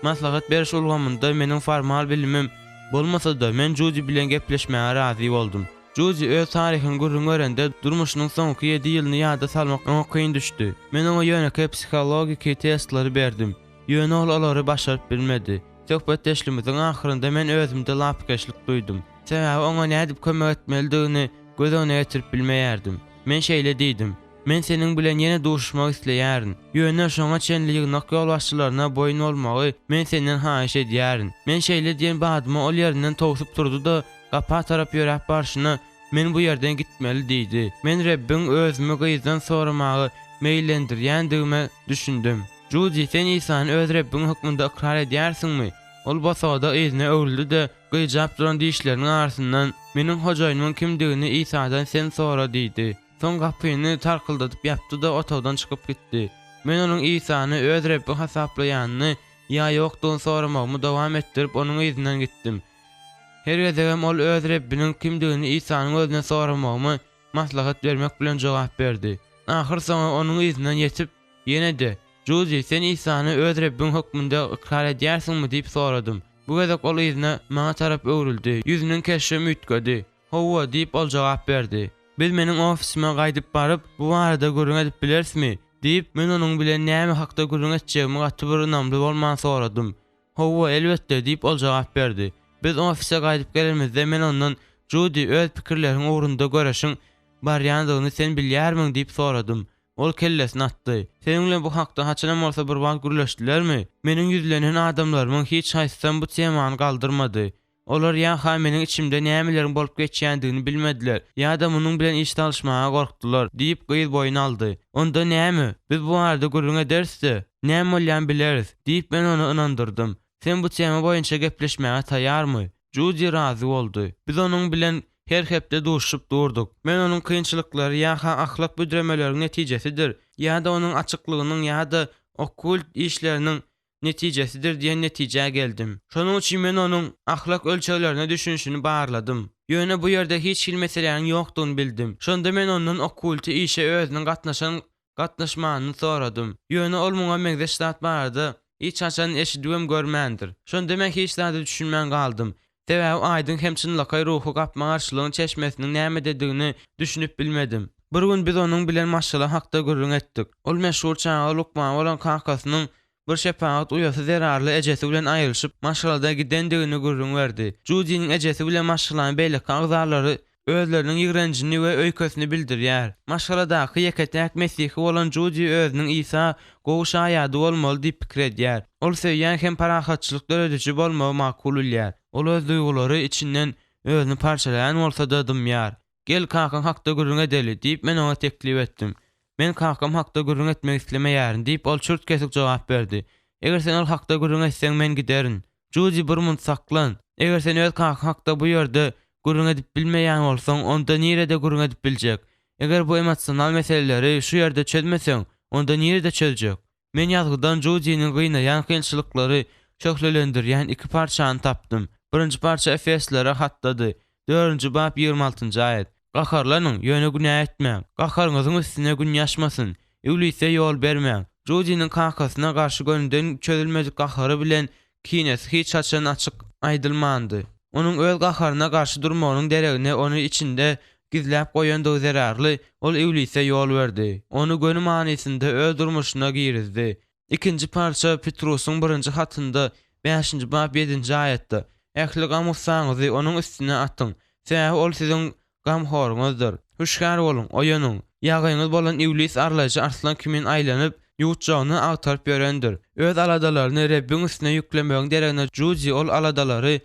Maslahat beriş ulgamynda meniň formal bilimim bolmasa-da, men Judi bilen gepleşmäge razy boldum. Judi öz taryhyny gürrüň berende, durmuşynyň soňky ýedi ýylyny ýada salmak oňa kyn düşdi. Men oňa ýönekeý psihologiki testleri berdim, ýöne ol olary başaryp bilmedi. Söhbetdeşligimiziň ahyrynda men özümde lapykeçlik duýdum. Sebäbi oňa nädip kömek etmelidigini göz öňüne getirip bilmeýärdim. Men şeýle diýdim, Men seniň bilen ýene duşuşmak isleýärin. Ýöne şoňa çenli ýygnak ýolbaşçylaryna boýun bolmagy men senden haýyş edýärin. Men şeýle diýen badyma ol ýerinden towsup turdy-da, gapa tarap ýöräp barşyna, Men bu ýerden gitmeli diýdi. Men Rebbiň özümi gyzdan soramagy meýillendirýändigime düşündim. Judi, sen Isany öz Rebbiň hökmünde ykrar edýärsiňmi? Ol bosagada yzyna öwrüldi-de, gyjap duran dişleriniň arasyndan, Meniň hojaýynymyň kimdigini Isadan sen sora diýdi. Soň gapyny tarkyldadyp ýapdy-da, otagdan çykyp gitdi. Men onuň Isany öz Rebbi hasaplaýanyny ýa ýokdugyny soramagymy dowam etdirip, onuň yzyndan gitdim. Her gezegem ol öz Rebbiniň kimdigini Isanyň özüne soramagymy maslahat bermek bilen jogap berdi. Ahyrsoňy onuň yzyndan ýetip, ýene-de, Judi, sen Isany öz Rebbiň hökmünde ykrar edýärsiňmi? diýip soradym. Bu gezek ol yzyna, maňa tarap öwrüldi. Ýüzüniň keşbem üýtgedi. Hawa, diýip, ol jogap berdi. Biz meniň ofisime gaýdyp baryp, bu barada gürrüň edip bilerismi? diýip, men onuň bilen näme hakda gürrüň etjegimi gaty bir ynamly bolman soradym. Hawa, elbetde, diýip, ol jogap berdi. Biz ofise gaýdyp gelenimizde, men ondan, Judi, öz pikirleriň ugrunda göreşiň barýandygyny sen bilýärmiň? diýip soradym. Ol kellesini atdy. Seniň bilen bu hakda haçanam bolsa bir wagt gürleşdilermi? Meniň ýüzlenen adamlarymyň hiç haýsysam bu temany galdyrmady. Olar ýa-ha meniň içimde nämeleriň bolup geçýändigini bilmediler, ýa-da munuň bilen iş salyşmaga gorkdular, diýip, gyz boýun aldy. Onda näme, biz bu barada gürrüň ederis-de, näme bolýanyny bileris, diýip, men ony ynandyrdym. Sen bu tema boýunça gepleşmäge taýýarmy? Judi razy boldy. Biz onuň bilen her hepde duşuşyp durduk. Men onuň kynçylyklary ýa-ha ahlak büdremeleriň netijesidir, ýa-da onuň açyklygynyň ýa-da okkult işleriniň netijesidir diýen netijä geldim. Şonuň üçin men onuň ahlak ölçeglerine düşünişini barladym. Ýöne bu ýerde hiç hili meseläniň ýokdugyny bildim. Şonda men ondan okkulty işe özüniň gatnaşan gatnaşmanyny soradym. Ýöne ol muňa meňzeş zat barada hiç haçan eşidibem görmändir. Şonda men hiç zada düşünmän galdym. Sebäbi aýdyň hem çynlakaý ruhy gapma-garşylygyň çeşmesiniň nämededigini düşünip bilmedim. Bir gün biz onuň bilen maşgala hakda gürrüň etdik. Ol meşhur çaga lukmany bolan kakasynyň bir şepagat uýasy zerarly ejesi bilen aýrylyşyp, maşgaladan gidendigini gürrüň berdi. Judiniň ejesi bilen maşgalanyň beýleki agzalary özleriniň ýigrenjini we öýkesini bildirýär. Maşgaladaky ýeke-täk mesihi bolan Judi özüniň Isa gowy şaýady bolmaly diýip pikir edýär. Ol söýýän hem parahatçylyk dörediji bolmagy makul bilýär. Ol öz duýgulary içinden özüni parçalaýan bolsa-da dymýar. Gel, kakaň hakda gürrüň edeli, diýip, men oňa teklip etdim. Men kakam hakda gürrüň etmek islemeýärin, diýip, ol çürt-kesik jogap berdi. Eger sen ol hakda gürrüň etseň, men giderin. Judi, bir munt saklan. Eger sen öz kakaň hakda bu ýerde gürrüň edip bilmeýän bolsaň, onda nirede gürrüň edip biljek? Eger bu emosional meseleleri şu ýerde çözmeseň, onda nirede çözjek? Men Ýazgydan Judiniň gynaýan kynçylyklary şöhlelendirýän iki parçany tapdym. Birinji parça Efeslilere hatdady, dördünji bap 26-njy aýat. Gaharlanyň, ýöne günä etmäň. Gaharyňyzyň üstüne gün ýaşmasyn. Iblise ýol bermäň. Judiniň kakasyna garşy gönüden çözülmedik gahary bilen kinesi hiç haçan açyk aýdylmandy. Onuň öz gaharyna garşy durmagynyň deregine ony içinde gizläp goýandygy zerarly, ol Iblise ýol berdi. Ony göni manysynda öz durmuşyna girizdi. Ikinji parça Petrusyň birinji hatynda, bäşinji bap ýedinji aýatda, Ähli gam-gussaňyzy Onuň üstüne atyň, sebäbi Ol siziň gamhoryňyzdyr. Hüşgär boluň, oýanyň! Ýagyňyz bolan Iblis arlaýjy arslan kimin aýlanyp, ýuwutjagyny agtaryp ýörendir. Öz aladalaryny Rebbiň üstüne ýüklemegiň deregine Judi ol aladalary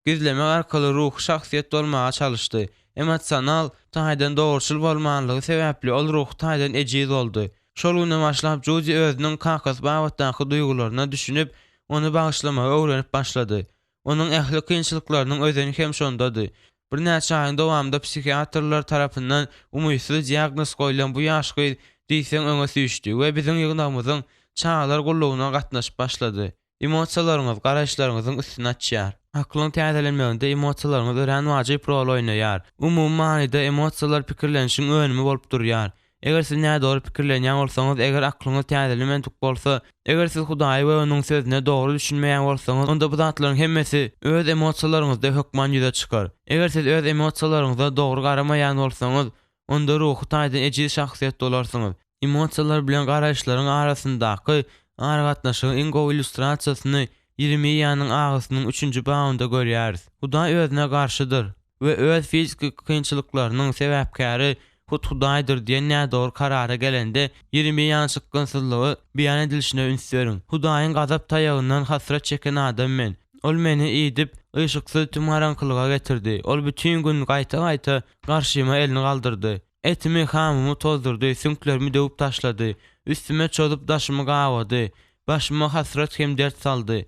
gizlemek arkaly ruhy şahsyýet bolmaga çalyşdy. Emosional taýdan dogruçyl bolmanlygy sebäpli ol ruhy taýdan ejiz boldy. Şol günden başlap Judi özüniň kakasy babatdaky duýgularyna düşünip, ony bagyşlamagy öwrenip başlady. Onuň ähli kynçylyklarynyň özeni hem şondady. Birnäçe aýyň dowamynda psihiatrlar tarapyndan umytsyz diagnoz goýlan bu ýaş gyz diýseň öňe süýşdi we biziň ýygnagymyzyň çagalar gullugyna gatnaşyp başlady. Emosiýalaryňyz garaýyşlaryňyzyň üstüni açýar. Aklyň täzelenmeginde emosiýalaryňyz örän wajyp rol oýnaýar. Umumy manyda emosiýalar pikirlenişiň önümi bolup durýar. Eger siz nädogry pikirlenýän bolsaňyz, eger aklyňyz täzelenmedik bolsa, eger siz Hudaýa we Onuň Sözüne dogry düşünmeýän bolsaňyz, onda bu zatlaryň hemmesi öz emosiýalaryňyzda hökman ýüze çykar. Eger siz öz emosiýalaryňyza dogry garamaýan bolsaňyz, onda ruhy taýdan ejiz şahsyýet bolarsyňyz. Emosiýalar bilen garaýyşlaryň arasyndaky aragatnaşygyň iň gowy illýustrasiýasyny Ýeremiýanyň agysynyň üçünji babynda görýäris. Hudaý özüne garşydyr we öz fiziki kynçylyklarynyň sebäpkäri hut Hudaýdyr diýen nädogry karara gelende, Ýeremiýanyň çykgynsyzlygy beýan edilişine üns beriň. Hudaýyň gazap taýagyndan hasrat çeken adam men. Ol meni idip, yşyksyz tüm-garaňkylyga getirdi. Ol bütin gün gaýta-gaýta garşyma elini galdyrdy. Etimi, hamymy tozdurdy, süňklerimi döwüp taşlady. Üstüme çozup, daşymy gabady. Başyma hasrat hem dert saldy.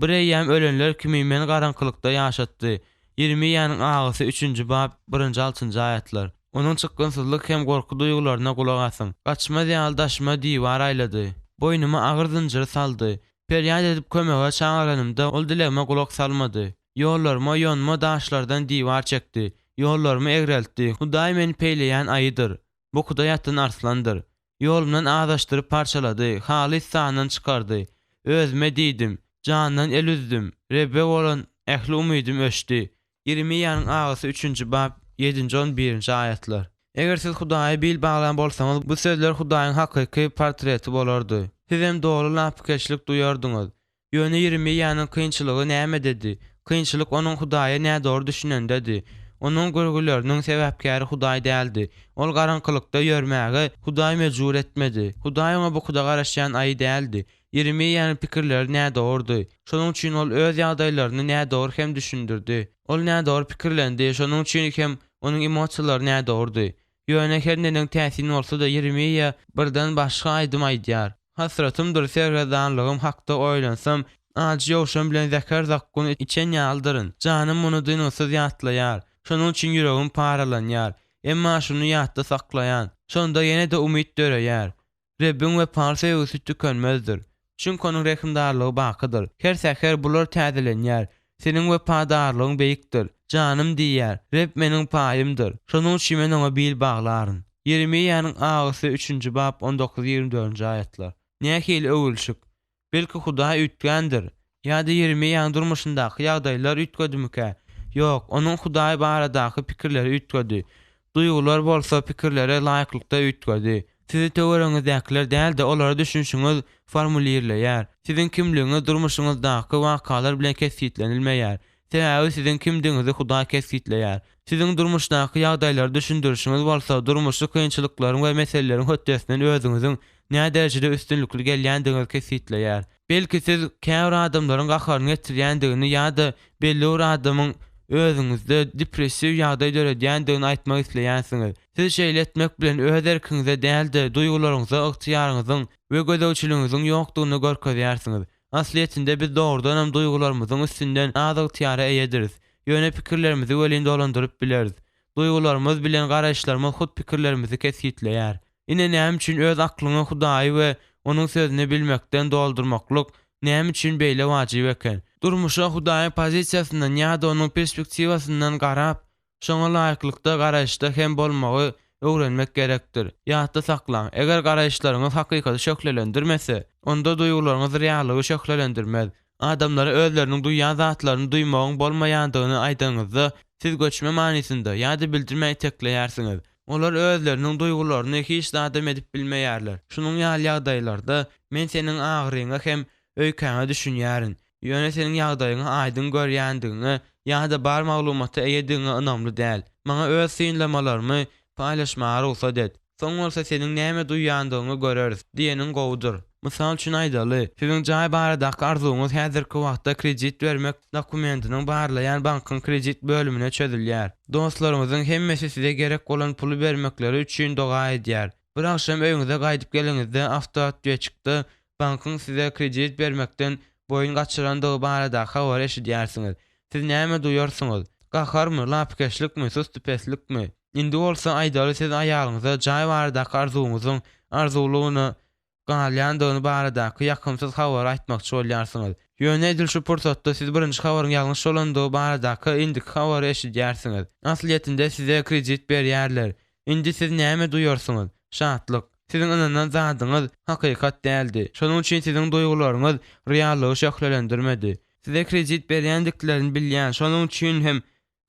Bir eýýäm ölenler kimin meni garaňkylykda ýaşatdy. Ýeremiýanyň agysy üçünji bap, birinji altynjy aýatlar. Onuň çykgynsyzlyk hem gorky duýgularyna gulak asyň. Gaçmaz ýaly daşyma diwar aýlady. Boýnuma agyr zynjyry saldy. Perýat edip kömege çagyranymda, ol dilegime gulak salmady. Ýollaryma ýonma daşlardan diwar çekdi. Ýollarymy egreltdi. Hudaý meni peýleýän aýydyr. Bukuda ýatan arslandyr. Ýolumdan azaşdyryp parçalady, halys sandan çykardy. Özüme diýdim, Jandan el üzdüm, Rebbe bolan ähli umydym öçdi. Ýeremiýanyň agysy üçünji bap, ýedinji-on birinji aýatlar. Eger siz Hudaýa bil baglan bolsaňyz, bu sözler Hudaýyň hakyky portreti bolardy. Sizem doly lapykeçlik duýardyňyz. Ýöne Ýeremiýanyň kynçylygy nämededi? Kynçylyk onuň Hudaýa nädogry düşünendedi. Onuň görgüleriniň sebäpkäri Hudaý däldi. Ol garaňkylykda ýörmäge Hudaý mejbur etmedi. Hudaý oňa bukuda garaşýan aýy däldi. Ýeremiýanyň pikirleri nädogrudy. Şonuň üçin ol öz ýagdaýlaryny nädogry hem düşündirdi. Ol nädogry pikirlendi, şonuň üçin hem onuň emosiýalary nädogrudy. Ýöne her neneň täsin bolsa-da, Ýeremiýa birden başga aýdym aýdýar. Hasratymdyr sergezdanlygym hakda oýlansam, ajy ýowşan bilen zäher-zakgun içen ýalydyryn. Janym muny dyngysyz ýatlaýar. Şonuň üçin ýüregim paralanýar. Emma şuny ýatda saklaýan. Şonda ýene-de umyt döreýär. Rebbiň wepaly söýgüsi tükenmezdir. Çünki Onuň rehimdarlygy bakydyr. Her säher bular täzelenýär. Seniň wepadarlygyň beýikdir. Janym diýýär, Reb meniň paýymdyr. Şonuň üçin men Oňa bil baglaryn. Ýeremiýanyň agysy üçünji bap on dokuz-ýigrimi dördünji aýatlar. Nähili öwrülişik! Belki Hudaý üýtgändir? Ýa-da Ýeremiýanyň durmuşyndaky ýagdaýlar üýtgedimikä? Ýok, onuň Hudaý baradaky pikirleri üýtgedi. Duýgular bolsa pikirlere laýyklykda üýtgedi. Sizi töweregiňizdäkiler däl-de, olara düşünişiňiz formulirleýär. Siziň kimligiňiz durmuşyňyzdaky wakalar bilen kesgitlenilmeýär. Sebäbi siziň kimdigiňizi Hudaý kesgitleýär. Siziň durmuşdaky ýagdaýlary düşündirişiňiz bolsa, durmuşy kynçylyklaryň we meseleleriň hötdesinden özüňiziň näderejede üstünlikli gelýändigiňizi kesgitleýär. Belki siz käbir adamlaryň gaharyny getirýändigini ýa-da belli bir adamyň özüňizde depressiw ýagdaý döredýändigini aýtmak isleýänsiňiz. Siz şeýle etmek bilen öz erkiňize däl-de, duýgularyňyza ygtyýaryňyzyň we gözegçiligiňiziň ýokdugyny görkezýärsiňiz. Aslyýetinde biz dogrudanam duýgularymyzyň üstünden az ygtyýara eýediris. Ýöne pikirlerimizi welin dolandyryp bileris. Duýgularymyz bilen garaýyşlarymyz hut pikirlerimizi kesgitleýär. Ine näme üçin öz aklyňa Hudaýy we Onuň Sözüni bilmekden doldurmaklyk näme üçin beýle wajyp eken? Durmuşa Hudaýyň pozisiýasyndan ýa-da Onuň perspektiwasyndan garap, şoňa laýyklykda garaýyşda hem bolmagy öwrenmek gerekdir. Ýatda saklaň, eger garaýyşlaryňyz hakykaty şöhlelendirmese, onda duýgularyňyz reallygy şöhlelendirmez. Adamlara özleriniň duýýan zatlaryny duýmagyň bolmaýandygyny aýdanyňyzda, siz göçme manysynda ýa-da bildirmän itekleýärsiňiz. Olar özleriniň duýgularyny hiç zadam edip bilmeýärler. Şunuň ýaly ýagdaýlarda men seniň agyryňa hem öýkäňe düşünýärin. Ýöne seniň ýagdaýyňy aýdyň görýändigiňe ýa-da bar maglumata eýedigiňe ynamly däl. Maňa öz synlamalarymy paýlaşmaga rugsat et. Soň bolsa seniň näme duýýandygyňy göreris diýeniň gowudyr. Mysal üçin aýdaly, siziň jaý baradaky arzuwyňyz häzirki wagtda kredit bermek dokumentiniň barlaýan bankyň kredit bölümine çözülýär. Dostlaryňyzyň hemmesi size gerek bolan puly bermekleri üçin doga edýär. Bir agşam öýüňize gaýdyp geleniňizde awtootwetçikde bankyň size kredit bermekden boýun gaçyrandygy baradaky habary eşidýärsiňiz. Siz näme duýarsyňyz? Gaharmy, lapykeçlikmi, sustupeslikmi? Indi bolsa aýdaly siz aýalyňyza jaý baradaky arzuwyňyzyň arzuwlygyna galýandygyny baradaky ýakymsyz habary aýtmakçy bolýarsyňyz. Ýöne edil şu pursatda siz birinji habaryň ýalňyş bolandygy baradaky indiki habary eşidýärsiňiz. Aslyýetinde size kredit berýärler. Indi siz näme duýarsyňyz? Şatlyk. Siziň ynanan zadyňyz hakykat däldi. Şonuň üçin siziň duýgularyňyz reallygy şöhlelendirmedi. Size kredit berýändiklerini bilýän, şonuň üçin hem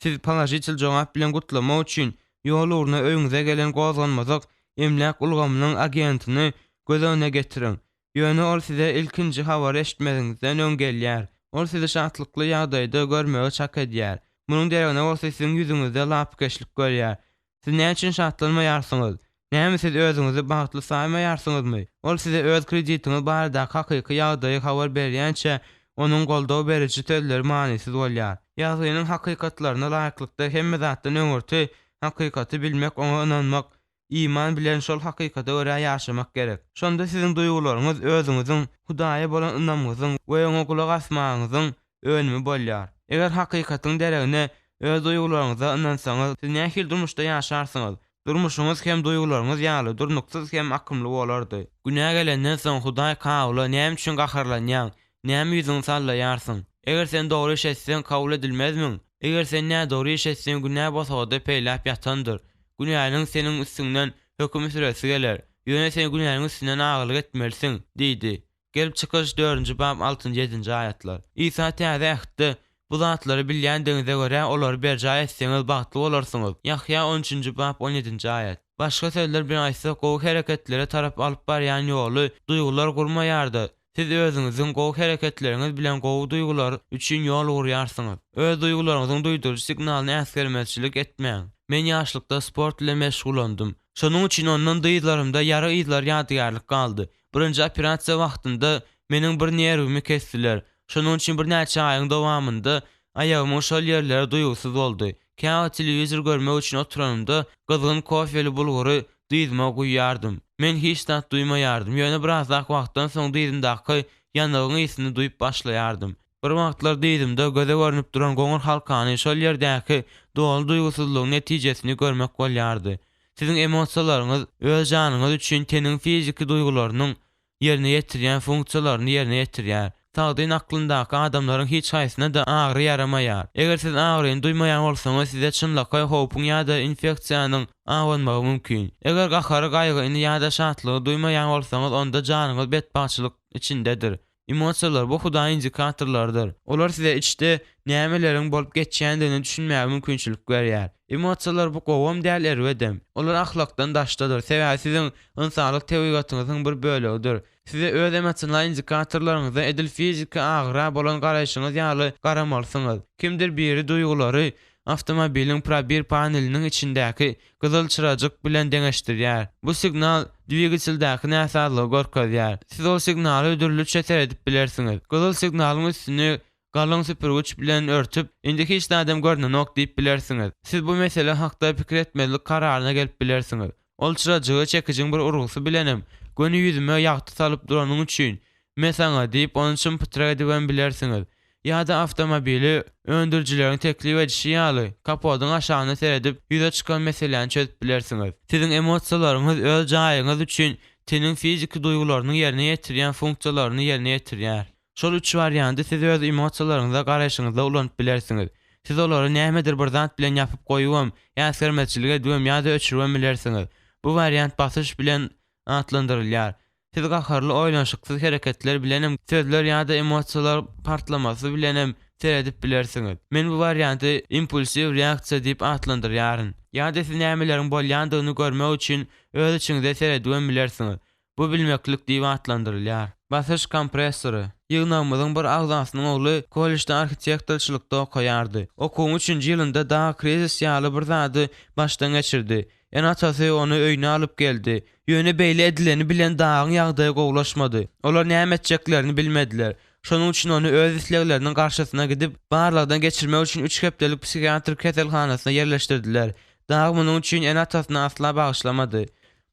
sizi položitel jogap bilen gutlamak üçin ýol ugruna öýüňize gelen gozganmazak emläk ulgamynyň agentini göz öňüne getiriň. Ýöne ol size ilkinji habary eşitmeziňizden öň gelýär. Ol sizi şatlykly ýagdaýda görmegi çak edýär. Munuň deregine bolsa siziň ýüzüňizde lapykeçlik görýär. Siz näme üçin şatlanmaýarsyňyz? Näme siz özüňizi bagtly saýmaýarsyňyzmy? Ol size öz kreditiňiz baradaky hakyky ýagdaýy habar berýänçä, onuň goldaw beriji sözleri manysyz bolýar. Ýazgynyň hakykatlaryna laýyklykda hemme zatdan öňürti hakykaty bilmek oňa ynanmak Iman bilen şol hakykata görä ýaşamak gerek. Şonda siziň duýgularyňyz özüňiziň Hudaýa bolan ynamyňyzyň we Oňa gulak asmagyňyzyň önümi bolýar. Eger hakykatyň deregine öz duýgularyňyza ynansaňyz, siz nähili durmuşda ýaşarsyňyz? Durmuşyňyz hem duýgularyňyz ýaly durnuksyz hem akymly bolardy. Günä gelenden soň Hudaý Kabyla näme üçin gaharlanýaň? Näme ýüzüňi sallaýarsyň? Eger sen dogry iş etseň, kabul edilmezmiň? Eger sen nädogry iş etseň, günä bosagada peýläp ýatandyr. Günäniň seniň üstüňden höküm süresi geler. Ýöne sen günäniň üstünden agalyk etmelisiň diýdi. Gelip çykyş, dördünji bap, altynjy, ýedinji aýatlar. Isa Täze Ähtde, Bu zatlary bilýändigiňize görä, olary berjaý etseňiz, bagtly bolarsyňyz. Ýahýa on üçünji bap, on ýedinji aýat. Başga sözler bilen aýtsak, gowy hereketlere tarap alyp barýan ýoly duýgular gurmaýar-da, Siz özüňiziň gowy hereketleriňiz bilen gowy duýgular üçin ýol gurýarsyňyz. Öz duýgularyňyzyň duýduryjy signalyny äsgermezçilik etmäň. Men ýaşlykda sport bilen meşgullandym. Şonuň üçin ondan dyzlarymda ýara yzlary ýadygärlik galdy. Birinji operasiýa wagtynda meniň bir nerwimi kesdiler. Şonuň üçin birnäçe aýyň dowamynda aýagymyň şol ýerleri duýgusyz boldy. Käwagt telewizor görmek üçin oturanymda, gyzgyn kofeli bulgury dyzyma guýýardym. Men hiç zat duýmaýardym, ýöne birazrak wagtdan soň dyzymdaky ýanygyň ysyny duýup başlaýardym. Bir wagtlar dyzymda göze görnüp duran goňur halkany, şol ýerdäki doly duýgusyzlygyň netijesini görmek bolýardy. Siziň emosiýalaryňyz öz janyňyz üçin teniň fiziki duýgularynyň ýerine ýetirýän funksiýalaryny ýerine ýetirýär. Sagdyn aklyndaky adamlaryň hiç haýsyna-da agyry ýaramaýar. Eger siz agyryny duýmaýan bolsaňyz, size çynlakaý howpuň ýa-da infeksiýanyň abanmagy mümkin. Eger gahary, gaýgyny ýa-da şatlygy duýmaýan bolsaňyz, onda janyňyz betbagtçylyk içindedir. Emosiýalar, bu Hudaýyň indikatorlarydyr. Olar size içde nämeleriň bolup geçýändigine düşünmäge mümkinçilik berýär. Emosiýalar bu gowam däl erbedem. Olar ahlakdan daşdadyr, sebäbi siziň ynsanlyk tebigatyňyzyň bir bölegidir. Size öz emosional indikatorlaryňyza edil fiziki agyra bolan garaýşyňyz ýaly garamalysyňyz. Kimdir biri duýgulary awtomobiliň probir paneliniň içindäki gyzyl çyrajyk bilen deňeşdirýär. Bu signal dwigateldäki näsazlygy görkezýär. Siz ol signaly dürlüçe seredip bilersiňiz. Gyzyl signalyň üstüni galyň süpürgiç bilen örtüp, indi hiç zadam görnenok diýip bilersiňiz. Siz bu mesele hakda pikir etmezlik kararyna gelip bilersiňiz. Ol çyrajygy çekijiň bir urgusy bilenem göni ýüzüme ýagty salyp duranyň üçin, me saňa diýip ony çym-pytrak edibem bilersiňiz. Ýa-da awtomobili öndürijileriň teklip edişi ýaly, kapodyň aşagyna seredip, ýüze çykan meseläni çözüp bilersiňiz. Siziň emosiýalaryňyz öz jaýyňyz üçin. Teniň fiziki duýgularynyň ýerine ýetirýän funksiýalaryny ýerine ýetirýär. Şol üç warianty siz öz emosiýalaryňyza garaýşyňyzda ulanyp bilersiňiz. Siz olary nämedir bir zat bilen ýapyp goýubam, äsgermezçilik edibem ýa-da öçüribem bilersiňiz. Bu wariant basyş bilen atlandyrylýar. Siz gaharly oýlanyşyksyz hereketler bilenem, sözler ýa-da emosiýalar partlamasy bilenem seredip bilersiňiz. Men bu warianty impulsiw reaksiýa diýip atlandyrýaryn. Ýa-da siz nämeleriň bolýandygyny görmek üçin öz içiňize seredibem bilersiňiz. Bu bilmeklik diýip atlandyrylýar. Basyş kompressory. Ýygnagymyzyň bir agzasynyň ogly kollejde arhitektorçylykda okaýardy. Okuwyň üçünji ýylynda dag krizis ýaly bir zady başdan geçirdi. Ene-atasy ony öýüne alyp geldi. Ýöne beýle edileni bilen dagyň ýagdaýy gowulaşmady. Olar näme etjeklerini bilmediler. Şonuň üçin ony öz islegleriniň garşysyna gidip, barlagdan geçirmek üçin üç hepdelik psihiatrik keselhanasyna ýerleşdirdiler. Dag munuň üçin ene-atasyny asla bagyşlamady.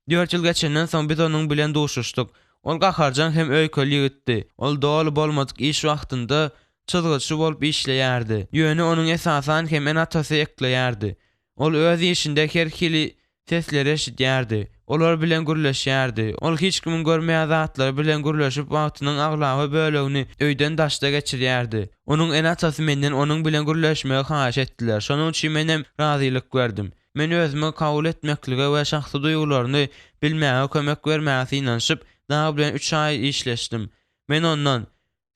Dört ýyl geçenden soň biz onuň bilen duşuşdyk. Ol gaharjaň hem öýkeli ýigitdi. Ol doly bolmadyk iş wagtynda çyzgyçy bolup işleýärdi. Ýöne onuň esasan hem ene-atasy ekleýärdi. Ol öz işinde her hili sesleri eşidýärdi. Olar bilen gürleşýärdi. Ol hiç kimiň görmeýän zatlary bilen gürleşip wagtynyň aglaba bölegini öýden daşda geçirýärdi. Onuň ene-atasy menden onuň bilen gürleşmegi haýyş etdiler. Şonuň üçin menem razylyk berdim. Men özümi kabul etmeklige we şahsy duýgularyny bilmäge kömek bermäge synanyşyp, Dag bilen üç aý işleşdim. Men ondan,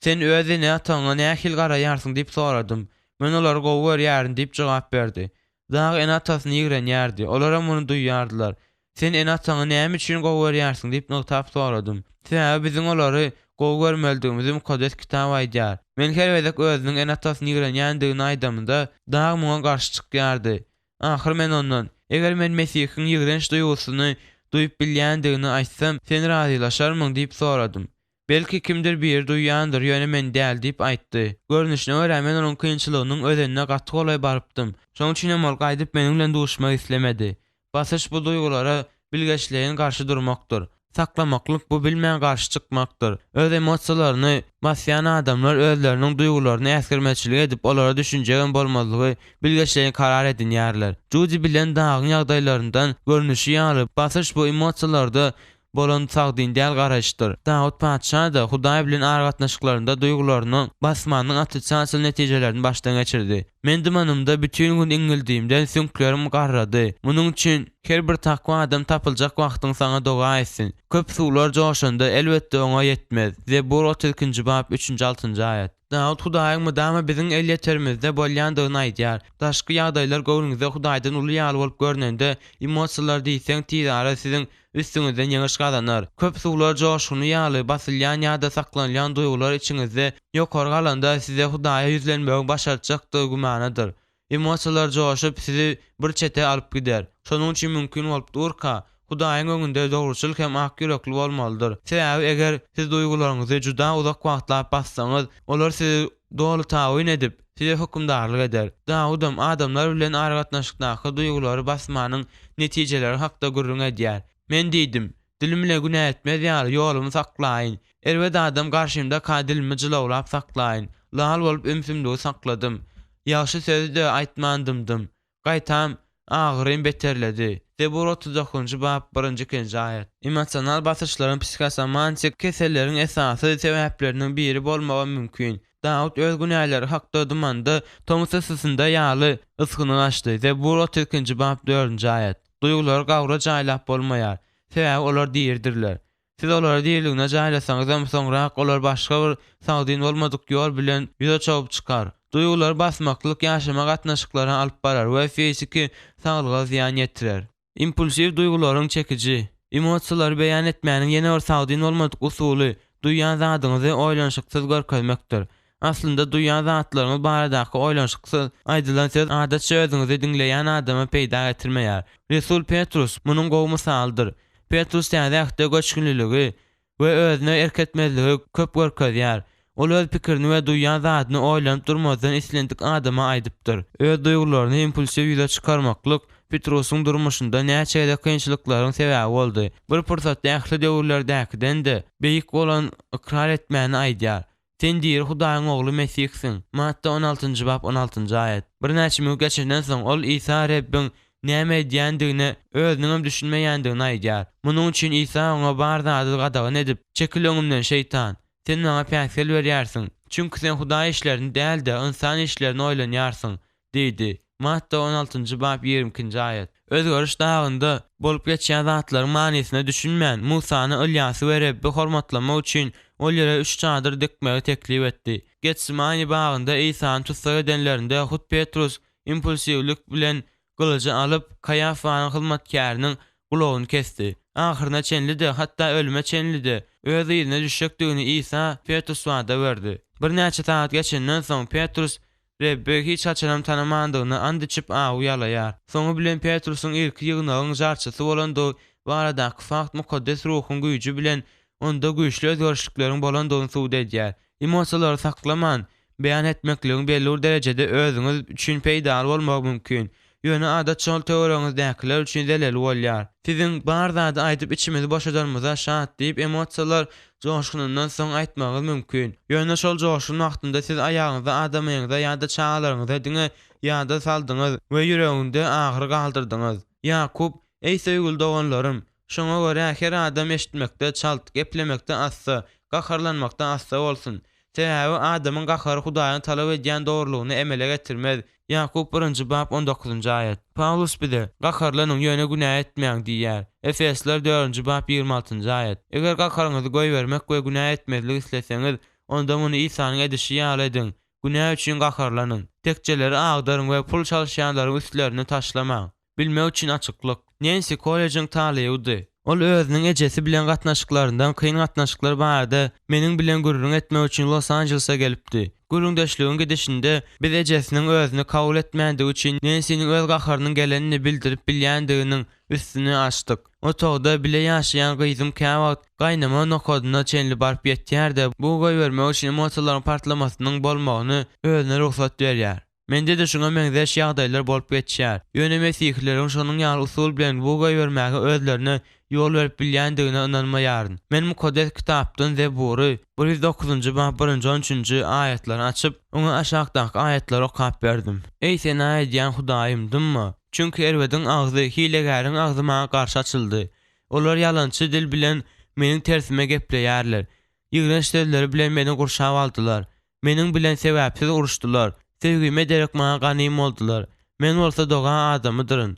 Sen öz ene-ataňa nähili garaýarsyň diýip soradym. Men olary gowy görýärin diýip jogap berdi. Dag ene-atasyny ýigrenýärdi, olaram muny duýýardylar. Sen ene-ataňy näme üçin gowy görýärsiň diýip nygtap soradym. Sebäbi biziň olary gowy görmelidigimizi Mukaddes Kitap aýdýar. Men her gezek özüniň ene-atasyny ýigrenýändigini aýdamda, Dag muňa garşy çykýardy. Ahyr men ondan, Eger men Mesihiň ýigrenç duýgusyny duýup bilýändigini aýtsam, sen razylaşarmyň diýip soradym. Belki kimdir biri duýýandyr, ýöne men däl, diýip aýtdy. Görnüşine görä, men onuň kynçylygynyň özenine gaty golaý barypdym. Şonuň üçinem ol gaýdyp meniň bilen duşmak islemedi. Basyş bu duýgulara bilgeşleýin garşy durmakdyr. Saklamaklyk bu bilmän garşy çykmakdyr. Öz emosiýalaryny basýan adamlar özleriniň duýgularyny äsgermezçilik edip, olara düşünjegem bolmazlygy bilgeşleýin karar edinýärler. Judi bilen Dagyň ýagdaýlaryndan görnüşi ýaly, basyş bu emosiýalarda bolan sagdyn däl garaýyşdyr. Dawut patyşa-da Hudaý bilen aragatnaşyklarynda duýgularyny basmanyň otrisatel netijelerini başdan geçirdi. Men dymanymda bütin gün iňňildiğimden süňklerim garrady. Munuň üçin her bir takwa adam tapyljak wagtyň saňa doga etsin. Köp suwlar joşanda, elbetde, oňa ýetmez. Zebur 32-nji bap, üçünji-altynjy aýat. Dawut Hudaýyň mydama biziň elýeterimizde bolýandygyny aýdýar. Daşky ýagdaýlar göwnüňize Hudaýdan uly ýaly bolup görnende, emosiýalar diýseň tizara siziň üstüňizden ýeňiş gazanar. Köp suwlar joşguny ýaly basylýan ýa-da saklanylýan duýgular içiňizde ýokary galanda size Hudaýa ýüzlenmegiň başartjakdygy gümanadyr. Emosiýalar joşup, sizi bir çete alyp gider. Şonuň üçin mümkin bolup durka, Hudaýyň öňünde dogruçyl hem akýürekli bolmalydyr. Sebäbi eger siz duýgularyňyzy juda uzak wagtlap bassaňyz, olar sizi doly tabyn edip, size hökümdarlyk eder. Dawudam adamlar bilen aragatnaşykdaky duýgulary basmanyň netijeleri hakda gürrüň edýär. Men diýdim, Dilim bilen günä etmez ýaly, ýolumy saklaýyn. Erbet adam garşymdaka dilimi jylawlap saklaýyn. Lal bolup ümsümligi sakladym. Ýagşy sözi-de aýtman dymdym. Gaýtam, agyrym beterledi. Zebur 39-njy bap, birinji-ikinji aýat. Emosional basyşlaryň psihosomantik keselleriň esasy sebäpleriniň biri bolmagam mümkin. Dawut öz günäleri hakda dymanda, tomus yssysynda ýaly ysgyny gaçdy. Zebur 32-nji bap, dördünji aýat. Duýgulary gabra jaýlap bolmaýar. Sebäbi olar diridirler. Siz olary diriligine jaýlasaňyzam, soňrak olar başga bir sagdyn bolmadyk ýol bilen ýüze çogup çykar. Duýgulary basmaklyk ýaşama gatnaşyklara alyp barar we fiziki saglyga zyýan ýetirer. Impulsiw duýgularyň çekiji emosiýalary beýan etmäniň ýene bir sagdyn bolmadyk usuly, duýýan zadyňyzy oýlanyşyksyz görkezmekdir. Aslynda duýýan zatlaryňyz baradaky oýlanyşyksyz aýdylan söz adatça özüňizi diňleýän adama peýda getirmeýär. Resul Petrus munuň gowy mysalydyr. Petrus Täze Ähtde göçgünliligi we özüne erk etmezligi köp görkezýär. Ol öz pikirini we duýýan zadyny oýlanyp durmazdan islendik adama aýdypdyr. Öz duýgularyny impulsiw ýüze çykarmaklyk Petrusyň durmuşynda näçe gezek kynçylyklaryň sebäbi boldy. Bir pursatda ähli döwürlerdäkiden-de beýik bolan ykrar etmäni aýdýar. Sen diri Hudaýyň Ogly Mesihsiň. Matta on altynjy bap on altynjy aýat. Birnäçe minut geçenden soň, ol Isa Rebbiň. näme edýändigine özüniňem düşünmeýändigini aýdýar. Munuň üçin Isa oňa bar zady gadagan edip, Çekil öňümden, şeýtan! Sen maňa päsgel berýärsiň. Çünki sen Hudaý işlerini däl-de, ynsan işlerini oýlanýarsyň diýdi. Matta on altynjy bap 22-nji aýat. Özgeriş dagynda bolup geçýän zatlaryň manysyna düşünmän, Musany, Ylýasy we Rebbi hormatlamak üçin ol ýere üç çadyr dikmegi teklip etdi. Getsimani bagynda Isany tussag edenlerinde hut Petrus impulsiwlik bilen gylyjy alyp, Kaýafanyň hyzmatkäriniň gulagyny kesdi. Ahyryna çenli-de, hatda ölüme çenli-de, öz yzyna düşjekdigini Isa Petrus wada berdi. Birnäçe sagat geçenden soň, Petrus Rebbi hiç haçanam tanamandygyna ant içip awy ýalaýar. Soňy bilen Petrusyň irki ýygnagyň jarçysy bolandygy baradaky fakt Mukaddes Ruhuň güýji bilen onda güýçli özgerişlikleriň bolandygyny subut edýär. Emosiýalary saklaman, beýan etmekligiň belli bir derejede özüňiz üçin peýdaly bolmagy mümkin. Ýöne adatça ol töweregiňizdäkiler üçin zeleli bolýar. Siziň bar zady aýdyp içimizi boşadanymyza şat diýip emosiýalar joşgunyndan soň aýtmagyňyz mümkin. Ýöne şol joşgun wagtynda siz aýagyňyza adamyňyza ýa-da çagalaryňyza diňe ýada saldyňyz we ýüreginde agyry galdyrdyňyz. Ýakup, Eý söýgüli doganlarym, şoňa görä her adam eşitmekde çalt, geplemekde assa, gaharlanmakda assa bolsun. Sebäbi adamyň gahary Hudaýyň talap edýän dogrulygyny emele getirmez Ýakup birinji bap on dokuzynjy aýat. Pawlus bize, Gaharlanyň, ýöne günä etmäň diýýär. Efesliler dördünji bap 26-njy aýat. Eger gaharyňyzy goýbermek we günä etmezlik isleseňiz, onda muny Isanyň edişi ýaly ediň, günä üçin gaharlanyň. Tekjeleri agdaryň we pul çalyşýanlaryň üstlerine taşlamaň. Bilmek üçin açyklyk. Nensi kollejiň talybydy. Ol özüniň ejesi bilen gatnaşyklaryndan kyn gatnaşyklar barada meniň bilen gürrüň etmek üçin Los-Anjelese gelipdi. Gürrüňdeşligiň gidişinde biz ejesiniň özüni kabul etmändigi üçin Nensiniň öz gaharynyň gelenini bildirip bilýändiginiň üstüni açdyk. Otagda bile ýaşaýan gyzym käwagt gaýnama nokadyna çenli baryp ýetýär-de, bug goýbermek üçin emosiýalaryň partlamasynyň bolmagyny özüne rugsat berýär. Mende-de şuňa meňzeş ýagdaýlar bolup geçýär. Ýöne mesihileriň şonuň ýaly usul bilen bug goýbermäge özlerine ýol berip bilýändigine ynanmaýaryn. Men Mukaddes Kitapdan Zebury, 109-njy bap birinji-on üçünji aýatlary açyp, oňa aşakdaky aýatlary okap berdim. Eý, sena edýän Hudaýym, dymma! Çünki erbediň agzy, hilegäriň agzy maňa garşy açyldy. Olar ýalançy dil bilen meniň tersime gepleýärler. Ýigrenç sözleri bilen meni gurşap aldylar. Meniň bilen sebäpsiz uruşdylar. Söýgime derek maňa ganym boldular. Men bolsa doga adamydyryn.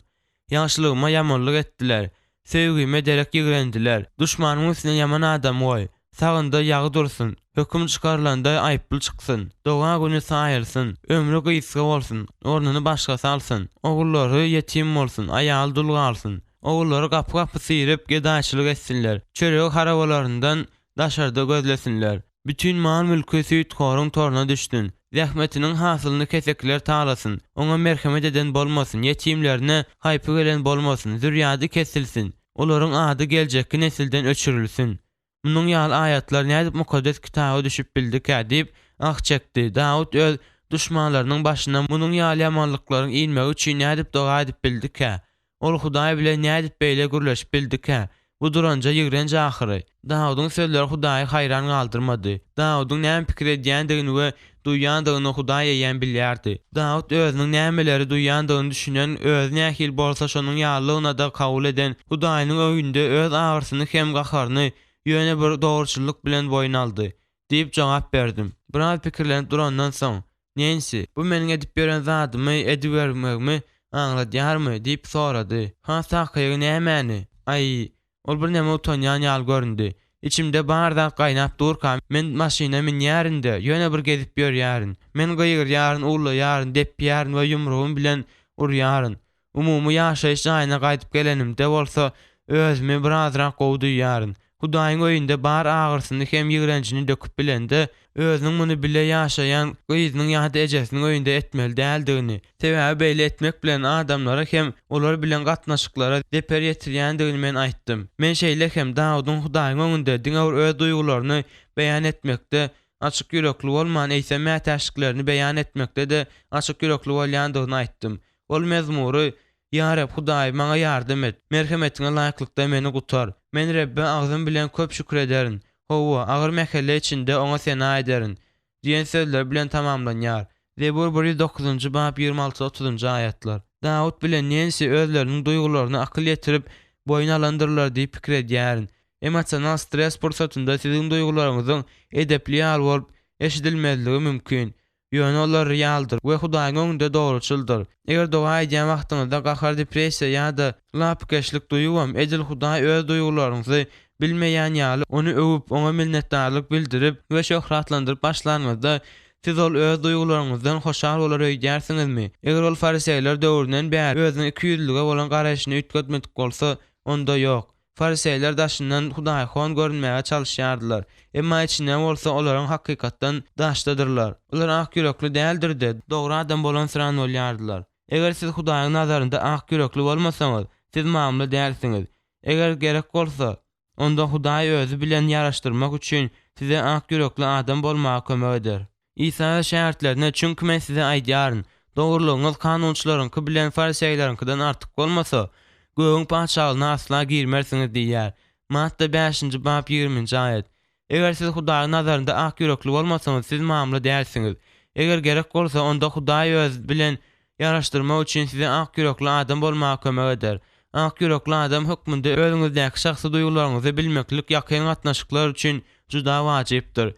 Ýagşylygyma ýamanlyk etdiler. Söýgime derek ýigrendiler. Duşmanyň üstüne ýaman adam goý. Sagynda ýagy dursun. Höküm çykarylanda aýyply çyksyn. Doga güni saýylsyn. Ömri gysga bolsun. Ornuny başgasy alsyn. Ogullary ýetim bolsun, aýaly dul galsyn. Ogullary gapy-gapy syryp, gedaýçylyk etsinler. Çöregi harabalaryndan daşarda gözlesinler. Bütin mal-mülki süýthoruň toruna düşsün. Zähmetiniň hasylyny kesekiler talasyn. Oňa merhemet eden bolmasyn, ýetimlerine haýpy gelen bolmasyn, zürýady kesilsin. Olaryň ady geljekki nesilden öçürilsin. Munuň ýaly aýatlar nädip Mukaddes Kitaba düşüp bildikä? diýip, ah çekdi. Dawut öz duşmanlarynyň başyna munuň ýaly ýamanlyklaryň inmegi üçin nädip doga edip bildikä? Ol Hudaý bilen nädip beýle gürleşip bildikä? Bu duranja ýigrenç ahyry! Dawudyň sözleri Hudaýy haýran galdyrmady. Dawudyň näme pikir edýändigini we duýýandygyny Hudaý eýýäm bilýärdi. Dawut özüniň nämeleri duýýandygyny düşünen, özi nähili bolsa şonuň ýalylygyna-da kabul eden Hudaýynyň öňünde öz agyrysyny hem gaharyny ýöne bir dogruçyllyk bilen boýun aldy. Diýip jogap berdim. Biraz pikirlenip durandan soň, Nensi, bu meniň edip ýören zadymy edibermegimi aňladýarmy? diýip sorady. Has takygy nämäni? Aý, ol birneme utanýan ýaly göründi. Içimde bar zat gaýnap durka, men maşyna münýärin-de, ýöne bir gezip ýörýärin. Men gygyrýaryn, uwlaýaryn, depýärin we ýumrugym bilen urýaryn. Umumy ýaşaýyş jaýyna gaýdyp gelenimde bolsa, özümi birazrak gowy duýýaryn. Hudaýyň öýünde bar agyrysyny hem ýigrenjini döküp bilende, özüniň muny bile ýaşaýan gyzynyň ýa-da ejesiniň öýünde etmeli däldigini, sebäbi beýle etmek bilen adamlara hem olar bilen gatnaşyklara zeper ýetirýändigini men aýtdym. Men şeýle hem Dawudyň Hudaýyň öňünde diňe bir öz duýgularyny beýan etmekde açyk ýürekli bolman, eýsem mätäçliklerini beýan etmekde-de açyk ýürekli bolýandygyny aýtdym. Ol mezmury, Ýa Reb, Hudaý, maňa ýardam et, merhemetiňe laýyklykda meni gutar. Men Rebbe agzym bilen köp şükür ederin, hawa, agyr mähelle içinde Oňa sena ederin diýen sözler bilen tamamlanýar. Zebur 109-njy bap 26-30-njy aýatlar. Dawut bilen Nensi özleriniň duýgularyna akyl ýetirip, boýun alandyrlar diýip pikir edýärin. Emosional stres pursatynda siziň duýgularyňyzyň edepli ýaly bolup eşidilmezligi mümkin. Ýöne olar realdyr we Hudaýyň öňünde dogruçyldyr. Eger doga edýän wagtyňyzda gahar depressiýa ýa-da lapykeçlik duýubam, edil Hudaý öz duýgularyňyzy bilmeýän ýaly ony öwüp, oňa minnetdarlyk bildirip we şöhratlandyryp başlanyňyzda, siz ol öz duýgularyňyzdan hoşal bolar öýdýärsiňizmi? Eger ol fariseýler döwründen bäri özüniň ikiýüzlülige bolan garaýşyny üýtgetmedik bolsa, onda ýok. Fariseýler daşyndan hudaýhon görünmäge çalyşýardylar, emma içinden bolsa olaryň hakykatdan daşdadyrlar. Olar akýürekli däldir-de, dogry adam bolansyran bolýardylar. Eger siz Hudaýyň nazarynda akýürekli bolmasaňyz, siz mamla dälsiňiz. Eger gerek bolsa, onda Hudaý Özi bilen ýaraşdyrmak üçin size akýürekli adam bolmaga kömek eder. Isa öz şägirtlerine, Çünki Men size aýdýaryn, dogrulygyňyz kanunçylaryňky bilen fariseýleriňkiden artyk bolmasa, Gögüň Patyşalygyna asla girmersiňiz diýýär. Matta bäşinji bap ýigriminji aýat. Eger siz Hudaýyň nazarynda akýürekli bolmasaňyz, siz mamla dälsiňiz. Eger gerek bolsa, onda Hudaý Özi bilen ýaraşdyrmak üçin size akýürekli adam bolmaga kömek eder. Akýürekli adam hökmünde özüňizdäki şahsy duýgularyňyzy bilmeklik ýakyn gatnaşyklar üçin juda wajypdyr.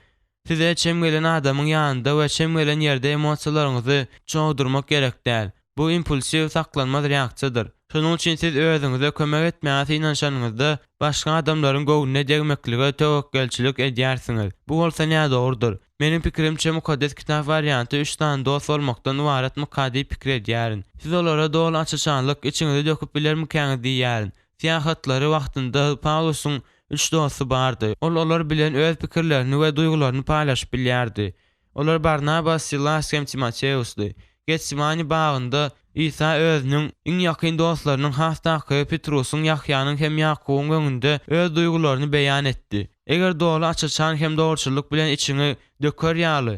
Size çem gelen adamyň ýanynda we çem gelen ýerde emosiýalaryňyzy çogdurmak gerek däl. Bu impulsiw, saklanmaz reaksiýadyr. Şonuň üçin siz özüňize kömek etmäge synanyşanyňyzda, başga adamlaryň göwnüne degmeklige töwekgelçilik edýärsiňiz. Bu bolsa nädogrudyr. Meniň pikirimçe, Mukaddes Kitap warianty üç sany dost bolmakdan ybaratmyka diýip pikir edýärin. Siz olara doly aç-açanlyk, içiňizi döküp bilermikäňiz diýýärin. Syýahatlary wagtynda Pawlusyň üç dosty bardy. Ol olar bilen öz pikirlerini we duýgularyny paýlaşyp bilýärdi. Olar Barnabas, Silas hem Timoteusdy. Getsimani bagynda Isa özüniň iň ýakyn dostlarynyň has takygy Petrusyň, Ýahýanyň hem Ýakubyň öňünde öz duýgularyny beýan etdi. Eger doly aç-açan hem dogruçyllyk bilen içiňi döker ýaly,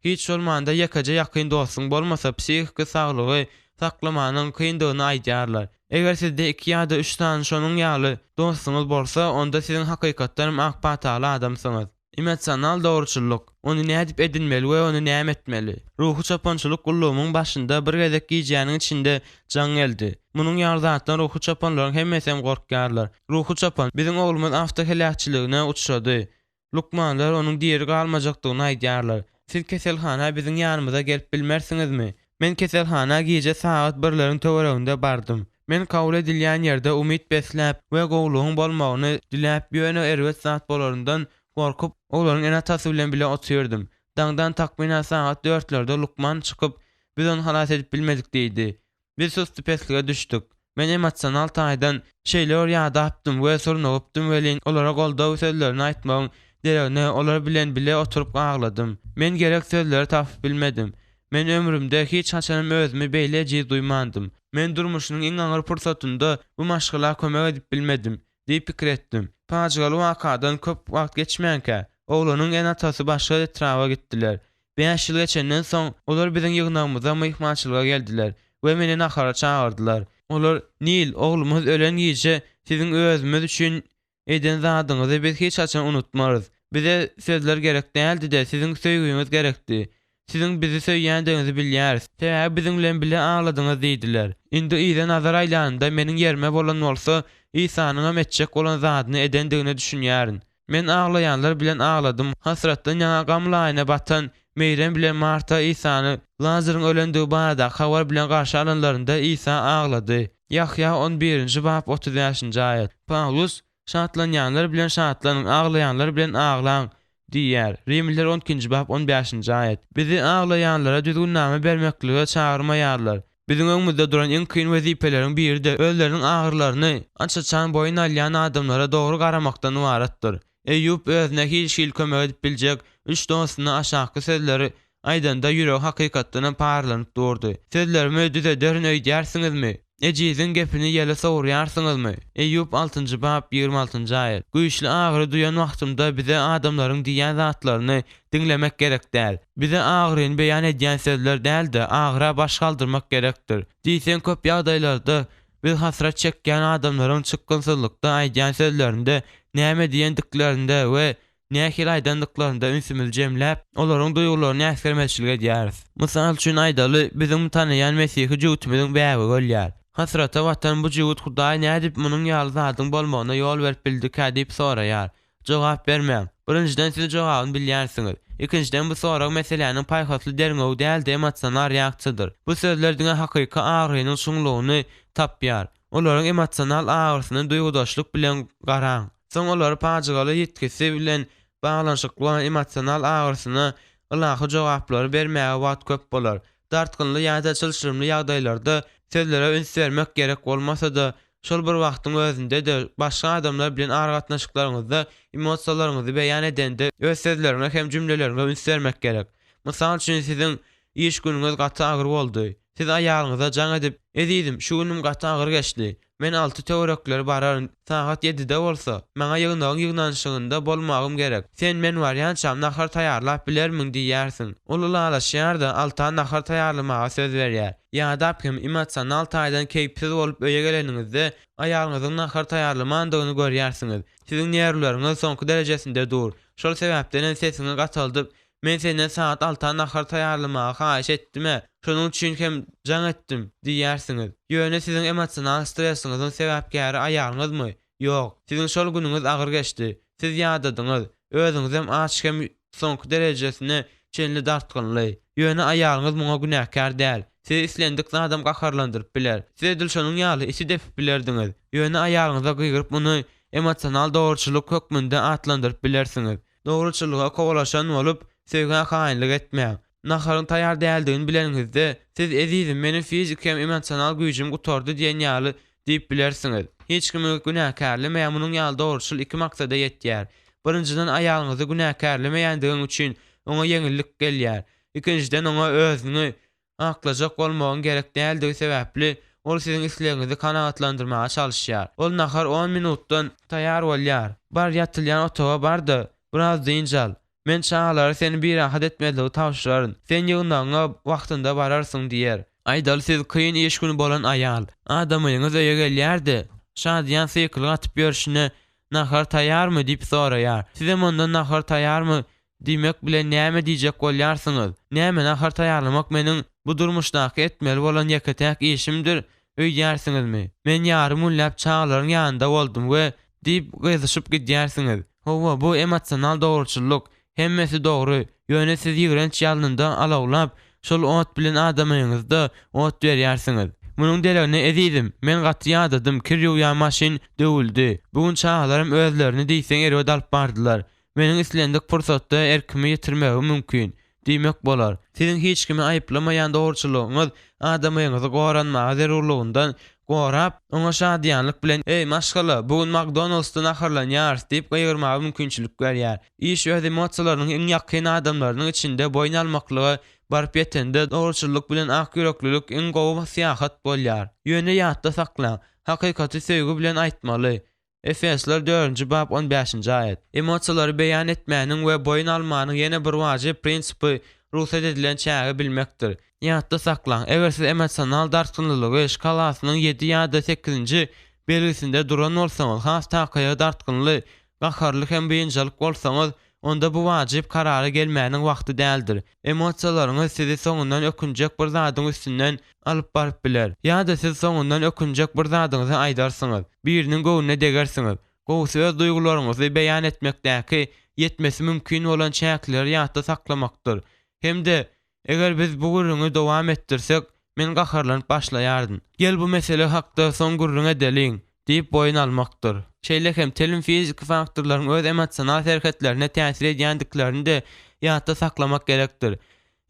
hiç bolmanda ýekeje ýakyn dostuň bolmasa psihiki saglygy saklamanyň kyndygyny aýdýarlar. Eger sizde iki ýa-da üç sany şonuň ýaly dostuňyz bolsa, onda siziň hakykatdanam ak pataly adamsyňyz. Emosional dogruçyllyk. Ony nädip edinmeli we ony näme etmeli? Ruhy çopançylyk gullugymyň başynda bir gezek gijäniň içinde jaň geldi. Munuň ýaly zatdan ruhy çopanlaryň hemmesem gorkýarlar. Ruhy çopan, Biziň oglumyz awtoheläkçiligine uçrady. Lukmanlar onuň diri galmajakdygyny aýdýarlar. Siz keselhana biziň ýanymyza gelip bilmersiňizmi? Men keselhana gije sagat birleriň töwereginde bardym. Men kabul edilýän ýerde umyt besläp we gowulygyň bolmagyny diläp, ýöne erbet zat bolaryndan gorkup, oglanyň ene-atasy bilen bile otyrdym. Daňdan takmynan sagat dörtlerde lukman çykyp, Biz ony halas edip bilmedik diýdi. Biz sustupeslige düşdük. Men emosional taýdan şeýle bir ýadapdym we surnugypdym welin, olara goldaw sözlerini aýtmagyň deregine olar bilen bile oturyp agladym. Men gerek sözleri tapyp bilmedim. Men ömrümde hiç haçanam özümi beýle ejiz duýmandym. Men durmuşynyň iň agyr pursatynda bu maşgala kömek edip bilmedim diýip pikir etdim. Pajygaly wakadan köp wagt geçmänkä, oglanyň ene-atasy başga etraba gitdiler. Bäş ýyl geçenden soň, olar biziň ýygnagymyza myhmançylyga geldiler we meni nahara çagyrdylar. Olar, Nil, oglumyz ölen gije siziň özümiz üçin eden zadyňyzy biz hiç haçan unutmarys. Bize sözler gerek däldi-de, siziň söýgiňiz gerekdi. Siziň bizi söýýändigiňizi bilýäris. Sebäbi biziň bilen bile agladyňyz diýdiler. Indi yza nazar aýlanymda, meniň ýerime bolan bolsa, Isanyňam etjek bolan zadyny edendigine düşünýärin. Men aglaýanlar bilen agladym, hasratdan ýaňa gam laýyna batan Meýrem bilen Marta Isany Lazaryň ölendigi baradaky habar bilen garşy alanlarynda Isa aglady. Ýahýa on birinji bap 35-nji aýat. Pawlus, Şatlanýanlar bilen şatlanyň, aglaýanlar bilen aglaň diýýär. Rimliler on ikinji bap on bäşinji aýat. Bizi aglaýanlara düzgünnama bermeklige çagyrmaýarlar. Biziň öňümizde duran iň kyn wezipeleriň biri-de özleriniň agyrylaryny aç-açan boýun alýan adamlara dogry garamakdan ybaratdyr. Eýýup özüne hiç hili kömek edip biljek üç dostuna aşakky sözleri aýdanda ýüregi hakykatdanam paralanyp durdy. Sözlerimi düzederin öýdýärsiňizmi? Ejiziň gepini ýele sowurýarsyňyzmy? Eýýup altynjy bap, 26-njy aýat. Güýçli agyry duýan wagtymda bize adamlaryň diýýän zatlaryny diňlemek gerek däl. Bize agyryny beýan edýän sözler däl-de, agyra baş galdyrmak gerekdir. Diýseň köp ýagdaýlarda biz hasrat çekýän adamlaryň çykgynsyzlykda aýdýan sözlerinde, näme diýendiklerinde we. Nähili aýdandyklarynda ünsümizi jemläp, olaryň duýgularyny äsgermezçilik edýäris. Mysal üçin aýdaly, biziň tanaýan mesihi jübütimiziň bäbegi ölýär. Hasrata batan bu jübüt Hudaý nädip munuň ýaly zadyň bolmagyna ýol berip bildikä diýip soraýar. Jogap bermäň. Birinjiden siz jogabyny bilýänsiňiz. Ikinjiden bu sorag meseläniň paýhasly derňewi däl-de emosional reaksiýadyr. Bu sözler diňe hakyky agyrynyň çuňlugyny tapýar. Olaryň emosional agyrysyna duýgudaşlyk bilen garaň. Soň olary pajygaly ýitgisi bilen baglanyşykly bolan emosional agyrysyna ylahy jogaplary bermäge wagt köp bolar. Dartgynly ýa-da çylşyrymly ýagdaýlarda sözlere üns bermek gerek bolmasa-da, şol bir wagtyň özünde-de başga adamlar bilen aragatnaşyklaryňyzda emosiýalaryňyzy beýan edende öz sözleriňe hem jümleleriňe üns bermek gerek. Mysal üçin, siziň iş günüňiz gaty agyr boldy. Siz aýalyňyza jaň edip, Ezizim, şu günüm gaty agyr geçdi. Men alty töwerekleri bararyn, sagat ýedide bolsa, maňa ýygnagyň ýygnanyşygynda bolmagym gerek. Sen men barýançam nahar taýýarlap bilermiň diýýärsiň. Ol ylalaşýar-da, alta nahar taýýarlamaga söz berýär. Ýadap hem emosional taýdan keýpsiz bolup öýe geleniňizde, aýalyňyzyň nahar taýýarlamandygyny görýärsiňiz. Siziň nerwleriňiz soňky derejesinde dur. Şol sebäpden hem sesiňi gataldyp, Men senden sagat alta nahar taýýarlamagy haýyş etdim-ä, şonuň üçin hem jaň etdim, diýýärsiňiz. Ýöne siziň emosional stresiňiziň sebäpkäri aýalyňyzmy? Ýok. Siziň şol günüňiz agyr geçdi. Siz ýadadyňyz. Özüňizem aç hem soňky derejesine çenli dartgynly. Ýöne aýalyňyz muňa günäkär däl. Sizi islendik zadam gaharlandyryp biler. Siz edil şonuň ýaly iti depip bilerdiňiz. Ýöne aýalyňyza gygyryp muny emosional dogruçyllyk hökmünde atlandyryp bilersiňiz. Dogruçyllyga kowalaşan bolup, söýgä haýynlyk etmäň. Naharyň taýýar däldigini bileniňizde, siz, Ezizim, meniň fiziki hem emosional güýjüm gutardy diýen ýaly diýip bilersiňiz. Hiç kimi günäkärlemeýän munuň ýaly dogruçyl iki maksada ýetýär. Birinjiden, aýalyňyzy günäkärlemeýändigiň üçin oňa ýeňillik gelýär. Ikinjiden, oňa özüňi Aklajak bolmagyň gerek däldigi sebäpli, ol siziň islegiňizi kanagatlandyrmaga çalyşýar. Ol nahar on minutdan taýýar bolýar. Bar, ýatylýan otaga bar-da, biraz dynç al. Men çagalara seni birahat etmezligi tabşyraryn. Sen ýygnagyňa wagtynda bararsyň diýer. Aýdaly siz kyn iş güni bolan aýal. Adamyňyz öýe gelýär-de, şadyýan sykylyk atyp ýörşüne, Nahar taýýarmy? diýip soraýar. Sizem ondan nahar taýýarmy Diýmek bilen näme diýjek bolýarsyňyz? Näme, nahar taýýarlamak meniň bu durmuşdaky etmeli bolan ýeke-täk işimdir öýdýärsiňizmi? Men ýarym günläp çagalaryň ýanynda boldum we diýip gyzyşyp gidýärsiňiz. Hawa, bu emosional dogruçyllyk. Hemmesi dogry. Ýöne siz ýigrenç ýalnynda alawlap, şol ot bilen adamyňyzda ot berýärsiňiz. Munuň deregine, Ezizim, men gaty ýadadym, kir ýuwýan maşyn döwüldi. Bu gün çagalarym özlerini diýseň erbet alyp bardylar. Meniň islendik pursatda erkimi ýitirmegim mümkin, diýmek bolar. Siziň hiç kimi aýyplamaýan dogruçyllygyňyz adamyňyzy goranmaga zerurlygyndan gorap, oňa şadyýanlyk bilen, Eý, maşgala, bu gün Makdonaldsda naharlanýarys diýip gygyrmaga mümkinçilik berýär. Iş öz emosiýalarynyň iň ýakyn adamlarynyň içinde boýun almaklyga baryp ýetende, dogruçyllyk bilen akýüreklilik iň gowy syýahat bolýar. Ýöne ýatda saklaň, hakykaty söýgi bilen aýtmaly. Efesler dördünji bap on bäşinji aýat. Emosiýalary beýan etmäniň we boýun almanyň ýene bir wajyp prinsipi rugsat edilen çägi bilmekdir. Ýatda saklaň, eger siz emosional dartgynlylygy şkalasynyň ýedi ýa-da sekizinji belgisinde duran bolsaňyz, has takygy dartgynly, gaharly hem biynjalyk bolsaňyz, onda bu wajyp karara gelmäniň wagty däldir. Emosiýalaryňyz sizi soňundan ökünjek bir zadyň üstünden alyp baryp biler. Ýa-da siz soňundan ökünjek bir zadyňyzy aýdarsyňyz, biriniň göwnüne degersiňiz. Gowusy öz duýgularyňyzy beýan etmekdäki ýetmesi mümkin bolan çäkleri ýatda saklamakdyr. Hem-de Eger biz bu gürrüňi dowam etdirsek, men gaharlanyp başlaýaryn. Gel bu mesele hakda soň gürrüň edeliň, diýip boýun almakdyr. Şeýle hem telim fiziki faktorlaryň öz emosional hereketlerine täsir edýändiklerini-de ýatda saklamak gerekdir.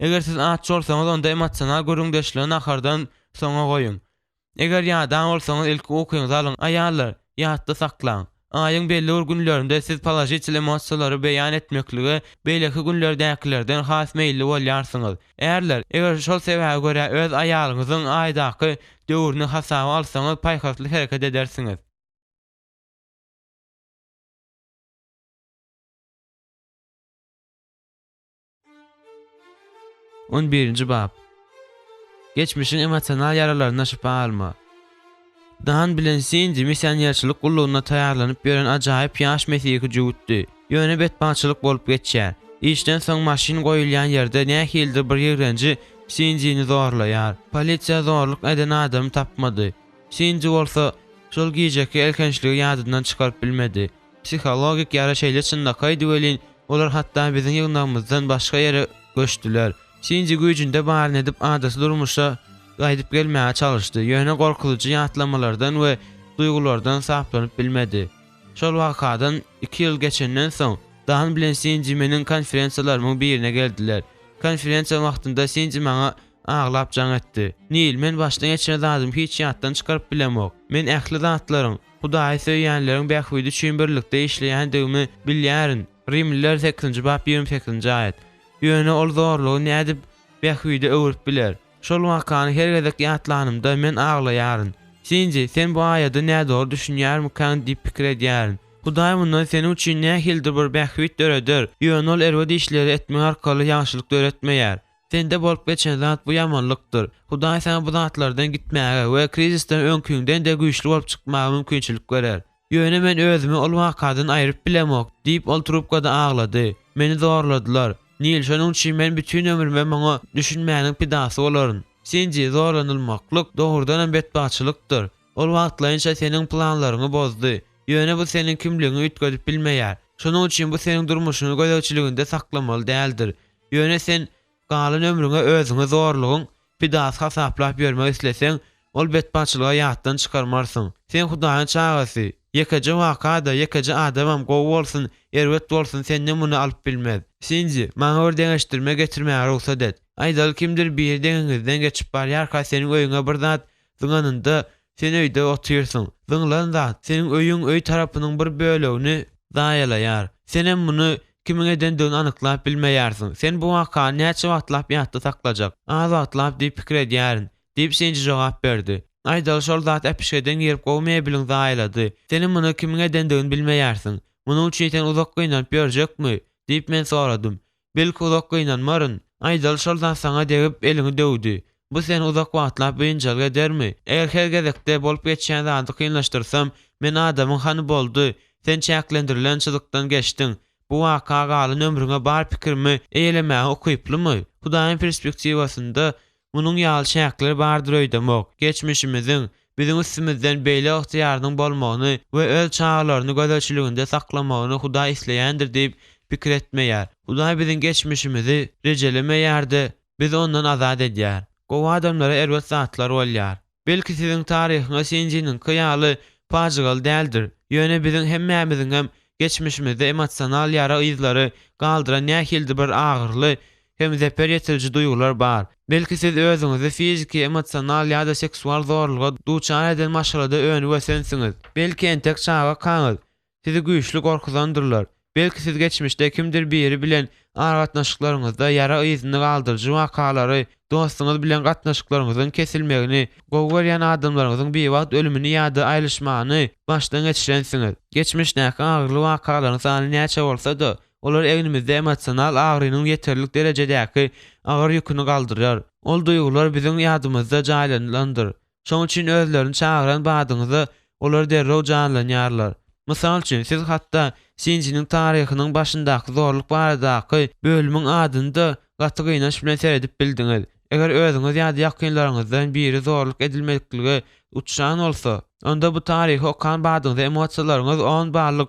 Eger siz aç bolsaňyz, onda emosional gürrüňdeşligi nahardan soňa goýuň. Eger ýadan bolsaňyz ilki ukyňyzy alyň. Aýallar, ýatda saklaň! Aýyň belli bir günlerinde siz položitel emosiýalary beýan etmeklige beýleki günlerdäkilerden has meýilli bolýarsyňyz. Ärler, eger şol sebäbe görä öz aýalyňyzyň aýdaky döwrüni hasaba alsaňyz paýhasly hereket edersiňiz. On birinji bap. Geçmişiň emosional ýaralaryndan şypa alma. Dan bilen Sindi missionerçilik gullugyna taýýarlanyp ýören ajaýyp ýaş mesihi jübütdi. Ýöne betbagtçylyk bolup geçýär. Işden soň maşyn goýulýan ýerde nähilidir bir ýigrenji Sindini zorlaýar. Polisiýa zorluk eden adamy tapmady. Sindi bolsa şol gijeki elhençligi ýadyndan çykaryp bilmedi. Psihologik ýara şeýle çynlakaýdy welin, olar hatda biziň ýygnagymyzdan başga ýere göçdüler. Sindi güýjünde baryny edip adaty durmuşa gaýdyp gelmäge çalyşdy, ýöne gorkuzyjy ýatlamalardan we duýgulardan saplanyp bilmedi. Şol wakadan iki ýyl geçenden soň, Dan bilen Sindi meniň konferensiýalarymyň birine geldiler. Konferensiýa wagtynda Sindi maňa aglap jaň etdi. Nil, men başdan geçiren zadymy hiç ýatdan çykaryp bilemok. Men ähli zatlaryň, Hudaýy söýýänleriň bähbidi üçin birlikde işleýändigimi bilýärin, Rimliler sekizinji bap 28-nji aýat. Ýöne ol zorlugy nädip bähbide öwrüp biler? Şol wakany her gezek ýatlanymda men aglaýaryn. Sindi, sen bu aýada nädogry düşünýärmikäň diýip pikir edýärin. Hudaý mundan seniň üçin nähilidir bir bähbit döreder, ýöne ol erbet işleri etmek arkaly ýagşylyk döretmeýär. Sende bolup geçen zat bu ýamanlykdyr. Hudaý saňa bu zatlardan gitmäge we krizisden öňküňden-de güýçli bolup çykmaga mümkinçilik berer. Ýöne men özümi ol wakadan aýryp bilemok, diýip, ol trubkada aglady. Meni zorladylar. Nil, şonuň üçin men bütin ömrüme muňa düşünmäniň pidasy bolaryn. Sindi, zorlanylmaklyk dogrudanam betbagtçylykdyr. Ol wagtlaýynça seniň planlaryňy bozdy. Ýöne bu seniň kimligiňi üýtgedip bilmeýär. Şonuň üçin bu seniň durmuşyňy gözegçiliginde saklamaly däldir. Ýöne sen galan ömrüňe özüňi zorlugyň pidasy hasaplap ýörmek isleseň, ol betbagtçylygy ýatdan çykarmarsyň. Sen Hudaýyň çagasy. Ýekeje waka-da, ýekeje adamam gowy bolsun, erbet bolsun senden muny alyp bilmez. Sindi, maňa bir deňeşdirme getirmäge rugsat et. Aýdaly kimdir biri deňiňizden geçip barýarka seniň öýüňe bir zat zyňanynda sen öýde otyrsyň. Zyňlan zat seniň öýüň öý tarapynyň bir bölegini zaýalaýar. Senem muny kimiň edendigini anyklap bilmeýärsiň. Sen bu wakany näçe wagtlap ýatda saklajak? Az wagtlap diýip pikir edýärin, diýip Sinji jogap berdi. Aýdaly şol zat äpişgeden girip gowy mebeliňi zaýalady. Senem muny kimiň edendigini bilmeýärsiň. Munuň üçin sen uzak gynanyp ýörjekmi? diýip men soradym. Belki uzak gynanmaryn. Aýdaly şol zat saňa degip eliňi döwdi. Bu seni uzak wagtlap biynjalyk edermi? Eger her gezekde bolup geçýän zady kynlaşdyrsam, men adamyň hany boldy, sen çäklendirilen çyzykdan geçdiň. Bu waka galan ömrüňe bar pikirimi eýelemäge ukyplymy? Hudaýyň perspektiwasynda Munuň ýaly çäkler bardyr öýdemok. Geçmişimiziň biziň üstümizden beýle ygtyýarynyň bolmagyny we öz çagalaryny gözegçiliginde saklamagyny Hudaý isleýändir diýip pikir etmeýär. Hudaý biziň geçmişimizi rejelemeýär-de, bizi ondan azat edýär. Gowy adamlara erbet zatlar bolýar. Belki siziň taryhyňyz Sinjiniňki ýaly pajygaly däldir, ýöne biziň hemmämiziňem geçmişimizde emosional ýara yzlary galdyran nähilidir bir agyryly hem zeper ýetiriji duýgular bar. Belki siz özüňizi fiziki, emosional ýa-da seksual zorluga duçar eden maşgalada önüp ösensiňiz. Belki entek çagakaňyz, Sizi güýçli gorkuzandyrlar. Belki siz geçmişde kimdir biri bilen aragatnaşyklaryňyzda ýara yzyny galdyryjy wakalary, dostuňyz bilen gatnaşyklaryňyzyň kesilmegini, gowy görýän adamlaryňyzyň biwagt ölümini ýa-da aýrylyşmagyny başdan geçirensiňiz. Geçmişdäki agyryly wakalaryň sany näçe bolsa-da, olar egnimizde emosional agyrynyň ýeterlik derejedäki agyr ýüküni galdyrýar. Ol duýgular biziň ýadymyzda jaýlanylandyr. Şonuň üçin özlerini çagyran badyňyza olar derrew janlanýarlar. Mysal üçin, siz hatda Sinjiniň taryhynyň başyndaky zorluk baradaky bölümiň adyny-da gaty gynanç bilen seredip bildiňiz. Eger özüňiz ýa-da ýakynlaryňyzdan biri zorluk edilmeklige uçran bolsa, onda bu taryhy okan badyňyza emosiýalaryňyz on ballyk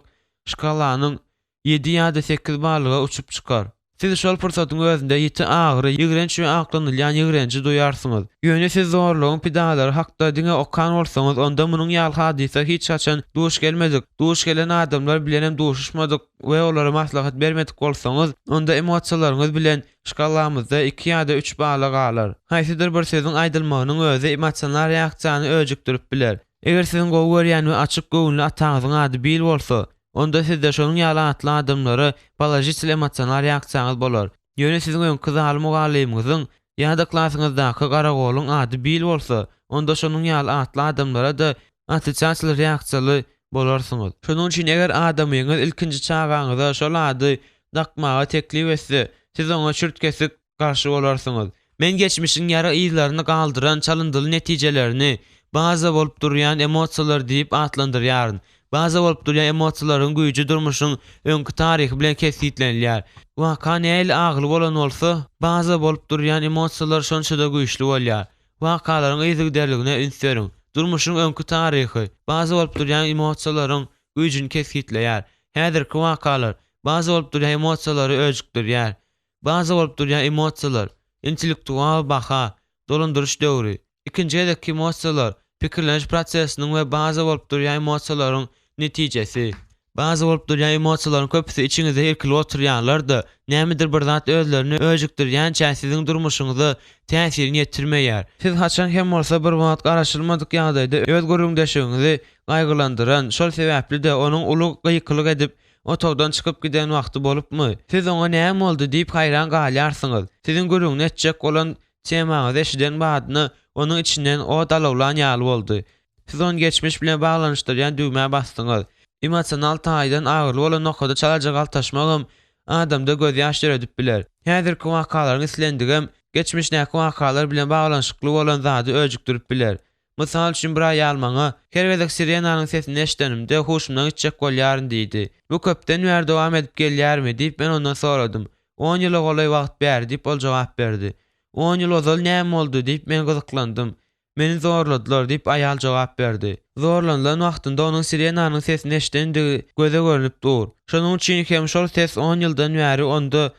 şkalanyň ýedi ýa-da sekiz ballyga uçup çykar. Siz şol pursatyň özünde ýiti agyry, ýigrenç we aklanylýan ýigrenji duýarsyňyz. Ýöne siz zorlugyň pidalary hakda diňe okan bolsaňyz, onda munuň ýaly hadysa hiç haçan duş gelmedik, duş gelen adamlar bilenem duşuşmadyk we olara maslahat bermedik bolsaňyz, onda emosiýalaryňyz bilen şkalamyzda iki ýa-da üç bala galar. Haýsydyr bir sözüň aýdylmagynyň özi emosional reaksiýany öjükdirip biler. Eger siziň gowy görýän we açyk göwünli ataňyzyň ady Bill bolsa, onda sizde şonuň ýaly atly adamlara položitel emosional reaksiýaňyz bolar. Ýöne siziň öňki zaly mugallymyňyzyň ýa-da klasyňyzdaky garagolyň ady Bill bolsa, onda şonuň ýaly atly adamlara-da otrisatel reaksiýaly bolarsyňyz. Şonuň üçin eger adamyňyz ilkinji çagaňyza şol ady dakmaga teklip etse, siz oňa çürt-kesik garşy bolarsyňyz. Men geçmişiň ýara yzlaryny galdyran çalyndyly netijelerini baza bolup durýan emosiýalar diýip atlandyrýaryn. Baza bolup durýan emosiýalaryň güýji durmuşyň öňki taryhy bilen kesgitlenilýär. Waka nähili agyly bolan bolsa, baza bolup durýan emosiýalar şonça-da güýçli bolýar. Wakalaryň yzygiderligine üns beriň. Durmuşyň öňki taryhy, baza bolup durýan emosiýalaryň güýjüni kesgitleýär. Häzirki wakalar, baza bolup durýan emosiýalary öjükdirýär. Baza bolup durýan emosiýalar, intellektual baha, dolandyryş döwri. Ikinji gezekki emosiýalar, pikirleniş prosesiniň we baza bolup durýan emosiýalaryň netijesi. Baza bolup durýan emosiýalaryň köpüsi içiňizde irkilip oturýanlar-da, nämedir bir zat özlerini öjükdirýänçä siziň durmuşyňyza täsirini ýetirmeýär. Siz haçan hem bolsa bir wagt garaşylmadyk ýagdaýda öz gürrüňdeşigiňizi gaýgylandyran, şol sebäpli-de onuň uly gykylyk edip, otagdan çykyp giden wagty bolupmy? Siz oňa näme boldy diýip haýran galýarsyňyz. Siziň gürrüňini etjek bolan temaňyzy eşiden badyna onuň içinden ot alawlan ýaly boldy. Siz ony geçmiş bilen baglanyşdyrýan düwmä basdyňyz. Emosional taýdan agyryly bolan nokada çalaja galtaşmagam adamda gözýaş döredip biler. Häzirki wakalaryň islendigem geçmişdäki wakalar bilen baglanyşykly bolan zady öjükdirip biler. Mysal üçin, bir aýal maňa, Her gezek sirenanyň sesini eşidenimde, huşumdan gitjek bolýaryn diýdi. Bu köpden bäri dowam edip gelýärmi? diýip, men ondan soradym. On ýyla golaý wagt bäri diýip, ol jogap berdi. On ýyl ozal näme boldy? diýip, men gyzyklandym. Meni zorladylar diýip, aýal jogap berdi. Zorlanylan wagtynda onuň sirenanyň sesini eşidendigi göze görnüp dur. Şonuň üçin hem şol ses on ýyldan bäri onda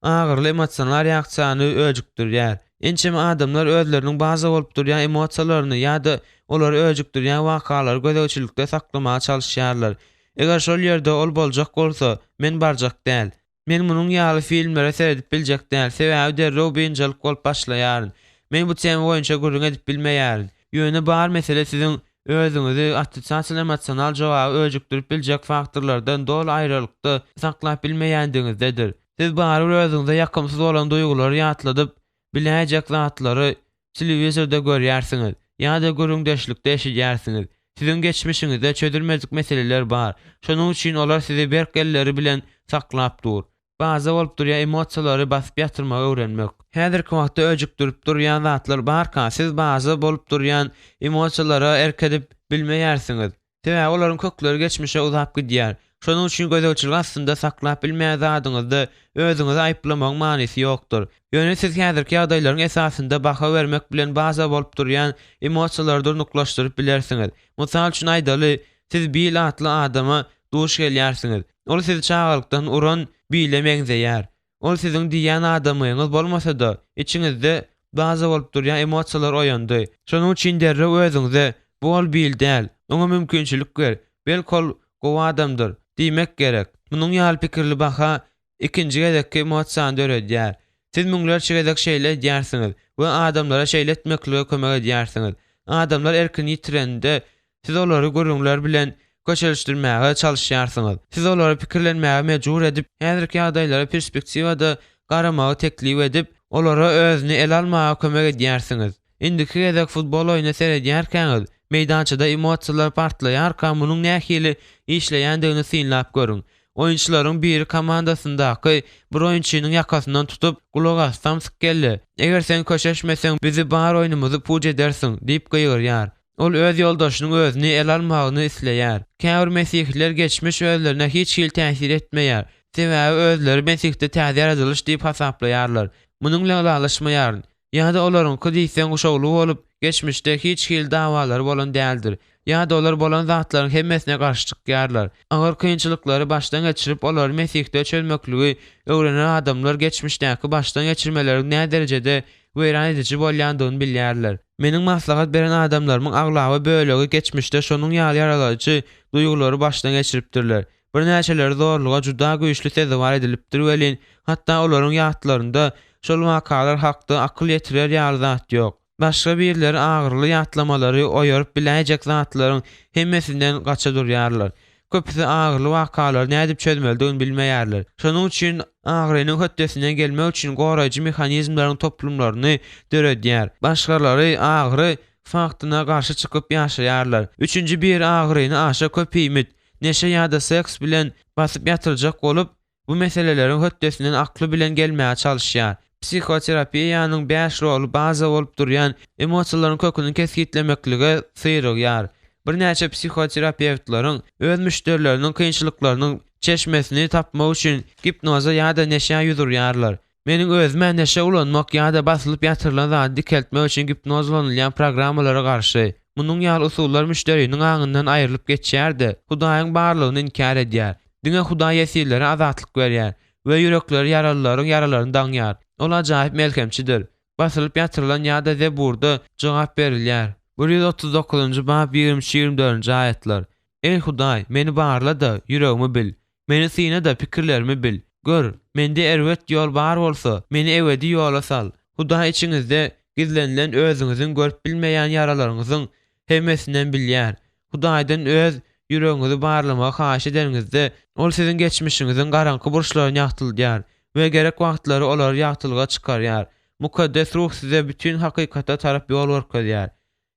agyryly emosional reaksiýany öjükdirýär. Ençeme adamlar özleriniň baza bolup durýan emosiýalaryny ýa-da olary öjükdirýän wakalary gözegçilikde saklamaga çalyşýarlar. Eger şol ýerde ol boljak bolsa, men barjak däl. Men munuň ýaly filmlere seredip biljek däl, sebäbi derrew biynjalyk bolup başlaýaryn. Men bu tema boýunça gürrüň edip bilmeýärin. Ýöne bar mesele siziň özüňizi otrisatel emosional jogaby öjükdirip biljek faktorlardan doly aýralykda saklap bilmeýändigiňizdedir. Siz barybir özüňize ýakymsyz bolan duýgulary ýatladyp biläýjek zatlary telewizorda görýärsiňiz ýa-da gürrüňdeşlikde eşidýärsiňiz. Siziň geçmişiňizde çözülmedik meseleler bar. Şonuň üçin olar sizi berk elleri bilen saklap dur. Baza bolup durýan emosiýalary basyp ýatyrmagy öwrenmek. Häzirki wagtda öjükdirip durýan zatlar barka, siz baza bolup durýan emosiýalara erk edip bilmeýärsiňiz. Sebäbi olaryň kökleri geçmişe uzap gidýär. Şonuň üçin gözegçilik astynda saklap bilmeýän zadyňyzda özüňizi aýyplamagyň manysy ýokdur. Ýöne siz häzirki ýagdaýlaryň esasynda baha bermek bilen baza bolup durýan emosiýalary durnuklaşdyryp bilersiňiz. Mysal üçin aýdaly, siz Bill atly adama duş gelýärsiňiz. Ol sizi çagalykdan uran Bille meňzeýär. Ol siziň diýýän adamyňyz bolmasa-da, içiňizde baza bolup durýan emosiýalar oýandy. Şonuň üçin derrew özüňize, Bu ol Bill däl. Oňa mümkinçilik ber. Belki ol gowy adamdyr. Diýmek gerek. Munuň ýaly pikirli baha ikinji gezekki emosiýany döredýär. Siz müňlerçe gezek şeýle edýärsiňiz we adamlara şeýle etmeklige kömek edýärsiňiz. Adamlar erkini ýitirende, Siz olary gürrüňler bilen köşeşdirmäge çalyşýarsyňyz. Siz olary pikirlenmäge mejbur edip, häzirki ýagdaýlara perspektiwada garamagy teklip edip, olara özüni ele almaga kömek edýärsiňiz. Indiki gezek futbol oýnuna seredýärkäňiz, meýdançada emosiýalar partlaýarka munuň nähili işleýändigini synlap görüň. Oýunçylaryň biri komandasyndaky bir oýunçynyň ýakasyndan tutup, Gulak as, samsyk kelle, eger sen köşeşmeseň, bizi bar oýnumyzy puç edersiň! diýip gygyrýar. Ol öz ýoldaşynyň özüni ele almagyny isleýär. Käbir mesihiler geçmiş özlerine hiç hili täsir etmeýär, sebäbi özleri Mesihde täze ýaradylyş diýip hasaplaýarlar. Munuň bilen ylalaşmaýaryn. Ýa-da olaryňky diýseň şowly bolup, geçmişde hiç hili dawalary bolan däldir. Ýa-da olar bolan zatlaryň hemmesine garşy çykýarlar. Agyr kynçylyklary başdan geçirip, olary Mesihde çözmekligi öwrenen adamlar geçmişdäki başdan geçirmeleriň näderejede weýran ediji bolýandygyny bilýärler. Meniň maslahat beren adamlarymyň aglaba bölegi geçmişde şonuň ýaly ýaralaýjy duýgulary başdan geçiripdirler. Birnäçeleri zorluga juda güýçli sezewar edilipdir welin, hatda olaryň ýatlarynda şol wakalar hakda akyl ýetirer ýaly zat ýok. Başga birleri agyryly ýatlamalary oýaryp biläýjek zatlaryň hemmesinden gaça durýarlar. Köpüsi agyryly wakalary nädip çözmelidigini bilmeýärler. Şonuň üçin agyrynyň hötdesinden gelmek üçin goraýjy mehanizmleriň toplumlaryny döredýär. Başgalary agyry faktyna garşy çykyp ýaşaýarlar. Üçünji biri agyryny aşa köp iýmit, neşe ýa-da seks bilen basyp ýatyrjak bolup, bu meseleleriň hötdesinden akly bilen gelmäge çalyşýar. Psihoterapiýanyň bäş roly baza bolup durýan emosiýalaryň köküni kesgitlemeklige syrygýar. Birnäçe psihoterapewtleriň öz müşderileriniň kynçylyklarynyň çeşmesini tapmak üçin gipnoza ýa-da neşä ýüz urýarlar. Meniň özüm-ä neşe ulanmak ýa-da basylyp ýatyrylan zady dikeltmek üçin gipnoz ulanylýan programmalara garşy. Munuň ýaly usullar müşderiniň aňyndan aýrylyp geçýär-de, Hudaýyň barlygyny inkär edýär. Diňe Hudaý ýesirlere azatlyk berýär we ýürekleri ýaralylaryň ýaralaryny daňýar. Ol ajaýyp melhemçidir. Basylyp ýatyrylan ýa-da Zeburda jogap berilýär. 139-njy bap 23 24-nji aýatlar. Eý Hudaý, meni barla-da, ýüregimi bil. Meni syna-da, pikirlerimi bil. Gör, mende erbet ýol bar bolsa, meni ebedi ýola sal. Hudaý içiňizde gizlenilen özüňiziň görüp bilmeýän ýaralaryňyzyň hemmesinden bilýär. Hudaýdan öz ýüregiňizi barlamagy haýyş edeniňizde, Ol siziň geçmişiňiziň garaňky burçlaryny ýagtyldýar we gerek wagtlary olary ýagtylyga çykarýar. Mukaddes Ruh size bütin hakykata tarap ýol görkezýär.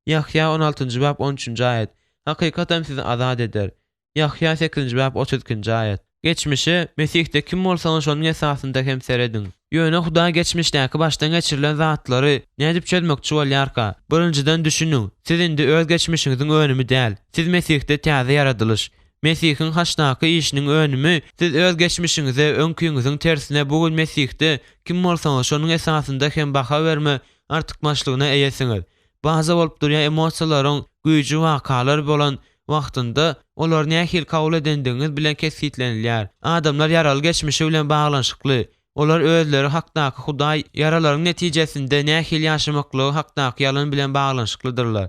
Ýahýa on altynjy bap on üçünji aýat. Hakykat hem sizi azat eder. Ýahýa sekizinji bap 32 nji aýat. Geçmişe, Mesihde kim bolsaňyz şonuň esasynda hem serediň. Ýöne Hudaý geçmişdäki başdan geçirilen zatlary nädip çözmekçi bolýarka? Birinjiden düşüniň, siz indi öz geçmişiňiziň önümi däl. Siz Mesihde täze ýaradylyş. Mesihiň haçdaky işiniň önümi, siz öz geçmişiňize öňkiňiziň tersine bu gün Mesihde kim bolsaňyz şonuň esasynda hem baha berme artykmaçlygyna eýesiňiz. Baza bolup durýan emosiýalaryň güýji wakalar bolan wagtynda olary nähili kabul edendigiňiz bilen kesgitlenilýär. Adamlar ýaraly geçmişi bilen baglanyşykly. Olar özleri hakdaky Hudaý ýaralaryň netijesinde nähili ýaşamaklygy hakdaky ýalan bilen baglanyşyklydyrlar.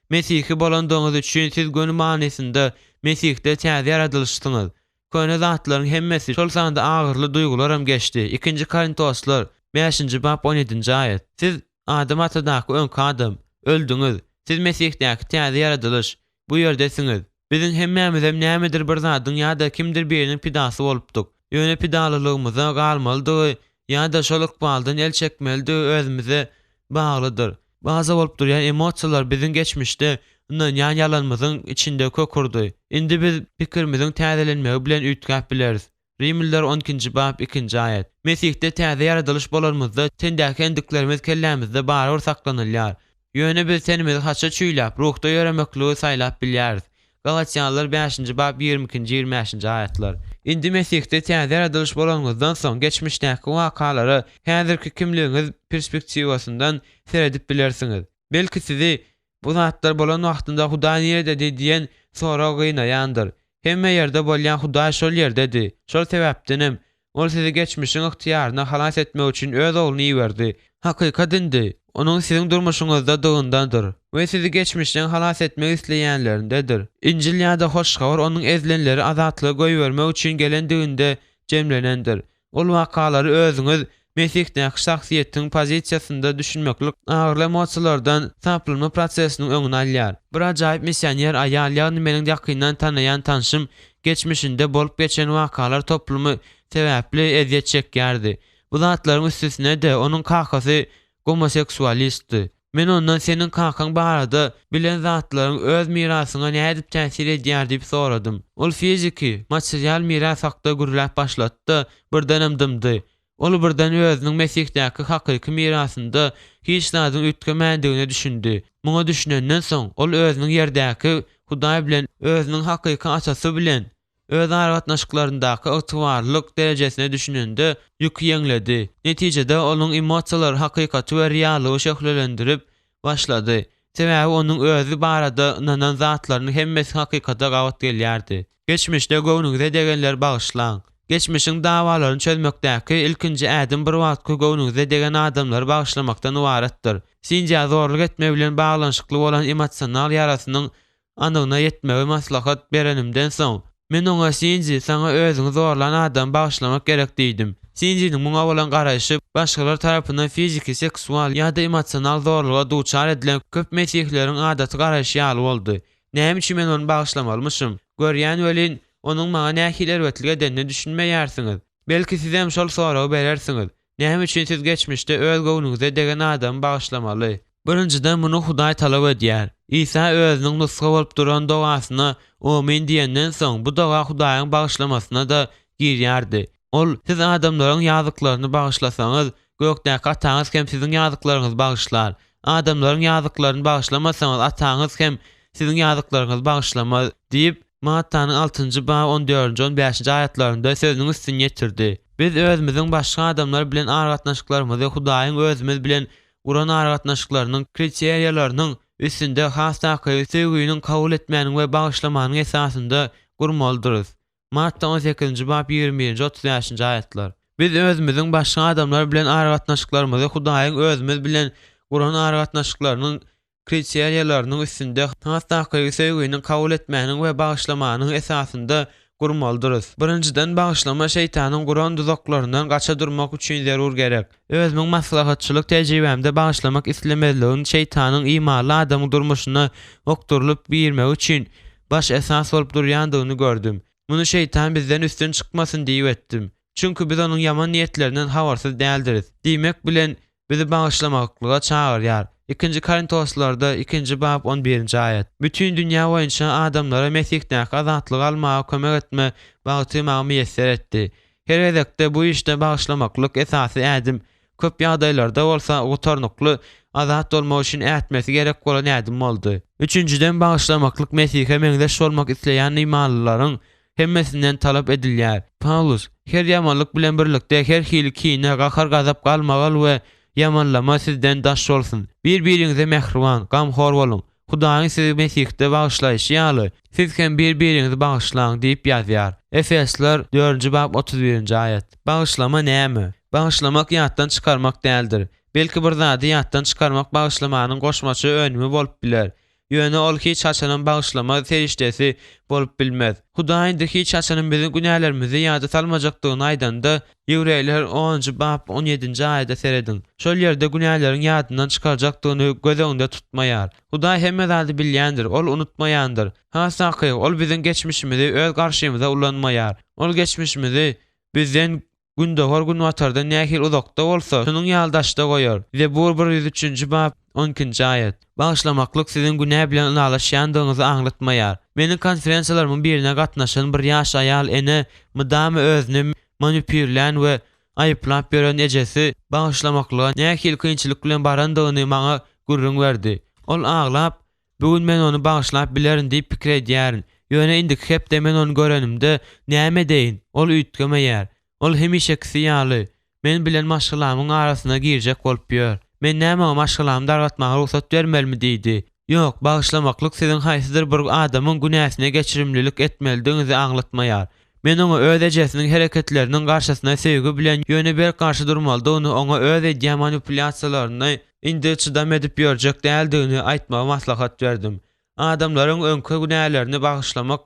Mesihi bolandygyňyz üçin siz göni manysynda Mesihde täze ýaradylyşsyňyz. Köne zatlaryň hemmesi, şol sanda agyryly duýgularam geçdi. Ikinji Korintoslar, bäşinji bap, on ýedinji aýat. Siz, Adam atadaky öňki adam, öldüňiz. Siz Mesihdäki täze ýaradylyş, bu ýerdesiňiz. Biziň hemmämizem nämedir bir zadyň ýa-da kimdir biriniň pidasy bolupdyk. Ýöne pidalylygymyza galmalydygy ýa-da şol ykbaldan el çekmelidigi özümize baglydyr. Baza bolup durýan emosiýalar biziň geçmişde ynanýan ýalanymyzyň içinde kök urdy. Indi biz pikirimiziň täzelenmegi bilen üýtgäp bileris. Rimliler on ikinji bap ikinji aýat. Mesihde täze ýaradylyş bolanymyzda tendäki endiklerimiz kellämizde barybir saklanylýar. Ýöne biz tenimizi haça çüýläp, ruhda ýöremekligi saýlap bilýäris. Galatýanlar bäşinji bap 22 nji 25 nji aýatlar. Indi Mesihde täze ýaradylyş bolanyňyzdan soň geçmişdäki wakalara häzirki kimligiňiz perspektiwasyndan seredip bilersiňiz. Belki sizi Bu zatlar bolan wagtynda Hudaý nirededi diýen sorag gynaýandyr. Hemme ýerde bolýan Hudaý şol ýerdedi. Şol sebäpdenem, Ol sizi geçmişiň ygtyýaryndan halas etmek üçin Öz Ogluny iberdi. Hakykat indi, Onuň siziň durmuşyňyzdadygyndadyr we sizi geçmişden halas etmek isleýänlerindedir. Injil ýa-da Hoş Habar Onuň ezilenleri azatlyga goýbermek üçin gelendiginde jemlenendir. Ol wakalary özüňiz Mesihdäki şahsyýetiň pozisiýasynda düşünmeklik agyryly emosiýalardan saplanma prosesiniň öňüni alýar. Bir ajaýyp missioner aýal, ýagny meniň ýakyndan tanaýan tanşym geçmişinde bolup geçen wakalar toplumy sebäpli ezýet çekýärdi. Bu zatlaryň üstesine-de, onuň kakasy gomoseksualistdi. Men ondan seniň kakaň barada bilen zatlaryň öz mirasyňa nädip täsir edýär diýip soradym. Ol fiziki, material miras hakda gürläp başlady-da, birdenem dymdy. Ol birden özüniň Mesihdäki hakyky mirasynda hiç zadyň üýtgemändigine düşündi. Muňa düşünenden soň, ol özüniň ýerdäki Hudaý bilen, özüniň hakyky Atasy bilen öz aragatnaşyklaryndaky ygtybarlylyk derejesine düşünende ýüki ýeňledi. Netijede, onuň emosiýalary hakykaty we reallygy şöhlelendirip başlady. Sebäbi onuň özi barada ynanan zatlarynyň hemmesi hakykata gabat gelýärdi. Geçmişde göwnüňize degenleri bagyşlaň. Geçmişiň dawalaryny çözmekdäki ilkinji ädim bir wagtky göwnüňize degen adamlary bagyşlamakdan ybaratdyr. Sindiýa zorluk etme bilen baglanyşykly bolan emosional ýarasynyň anygyna ýetmegi maslahat berenimden soň, men oňa Sindi, saňa özüňi zorlan adamy bagyşlamak gerek diýdim. Sindiniň muňa bolan garaýşy başgalar tarapyndan fiziki, seksual ýa-da emosional zorluga duçar edilen köp mesihileriň adaty garaýşy ýaly boldy. Näme üçin men ony bagyşlamalymyşym? Görýän welin, onuň maňa nähili erbetlik edenine düşünmeýärsiňiz. Belki sizem şol soragy berersiňiz. Näme üçin siz geçmişde öz göwnüňize degen adamy bagyşlamaly? Birinjiden, muny Hudaý talap edýär. Isa özüniň nusga bolup duran dogasyna Omyn diýenden soň, bu doga Hudaýyň bagyşlamasyna-da girýärdi. Ol, Siz adamlaryň ýazyklaryny bagyşlasaňyz, gökdäki Ataňyz hem siziň ýazyklaryňyzy bagyşlar. Adamlaryň ýazyklaryny bagyşlamasaňyz, Ataňyz hem. siziň ýazyklaryňyzy bagyşlamaz diýip, Mattanyň altynjy bap on dördünji, on bäşinji aýatlarynda sözüniň üstüni ýetirdi. Biz özümiziň başga adamlar bilen aragatnaşyklarymyzy Hudaýyň özümiz bilen guran aragatnaşyklarynyň kriteriýalarynyň üstünde, has takygy, söýginiň, kabul etmäniň we bagyşlamanyň esasynda gurmalydyrys. Matta on sekizinji bap ýigrimi birinji, otuz bäşinji aýatlar. Biz özümiziň başga adamlar bilen aragatnaşyklarymyzy Hudaýyň özümiz bilen guran aragatnaşyklarynyň kriteriýalarynyň üstünde, has takygy söýginiň, kabul etmäniň we bagyşlamanyň esasynda gurmalydyrys. Birinjiden, bagyşlama şeýtanyň guran duzaklaryndan gaça durmak üçin zerur gerek. Özümiň maslahatçylyk tejribämde bagyşlamak islemezligiň şeýtanyň imanly adamyň durmuşyna okdurylyp girmegi üçin baş esas bolup durýandygyny gördüm. Muny şeýtan bizden üstün çykmasyn diýip etdim. Çünki biz onuň ýaman niýetlerinden habarsyz däldiris. Diýmek bilen, bizi bagyşlamaklyga çagyrýar. Ikinji Korintoslarda, ikinji bap, on birinji aýat. Bütin dünýä boýunça adamlara Mesihdäki azatlygy almaga kömek etme bagty maňa miýesser etdi. Her gezekde bu işde bagyşlamaklyk esasy ädim, köp ýagdaýlarda bolsa gutarnykly azat bolmak üçin ätmesi gerek bolan ädim boldy. Üçünjiden, bagyşlamaklyk Mesihe meňzeş bolmak isleýän imanlylaryň hemmesinden talap edilýär. Pawlus, Her ýamanlyk bilen birlikde her hili kine, gahar-gazap, galmagal we ýamanlama sizden daş bolsun. Bir-biriňize mähriban, gamhor boluň. Hudaýyň sizi Mesihde bagyşlaýşy ýaly, siz hem bir-biriňizi bagyşlaň diýip ýazýar. Efesler, dördünji bap, 31-nji aýat. Bagyşlama näme? Bagyşlamak ýatdan çykarmak däldir. Belki bir zady ýatdan çykarmak bagyşlamanyň goşmaça önümi bolup biler. Ýöne ol hiç haçanam bagyşlama serişdesi bolup bilmez. Hudaý indi hiç haçanam biziň günälerimizi ýada salmajakdygyny aýdanda, Ýewreýler onunjy bap on ýedinji aýada serediň. Şol ýerde günäleriň ýadyndan çykarjakdygyny göz öňünde tutmaýar. Hudaý hemme zady bilýändir, Ol unutmaýandyr. Has takygy, Ol biziň geçmişimizi Öz garşymyza ulanmaýar. Ol geçmişimizi bizden Gündogar-günbatardan nähili uzakda bolsa, şonuň ýaly daşda goýar. Zebur 103-nji bap, on ikinji aýat. Bagyşlamaklyk siziň günä bilen ylalaşýandygyňyzy aňlatmaýar. Meniň konferensiýalarymyň birine gatnaşan bir ýaş aýal ene mydama özüni manipirlän we aýyplap ýören ejesi bagyşlamaklyga nähili kynçylyk bilen barandygyny maňa gürrüň berdi. Ol aglap, Bu gün men ony bagyşlap bilerin diýip pikir edýärin. Ýöne indiki hepde men ony görenimde näme edeýin? Ol üýtgemeýär. Ol hemişekisi ýaly, men bilen maşgalamyň arasyna girjek bolup ýör. Men näme oňa maşgalamy dargatmaga rugsat bermelimi diýdi. Ýok, bagyşlamaklyk siziň haýsydyr bir adamyň günäsine geçirimlilik etmelidigiňizi aňlatmaýar. Men oňa öz ejesiniň hereketleriniň garşysyna söýgi bilen ýöne berk garşy durmalydygyny, oňa öz edýän manipulýasiýalaryny indi çydam edip ýörjek däldigini aýtmagy maslahat berdim. Adamlaryň öňki günälerini bagyşlamak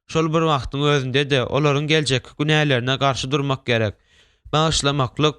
şol bir wagtyň özünde-de olaryň geljekki günälerine garşy durmak gerek. Bagyşlamaklyk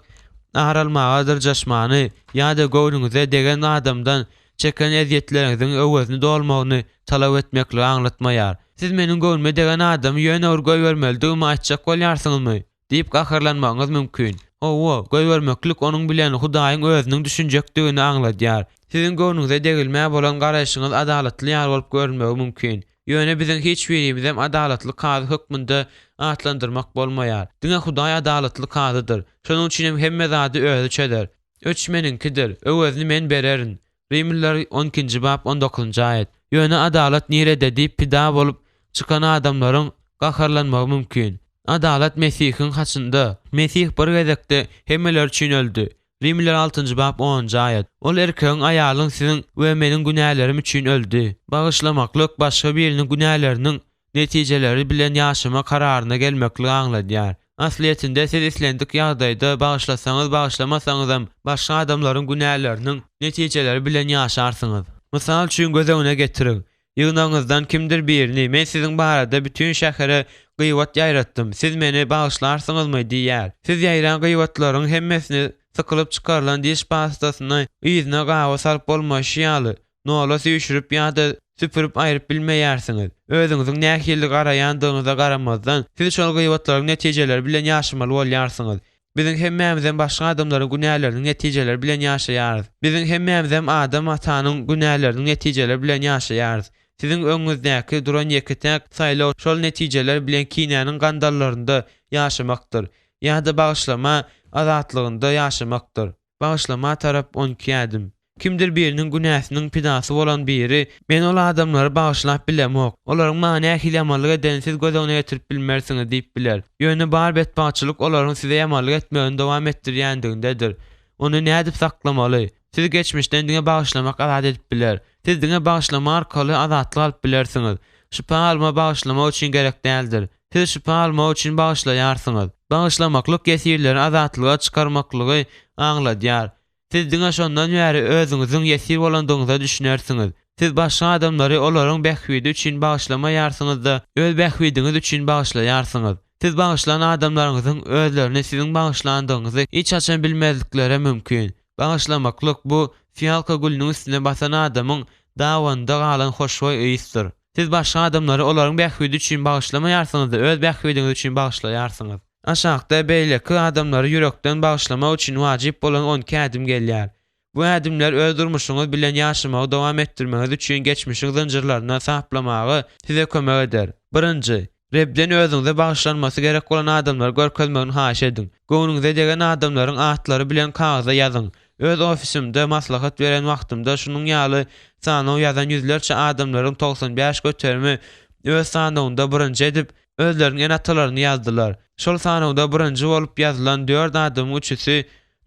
ar almaga dyrjaşmany ýa-da göwnüňize degen adamdan çeken ezýetleriňiziň öwezini dolmagyny talap etmekligi aňlatmaýar. Siz meniň göwnüme degen adamy ýöne bir goýbermelidigimi aýtjak bolýarsyňyzmy? diýip gaharlanmagyňyz mümkin. Hawa, goýbermeklik onuň bilen Hudaýyň özüniň düşünjekdigini aňladýar. Siziň göwnüňize degilmä bolan garaýşyňyz adalatly ýaly bolup görünmegi mümkin. Ýöne biziň hiç birimizem adalatly kazy hökmünde atlandyrmak bolmaýar. Diňe Hudaý adalatly kazydyr. Şonuň üçinem hemme zady özi çözer. Öç meniňkidir, öwezini men bererin. Rimliler on ikinji bap on dokuzynjy aýat. Ýöne adalat nirede diýip pida bolup çykan adamlaryň gaharlanmagy mümkin. Adalat Mesihiň haçynda. Mesih bir gezekde hemmeler üçin öldi. Rimliler altynjy bap onunjy aýat. Ol erkegiň aýalyň siziň we meniň günälerim üçin öldi. Bagyşlamaklyk başga biriniň günäleriniň netijeleri bilen ýaşama kararyna gelmekligi aňladýar. Aslyýetinde siz islendik ýagdaýda bagyşlasaňyz bagyşlamasaňyzam başga adamlaryň günäleriniň netijeleri bilen ýaşarsyňyz. Mysal üçin göz öňüne getiriň, ýygnagyňyzdan kimdir birini men siziň barada bütin şähere gybat ýaýratdym, siz meni bagyşlarsyňyzmy diýýär. Siz ýaýran gybatlaryň hemmesini sykylyp çykarylan diş pastasyny yzyna gaba salyp bolmaýşy ýaly, nola süýşürip ýa-da süpürip aýryp bilmeýärsiňiz. Özüňiziň nähili garaýandygyňyza garamazdan, siz şol gybatlaryň netijeleri bilen ýaşamaly bolýarsyňyz. Biziň hemmämizem başga adamlaryň günäleriniň netijeleri bilen ýaşaýarys. Biziň hemmämizem Adam atanyň günäleriniň netijeleri bilen ýaşaýarys. Siziň öňüňizdäki duran ýeke-täk saýlaw şol netijeler bilen kinäniň gandallarynda ýaşamakdyr ýa-da bagyşlama azatlygynda ýaşamakdyr. Bagyşlama tarap 12 ädim. Kimdir biriniň günäsiniň pidasy bolan biri, Men ol adamlary bagyşlap bilemok. Olaryň maňa nähili ýamanlyk edenini siz göz öňüne getirip bilmersiňiz diýip biler. Ýöne bar betbagtçylyk olaryň size ýamanlyk etmegini dowam etdirýändigindedir. Ony nädip saklamaly? Sizi geçmişden diňe bagyşlamak azat edip biler. Siz diňe bagyşlama arkaly azatlyk alyp bilersiňiz. Şypa alma bagyşlamak üçin gerek däldir. Siz şypa almak üçin bagyşlaýarsyňyz. Bagyşlamaklyk ýesirleri azatlyga çykarmaklygy aňladýar. Siz diňe şondan bäri özüňiziň ýesir bolandygyňyza düşünersiňiz. Siz başga adamlary olaryň bähbidi üçin bagyşlamaýarsyňyz-da, öz bähbidiňiz üçin bagyşlaýarsyňyz. Siz bagyşlan adamlaryňyzyň özlerini siziň bagyşlandygyňyzy hiç haçan bilmezlikleri mümkin. Bagyşlamaklyk, bu fialka gülüniň üstüne basan adamyň dabanynda galan hoşboý ysdyr. Siz başga adamlary olaryň bähbidi üçin bagyşlamaýarsyňyz-da, öz bähbidiňiz üçin bagyşlaýarsyňyz. Aşakda beýleki adamlary ýürekden bagyşlamak üçin wajyp bolan 12 ädim gelýär. Bu ädimler öz durmuşyňyz bilen ýaşamagy dowam etdirmegiňiz üçin geçmişiň zynjyrlaryndan saplamaga size kömek eder. Birinji, Rebden özüňize bagyşlanmasy gerek bolan adamlary görkezmegini haýyş ediň. Göwnüňize degen adamlaryň atlary bilen kagyza ýazyň. Öz ofisimde maslahat beren wagtymda şunuň ýaly sanaw ýazan ýüzlerçe adamlaryň 95 göterimi öz sanawynda birinji edip, özleriniň ene-atalaryny ýazdylar. Şol sanawda birinji bolup ýazylan dört adamyň üçüsi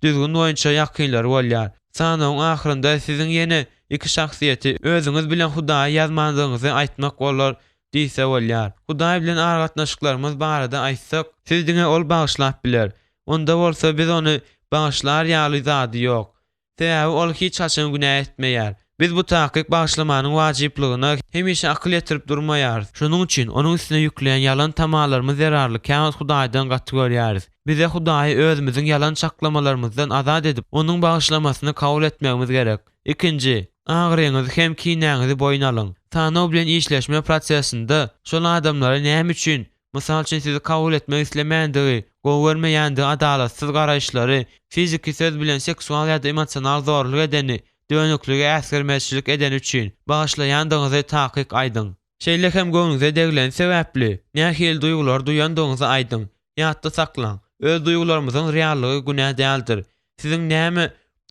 düzgün boýunça ýakynlary bolýar. Sanawyň ahyrynda siziň ýene iki şahsyýeti, özüňiz bilen Hudaýy ýazmandygyňyzy aýtmak bolar diýse bolýar. Hudaý bilen aragatnaşyklarymyz barada aýtsak, sizi diňe Ol bagyşlap biler. Onda bolsa biz Ony bagyşlar ýaly zady ýok. Sebäbi Ol hiç haçan günä etmeýär. Biz bu takyk bagyşlamanyň wajyplygyna hemişe akyl ýetirip durmaýarys. Şonuň üçin Onuň üstüne ýükleýän ýalan tamalarymyz zerarly käwagt Hudaýdan gaty görýäris. Bize Hudaýy özümiziň ýalan çaklamalarymyzdan azat edip, Onuň bagyşlamasyny kabul etmegimiz gerek. Ikinji, agyryňyzy hem kinäňizi boýun alyň. Sanaw bilen işleşme prosesinde şol adamlara näme üçin, mysal üçin sizi kabul etmek islemändigi, gowy görmeýändigi adalatsyz garaýyşlary, fiziki söz bilen seksual ýa-da emosional zorluk edeni, dönüklige äsgermezçilik edeni üçin, bagyşlaýandygyňyzy takyk aýdyň. Şeýle hem göwnüňize degileni sebäpli, nähili duýgulary duýandygyňyzy aýdyň. Ýatda saklaň, öz duýgularymyzyň reallygy günä däldir. Siziň näme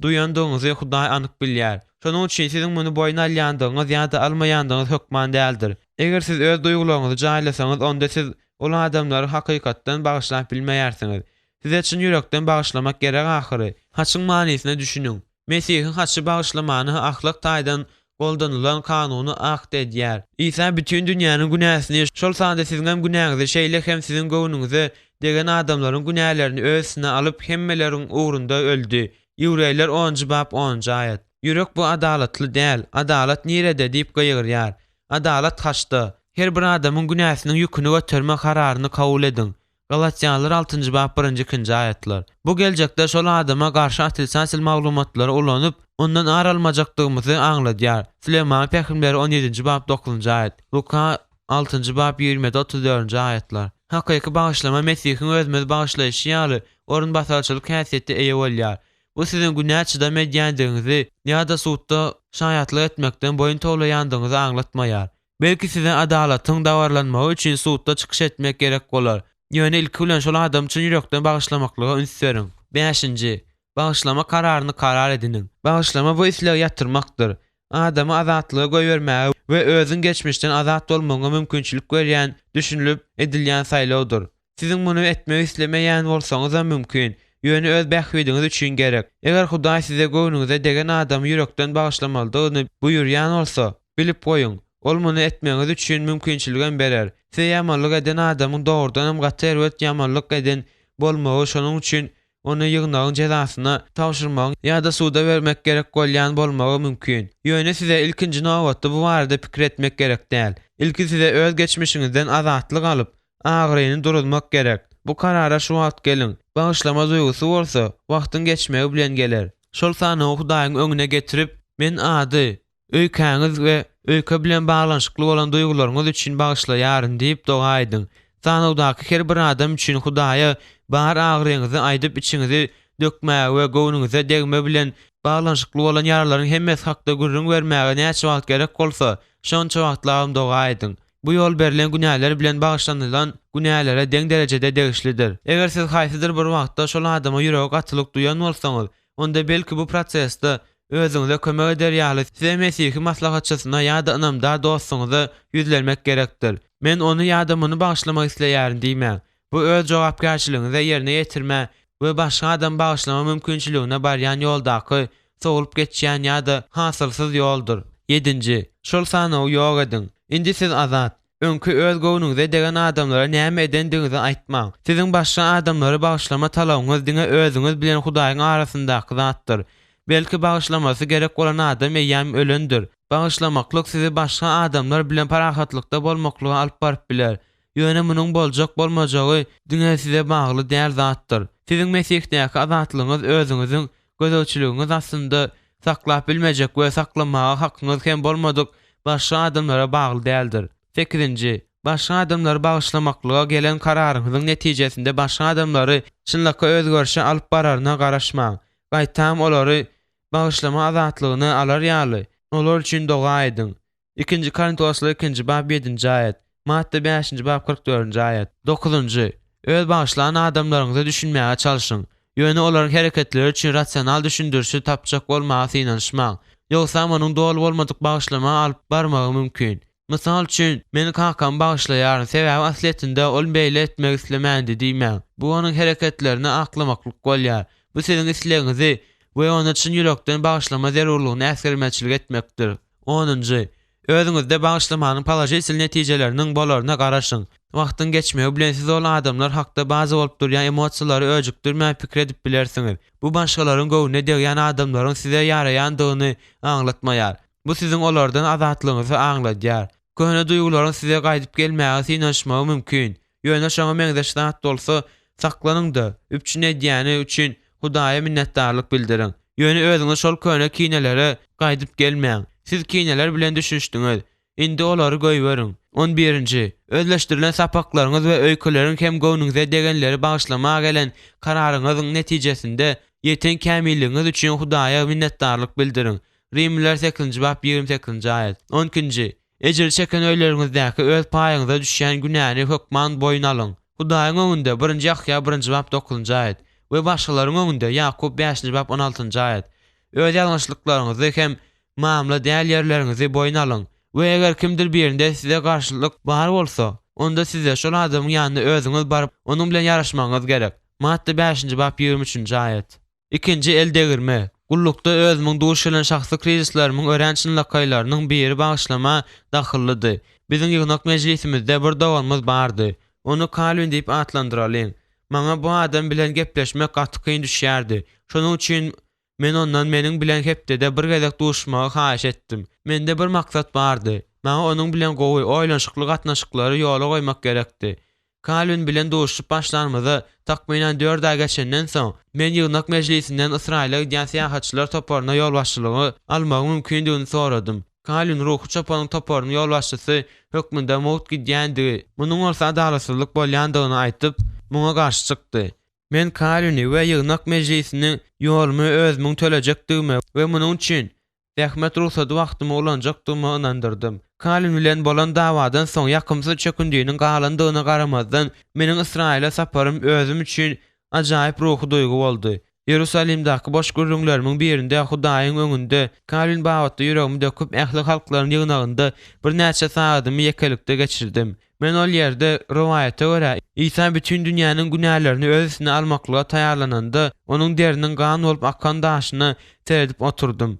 duýandygyňyzy Hudaý anyk bilýär. Şonuň üçin siziň muny boýun alýandygyňyz ýa-da almaýandygyňyz hökman däldir. Eger siz öz duýgularyňyzy jaýlasaňyz, onda siz ol adamlary hakykatdan bagyşlap bilmeýärsiňiz. Size çyn ýürekden bagyşlamak gerek ahyry. Haçyň manysyna düşüniň. Mesihiň haçy bagyşlamany ahlak taýdan goldanylan kanuny akt edýär. Isa bütin dünýäniň günäsini, şol sanda siziňem günäňizi, şeýle hem siziň göwnüňize degen adamlaryň günälerini öz üstüne alyp, hemmeleriň ugrunda öldi. Ýewreýler onunjy bap onunjy aýat. Ýürek bu adalatly däl, adalat nirede diýip gygyrýar. Adalat haçda. Her bir adamyň günäsiniň ýüküni göterme kararyny kabul ediň. Galatýanlar altynjy bap birinji ikinji aýatlar. Bu geljekde şol adama garşy otrisatel maglumatlary ulanyp, ondan ar almajakdygymyzy aňladýar. Süleýmanyň pähimleri on ýedinji bap dokuzynjy aýat. Luka altynjy bap 27 34-nji aýatlar. Hakyky bagyşlama Mesihiň özümizi bagyşlaýşy ýaly orunbasarçylyk häsiýete eýe bolýar. Bu siziň günä çydam edýändigiňizi ýa-da sudda şaýatlyk etmekden boýun towlaýandygyňyzy aňlatmaýar. Belki size adalatyň dabaralanmagy üçin sudda çykyş etmek gerek bolar. Ýöne ilki bilen şol adamy çyn ýürekden bagyşlamaklyga üns beriň. Bäşinji, bagyşlama kararyny karar ediniň. Bagyşlama bu islegi ýatyrmakdyr. Adamy azatlyga goýbermäge we özüň geçmişden azat bolmagyňa mümkinçilik berýän düşünilip edilýän saýlawdyr. Siziň muny etmek islemeýän bolsaňyzam mümkin, ýöne öz bähbidiňiz üçin gerek. Eger Hudaý size göwnüňize degen adamy ýürekden bagyşlamalydygyny buýurýan bolsa, bilip goýuň, Ol muny etmegiňiz üçin mümkinçiligem berer. Size ýamanlyk eden adamyň dogrudanam gaty erbet ýamanlyk eden bolmagy, şonuň üçin ony ýygnagyň jezasyna tabşyrmagyň ýa-da suda bermek gerek bolýan bolmagy mümkin. Ýöne size ilkinji nobatda bu barada pikir etmek gerek däl. Ilki size öz geçmişiňizden azatlyk alyp, Agyryny duruzmak gerek. Bu karara şu wagt geliň. Bagyşlama duýgusy bolsa, wagtyň geçmegi bilen geler. Şol sanawy Hudaýyň öňüne getirip, Men ady, öýkäňiz we öýke bilen baglanyşykly bolan duýgularyňyz üçin bagyşlaýaryn diýip doga ediň. Sanawdaky her bir adam üçin Hudaýa bar agyryňyzy aýdyp içiňizi dökmäge we göwnüňize degme bilen baglanyşykly bolan ýaralaryň hemmesi hakda gürrüň bermäge näçe wagt gerek bolsa, şonça wagtlabam doga ediň. Bu ýol berlen günäler bilen bagyşlanylan günälere deň derejede degişlidir. Eger siz haýsydyr bir wagtda şol adama ýüregi gatylyk duýan bolsaňyz, onda belki bu prosesde. Özüňize kömek eder ýaly, size mesihi maslahatçysyna ýa-da ynamdar dostuňyza ýüzlenmek gerekdir. Men ony ýa-da muny bagyşlamak isleýärin diýmäň. Bu öz jogapkärçiligiňizi ýerine ýetirmä we başga adamy bagyşlama mümkinçiligine barýan ýoldaky sowulyp geçýän ýa-da hasylsyz ýoldur. Ýedinji, şol sanawy ýok ediň. Indi siz azat. Öňki öz göwnüňize degen adamlara näme edendigiňizi aýtmaň. Siziň başga adamlary bagyşlama talabyňyz diňe özüňiz bilen Hudaýyň arasyndaky zatdyr. Belki bagyşlamasy gerek bolan adam eýýäm ölendir. Bagyşlamaklyk sizi başga adamlar bilen parahatlykda bolmaklyga alyp baryp biler. Ýöne munuň boljak-bolmajagy diňe size bagly däl zatdyr. Siziň Mesihdäki azatlygyňyz özüňiziň gözegçiligiňiz astynda saklap bilmejek we saklamaga hakyňyz hem bolmadyk başga adamlara bagly däldir. Sekizinji, başga adamlary bagyşlamaklyga gelen kararyňyzyň netijesinde başga adamlary çynlakaý özgerişe alyp bararyna garaşmaň. Gaýtam olary bagyşlama azatlygyny alar ýaly, olar üçin doga ediň. Ikinji Korintoslar ikinji bap ýedinji aýat. Matta bäşinji bap 44-nji aýat. Dokuzynjy, öz bagyşlan adamlaryňyza düşünmäge çalşyň. Ýöne olaryň hereketleri üçin rasional düşündirişi tapjak bolmaga synanyşmaň. Ýogsam onuň doly bolmadyk bagyşlama alyp barmagy mümkin. Mysal üçin, Men kakamy bagyşlaýaryn, sebäbi aslyýetinde ol beýle etmek islemändi diýmäň. Bu onuň hereketlerini aklamaklyk bolýar. Bu siziň islegiňizi we ony çyn ýürekden bagyşlama zerurlygyny äsgermezçilik etmekdir. Onunjy. Özüňizde bagyşlamanyň položitel netijeleriniň bolaryna garaşyň. Wagtyň geçmegi bilen siz ol adamlar hakda baza bolup durýan emosiýalary öjükdirmän pikir edip bilersiňiz. Bu başgalaryň göwnüne degýän adamlaryň size ýaraýandygyny aňlatmaýar. Bu siziň olardan azatlygyňyzy aňladýar. Köne duýgularyň size gaýdyp gelmäge synanyşmagy mümkin. Ýöne şoňa meňzeş zat bolsa, saklanyň-da, üpjün edýäni üçin Hudaýa minnetdarlyk bildiriň. Ýöne özüňiz şol köne kinelere gaýdyp gelmäň. Siz kineler bilen düşünişdiňiz. Indi olary goýberiň. On birinji. Özleşdirilen sapaklaryňyz we öýkeleriň hem göwnüňize degenleri bagyşlamaga gelen kararyňyzyň netijesinde ýeten kämilligiňiz üçin Hudaýa minnetdarlyk bildiriň. Rimliler sekizinji bap 28-nji aýat. On ikinji. Ejir çeken öýleriňizdäki öz paýyňyza düşýän günäni hökman boýun alyň. Hudaýyň öňünde, Birinji Ýahýa birinji bap dokuzynjy aýat, we başgalaryň öňünde, Ýakup bäşinji bap on altynjy aýat. Öz ýalňyşlyklaryňyzy hem mamla däl ýerleriňizi boýun alyň we eger kimdir birinde size garşylyk bar bolsa, onda size şol adamyň ýanyna özüňiz baryp, onuň bilen ýaraşmagyňyz gerek. Matta bäşinji bap 23-nji aýat. Ikinji el degirme. Gullukda özümiň duş gelen şahsy krizislerimiň örän çynlakaýlarynyň biri bagyşlama dahyllydy. Biziň ýygnak mejlisimizde bir doganymyz bardy. Ony Kalwin diýip atlandyralyň. Maňa bu adam bilen gepleşmek gaty kyn düşýärdi. Şonuň üçin men ondan meniň bilen hepdede bir gezek duşmagy haýyş etdim. Mende bir maksat bardy. Maňa onuň bilen gowy, oýlanyşykly gatnaşyklary ýola goýmak gerekdi. Kalwin bilen duşuşyp başlanymyza takmynan dört aý geçenden soň, men ýygnak mejlisinden Ysraýyla gidýän syýahatçylar toparyna ýolbaşçylygy almagyň mümkindigini soradym. Kalwin ruhy çopanyň toparynyň ýolbaşçysy hökmünde mugt gidýändigi, munuň bolsa adalatsyzlyk bolýandygyny aýdyp, muňa garşy çykdy. Men Kalwini we ýygnak mejlisini ýolumy özümiň tölejekdigime we munuň üçin Zähmet rugsady wagtymy ulanjakdygyma ynandyrdym. Kalwin bilen bolan dawadan soň ýakymsyz çökündiniň galandygyna garamazdan, meniň Ysraýyla saparym özüm üçin ajaýyp ruhy duýgy boldy. Iýerusalimdäki boş gürrüňlerimiň birinde Hudaýyň öňünde Kalwin babatda ýüregimi döküp, ähli halklaryň ýygnagynda birnäçe sagadymy ýekelikde geçirdim. Men ol ýerde, rowaýata görä, Isa bütin dünýäniň günälerini öz üstüne almaklyga taýýarlananda, onuň deriniň gan bolup akan daşyna seredip oturdym.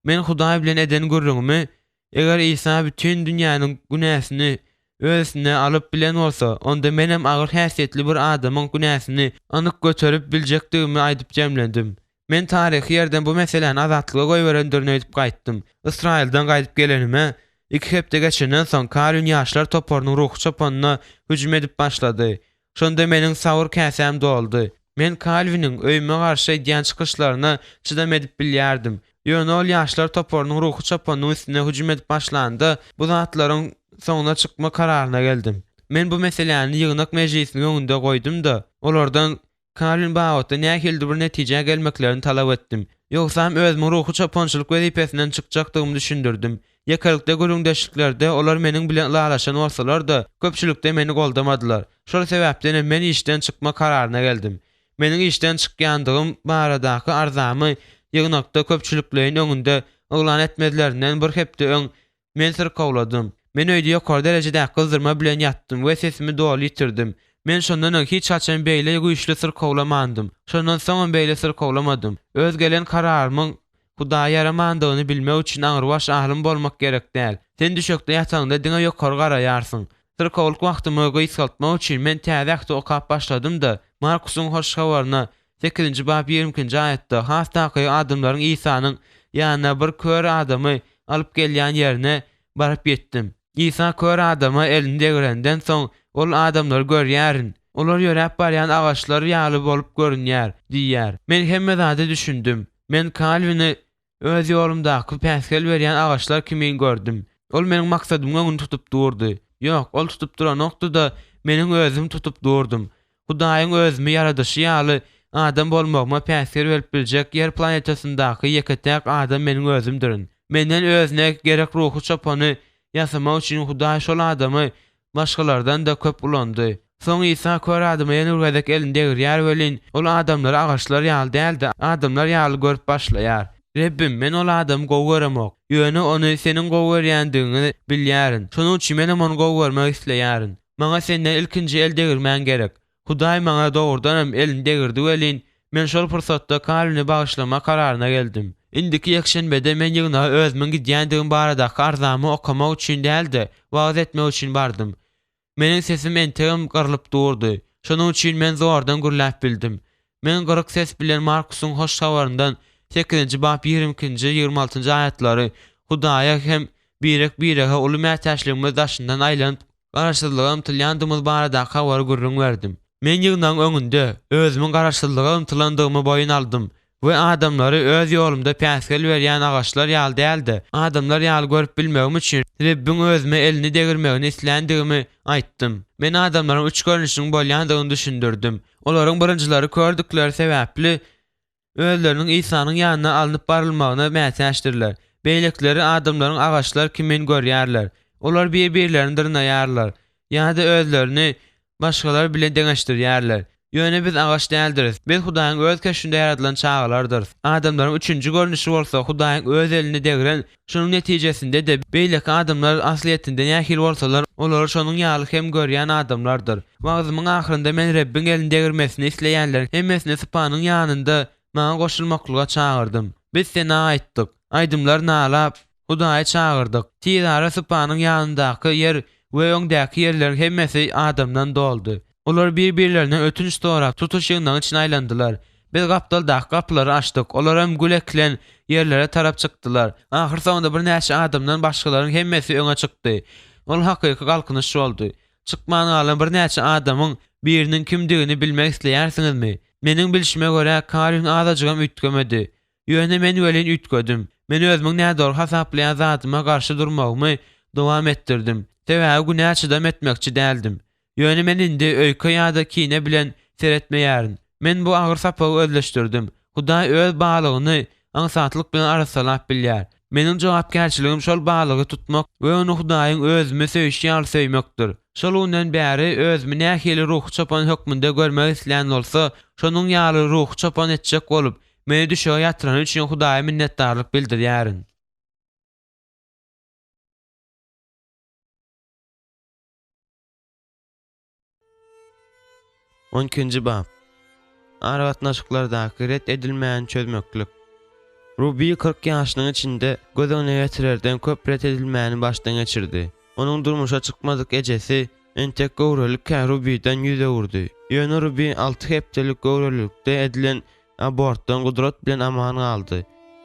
Men Hudaý bilen eden gürrüňimi, eger Isa bütin dünýäniň günäsini Öz üstüne alyp bilen bolsa, onda menem agyr häsiýetli bir adamyň günäsini anyk göterip biljekdigimi aýdyp jemledim. Men taryhy ýerden bu meseläni azatlyga goýberendirin öýdüp gaýtdym. Ysraýyldan gaýdyp gelenime iki hepde geçenden soň Kalwin ýaşlar toparynyň ruhy çopanyna hüjüm edip başlady. Şonda meniň sabyr käsäm doldy. Men Kalwiniň öýüme garşy edýän çykyşlaryna çydam edip bilýärdim. Ýöne ol ýaşlar toparynyň ruhy çopanynyň üstüne hüjüm edip başlanda, bu zatlaryň soňuna çykma kararyna geldim. Men bu meseläni ýygnak mejlisiniň öňünde goýdum-da, olardan Kalwin babatda nähilidir bir netijä gelmeklerini talap etdim. Ýogsam özümiň ruhy çopançylyk wezipesinden çykjakdygymy düşündirdim. Ýekelikde gürrüňdeşliklerde olar meniň bilen ylalaşan bolsalar-da, köpçülikde meni goldamadylar. Şol sebäpdenem men işden çykma kararyna geldim. Meniň işden çykýandygym baradaky arzamy. ýygnakda köpçülikleýin öňünde yglan etmezlerinden bir hepde öň men syrkawladym. Men öýde ýokary derejedäki gyzdyrma bilen ýatdym we sesimi doly ýitirdim. Men şondan öň hiç haçan beýle güýçli syrkawlamandym. Şondan soňam beýle syrkawlamadym. Öz gelen kararymyň Hudaýa ýaramandygyny bilmek üçin aňrybaş alym bolmak gerek däl. Sen düşekde ýataňda diňe ýokary garaýarsyň. Syrkawlyk wagtymy gysgaltmak üçin men Täze Ähti okap başladym-da, Markusyň Hoş Habaryna, sekizinji bap ýigrimi ikinji aýatda, has takygy adamlaryň Isanyň ýanyna bir kör adamy alyp gelýän ýerine baryp ýetdim. Isa kör adama elini degrenden soň, ol adamlary görýärin. Olar ýöräp barýan agaçlar ýaly bolup görünýär diýýär. Men hemme zada düşündim. Men Kalwini öz ýolumdaky päsgel berýän agaçlar kimin gördüm. Ol meniň maksadymyň öňüni tutup durdy. Ýok, ol tutup duranokdy-da, meniň özüm tutup durdum. Hudaýyň özümi ýaradyşy ýaly adam bolmagyma päsgel berip biljek Ýer planetasyndaky ýeke-täk adam meniň özümdirin. Menden özüne gerek ruhy çopany ýasamak üçin Hudaý şol adamy başgalardan-da köp ulandy. Soň Isa kör adama ýene bir gezek elini degirýär welin, ol adamlary agaçlar ýaly däl-de, adamlar ýaly görüp başlaýar. Rebbim, men ol adamy gowy göremok. Ýöne ony Seniň gowy görýändigiňi bilýärin. Şonuň üçin menem ony gowy görmek isleýärin. Maňa Senden ilkinji el degirmäň gerek. Hudaý maňa dogrudanam elini degirdi welin, men şol pursatda Kalwini bagyşlama kararyna geldim. Indiki ýekşenbede men ýygnaga özümiň gidýändigim baradaky arzamy okamak üçin däl-de, wagyz etmek üçin bardym. Meniň sesim entegem gyrlyp durdy. Şonuň üçin men zordan gürläp bildim. Men gyryk ses bilen Markusyň Hoş Habaryndan sekizinji bap ýigrimi ikinji, ýigrimi altynjy aýatlary, Hudaýa hem birek-birege uly mätäçligimiz daşyndan aýlanyp, garaşsyzlyga ymtylýandygymyz baradaky habary gürrüň berdim. Men ýygnagyň öňünde özümiň garaşsyzlyga ymtylandygymy boýun aldym we adamlary öz ýolumda päsgel berýän agaçlar ýaly däl-de, adamlar ýaly görüp bilmegim üçin Rebbiň özüme elini degirmegini isländigimi aýtdym. Men adamlaryň üç görnüşiniň bolýandygyny düşündirdim. Olaryň birinjileri kördükleri sebäpli özleriniň Isanyň ýanyna alnyp barylmagyna mätäçdirler. Beýlekileri adamlaryň agaçlar kimin görýärler. Olar bir-birlerini dyrnaýarlar ýa-da özlerini başgalar bilen deňeşdirýärler. Ýöne biz agaç däldiris. Biz Hudaýyň öz keşbinde ýaradylan çagalardyrys. Adamlaryň üçünji görnüşi bolsa Hudaýyň öz elini degren, şonuň netijesinde-de beýleki adamlar aslyýetinde nähili bolsalar, olary şonuň ýaly hem görýän adamlardyr. Wagzymyň ahyrynda men Rebbiň elini degirmesini isleýänleriň hemmesini sypanyň ýanynda maňa goşulmaklyga çagyrdym. Biz sena aýtdyk, aýdymlar nalap, Hudaýy çagyrdyk. Tizara sypanyň ýanyndaky ýer we öňdäki ýerleriň hemmesi adamdan doldy. Olar bir-birlerinden ötünç sorap, tutuş ýygnagyň içine aýlandylar. Biz gapdaldaky gapylary açdyk, olaram gül ekilen ýerlere tarap çykdylar. Ahyrsoňunda birnäçe adamdan başgalaryň hemmesi öňe çykdy. Ol hakyky galkynyş boldy. Çykman galan birnäçe adamyň biriniň kimdigini bilmek isleýärsiňizmi? Meniň bilşime görä, Kalwin azajygam üýtgemedi. Ýöne men welin üýtgedim. Men özümiň nädogry hasaplaýan zadyma garşy durmagymy dowam etdirdim. Sebäbi günä çydam etmekçi däldim. Ýöne men indi öýke ýa-da kine bilen seretmeýärin. Men bu agyr sapagy özleşdirdim. Hudaý öz balygyny aňsatlyk bilen arassalap bilýär. Meniň jogapkärçiligim şol balygy tutmak we ony Hudaýyň özümi söýşi ýaly söýmekdir. Şol günden bäri özümi nähili ruhy çopan hökmünde görmek islän bolsa, şonuň ýaly ruhy çopan etjek bolup, Meni düşege ýatyrany üçin Hudaýa minnetdarlyk bildirýärin. On ikinji bap. Aragatnaşyklardaky ret edilmäni çözmeklik. Rubi 40 ýaşynyň içinde göz öňüne getirerden köp ret edilmäni başdan geçirdi. Onuň durmuşa çykmadyk ejesi entek göwrelikä Rubiden ýüz öwürdi. Ýöne Rubi alty hepdelik göwrelilikde edilen abortdan gudrat bilen aman galdy.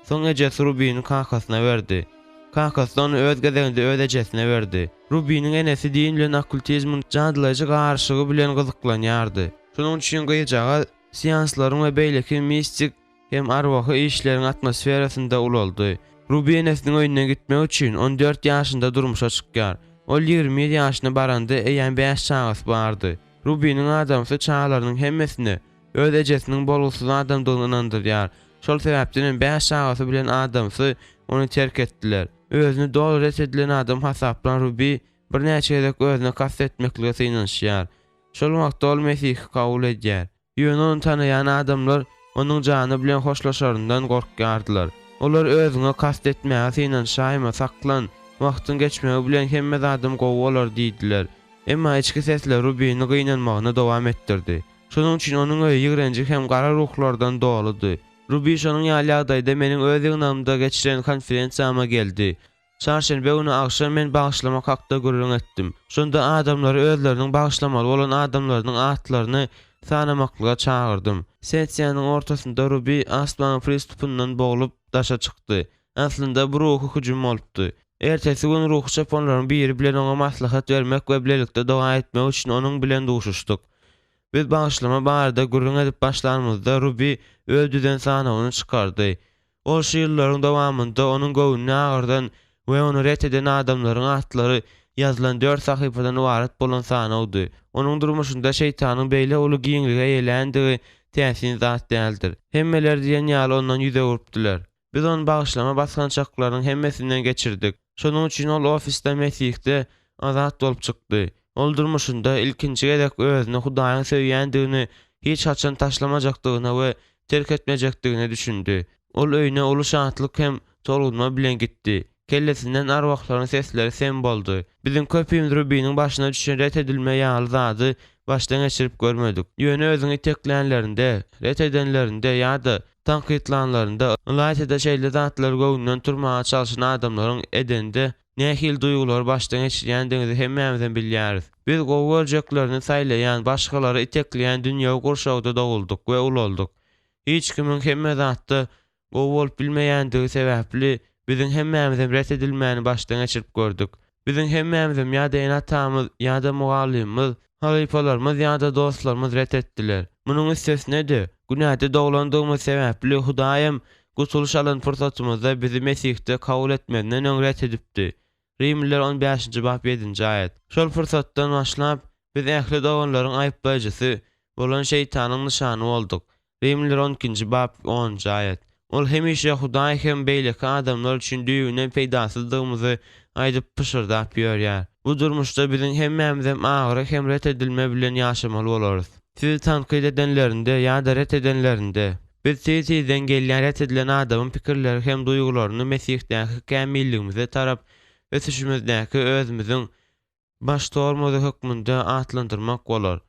Soň ejesi Rubini kakasyna berdi. Kakasy ony öz gezeginde öz ejesine berdi. Rubiniň enesi din bilen okkultizmiň jadylaýjy garyşygy bilen gyzyklanýardy. Şonuň üçin gyzjagaz seanslaryň we beýleki mistik hem arwahy işleriň atmosferasynda ulaldy. Rubi enesiniň öýünden gitmek üçin 14 ýaşynda durmuşa çykýar. Ol 21 ýaşyna baranda eýýäm bäş çagasy bardy. Rubiniň adamsy çagalarynyň hemmesine öz ejesiniň bolgusyz adamdygyny ynandyrýar. Şol sebäpden hem bäş çagasy bilen adamsy ony terk etdiler. Özüni doly ret edilen adam hasaplan Rubi birnäçe gezek özüne kast etmeklige synanyşýar. Şol wagtda ol Mesihi kabul edýär. Ýöne ony tanaýan adamlar. Onuň jany bilen hoşlaşaryndan gorkýardylar. Olar özüňe kast etmäge synanyşaýma, saklan, wagtyň geçmegi bilen hemme zadam gowy bolar diýdiler. Emma içki sesler Rubini gynanmagyny dowam etdirdi. Şonuň üçin onuň öýi ýigrenji hem gara ruhlardan doludy. Rubi şonuň ýaly ýagdaýda meniň öz ýygnagymda geçiren konferensiýama geldi. Çarşenbe güni agşam men bagyşlamak hakda gürrüň etdim. Şonda adamlary özleriniň bagyşlamaly bolan adamlarynyň atlaryny sanamaklyga çagyrdym. Sessiýanyň ortasynda Rubi astmanyň pristupyndan boglup, daşa çykdy. Aslynda bu ruhy hüjüm bolupdy. Ertesi gün ruhy çopanlaryň biri bilen oňa maslahat bermek we bilelikde doga etmek üçin onuň bilen duşuşdyk. Biz bagyşlama barada gürrüň edip başlanymyzda Rubi öz düzen sanawyny çykardy. Ol şu ýyllaryň dowamynda onuň göwnüni agyrdan we ony ret eden adamlaryň atlary ýazylan dört sahypadan ybarat bolan sanawdy. Onuň durmuşynda şeýtanyň beýle uly giňligi eýeländigi täsin zat däldir. Hemmeler diýen ýaly ondan ýüz öwrüpdiler. Biz ony bagyşlama basgançaklarynyň hemmesinden geçirdik. Şonuň üçin ol ofisde Mesihde azat bolup çykdy. Ol durmuşynda ilkinji gezek özüni Hudaýyň söýýändigini, hiç haçan taşlamajakdygyna we terk etmejekdigine düşündi. Ol öýüne uly şatlyk hem tolgunma bilen gitdi. Kellesinden arwahlaryň sesleri sem boldy. Biziň köpimiz Rubiniň başyna düşen ret edilme ýaly zady başdan geçirip görmedik. Ýöne özüňi iteklänlerinde, ret edenlerinde ýa-da tankytlanlarynda, ylaýta-da şeýle zatlary göwnünden turmaga çalşan adamlaryň edende nähili duýgulary başdan geçirýändigimizi hemmämizem bilýäris. Biz gowy görjeklerini saýlaýan, başgalary itekleýän dünýewi gurşawda doguldyk we ulaldyk. Hiç kimiň hemme zatda gowy bolup bilmeýändigi sebäpli, biziň hemmämizem ret edilmäni başdan geçirip gördük. Biziň hemmämizem ýa-da ene-atamyz, ýa-da mugallymymyz, halypalarymyz ýa-da dostlarymyz ret etdiler. Munuň üstesine-de, günäde doglandygymyz sebäpli Hudaýam gutulyş alan pursatymyzda bizi Mesihde kabul etmezinden öň ret edipdi. Rimliler on bäşinji bap ýedinji aýat. Şol pursatdan başlap, biz ähli doganlaryň aýyplaýjysy bolan şeýtanyň nyşany bolduk. Rimliler on ikinji bap, onunjy aýat. Ol hemişe Hudaý hem beýleki adamlar üçin düýbünden peýdasyzdygymyzy aýdyp pyşyrdap ýörýär. Bu durmuşda biziň hemmämizem agyry hem ret edilme bilen ýaşamaly bolarys. Sizi tankyt edenlerinde ýa-da ret edenlerinde, biz tiz-tizden gelýän ret edilen adamyň pikirleri hem duýgularyny Mesihdäki kämilligimize tarap ösüşimizdäki özümiziň baş tormozy hökmünde atlandyrmak bolar.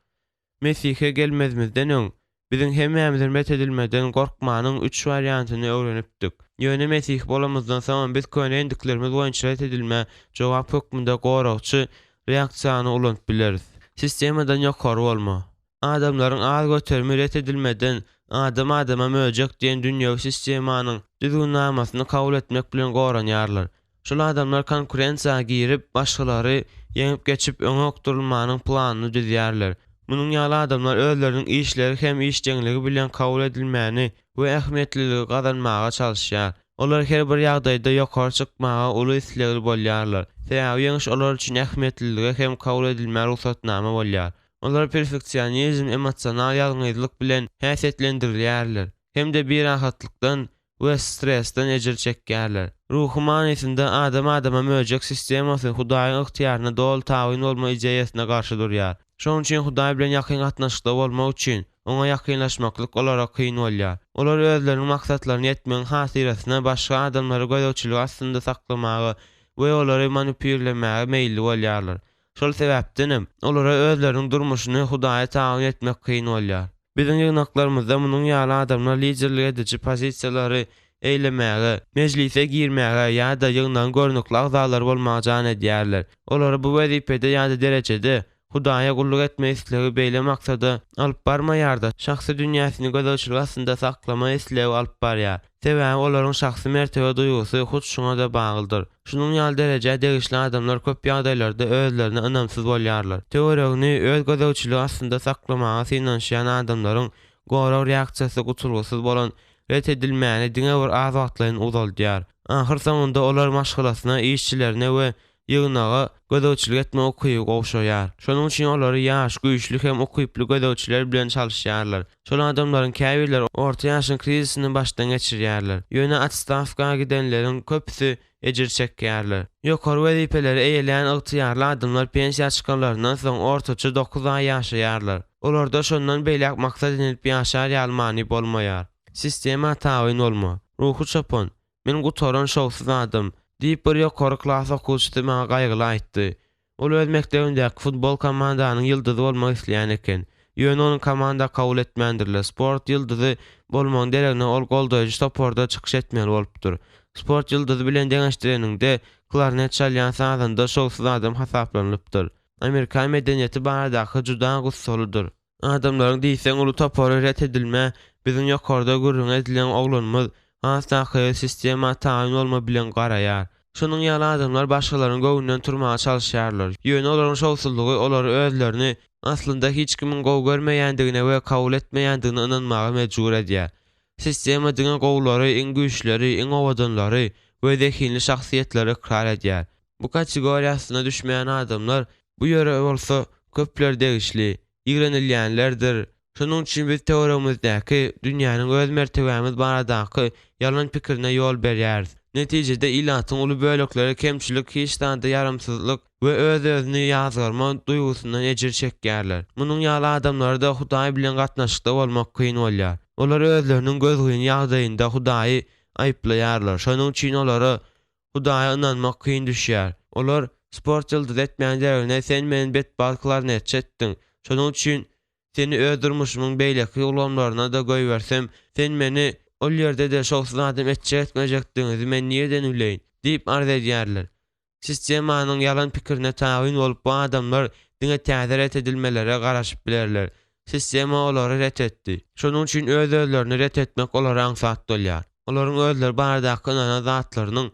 Mesihe gelmezimizden öň, biziň hemmämizem ret edilmeden gorkmanyň üç wariantyny öwrenipdik. Ýöne mesihi bolamyzdan soňam biz köne endiklerimiz boýunça ret edilmä jogap hökmünde goragçy reaksiýany ulanyp bileris. Sistemadan ýokary bolma. Adamlaryň az göterimi ret edilmeden adam adama möjek diýen dünýewi sistemanyň düzgünnamasyny kabul etmek bilen goranýarlar. Şol adamlar konkurensiýa girip, başgalary ýeňip geçip öňe okdurylmanyň planyny düzýärler. Munuň ýaly adamlar özleriniň işleri hem işjeňligi bilen kabul edilmäni we ähmiýetliligi gazanmaga çalyşýar. Olar her bir ýagdaýda ýokary çykmaga uly islegli bolýarlar. Sebäbi ýeňiş olar üçin ähmiýetlilige hem kabul edilmä rugsatnama bolýar. Olar perfeksionizm, emosional ýalňyzlyk bilen häsiýetlendirilýärler hem-de birahatlykdan we stresden ejir çekýärler. Ruhy manysynda adam adama möjek sistemasy Hudaýyň ygtyýaryna doly tabyn bolma ideýasyna garşy durýar. Şonuň üçin Hudaý bilen ýakyn gatnaşykda bolmak üçin Oňa ýakynlaşmaklyk olara kyn bolýar. Olar özleriniň maksatlaryna ýetmegiň hatyrasyna başga adamlary gözegçilik astynda saklamaga we olary manipulirlemäge meýilli bolýarlar. Şol sebäpdenem, olara özleriniň durmuşyny Hudaýa tabyn etmek kyn bolýar. Biziň ýygnaklarymyzda munuň ýaly adamlar liderlik ediji pozisiýalary eýlemäge, mejlise girmäge ýa-da ýygnagyň görnükli agzalary bolmaga jan edýärler. Olary bu wezipede ýa-da derejede Hudaýa gulluk etme islegi beýle maksada alyp barmaýar-da, şahsy dünýäsini gözegçilik astynda saklama islegi alyp barýar. Sebäbi olaryň şahsy mertebe duýgusy hut şuňa-da baglydyr. Şunuň ýaly derejä degişli adamlar köp ýagdaýlarda özlerine ynamsyz bolýarlar. Töweregini öz gözegçiligi astynda saklamaga synanyşýan adamlaryň gorag reaksiýasy gutulgysyz bolan ret edilmäni diňe bir az wagtlaýyn uzaldýar. Ahyrsoňunda olar maşgalasyna, işçilerine we ýygnaga gözegçilik etme ukyby gowşaýar. Şonuň üçin olary ýaş, güýçli hem ukyply gözegçiler bilen çalyşýarlar. Şol adamlaryň käbirleri orta ýaşyň krizisini başdan geçirýärler. Ýöne otstawka gidenleriň köpüsi ejir çekýärler. Ýokary wezipeleri eýeleýän ygtyýarly adamlar pensiýa çykanlaryndan soň ortaça dokuz aý ýaşaýarlar. Olarda şondan beýläk maksat edinip ýaşar ýaly many bolmaýar. Sistema tabyn bolma. Ruhy çopan, Men gutaran şowsuz adam, diýip bir ýokary klas okuwçysy maňa gaýgyly aýtdy. Ol öz mekdebindäki futbol komandanyň ýyldyzy bolmak isleýän eken. Ýöne ony komanda kabul etmändirler. Sport ýyldyzy bolmagyň deregine ol goldaýjy toparda çykyş etmeli bolupdyr. Sport ýyldyzy bilen deňeşdireniňde, klarnet çalýan sazanda şowsuz adam hasaplanylypdyr. Amerikan medeniýeti baradaky juda gussalydyr. Adamlaryň diýseň uly topary ret edilmä, biziň ýokarda gürrüňi edilen oglanymyz, has takygy sistema taýyn bolma bilen garaýar. Şonuň ýaly adamlar başgalaryň göwnünden turmaga çalyşýarlar. Ýöne olaryň şowsuzlygy olary özlerini aslynda hiç kimiň gowy görmeýändigine we kabul etmeýändigine ynanmaga mejbur edýär. Sistema diňe gowulary, iň güýçlüleri, iň owadanlary we zehinli şahsyýetleri ykrar edýär. Bu kategoriýa astyna düşmeýän adamlar bu ýere bolsa köpler degişli, ýigrenilýänlerdir. Şonuň üçin biz töweregimizdäki dünýäniň öz mertebämiz baradaky ýalan pikirine ýol berýäris. Netijede ilatyň uly bölekleri kemçilik, hiç zada ýaramsyzlyk we öz-özüni ýazgarma duýgusyndan ejir çekýärler. Munuň ýaly adamlara-da Hudaý bilen gatnaşykda bolmak kyn bolýar. Olar özleriniň gözgyny ýagdaýynda Hudaýy aýyplaýarlar. Şonuň üçin olara Hudaýa ynanmak kyn düşýär. Olar, Sport ýyldyzy etmäň deregine sen meni betbagt klarnetçi etdiň. Şonuň üçin seni öz durmuşymyň beýleki ulgamlaryna-da goýbersem, sen meni ol ýerde-de şowsuz adam etjek-etmejekdigiňizi men nireden bileýin? diýip arz edýärler. Sistemanyň ýalan pikirine tabyn bolup bu adamlar diňe täze ret edilmelere garaşyp bilerler. Sistema olary ret etdi. Şonuň üçin öz-özlerini ret etmek olara aňsat bolýar. Olaryň özleri baradaky ynanan zatlarynyň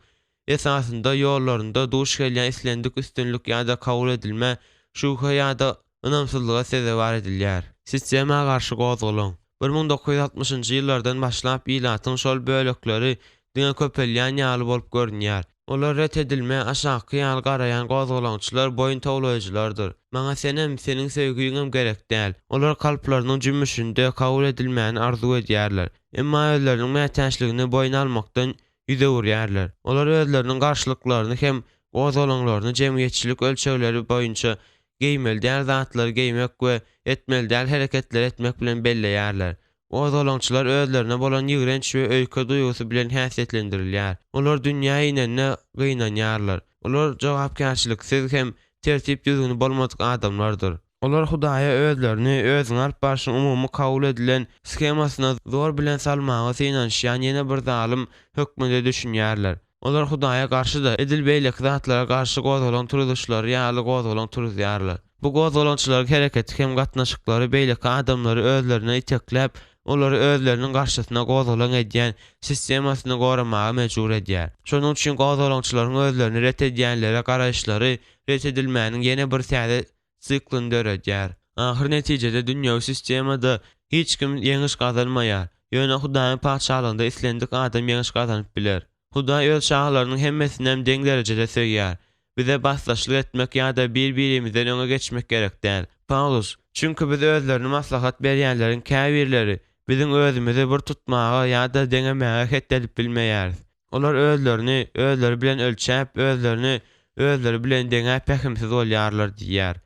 esasynda ýollarynda duş gelýän islendik üstünlik ýa-da kabul edilmä şübhe ýa-da ynamsyzlyga sezewar edilýär. Sistema garşy gozgalaň. 1960-njy ýyllardan başlap ilatyň şol bölekleri diňe köpelýän ýaly bolup görünýär. Olar ret edilmä aşaky ýaly garaýan gozgalaňçylar boýun towlaýjylardyr. Maňa senem, seniň söýgiňem gerek däl. Olar kalplarynyň jümmüşinde kabul edilmäni arzuw edýärler. Emma özleriniň mätäçligini boýun almakdan ýüz öwürýärler. Olar özleriniň garşylyklaryny hem gozgalaňlaryny jemgyýetçilik ölçegleri boýunça geýmeli däl zatlary geýmek we etmeli däl hereketleri etmek bilen belleýärler. Gozgalaňçylar özlerine bolan ýigrenç we öýke duýgusy bilen häsiýetlendirilýär. Olar dünýä inenine gynanýarlar. Olar jogapkärçiliksiz hem tertip-düzgüni bolmadyk adamlardyr. Olar Hudaýa özlerini özüňi alyp barşyň umumy kabul edilen shemasyna zor bilen salmaga synanyşýan ýene bir zalym hökmünde düşünýärler. Olar Hudaýa garşy-da, edil beýleki zatlara garşy gozgalaň turuzuşlary ýaly gozgalaň turuzýarlar. Bu gozgalaňçylaryň hereketi hem gatnaşyklary beýleki adamlary özlerine itekläp, olary özleriniň garşysyna gozgalaň edýän sistemasyny goramaga mejbur edýär. Şonuň üçin gozgalaňçylaryň özlerini ret edýänlere garaýyşlary ret edilmäniň ýene bir täze siklyny döredýär. Ahyr netijede dünýewi sistemada hiç kim ýeňiş gazanmaýar. Ýöne Hudaýyň Patyşalygynda islendik adam ýeňiş gazanyp biler. Hudaý öz çagalarynyň hemmesinem deň derejede söýýär. Bize basdaşlyk etmek ýa-da bir-birimizden öňe geçmek gerek däl. Pawlus, Çünki biz özlerini maslahat berýänleriň käbirleri biziň özümizi bir tutmaga ýa-da deňemäge het edip bilmeýäris. Olar özlerini özleri bilen ölçäp, özlerini özleri bilen deňäp pähimsiz bolýarlar diýýär.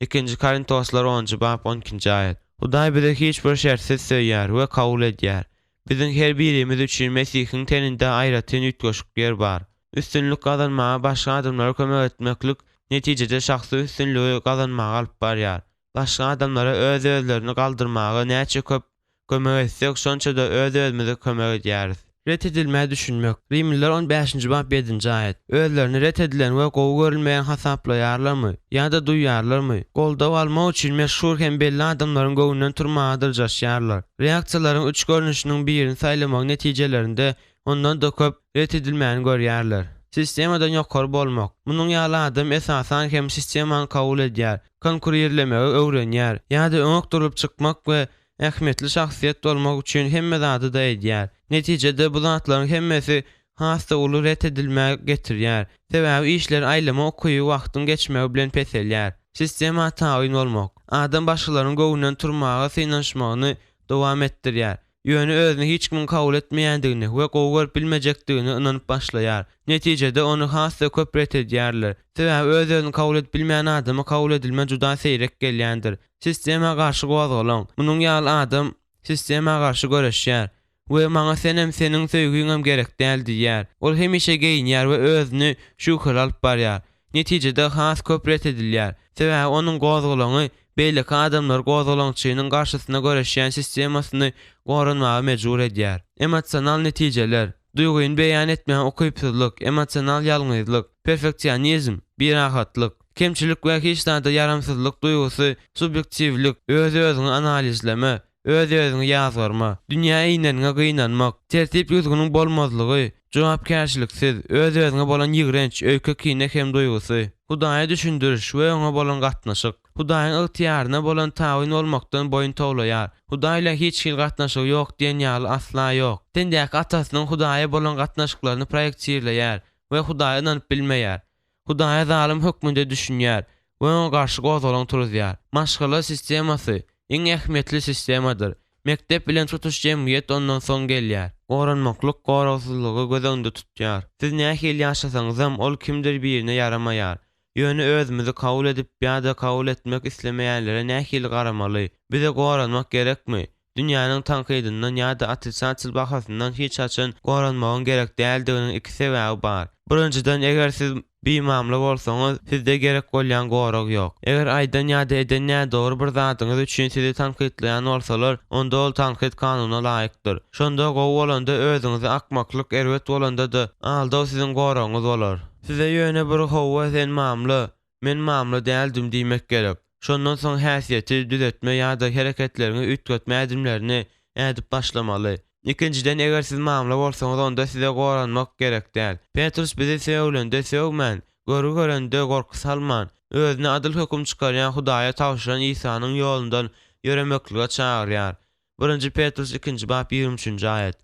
Ikinji Korintoslar onunjy bap on ikinji aýat. Hudaý bizi hiç bir şertsiz söýýär we kabul edýär. Biziň her birimiz üçin Mesihiň teninde aýratyn üýtgeşik ýer bar. Üstünlik gazanmaga başga adamlara kömek etmeklik netijede şahsy üstünligi gazanmaga alyp barýar. Başga adamlara öz-özlerini galdyrmaga näçe köp kömek etsek, şonça-da öz-özümize kömek edýäris. Ret edilmä düşünmek. Rimliler on bäşinji bap ýedinji aýat. Özlerini ret edilen we gowy görülmeýän hasaplaýarlarmy ýa-da duýýarlarmy? Goldaw almak üçin meşhur hem belli adamlaryň göwnünden turmaga dyrjaşýarlar. Reaksiýalaryň üç görnüşiniň birini saýlamagyň netijelerinde ondan-da köp ret edilmäni görýärler. Sistemadan ýokary bolmak. Munuň ýaly adam esasan hem sistemany kabul edýär, konkurirlemegi öwrenýär ýa-da öňe okdurylyp çykmak we ähmiýetli şahsyýet bolmak üçin hemme zady-da edýär. Netijede bu zatlaryň hemmesi has-da uly ret edilmä getirýär. Sebäbi işleri aýlama ukyby wagtyň geçmegi bilen peselýär. Sistema tabyn bolmak. Adam başgalaryň göwnünden turmaga synanyşmagyny dowam etdirýär. Ýöne özüni hiç kimiň kabul etmeýändigini we gowy görüp bilmejekdigine ynanyp başlaýar. Netijede ony has-da köp ret edýärler. Sebäbi öz-özüni kabul edip bilmeýän adama kabul edilme juda seýrek gelýändir. Sistema garşy gozgalaň. Munuň ýaly adam sistema garşy göreşýär. We maňa senem, seniň söýgiňem gerek däl diýýär. Ol hemişe geýinýär we özüni şübheli alyp barýar. Netijede has köp ret edilýär. Sebäbi onuň gozgalaňy beýleki adamlary gozgalaňçynyň garşysyna göreşýän sistemasyny goranmaga mejbur edýär. Emosional netijeler, duýgyny beýan etmäge ukypsyzlyk, emosional ýalňyzlyk, perfeksionizm, birahatlyk, kemçilik we hiç zada ýaramsyzlyk duýgusy, subýektiwlik, öz-özüňi analizleme, Öz-özüňi ýazgarma, dünýä ineniňe gynanmak, tertip-düzgüniň bolmazlygy, jogapkärçiliksiz, öz-özüňe bolan ýigrenç, öýke-kine hem duýgusy. Hudaýa düşündiriş we Oňa bolan gatnaşyk. Hudaýyň ygtyýaryna bolan tabyn bolmakdan boýun towlaýar. Hudaý bilen hiç hili gatnaşygy ýok diýen ýaly asla ýok. Sendäki atasynyň Hudaýa bolan gatnaşyklaryny proýektirleýär we Hudaýa ynanyp bilmeýär. Hudaýa zalym hökmünde düşünýär we oňa garşy gozgalaň turuzýar. Maşgala sistemasy iň ähmiýetli sistemadyr. Mekdep bilen tutuş jemgyýet ondan soň gelýär. Goranmaklyk goragsyzlygy göz öňünde tutýar. Siz nähili ýaşasaňyzam ol kimdir birine ýaramaýar. Ýöne özümizi kabul edip ýa-da kabul etmek islemeýänlere nähili garamaly? Bize goranmak gerekmi? Dünýäniň tankydyndan ýa-da otrisatel bahasyndan hiç haçan goranmagyň gerek däldiginiň iki sebäbi bar. Birinjiden, eger siz bimamla bolsaňyz, sizde gerek bolýan gorag ýok. Eger aýdan ýa-da eden nädogry bir zadyňyz üçin sizi tankytlaýan bolsalar, onda ol tankyt kanuna laýykdyr. Şonda gowy bolanda özüňizi akmaklyk, erbet bolanda-da aldaw siziň goragyňyz bolar. Size ýöne bir hawa sen mamla, Men mamla däldim diýmek gerek. Şondan soň häsiýeti düzetme ýa-da hereketleriňi üýtgetme ädimlerini ädip başlamaly. Ikinjiden, eger siz mamla bolsaňyz, onda size goranmak gerek däl. Petrus bizi sögülende sögmän, görgi görende gorky salman, özüne adyl höküm çykarýan Hudaýa tabşyran Isanyň ýolundan ýöremeklige çagyrýar. Birinji Petrus ikinji bap 23-nji aýat.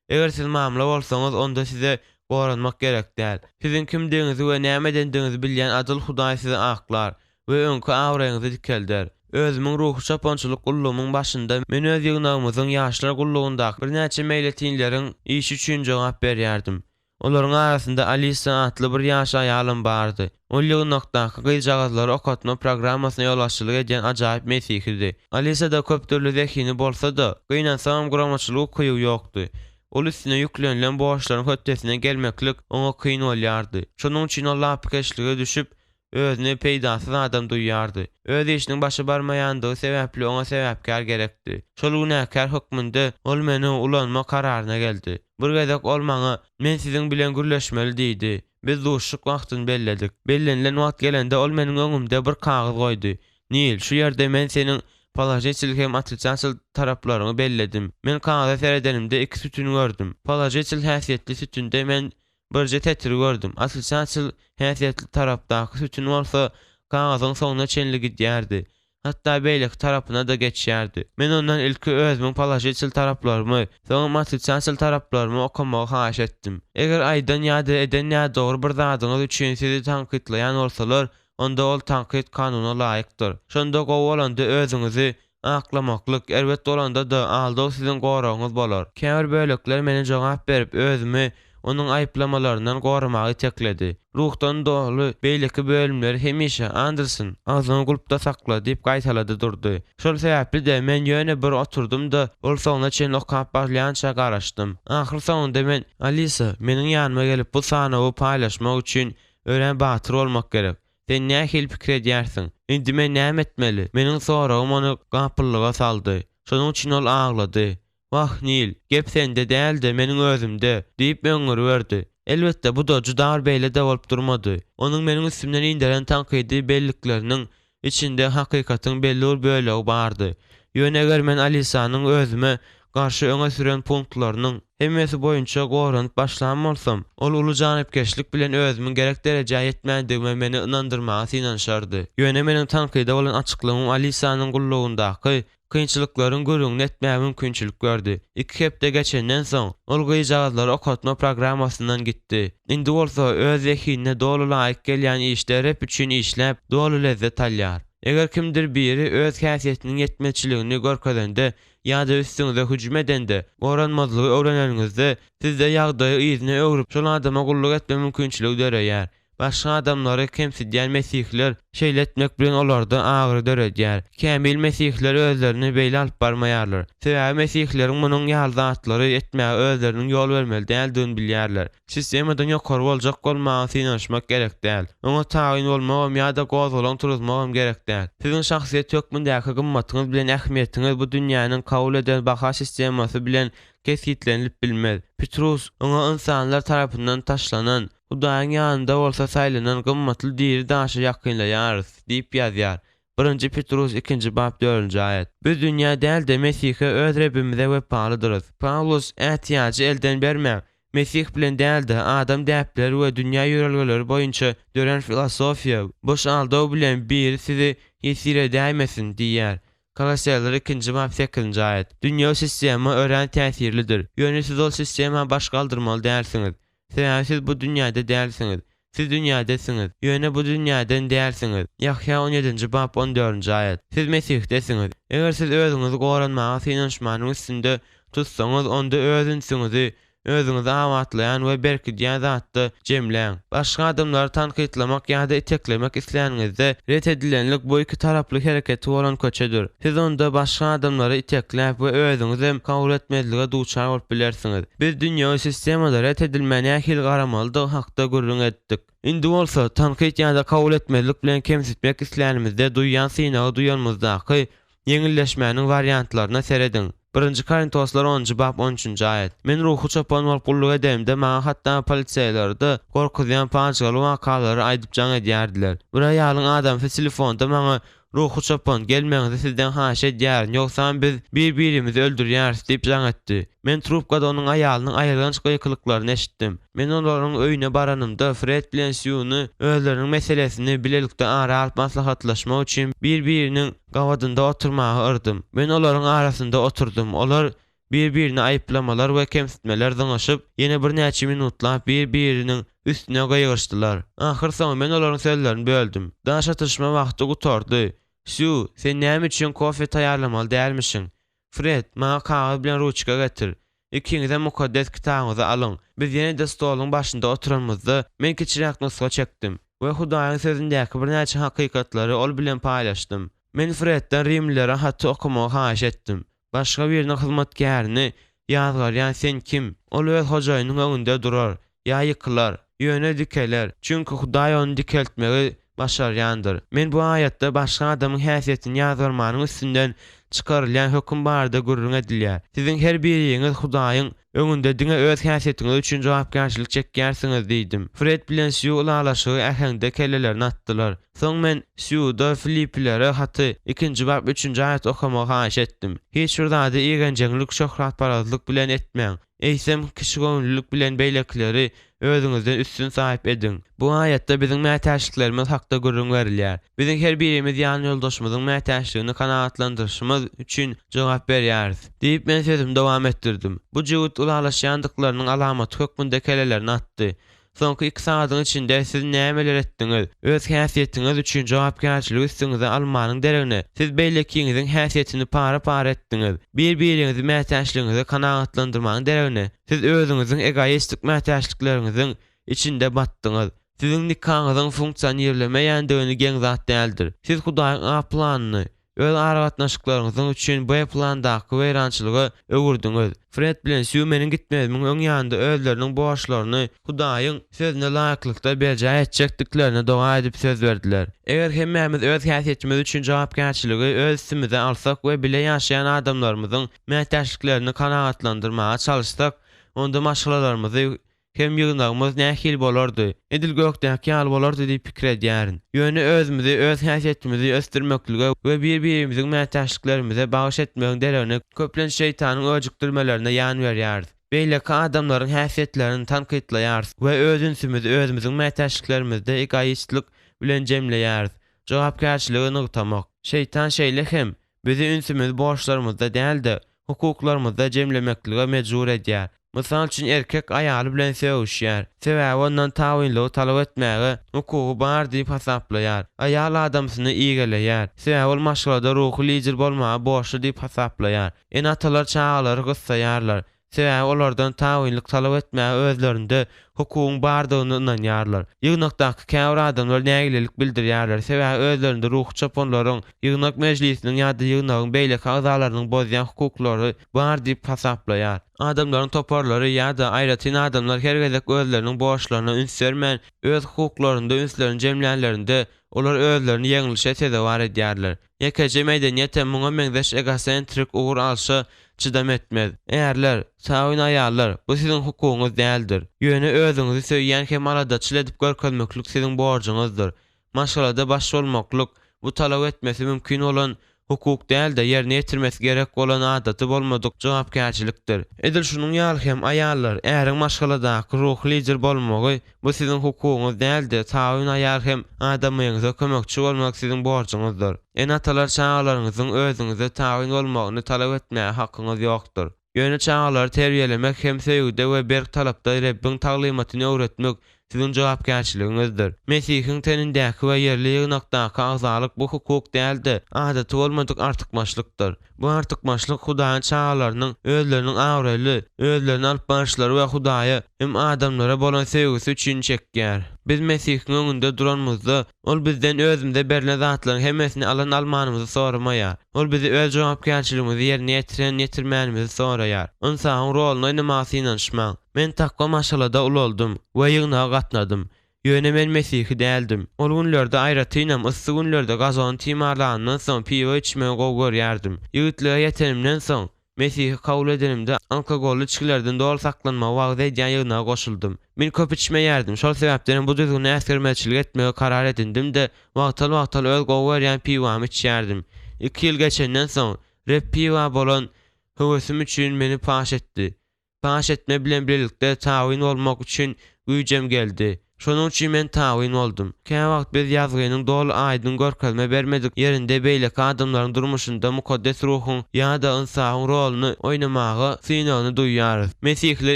Eger siz mamla bolsaňyz, onda size goranmak gerek däl. Siziň kimdigiňizi we näme edendigiňizi bilýän adyl Hudaý sizi aklar we öňki abraýyňyzy dikelder. Özümiň ruhy çopançylyk gullugymyň başynda men öz ýygnagymyzyň ýaşlar gullugyndaky birnäçe meýletinleriň işi üçin jogap berýärdim. Olaryň arasynda Alisa atly bir ýaş aýalam bardy. Ol ýygnakdaky gyzjagazlary okatma programmasyna ýolbaşçylyk edýän ajaýyp mesihidi. Alisada köp dürli zehini bolsa-da, gynansagam guramaçylyk ukyby ýokdy. Ol üstüne ýüklenilen borçlaryň hötdesinden gelmeklik oňa kyn bolýardy. Şonuň üçin ol lapykeçlige düşüp, Özüni peýdasyz adam duýýardy. Öz işiniň başa barmaýandygy sebäpli oňa sebäpkär gerekdi. Şol günäkär hökmünde ol meni ulanma kararyna geldi. Bir gezek ol maňa, Men siziň bilen gürleşmeli diýdi. Biz duşuşyk wagtyny belledik. Bellenilen wagt gelende ol meniň öňümde bir kagyz goýdy. Nil, şu ýerde men seniň položitel hem otrisatel taraplaryňy belledim. Men kagyza seredenimde iki sütün gördüm. Položitel häsiýetli sütünde men Birje setiri gördüm. Otrisatel häsiýetli tarapdaky sütün bolsa kagyzyň soňuna çenli gidýärdi. Hatda beýleki tarapyna-da geçýärdi. Men ondan ilki özümiň položitel taraplarymy, soňam otrisatel taraplarymy okamagy haýyş etdim. Eger aýdan ýa-da eden nädogry bir zadyňyz üçin sizi tankytlaýan bolsalar, onda ol tankyt kanuna laýykdyr. Şonda gowy bolanda özüňizi Aklamaklyk, erbet bolanda-da, aldaw siziň goragyňyz bolar. Käbir bölekler meni jogap berip, özümi onuň aýyplamalaryndan goramaga itekledi. Ruhdan doly beýleki bölümleri hemişe, Anderson, agzyňy gulpda sakla diýip gaýtalady durdy. Şol sebäpli-de, men ýöne bir oturdym-da, ol soňuna çenli okap barylýança garaşdym. Ahyrsoňunda men, Alisa, meniň ýanyma gelip bu sanawy paýlaşmak üçin örän batyr bolmak gerek. Sen nähili pikir edýärsiň? Indi men näme etmeli? Meniň soragym ony gapyllyga saldy. Şonuň üçin ol aglady. Wah, Nil, gep sende däl-de, meniň özümde, diýip möňňüriberdi. Elbetde, bu-da juda bir beýle-de bolup durmady. Onuň meniň üstümden inderen tankydy bellikleriniň içinde hakykatyň belli bir bölegi bardy. Ýöne eger men Alisanyň özüme garşy öňe süren punktlarynyň hemmesi boýunça goranyp başlan bolsam, ol uly janypkeşlik bilen özümiň gerek derejä ýetmändigime meni ynandyrmaga synanyşardy. Ýöne meniň tankyda bolan açyklygym Alisanyň gullugyndaky kynçylyklaryň gürrüňini etmäge mümkinçilik berdi. Iki hepde geçenden soň, ol gyzjagazlary okatma programmasyndan gitdi. Indi bolsa öz zehinine doly laýyk gelýän işde Reb üçin işläp, doly lezzet alýar. Eger kimdir biri öz häsiýetiniň ýetmezçiligini görkezende ýa-da üstüňize hüjüm edende, goranmazlygy öwreneniňizde, sizde ýagdaýy yzyna öwrüp, şol adama gulluk etme mümkinçiligi döreýär. Başga adamlary kemsidýän mesihiler şeýle etmek bilen olarda agyry döredýär. Kämil mesihiler özlerini beýle alyp barmaýarlar. Sebäbi mesihileriň munuň ýaly zatlary etmäge özleriniň ýol bermeli däldigini bilýärler. Sistemadan ýokary boljak bolmaga synanyşmak gerek däl. Oňa tabyn bolmagam ýa-da gozgalaň turuzmagam gerek däl. Siziň şahsyýet hökmündäki gymmatyňyz bilen ähmiýetiňiz bu dünýäniň kabul eden baha sistemasy bilen kesgitlenilip bilmez. Petrus, oňa ynsanlar tarapyndan taşlanan, Hudaýyň ýanynda bolsa saýlanan gymmatly diri daşa ýakynlaýarys diýip ýazýar. Birinji Petrus ikinji bap dördünji aýat. Biz dünýä däl-de, Mesihe, öz Rebbimize wepalydyrys. Pawlus, Ätiýajy elden bermäň. Mesih bilen däl-de, adam däpleri we dünýä ýörelgeleri boýunça dörän filosofiýa, boş aldaw bilen biri sizi ýesir edäýmesin diýýär. Kolosseliler ikinji bap sekizinji aýat. Dünýewi sistema örän täsirlidir. Ýöne siz ol sistema baş galdyrmaly dälsiňiz. Sebäbi siz bu dünýäde dälsiňiz. Siz dünýädesiňiz, ýöne bu dünýäden dälsiňiz. Ýahýa on ýedinji bap on dördünji aýat. Siz Mesihdesiňiz. Eger siz özüňizi goranmaga synanyşmanyň üstünde tutsaňyz, onda öz ünsüňizi özüňizi abatlaýan we berkidýän zatda jemläň. Başga adamlary tankytlamak ýa-da iteklemek isläniňizde, ret edilenlik bu iki taraply hereketi bolan köçedir. Siz onda başga adamlary itekläp we özüňizem kabul etmezlige duçar bolup bilersiňiz. Biz dünýewi sistemada ret edilmä nähili garamalydygy hakda gürrüň etdik. Indi bolsa, tankyt ýa-da kabul etmezlik bilen kemsitmek islänimizde duýýan synagy duýanymyzdaky ýeňilleşmäniň wariantlaryna serediň. Birinji Korintoslar onunjy bap on üçünji aýat. Men ruhy çopan bolup gulluk edenimde maňa hatda poliseýleri-de gorkuzýan pajygaly wakalary aýdyp jaň edýärdiler. Bir aýalyň adamsy telefonda maňa Ruhy çopan, gelmegiňizi sizden haýyş edýärin, ýogsam biz bir-birimizi öldürýäris diýip jaň etdi. Men trubkada onuň aýalynyň aýylganç gykylyklaryny eşitdim. Men olaryň öýüne baranymda, Fred bilen Sýuny özleriniň meselesini bilelikde ara alyp maslahatlaşmak üçin bir-biriniň gabadynda oturmaga yrdym. Men olaryň arasynda oturdym. Olar Bir-birini aýyplamalar we kemsitmeler zyňyşyp, ýene birnäçe minutlap bir-biriniň üstüne gygyryşdylar. Ahyrsoňy men olaryň sözlerini böldüm. Daş atyşma wagty gutardy. Sýu, sen näme üçin kofe taýýarlamaly dälmişiň? Fred, maňa kagyz bilen ruçka getir. Ikiňizem Mukaddes Kitabyňyzy alyň. Biz ýene-de stoluň başynda oturanymyzda, men kiçiräk nusga çekdim we Hudaýyň Sözündäki birnäçe hakykatlary ol bilen paýlaşdym. Men Fredden Rimlilere haty okamagy haýyş etdim. Başga biriniň hyzmatkärini ýazgarýan sen kim? Ol öz hojaýynynyň öňünde durar, ýa ýykylar, ýöne dikeler, çünki Hudaý ony dikeltmegi başarýandyr. Men bu aýatda başga adamyň häsiýetini ýazgarmanyň üstünden çykarylýan höküm barada gürrüň edilýär. Siziň her biriňiz Hudaýyň öňünde diňe öz häsiýetiňiz üçin jogapkärçilik çekýärsiňiz diýdim. Fred bilen Sýu ylalaşygy äheňde kellelerini atdylar. Soň men Sýuda Filipilere haty, ikinji bap üçünji aýaty okamagy haýyş etdim. Hiç bir zady igenjeňlik, şöhratparazlyk bilen etmäň. Eýsem, kiçigöwünlilik bilen beýlekileri özüňizden üstün saýyp ediň. Bu aýatda biziň mätäçliklerimiz hakda gürrüň berilýär. Biziň her birimiz ýanýoldaşymyzyň mätäçligini kanagatlandyryşymyz üçin jogap berýäris. Diýip, men sözümi dowam etdirdim. Bu jübüt ylalaşýandyklarynyň alamaty hökmünde kelelerini atdy. Soňky iki sagadyň içinde siz nämeler etdiňiz? Öz häsiýetiňiz üçin jogapkärçiligi üstüňize almanyň deregine, siz beýlekiňiziň häsiýetini para-para etdiňiz. Bir-biriňizi mätäçligiňize kanagatlandyrmagyň deregine, siz özüňiziň egoistik mätäçlikleriňiziň içinde batdyňyz. Siziň nikaňyzyň funksionirlemeýändigini geň zat däldir. Siz Hudaýyň A planyny, Öz aragatnaşyklaryňyzyň üçin B plandaky weýrançylyga öwürdiňiz. Fred bilen Sýu meniň gitmegimiň öň ýanynda özleriniň borçlaryny Hudaýyň Sözüne laýyklykda berjaý etjekdiklerine doga edip söz berdiler. Eger hemmämiz öz häsiýetimiz üçin jogapkärçiligi öz üstümize alsak we bile ýaşaýan adamlarymyzyň mätäçliklerini kanagatlandyrmaga çalyşsak, onda maşgalalarymyzy Hem ýygnagymyz nähili bolardy? Edil gökdäki ýaly bolardy diýip pikir edýärin. Ýöne özümizi, öz häsiýetimizi ösdürmeklige we bir-birimiziň mätäçliklerimize bagyş etmegiň deregine köplenç şeýtanyň öjükdirmelerine ýan berýäris. Beýleki adamlaryň häsiýetlerini tankytlaýarys we öz ünsümizi özümiziň mätäçliklerimizde egoistlik bilen jemleýäris. Jogapkärçiligi nygtamak. Şeýtan şeýle hem, bizi ünsümizi borçlarymyzda däl-de, hukuklarymyzda jemlemeklige mejbur edýär. Mysal üçin, erkek aýaly bilen sögüşýär, sebäbi ondan tabynlygy talap etmäge hukugy bar diýip hasaplaýar. Aýal adamsyny igeleýär, sebäbi ol maşgalada ruhy lider bolmaga borçly diýip hasaplaýar. Ene-atalar çagalary gyssaýarlar, Sebäbi olardan tabynlyk talap etmäge özlerinde hukugyň bardygyna ynanýarlar. Ýygnakdaky käbir adamlar nägilelik bildirýärler, sebäbi özlerinde ruhy çopanlaryň, ýygnak mejlisiniň ýa-da ýygnagyň beýleki agzalarynyň bozýan hukuklary bar diýip hasaplaýar. Adamlaryň toparlary ýa-da aýratyn adamlar her gezek özleriniň borçlaryna üns bermän, öz hukuklarynda ünslerini jemlänlerinde, olar özlerini ýeňlişe sezewar edýärler. Ýekeje medeniýetem muňa meňzeş egosentrik ugur alşa çydam etmez. Ärler, tabyn aýallar, bu siziň hukugyňyz däldir. Ýöne özüňizi söýýän hem aladaçyl edip görkezmeklik siziň borjuňyzdyr. Maşgalada baş bolmaklyk, bu talap etmesi mümkin bolan hukuk däl-de, ýerine ýetirmesi gerek bolan adaty bolmadyk jogapkärçilikdir. Edil şunuň ýaly hem aýallar, äriň maşgaladaky ruhy lider bolmagy Bu siziň hukugyňyz däl-de, tabyn aýal hem adamyňyza kömekçi bolmak siziň borjuňyzdyr. Ene-atalar çagalaryňyzyň özüňize tabyn bolmagyny talap etmäge hakyňyz ýokdur. Ýöne çagalary terbiýelemek hem söýgüde we berk talapda Rebbiň taglymatyny öwretmek siziň jogapkärçiligiňizdir. Mesihiň tenindäki we ýerli ýygnakdaky agzalyk bu hukuk däl-de, adaty bolmadyk artykmaçlykdyr. Bu artykmaçlyk Hudaýyň çagalarynyň özleriniň abraýly özlerini alyp baryşlary we Hudaýa hem adamlara bolan söýgüsi üçin çekýär. Biz Mesihiň öňünde duranymyzda, Ol bizden özümize berlen zatlaryň hemmesini alan-almanymyzy soramaýar. Ol bizi öz jogapkärçiligimizi ýerine ýetiren-ýetirmänimizi soraýar. Ynsabyň roluny oýnamaga synanyşmaň. Men takwa maşgalada ulaldym we ýygnaga gatnadym. Ýöne men mesihi däldim. Ol günlerde, aýratynam, yssy günlerde gazony timarlanymdan soň piwo içmegi gowy görýärdim. Ýigitlige ýetenimden soň, Mesihi kabul edenimde alkogolly içgilerden doly saklanmagy wagyz edýän ýygnaga goşuldym. Men köp içmeýärdim, şol sebäpdenem bu düzgüne äsgermezçilik etmegi karar edindim-de, wagtal-wagtal öz gowy görýän piwamy içýärdim. Iki ýyl geçenden soň, Reb piwa bolan höwesim üçin meni paş etdi. Paş etme bilen birlikde tabyn bolmak üçin güýjem geldi. Şonuň üçin men tabyn boldum. Käwagt biz Ýazgynyň doly aýdyň görkezme bermedik ýerinde beýleki adamlaryň durmuşynda Mukaddes Ruhuň ýa-da ynsabyň roluny oýnamaga synagyny duýýarys. Mesihiler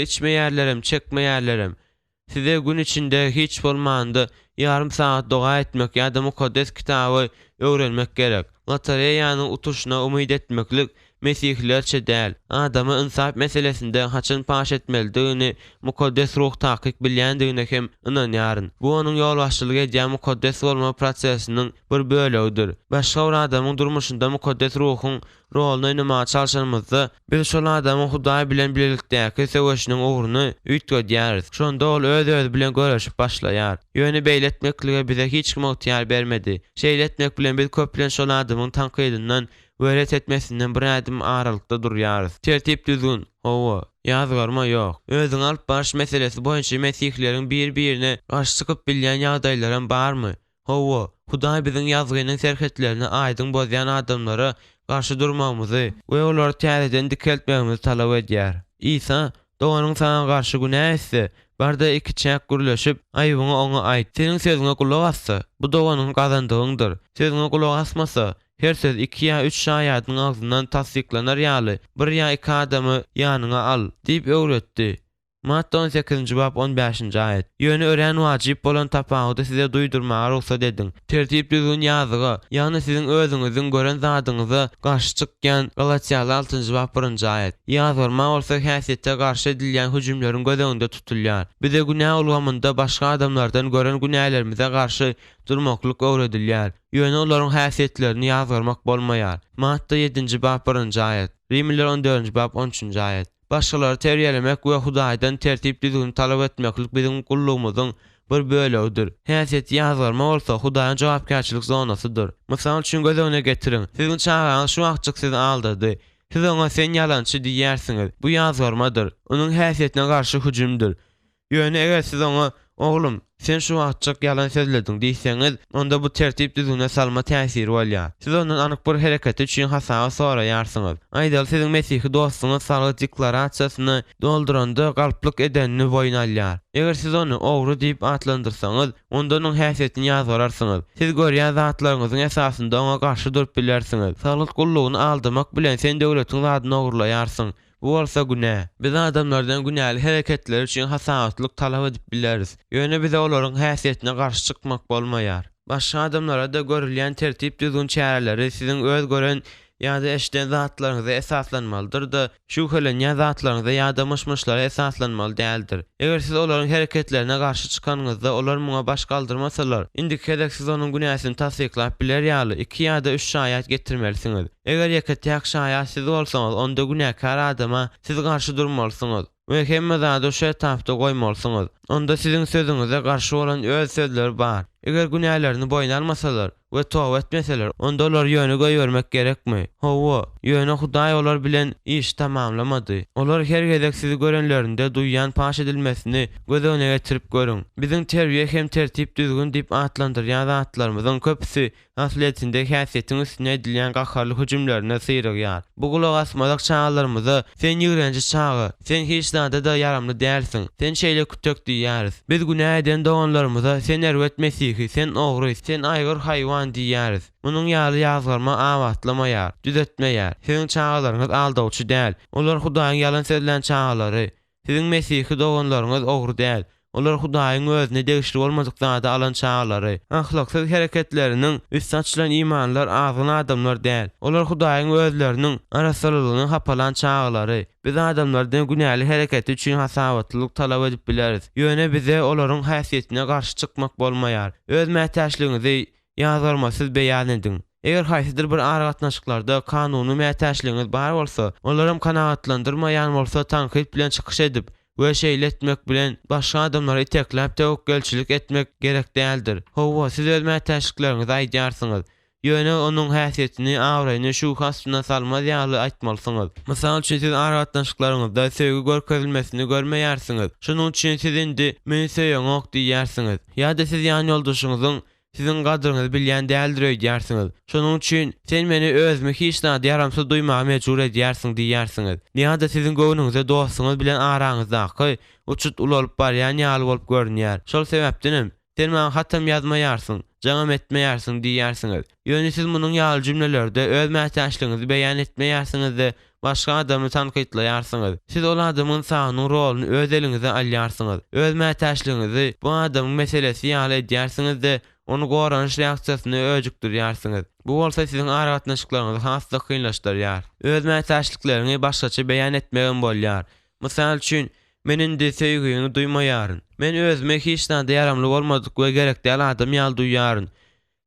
içmeýärlerem, çekmeýärlerem. Size gün içinde hiç bolmanda ýarym sagat doga etmek ýa-da Mukaddes Kitaby öwrenmek gerek. Lotereýanyň utuşyna umyt etmeklik mesihilerçe däl. Adamy ynsap meselesinde haçan paş etmelidigini Mukaddes Ruh takyk bilýändigine hem ynanýaryn. Bu onuň ýolbaşçylyk edýän mukaddes bolma prosesiniň bir bölegidir. Başga bir adamyň durmuşynda Mukaddes Ruhuň roluny oýnamaga çalşanymyzda, biz şol adamyň Hudaý bilen bilelikdäki söweşiniň ugruny üýtgedýäris. Şonda ol öz-özi bilen göreşip başlaýar. Ýöne beýle etmeklige bize hiç kim ygtyýar bermedi. Şeýle etmek bilen biz köplenç şol adamyň tankydyndan we ret etmesinden bir ädim aralykda durýarys. Tertip-düzgün, hawa, ýazgarma ýok. Özüňi alyp baryş meselesi boýunça mesihileriň bir-birine garşy çykyp bilýän ýagdaýlaram barmy? Hawa, Hudaý biziň Ýazgynyň serhetlerini aýdyň bozýan adamlara garşy durmagymyzy we olary täzeden dikeltmegimizi talap edýär. Isa, Doganyň saňa garşy günä etse, bar-da ikiçäk gürleşip, aýybyňy oňa aýt. Seniň sözüňe gulak assa, bu doganyňy gazandygyňdyr. Sözüňe gulak asmasa, her söz iki ýa üç şaýadyň agzyndan tassyklanar ýaly, bir ýa iki adamy ýanyňa al diýip öwretdi. Matta on sekizinji bap on bäşinji aýat. Ýöne örän wajyp bolan tapawudy size duýdurmaga rugsat ediň. Tertip-düzgün ýazyga, ýagny siziň özüňiziň gören zadyňyza garşy çykýan Galatýaly altynjy bap birinji aýat. Ýazgarma bolsa häsiýete garşy edilýän hüjümleriň göz öňünde tutulýar. Bize günä ulgamynda başga adamlardan gören günälerimize garşy durmaklyk öwredilýär. Ýöne olaryň häsiýetlerini ýazgarmak bolmaýar. Matta ýedinji bap birinji aýat. Rimliler on dördünji bap on üçünji aýat. Başgalary terbiýelemek we Hudaýdan tertip-düzgüni talap etmeklik biziň gullugymyzyň bir bölegidir. Häsiýeti ýazgarma bolsa, Hudaýyň jogapkärçilik zonasydyr. Mysal üçin göz öňüne getiriň, siziň çagaňyz şu wagtjyk sizi aldady. Siz oňa sen ýalançy diýýärsiňiz. Bu ýazgarmadyr. Onuň häsiýetine garşy hüjümdir. Ýöne eger siz oňa, Oglum, sen şu wagtjyk ýalan sözlediň diýseňiz, onda bu tertip-düzgüne salma täsiri bolýar. Siz ondan anyk bir hereketi üçin hasaba soraýarsyňyz. Aýdaly, siziň mesihi dostuňyz salgyt deklarasiýasyny dolduranda galplyk edenini boýun alýar. Eger siz ony ogry diýip atlandyrsaňyz, onda onuň häsiýetini ýazgararsyňyz. Siz görýän zatlaryňyzyň esasynda oňa garşy durup bilersiňiz. Salgyt gullugyny aldamak bilen sen döwletiň zadyny ogurlaýarsyň. Bu bolsa günä. Biz adamlardan günäli hereketleri üçin hasabatlyk talap edip bileris. Ýöne bize olaryň häsiýetine garşy çykmak bolmaýar. Başga adamlara-da görülýän tertip-düzgün çäreleri siziň öz gören. ýa-da eşiden zatlaryňyza esaslanmalydyr-da, şübhelenýän zatlaryňyza ýa-da myş-myşlara esaslanmaly däldir. Eger siz olaryň hereketlerine garşy çykanyňyzda olar muňa baş galdyrmasalar, indiki gezek siz onuň günäsini tassyklap biler ýaly iki ýa-da üç şaýat getirmelisiňiz. Eger ýeke-täk şaýat siz bolsaňyz, onda günäkär adama siz garşy durmalysyňyz we hemme zady şu etapda goýmalysyňyz. Onda siziň sözüňize garşy bolan öz sözleri bar. Eger günälerini boýun almasalar, we toba etmeseler, onda olary ýöne goýbermek gerekmi? Hawa, ýöne Hudaý olar bilen işi tamamlamady. Olar her gezek sizi görenlerinde duýýan paş edilmesini göz öňüne getirip görüň. Biziň terbiýe hem tertip-düzgün diýip atlandyrýan zatlarymyzyň köpüsi aslyýetinde häsiýetiň üstüne edilýän gaharly hüjümlerine syrygýar. Bu gulak asmazak çagalarymyza Sen ýigrenji çaga, sen hiç zada-da ýaramly dälsiň, sen şeýle kütek diýýäris. Biz günä eden doganlarymyza sen erbet mesihi, sen ogry, sen aýgyr haýwan diýýäris. Munuň ýaly ýazgarma abatlamaýar, düzetmeýär. Siziň çagalaryňyz aldawçy däl. Olar Hudaýyň ýalan sözlän çagalary. Siziň mesihi doganlaryňyz ogry däl. Olar Hudaýyň özüne degişli bolmadyk zady alan çagalary. Ahlaksyz hereketleriniň üsti açylan imanlylar azgyn adamlar däl. Olar Hudaýyň özleriniň arassalylygyny hapalan çagalary. Biz adamlardan günäli hereketi üçin hasabatlylyk talap edip bileris. Ýöne bize olaryň häsiýetine garşy çykmak bolmaýar. Öz mätäçligiňizi ýazgarmasyz beýan ediň. Eger haýsydyr bir aragatnaşyklarda kanuny mätäçligiňiz bar bolsa, olaram kanagatlandyrmaýan bolsa tankyt bilen çykyş edip we şeýle etmek bilen başga adamlary itekläp töwekgelçilik etmek gerek däldir. Hawa, siz öz mätäçlikleriňizi aýdýarsyňyz. Ýöne onuň häsiýetini, abraýyny şübhe astyna salmaz ýaly aýtmalysyňyz. Mysal üçin, siz aragatnaşyklaryňyzda söýgi görkezilmesini görmeýärsiňiz. Şonuň üçin siz indi meni söýeňok diýýärsiňiz. Ýa-da siz ýanýoldaşyňyzyň siziň gadryňyzy bilýän däldir öýdýärsiňiz. Şonuň üçin, sen meni özümi hiç zada ýaramsyz duýmaga mejbur edýärsiň diýýärsiňiz. Ýa-da siziň göwnüňize dostuňyz bilen araňyzdaky uçut ulalyp barýan ýaly bolup görünýär. Şol sebäpdenem, sen maňa hatam ýazmaýarsyň, jaňam etmeýärsiň diýýärsiňiz. Ýöne siz munuň ýaly jümlelerde öz mätäçligiňizi beýan etmeýärsiňiz-de, başga adamy tankytlaýarsyňyz. Siz ol adamyň ynsabynyň roluny öz eliňize alýarsyňyz. Öz mätäçligiňizi bu adamyň meselesi ýaly edýärsiňiz-de, ony goranyş reaksiýasyna öjükdirýärsiňiz. Bu bolsa siziň aragatnaşyklaryňyzy has-da kynlaşdyrýar. Öz mätäçlikleriňi başgaça beýan etmegem bolýar. Mysal üçin, Men indi söýgiňi duýmaýaryn. Men özümi hiç zada ýaramly bolmadyk we gerek däl adam ýaly duýýaryn.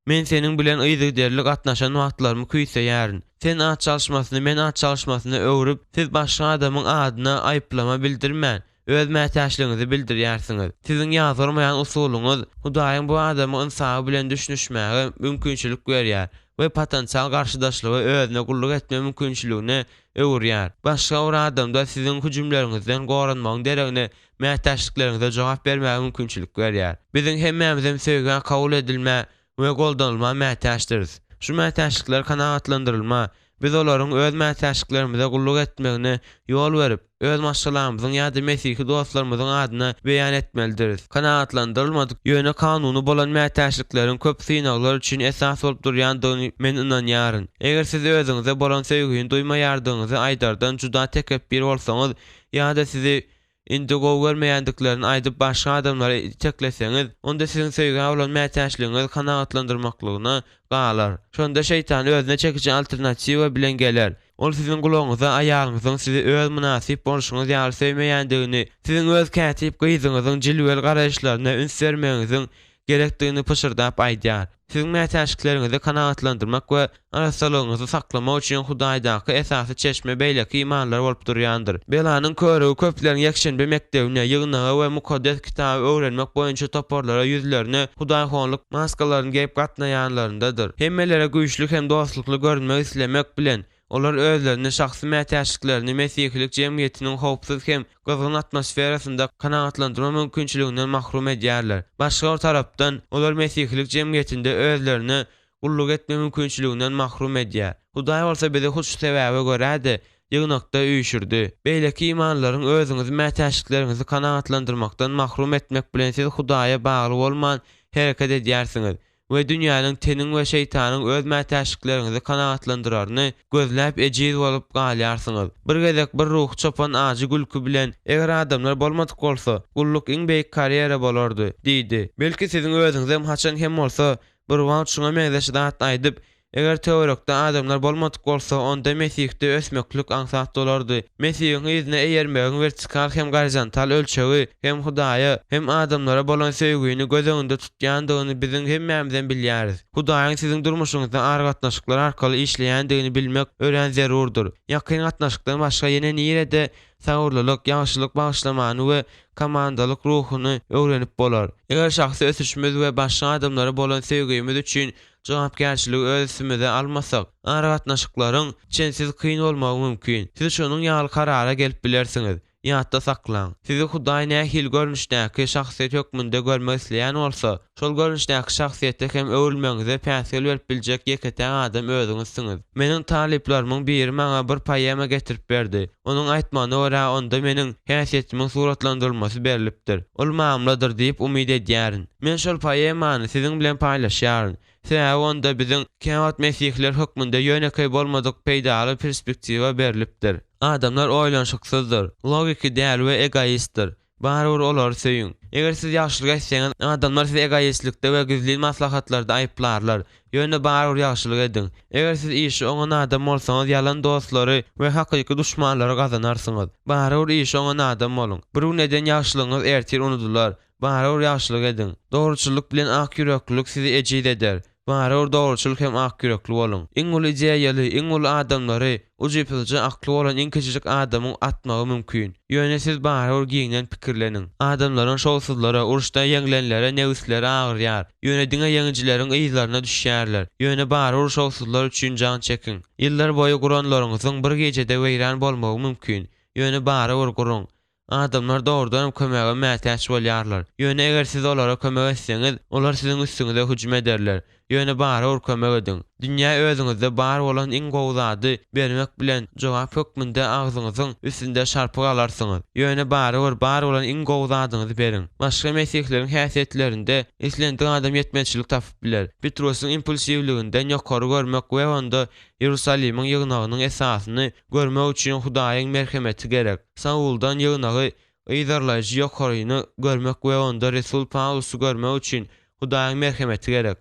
Men seniň bilen yzygiderli gatnaşan wagtlarymy küýseýärin. Sen at çalyşmasyny men at çalyşmasyna öwrüp, siz başga adamyň adyna aýyplama bildirmän, öz mätäçligiňizi bildirýärsiňiz. Siziň ýazgarmaýan usulyňyz Hudaýyň bu adamyň ynsaby bilen düşünişmäge mümkinçilik berýär we potensial garşydaşlygy özüne gulluk etme mümkinçiligine öwürýär. Başga bir adamda siziň hüjümleriňizden goranmagyň deregine mätäçlikleriňize jogap bermäge mümkinçilik berýär. Biziň hemmämizem söýgä, kabul edilmä we goldanylma mätäçdiris. Şu mätäçlikler kanagatlandyrylma, biz olaryň öz mätäçliklerimize gulluk etmegine ýol berip, öz maşgalamyzyň ýa-da mesihi dostlarymyzyň adyna beýan etmelidiris. Kanagatlandyrylmadyk, ýöne kanuny bolan mätäçlikleriň köp synaglar üçin esas bolup durýandygyny men ynanýaryn. Eger siz özüňize bolan söýgini duýmaýardygyňyzy aýdardan juda tekepbir bolsaňyz ýa-da sizi Indi gowy görmeýändiklerini aýdyp başga adamlary itekleseňiz, onda siziň söýgä bolan mätäçligiňiz kanagatlandyrmaklygyna galar. Şonda şeýtan özüne çekiji alternatiwa bilen geler. Ol siziň gulagyňyza aýalyňyzyň sizi öz mynasyp bolşuňyz ýaly söýmeýändigini, siziň öz kätip gyzyňyzyň jilweli garaýyşlaryna üns bermegiňiziň gerekdigini pyşyrdap aýdýar. Siziň mätäçlikleriňizi kanagatlandyrmak we arassalygyňyzy saklamak üçin Hudaýdaky esasy çeşme beýleki imanlylar bolup durýandyr. Belanyň körügi köpleriň ýekşenbe mekdebine, ýygnaga we Mukaddes Kitaby öwrenmek boýunça toparlara ýüzlerine hudaýhonlyk maskalaryny geýip gatnaýanlaryndadyr. Hemmelere güýçli hem dostlukly görünmek islemek bilen, Olar özlerini şahsy mätäçliklerini mesihilik jemgyýetiniň howpsuz hem gyzgyn atmosferasynda kanagatlandyrma mümkinçiliginden mahrum edýärler. Başga bir tarapdan, olar mesihilik jemgyýetinde özlerine gulluk etme mümkinçiliginden mahrum edýär. Hudaý bolsa bizi hut şu sebäbe görä-de, ýygnakda üýşürdi. Beýleki imanlylaryň özüňizi mätäçlikleriňizi kanagatlandyrmakdan mahrum etmek bilen siz Hudaýa bagly bolman hereket edýärsiňiz. We dünýäniň, teniň we şeýtanyň öz mätäçlikleriňizi kanagatlandyraryny gözläp ejiz bolup galýarsyňyz. Bir gezek bir ruhy çopan ajy gülki bilen, Eger adamlar bolmadyk bolsa, gulluk iň beýik karýera bolardy, diýdi. Belki siziň özüňizem haçan hem bolsa bir wagt şuňa meňzeş zat aýdyp, Eger töwerekde adamlar bolmadyk bolsa, onda Mesihde ösmeklik aňsat bolardy. Mesihiň yzyna eýermegiň wertikal hem gorizontal ölçegi hem Hudaýa, hem adamlara bolan söýgini göz öňünde tutýandygyny biziň hemmämizem bilýäris. Hudaýyň siziň durmuşyňyzda aragatnaşyklar arkaly işleýändigini bilmek örän zerurdyr. Ýakyn gatnaşykdan başga ýene nirede sabyrlylyk, ýagşylyk bagyşlamany we komandalyk ruhuny öwrenip bolar? Eger şahsy ösüşimiz we başga adamlara bolan söýgimiz üçin jogapkärçiligi öz üstümize almasak, aragatnaşyklaryň çensiz kyn bolmagy mümkin. Siz şonuň ýaly karara gelip bilersiňiz. Ýatda saklaň, sizi Hudaý nähili görnüşdäki şahsyýet hökmünde görmek isleýän bolsa, şol görnüşdäki şahsyýete hem öwrülmegiňize päsgel berip biljek ýeke-täk adam özüňizsiňiz. Meniň talyplarymyň biri maňa bir poema getirip berdi. Onuň aýtmagyna görä, onda meniň häsiýetimiň suratlandyrylmasy berlipdir. Ol mamladyr diýip umyt edýärin. Men şol poemany siziň bilen paýlaşýaryn. Sebäbi onda biziň käwagt mesihiler hökmünde ýönekeý bolmadyk peýdaly perspektiwa berlipdir. Adamlar oýlanyşyksyzdyr, logiki däl we egoistdir. Barybir olary söýüň. Eger siz ýagşylyk etseňiz, adamlar sizi egoistlikde we gizlin maslahatlarda aýyplarlar. Ýöne barybir ýagşylyk ediň. Eger siz işi oňan adam bolsaňyz, ýalan dostlary we hakyky duşmanlary gazanarsyňyz. Barybir işi oňan adam boluň. Bir gün eden ýagşylygyňyz ertir unudylar. Barybir ýagşylyk ediň. Dogruçyllyk bilen akýüreklilik sizi ejiz eder. Barybir dogruçyl hem akýürekli boluň. Iň uly ideýaly, iň uly adamlary, ujypsyzja akly bolan iň kiçijik adamyň atmagy mümkin. Ýöne siz barybir giňden pikirleniň. Adamlaryň şowsuzlara, uruşda ýeňlenlere nebisleri agyrýar. Ýöne diňe ýeňijileriň yzlaryna düşýärler. Ýöne barybir şowsuzlar üçin jan çekiň. Ýyllar boýy guranlaryňyzyň bir gijede weýran bolmagy mümkin. Ýöne barybir guruň. Adamlar dogrudanam kömege mätäç bolýarlar. Ýöne eger siz olara kömek etseňiz, olar siziň üstüňize hüjüm ederler. Ýöne barybir kömek ediň. Dünýä özüňizde bar bolan iň gowy zady bermek bilen jogap hökmünde agzyňyzyň üstünde şarpyk alarsyňyz. Ýöne barybir bar bolan iň gowy zadyňyzy beriň. Başga mesihleriň häsiýetlerinde islendik adam ýetmezçilik tapyp biler. Petrusyň impulsiwliginden ýokary görmek we onda Iýerusalimiň ýygnagynyň esasyny görmek üçin Hudaýyň merhemeti gerek. Sauldan ýygnagy yzarlaýjy ýokaryny görmek we onda resul Pawlusy görmek üçin Hudaýyň merhemeti gerek.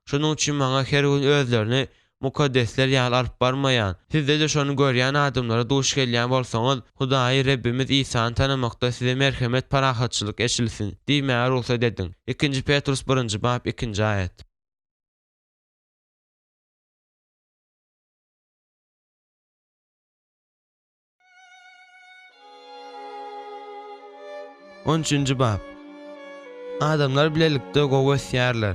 Şonuň üçin maňa her gün özlerini mukaddesler ýaly alyp barmaýan, sizde-de şony görýän adamlara duş gelýän bolsaňyz, Hudaýy Rebbimiz Isany tanamakda size merhemet, parahatçylyk eçilsin diýmäge rugsat ediň. Ikinji Petrus birinji bap ikinji aýat. On üçünji bap. Adamlar bilelikde gowy ösýärler.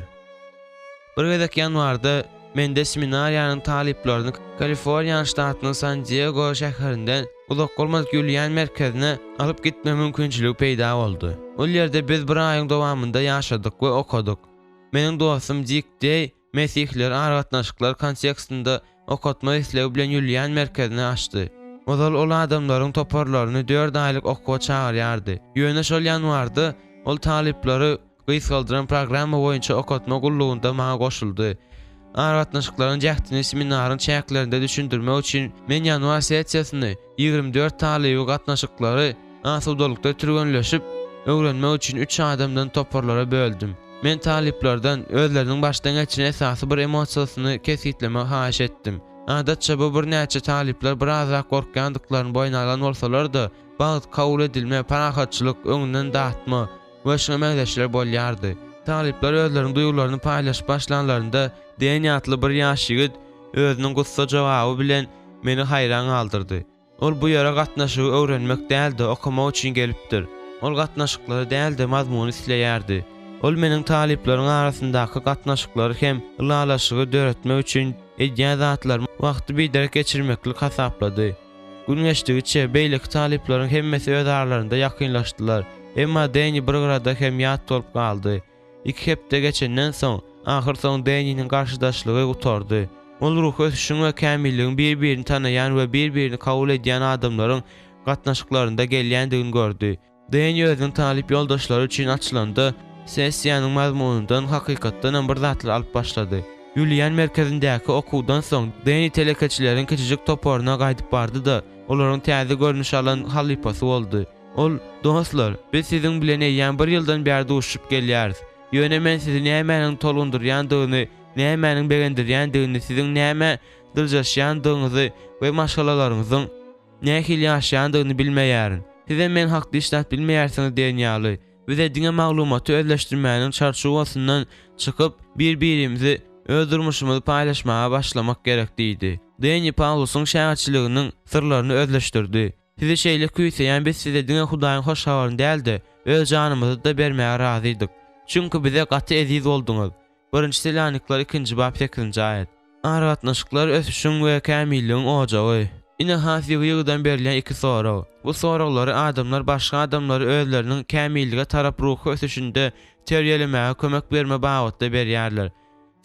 Bir gezek ýanwarda mende seminariýanyň talyplaryny Kaliforniýanyň ştatynyň San-Diego şäherinden uzak bolmadyk Ýulian merkezine alyp gitme mümkinçiligi peýda boldy. Ol ýerde biz bir aýyň dowamynda ýaşadyk we okadyk. Meniň dostum Dik Deý Mesihleri aragatnaşyklar kontekstinde okatma islegi bilen Ýulian merkezini açdy. Ozal ol adamlaryň toparlaryny dört aýlyk okuwa çagyrýardy. Ýöne şol ýanwarda ol talyplary gysgaldylan programma boýunça okatma gullugynda maňa goşuldy. Aragatnaşyklaryň jähtini seminaryň çäklerinde düşündirmek üçin men ýanwar sessiýasyny 24 talyby gatnaşyklary asudalykda türgenleşip öwrenmek üçin üç adamdan toparlara böldüm. Men talyplardan özleriniň başdan geçiren esasy bir emosiýasyny kesgitlemegi haýyş etdim. Adatça bu birnäçe talyplar birazrak gorkýandyklaryny boýun alan bolsalar-da, bagt, kabul edilme, parahatçylyk, öňünden datma we şuňa meňzeşler bolýardy. Talyplar özleriniň duýgularyny paýlaşyp başlanlarynda, Deni atly bir ýaş ýigit özüniň gussa jogaby bilen meni haýran galdyrdy. Ol bu ýere gatnaşygy öwrenmek däl-de, okamak üçin gelipdir. Ol gatnaşyklary däl-de, mazmuny isleýärdi. Ol meniň talyplaryň arasyndaky gatnaşyklary hem ylalaşygy döretmek üçin edýän zatlarymy wagty biderek geçirmeklik hasaplady. Gün geçdigiçe, beýleki talyplaryň hemmesi öz aralarynda ýakynlaşdylar. Emma Denni bir gyrada hem ýat bolup galdy. Iki hepde geçenden soň, ahyrsoňy Denniniň garşydaşlygy gutardy. Ol ruhy ösüşiň we kämilligiň bir-birini tanaýan we bir-birini kabul edýän adamlaryň gatnaşyklarynda gelýändigini gördi. Denni özüniň talyp ýoldaşlary üçin açylanda, sessiýanyň mazmunyndan hakykatdanam bir zatlar alyp başlady. Ýulian merkezindäki okuwdan soň, Denni telekeçileriň kiçijik toparyna gaýdyp bardy-da, olaryň täze görnüş alan halypasy boldy. Ol, Dostlar, biz siziň bilen eýýäm bir ýyldan bäri duşuşyp gelýäris. Ýöne men sizi nämäniň tolgundyrýandygyny, nämäniň begendirýändigini, siziň nämä dyrjaşýandygyňyzy we maşgalalaryňyzyň nähili ýaşaýandygyny bilmeýärin. Sizem men hakda hiç zat bilmeýärsiňiz diýen ýaly. Bize diňe maglumaty özleşdirmäniň çarçuwasyndan çykyp, bir-birimizi öz durmuşymyzy paýlaşmaga başlamak gerek diýdi. Denni Pawlusyň şägirtçiliginiň syrlaryny özleşdirdi. Sizi şeýle küýseýän biz size diňe Hudaýyň hoş habaryny däl-de, öz janymyzy-da bermäge razydyk. Çünki bize gaty eziz bolduňyz. Birinji Selanikler ikinji bap sekizinji aýat. Aragatnaşyklar ösüşiň we kämilligiň ojagy. Ine has ýygy-ýygydan berilýän iki sorag. Bu soraglary adamlar başga adamlary özleriniň kämillige tarap ruhy ösüşinde terbiýelemäge kömek berme babatda berýärler.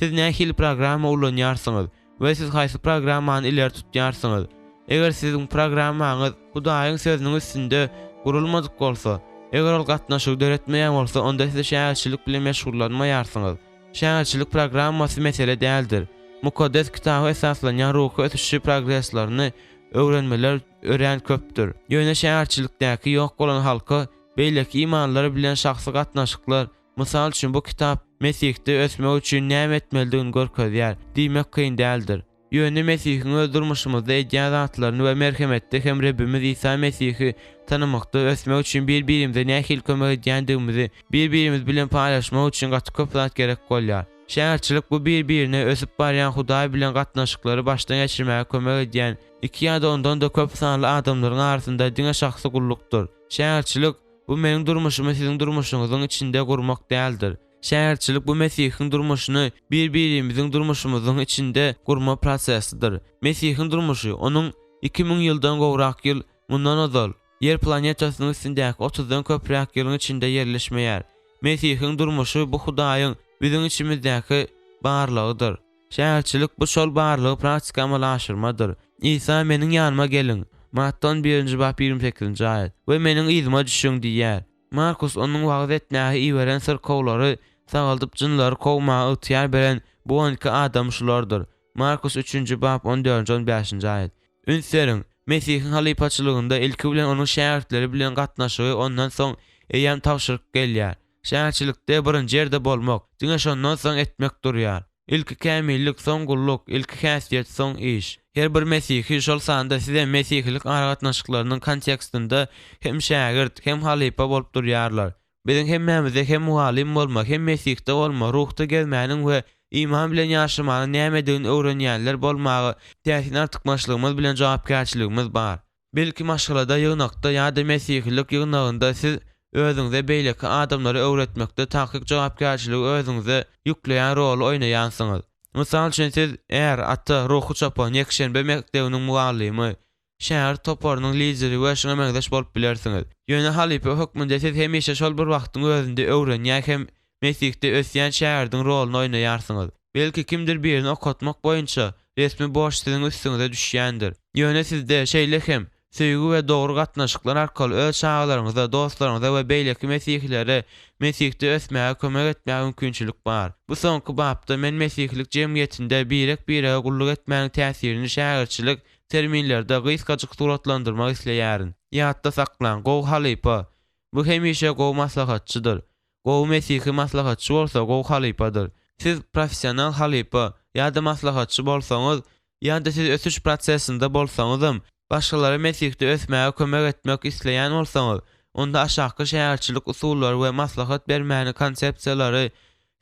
Siz nähili programma ulanýarsyňyz we siz haýsy programmany ileri tutýarsyňyz? Eger siziň programmaňyz Hudaýyň Sözüniň üstünde gurulmadyk bolsa, eger ol gatnaşygy döretmeýän bolsa, onda siz şägirtçilik bilen meşgullanmaýarsyňyz. Şägirtçilik programmasy mesele däldir. Mukaddes Kitaba esaslanýan ruhy ösüşi progreslerini öwrenmeler örän köpdür. Ýöne şägirtçilikdäki ýok bolan halka beýleki imanlylar bilen şahsy gatnaşyklar, mysal üçin bu kitap Mesihde ösmek üçin näme etmelidigini görkezýär diýmek kyn däldir. Ýöne Mesihiň öz durmuşymyzda edýän zatlaryny we merhemetde hem Rebbimiz Isa Mesihi tanamakda ösmek üçin bir-birimize nähili kömek edýändigimizi bir-birimiz bilen paýlaşmak üçin gaty köp zat gerek bolýar. Şägirtçilik bu bir-birine ösüp barýan Hudaý bilen gatnaşyklary başdan geçirmäge kömek edýän iki ýa-da ondan-da köp sanly adamlaryň arasynda diňe şahsy gullukdyr. Şägirtçilik, bu meniň durmuşymy siziň durmuşyňyzyň içinde gurmak däldir. Şägirtçilik bu Mesihiň durmuşyny bir-birimiziň durmuşymyzyň içinde gurma prosesidir. Mesihiň durmuşy, Onuň 2000 ýyldan gowrak ýyl mundan ozal, Ýer planetasynyň üstündäki otuzdan köpräk ýylyň içinde ýerleşmeýär. Mesihiň durmuşy bu Hudaýyň biziň içimizdäki barlygydyr. Şägirtçilik bu şol barlygy praktiki amala aşyrmadyr. Isa, Meniň ýanyma geliň, Matta on birinji bap 28-nji aýat, we Meniň yzyma düşüň diýýär. Markus onuň wagyz etmäge iberen syrkawlary sagaldyp jynlary kowmaga ygtyýar beren bu 12 adamy şulardyr. Markus üçünji bap on dördünji on bäşinji aýat. Üns beriň, Mesihiň halypaçylygynda ilki bilen onuň şägirtleri bilen gatnaşygy ondan soň eýýäm tabşyryk gelýär. Şägirtçilikde birinji ýerde bolmak, diňe şondan soň etmek durýar. Ilki kämillik, soň gulluk, ilki häsiýet, soň iş. Her bir mesihi, şol sanda sizem mesihilik aragatnaşyklarynyň kontekstinde hem şägirt, hem halypa bolup durýarlar. Biziň hemmämizde hem mugallym bolma, hem Mesihde bolma, ruhda gezmäniň we iman bilen ýaşamanyň nämedigini öwrenýänler bolmaga täsin artykmaçlygymyz bilen jogapkärçiligimiz bar. Belki maşgalada, ýygnakda ýa-da mesihilik ýygnagynda siz özüňize beýleki adamlara öwretmekde takyk jogapkärçiligi özüňize ýükleýän roly oýnaýansyňyz. Mysal üçin, siz är, ata, ruhy çopan, ýekşenbe mekdebiniň mugallymy, şägirt toparynyň lideri we şuňa meňzeş bolup bilersiňiz. Ýöne halypa hökmünde siz hemişe şol bir wagtyň özünde öwrenýän hem Mesihde ösýän şägirdiň roluny oýnaýarsyňyz. Belki kimdir birini okatmak boýunça resmi borç siziň üstüňize düşýändir. Ýöne sizde, şeýle hem, söýgi we dogry gatnaşyklar arkaly öz çagalaryňyza, dostlaryňyza we beýleki mesihilere Mesihde ösmäge kömek etmäge mümkinçilik bar. Bu soňky bapda men mesihilik jemgyýetinde birek-birege gulluk etmäniň täsirini şägirtçilik terminlerde gysgajyk suratlandyrmak isleýärin. Ýatda saklaň, gowy halypa, bu hemişe gowy maslahatçydyr. Gowy mesihi maslahatçy bolsa, gowy halypadyr. Siz professional halypa ýa-da maslahatçy bolsaňyz, ýa-da siz ösüş prosesinde bolsaňyzam, başgalara Mesihde ösmäge kömek etmek isleýän bolsaňyz, onda aşakky şägirtçilik usullary we maslahat bermäniň konsepsiýalary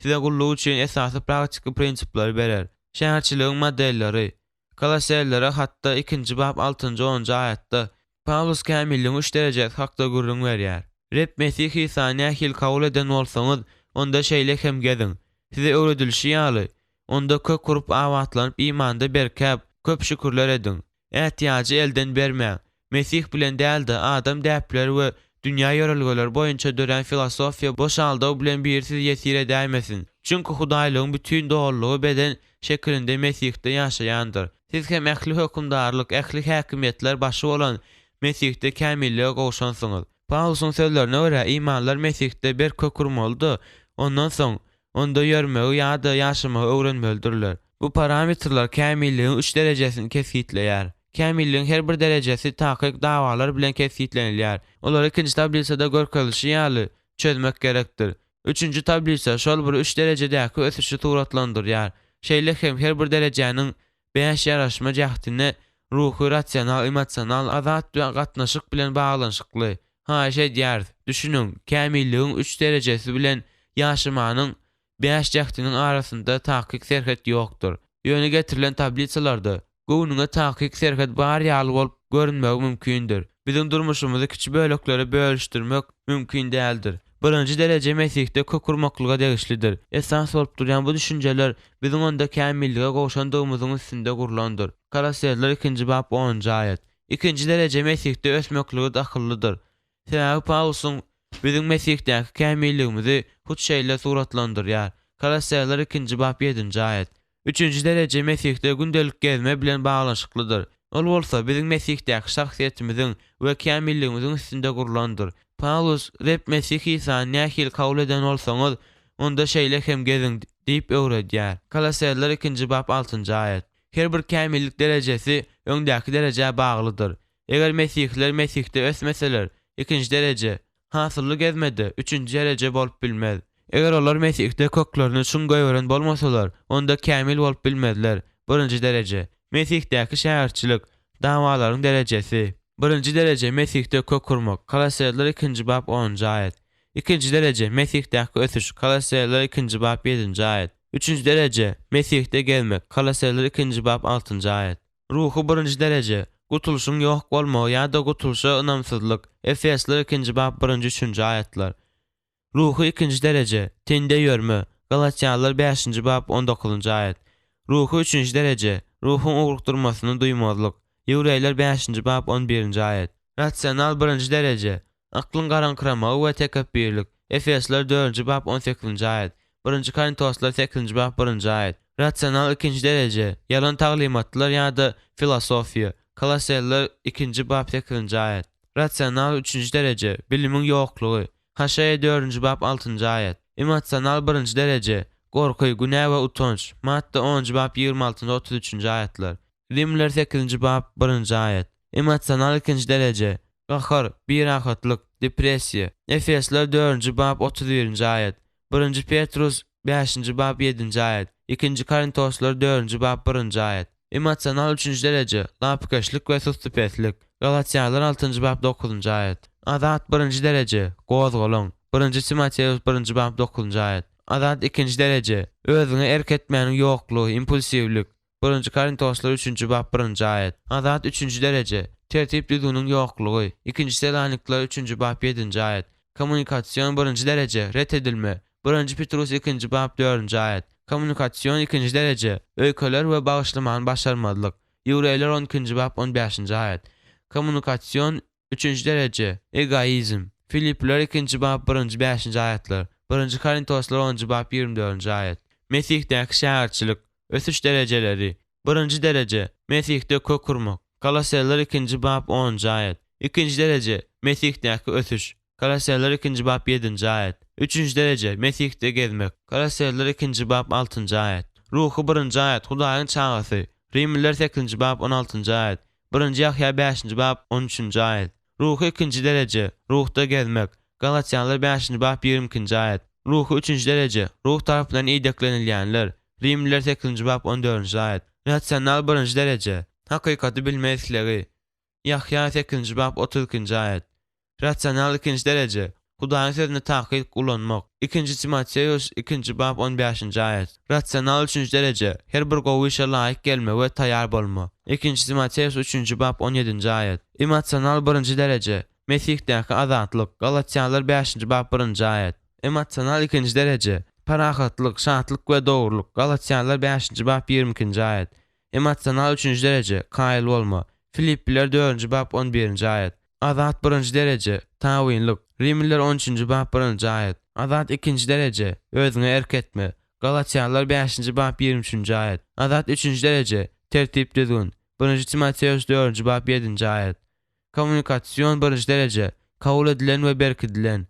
size gulluk üçin esasy praktiki prinsipleri berer. Şägirtçiligiň modelleri. Kolosellere hatda ikinji bap altynjy onunjy aýatda Pawlus kämilligiň üç derejesi hakda gürrüň berýär. Reb Mesih Isany nähili kabul eden bolsaňyz, onda şeýle hem geziň. Size öwredilişi ýaly, onda kök urup abatlanyp imanda berkäp, köp şükürler ediň. Ätiýajy elden bermäň. Mesih bilen däl-de, adam däpleri we dünýä ýörelgeleri boýunça dörän filosofiýa boş aldaw bilen biri sizi ýesir edäýmesin. Çünki Hudaýlygyň bütin dolulygy beden şekilinde Mesihde ýaşaýandyr. Siz hem ähli hökümdarlyk, ähli häkimiýetler başy bolan Mesihde kämillige gowşansyňyz. Pawlusyň sözlerine görä, imanlylar Mesihde berk kök urmaly-da, ondan soň, Onda ýörmegi ýa-da ýaşamagy öwrenmelidirler. Bu parametrler kämilligiň üç derejesini kesgitleýär. Kämilligiň her bir derejesi takyk dawalar bilen kesgitlenilýär. Olary ikinji tablisada görkezilişi ýaly çözmek gerekdir. Üçünji tablisa şol bir üç derejedäki ösüşi suratlandyrýar. Şeýle hem her bir derejäniň 5 ýaraşma jähtine ruhy, rasional, emosional, azat we gatnaşyk bilen baglanyşykly. Haýyş edýäris, düşüniň, kämilligiň üç derejesi bilen ýaşamanyň 5 jähtiniň arasynda takyk serhet ýokdur. Ýöne getirilen tablisalarda göwnüňe takyk serhet bar ýaly bolup görünmegi mümkindir. Biziň durmuşymyzy kiçi böleklere bölüşdirmek mümkin däldir. Birinji dereje Mesihde kök urmaklyga degişlidir. Esas bolup durýan bu düşünjeler biziň onda kämillige gowşandygymyzyň üstünde gurlandyr. Koloseliler ikinji bap onunjy aýat. Ikinji dereje Mesihde ösmeklige dahyllydyr. Sebäbi Pawlusyň biziň Mesihdäki kämilligimizi hut şeýle suratlandyrýar, Kolosseler ikinji bap ýedinji aýat. Üçünji dereje Mesihde gündelik gezme bilen baglanyşyklydyr. Ol bolsa biziň Mesihdäki şahsyýetimiziň we kämilligimiziň üstünde gurlandyr. Pawlus, Reb Mesih Isany nähili kabul eden bolsaňyz, onda şeýle hem geziň diýip öwredýär. Kolosseler ikinji bap altynjy aýat. Her bir kämillik derejesi öňdäki derejä baglydyr. Eger mesihiler Mesihde ösmeseler, ikinji dereje, hasylly gezmede, üçünji dereje bolup bilmez. Eger olar Mesihde köklerini çuň goýberen bolmasalar, onda kämil bolup bilmezler, birinji dereje. Mesihdäki şägirtçilik, dawalaryň derejesi. Birinji dereje, Mesihde kök urmak, Kolosseler ikinji bap onunjy aýat. Ikinji dereje, Mesihdäki ösüş, Kolosseler ikinji bap ýedinji aýat. Üçünji dereje, Mesihde gezmek, Kolosseler ikinji bap altynjy aýat. Ruhy birinji dereje, gutulyşyň ýok bolmagy ýa-da gutulyşa ynamsyzlyk, Efesler ikinji bap birinji üçünji aýatlar. Ruhy ikinji dereje, tende ýörme, Galatýalylar bäşinji bap on dokuzynjy aýat. Ruhy üçünji dereje, ruhuň ugrukdyrmasyny duýmazlyk, Ýewreýler bäşinji bap on birinji aýat. Rasional birinji dereje, Aklyň garaňkyramagy we tekepbirlik, Efesliler dördünji bap on sekizinji aýat, Birinji Korintoslylar sekizinji bap birinji aýat. Rasional ikinji dereje, ýalan taglymatlar ýa-da filosofiýa, Koloseliler ikinji bap sekizinji aýat. Rasional üçünji dereje, bilimiň ýoklugy, Hoşeýa dördünji bap altynjy aýat. Emosional birinji dereje, gorky, günä we utanç, Matta onunjy bap 26 altynjy 33 üçünji aýatlar. Rimliler sekizinji bap birinji aýat. Emosional ikinji dereje, gahar, birahatlyk, depressiýa. Efesliler dördünji bap 31 birinji aýat. Birinji Petrus bäşinji bap ýedinji aýat. Ikinji Korintoslar dördünji bap birinji aýat. Emosional üçünji dereje, lapykeçlik we sustupeslik. Galatýalylar altynjy bap dokuzynjy aýat. Azat birinji dereje, gozgalaň. Birinji Timoteus birinji bap dokuzynjy aýat. Azat ikinji dereje, özüňe erk etmäniň ýoklugy, impulsiwlik. Birinji Korintoslar üçünji bap birinji aýat. Azat üçünji dereje, tertip-düzgüniň ýoklugy. Ikinji Selanikliler üçünji bap ýedinji aýat. Kommunikasion birinji dereje, ret edilme. Birinji Petrus ikinji bap dördünji aýat. Kommunikasion ikinji dereje, öýkeler we bagyşlamany başarmazlyk. Ýewreýler on ikinji bap on bäşinji aýat. Kommunikasion üçünji dereje, egoizm. Filipliler ikinji bap birinji bäşinji aýatlar. Birinji Korintoslar onunjy bap 24 dördünji aýat. Mesihdäki şägirtçilik, ösüş derejeleri. Birinji dereje, Mesihde kök urmak. Kolosseler ikinji bap onunjy aýat. Ikinji dereje, Mesihdäki ösüş. Kolosseler ikinji bap ýedinji aýat. Üçünji dereje, Mesihde gezmek. Kolosseler ikinji bap altynjy aýat. Ruhy birinji aýat, Hudaýyň çagasy. Rimliler sekizinji bap on altynjy aýat. Birinji Ýahýa bäşinji bap on üçünji aýat. Ruhy ikinji dereje, Ruhda gezmek. Galatýanlar bäşinji bap 22 ikinji aýat. Ruhy üçünji dereje, Ruh tarapyndan ideklenilýänler. Rimliler sekizinji bap on dördünji aýat. Rasional birinji dereje, hakykaty bilme islegi. Ýahýa sekizinji bap 32 ikinji aýat. Rasional ikinji dereje, Hudaýyň sözüni takyk ulanmak. Ikinji Timoteus ikinji bap on bäşinji aýat. Rasional üçünji dereje, her bir gowy işe laýyk gelme we taýýar bolma. Ikinji Timoteus üçünji bap on ýedinji aýat. Emosional birinji dereje, Mesihdäki azatlyk. Galatýanlar bäşinji bap birinji aýat. Emosional ikinji dereje, parahatlyk, şatlyk we dogrulyk. Galatýanlar bäşinji bap 22 ikinji aýat. Emosional üçünji dereje, kaýyl bolma. Filipliler dördünji bap on birinji aýat. Azat birinji dereje, tabynlyk. Rimliler on üçünji bap birinji aýat. Azat ikinji dereje, özüňe erk etme. Galatýalylar bäşinji bap 23 üçünji aýat. Azat üçünji dereje, tertip-düzgün. Birinji Timoteus dördünji bap ýedinji aýat. Kommunikasion birinji dereje, kabul edilen we berkidilen.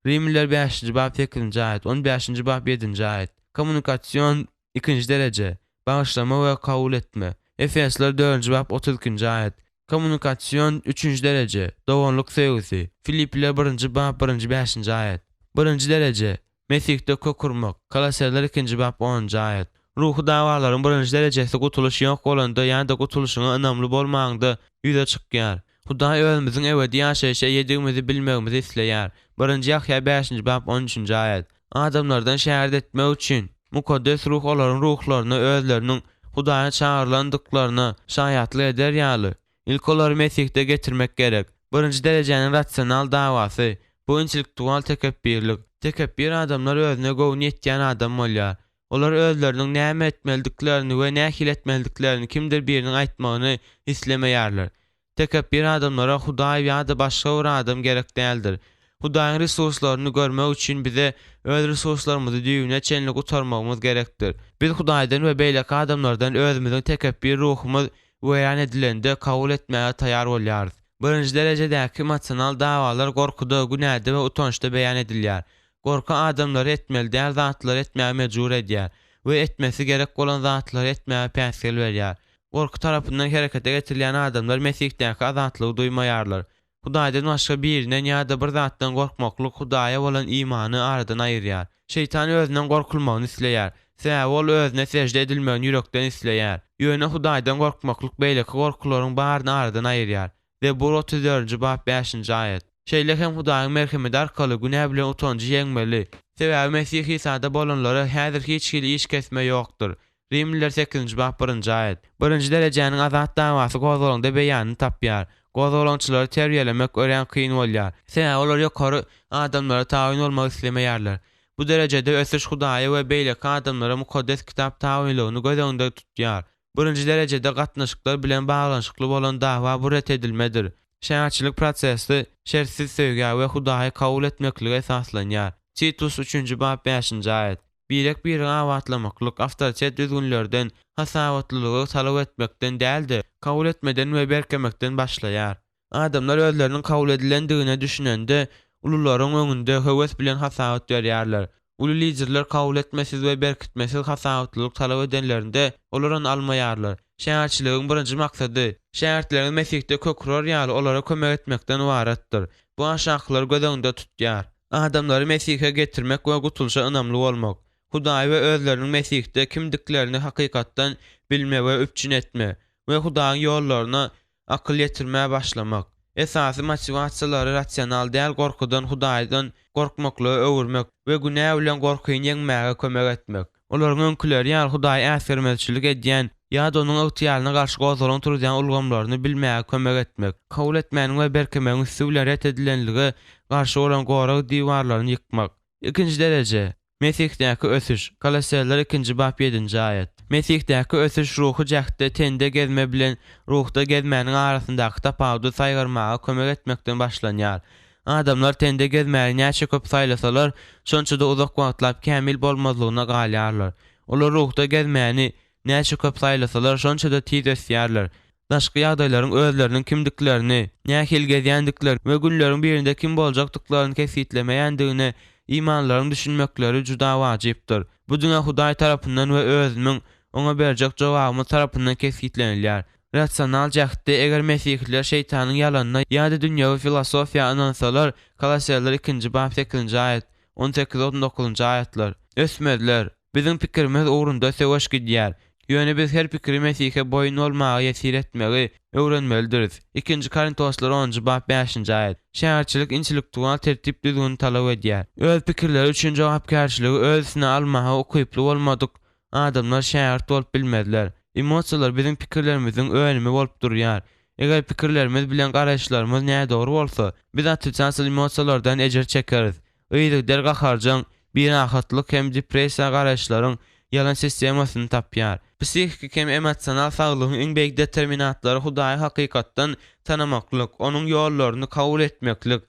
Rimliler bäşinji bap sekizinji aýat, on bäşinji bap ýedinji aýat. Kommunikasion ikinji dereje, bagyşlama we kabul etme. Efesliler dördünji bap 32 ikinji aýat. Kommunikasion üçünji dereje, doganlyk söýgüsi. Filipliler birinji bap birinji bäşinji aýat. Birinji dereje, Mesihde kök urmak. Kolosseler ikinji bap onunjy aýat. Ruhy dawalaryň birinji derejesi gutulyş ýok bolanda ýa-da gutulyşyňa ynamly bolmaňda ýüze çykýar. Hudaý özümiziň ebedi ýaşaýşa eýedigimizi bilmegimizi isleýär. Birinji Ýahýa bäşinji bap on üçünji aýat. Adamlardan şägirt etmek üçin, Mukaddes Ruh olaryň ruhlaryna özleriniň Hudaýa çagyrylandyklaryna şaýatlyk eder ýaly, ilki olary Mesihde getirmek gerek. Birinji derejäniň rasional dawasy, bu intellektual tekepbirlik. Tekepbir adamlar özüne göwni ýetýän adam bolýar. Olar özleriniň näme etmelidiklerini we nähili etmelidiklerini kimdir biriniň aýtmagyny islemeýärler. Tekepbir adamlara Hudaý ýa-da başga bir adam gerek däldir. Hudaýyň resurslaryny görmek üçin bize öz resurslarymyzy düýbüne çenli gutarmagymyz gerekdir. Biz Hudaýdan we beýleki adamlardan özümiziň tekepbir ruhumyz weýran edilende kabul etmäge taýýar bolýarys. Birinji derejedäki emosional dawalar gorkuda, günäde we utançda beýan edilýär. Gorky adamlary etmeli däl zatlary etmäge mejbur edýär we etmesi gerek bolan zatlary etmäge päsgel berýär. Gorky tarapyndan herekete getirilýän adamlar Mesihdäki azatlygy duýmaýarlar. Hudaýdan başga birinden ýa-da bir zatdan gorkmaklyk Hudaýa bolan imany aradan aýyrýar. Şeýtan özünden gorkulmagyny isleýär. Sebäbi ol özüne sežde edilmegini ýürekden isleýär. Ýöne Hudaýdan gorkmaklyk beýleki gorkularyň baryny aradan aýyrýar. Zebur 34-nji bap 5-nji aýat. Şeýle hem Hudaýyň merhemeti arkaly günä bilen utanjy ýeňmeli. Sebäbi Mesih Isada bolanlara häzir hiç hili iş kesme ýokdur. Rimliler sekizinji bap birinji aýat. Birinji derejäniň azat dawasy gozgalaňda beýanyny tapýar. Gozgalaňçylary terbiýelemek örän kyn bolýar. Sebäbi olar ýokary adamlara tabyn bolmak islemeýärler. Bu derejede ösüş Hudaýa we beýleki adamlara Mukaddes Kitap tabynlygyny göz öňünde tutýar. Birinji derejede gatnaşyklar bilen baglanyşykly bolan dawa bu ret edilmedir. Şäherçilik prosesi şertsiz söýgä we Hudaýy kabul etmeklige esaslanýar. Titus üçünji bap bäşinji aýat. Birek-biregi abatlamaklyk awtoritet düzgünlerden, hasabatlylygy talap etmekden däl-de, kabul etmeden we berkemekden başlaýar. Adamlar özleriniň kabul edilendigine düşünende, ulularyň öňünde höwes bilen hasabat berýärler. Uly liderler kabul etmesiz we berkitmesiz hasabatlylyk talap edenlerinde, olar ony almaýarlar. Şägirtçiligiň birinji maksady, şägirtleriňiz Mesihde kök urar ýaly olara kömek etmekden ybaratdyr. Bu aşakylary göz öňünde tutýar. Adamlary Mesihe getirmek we gutulyşa ynamly bolmak. Hudaýy we özleriniň Mesihde kimdiklerini hakykatdan bilme we üpjün etme we Hudaýyň ýollaryna akyl ýetirmä başlamak. Esasy motiwasiýalary rasional däl gorkudan Hudaýdan gorkmaklyga öwürmek we günä bilen gorkyny ýeňmäge kömek etmek. Olaryň öňküleri ýaly Hudaýy äsgermezçilik edýän ýa-da Onuň ygtyýaryna garşy gozgalaň turuzýan ulgamlaryny bilmäge kömek etmek. Kabul etmäniň we berkemegiň üsti bilen ret edilenlige garşy bolan gorag diwarlaryny ýykmak. Ikinji dereje, Mesihdäki ösüş, Kolosseler ikinji bap ýedinji aýat. Mesihdäki ösüş ruhy jähtde tende gezme bilen ruhda gezmäniň arasyndaky tapawudy saýgarmaga kömek etmekden başlanýar. Adamlar tende gezmäni näçe köp saýlasalar, şonça-da uzak wagtlap kämil bolmazlygyna galýarlar. Olar ruhda gezmäni näçe köp saýlasalar, şonça-da tiz ösýärler. Daşky ýagdaýlaryň özleriniň kimdiklerini, nähili gezýändiklerini we günleriň birinde kim boljakdyklaryny kesgitlemeýändigine imanlylaryň düşünmekleri juda wajypdyr. Bu diňe Hudaý tarapyndan we özümiň Oňa berjek jogabymyz tarapyndan kesgitlenilýär. Rasional jähtde, eger mesihiler şeýtanyň ýalanyna ýa-da dünýewi filosofiýa ynansalar, Kolosseliler ikinji bap sekizinji aýat, on sekiz on dokuzynjy aýatlar, ösmezler. Biziň pikirimiz ugrunda söweş gidýär. Ýöne biz her pikiri Mesihe boýun bolmaga ýesir etmegi öwrenmelidiris. Ikinji Korintoslar onunjy bap bäşinji aýat. Şägirtçilik intellektual tertip-düzgüni talap edýär. Öz pikirleri üçin jogapkärçiligi öz üstüne almaga ukyply bolmadyk adamlar şägirt bolup bilmezler. Emosiýalar biziň pikirlerimiziň önümi bolup durýar. Eger pikirlerimiz bilen garaýyşlarymyz nädogry bolsa, biz otrisatel emosiýalardan ejir çekeris. Yzygider gaharjaň, birahatlyk hem depressiýa garaýyşlaryň ýalan sistemasyny tapýar. Psihiki hem emosional saglygyň iň beýik determinatlary Hudaýy hakykatdan tanamaklyk, Onuň ýollaryny kabul etmeklik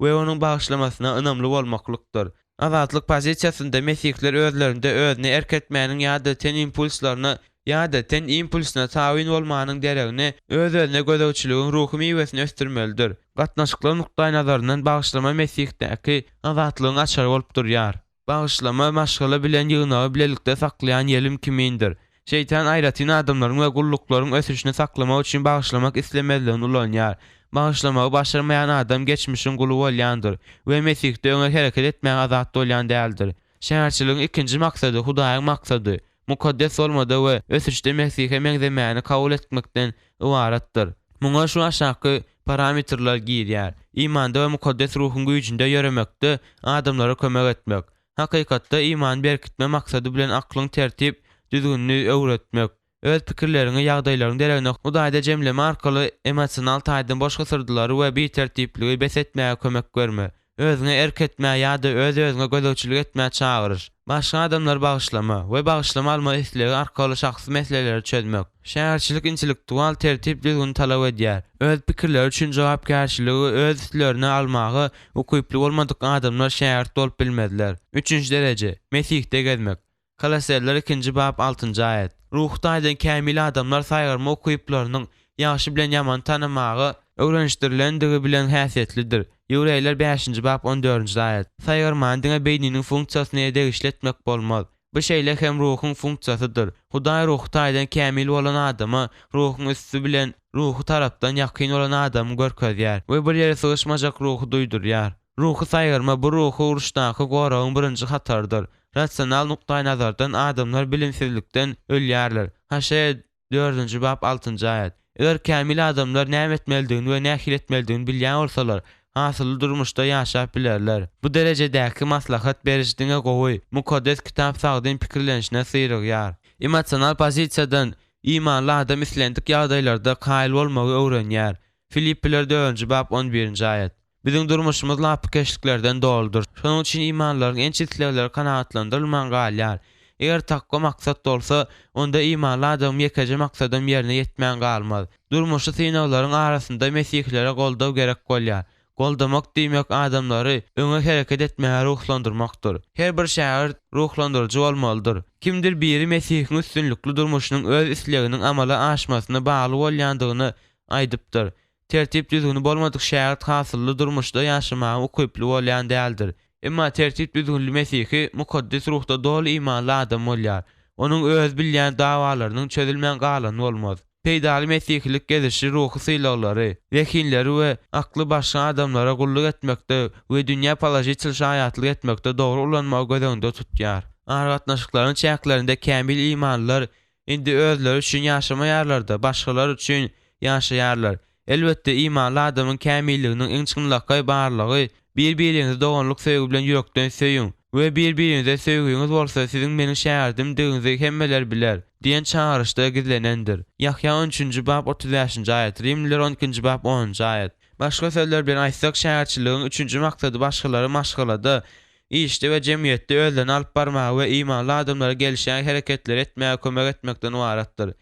we Onuň bagyşlamasyna ynamly bolmaklykdyr. Azatlyk pozisiýasynda mesihler özlerinde özüne erk etmäniň ýa-da ten impulslaryna ýa-da ten impulsyna tabyn bolmanyň deregine öz-özüne gözegçiligiň ruhy miwesini ösdürmelidir. Gatnaşyklar nukdaýnazaryndan bagyşlama Mesihdäki azatlygyň açary bolup durýar. Bagyşlama maşgala bilen ýygnagy bilelikde saklaýan ýelim kimindir. Şeýtan aýratyn adamlaryň we gulluklaryň ösüşini saklamak üçin bagyşlamak islemezligini ulanýar. Bagyşlamagy başarmaýan adam geçmişiň guly bolýandyr we Mesihde öňe hereket etmäge azat bolýan däldir. Şäherçiligiň ikinji maksady Hudaýyň maksady. Mukaddes bolmada we ösüşde Mesihe meňzemäni kabul etmekden ybaratdyr. Muňa şu aşaky parametrler girýär, Imanda we Mukaddes Ruhuň güýjünde ýöremekde adamlara kömek etmek. Hakykatda imany berkitme maksady bilen aklyň tertip düzgünini öwretmek. Öz pikirleriňi ýagdaýlaryň deregine Hudaýda jemleme arkaly emosional taýdan boş hysyrdylary we bitertipligi bes etmäge kömek berme. Özüňe erk etmä ýa-da öz-özüňe gözegçilik etmä çagyryş. Başga adamlary bagyşlama we bagyşlama alma islegi arkaly şahsy meseleleri çözmek. Şäherçilik intellektual tertip-düzgüni talap edýär. Öz pikirleri üçin jogapkärçiligi öz üstlerine almaga ukyply bolmadyk adamlar şägirt bolup bilmezler. Üçünji dereje, Mesihde gezmek. Kolosseliler ikinji bap altynjy aýat. Ruhy taýdan kämil adamlar saýgarma ukyplarynyň ýagşy bilen ýamany tanamaga öwrenişdirilendigi bilen häsiýetlidir. Ýewreýler bäşinji bap on dördünji aýat. Saýgarmany diňe beýniniň funksiýasyna degişli etmek bolmaz. Bu şeýle hem ruhuň funksiýasydyr. Hudaý ruhy taýdan kämil bolan adama ruhuň üsti bilen ruhy tarapdan ýakyn bolan adamy görkezýär we bir ýere sygyşmajak ruhy duýdurýar. Ruhy saýgarma bu ruhy uruşdaky goragyň birinji hatarydyr. Rasional nukdaýnazardan adamlar bilimsizlikden ölýärler. Haşeýa dördünji bap altynjy aýat. Eger kämil adamlar näme etmelidigini we nähili etmelidigini bilýän bolsalar, hasylly durmuşda ýaşap bilerler. Bu derejedäki maslahat beriş diňe gowy, Mukaddes Kitap sagdyn pikirlenişine syrygýar. Emosional pozisiýadan imanly adam islendik ýagdaýlarda kaýyl bolmagy öwrenýär. Filippiler dördünji bap on birinji aýat. Biziň durmuşymyz lapykeçliklerden doludyr. Şonuň üçin imanlylaryň ençe islegleri kanagatlandyrylman galýar. Eger takwa maksat bolsa, onda imanly adamyň ýekeje maksadam ýerine ýetmän galmaz. Durmuşy synaglaryň arasynda mesihilere goldaw gerek bolýar. Goldamak diýmek adamlary öňe hereket etmäge ruhlandyrmakdyr. Her bir şägirt ruhlandyryjy bolmalydyr. Kimdir biri Mesihiň üstünlikli durmuşynyň öz isleginiň amala aşmasyna bagly bolýandygyny aýdypdyr. Tertip-düzgüni bolmadyk şägirt hasylly durmuşda ýaşamaga ukyply bolýan däldir. Emma tertip-düzgünli mesihi Mukaddes Ruhda doly imanly adam bolýar. Onuň öz bilýän dawalarynyň çözülmän galany bolmaz. Peýdaly mesihilik gezişi ruhy sylaglary, zehinleri we akly başga adamlara gulluk etmekde we dünýä položitel şaýatlyk etmekde dogry ulanmagy göz öňünde tutýar. Aragatnaşyklaryň çäklerinde kämil imanlylar Indi özleri üçin ýaşamaýarlar-da, başgalar üçin ýaşaýarlar. Elbetde, imanly adamyň kämilliginiň iň çynlakaý barlygy, bir-biriňizi doganlyk söýgi bilen ýürekden söýüň we bir-biriňize söýgiňiz bolsa, siziň meniň şägirdimdigiňizi hemmeler biler diýen çagyryşda gizlenendir. Ýahýa on üçünji bap 35-nji aýat, Rimliler on ikinji bap onunjy aýat. Başga sözler bilen aýtsak, şägirtçiligiň üçünji maksady başgalary maşgalada, Işde we jemgyýetde özlerini alyp barmaga we imanly adamlara gelişýän hereketleri etmäge kömek etmekden ybaratdyr.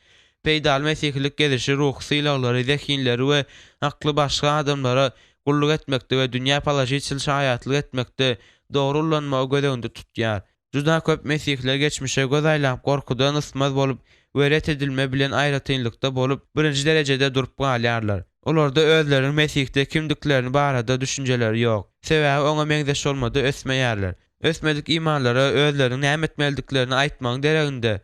Peýdaly mesihilik gezişi ruhy sylaglary, zehinleri we akly başga adamlara gulluk etmekde we dünýä položitel şaýatlyk etmekde dogry ullanmagy göz öňünde tutýar. Juda köp mesihiler geçmişe göz aýlap gorkudan ysmaz bolup we ret edilme bilen aýratynlykda bolup birinji derejede durup galýarlar. Olarda özleriniň Mesihde kimdiklerini barada düşünjeleri ýok. Sebäbi oňa meňzeş bolmada ösmeýärler. Ösmedik imanlara özleriniň näme etmelidiklerini aýtmagyň dereginde,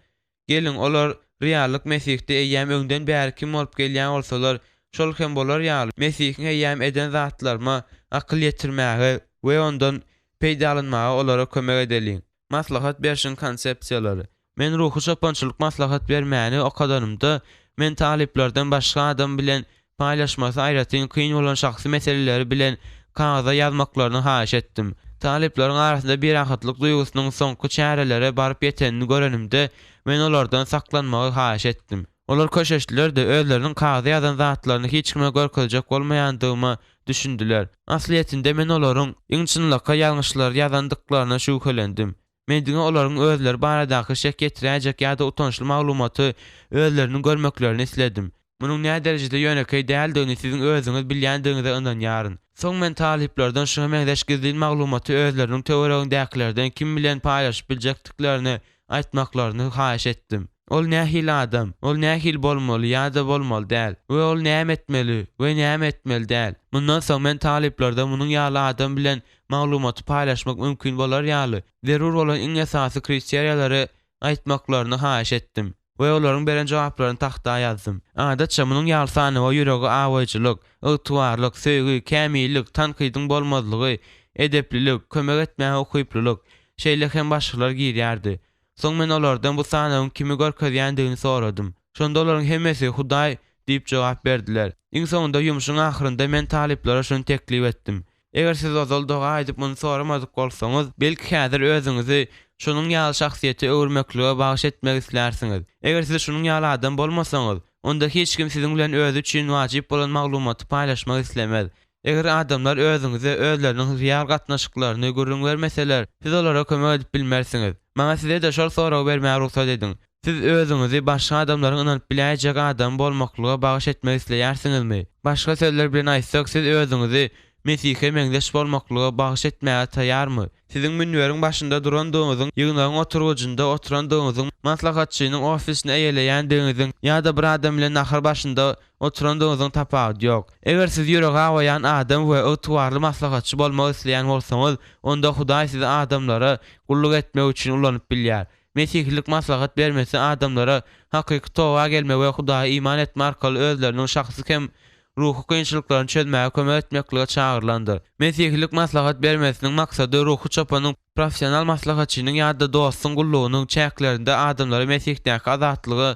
geliň, olar reallyk Mesihde eýýäm öňden bäri kim bolup gelýän bolsalar, şol hem bolar ýaly, Mesihiň eýýäm eden zatlaryma akyl ýetirmäge we ondan peýdalanmaga olara kömek edeliň. Maslahat berşiň konsepsiýalary. Men ruhy çopançylyk maslahat bermäni okadanymda, men talyplardan başga adam bilen paýlaşmasy aýratyn kyn bolan şahsy meseleleri bilen kagyza ýazmaklaryny haýyş etdim. Talyplaryň arasynda birahatlyk duýgusynyň soňky çärelere baryp ýetenini görenimde, men olardan saklanmagy haýyş etdim. Olar köşeşdiler-de, özleriniň kagyza ýazan zatlaryny hiç kime görkezjek bolmaýandygyma düşündiler. Aslyýetinde men olaryň iň çynlakaý ýalňyşlary ýazandyklaryna şübhelendim. Men diňe olaryň özleri baradaky şek ýetiräýjek ýa-da utançly maglumaty özleriniň görmeklerini isledim. Munuň näderejede ýönekeý däldigini siziň özüňiz bilýändigiňize ynanýaryn. Soň men talyplardan şuňa meňzeş gizlin maglumaty özleriniň töweregindäkilerden kim bilen paýlaşyp biljekdiklerini aýtmaklaryny haýyş etdim. Ol nähili adam? Ol nähili bolmaly ýa-da bolmaly däl? We ol näme etmeli we näme etmeli däl? Mundan soň men talyplarda munuň ýaly adam bilen maglumaty paýlaşmak mümkin bolar ýaly, zerur bolan iň esasy kriteriýalary aýtmaklaryny haýyş etdim we olaryň beren jogaplaryny tagta ýazdym. Adatça, munuň ýaly sanawa ýüregi awaýjylyk, ygtybarlyk, söýgi, kämillik, tankydyň bolmazlygy, edeplilik, kömek etmäge ukyplylyk, şeýle hem başgalar girýärdi. Soň men olardan bu sanawyň kimi görkezýändigini soradym. Şonda olaryň hemmesi, Hudaý! diýip jogap berdiler. Iň soňunda ýumşuň ahyrynda men talyplara şuny teklip etdim. Eger siz ozal doga edip muny soramadyk bolsaňyz, belki häzir özüňizi şonuň ýaly şahsyýete öwürmeklige bagyş etmek islärsiňiz. Eger siz şunuň ýaly adam bolmasaňyz, onda hiç kim siziň bilen özi üçin wajyp bolan maglumaty paýlaşmak islemez. Eger adamlar özüňize özleriniň real gatnaşyklaryny gürrüň bermeseler, siz olara kömek edip bilmersiňiz. Maňa size-de şol soragy bermäge rugsat ediň. Siz özüňizi başga adamlaryň ynanyp biläýjek adamy bolmaklyga bagyş etmek isleýärsiňizmi? Başga sözler bilen aýtsak, siz özüňizi Mesihe meňzeş bolmaklyga bagyş etmäge taýýarmy? Siziň münberiň başynda durandygyňyzyň, ýygnagyň oturgyjynda oturandygyňyzyň, maslahatçynyň ofisini eýeleýändigiňiziň ýa-da bir adam bilen nahar başynda oturandygyňyzyň tapawudy ýok. Eger siz ýüregi awaýan adam we ygtybarly maslahatçy bolmak isleýän bolsaňyz, onda Hudaý sizi adamlara gulluk etmek üçin ulanyp bilýär. Mesihilik maslahat bermesi adamlara hakyky toba gelme we Hudaýa iman etme arkaly özleriniň şahsy hem ruhy kynçylyklaryny çözmäge kömek etmeklige çagyrylandyr. Mesihilik maslahat bermesiniň maksady ruhy çopanyň, professional maslahatçynyň ýa-da dostuň gullugynyň çäklerinde adamlara Mesihdäki azatlygy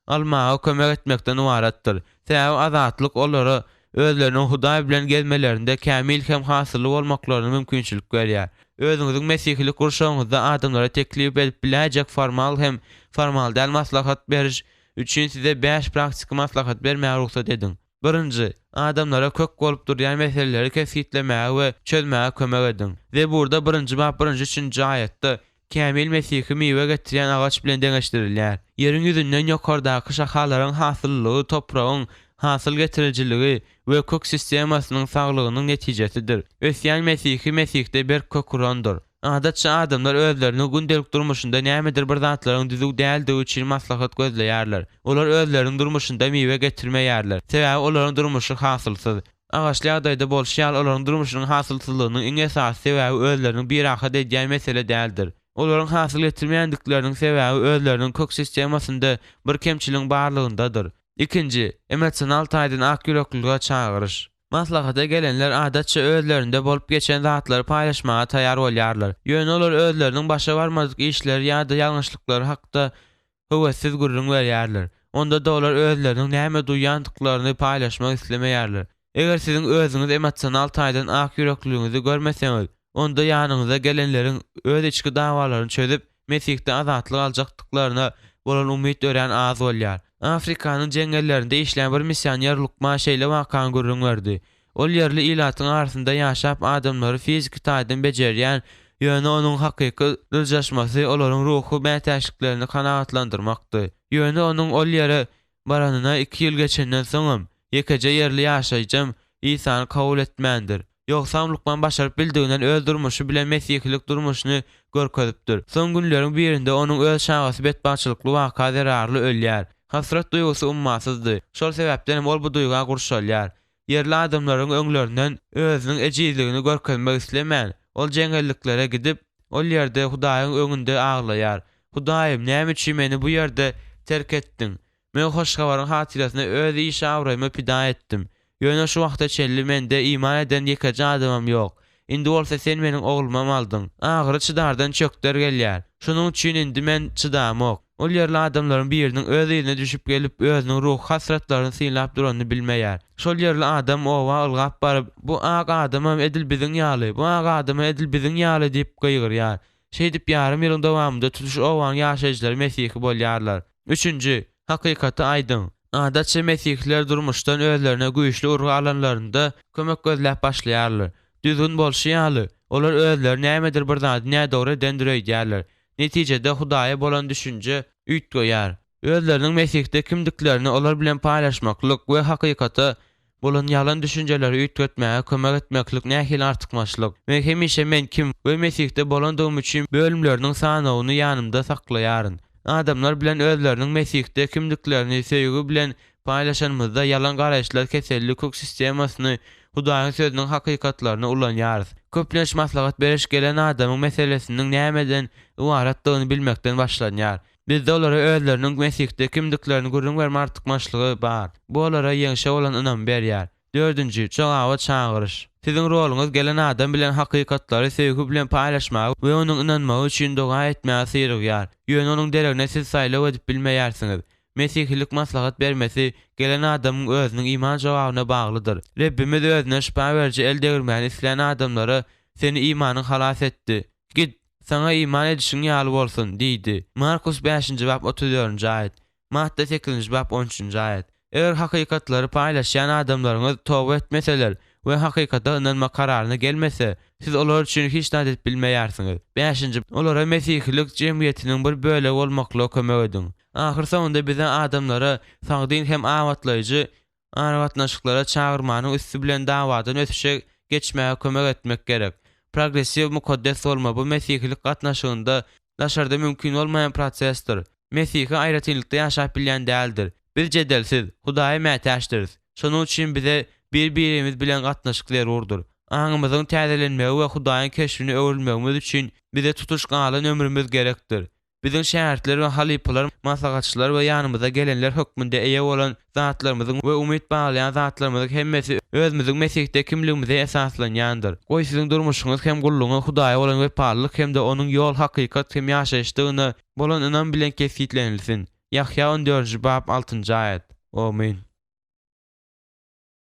almaga kömek etmekden ybaratdyr. Sebäbi azatlyk olara özleriniň Hudaý bilen gezmelerinde kämil hem hasylly bolmaklaryna mümkinçilik berýär. Özüňiziň mesihilik gurşawyňyzda adamlara teklip edip biläýjek formal hem formal däl maslahat beriş üçin size bäş praktiki maslahat bermäge rugsat ediň. Birinji, adamlara kök bolup durýan meseleleri kesgitlemäge we çözmäge kömek ediň. Zeburda birinji bap birinji üçünji aýatda kämil mesihi miwe getirýän agaç bilen deňeşdirilýär. Ýeriň ýüzünden ýokardaky şahalaryň hasyllylygy topragyň hasyl getirijiligi we kök sistemasynyň saglygynyň netijesidir. Ösýän mesihi Mesihde berk kök urandyr. Adatça adamlar özleriniň gündelik durmuşynda nämedir bir zatlaryň düzüw däldigi üçin maslahat gözleýärler. Olar özleriniň durmuşynda miwe getirmeýärler. Sebäbi olaryň durmuşy hasylsyz. Agaçly ýagdaýda bolşy ýaly olaryň durmuşynyň hasylsyzlygynyň iň esasy sebäbi özleriniň birahat edýän mesele däldir. Olaryň hasyl getirmeýändikleriniň sebäbi özleriniň kök sistemasynda bir kemçiligiň barlygyndadyr. Ikinji, emosional taýdan akýüreklilige çagyryş. Maslahata gelenler adatça özlerinde bolup geçen zatlary paýlaşmaga taýýar bolýarlar. Ýöne olar özleriniň başa barmadyk işleri ýa-da ýalňyşlyklary hakda höwessiz gürrüň berýärler. Onda-da olar özleriniň näme duýýandyklaryny paýlaşmak islemeýärler. Eger siziň özüňiz emosional taýdan akýürekliligiňizi görmeseňiz, onda ýanyňyza gelenleriň öz içki dawalaryny çözüp, Mesihde azatlyk aljakdyklaryna bolan umyt örän az bolýar. Afrikanyň jeňňellerinde işlän bir missioner lukman şeýle wakany gürrüň berdi. Ol ýerli ilatyň arasynda ýaşap adamlary fiziki taýdan bejerýän, ýöne onuň hakyky dyrjaşmasy olaryň ruhy mätäçliklerini kanagatlandyrmakdy. Ýöne onuň ol ýere Baranyna iki ýyl geçenden soňam, ýekeje ýerli ýaşaýjam Isany kabul etmändir. Ýogsam lukman başaryp bildiginden öz durmuşy bilen mesihilik durmuşyny görkezipdir. Soň günleriň birinde onuň öz çagasy betbagtçylykly waka zerarly ölýär. Hasrat duýgusy ummasyzdy. Şol sebäpdenem ol bu duýga gurşalýar. Ýerli adamlaryň öňlerinden özüniň ejizligini görkezmek islemän, ol jeňňelliklere gidip, ol ýerde Hudaýyň öňünde aglaýar. Hudaýym, näme üçin meni bu ýerde terk etdiň? Men Hoş Habaryň hatyrasyna öz iş-abraýymy pida etdim. Ýöne şu wagta çenli mende iman eden ýekeje adamam ýok. Indi bolsa sen meniň oglumam aldyň. Agyry çydardan çökder gelýär. Şonuň üçin indi men çydamok. Ol ýerli adamlaryň biriniň öz yzyna düşüp gelip, özüniň ruhy hasratlaryny synlap duranyny bilmeýär. Şol ýerli adam oba ylgap baryp, Bu ak adamam edil biziň ýaly, bu ak adamam edil biziň ýaly diýip gygyrýar. Şeýdip ýarym ýylyň dowamynda tutuş obanyň ýaşaýjylary mesihi bolýarlar. Üçünji, hakykaty aýdyň. Adatça mesihiler durmuşdan özlerine güýçli urgy alanlarynda kömek gözläp başlaýarlar. Düzgün bolşy ýaly, olar özleri nämedir bir zady nädogry edendir öýdýärler. Netijede Hudaýa bolan düşünje üýtgeýär. Özleriniň Mesihde kimdiklerini olar bilen paýlaşmaklyk we hakykata bolan ýalan düşünjeleri üýtgetmäge kömek etmeklik nähili artykmaçlyk! Men hemişe Men kim we Mesihde bolandygym üçin bölümleriniň sanawyny ýanymda saklaýaryn. Adamlar bilen özleriniň Mesihde kimdiklerini söýgi bilen paýlaşanymyzda ýalan garaýyşlar keselli kök sistemasyny Hudaýyň Sözüniň hakykatlaryny ulanýarys. Köplenç maslahat beriş gelen adamyň meselesiniň nämeden ybaratdygyny bilmekden başlanýar. Bizde olara özleriniň Mesihde kimdiklerini gürrüň berme artykmaçlygy bar. Bu olara ýeňşe bolan ynamy berýär. Dördünji, jogaba çagyryş. Siziň roluňyz gelen adam bilen hakykatlary söýgi bilen paýlaşmaga we onuň ynanmagy üçin doga etmäge syrygýar. Ýöne onuň deregine siz saýlaw edip bilmeýärsiňiz. Mesihilik maslahat bermesi gelen adamyň özüniň iman jogabyna baglydyr. Rebbimiz özüne şypa beriji el degirmäni islän adamlara Seni imanyň halas etdi. Git, saňa iman edişiň ýaly bolsun diýdi. Markus bäşinji bap 34-nji aýat. Matta sekizinji bap on üçünji aýat. Eger hakykatlary paýlaşýan adamlaryňyz toba etmeseler we hakykata ynanma kararyna gelmese, siz olar üçin hiç zat edip bilmeýärsiňiz. Bäşinji, olara mesihilik jemgyýetiniň bir bölegi bolmaklyga kömek ediň. Ahyrsoňunda bize adamlara sagdyn hem abatlaýjy aragatnaşyklara çagyrmanyň üsti bilen dawadan ösüşe geçmäge kömek etmek gerek. Progressiw mukaddes bolma bu mesihilik gatnaşygynda daşarda mümkin bolmaýan prosesdir. Mesihi aýratynlykda ýaşap bilýän däldir. Biz jedelsiz, Hudaýa mätäçdiris. Şonuň üçin bize bir-birimiz bilen gatnaşyk zerurdyr. Aňymyzyň täzelenmegi we Hudaýyň keşbine öwrülmegimiz üçin bize tutuş galan ömrümiz gerekdir. Biziň şägirtler we halypalar, maslahatçylar we ýanymyza gelenler hökmünde eýe bolan zatlarymyzyň we umyt baglaýan zatlarymyzyň hemmesi özümiziň Mesihde kimligimize esaslanýandyr. Goý siziň durmuşyňyz hem gullugyňyz Hudaýa bolan wepalylyk hem-de Onuň ýol, hakykat hem ýaşaýyşdygyna bolan ynam bilen kesgitlenilsin. Ýahýa on dördünji bap altynjy aýat. Omyn.